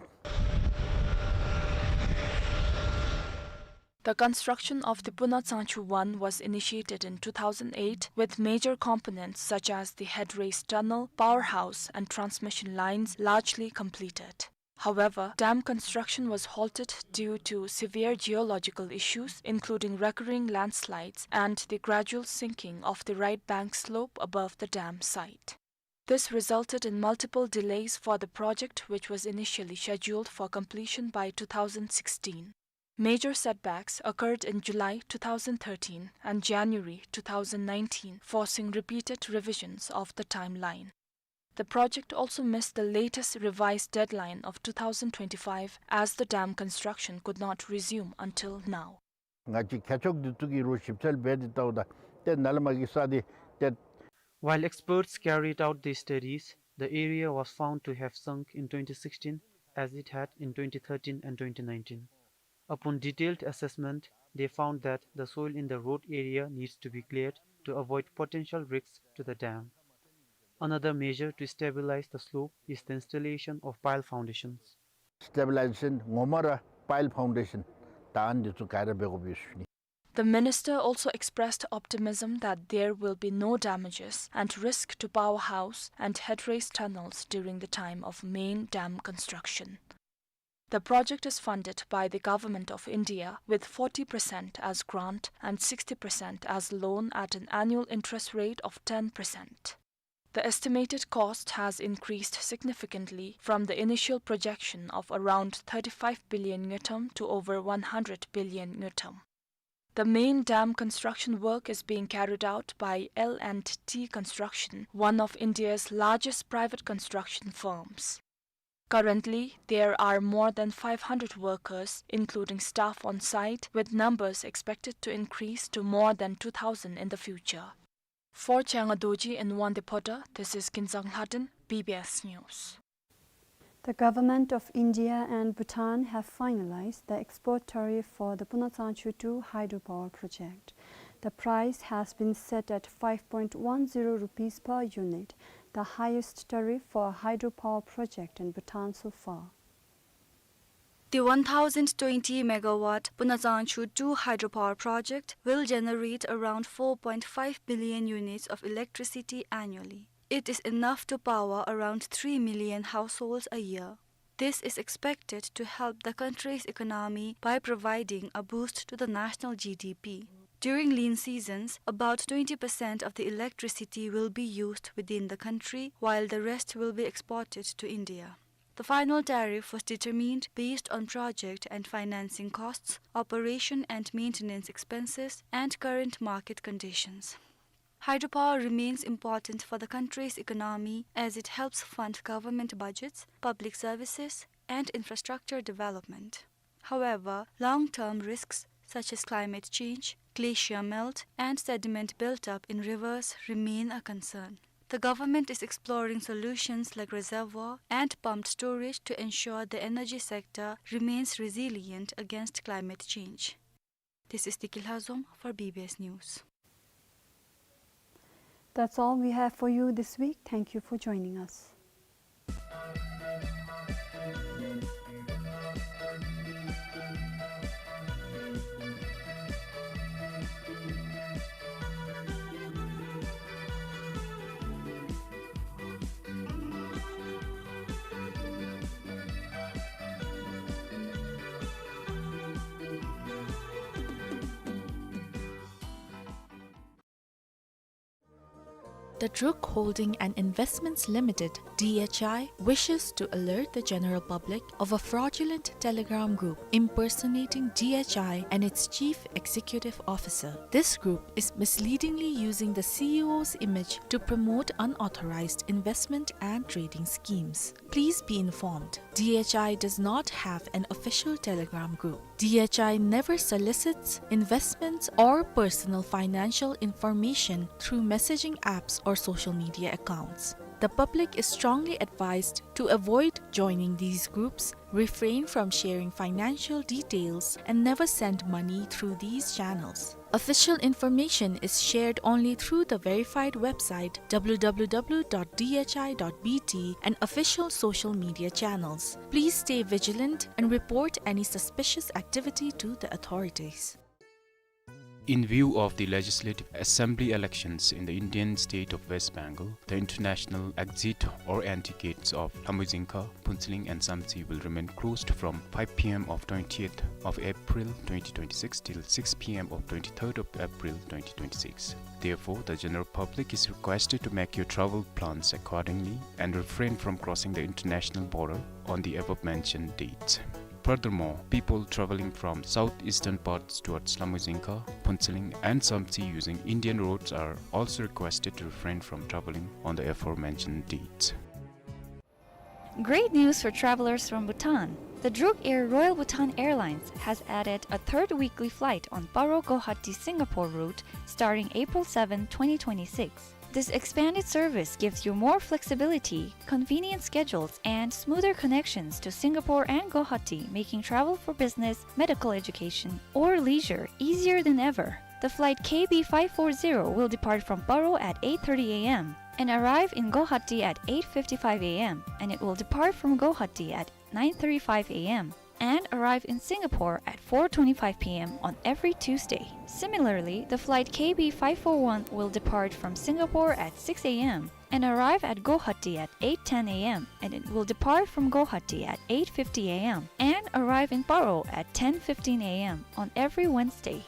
The construction of the Puna Tsangchu one was initiated in two thousand eight, with major components such as the headrace tunnel, powerhouse, and transmission lines largely completed. However, dam construction was halted due to severe geological issues, including recurring landslides and the gradual sinking of the right bank slope above the dam site. This resulted in multiple delays for the project, which was initially scheduled for completion by two thousand sixteen. Major setbacks occurred in July two thousand thirteen and January two thousand nineteen, forcing repeated revisions of the timeline. The project also missed the latest revised deadline of two thousand twenty-five, as the dam construction could not resume until now. ང་བཅས་མཁས་མཆོག་འདི་ཚུ་གིས་རུང་ཞིབ་འཚོལ་འབད་དེ་བལྟཝ་ད་ཏེ་ནཱ་ལས་མར་གྱི་ས་འདི་ཏེ། While experts carried out these studies, the area was found to have sunk in twenty sixteen as it had in twenty thirteen and twenty nineteen. Upon detailed assessment, they found that the soil in the road area needs to be cleared to avoid potential risks to the dam. Another measure to stabilize the slope is the installation of pile foundations. Stabilization ངོ་མ་ར་pile foundation ད་ཨ་ནི་འདི་ཚུ་ག་ར་འབད་དགོཔ་ཡོད་ཟེར་ཞུ་ནི། The minister also expressed optimism that there will be no damages and risk to powerhouse and headrace tunnels during the time of main dam construction. The project is funded by the Government of India, with forty percent as grant and sixty percent as loan at an annual interest rate of ten percent. The estimated cost has increased significantly from the initial projection of around thirty-five billion ngultrum to over one hundred billion ngultrum. The main dam construction work is being carried out by L and T Construction, one of India's largest private construction firms. Currently, there are more than five hundred workers, including staff on site, with numbers expected to increase to more than two thousand in the future. For Changa Dorji and Wande Porter, this is Kinzang Lhaden, B B S News. The Government of India and Bhutan have finalized the export tariff for the Puna Tsangchu two hydropower project. The price has been set at five point one zero rupees per unit, the highest tariff for a hydropower project in Bhutan so far. The one thousand twenty megawatt Puna Tsangchu two hydropower project will generate around four point five billion units of electricity annually. It is enough to power around three million households a year. This is expected to help the country's economy by providing a boost to the national G D P. During lean seasons, about twenty percent of the electricity will be used within the country, while the rest will be exported to India. The final tariff was determined based on project and financing costs, operation and maintenance expenses, and current market conditions. Hydropower remains important for the country's economy as it helps fund government budgets, public services, and infrastructure development. However, long-term risks such as climate change, glacier melt, and sediment built-up in rivers remain a concern. The government is exploring solutions like reservoir and pumped storage to ensure the energy sector remains resilient against climate change. This is Tiki Lhazom for B B S News. That's all we have for you this week. Thank you for joining us. The Druk Holding and Investments Limited, D H I, wishes to alert the general public of a fraudulent Telegram group impersonating D H I and its chief executive officer. This group is misleadingly using the C E O's image to promote unauthorized investment and trading schemes. Please be informed, D H I does not have an official Telegram group. D H I never solicits investments or personal financial information through messaging apps or social media accounts. The public is strongly advised to avoid joining these groups, refrain from sharing financial details, and never send money through these channels. Official information is shared only through the verified website W W W dot D H I dot B T and official social media channels. Please stay vigilant and report any suspicious activity to the authorities. In view of the Legislative Assembly elections in the Indian state of West Bengal, the international exit or entry gates of Lamuyzingkha, Phuentsholing and Samtse will remain closed from five P M of twentieth of April twenty twenty-six till six P M of twenty-third of April twenty twenty-six. Therefore, the general public is requested to make your travel plans accordingly and refrain from crossing the international border on the above mentioned dates. Furthermore, people traveling from southeastern parts towards Lamuyzingkha, Phuentsholing and Samtse using Indian roads are also requested to refrain from traveling on the aforementioned dates. Great news for travelers from Bhutan. The Druk Air Royal Bhutan Airlines has added a third weekly flight on Paro Guwahati Singapore route starting April seven, twenty twenty-six. This expanded service gives you more flexibility, convenient schedules, and smoother connections to Singapore and Guwahati, making travel for business, medical education, or leisure easier than ever. The flight K B five four zero will depart from Paro at eight thirty A M and arrive in Guwahati at eight fifty-five A M, and it will depart from Guwahati at nine thirty-five A M and arrive in Singapore at four twenty-five P M on every Tuesday. Similarly, the flight K B five four one will depart from Singapore at six A M and arrive at Guwahati at eight ten A M, and it will depart from Guwahati at eight fifty A M and arrive in Paro at ten fifteen A M on every Wednesday.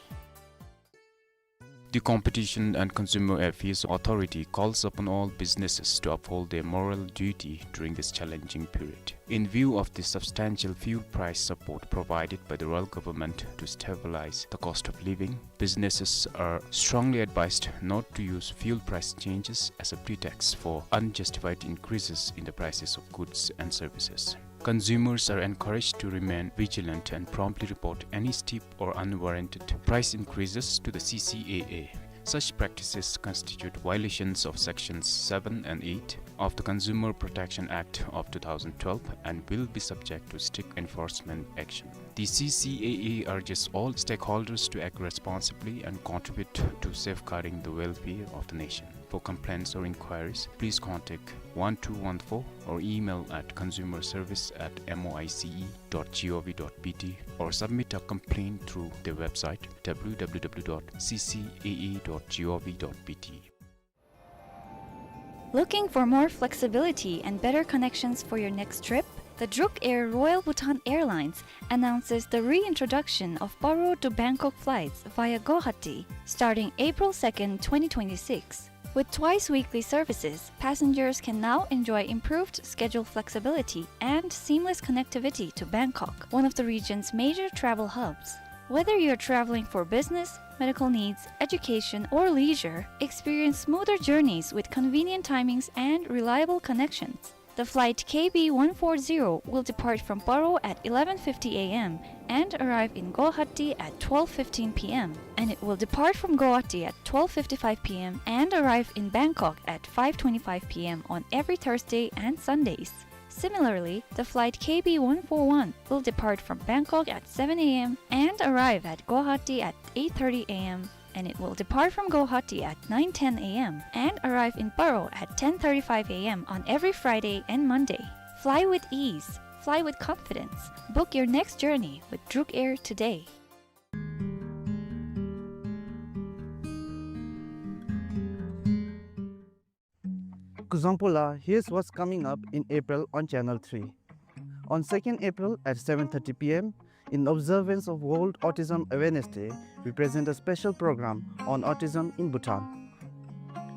The Competition and Consumer Affairs Authority calls upon all businesses to uphold their moral duty during this challenging period. In view of the substantial fuel price support provided by the royal government to stabilize the cost of living, businesses are strongly advised not to use fuel price changes as a pretext for unjustified increases in the prices of goods and services. Consumers are encouraged to remain vigilant and promptly report any steep or unwarranted price increases to the C C A A. Such practices constitute violations of Sections seven and eight of the Consumer Protection Act of two thousand twelve and will be subject to strict enforcement action. The C C A A urges all stakeholders to act responsibly and contribute to safeguarding the welfare of the nation. For complaints or inquiries, please contact one two one four or email at consumer service at M O I C E dot G O V dot B T or submit a complaint through their website, W W W dot C C A A dot G O V dot B T. Looking for more flexibility and better connections for your next trip? The Druk Air Royal Bhutan Airlines announces the reintroduction of Paro to Bangkok flights via Guwahati starting April second, twenty twenty-six. With twice weekly services, passengers can now enjoy improved schedule flexibility and seamless connectivity to Bangkok, one of the region's major travel hubs. Whether you're traveling for business, medical needs, education, or leisure, experience smoother journeys with convenient timings and reliable connections. The flight K B one four zero will depart from Paro at eleven fifty A M and arrive in Guwahati at twelve fifteen P M, and it will depart from Guwahati at twelve fifty-five P M and arrive in Bangkok at five twenty-five P M on every Thursday and Sundays. Similarly, the flight K B one four one will depart from Bangkok at seven A M and arrive at Guwahati at eight thirty A M, and it will depart from Guwahati at nine ten A M and arrive in Paro at ten thirty-five A M on every Friday and Monday. Fly with ease. Fly with confidence. Book your next journey with Druk Air today. Kuzuzangpo la, here's what's coming up in April on Channel three. On second April at seven thirty P M, in observance of World Autism Awareness Day, we present a special program on autism in Bhutan.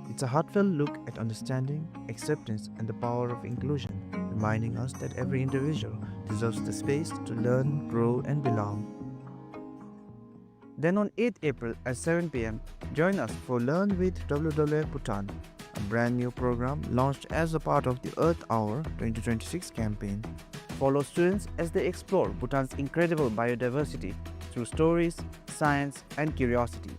It's a heartfelt look at understanding, acceptance, and the power of inclusion, reminding us that every individual deserves the space to learn, grow, and belong. Then on eighth April at seven P M, join us for Learn with W W F Bhutan, a brand new program launched as a part of the Earth Hour twenty twenty-six campaign. Follow students as they explore Bhutan's incredible biodiversity through stories, science, and curiosity.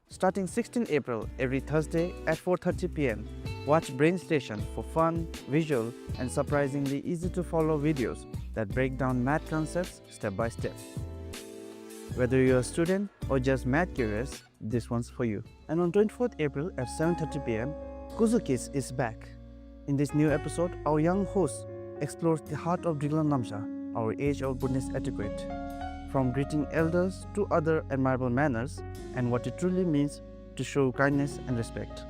Starting sixteenth April, every Thursday at four thirty P M, watch Brain Station for fun, visual, and surprisingly easy-to-follow videos that break down math concepts step by step. Whether you're a student or just math curious, this one's for you. And on twenty-fourth April at seven thirty P M, Kuzu Kids is back. In this new episode, our young host explores the heart of Driklang Namsha, our age-old Bhutanese etiquette. from greeting elders to other admirable manners and what it truly means to show kindness and respect.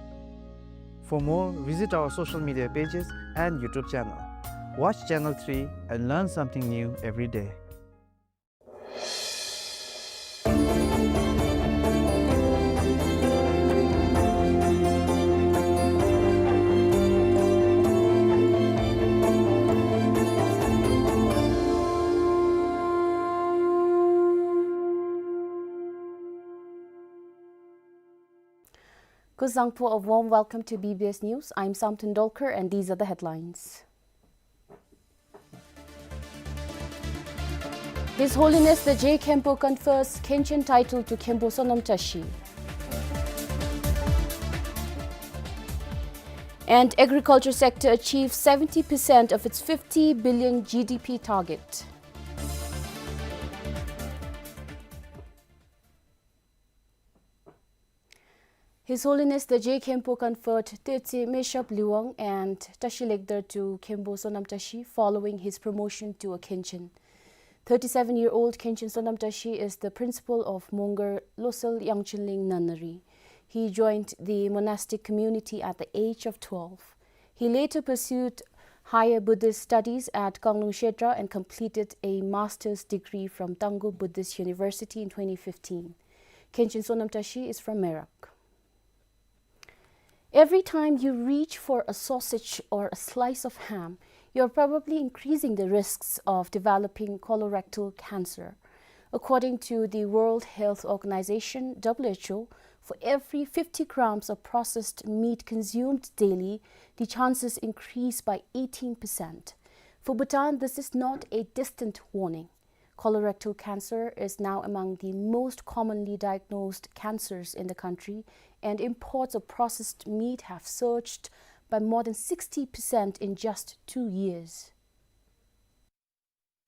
For more, visit our social media pages and YouTube channel. Watch Channel three and learn something new every day. Kuzuzangpo, a warm welcome to B B S News. I'm Samten Dolkar, and these are the headlines. His Holiness the Je Khenpo confers Khenchen title to Khenpo Sonam Tashi. And agriculture sector achieves seventy percent of its fifty billion G D P target. His Holiness the Je Khenpo conferred Tetsu Meshap Liwang and Tashi Lekdar to Khenpo Sonam Tashi following his promotion to a Khenchen. Thirty-seven-year-old Khenchen Sonam Tashi is the principal of Mongar Losal Yangchenling Nunnery. He joined the monastic community at the age of twelve. He later pursued higher Buddhist studies at Kanglung Kshetra and completed a master's degree from Tangkhul Buddhist University in twenty fifteen. Khenchen Sonam Tashi is from Merak. Every time you reach for a sausage or a slice of ham, you're probably increasing the risks of developing colorectal cancer. According to the World Health Organization, W H O, for every fifty grams of processed meat consumed daily, the chances increase by eighteen percent. For Bhutan, this is not a distant warning. Colorectal cancer is now among the most commonly diagnosed cancers in the country, and imports of processed meat have surged by more than sixty percent in just two years.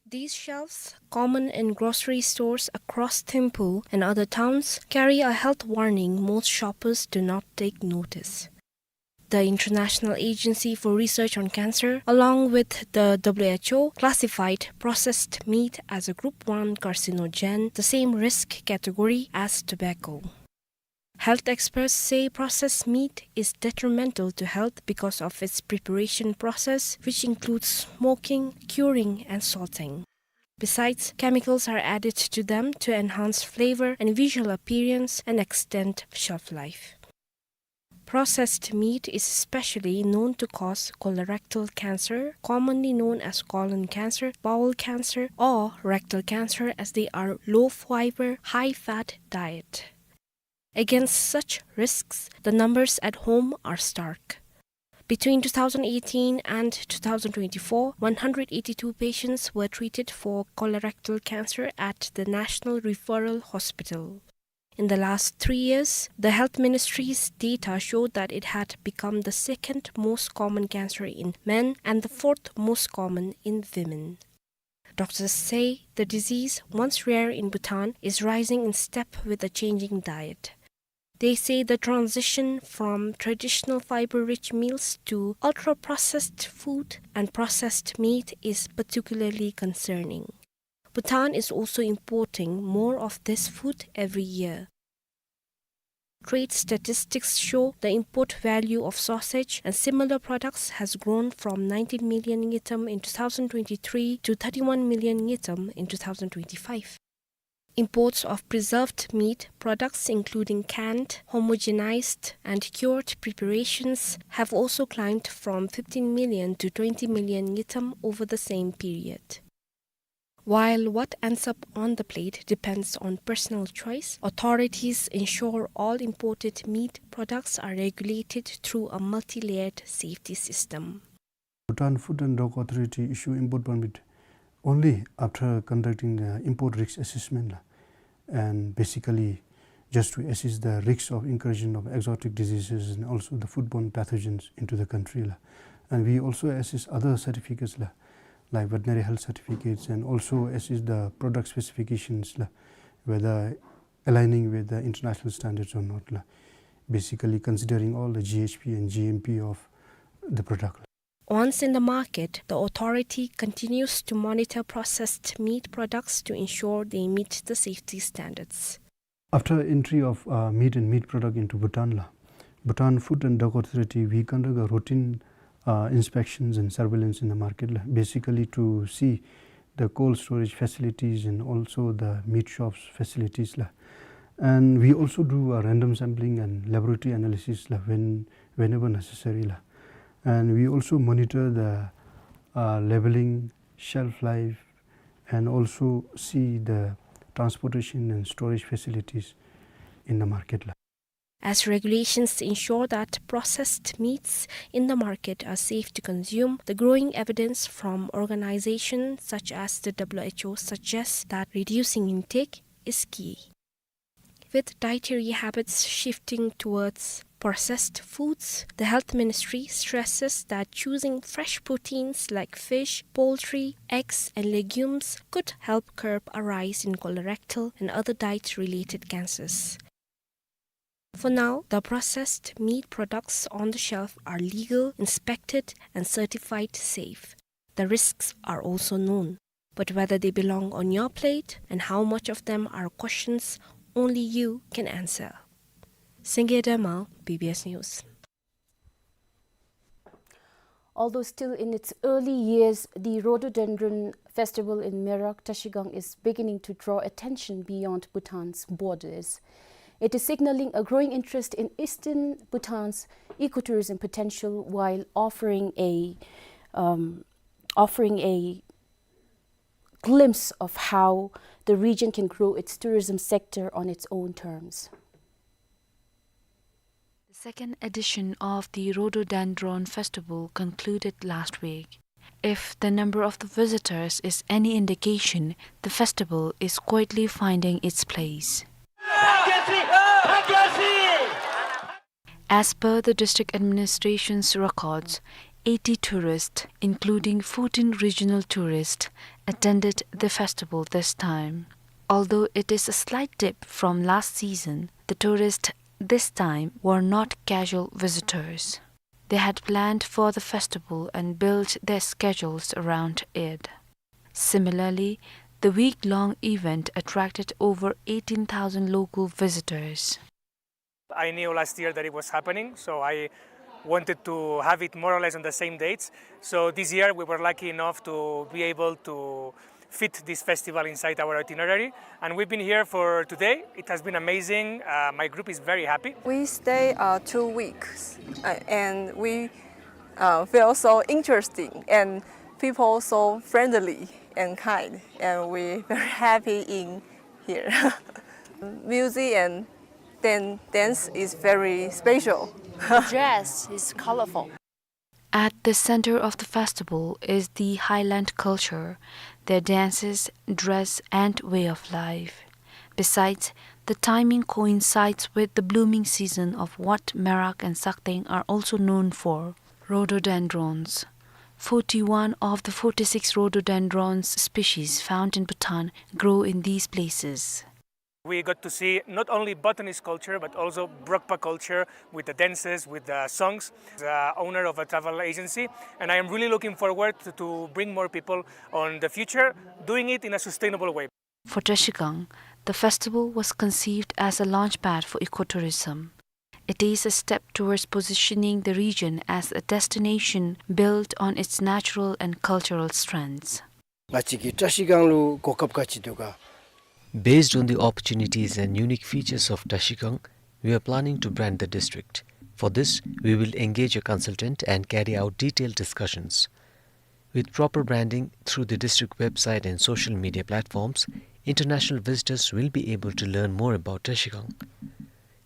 These shelves, common in grocery stores across Thimphu and other towns, carry a health warning most shoppers do not take notice. The International Agency for Research on Cancer, along with the W H O, classified processed meat as a Group one carcinogen, the same risk category as tobacco. Health experts say processed meat is detrimental to health because of its preparation process, which includes smoking, curing, and salting. Besides, chemicals are added to them to enhance flavor and visual appearance and extend shelf life. Processed meat is especially known to cause colorectal cancer, commonly known as colon cancer, bowel cancer, or rectal cancer, as they are low fiber, high fat diet. Against such risks, the numbers at home are stark. Between two thousand eighteen and two thousand twenty-four, one hundred eighty-two patients were treated for colorectal cancer at the National Referral Hospital. In the last three years, the Health Ministry's data showed that it had become the second most common cancer in men and the fourth most common in women. Doctors say the disease, once rare in Bhutan, is rising in step with a changing diet. They say the transition from traditional fiber-rich meals to ultra-processed food and processed meat is particularly concerning. Bhutan is also importing more of this food every year. Trade statistics show the import value of sausage and similar products has grown from nineteen million ngultrum in two thousand twenty-three to thirty-one million ngultrum in two thousand twenty-five. Imports of preserved meat products, including canned, homogenized, and cured preparations, have also climbed from fifteen million to twenty million ngultrum over the same period. While what ends up on the plate depends on personal choice, authorities ensure all imported meat products are regulated through a multi-layered safety system. Bhutan Food and Drug Authority issue import permit only after conducting the import risk assessment la, and basically just to assess the risks of incursion of exotic diseases and also the foodborne pathogens into the country la. And we also assess other certificates la, like veterinary health certificates, and also assess the product specifications la, whether aligning with the international standards or not la, basically considering all the G H P and G M P of the product la. Once in the market, the authority continues to monitor processed meat products to ensure they meet the safety standards. After entry of, uh, meat and meat product into Bhutan la, Bhutan Food and Drug Authority, we conduct a routine, uh, inspections and surveillance in the market la, basically to see the cold storage facilities and also the meat shops facilities la. And we also do a random sampling and laboratory analysis la when, whenever necessary la. And we also monitor the, uh, labeling, shelf life, and also see the transportation and storage facilities in the market la. As regulations ensure that processed meats in the market are safe to consume, the growing evidence from organizations such as the W H O suggests that reducing intake is key. With dietary habits shifting towards processed foods, the Health Ministry stresses that choosing fresh proteins like fish, poultry, eggs, and legumes could help curb a rise in colorectal and other diet-related cancers. For now, the processed meat products on the shelf are legal, inspected, and certified safe. The risks are also known, but whether they belong on your plate and how much of them are questions only you can answer. Senge Dema, B B S News. Although still in its early years, the Rhododendron Festival in Merak, Trashigang is beginning to draw attention beyond Bhutan's borders. It is signaling a growing interest in eastern Bhutan's ecotourism potential while offering a, um, offering a glimpse of how the region can grow its tourism sector on its own terms. The second edition of the Rhododendron Festival concluded last week. If the number of the visitors is any indication, the festival is quietly finding its place. As per the district administration's records, eighty tourists, including fourteen regional tourists, attended the festival this time. Although it is a slight dip from last season, the tourists this time were not casual visitors. They had planned for the festival and built their schedules around it. Similarly, the week-long event attracted over eighteen thousand local visitors. I knew last year that it was happening, so I wanted to have it more or less on the same dates. So this year we were lucky enough to be able to fit this festival inside our itinerary, and we've been here for today. It has been amazing. Uh, my group is very happy. We stay, uh, two weeks, uh, and we, uh, feel so interesting, and people so friendly and kind, and we very happy in here. Music and dan-, dance is very special. Dress is colorful. At the center of the festival is the highland culture, their dances, dress, and way of life. Besides, the timing coincides with the blooming season of what Merak and Sakteng are also known for, rhododendrons. Forty-one of the forty-six rhododendrons species found in Bhutan grow in these places. We got to see not only Bhutanese culture, but also Brokpa culture with the dances, with the songs. The owner of a travel agency, and I am really looking forward to, to bring more people on the future, doing it in a sustainable way. For Trashigang, the festival was conceived as a launchpad for ecotourism. It is a step towards positioning the region as a destination built on its natural and cultural strengths. ང་བཅས་ཀྱིས་བཀྲ་ཤིས་སྒང་ལུ་གོ་སྐབས་ག་ཅི་འདུག་ག། Based on the opportunities and unique features of Trashigang, we are planning to brand the district. For this, we will engage a consultant and carry out detailed discussions. With proper branding through the district website and social media platforms, international visitors will be able to learn more about Trashigang.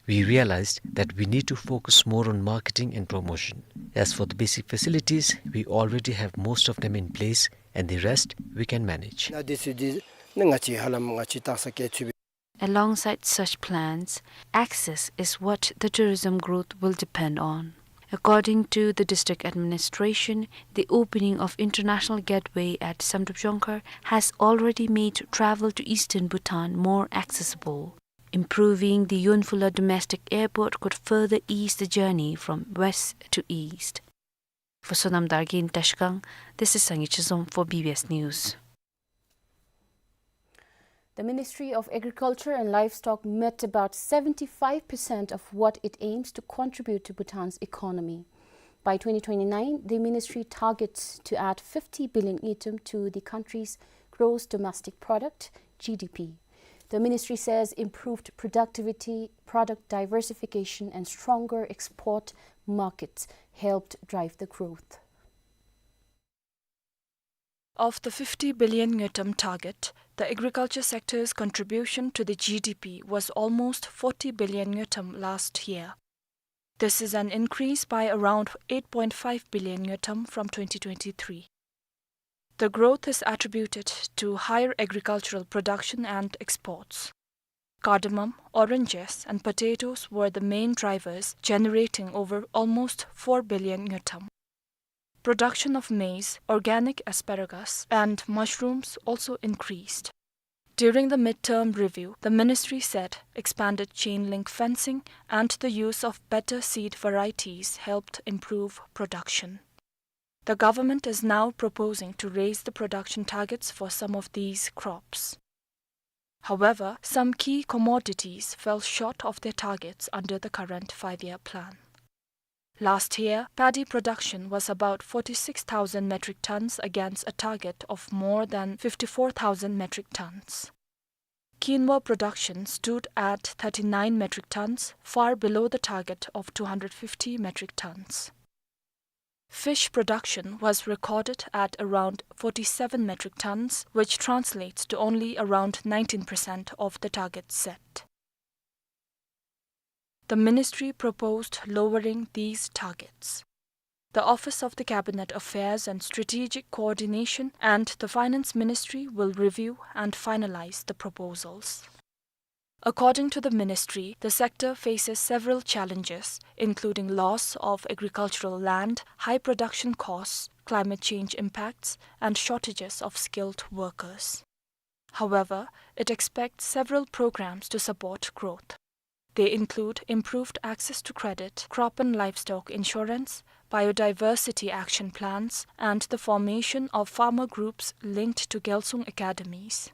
We realized that we need to focus more on marketing and promotion. As for the basic facilities, we already have most of them in place, and the rest we can manage. ནཱ་དེ་ཚུ་འདི་ནི་ང་བཅས་ཧ་ལམ་ང་བཅས་བཏགས་ས་བཀལ་ཚུགས་པས། Alongside such plans, access is what the tourism growth will depend on. According to the district administration, the opening of International Gateway at Samdrup Jongkhar has already made travel to eastern Bhutan more accessible. Improving the Yonphula domestic airport could further ease the journey from west to east. Vosonam Dargin Tashkang, this is Sangay Chizom for B B S News. The Ministry of Agriculture and Livestock met about seventy-five percent of what it aims to contribute to Bhutan's economy. By twenty twenty-nine, the ministry targets to add fifty billion ngultrum to the country's gross domestic product, G D P. The ministry says improved productivity, product diversification, and stronger export markets helped drive the growth. Of the fifty billion ngultrum target, the agriculture sector's contribution to the G D P was almost forty billion ngultrum last year. This is an increase by around eight point five billion ngultrum from twenty twenty-three. The growth is attributed to higher agricultural production and exports. Cardamom, oranges, and potatoes were the main drivers, generating over almost four billion ngultrum. Production of maize, organic asparagus, and mushrooms also increased. During the midterm review, the ministry said expanded chain link fencing and the use of better seed varieties helped improve production. The government is now proposing to raise the production targets for some of these crops. However, some key commodities fell short of their targets under the current five-year plan. Last year, paddy production was about forty-six thousand metric tons against a target of more than fifty-four thousand metric tons. Quinoa production stood at thirty-nine metric tons, far below the target of two hundred fifty metric tons. Fish production was recorded at around forty-seven metric tons, which translates to only around nineteen percent of the target set. The ministry proposed lowering these targets. The Office of the Cabinet Affairs and Strategic Coordination and the Finance Ministry will review and finalize the proposals. According to the ministry, the sector faces several challenges, including loss of agricultural land, high production costs, climate change impacts, and shortages of skilled workers. However, it expects several programs to support growth. They include improved access to credit, crop and livestock insurance, biodiversity action plans, and the formation of farmer groups linked to Gyalsung academies.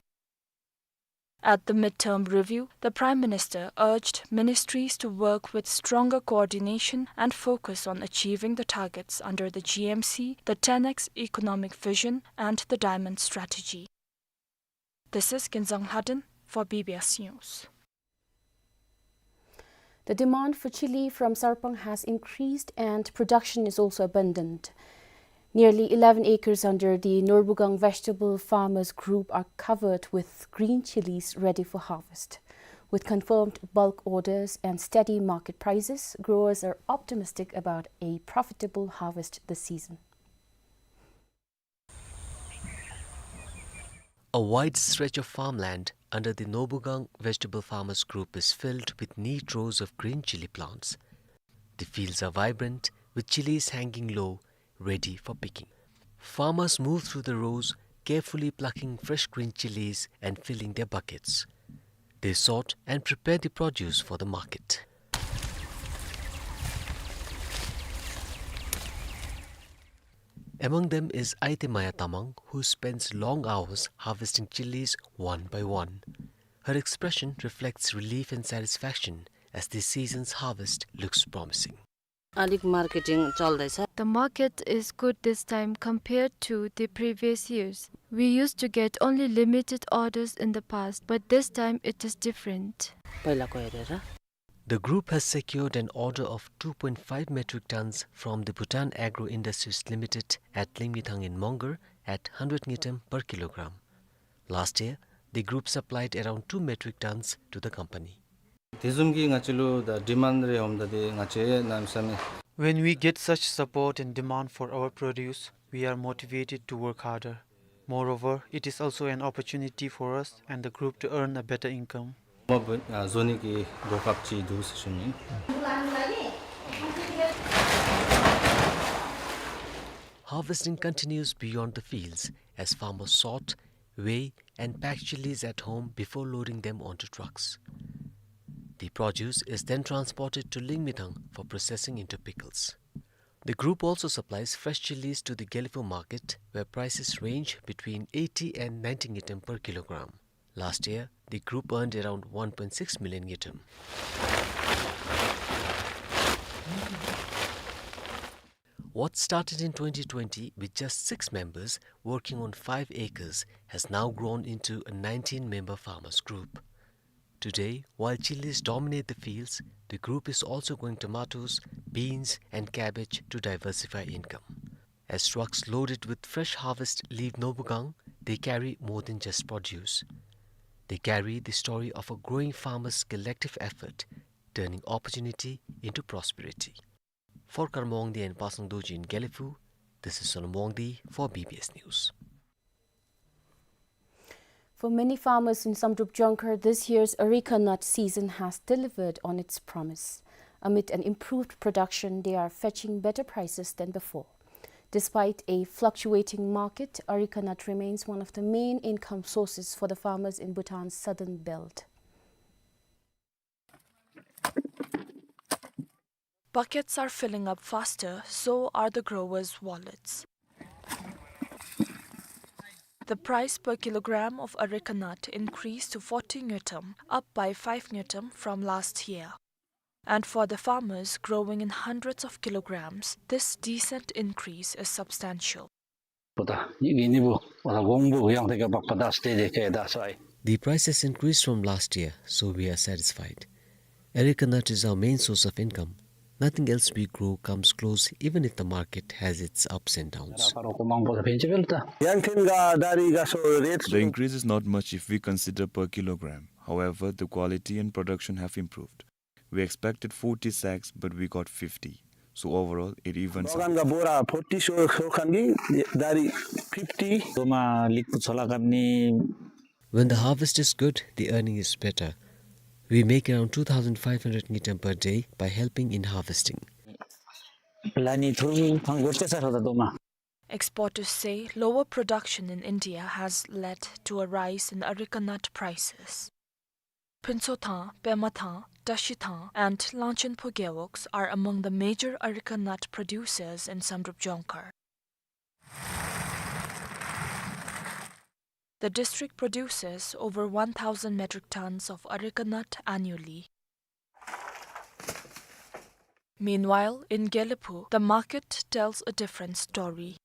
At the midterm review, the Prime Minister urged ministries to work with stronger coordination and focus on achieving the targets under the G M C, the ten X Economic Vision, and the Diamond Strategy. This is Kinzang Lhaden for B B S News. The demand for chili from Sarpang has increased and production is also abundant. Nearly eleven acres under the Norbugang Vegetable Farmers Group are covered with green chilies ready for harvest. With confirmed bulk orders and steady market prices, growers are optimistic about a profitable harvest this season. A wide stretch of farmland under the Norbugang Vegetable Farmers Group is filled with neat rows of green chili plants. The fields are vibrant, with chilies hanging low, ready for picking. Farmers move through the rows, carefully plucking fresh green chilies and filling their buckets. They sort and prepare the produce for the market. Among them is Aitemaya Tamang, who spends long hours harvesting chilies one by one. Her expression reflects relief and satisfaction as this season's harvest looks promising. अलिक मार्केटिङ चल्दैछ। The market is good this time compared to the previous years. We used to get only limited orders in the past, but this time it is different. पहिलाको हेरेर। The group has secured an order of two point five metric tons from the Bhutan Agro Industries Limited at Lingmithang in Mongar at hundred ngultrum per kilogram. Last year, the group supplied around two metric tons to the company. དེ་བཟུམ་གྱི་ང་བཅས་ལུ་ད་ཌི་མཱནཌ་རེ་འོངམ་ད་དེ་ང་བཅས་གནམ་མེད་ས་མེད། When we get such support and demand for our produce, we are motivated to work harder. Moreover, it is also an opportunity for us and the group to earn a better income. མ་བུ་ཨ་བཟོ་ནི་གི་གོ་སྐབས་ཅིག་འདུག་ཟེར་ཞུ་ནི། Harvesting continues beyond the fields as farmers sort, weigh, and pack chilies at home before loading them onto trucks. The produce is then transported to Lingmithang for processing into pickles. The group also supplies fresh chilies to the Gelephu market, where prices range between eighty and ninety ngultrum per kilogram. Last year, the group earned around one point six million ngultrum. What started in twenty twenty with just six members working on five acres has now grown into a nineteen-member farmers group. Today, while chilies dominate the fields, the group is also growing tomatoes, beans, and cabbage to diversify income. As trucks loaded with fresh harvest leave Nobugang, they carry more than just produce. They carry the story of a growing farmer's collective effort, turning opportunity into prosperity. For Karma Wangdi and Pasang Dorji in Gelephu, this is Sonam Wangdi for B B S News. For many farmers in Samdrup Jongkhar, this year's areca nut season has delivered on its promise. Amid an improved production, they are fetching better prices than before. Despite a fluctuating market, areca nut remains one of the main income sources for the farmers in Bhutan's southern belt. Pockets are filling up faster, so are the growers' wallets. The price per kilogram of areca nut increased to forty ngultrum, up by five ngultrum from last year. And for the farmers growing in hundreds of kilograms, this decent increase is substantial. ཁོ་ད་ཡིག་ནི་བུ་ཁོ་ད་གོང་བུ་ཡང་དེ་ག་བག་པ་ད་སྟེ་དེ་ཁེ་ད་སོ་ཨི། The price has increased from last year, so we are satisfied. Areca nut is our main source of income. Nothing else we grow comes close, even if the market has its ups and downs. ད་ཁ་རོག་གོ་མང་པོ་ད་ཕན་ཅི་བེལ་ད། ཡང་ཁེན་ག་ད་རི་ག་སོ་རེད། The increase is not much if we consider per kilogram. However, the quality and production have improved. We expected forty sacks, but we got fifty. So overall, it evens out. ལོ་གན་ག་བོ་ར་ཕོར་ཊི་སོ་སོ་ཁན་གི་ད་རི་ཕིཕ་ཊི། དོ་མ་ལིག་པུ་ཚོ་ལ་ཀམ་ནི། When the harvest is good, the earning is better. We make around two thousand five hundred ngultrum per day by helping in harvesting. ལ་ནི་ཐུར་མི་ཐང་གོར་ཅེ་ས་ར་ད་དོ་མ། Exporters say lower production in India has led to a rise in areca nut prices. Phuntshothang, Pemathang, Tashihtang, and Langchenpho gewogs are among the major areca nut producers in Samdrup Jongkhar. The district produces over one thousand metric tons of areca nut annually. Meanwhile, in Gelephu, the market tells a different story.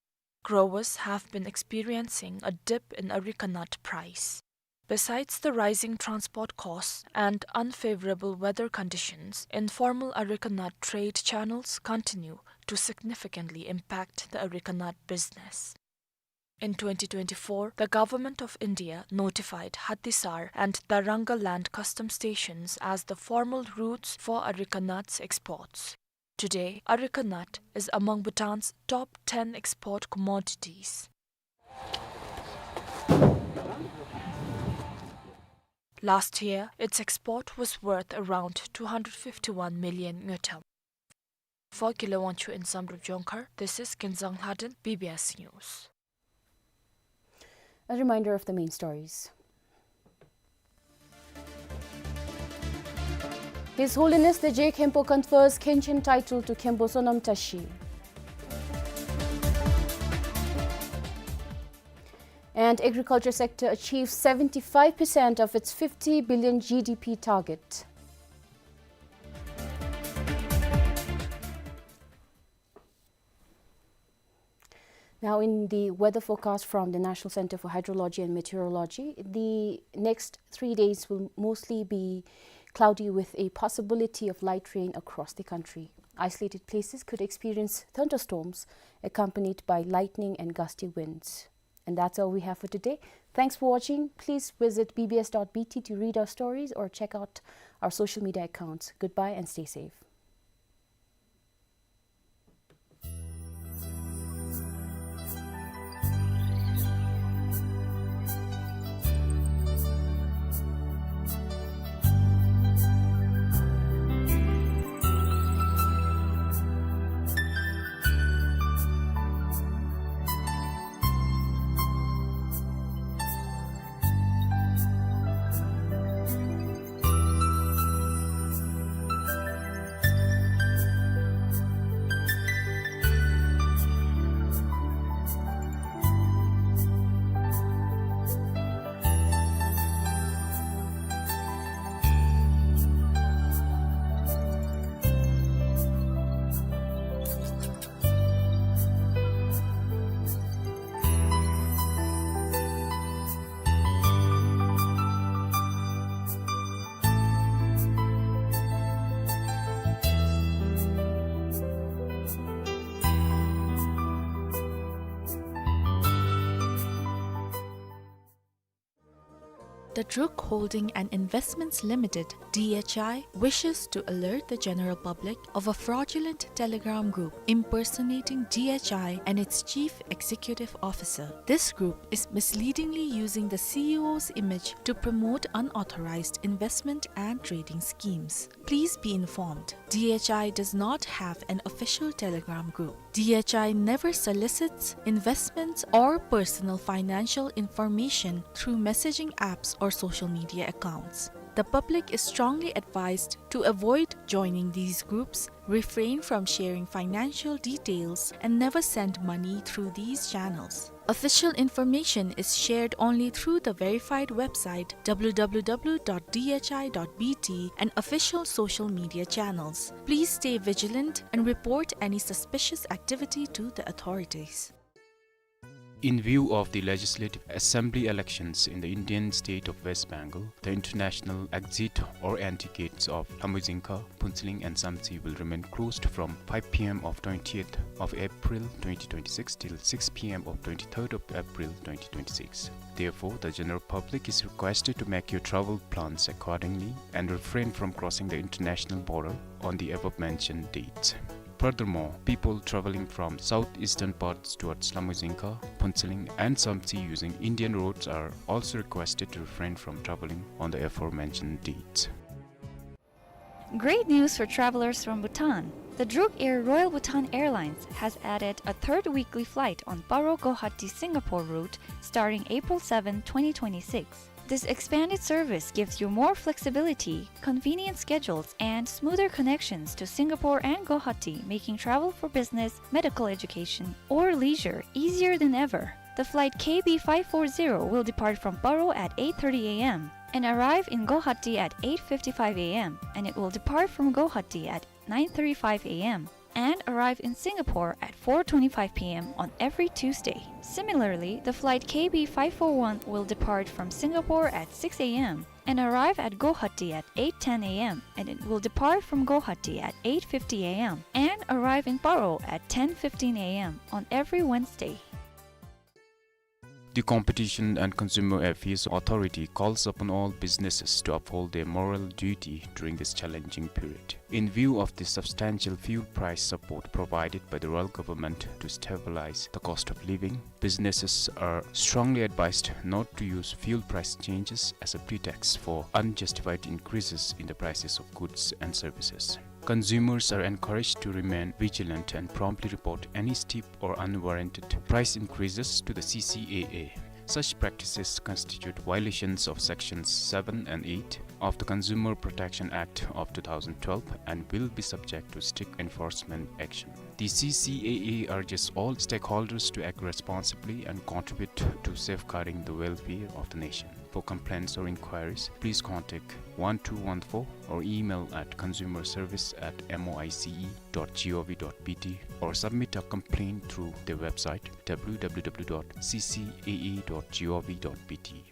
Growers have been experiencing a dip in areca nut price. Besides the rising transport costs and unfavorable weather conditions, informal areca nut trade channels continue to significantly impact the areca nut business. In twenty twenty-four, the Government of India notified Hattisar and Darranga land custom stations as the formal routes for areca nuts exports. Today, areca nut is among Bhutan's top ten export commodities. Last year, its export was worth around two hundred fifty-one million ngultrum. For Kile Wangchuk in Samdrup Jongkhar, this is Kinzang Lhaden, B B S News. A reminder of the main stories. His Holiness the Je Khenpo confers Khenchen title to Khenpo Sonam Tashi. And agriculture sector achieves seventy-five percent of its fifty billion G D P target. Now, in the weather forecast from the National Center for Hydrology and Meteorology, the next three days will mostly be cloudy with a possibility of light rain across the country. Isolated places could experience thunderstorms accompanied by lightning and gusty winds. And that's all we have for today. Thanks for watching. Please visit B B S dot B T to read our stories or check out our social media accounts. Goodbye and stay safe. The Druk Holding and Investments Limited, D H I, wishes to alert the general public of a fraudulent Telegram group impersonating D H I and its chief executive officer. This group is misleadingly using the C E O's image to promote unauthorized investment and trading schemes. Please be informed, D H I does not have an official Telegram group. D H I never solicits investments or personal financial information through messaging apps or social media accounts. The public is strongly advised to avoid joining these groups, refrain from sharing financial details, and never send money through these channels. Official information is shared only through the verified website W W W dot D H I dot B T and official social media channels. Please stay vigilant and report any suspicious activity to the authorities. In view of the Legislative Assembly elections in the Indian state of West Bengal, the international exit or entry gates of Lamjungkha, Phuentsholing and Samtse will remain closed from five P M of twentieth of April twenty twenty-six till six P M of twenty-third of April twenty twenty-six. Therefore, the general public is requested to make your travel plans accordingly and refrain from crossing the international border on the above mentioned dates. Furthermore, people traveling from southeastern parts towards Lamjungkha, Phuentsholing and Samtse using Indian roads are also requested to refrain from traveling on the aforementioned dates. Great news for travelers from Bhutan. The Druk Air Royal Bhutan Airlines has added a third weekly flight on Paro Guwahati Singapore route starting April seventh, twenty twenty-six. This expanded service gives you more flexibility, convenient schedules, and smoother connections to Singapore and Guwahati, making travel for business, medical education, or leisure easier than ever. The flight K B five four zero will depart from Paro at eight thirty A M and arrive in Guwahati at eight fifty-five A M, and it will depart from Guwahati at nine thirty-five A M and arrive in Singapore at four twenty-five P M on every Tuesday. Similarly, the flight K B five four one will depart from Singapore at six A M and arrive at Guwahati at eight ten A M, and it will depart from Guwahati at eight fifty A M and arrive in Paro at ten fifteen A M on every Wednesday. The Competition and Consumer Affairs Authority calls upon all businesses to uphold their moral duty during this challenging period. In view of the substantial fuel price support provided by the royal government to stabilize the cost of living, businesses are strongly advised not to use fuel price changes as a pretext for unjustified increases in the prices of goods and services. Consumers are encouraged to remain vigilant and promptly report any steep or unwarranted price increases to the C C A A. Such practices constitute violations of Sections seven and eight of the Consumer Protection Act of two thousand twelve and will be subject to strict enforcement action. The C C A A urges all stakeholders to act responsibly and contribute to safeguarding the welfare of the nation. For complaints or inquiries, please contact one two one four or email at consumerservice at moice dot gov dot bt or submit a complaint through their website W W W dot C C A A dot gov dot B T.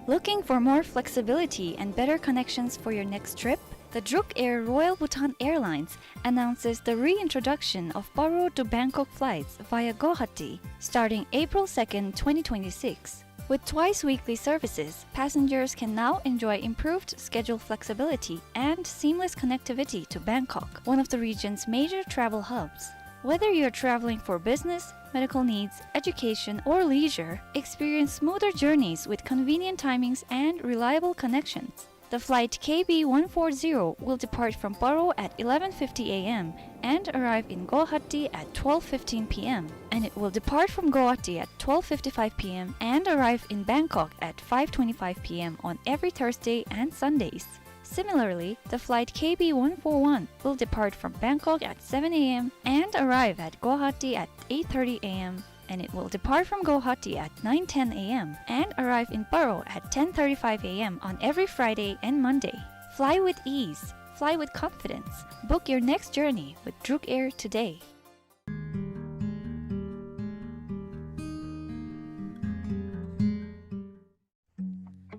Looking for more flexibility and better connections for your next trip? The Druk Air Royal Bhutan Airlines announces the reintroduction of Paro to Bangkok flights via Guwahati starting April second, twenty twenty-six. With twice weekly services, passengers can now enjoy improved schedule flexibility and seamless connectivity to Bangkok, one of the region's major travel hubs. Whether you're traveling for business, medical needs, education, or leisure, experience smoother journeys with convenient timings and reliable connections. The flight K B one four zero will depart from Paro at eleven fifty A M and arrive in Guwahati at twelve fifteen P M, and it will depart from Guwahati at twelve fifty-five P M and arrive in Bangkok at five twenty-five P M on every Thursday and Sundays. Similarly, the flight K B one four one will depart from Bangkok at seven A M and arrive at Guwahati at eight thirty A M, and it will depart from Guwahati at nine ten A M and arrive in Paro at ten thirty-five A M on every Friday and Monday. Fly with ease. Fly with confidence. Book your next journey with Druk Air today.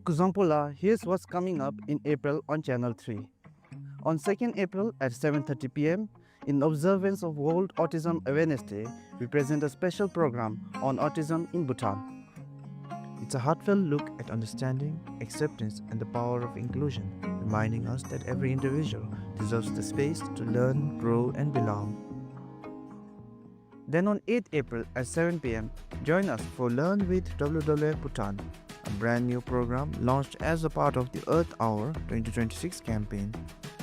Kuzuzangpo la, here's what's coming up in April on Channel three. On second April at seven thirty P M, in observance of World Autism Awareness Day, we present a special program on autism in Bhutan. It's a heartfelt look at understanding, acceptance, and the power of inclusion, reminding us that every individual deserves the space to learn, grow, and belong. Then on eighth April at seven p m, join us for Learn with W W F Bhutan, a brand new program launched as a part of the Earth Hour twenty twenty-six campaign.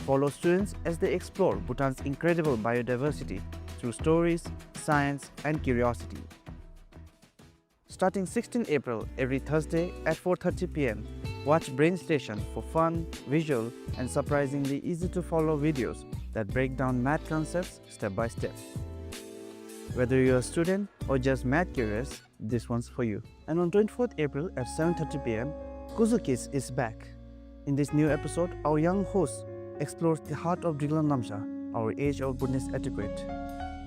Follow students as they explore Bhutan's incredible biodiversity through stories, science, and curiosity. Starting sixteenth April, every Thursday at four thirty p m, watch Brain Station for fun, visual, and surprisingly easy-to-follow videos that break down math concepts step by step. Whether you're a student or just math curious, this one's for you. And on twenty-fourth April at seven thirty p m, Kuzu Kids is back. In this new episode, our young host explores the heart of Driklang Namsha, our age-old Bhutanese etiquette,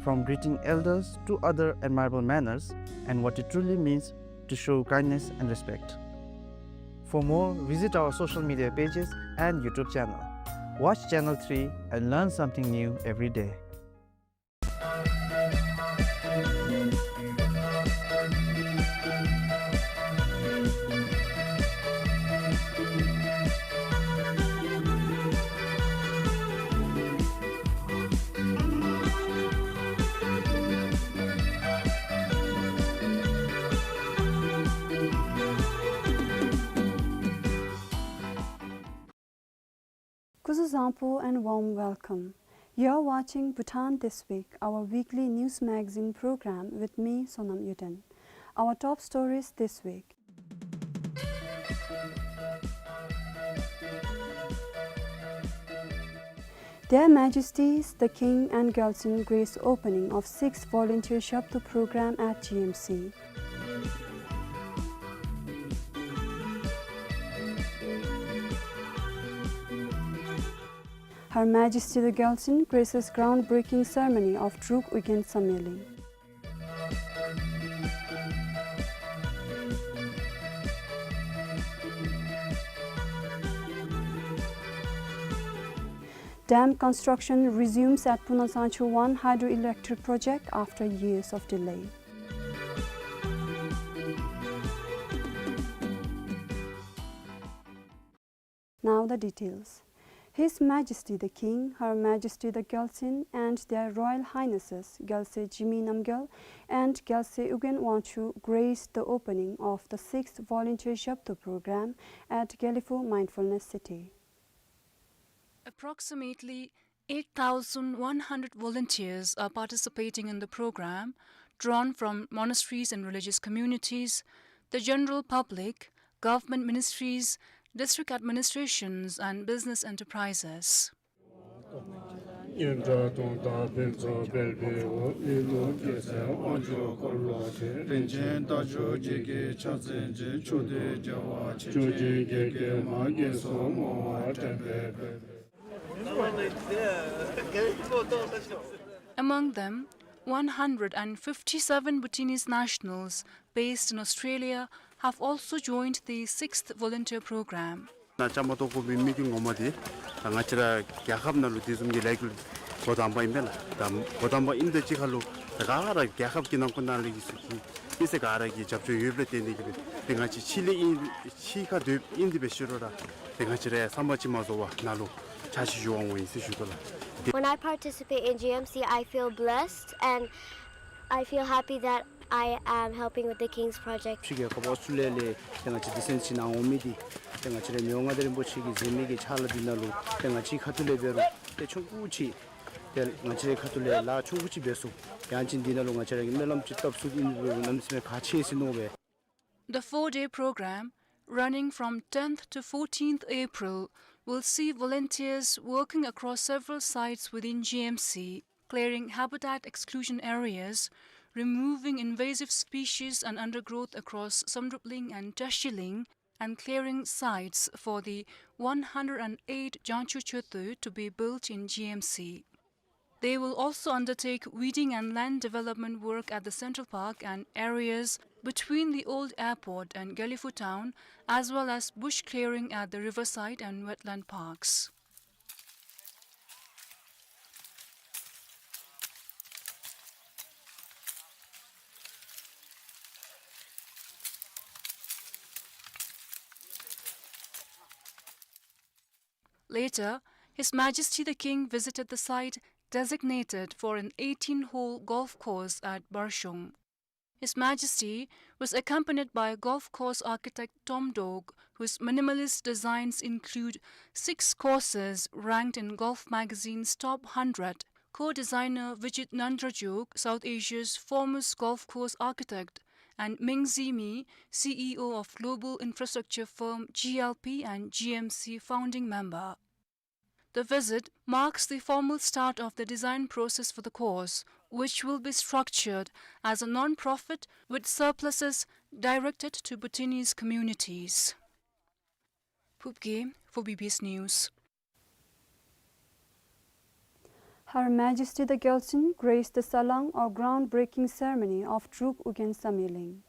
from greeting elders to other admirable manners and what it truly means to show kindness and respect. For more, visit our social media pages and YouTube channel. Watch Channel three and learn something new every day. Kuzu Zampu and warm welcome. You're watching Bhutan This Week, our weekly news magazine program with me, Sonam Yuden. Our top stories this week. Their Majesties the King and Gyaltsuen grace opening of sixth Volunteer Shabdo program at G M C. Her Majesty the Gyaltsuen graces groundbreaking ceremony of Druk Ugyen Samyeling. Dam construction resumes at Punasangchu one hydroelectric project after years of delay. Now the details. His Majesty the King, Her Majesty the Gyaltsuen, and Their Royal Highnesses Gyaltsuen Jigme Namgyal and Gyaltsuen Ugyen Wangchuck graced the opening of the sixth Volunteer Shabdo program at Gelephu Mindfulness City. Approximately eight thousand one hundred volunteers are participating in the program, drawn from monasteries and religious communities, the general public, government ministries, district administrations, and business enterprises. Among them, one hundred and fifty-seven Bhutanese nationals based in Australia have also joined the sixth volunteer program. ནཱ་བཅའ་མར་གཏོགས་དགོ་པའི་དམིགས་ཡུལ་ངོ་མ་དེ་ད་ང་བཅས་ར་རྒྱལ་ཁབ་ནང་ལུ་དེ་བཟུམ་གྱི་ལས་འགུལ་འགོ་དང་པ་ཨིན་པས་ལགས། ད་འགོ་དང་པ་ཨིནམ་དང་གཅིག་ཁར་ལུ་ད་ག་ར་རྒྱལ་ཁབ་ཀྱི་ནང་ཁུལ་ནང་ལུ་གི་སུ་གི་མི་སེར་ག་ར་གི་རྒྱབ་སྐྱོར་ཡོདཔ་ལས་བརྟེན་ཏེ་གིས་སྦེ་ཏེ་ང་བཅས་ཕྱི་ལས་ཨིན་ཕྱི་ཁར་སྡོདཔ་ཨིན་ཏེ་འབད་ཞུ་རུང་ར་ཏེ་ང་བཅས་ར་བསམ་པ་ཅིག་མ་རྫོགས་པར་ནཱ་ལུ་ཕྱག་ཕྱིད་ཞུ་བར་འོང་ཡི་ཟེར་ཞུ་དོ་ལགས། When I participate in G M C, I feel blessed and I feel happy that I am helping with the King's Project. ཕྱི་རྒྱལ་ཁབ་ཨོསི་ཊྲེ་ལི་ཡ་ལས་ཏེ་ང་བཅས་འདི་ཚུན་ཚོད་ནཱ་འོང་མི་འདི་ཏེ་ང་བཅས་ར་མི་དབང་མངའ་བདག་རིན་པོ་ཆེ་གིས་མཛད་མི་གི་ཕྱག་ལཱ་འདི་ནང་ལུ་ཏེ་ང་བཅས་ཁ་ཐུག་ལས་འབད་རུང་ཏེ་ཆུང་ཀུ་ཅིག་ཏེ་ང་བཅས་ཁ་ཐུག་ལས་ལཱ་ཆུང་ཀུ་ཅིག་འབད་ཚུགས། ཡང་ཅིན་འདི་ནང་ལུ་ང་བཅས་ར་གིས་སྨོན་ལམ་ཅིག་བཏབ་ཚུགས། ཨིན་རུང་གནམ་མེད་ས་མེད་ཁག་ཆེ་ཟེར་མནོ་བས། The four-day program, running from tenth to fourteenth April, will see volunteers working across several sites within G M C, clearing habitat exclusion areas, removing invasive species and undergrowth across Samdrup Ling and Tashi Ling, and clearing sites for the one hundred and eight Jangchu Choeto to be built in G M C. They will also undertake weeding and land development work at the Central Park and areas between the old airport and Gelephu town, as well as bush clearing at the riverside and wetland parks. Later, His Majesty the King visited the site designated for an eighteen-hole golf course at Barshung. His Majesty was accompanied by golf course architect Tom Doak, whose minimalist designs include six courses ranked in Golf Magazine's top hundred. Co-designer Vijit Nandrajuk, South Asia's foremost golf course architect, and Meng Zhimi, C E O of global infrastructure firm G L P and G M C founding member. The visit marks the formal start of the design process for the course, which will be structured as a non-profit with surpluses directed to Bhutanese communities. Phubgay for B B S News. Her Majesty the Gyaltsuen graced the salang or groundbreaking ceremony of Druk Ugyen Samyeling.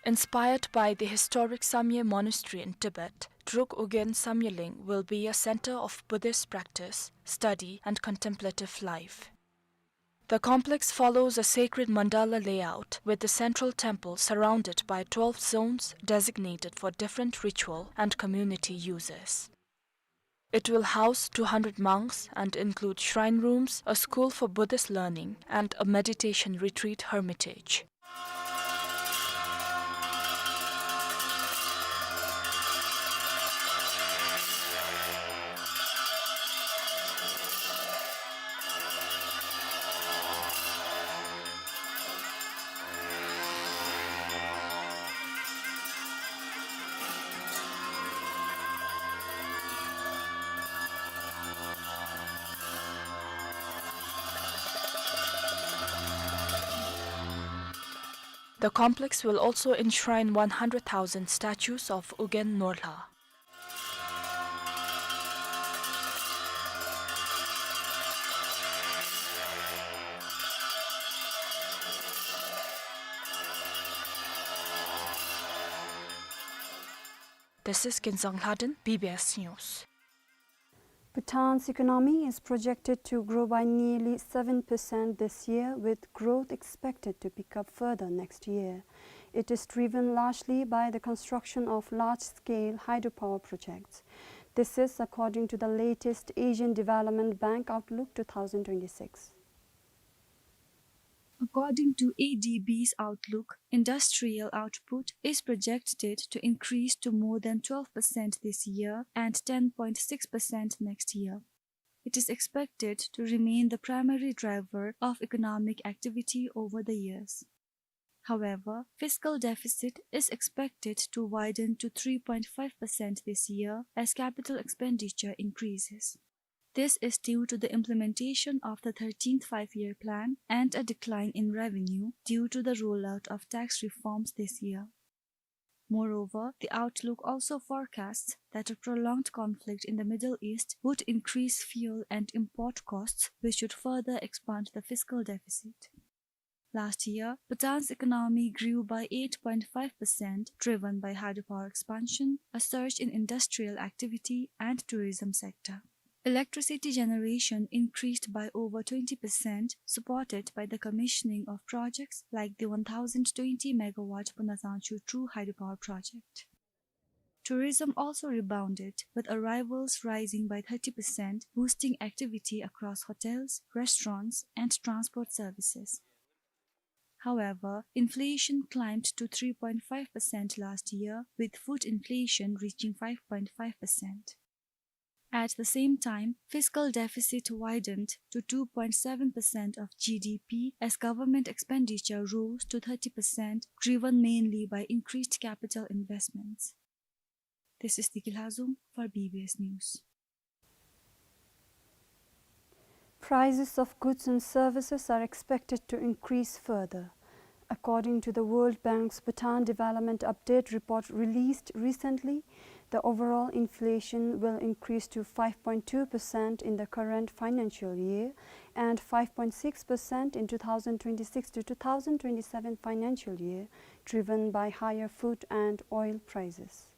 Inspired by the historic Samye Monastery in Tibet, Druk Ugyen Samyeling will be a center of Buddhist practice, study, and contemplative life. The complex follows a sacred mandala layout, with the central temple surrounded by twelve zones designated for different ritual and community uses. It will house two hundred monks and include shrine rooms, a school for Buddhist learning, and a meditation retreat hermitage. The complex will also enshrine one hundred thousand statues of Ugyen Norlha. This is Kinzang Lhaden, B B S News. Bhutan's economy is projected to grow by nearly seven percent this year, with growth expected to pick up further next year. It is driven largely by the construction of large-scale hydropower projects. This is according to the latest Asian Development Bank Outlook two thousand twenty-six. According to A D B's outlook, industrial output is projected to increase to more than twelve percent this year and ten point six percent next year. It is expected to remain the primary driver of economic activity over the years. However, fiscal deficit is expected to widen to three point five percent this year as capital expenditure increases. This is due to the implementation of the thirteenth Five-Year Plan and a decline in revenue due to the rollout of tax reforms this year. Moreover, the outlook also forecasts that a prolonged conflict in the Middle East would increase fuel and import costs, which would further expand the fiscal deficit. Last year, Bhutan's economy grew by eight point five percent, driven by hydropower expansion, a surge in industrial activity, and tourism sector. Electricity generation increased by over twenty percent, supported by the commissioning of projects like the one thousand twenty megawatt Punasangchu two hydropower project. Tourism also rebounded, with arrivals rising by thirty percent, boosting activity across hotels, restaurants, and transport services. However, inflation climbed to three point five percent last year, with food inflation reaching five point five percent. At the same time, fiscal deficit widened to two point seven percent of G D P as government expenditure rose to thirty percent, driven mainly by increased capital investments. This is Diki Lhazung for B B S News. Prices of goods and services are expected to increase further. According to the World Bank's Bhutan Development Update report released recently, The overall inflation will increase to five point two percent in the current financial year and five point six percent in two thousand twenty-six to two thousand twenty-seven financial year, driven by higher food and oil prices.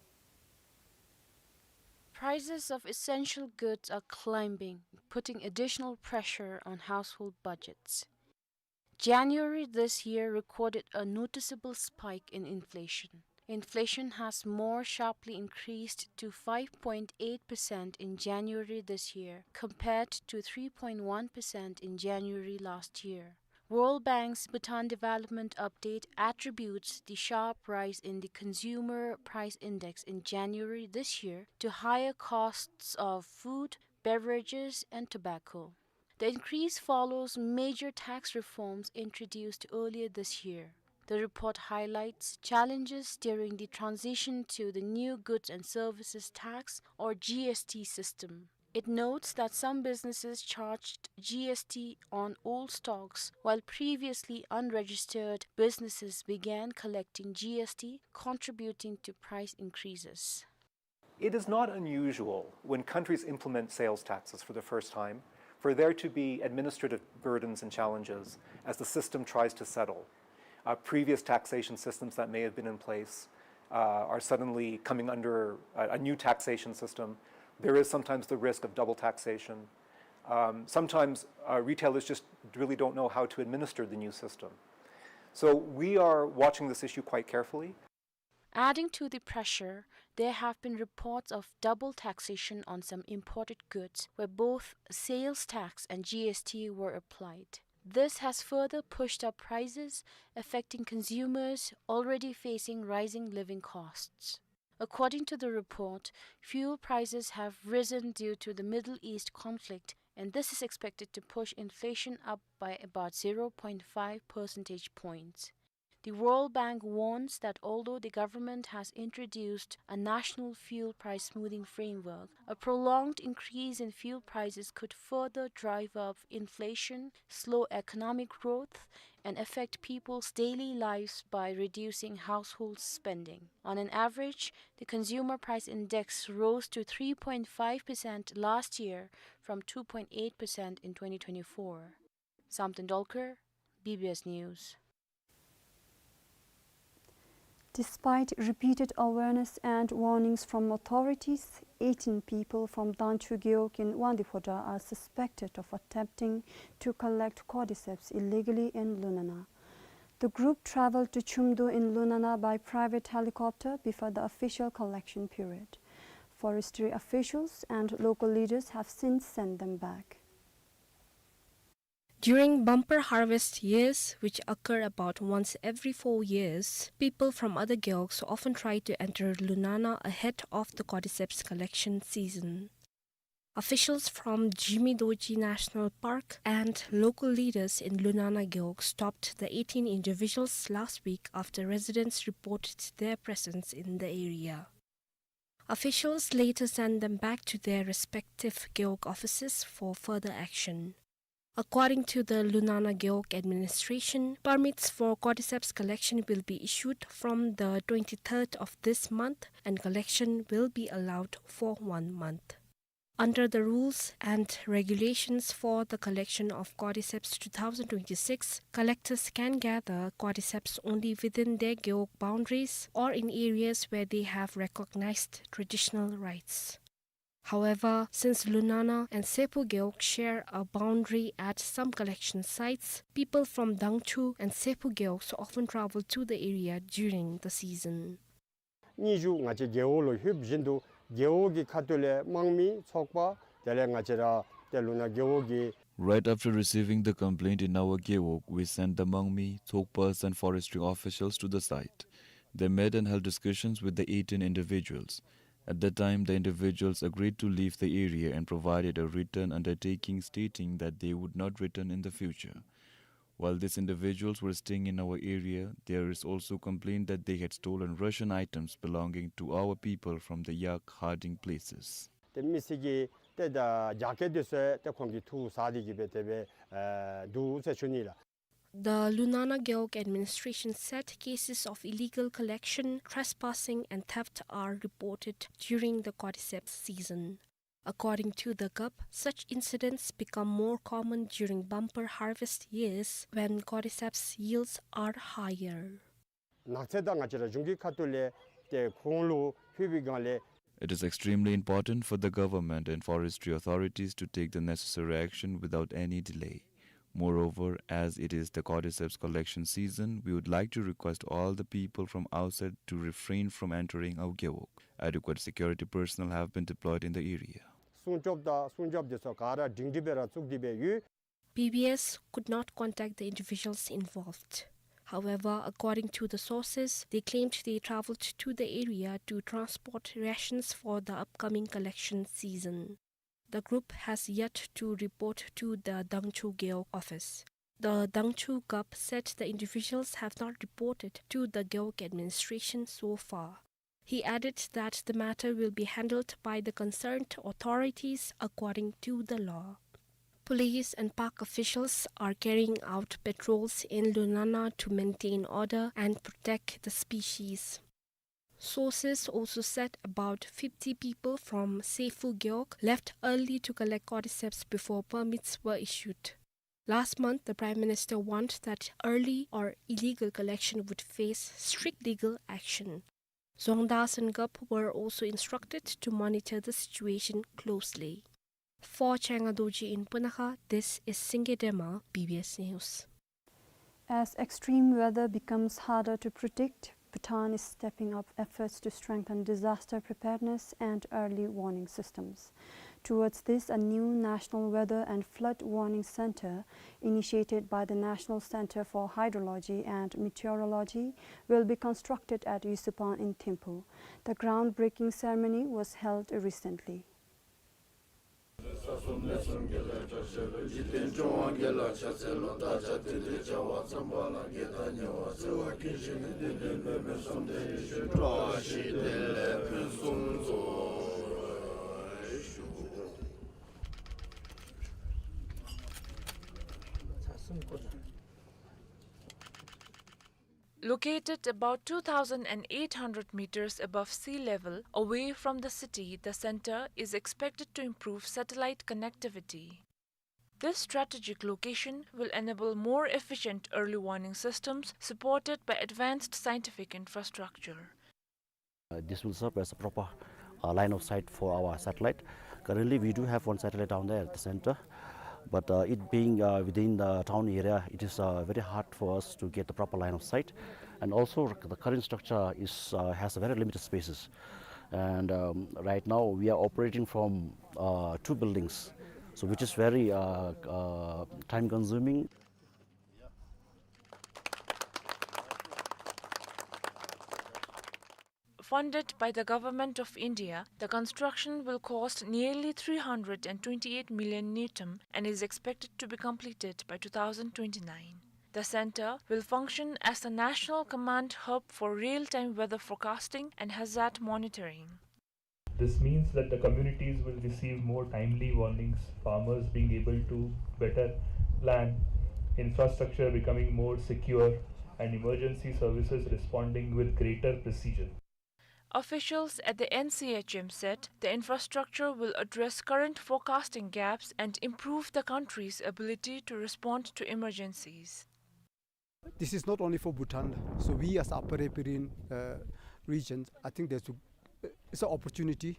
Prices of essential goods are climbing, putting additional pressure on household budgets. January this year recorded a noticeable spike in inflation. Inflation has more sharply increased to five point eight percent in January this year, compared to three point one percent in January last year. World Bank's Bhutan Development Update attributes the sharp rise in the Consumer Price Index in January this year to higher costs of food, beverages, and tobacco. The increase follows major tax reforms introduced earlier this year. The report highlights challenges during the transition to the new goods and services tax, or G S T system. It notes that some businesses charged G S T on old stocks, while previously unregistered businesses began collecting G S T, contributing to price increases. It is not unusual when countries implement sales taxes for the first time for there to be administrative burdens and challenges as the system tries to settle. Uh, previous taxation systems that may have been in place, uh, are suddenly coming under a, a new taxation system. There is sometimes the risk of double taxation. Um, sometimes, uh, retailers just really don't know how to administer the new system. So we are watching this issue quite carefully. Adding to the pressure, there have been reports of double taxation on some imported goods, where both sales tax and G S T were applied. This has further pushed up prices, affecting consumers already facing rising living costs. According to the report, fuel prices have risen due to the Middle East conflict, and this is expected to push inflation up by about zero point five percentage points. The World Bank warns that although the government has introduced a national fuel price smoothing framework, a prolonged increase in fuel prices could further drive up inflation, slow economic growth, and affect people's daily lives by reducing household spending. On an average, the Consumer Price Index rose to three point five percent last year from two point eight percent in twenty twenty-four. Samten Dolkar, B B S News. Despite repeated awareness and warnings from authorities, eighteen people from Dangchu Gewog in Wangdue Phodrang are suspected of attempting to collect cordyceps illegally in Lunana. The group traveled to Chumdo in Lunana by private helicopter before the official collection period. Forestry officials and local leaders have since sent them back. During bumper harvest years, which occur about once every four years, people from other gewogs often try to enter Lunana ahead of the cordyceps collection season. Officials from Jigme Dorji National Park and local leaders in Lunana Gewog stopped the eighteen individuals last week after residents reported their presence in the area. Officials later sent them back to their respective gewog offices for further action. According to the Lunana Gewog administration, permits for cordyceps collection will be issued from the twenty-third of this month, and collection will be allowed for one month. Under the rules and regulations for the collection of cordyceps two thousand twenty-six, collectors can gather cordyceps only within their gewog boundaries or in areas where they have recognized traditional rights. However, since Lunana and Seppo Gewog share a boundary at some collection sites, people from Dangchu and Seppo Gewog often travel to the area during the season. སྙན་ཞུ་ང་བཅས་རྒེད་འོག་ལུ་ལྷོདཔ་བཞིན་དུ་རྒེད་འོག་གི་ཁ་ཐུག་ལས་དམངས་མི་ཚོགས་པ་དེ་ལས་ང་བཅས་ར་ཏེ་ལུ་ན་རྒེད་འོག་གི Right after receiving the complaint in our gewog, we sent the Mangmi, Tsokpas and forestry officials to the site. They met and held discussions with the eighteen individuals. At that time, the individuals agreed to leave the area and provided a written undertaking stating that they would not return in the future. While these individuals were staying in our area, there is also complaint that they had stolen ration items belonging to our people from the yak herding places. ཏེ་མི་སེར་གྱི་ཏེ་ད་རྒྱགས་སྐལ་འདི་ཚུ་ཏེ་ཁོང་གིས་འཐུ་ཟ་སྟེ་གི་སྦེ་དེ་སྦེ་ཨེ་འདུག་ཟེར་ཞུ་ནི་ལགས། The Lunana Gewog administration said cases of illegal collection, trespassing, and theft are reported during the cordyceps season. According to the gup, such incidents become more common during bumper harvest years when cordyceps yields are higher. ནགས་ཚལ་དང་ང་བཅས་ར་གཞུང་གི་ཁ་ཐུག་ལས་ཏེ་ཁོང་ལུ་ཕུལ་བའི་སྒང་ལས། It is extremely important for the government and forestry authorities to take the necessary action without any delay. Moreover, as it is the cordyceps collection season, we would like to request all the people from outside to refrain from entering our gewog. Adequate security personnel have been deployed in the area. སྲུང་སྐྱོབ་དང་སྲུང་སྐྱོབ་དེ་ཚུ་ག་ར་སྒྲིང་སྒྲི་སྦེ་ར་བཙུགས་ཏེ་སྦེ་ཡོད། B B S could not contact the individuals involved. However, according to the sources, they claimed they traveled to the area to transport rations for the upcoming collection season. The group has yet to report to the Dangchu Gewog office. The Dangchu gup said the individuals have not reported to the Gewog administration so far. He added that the matter will be handled by the concerned authorities according to the law. Police and park officials are carrying out patrols in Lunana to maintain order and protect the species. Sources also said about fifty people from Seifu Gewog left early to collect cordyceps before permits were issued. Last month, the Prime Minister warned that early or illegal collection would face strict legal action. Dzongdas and gup were also instructed to monitor the situation closely. For Changa Dorji in Punakha, this is Singye Dema, B B S News. As extreme weather becomes harder to predict, Bhutan is stepping up efforts to strengthen disaster preparedness and early warning systems. Towards this, a new National Weather and Flood Warning Center, initiated by the National Center for Hydrology and Meteorology, will be constructed at Yusupang in Thimphu. The groundbreaking ceremony was held recently. Located about two thousand eight hundred meters above sea level, away from the city, the center is expected to improve satellite connectivity. This strategic location will enable more efficient early warning systems supported by advanced scientific infrastructure. Uh, this will serve as a proper, uh, line of sight for our satellite. Currently, we do have one satellite down there at the center, but, uh, it being, uh, within the town area, it is, uh, very hard for us to get the proper line of sight. And also, the current structure is, uh, has very limited spaces. And, um, right now, we are operating from, uh, two buildings, so which is very, uh, uh, time consuming. Funded by the Government of India, the construction will cost nearly three hundred and twenty-eight million ngultrum and is expected to be completed by two thousand twenty-nine. The center will function as the national command hub for real-time weather forecasting and hazard monitoring. This means that the communities will receive more timely warnings, farmers being able to better plan, infrastructure becoming more secure, and emergency services responding with greater precision. Officials at the N C H M said the infrastructure will address current forecasting gaps and improve the country's ability to respond to emergencies. This is not only for Bhutan. So we as Upper Ri Bhoi Ri-, uh, region, I think there's a, it's an opportunity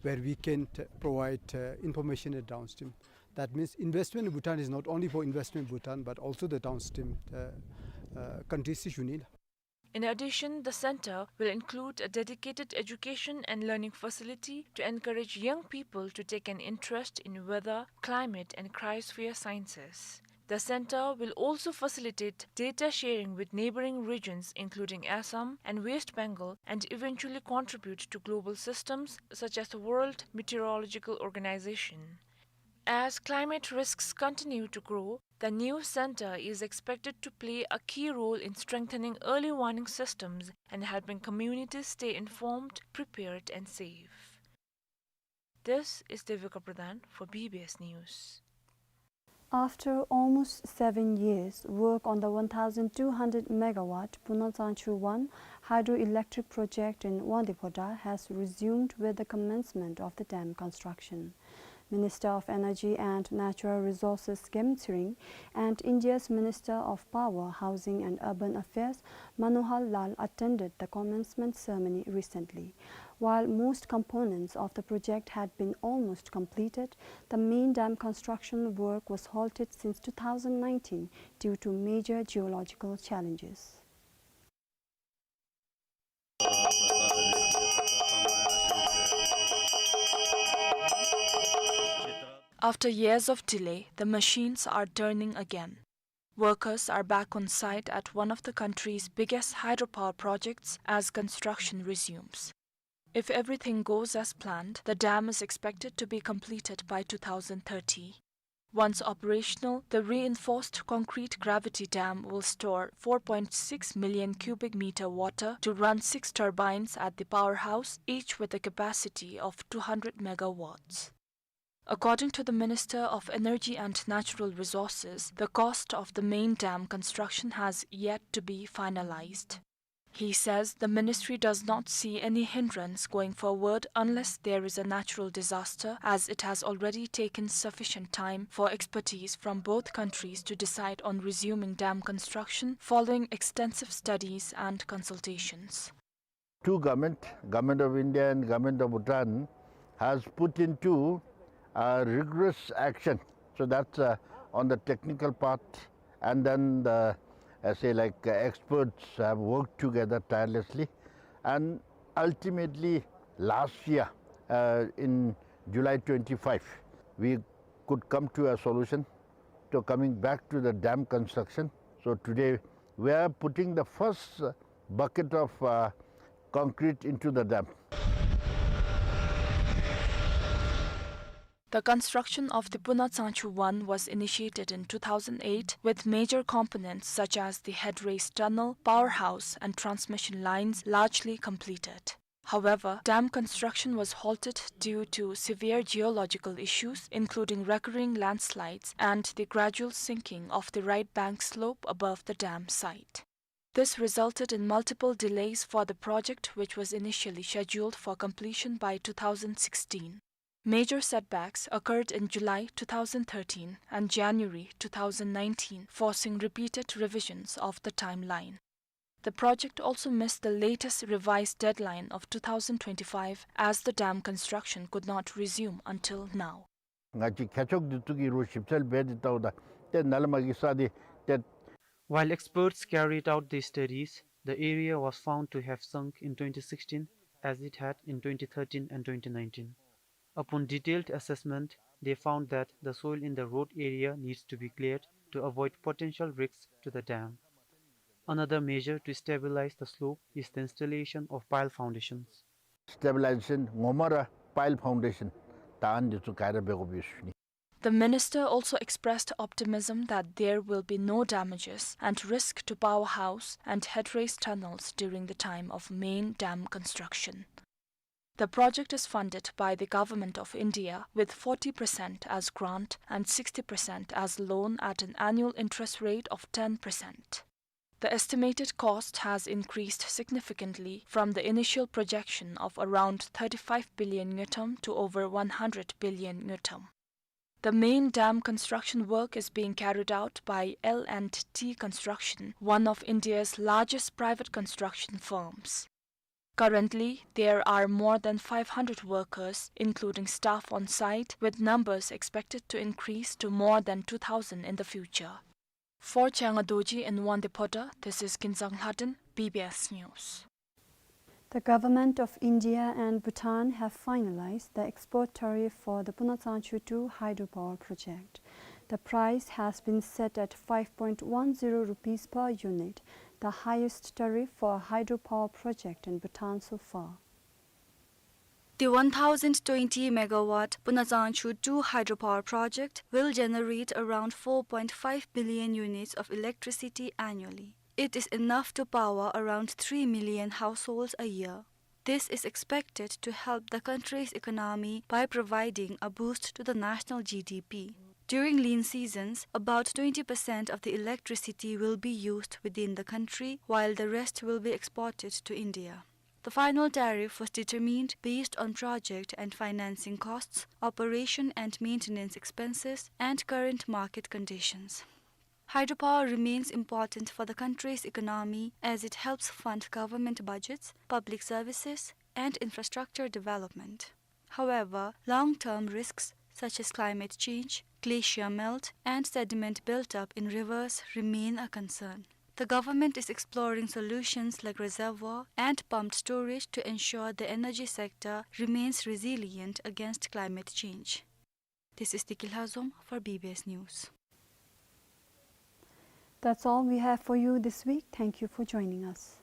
where we can t-, provide, uh, information at downstream. That means investment in Bhutan is not only for investment in Bhutan, but also the downstream, uh, uh, countries in Union. In addition, the center will include a dedicated education and learning facility to encourage young people to take an interest in weather, climate, and cryosphere sciences. The center will also facilitate data sharing with neighboring regions, including Assam and West Bengal, and eventually contribute to global systems such as the World Meteorological Organization. As climate risks continue to grow, the new center is expected to play a key role in strengthening early warning systems and helping communities stay informed, prepared, and safe. This is Devika Pradhan for B B S News. After almost seven years, work on the one thousand two hundred megawatt Puna Tsangchu one hydroelectric project in Wangdue Phodrang has resumed with the commencement of the dam construction. Minister of Energy and Natural Resources Gem Tsering and India's Minister of Power, Housing and Urban Affairs Manohar Lal attended the commencement ceremony recently. While most components of the project had been almost completed, the main dam construction work was halted since two thousand nineteen due to major geological challenges. After years of delay, the machines are turning again. Workers are back on site at one of the country's biggest hydropower projects as construction resumes. If everything goes as planned, the dam is expected to be completed by two thousand thirty. Once operational, the reinforced concrete gravity dam will store four point six million cubic meter water to run six turbines at the powerhouse, each with a capacity of two hundred megawatts. According to the Minister of Energy and Natural Resources, the cost of the main dam construction has yet to be finalized. He says the ministry does not see any hindrance going forward unless there is a natural disaster, as it has already taken sufficient time for expertise from both countries to decide on resuming dam construction following extensive studies and consultations. Two government, Government of India and Government of Bhutan, has put into, uh, rigorous action. So that's, uh, on the technical part, and then the, uh, say, like, uh, experts have worked together tirelessly, and ultimately last year, uh, in July twenty-five, we could come to a solution. So coming back to the dam construction, so today we are putting the first, uh, bucket of, uh, concrete into the dam. The construction of the Puna Tsangchu one was initiated in two thousand eight, with major components such as the headrace tunnel, powerhouse, and transmission lines largely completed. However, dam construction was halted due to severe geological issues, including recurring landslides and the gradual sinking of the right bank slope above the dam site. This resulted in multiple delays for the project, which was initially scheduled for completion by two thousand sixteen. Major setbacks occurred in July two thousand thirteen and January two thousand nineteen, forcing repeated revisions of the timeline. The project also missed the latest revised deadline of two thousand twenty-five, as the dam construction could not resume until now. ང་བཅས་མཁས་མཆོག་འདི་ཚུ་གིས་རོགས་ཞིབ་འཚོལ་འབད་དེ་བལྟཝ་ད་ཏེ་ནཱ་ལས་མར་གྱི་ས་འདི་ཏེ། While experts carried out these studies, the area was found to have sunk in twenty sixteen as it had in twenty thirteen and twenty nineteen. Upon detailed assessment, they found that the soil in the road area needs to be cleared to avoid potential risks to the dam. Another measure to stabilize the slope is the installation of pile foundations. Stabilization ངོ་མ་ར་pile foundation ད་ཨ་ནི་ཚུ་ག་ར་འབད་དགོཔ་ཡོད་ཟེར་ཞུ་ནི། The minister also expressed optimism that there will be no damages and risk to powerhouse and headrace tunnels during the time of main dam construction. The project is funded by the Government of India with forty percent as grant and sixty percent as loan at an annual interest rate of ten percent. The estimated cost has increased significantly from the initial projection of around thirty-five billion ngultrum to over one hundred billion ngultrum. The main dam construction work is being carried out by L and T Construction, one of India's largest private construction firms. Currently, there are more than five hundred workers, including staff on site, with numbers expected to increase to more than two thousand in the future. For Changa Dorji in Wangdue Phodrang, this is Kinzang Lhaden, B B S News. The Government of India and Bhutan have finalized the export tariff for the Puna Tsangchu two hydropower project. The price has been set at five point one zero rupees per unit, the highest tariff for a hydropower project in Bhutan so far. The one thousand twenty megawatt Puna Tsangchu two hydropower project will generate around four point five billion units of electricity annually. It is enough to power around three million households a year. This is expected to help the country's economy by providing a boost to the national G D P. During lean seasons, about twenty percent of the electricity will be used within the country, while the rest will be exported to India. The final tariff was determined based on project and financing costs, operation and maintenance expenses, and current market conditions. Hydropower remains important for the country's economy as it helps fund government budgets, public services, and infrastructure development. However, long-term risks such as climate change, glacier melt, and sediment built-up in rivers remain a concern. The government is exploring solutions like reservoir and pumped storage to ensure the energy sector remains resilient against climate change. This is Tiki Lhazom for B B S News. That's all we have for you this week. Thank you for joining us.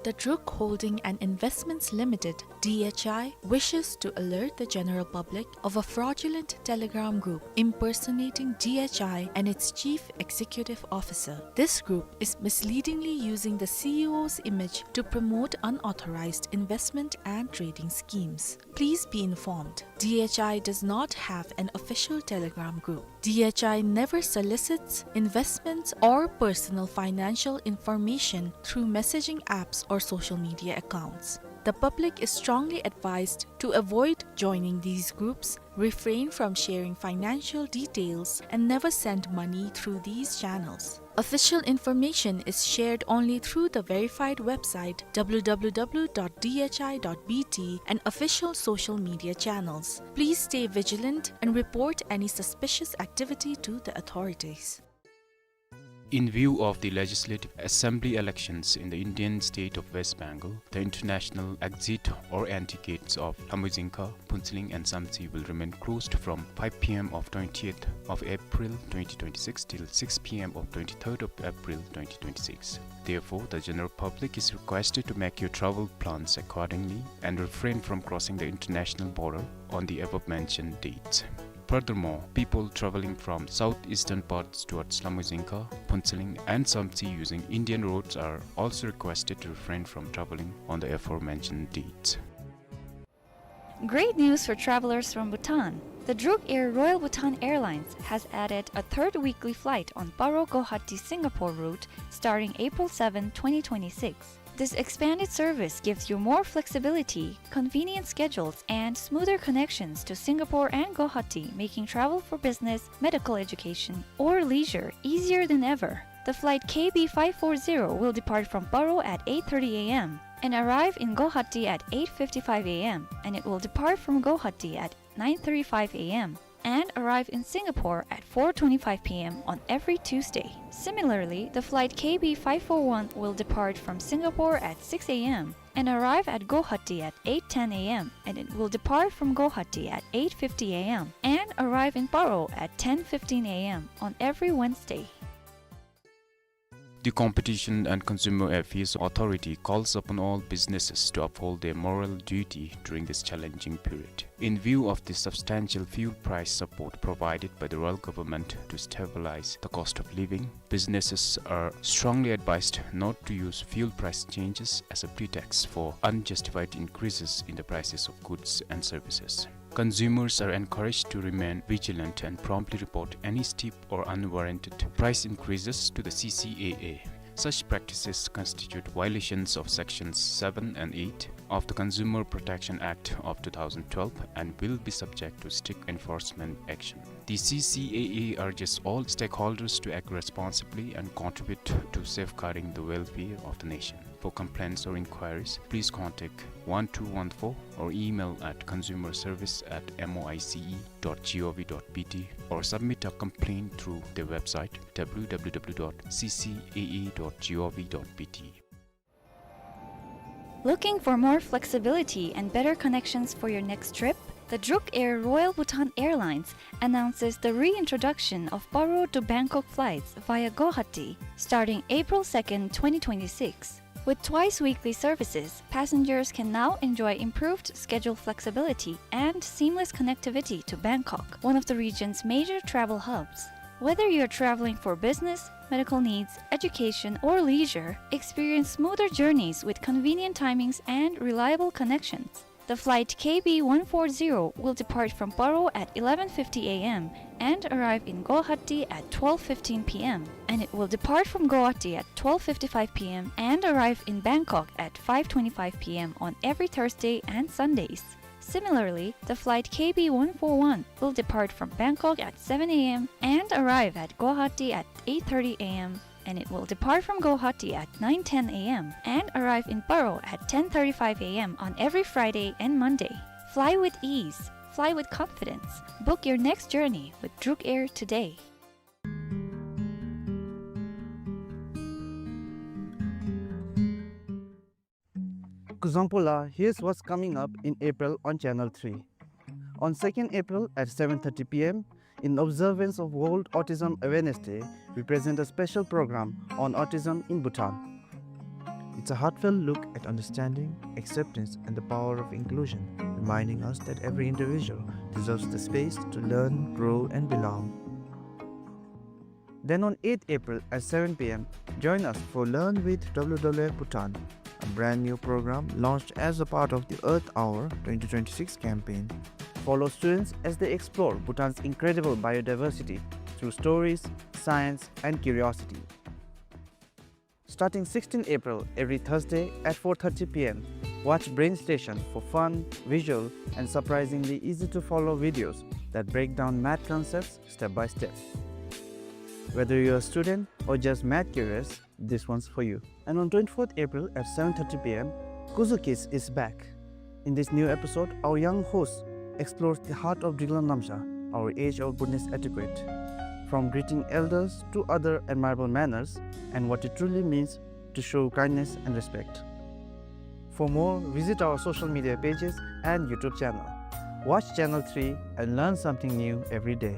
The Druk Holding and Investments Limited, D H I, wishes to alert the general public of a fraudulent Telegram group impersonating D H I and its chief executive officer. This group is misleadingly using the C E O's image to promote unauthorized investment and trading schemes. Please be informed, D H I does not have an official Telegram group. D H I never solicits investments or personal financial information through messaging apps or social media accounts. The public is strongly advised to avoid joining these groups, refrain from sharing financial details, and never send money through these channels. Official information is shared only through the verified website W W W dot D H I dot B T and official social media channels. Please stay vigilant and report any suspicious activity to the authorities. In view of the Legislative Assembly elections in the Indian state of West Bengal, the international exit or entry gates of Lamuijingka, Phuentsholing and Samtse will remain closed from five P M of twentieth of April twenty twenty-six till six P M of twenty-third of April twenty twenty-six. Therefore, the general public is requested to make your travel plans accordingly and refrain from crossing the international border on the above mentioned dates. Furthermore, people traveling from southeastern parts towards Lamuijingka, Phuentsholing and Samtse using Indian roads are also requested to refrain from traveling on the aforementioned dates. Great news for travelers from Bhutan! The Druk Air Royal Bhutan Airlines has added a third weekly flight on Paro Guwahati Singapore route starting April seventh, twenty twenty-six. This expanded service gives you more flexibility, convenient schedules, and smoother connections to Singapore and Guwahati, making travel for business, medical education, or leisure easier than ever. The flight K B five four zero will depart from Paro at eight thirty A M and arrive in Guwahati at eight fifty-five A M, and it will depart from Guwahati at nine thirty-five A M and arrive in Singapore at four twenty-five P M on every Tuesday. Similarly, the flight K B five four one will depart from Singapore at six A M and arrive at Guwahati at eight ten A M, and it will depart from Guwahati at eight fifty A M and arrive in Paro at ten fifteen A M on every Wednesday. The Competition and Consumer Affairs Authority calls upon all businesses to uphold their moral duty during this challenging period. In view of the substantial fuel price support provided by the royal government to stabilize the cost of living, businesses are strongly advised not to use fuel price changes as a pretext for unjustified increases in the prices of goods and services. Consumers are encouraged to remain vigilant and promptly report any steep or unwarranted price increases to the C C A A. Such practices constitute violations of Sections seven and eight of the Consumer Protection Act of two thousand twelve and will be subject to strict enforcement action. The C C A A urges all stakeholders to act responsibly and contribute to safeguarding the welfare of the nation. For complaints or inquiries, please contact one two one four or email at consumer service at M O I C E dot G O V dot B T or submit a complaint through their website W W W dot C C A A dot G O V dot B T. Looking for more flexibility and better connections for your next trip? The Druk Air Royal Bhutan Airlines announces the reintroduction of Paro to Bangkok flights via Guwahati starting April second, twenty twenty-six. With twice weekly services, passengers can now enjoy improved schedule flexibility and seamless connectivity to Bangkok, one of the region's major travel hubs. Whether you're traveling for business, medical needs, education, or leisure, experience smoother journeys with convenient timings and reliable connections. The flight K B one four zero will depart from Paro at eleven fifty A M and arrive in Guwahati at twelve fifteen P M, and it will depart from Guwahati at twelve fifty-five P M and arrive in Bangkok at five twenty-five P M on every Thursday and Sundays. Similarly, the flight K B one four one will depart from Bangkok at seven A M and arrive at Guwahati at eight thirty A M, and it will depart from Guwahati at nine ten A M and arrive in Paro at ten thirty-five A M on every Friday and Monday. Fly with ease, fly with confidence. Book your next journey with Druk Air today. Kuzuzangpo la, here's what's coming up in April on Channel three. On second April at seven thirty P M, in observance of World Autism Awareness Day, we present a special program on autism in Bhutan. It's a heartfelt look at understanding, acceptance, and the power of inclusion, reminding us that every individual deserves the space to learn, grow, and belong. Then on eighth April at seven P M, join us for Learn with W W F Bhutan, a brand new program launched as a part of the Earth Hour twenty twenty-six campaign. Follow students as they explore Bhutan's incredible biodiversity through stories, science, and curiosity. Starting sixteenth April, every Thursday at four thirty P M, watch Brain Station for fun, visual, and surprisingly easy-to-follow videos that break down math concepts step by step. Whether you're a student or just math curious, this one's for you. And on twenty-fourth April at seven thirty P M, Kuzu Kids is back. In this new episode, our young host explores the heart of Driklang Namsha, our age-old Bhutanese etiquette, from greeting elders to other admirable manners and what it truly means to show kindness and respect. For more, visit our social media pages and YouTube channel. Watch Channel three and learn something new every day.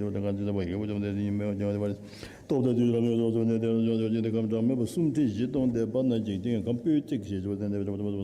སྟོབས་དང་བདུད་རྩི་རབ་མེད་རོ་ཟོ་ནས་དེ་རུ་འཇོག་སྟེ་ཁམས་གྲངས་མེད་པ་སུམ་ཁྲི་བཞི་སྟོང་དེ་བར་ན་འཇིག་རྟེན་ཁམས་སྤོས་བརྩེགས་ཞེས་བྱ་བ་དེ་ནས།